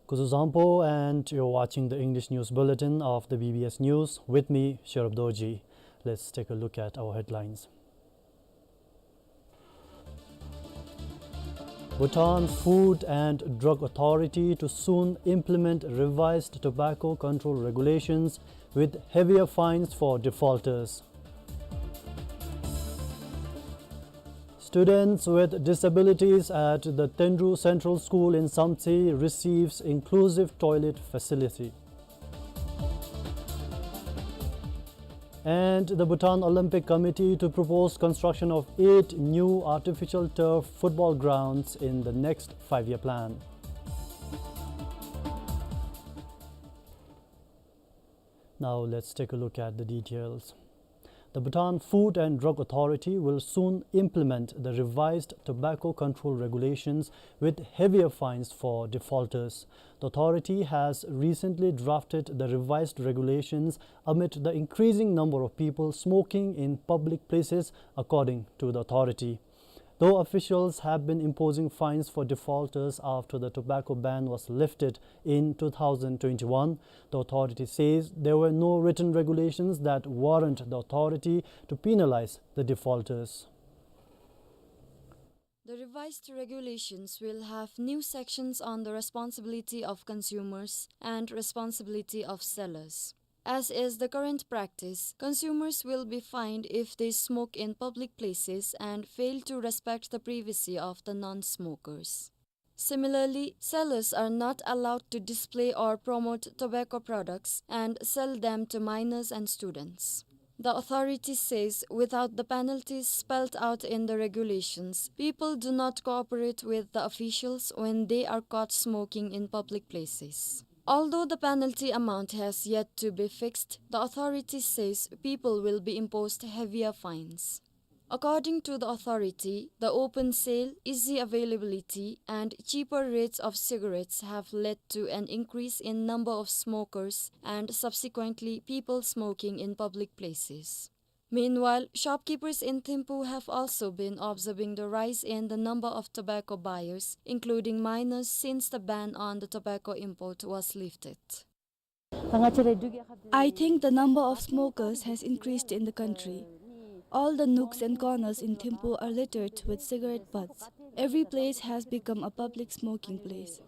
Kuzuzangpo, and you're watching the English News Bulletin of the B B S News. With me, Sherub Dorji. Let's take a look at our headlines. Bhutan Food and Drug Authority to soon implement revised tobacco control regulations with heavier fines for defaulters. Students with disabilities at the Tenru Central School in Samtse receives inclusive toilet facility. And the Bhutan Olympic Committee to propose construction of eight new artificial turf football grounds in the next five-year plan. Now let's take a look at the details. The Bhutan Food and Drug Authority will soon implement the revised tobacco control regulations with heavier fines for defaulters. The authority has recently drafted the revised regulations amid the increasing number of people smoking in public places, according to the authority. Though officials have been imposing fines for defaulters after the tobacco ban was lifted in two thousand twenty-one, the authority says there were no written regulations that warrant the authority to penalize the defaulters. The revised regulations will have new sections on the responsibility of consumers and responsibility of sellers. As is the current practice, consumers will be fined if they smoke in public places and fail to respect the privacy of the non-smokers. Similarly, sellers are not allowed to display or promote tobacco products and sell them to minors and students. The authority says without the penalties spelled out in the regulations, people do not cooperate with the officials when they are caught smoking in public places. Although the penalty amount has yet to be fixed, the authority says people will be imposed heavier fines. According to the authority, the open sale, easy availability, and cheaper rates of cigarettes have led to an increase in number of smokers and subsequently people smoking in public places. Meanwhile, shopkeepers in Thimphu have also been observing the rise in the number of tobacco buyers, including minors, since the ban on the tobacco import was lifted. I think the number of smokers has increased in the country. All the nooks and corners in Thimphu are littered with cigarette butts. Every place has become a public smoking place.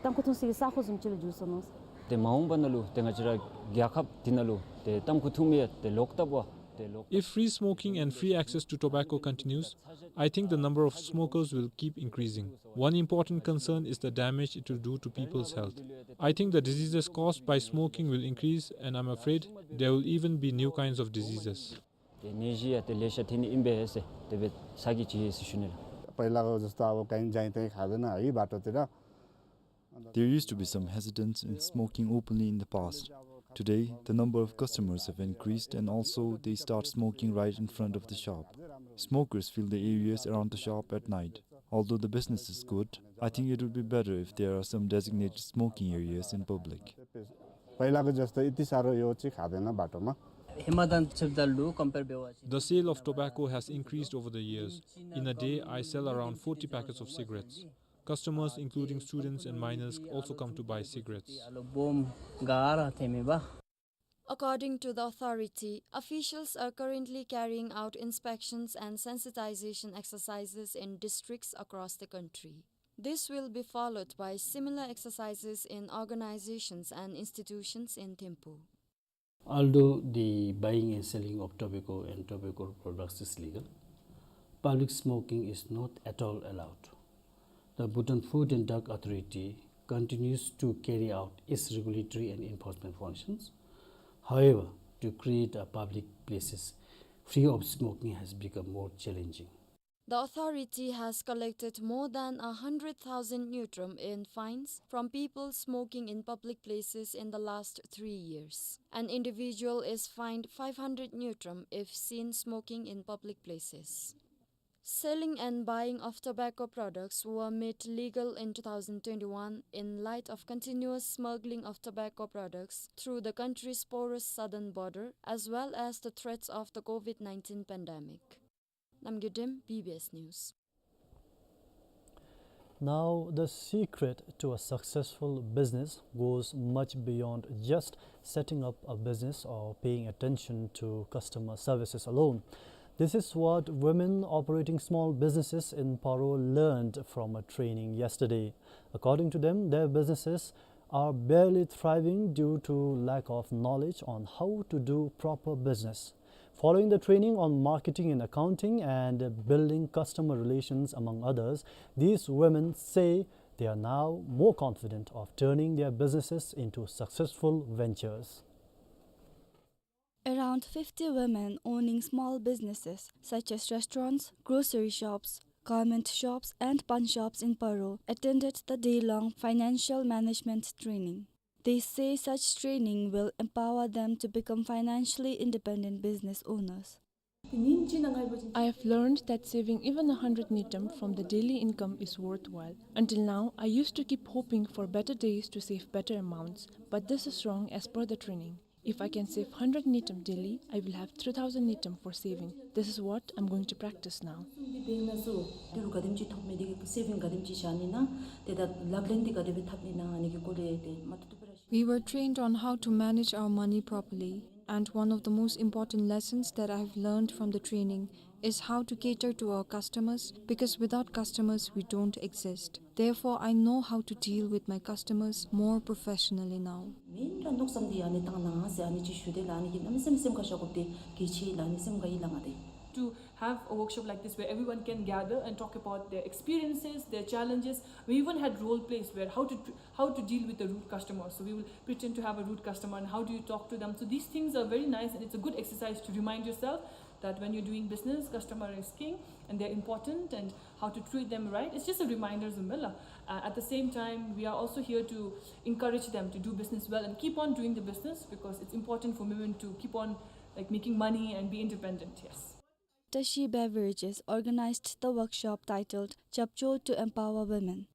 ཏམ་ཁུ་འཐུང་སའི་ས་ཁོངས་བཟུམ་ཅིག་ལུ་འགྱུར་སོ་ནུག། ཏེ་མ་འོངས་པ་ནང་ལུ་ཏེ་ང་བཅས་ར་རྒྱལ་ཁབ་འདི་ནང་ལུ་ཏེ་ཏམ་ཁུ་འཐུང་མི་ཡང་ཏེ་ལོག་ལྟབ་པ་ཏེ་ལོག། If free smoking and free access to tobacco continues, I think the number of smokers will keep increasing. One important concern is the damage it will do to people's health. I think the diseases caused by smoking will increase, and I'm afraid there will even be new kinds of diseases. ཏེ་ནད་གཞི་ཡང་ཏེ་ལེ་ཤ་ཐོན་ནི་ཨིན་པས་ཟེར་དེ་སྦེ་ཚ་གྱང་ཅིག་ཡོད་ཟེར་ཞུ་ནི་ལགས། पहिलाको जस्तो अब कहीँ जाइँताइँ खाँदैन है, बाटोतिर। There used to be some hesitance in smoking openly in the past. Today, the number of customers have increased and also they start smoking right in front of the shop. Smokers fill the areas around the shop at night. Although the business is good, I think it would be better if there are some designated smoking areas in public. पहिलाको जस्तो यति साह्रो यो चाहिँ खाँदैन बाटोमा। हेमादान छेप्दालु compare बेवा चाहिँ। The sale of tobacco has increased over the years. In a day, I sell around forty packets of cigarettes. Customers, including students and minors, also come to buy cigarettes. According to the authority, officials are currently carrying out inspections and sensitization exercises in districts across the country. This will be followed by similar exercises in organizations and institutions in Thimphu. Although the buying and selling of tobacco and tobacco products is legal, public smoking is not at all allowed. The Bhutan Food and Drug Authority continues to carry out its regulatory and enforcement functions. However, to create a public places free of smoking has become more challenging. The authority has collected more than a hundred thousand ngultrum in fines from people smoking in public places in the last three years. An individual is fined five hundred ngultrum if seen smoking in public places. Selling and buying of tobacco products were made legal in two thousand twenty-one in light of continuous smuggling of tobacco products through the country's porous southern border, as well as the threats of the COVID nineteen pandemic. Namgay Dem, B B S News. Now, the secret to a successful business goes much beyond just setting up a business or paying attention to customer services alone. This is what women operating small businesses in Paro learned from a training yesterday. According to them, their businesses are barely thriving due to lack of knowledge on how to do proper business. Following the training on marketing and accounting and building customer relations, among others, these women say they are now more confident of turning their businesses into successful ventures. Around fifty women owning small businesses such as restaurants, grocery shops, garment shops, and pan shops in Paro attended the day-long financial management training. They say such training will empower them to become financially independent business owners. I have learned that saving even a hundred ngultrum from the daily income is worthwhile. Until now, I used to keep hoping for better days to save better amounts, but this is wrong as per the training. If I can save hundred ngultrum daily, I will have three thousand ngultrum for saving. This is what I'm going to practice now. Saving ག་དེམ་ཅིག་འཐབ་ནི་ན་ཏེ་ད་ལག་ལེན་འདི་ག་དེ་སྦེ་འཐབ་ནི་ན་ཨ་ནི་གི་སྐོར་ལས་ཏེ་མ་ཏོག་ཏོ་སྦེ་ར་ཤེས། We were trained on how to manage our money properly, and one of the most important lessons that I have learned from the training is how to cater to our customers, because without customers, we don't exist. Therefore, I know how to deal with my customers more professionally now. མེན་ར་མནོ་བསམ་འདི་ཨ་ནི་བཏང་ན་ཟེར་ཨ་ནི་ཅིག་ཞུ་དེས་ལགས། ཨ་ནི་གིས་གནམ་མེད་ས་མེད་སེམས་ཁར་བཞག་དགོཔ་འདི་གལ་ཆེ་ལགས། ཨ་ནི་སེམས་ཁར་ཡོད་ལགས་ང་འདི། To have a workshop like this where everyone can gather and talk about their experiences, their challenges. We even had role plays where how to tr- how to deal with a rude customer. So we will pretend to have a rude customer and how do you talk to them. So these things are very nice and it's a good exercise to remind yourself that when you're doing business, customer is king and they're important and how to treat them right. It's just a reminder, Zumela. Uh, at the same time, we are also here to encourage them to do business well and keep on doing the business because it's important for women to keep on, like, making money and be independent. Yes. Tashi Beverages organized the workshop titled Chapcho to Empower Women.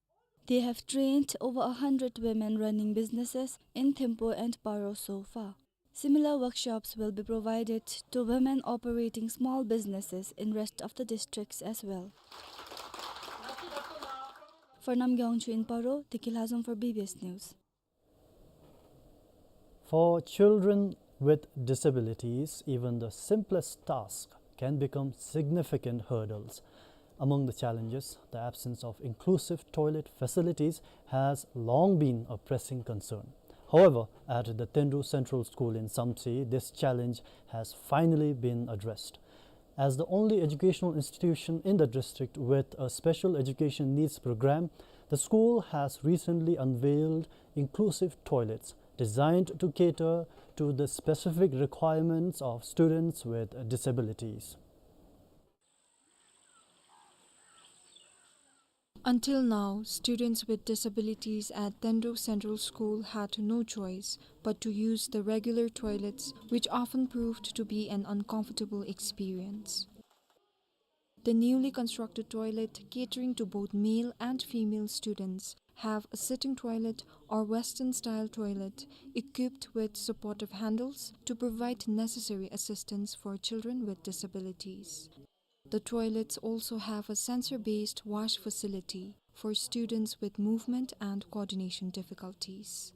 They have trained over a hundred women running businesses in Thimphu and Paro so far. Similar workshops will be provided to women operating small businesses in rest of the districts as well. For Namgay Wangchuk in Paro, Deki Lhazom for B B S News. For children with disabilities, even the simplest task can become significant hurdles. Among the challenges, the absence of inclusive toilet facilities has long been a pressing concern. However, at the Tendru Central School in Samtse, this challenge has finally been addressed. As the only educational institution in the district with a special education needs program, the school has recently unveiled inclusive toilets designed to cater to the specific requirements of students with disabilities. Until now, students with disabilities at Tendru Central School had no choice but to use the regular toilets, which often proved to be an uncomfortable experience. The newly constructed toilet, catering to both male and female students, have a sitting toilet or Western-style toilet equipped with supportive handles to provide necessary assistance for children with disabilities. The toilets also have a sensor-based wash facility for students with movement and coordination difficulties.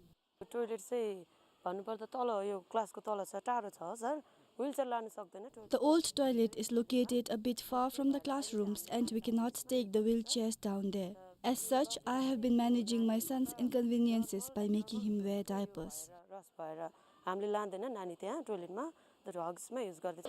Toilet चाहिँ भन्नुपर्दा तल, यो class को तल छ, टाढो छ sir, wheelchair लान सक्दैन toilet। The old toilet is located a bit far from the classrooms and we cannot take the wheelchairs down there. As such, I have been managing my son's inconveniences by making him wear diapers. रस भएर हामीले लाँदैन नानी त्यहाँ toilet मा, तर hugs मा use गर्दैछ।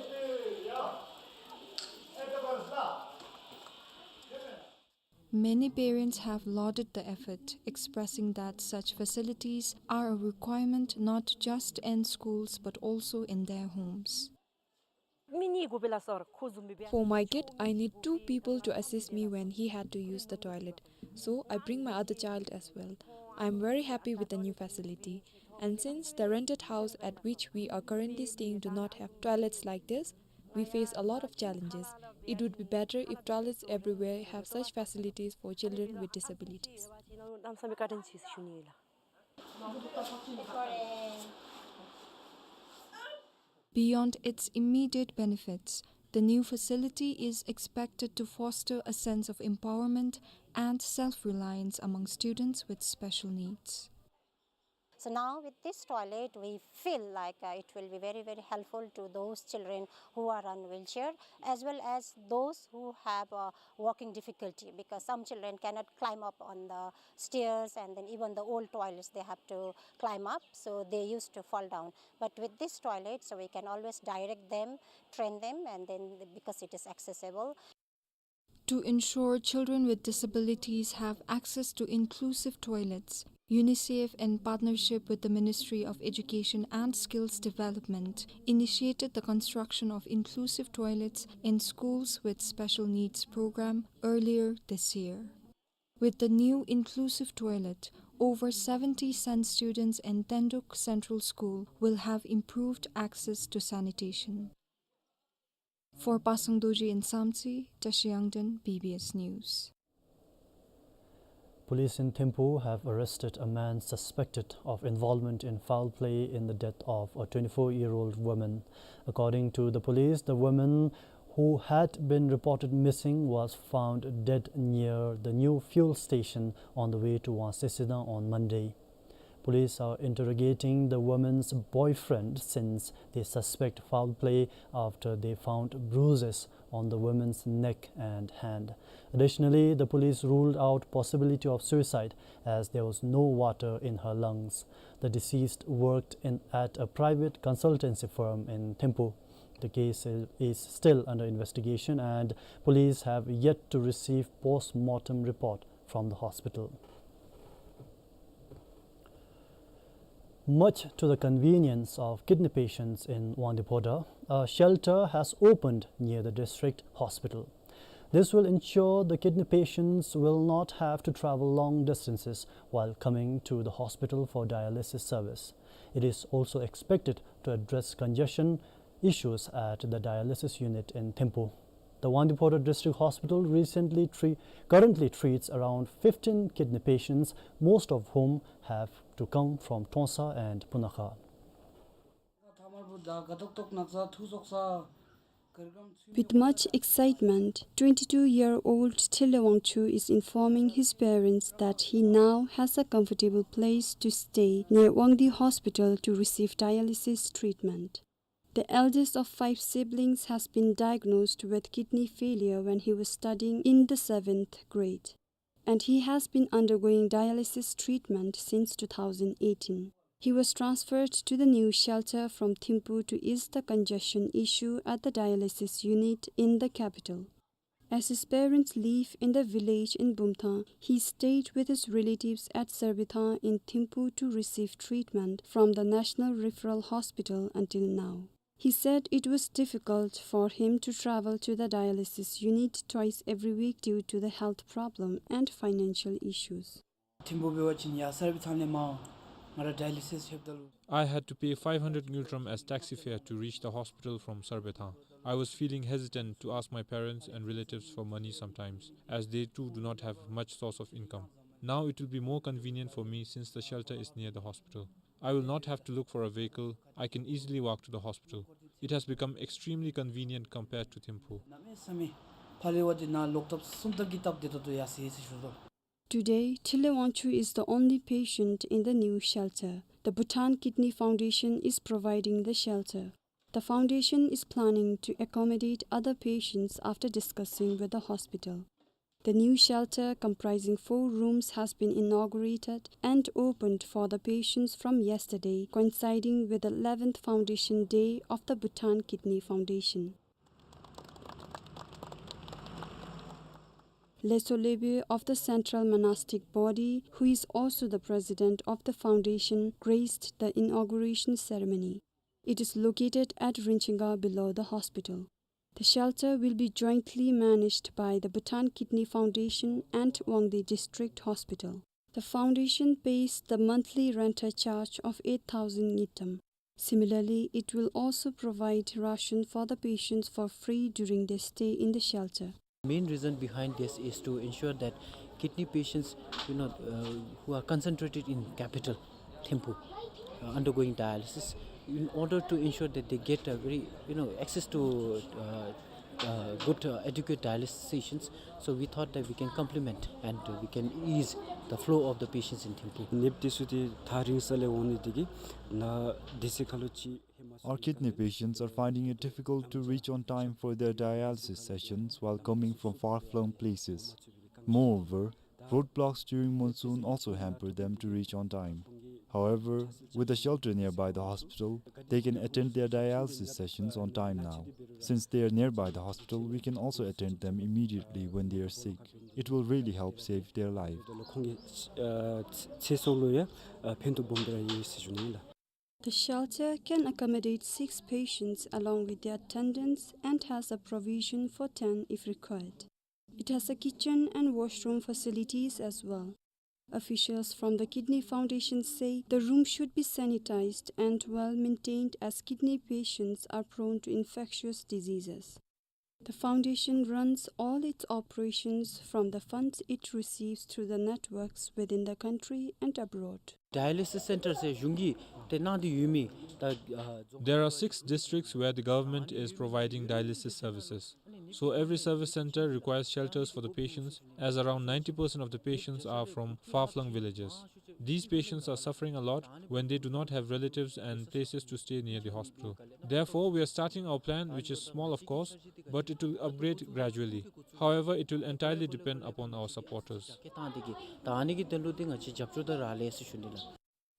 Many parents have lauded the effort, expressing that such facilities are a requirement not just in schools but also in their homes. For my kid, I need two people to assist me when he had to use the toilet. So I bring my other child as well. I am very happy with the new facility. And since the rented house at which we are currently staying do not have toilets like this, we face a lot of challenges. It would be better if toilets everywhere have such facilities for children with disabilities. Beyond its immediate benefits, The new facility is expected to foster a sense of empowerment and self-reliance among students with special needs. So now with this toilet, we feel like, uh, it will be very, very helpful to those children who are on wheelchair, as well as those who have, uh, walking difficulty, because some children cannot climb up on the stairs, and then even the old toilets, they have to climb up, so they used to fall down. But with this toilet, so we can always direct them, train them, and then because it is accessible. To ensure children with disabilities have access to inclusive toilets, UNICEF, in partnership with the Ministry of Education and Skills Development, initiated the construction of inclusive toilets in schools with special needs program earlier this year. With the new inclusive toilet, over seventy Sen students in Tenduk Central School will have improved access to sanitation. For Pasang Dorji in Samtse, Tashi Yangden, B B S News. Police in Thimphu have arrested a man suspected of involvement in foul play in the death of a twenty-four-year-old woman. According to the police, the woman, who had been reported missing, was found dead near the new fuel station on the way to Wangsesedan on Monday. Police are interrogating the woman's boyfriend since they suspect foul play after they found bruises on the woman's neck and hand. Additionally, the police ruled out possibility of suicide as there was no water in her lungs. The deceased worked in, at a private consultancy firm in Thimphu. The case i-, is still under investigation and police have yet to receive post-mortem report from the hospital. Much to the convenience of kidney patients in Wangdue Phodrang, a shelter has opened near the district hospital. This will ensure the kidney patients will not have to travel long distances while coming to the hospital for dialysis service. It is also expected to address congestion issues at the dialysis unit in Thimphu. The Wangdue Phodrang District Hospital recently tre-, currently treats around fifteen kidney patients, most of whom have to come from Trongsa and Punakha. With much excitement, twenty-two-year-old Thille Wangchuk is informing his parents that he now has a comfortable place to stay near Wangdue Hospital to receive dialysis treatment. The eldest of five siblings has been diagnosed with kidney failure when he was studying in the seventh grade, and he has been undergoing dialysis treatment since two thousand eighteen. He was transferred to the new shelter from Thimphu to ease the congestion issue at the dialysis unit in the capital. As his parents live in the village in Bumthang, he stayed with his relatives at Sarbithang in Thimphu to receive treatment from the National Referral Hospital until now. He said it was difficult for him to travel to the dialysis unit twice every week due to the health problem and financial issues. Thimphu སྦེ་འབད་བ་ཅིན་ཡར་སར་བེ་ཐང་ལས་མར་ང་ར་ཌའི་ལི་སིས་ལྷོདཔ་ད་ལུ། I had to pay five hundred ngultrum as taxi fare to reach the hospital from Sarbethang. I was feeling hesitant to ask my parents and relatives for money sometimes, as they too do not have much source of income. Now it will be more convenient for me since the shelter is near the hospital. I will not have to look for a vehicle. I can easily walk to the hospital. It has become extremely convenient compared to Thimphu. གནམ་མེད་ས་མེད་ཕར་ལས་འབད་བ་ཅིན་ནཱ་ལོག་ཐབས་སོངམ་ད་གི་སྟབས་བདེ་ཏོག་ཏོ་ཡར་སོ་ཡི་ཟེར་ཞུ་དོ། Today, Thille Wangchuk is the only patient in the new shelter. The Bhutan Kidney Foundation is providing the shelter. The foundation is planning to accommodate other patients after discussing with the hospital. The new shelter, comprising four rooms, has been inaugurated and opened for the patients from yesterday, coinciding with the eleventh foundation day of the Bhutan Kidney Foundation. Lhetsö Lebi of the Central Monastic Body, who is also the president of the foundation, graced the inauguration ceremony. It is located at Rinchingha below the hospital. The shelter will be jointly managed by the Bhutan Kidney Foundation and Wangdue District Hospital. The foundation pays the monthly renter charge of eight thousand ngultrum. Similarly, it will also provide ration for the patients for free during their stay in the shelter. Main reason behind this is to ensure that kidney patients, you know, uh, who are concentrated in capital, Thimphu, uh, undergoing dialysis, in order to ensure that they get a very, you know, access to, uh, uh, good, uh, adequate dialysis stations. So we thought that we can complement and, uh, we can ease the flow of the patients in Thimphu. ནདཔ་འདི་ཚུ་འདི་ཐག་རིང་ས་ལས་འོང་ནི་འདི་གིས་ནཱ་དེ་ཚེ་ཁ་ལུ་ཅིག། Our kidney patients are finding it difficult to reach on time for their dialysis sessions while coming from far-flung places. Moreover, roadblocks during monsoon also hamper them to reach on time. However, with a shelter nearby the hospital, they can attend their dialysis sessions on time now. Since they are nearby the hospital, we can also attend them immediately when they are sick. It will really help save their life. ཁོང་གི་ཚེ་སྲོག་ལུ་ཡང་ཕན་ཐོགས་སྦོམ་སྦེ་ར་ཡོད་ཟེར་ཞུ་ནི་ལགས། The shelter can accommodate six patients along with their attendants and has a provision for ten if required. It has a kitchen and washroom facilities as well. Officials from the Kidney Foundation say the room should be sanitized and well maintained as kidney patients are prone to infectious diseases. The foundation runs all its operations from the funds it receives through the networks within the country and abroad. Dialysis center གཞུང་གིས་ཏེ་གནང་སྟེ་ཡོད་མི་ད་ཨ་There are six districts where the government is providing dialysis services. So every service center requires shelters for the patients, as around ninety percent of the patients are from far-flung villages. These patients are suffering a lot when they do not have relatives and places to stay near the hospital. Therefore, we are starting our plan, which is small, of course, but it will upgrade gradually. However, it will entirely depend upon our supporters.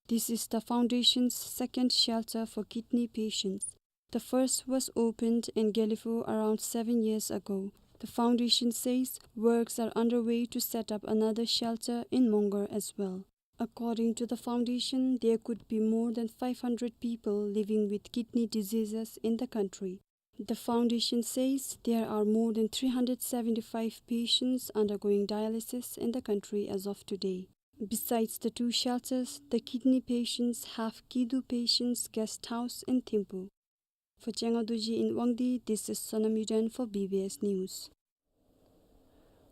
This is the foundation's second shelter for kidney patients. The first was opened in Gelephu around seven years ago. The foundation says works are underway to set up another shelter in Mongar as well. According to the foundation, there could be more than five hundred people living with kidney diseases in the country. The foundation says there are more than three hundred seventy-five patients undergoing dialysis in the country as of today. Besides the two shelters, the kidney patients have Kidu Patients Guest House in Thimphu. For Chenga Dorji in Wangdue, this is Sonam Yuden for B B S News.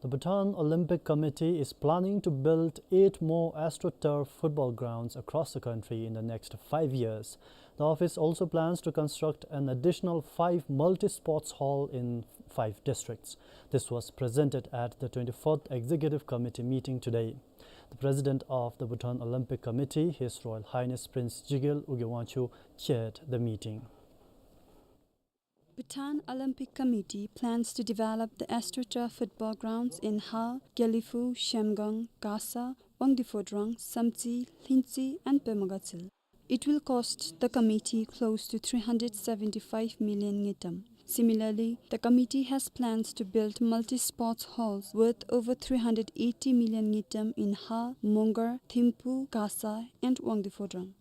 The Bhutan Olympic Committee is planning to build eight more AstroTurf football grounds across the country in the next five years. The office also plans to construct an additional five multi-sports hall in five districts. This was presented at the twenty-fourth Executive Committee meeting today. The President of the Bhutan Olympic Committee, His Royal Highness Prince Jigel Ugye Wangchuck, chaired the meeting. Bhutan Olympic Committee plans to develop the AstroTurf football grounds in Hal, Gelephu, Zhemgang, Gasa, Wangdue Phodrang, Samtse, Lhintse, and Pema Gatshel. It will cost the committee close to three hundred seventy-five million ngultrum. Similarly, the committee has plans to build multi-sports halls worth over three hundred eighty million ngultrum in Hal, Mongar, Thimphu, Gasa, and Wangdue Phodrang.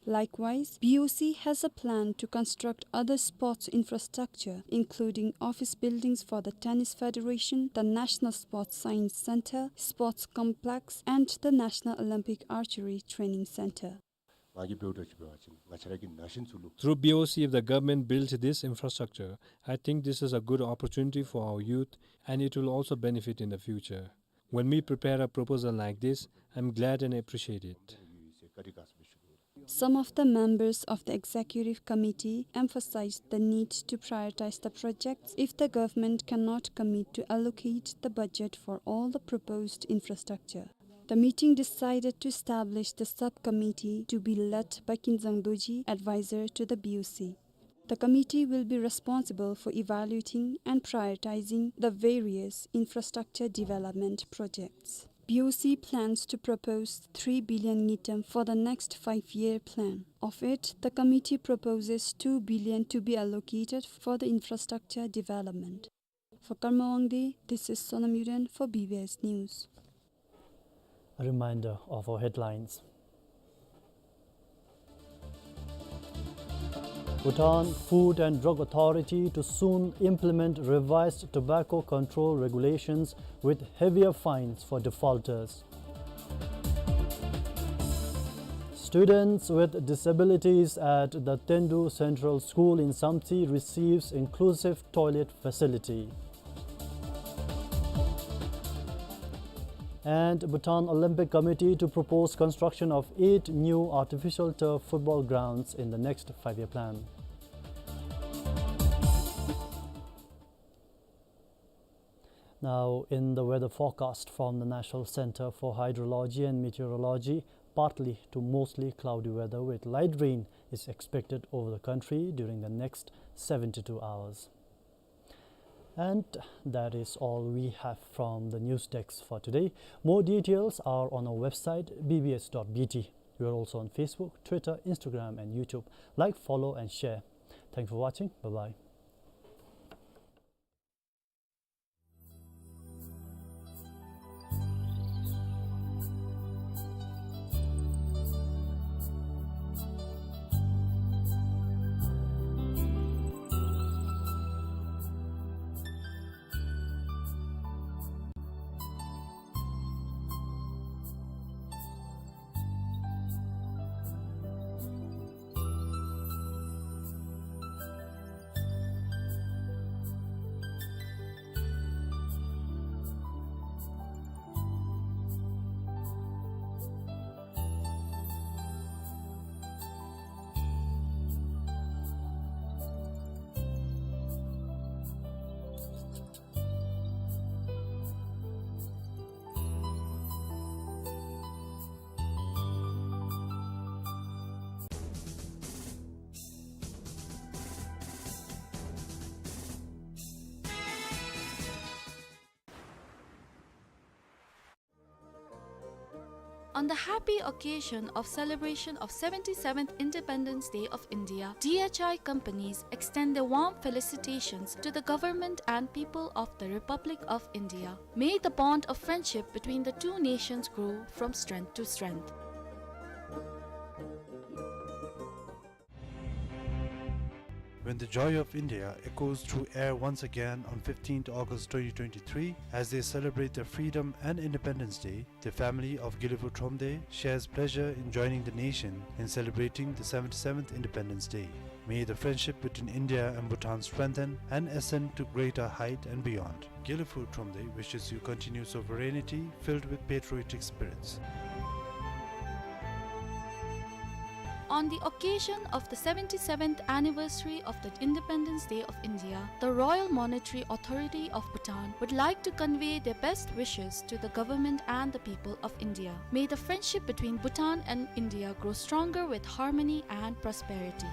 Likewise, B O C has a plan to construct other sports infrastructure, including office buildings for the Tennis Federation, the National Sports Science Center, Sports Complex, and the National Olympic Archery Training Center. Through B O C, if the government builds this infrastructure, I think this is a good opportunity for our youth, and it will also benefit in the future. When we prepare a proposal like this, I'm glad and appreciate it. Some of the members of the executive committee emphasized the need to prioritize the projects if the government cannot commit to allocate the budget for all the proposed infrastructure. The meeting decided to establish the subcommittee to be led by Kinzang Dorji, advisor to the B O C. The committee will be responsible for evaluating and prioritizing the various infrastructure development projects. B O C plans to propose three billion ngultrum for the next five-year plan. Of it, the committee proposes two billion to be allocated for the infrastructure development. For Karma Wangdi, this is Sonam Yuden for B B S News. A reminder of our headlines. Bhutan Food and Drug Authority to soon implement revised tobacco control regulations with heavier fines for defaulters. Students with disabilities at the Tendu Central School in Samtse receives inclusive toilet facility. And Bhutan Olympic Committee to propose construction of eight new artificial turf football grounds in the next five-year plan. Now, in the weather forecast from the National Center for Hydrology and Meteorology, partly to mostly cloudy weather with light rain is expected over the country during the next seventy-two hours. And that is all we have from the news desk for today. More details are on our website, B B S dot B T. We are also on Facebook, Twitter, Instagram, and YouTube. Like, follow, and share. Thanks for watching. Bye-bye. On the happy occasion of celebration of seventy-seventh Independence Day of India, D H I companies extend their warm felicitations to the government and people of the Republic of India. May the bond of friendship between the two nations grow from strength to strength. When the joy of India echoes through air once again on fifteenth August twenty twenty-three, as they celebrate their freedom and Independence Day, the family of Gilifou Thromde shares pleasure in joining the nation in celebrating the seventy-seventh Independence Day. May the friendship between India and Bhutan strengthen and ascend to greater height and beyond. Gilifou Thromde wishes you continued sovereignty filled with patriotic spirits. On the occasion of the seventy-seventh anniversary of the Independence Day of India, the Royal Monetary Authority of Bhutan would like to convey their best wishes to the government and the people of India. May the friendship between Bhutan and India grow stronger with harmony and prosperity.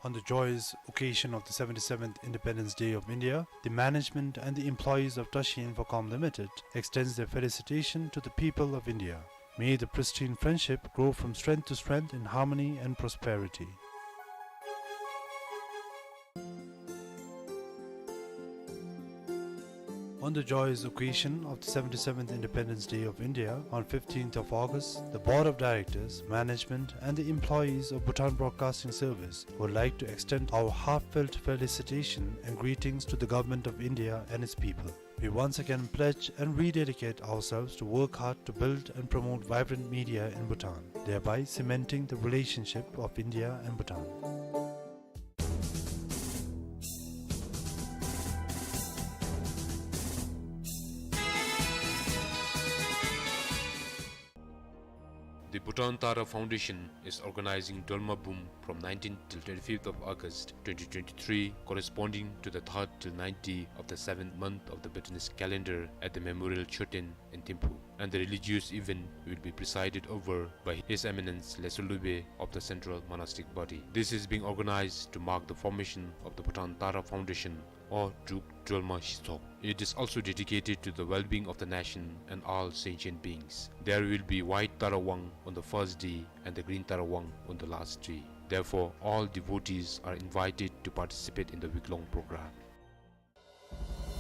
On the joyous occasion of the seventy-seventh Independence Day of India, the management and the employees of Tashi Infocom Limited extends their felicitation to the people of India. May the pristine friendship grow from strength to strength in harmony and prosperity. On the joyous occasion of the seventy-seventh Independence Day of India, on fifteenth of August, the Board of Directors, management, and the employees of Bhutan Broadcasting Service would like to extend our heartfelt felicitation and greetings to the Government of India and its people. We once again pledge and rededicate ourselves to work hard to build and promote vibrant media in Bhutan, thereby cementing the relationship of India and Bhutan. The Bhutan Tara Foundation is organizing Dolma Bum from nineteenth till twenty-fifth of August twenty twenty-three, corresponding to the third till nineteenth of the seventh month of the Bhutanese calendar at the Memorial Choten in Thimphu, and the religious event will be presided over by His Eminence Lhasa Lobey of the Central Monastic Body. This is being organized to mark the formation of the Bhutan Tara Foundation or Druk Drolma Shitsok. It is also dedicated to the well-being of the nation and all sentient beings. There will be white Tara Wang on the first day and the green Tara Wang on the last day. Therefore, all devotees are invited to participate in the week-long program.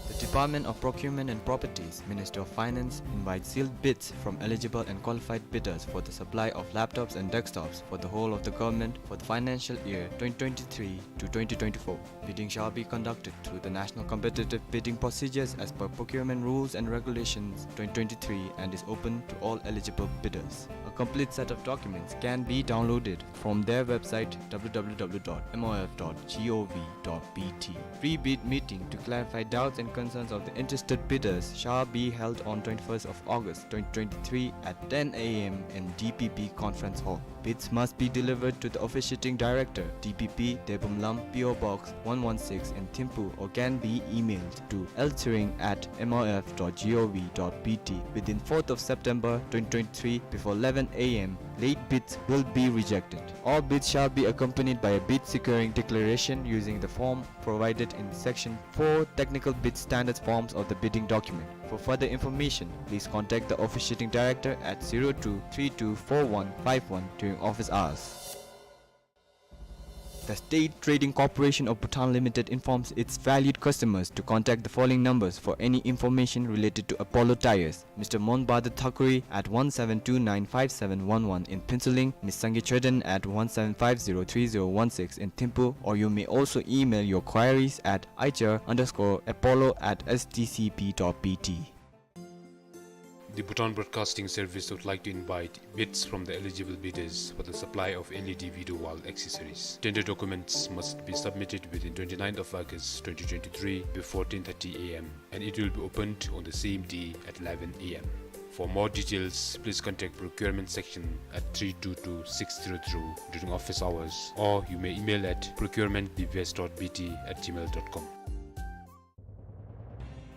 The Department of Procurement and Properties, Ministry of Finance, invites sealed bids from eligible and qualified bidders for the supply of laptops and desktops for the whole of the government for the financial year twenty twenty-three to twenty twenty-four. Bidding shall be conducted through the National Competitive Bidding Procedures as per Procurement Rules and Regulations twenty twenty-three and is open to all eligible bidders. A complete set of documents can be downloaded from their website, W W W dot M O F dot gov dot B T. Pre-bid meeting to clarify doubts and concerns of the interested bidders shall be held on twenty-first of August twenty twenty-three at ten A M in D P P Conference Hall. Bids must be delivered to the officiating director, D P P, Debumlam, P O Box one one six in Thimphu, or can be emailed to L Tshering at M O F dot G O V dot B T within fourth of September twenty twenty-three before eleven A M. Late bids will be rejected. All bids shall be accompanied by a bid securing declaration using the form provided in Section four Technical Bid Standards forms of the bidding document. For further information, please contact the officiating director at zero two three two four one five one during office hours. The State Trading Corporation of Bhutan Limited informs its valued customers to contact the following numbers for any information related to Apollo Tyres: Mister Monbada Thakuri at one seven two nine five seven one one in Phuentsholing, Miss Sangay Choden at one seven five zero three zero one six in Thimphu, or you may also email your queries at I H R underscore apollo at S T C B dot B T. The Bhutan Broadcasting Service would like to invite bids from the eligible bidders for the supply of L E D video wall accessories. Tender documents must be submitted within twenty-ninth of August twenty twenty-three before ten thirty A M, and it will be opened on the same day at eleven A M. For more details, please contact procurement section at three two two six zero zero during office hours, or you may email at procurement B B S dot B T at gmail dot com.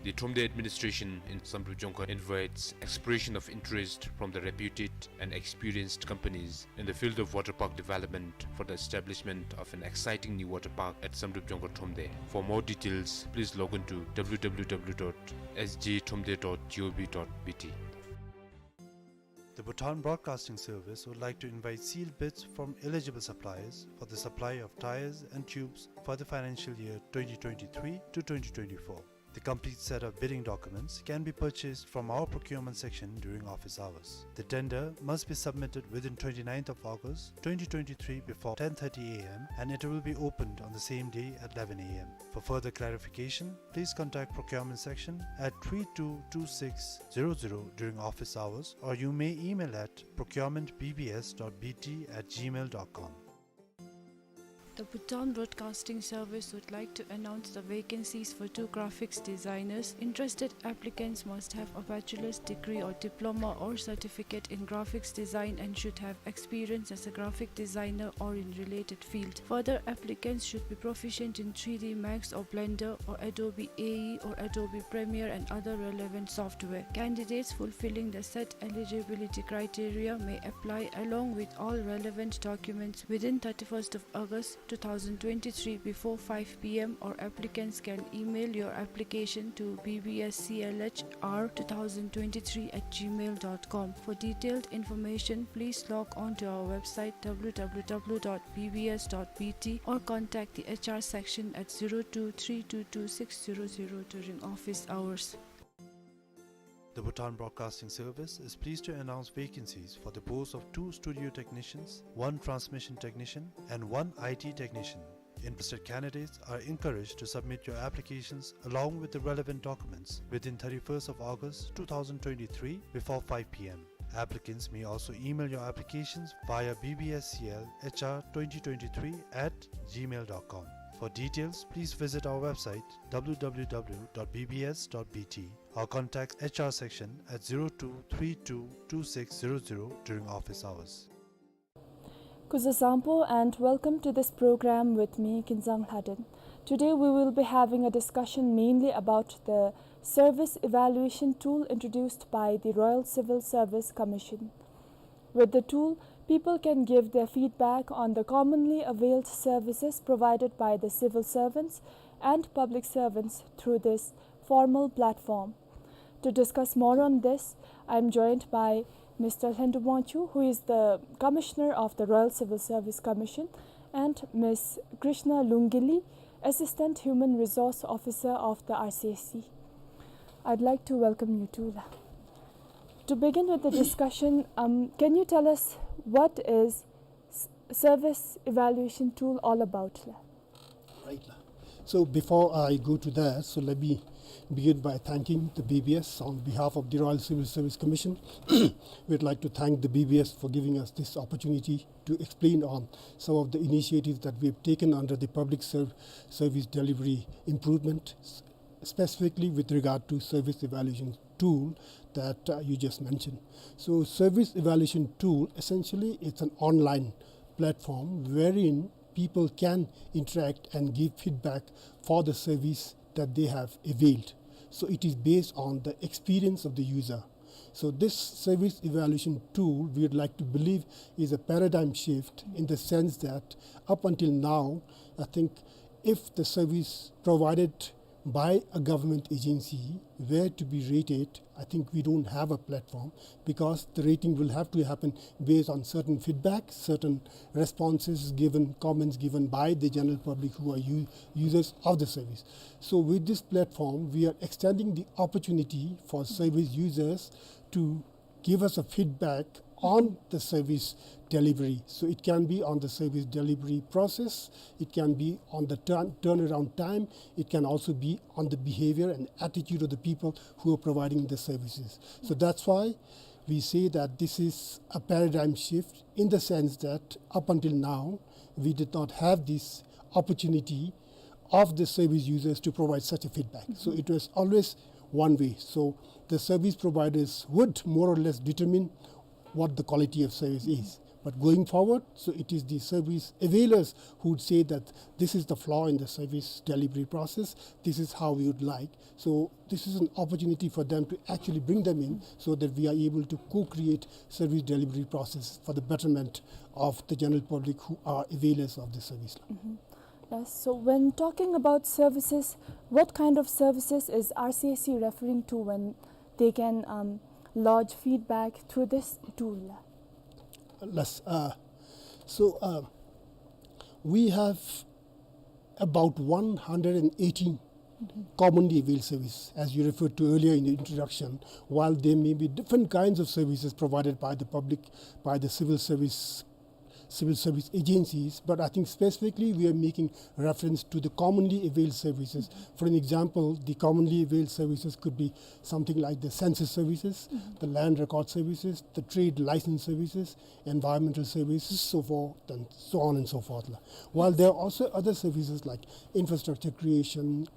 The Thromde administration in Samdrup Jongkhar invites expression of interest from the reputed and experienced companies in the field of water park development for the establishment of an exciting new water park at Samdrup Jongkhar Thromde. For more details, please log on to W W W dot S J thromde dot G O V dot B T. The Bhutan Broadcasting Service would like to invite sealed bids from eligible suppliers for the supply of tyres and tubes for the financial year twenty twenty-three to twenty twenty-four. The complete set of bidding documents can be purchased from our procurement section during office hours. The tender must be submitted within twenty-ninth of August twenty twenty-three before ten thirty A M, and it will be opened on the same day at eleven A M. For further clarification, please contact procurement section at three two two six zero zero during office hours, or you may email at procurement B B S dot B T at gmail dot com. The Bhutan Broadcasting Service would like to announce the vacancies for two graphics designers. Interested applicants must have a bachelor's degree or diploma or certificate in graphics design and should have experience as a graphic designer or in related field. Further, applicants should be proficient in three D Max or Blender or Adobe A E or Adobe Premiere and other relevant software. Candidates fulfilling the set eligibility criteria may apply along with all relevant documents within thirty-first of August two thousand twenty-three before five P M, or applicants can email your application to B B S C L H R two thousand twenty-three at gmail dot com. For detailed information, please log on to our website W W W dot B B S dot B T or contact the H R section at zero two three two two six zero zero during office hours. The Bhutan Broadcasting Service is pleased to announce vacancies for the post of two studio technicians, one transmission technician, and one I T technician. Interested candidates are encouraged to submit your applications along with the relevant documents within thirty-first of August two thousand twenty-three before five P M. Applicants may also email your applications via B B S C L H R twenty twenty-three at gmail dot com. For details, please visit our website W W W dot B B S dot B T or contact H R section at zero two three two two six zero zero during office hours. Kuzuzangpo and welcome to this program with me, Kinzang Lhaden. Today we will be having a discussion mainly about the service evaluation tool introduced by the Royal Civil Service Commission. With the tool, people can give their feedback on the commonly availed services provided by the civil servants and public servants through this formal platform. To discuss more on this, I am joined by Mister Lhendup Wangchuk, who is the Commissioner of the Royal Civil Service Commission, and Miss Krishna Lungili, Assistant Human Resource Officer of the R C S C. I'd like to welcome you too, la. To begin with the discussion, um, can you tell us what is s-, service evaluation tool all about, la? Right, la. So before I go to that, so let me begin by thanking the B B S on behalf of the Royal Civil Service Commission. We'd like to thank the B B S for giving us this opportunity to explain on some of the initiatives that we have taken under the public serv-, service delivery improvement s-, specifically with regard to service evaluation tool that, uh, you just mentioned. So service evaluation tool, essentially, it's an online platform wherein people can interact and give feedback for the service that they have availed. So it is based on the experience of the user. So this service evaluation tool, we would like to believe, is a paradigm shift in the sense that up until now, I think if the service provided by a government agency were to be rated, I think we don't have a platform, because the rating will have to happen based on certain feedback, certain responses given, comments given by the general public who are u-, users of the service. So with this platform, we are extending the opportunity for service users to give us a feedback on the service delivery. So it can be on the service delivery process, it can be on the turn-, turnaround time, it can also be on the behavior and attitude of the people who are providing the services. So that's why we say that this is a paradigm shift in the sense that up until now, we did not have this opportunity of the service users to provide such a feedback. So it was always one way. So the service providers would more or less determine what the quality of service is. But going forward, so it is the service availers who would say that this is the flaw in the service delivery process, this is how we would like. So this is an opportunity for them to actually bring them in so that we are able to co-create service delivery process for the betterment of the general public who are availers of the service. Mhm. Yes, so when talking about services, what kind of services is R C S C referring to when they can, um, lodge feedback through this tool? Yes, uh, so, uh, we have about one hundred and eighteen commonly availed service, as you referred to earlier in the introduction, while there may be different kinds of services provided by the public, by the civil service, civil service agencies, but I think specifically we are making reference to the commonly availed services. For an example, the commonly availed services could be something like the census services, the land record services, the trade license services, environmental services, so forth and so on and so forth la. While there are also other services like infrastructure creation,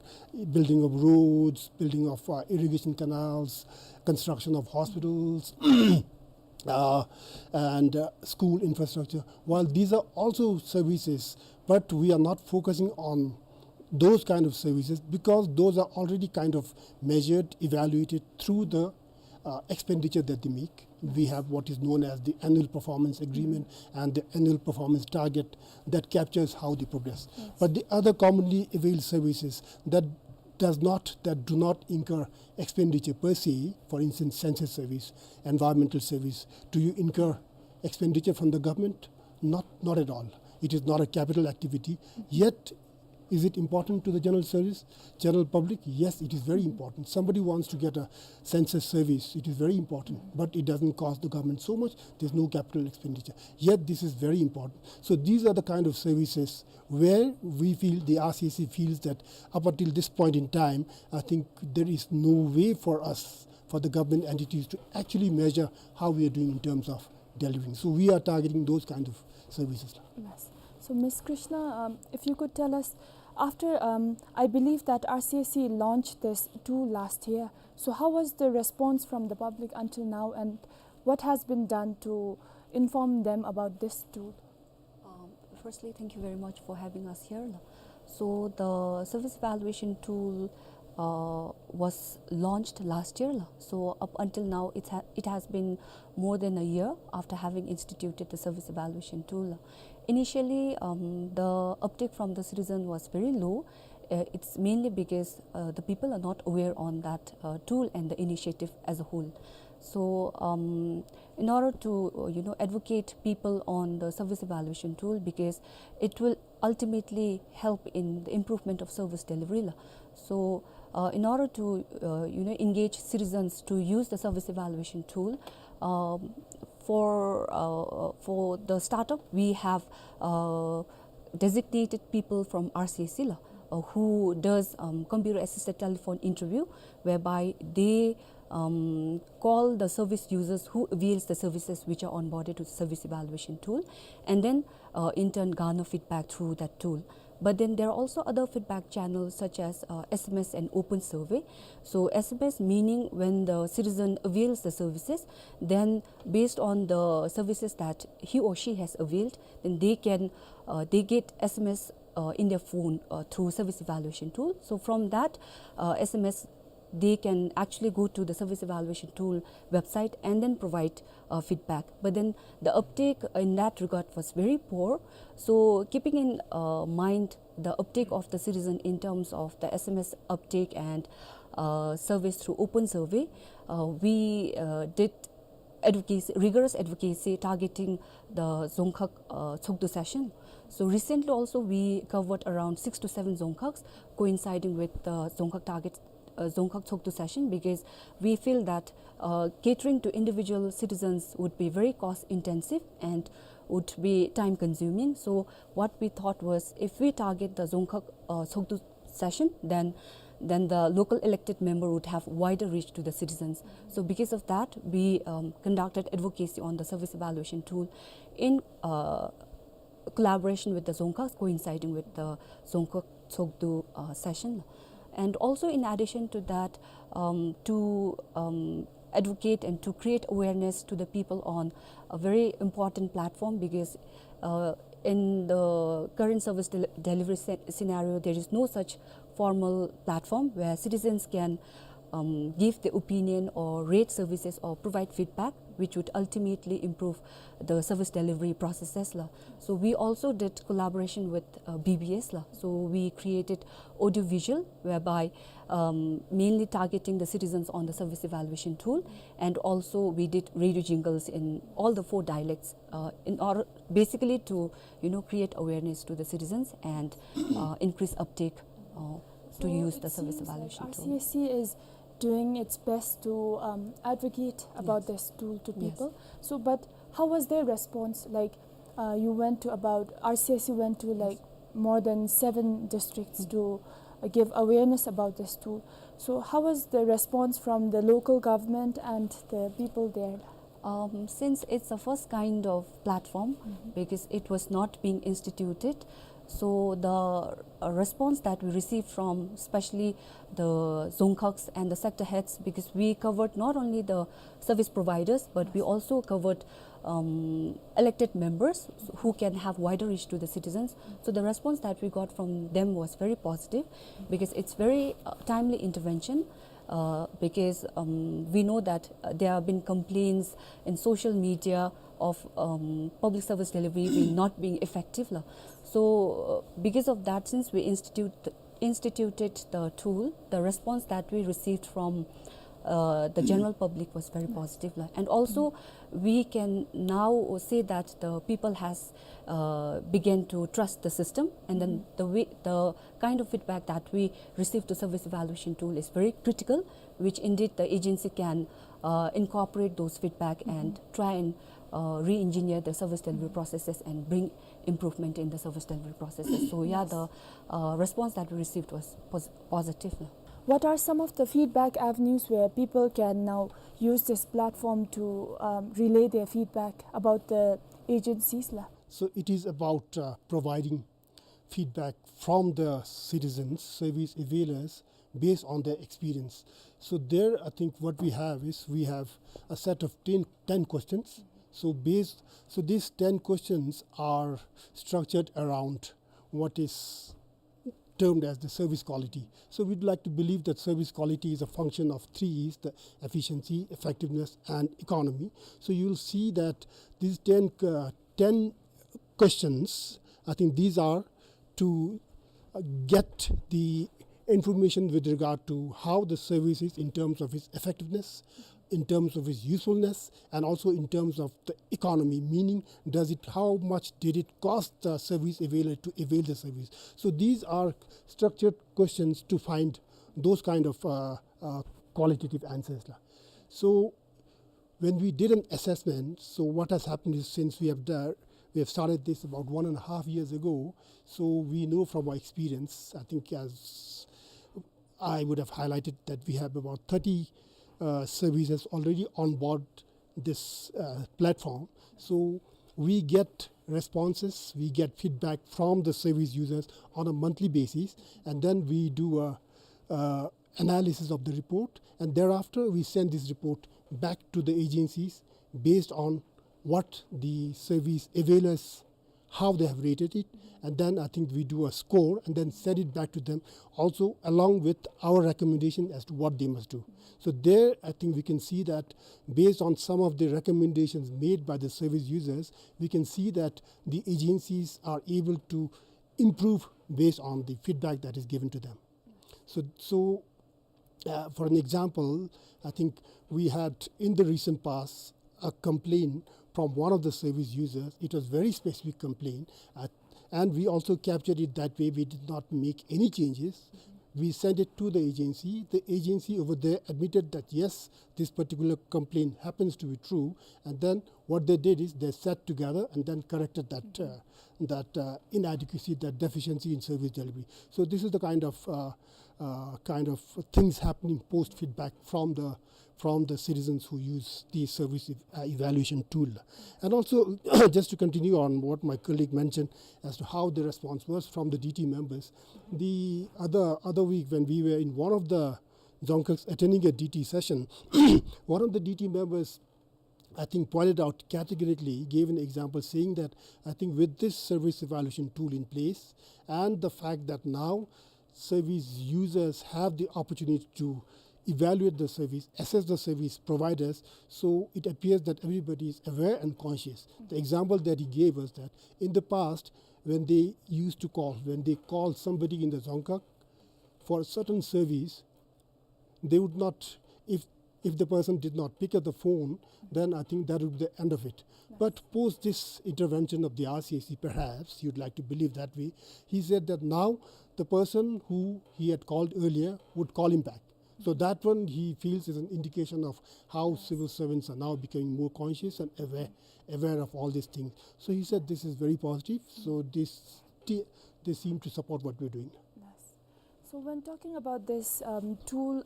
building of roads, building of, uh, irrigation canals, construction of hospitals, uh, and, uh, school infrastructure. While these are also services, but we are not focusing on those kind of services because those are already kind of measured, evaluated through the, uh, expenditure that they make. We have what is known as the annual performance agreement and the annual performance target that captures how they progress. Yes. But the other commonly availed services that does not, that do not incur expenditure per se, for instance, census service, environmental service, do you incur expenditure from the government? Not, not at all. It is not a capital activity. Yet, is it important to the general service, general public? Yes, it is very important. Somebody wants to get a census service, it is very important, but it doesn't cost the government so much. There's no capital expenditure. Yet, this is very important. So these are the kind of services where we feel, the R C S C feels that up until this point in time, I think there is no way for us, for the government entities to actually measure how we are doing in terms of delivering. So we are targeting those kind of services. Yes. So, Miss Krishna, um, if you could tell us, after, um, I believe that R C S C launched this tool last year. So how was the response from the public until now, and what has been done to inform them about this tool? Um, firstly, thank you very much for having us here. So the service evaluation tool, uh, was launched last year. So up until now, it ha-, it has been more than a year after having instituted the service evaluation tool. Initially, um, the uptake from the citizen was very low. Uh, it's mainly because, uh, the people are not aware on that, uh, tool and the initiative as a whole. So, um, in order to, uh, you know, advocate people on the service evaluation tool, because it will ultimately help in the improvement of service delivery la. So, uh, in order to, uh, you know, engage citizens to use the service evaluation tool, um, for, uh, for the startup, we have, uh, designated people from R C S C la, uh, who does, um, computer assisted telephone interview, whereby they, um, call the service users who avails the services which are onboarded to the service evaluation tool, and then, uh, in turn garner feedback through that tool. But then there are also other feedback channels such as, uh, S M S and open survey. So S M S meaning when the citizen avails the services, then based on the services that he or she has availed, then they can, uh, they get S M S, uh, in their phone, uh, through service evaluation tool. So from that, uh, S M S, they can actually go to the service evaluation tool website and then provide, uh, feedback. But then the uptake in that regard was very poor. So keeping in, uh, mind the uptake of the citizen in terms of the S M S uptake and, uh, service through open survey, uh, we, uh, did advocacy, rigorous advocacy targeting the Dzongkhag, uh, Tshogdu session. So recently also we covered around six to seven Dzongkhags coinciding with the Dzongkhag target, uh, Dzongkhag Tshogdu session, because we feel that, uh, catering to individual citizens would be very cost intensive and would be time consuming. So what we thought was, if we target the Dzongkhag, uh, Tshogdu session, then, then the local elected member would have wider reach to the citizens. So because of that, we, um, conducted advocacy on the service evaluation tool in, uh, collaboration with the Dzongkhags, coinciding with the Dzongkhag Tshogdu, uh, session. And also in addition to that, um, to, um, advocate and to create awareness to the people on a very important platform, because, uh, in the current service del- delivery sce- scenario, there is no such formal platform where citizens can, um, give their opinion or rate services or provide feedback, which would ultimately improve the service delivery processes la. So we also did collaboration with, uh, B B S la. So we created audiovisual whereby, um, mainly targeting the citizens on the service evaluation tool, and also we did radio jingles in all the four dialects, uh, in order basically to, you know, create awareness to the citizens and, uh, increase uptake, uh, to So use the it service seems like evaluation tool. R C S C is doing its best to, um, advocate about Yes. this tool to Yes. people. So, but how was their response? Like, uh, you went to about, R C S C went to, like, more than seven districts Mm. to, uh, give awareness about this tool. So how was the response from the local government and the people there? Um, since it's the first kind of platform, Mm-hmm. because it was not being instituted, so the, uh, response that we received from especially the Dzongkhags and the sector heads, because we covered not only the service providers, but we also covered, um, elected members who can have wider reach to the citizens. So the response that we got from them was very positive, because it's very, uh, timely intervention, uh, because, um, we know that, uh, there have been complaints in social media of, um, public service delivery being not being effective la. So, uh, because of that, since we institute instituted the tool, the response that we received from, uh, the general public was very positive la. And also, we can now say that the people has, uh, began to trust the system, and then the way, the kind of feedback that we receive to service evaluation tool is very critical, which indeed the agency can, uh, incorporate those feedback and try and, uh, re-engineer the service delivery processes and bring improvement in the service delivery processes. So yeah, the, uh, response that we received was pos- positive. What are some of the feedback avenues where people can now use this platform to, um, relay their feedback about the agencies la? So it is about, uh, providing feedback from the citizens, service availers, based on their experience. So there, I think what we have is we have a set of ten, ten questions. So based, so these ten questions are structured around what is termed as the service quality. So we'd like to believe that service quality is a function of three E's, the efficiency, effectiveness, and economy. So you'll see that these ten, uh, ten questions, I think these are to, uh, get the information with regard to how the service is in terms of its effectiveness, in terms of its usefulness, and also in terms of the economy, meaning does it, how much did it cost the service availer to avail the service? So these are structured questions to find those kind of, uh, uh, qualitative answers la. So when we did an assessment, so what has happened is, since we have done, we have started this about one and a half years ago, so we know from our experience, I think as I would have highlighted that we have about thirty, uh, services already on board this, uh, platform. So we get responses, we get feedback from the service users on a monthly basis, and then we do a, uh, analysis of the report, and thereafter we send this report back to the agencies based on what the service availers, how they have rated it, and then I think we do a score and then send it back to them, also along with our recommendation as to what they must do. So there, I think we can see that based on some of the recommendations made by the service users, we can see that the agencies are able to improve based on the feedback that is given to them. So, so, uh, for an example, I think we had in the recent past a complaint from one of the service users. It was very specific complaint, uh, and we also captured it that way. We did not make any changes. We sent it to the agency. The agency over there admitted that, yes, this particular complaint happens to be true. And then what they did is they sat together and then corrected that, uh, that, uh, inadequacy, that deficiency in service delivery. So this is the kind of, uh, uh, kind of things happening post feedback from the, from the citizens who use the service ev-, uh, evaluation tool. And also, just to continue on what my colleague mentioned as to how the response was from the D T members, the other, other week when we were in one of the Dzongkhag attending a D T session, one of the D T members, I think, pointed out categorically, gave an example saying that, I think, with this service evaluation tool in place and the fact that now service users have the opportunity to evaluate the service, assess the service providers, so it appears that everybody is aware and conscious. The example that he gave was that in the past, when they used to call, when they call somebody in the Dzongkhag for a certain service, they would not, if, if the person did not pick up the phone, then I think that would be the end of it. But post this intervention of the R C A C, perhaps you'd like to believe that way, he said that now the person who he had called earlier would call him back. So that one he feels is an indication of how civil servants are now becoming more conscious and aware, aware of all these things. So he said this is very positive. So this, they seem to support what we're doing. Yes. So when talking about this, um, tool,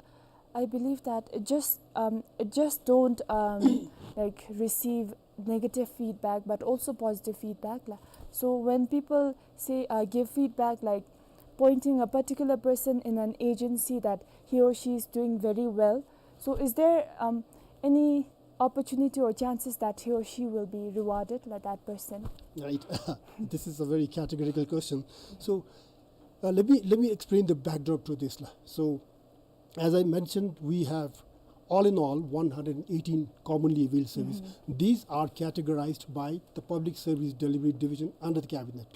I believe that it just, um, it just don't, um, like, receive negative feedback, but also positive feedback la. So when people say, uh, give feedback, like, pointing a particular person in an agency that he or she is doing very well, so is there, um, any opportunity or chances that he or she will be rewarded, like that person? Right. This is a very categorical question. So, uh, let me, let me explain the backdrop to this la. So, as I mentioned, we have all in all one hundred eighteen commonly availed services. These are categorized by the Public Service Delivery Division under the Cabinet.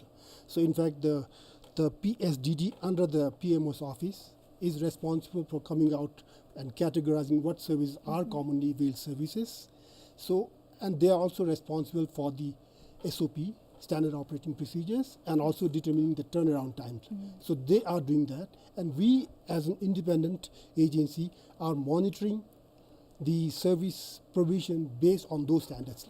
So in fact, the, the P S D D under the P M O's office is responsible for coming out and categorizing what services are commonly availed services. So, and they are also responsible for the S O P, standard operating procedures, and also determining the turnaround times. So they are doing that, and we as an independent agency are monitoring the service provision based on those standards.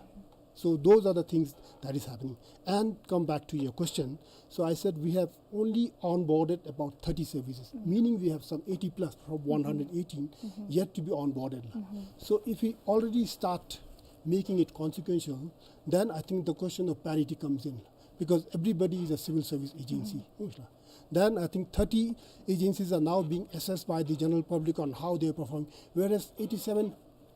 So those are the things that is happening. And come back to your question. So I said we have only onboarded about thirty services, meaning we have some eighty plus from one hundred eighteen yet to be onboarded. So if we already start making it consequential, then I think the question of parity comes in, because everybody is a civil service agency. Then I think thirty agencies are now being assessed by the general public on how they perform, whereas eighty-seven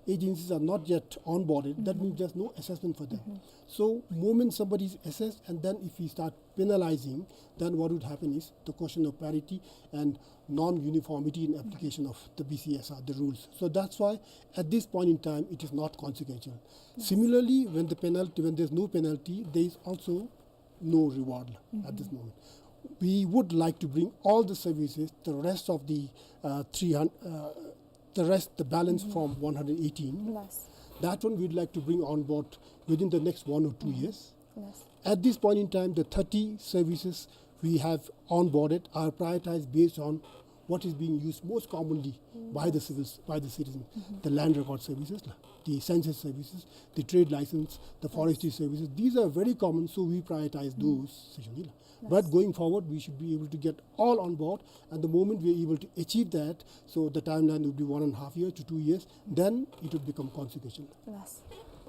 agencies are not yet onboarded. That means there's no assessment for them. So moment somebody is assessed, and then if we start penalizing, then what would happen is the question of parity and non-uniformity in application of the B C S R, the rules. So that's why at this point in time it is not consequential. Similarly, when the penalty, when there's no penalty, there is also no reward at this moment. We would like to bring all the services, the rest of the, uh, three hundred, uh, the rest, the balance from one hundred eighteen. That one we'd like to bring on board within the next one or two years. At this point in time, the thirty services we have onboarded are prioritized based on what is being used most commonly by the civils, by the citizens. The land record services, la, the census services, the trade license, the forestry services. These are very common, so we prioritize those, session la. But going forward, we should be able to get all on board, and the moment we are able to achieve that, so the timeline would be one and a half year to two years, then it would become consequential. Yes.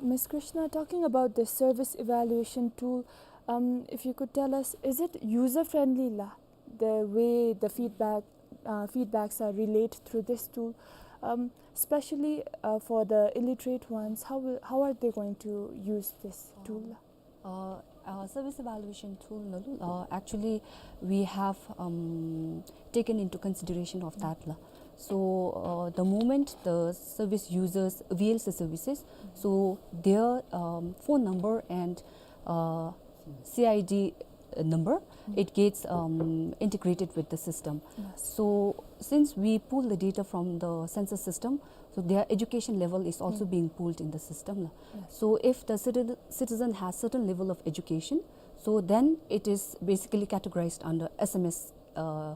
Miss Krishna, talking about the service evaluation tool, Um, if you could tell us, is it user friendly la, the way the feedback, uh, feedbacks are relayed through this tool, um, especially, uh, for the illiterate ones? How will, how are they going to use this tool la? Uh, uh, service evaluation tool, no, uh, actually, we have, um, taken into consideration of that la. So, uh, the moment the service users avails the services, so their, um, phone number and, uh, C I D number, it gets, um, integrated with the system. Yes. So since we pull the data from the census system, so their education level is also being pulled in the system la. Yes. So if the citi-, citizen has certain level of education, so then it is basically categorized under S M S, uh,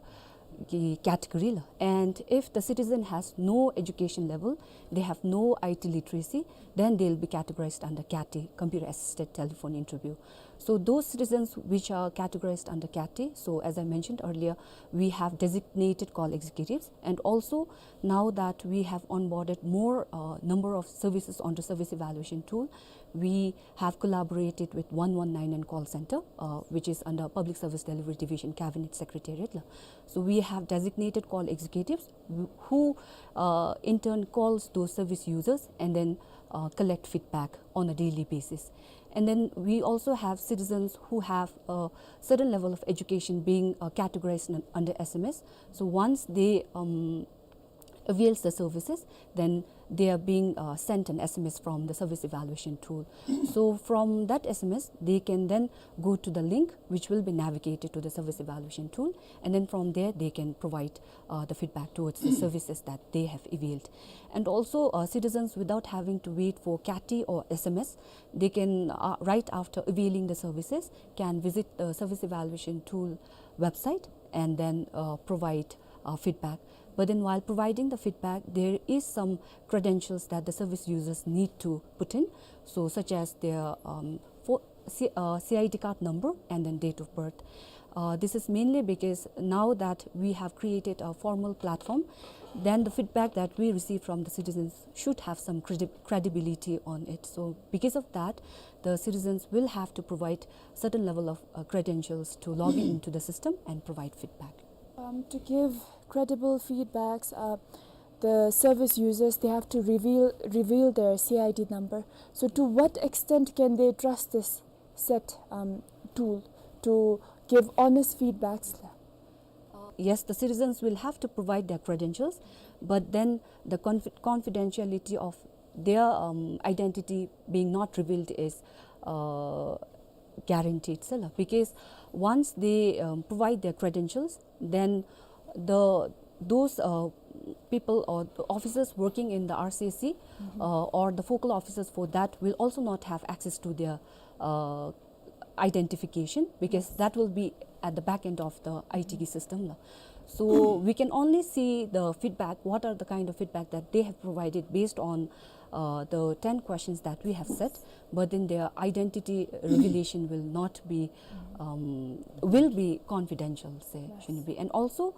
ki category la. And if the citizen has no education level, they have no I T literacy, then they'll be categorized under CATI, computer assisted telephone interview. So those citizens which are categorized under CATI, so as I mentioned earlier, we have designated call executives, and also now that we have onboarded more, uh, number of services onto service evaluation tool, we have collaborated with one one nine nine call center, uh, which is under Public Service Delivery Division, Cabinet Secretariat la. So we have designated call executives wh-, who, uh, in turn calls those service users and then, uh, collect feedback on a daily basis. And then we also have citizens who have a certain level of education being, uh, categorized un-, under S M S. So once they, um, avails the services, then they are being, uh, sent an S M S from the service evaluation tool. So from that S M S, they can then go to the link which will be navigated to the service evaluation tool, and then from there they can provide, uh, the feedback towards the services that they have availed. And also, uh, citizens, without having to wait for CATI or S M S, they can, uh, right after availing the services, can visit the service evaluation tool website and then, uh, provide, uh, feedback. But then while providing the feedback, there is some credentials that the service users need to put in, so such as their, um, fo-, C-, uh, C I D card number and then date of birth. Uh, this is mainly because now that we have created a formal platform, then the feedback that we receive from the citizens should have some credi-, credibility on it. So because of that, the citizens will have to provide certain level of, uh, credentials to log in into the system and provide feedback. Um, to give credible feedbacks, uh, the service users, they have to reveal, reveal their C I D number. So to what extent can they trust this set, um, tool to give honest feedbacks? Uh, yes, the citizens will have to provide their credentials, but then the confi-, confidentiality of their, um, identity being not revealed is, uh, guaranteed, sir, because once they, um, provide their credentials, then the, those, uh, people or the officers working in the R C S C, uh, or the focal officers for that will also not have access to their, uh, identification, because that will be at the back end of the I T system la. So we can only see the feedback, what are the kind of feedback that they have provided based on, uh, the ten questions that we have set, but then their identity revelation will not be, um, will be confidential, say, shouldn't be. And also,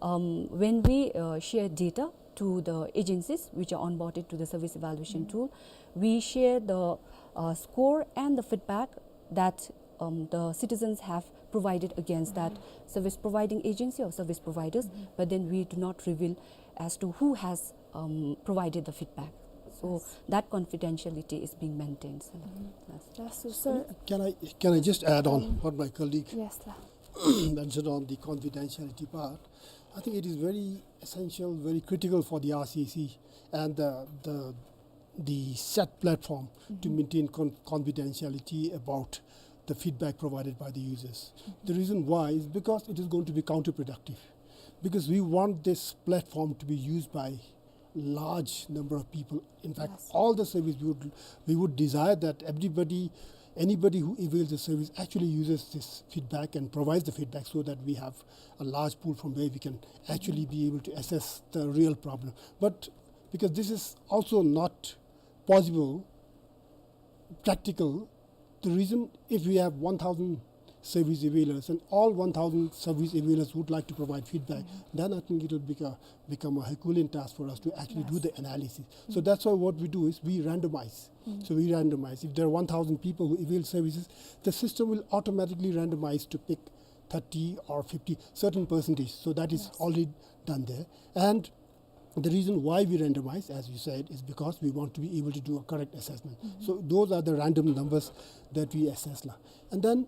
um, when we, uh, share data to the agencies which are onboarded to the service evaluation tool, we share the, uh, score and the feedback that, um, the citizens have provided against that service providing agency or service providers, but then we do not reveal as to who has, um, provided the feedback. So that confidentiality is being maintained, sir. Yes. Yes, so, sir. Can I, can I just add on what my colleague mentioned on the confidentiality part? I think it is very essential, very critical for the R C S C and the, the, the set platform to maintain con-, confidentiality about the feedback provided by the users. The reason why is because it is going to be counterproductive, because we want this platform to be used by large number of people. In fact, all the service, we would, we would desire that everybody, anybody who avails the service actually uses this feedback and provides the feedback, so that we have a large pool from where we can actually be able to assess the real problem. But because this is also not possible, practical, the reason, if we have one thousand service availers, and all one thousand service availers would like to provide feedback, then I think it will become, become a Herculean task for us to actually do the analysis. So that's why what we do is we randomize. So we randomize. If there are one thousand people who avail services, the system will automatically randomize to pick thirty or fifty, certain percentage. So that is already done there. And the reason why we randomize, as you said, is because we want to be able to do a correct assessment. So those are the random numbers that we assess la. And then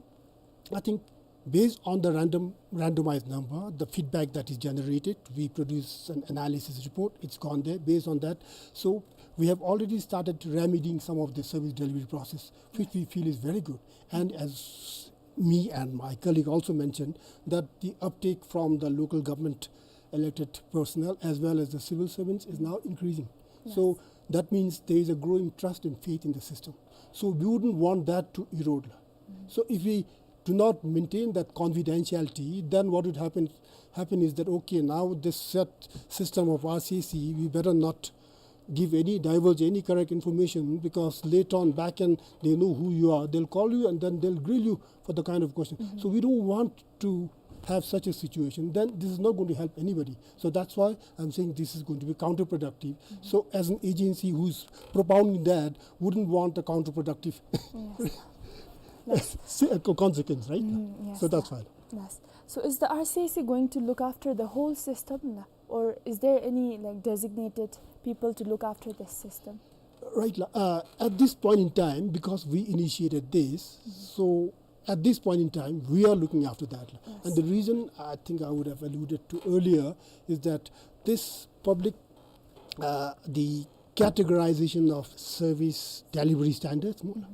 I think based on the random, randomized number, the feedback that is generated, we produce an analysis report. It's gone there based on that. So we have already started remedying some of the service delivery process, which we feel is very good. And as me and my colleague also mentioned, that the uptake from the local government elected personnel as well as the civil servants is now increasing. So that means there is a growing trust and faith in the system. So we wouldn't want that to erode. So if we do not maintain that confidentiality, then what would happen, happen is that, okay, now this set system of R C A C, we better not give any, divulge any correct information, because later on back end, they know who you are. They'll call you and then they'll grill you for the kind of question. So we don't want to have such a situation. Then this is not going to help anybody. So that's why I'm saying this is going to be counterproductive. So as an agency who's propounding that, wouldn't want a counterproductive Yes. Yes. See, uh, co-, consequence, right? Mm, yes, So that's sir. Fine. Yes. So is the R C A C going to look after the whole system, la? Or is there any, like, designated people to look after this system? Right, la. Uh, at this point in time, because we initiated this, so at this point in time, we are looking after that. Yes. And the reason I think I would have alluded to earlier is that this public, uh, the categorization of service delivery standards, mo la,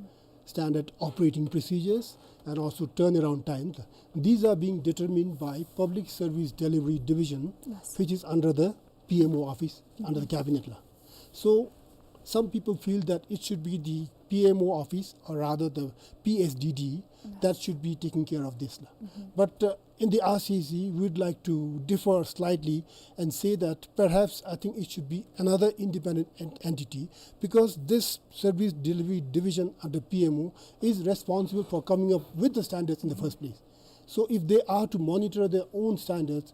standard operating procedures, and also turnaround times, these are being determined by Public Service Delivery Division, Yes. which is under the P M O office, under the cabinet la. So some people feel that it should be the P M O office, or rather the P S D D, that should be taking care of this la. But, uh, in the R C A C, we'd like to differ slightly and say that perhaps I think it should be another independent en-, entity, because this service delivery division under P M O is responsible for coming up with the standards in the first place. So if they are to monitor their own standards,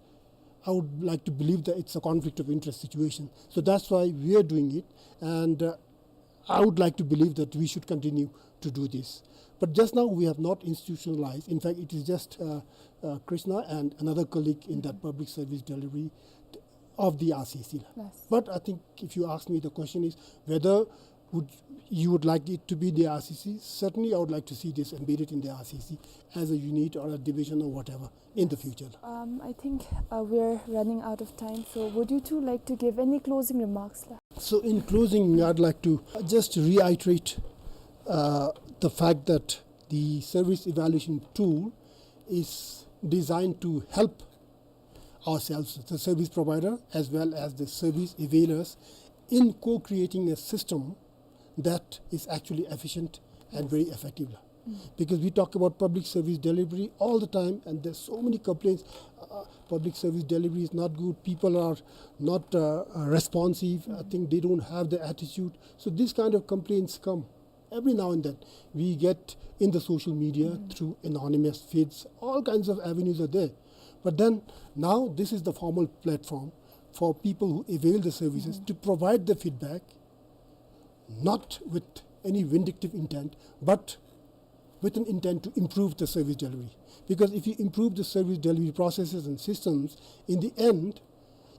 I would like to believe that it's a conflict of interest situation. So that's why we are doing it, and, uh, I would like to believe that we should continue to do this. But just now we have not institutionalized. In fact, it is just, uh, uh, Krishna and another colleague in that public service delivery of the R C A C. Yes. But I think if you ask me, the question is whether would, you would like it to be the R C A C. Certainly, I would like to see this embedded in the R C A C as a unit or a division or whatever in the future. Um, I think, uh, we're running out of time, so would you two like to give any closing remarks, la? So in closing, I'd like to just reiterate, uh, the fact that the service evaluation tool is designed to help ourselves, the service provider as well as the service availers, in co-creating a system that is actually efficient and very effective. Because we talk about public service delivery all the time, and there's so many complaints. Uh, public service delivery is not good. People are not, uh, uh, responsive. I think they don't have the attitude. So these kind of complaints come every now and then. We get in the social media through anonymous feeds. All kinds of avenues are there. But then now this is the formal platform for people who avail the services to provide the feedback, not with any vindictive intent, but with an intent to improve the service delivery. Because if you improve the service delivery processes and systems, in the end,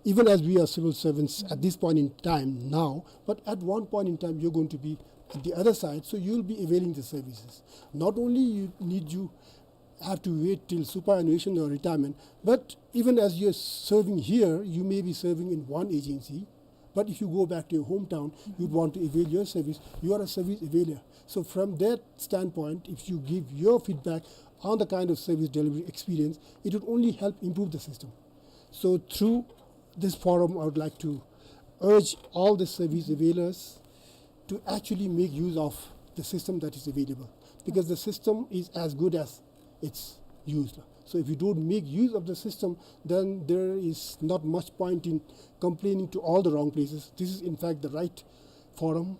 even as we are civil servants at this point in time now, but at one point in time, you're going to be at the other side, so you'll be availing the services. Not only you need you have to wait till superannuation or retirement, but even as you're serving here, you may be serving in one agency, but if you go back to your hometown, you'd want to avail your service, you are a service availer. So from that standpoint, if you give your feedback on the kind of service delivery experience, it would only help improve the system. So through this forum, I would like to urge all the service availers to actually make use of the system that is available, because the system is as good as its use. So if you don't make use of the system, then there is not much point in complaining to all the wrong places. This is in fact the right forum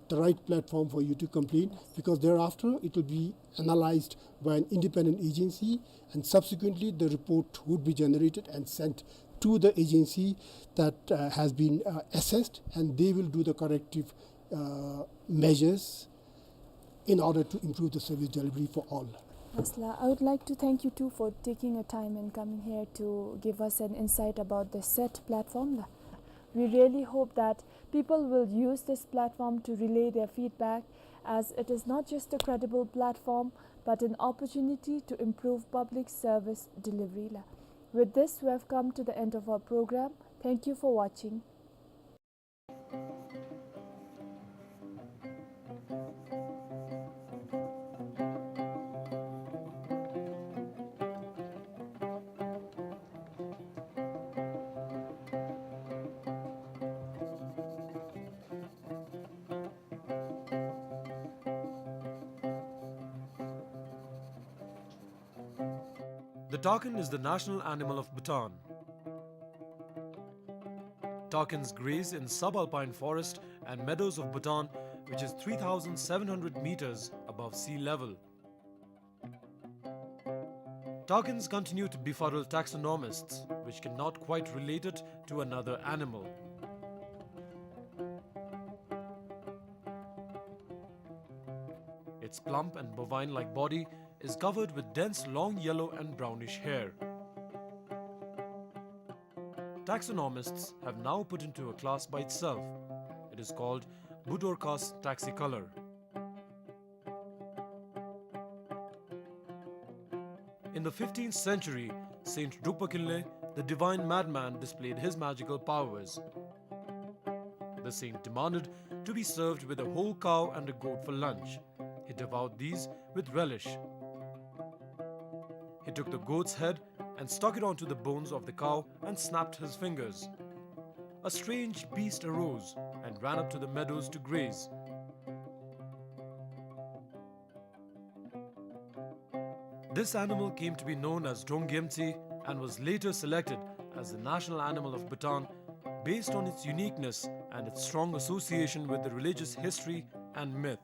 the right platform for you to complain, because thereafter it will be analyzed by an independent agency, and subsequently the report would be generated and sent to the agency that, uh, has been, uh, assessed, and they will do the corrective, uh, measures in order to improve the service delivery for all. Yes, la. I would like to thank you too for taking your time and coming here to give us an insight about the set platform, la. We really hope that people will use this platform to relay their feedback, as it is not just a credible platform, but an opportunity to improve public service delivery, la. With this, we have come to the end of our program. Thank you for watching. The takin is the national animal of Bhutan. Takins graze in subalpine forest and meadows of Bhutan, which is three thousand seven hundred meters above sea level. Takins continue to befuddle taxonomists, which cannot quite relate it to another animal. Its plump and bovine-like body is covered with dense long yellow and brownish hair. Taxonomists have now put into a class by itself. It is called Budorcas taxicolor. In the fifteenth century, Saint Drukpa Kinley, the divine madman, displayed his magical powers. The saint demanded to be served with a whole cow and a goat for lunch. He devoured these with relish. He took the goat's head and stuck it onto the bones of the cow and snapped his fingers. A strange beast arose and ran up to the meadows to graze. This animal came to be known as Donggyemtsi and was later selected as the national animal of Bhutan based on its uniqueness and its strong association with the religious history and myth.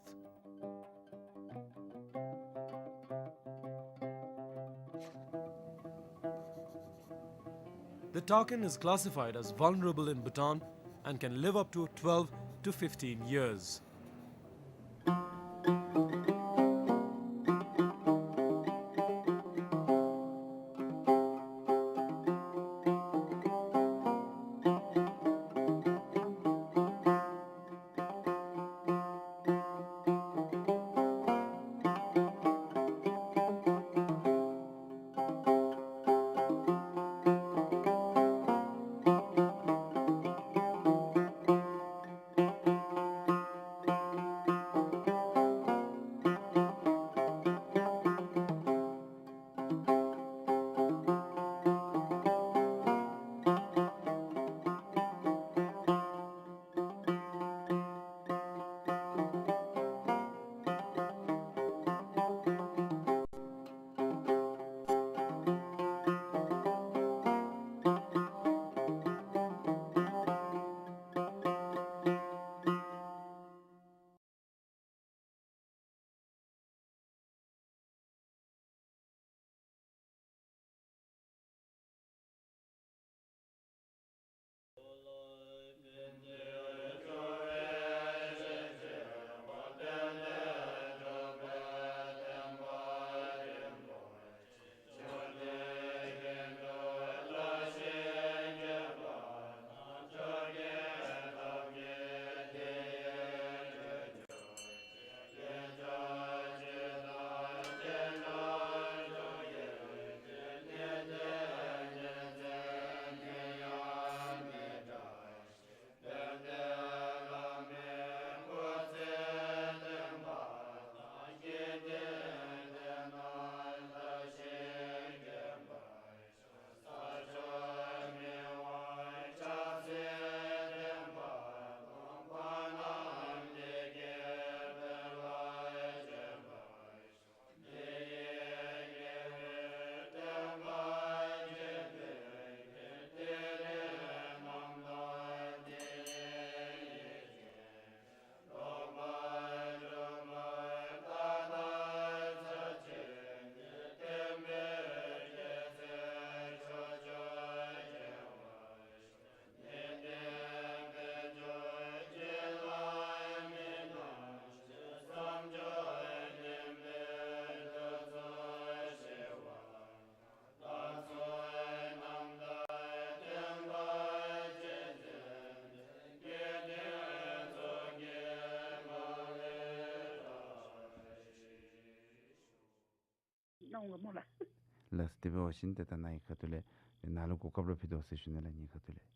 The takin is classified as vulnerable in Bhutan and can live up to twelve to fifteen years. གནང་འོང་ག་སྨོ་ལགས། ལགས་སོ། དེ་འབད་བ་ཅིན་ཏེ་ད་ནཱ་གི་ཁ་ཐུག་ལས་ཏེ་ནཱ་ལུ་གོ་སྐབས་ར་ཕུལ་དོ་ཟེར་ཞུ་ནི་ལགས། ངེའི་ཁ་ཐུག་ལས།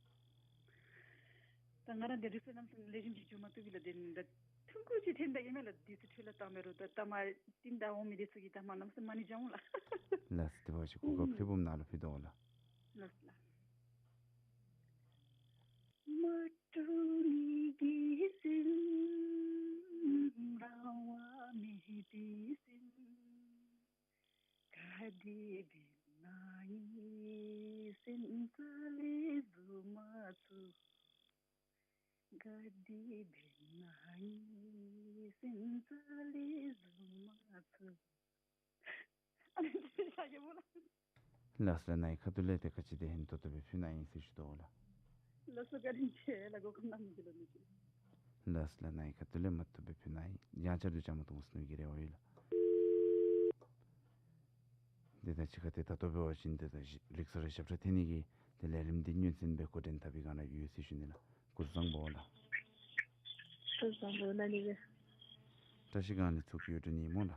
ད་ང་ར་འདི་རིག་རྩལ་རྣམ་གསུམ་ལེགས་ཤོམ་ཅིག་འགྱོ་མ་བཏུབ་པས་ལགས། དེ་ནི་ད་ཐུང་ཀུ་ཅིག་འཐེན་ད་ཨིན་མས་ལགས། དུས་ཚོད་འཕྲོ་བརླག་བཏང་མི་རུང་། ད་ད་མ་བཏུབ་ད་འོང་མི་དེ་ཚུ་གིས་ད་མ་ལམ་སེང་མ་ཎི་བགྱང་འོང་ལགས། ལགས་སོ། དེ་འབད་བ་ཅིན་གོ་སྐབས་ལྷགཔ་ནཱ་ལུ་ཕུལ་དོ་ལགས། ལགས་སོ་ལགས། མ་དཀྲུགས་ནི་གི་སེམས། རང་དབང་མེད་པའི་སེམས། ག་དེ་འབད་ན་ངེའི་སེམས་རྩ་ལས་བཟོད་མ་ཚུགས། ག་དེ་འབད་ན་ངེའི་སེམས་རྩ་ལས་བཟོད་མ་ཚུགས། ཨ་ནི་ཅིག་ཞུ་གེ་སྨོ་ལགས། ལགས་སོ་ལགས། ནཱ་གི་ཁ་ཐུག་ལས་ཏེ་ག་ཅི་དེ་ཧིང་ཏོག་ཏོ་སྦེ་ཕུལ་ནི་ཨིན་ཟེར་ཞུ་དོ་ལགས། ལགས་སོ། བཀའ་དྲིན་ཆེ་ལགས། གོ་སྐབས་གནང་མི་འདི་ལུ་ནི་ཅིག། ལགས་སོ་ལགས། ནཱ་གི་ཁ་ཐུག་ལས་མ་བཏུབ་སྦེ་ཕུལ་ནི་ཨིན། ཡང་བསྐྱར་དུ་བཅའ་མར་གཏོགས་ནི་གི་རེ་བ་ཡོད་ལགས། དེ་དང་གཅིག་ཁར་ཏེ་ད་ལྟོ་འབད་བ་ཅིན་ཏེ་ད་རིག་རྩལ་ར་ཞབས་ཁྲ་འཐེན་ནི་གི་ཏེ་ལས་རིམ་འདི་ཉིན་མཚན་སྦེ་འགོ་འདྲེན་འཐབ་པའི་སྒང་ལུ་ཡོད་ཟེར་ཞུ་ནི་ལགས། སྐུ་གཟུགས་བཟང་པོ་ལགས། སྐུ་གཟུགས་བཟང་པོ་ལགས། ཨ་ནི་སྦེ་བཀྲ་ཤིས་སྒང་ལས་ཚོགས་ཀྱི་གཡུ་སྒྲོན་ཨིན་སྨོ་ལགས།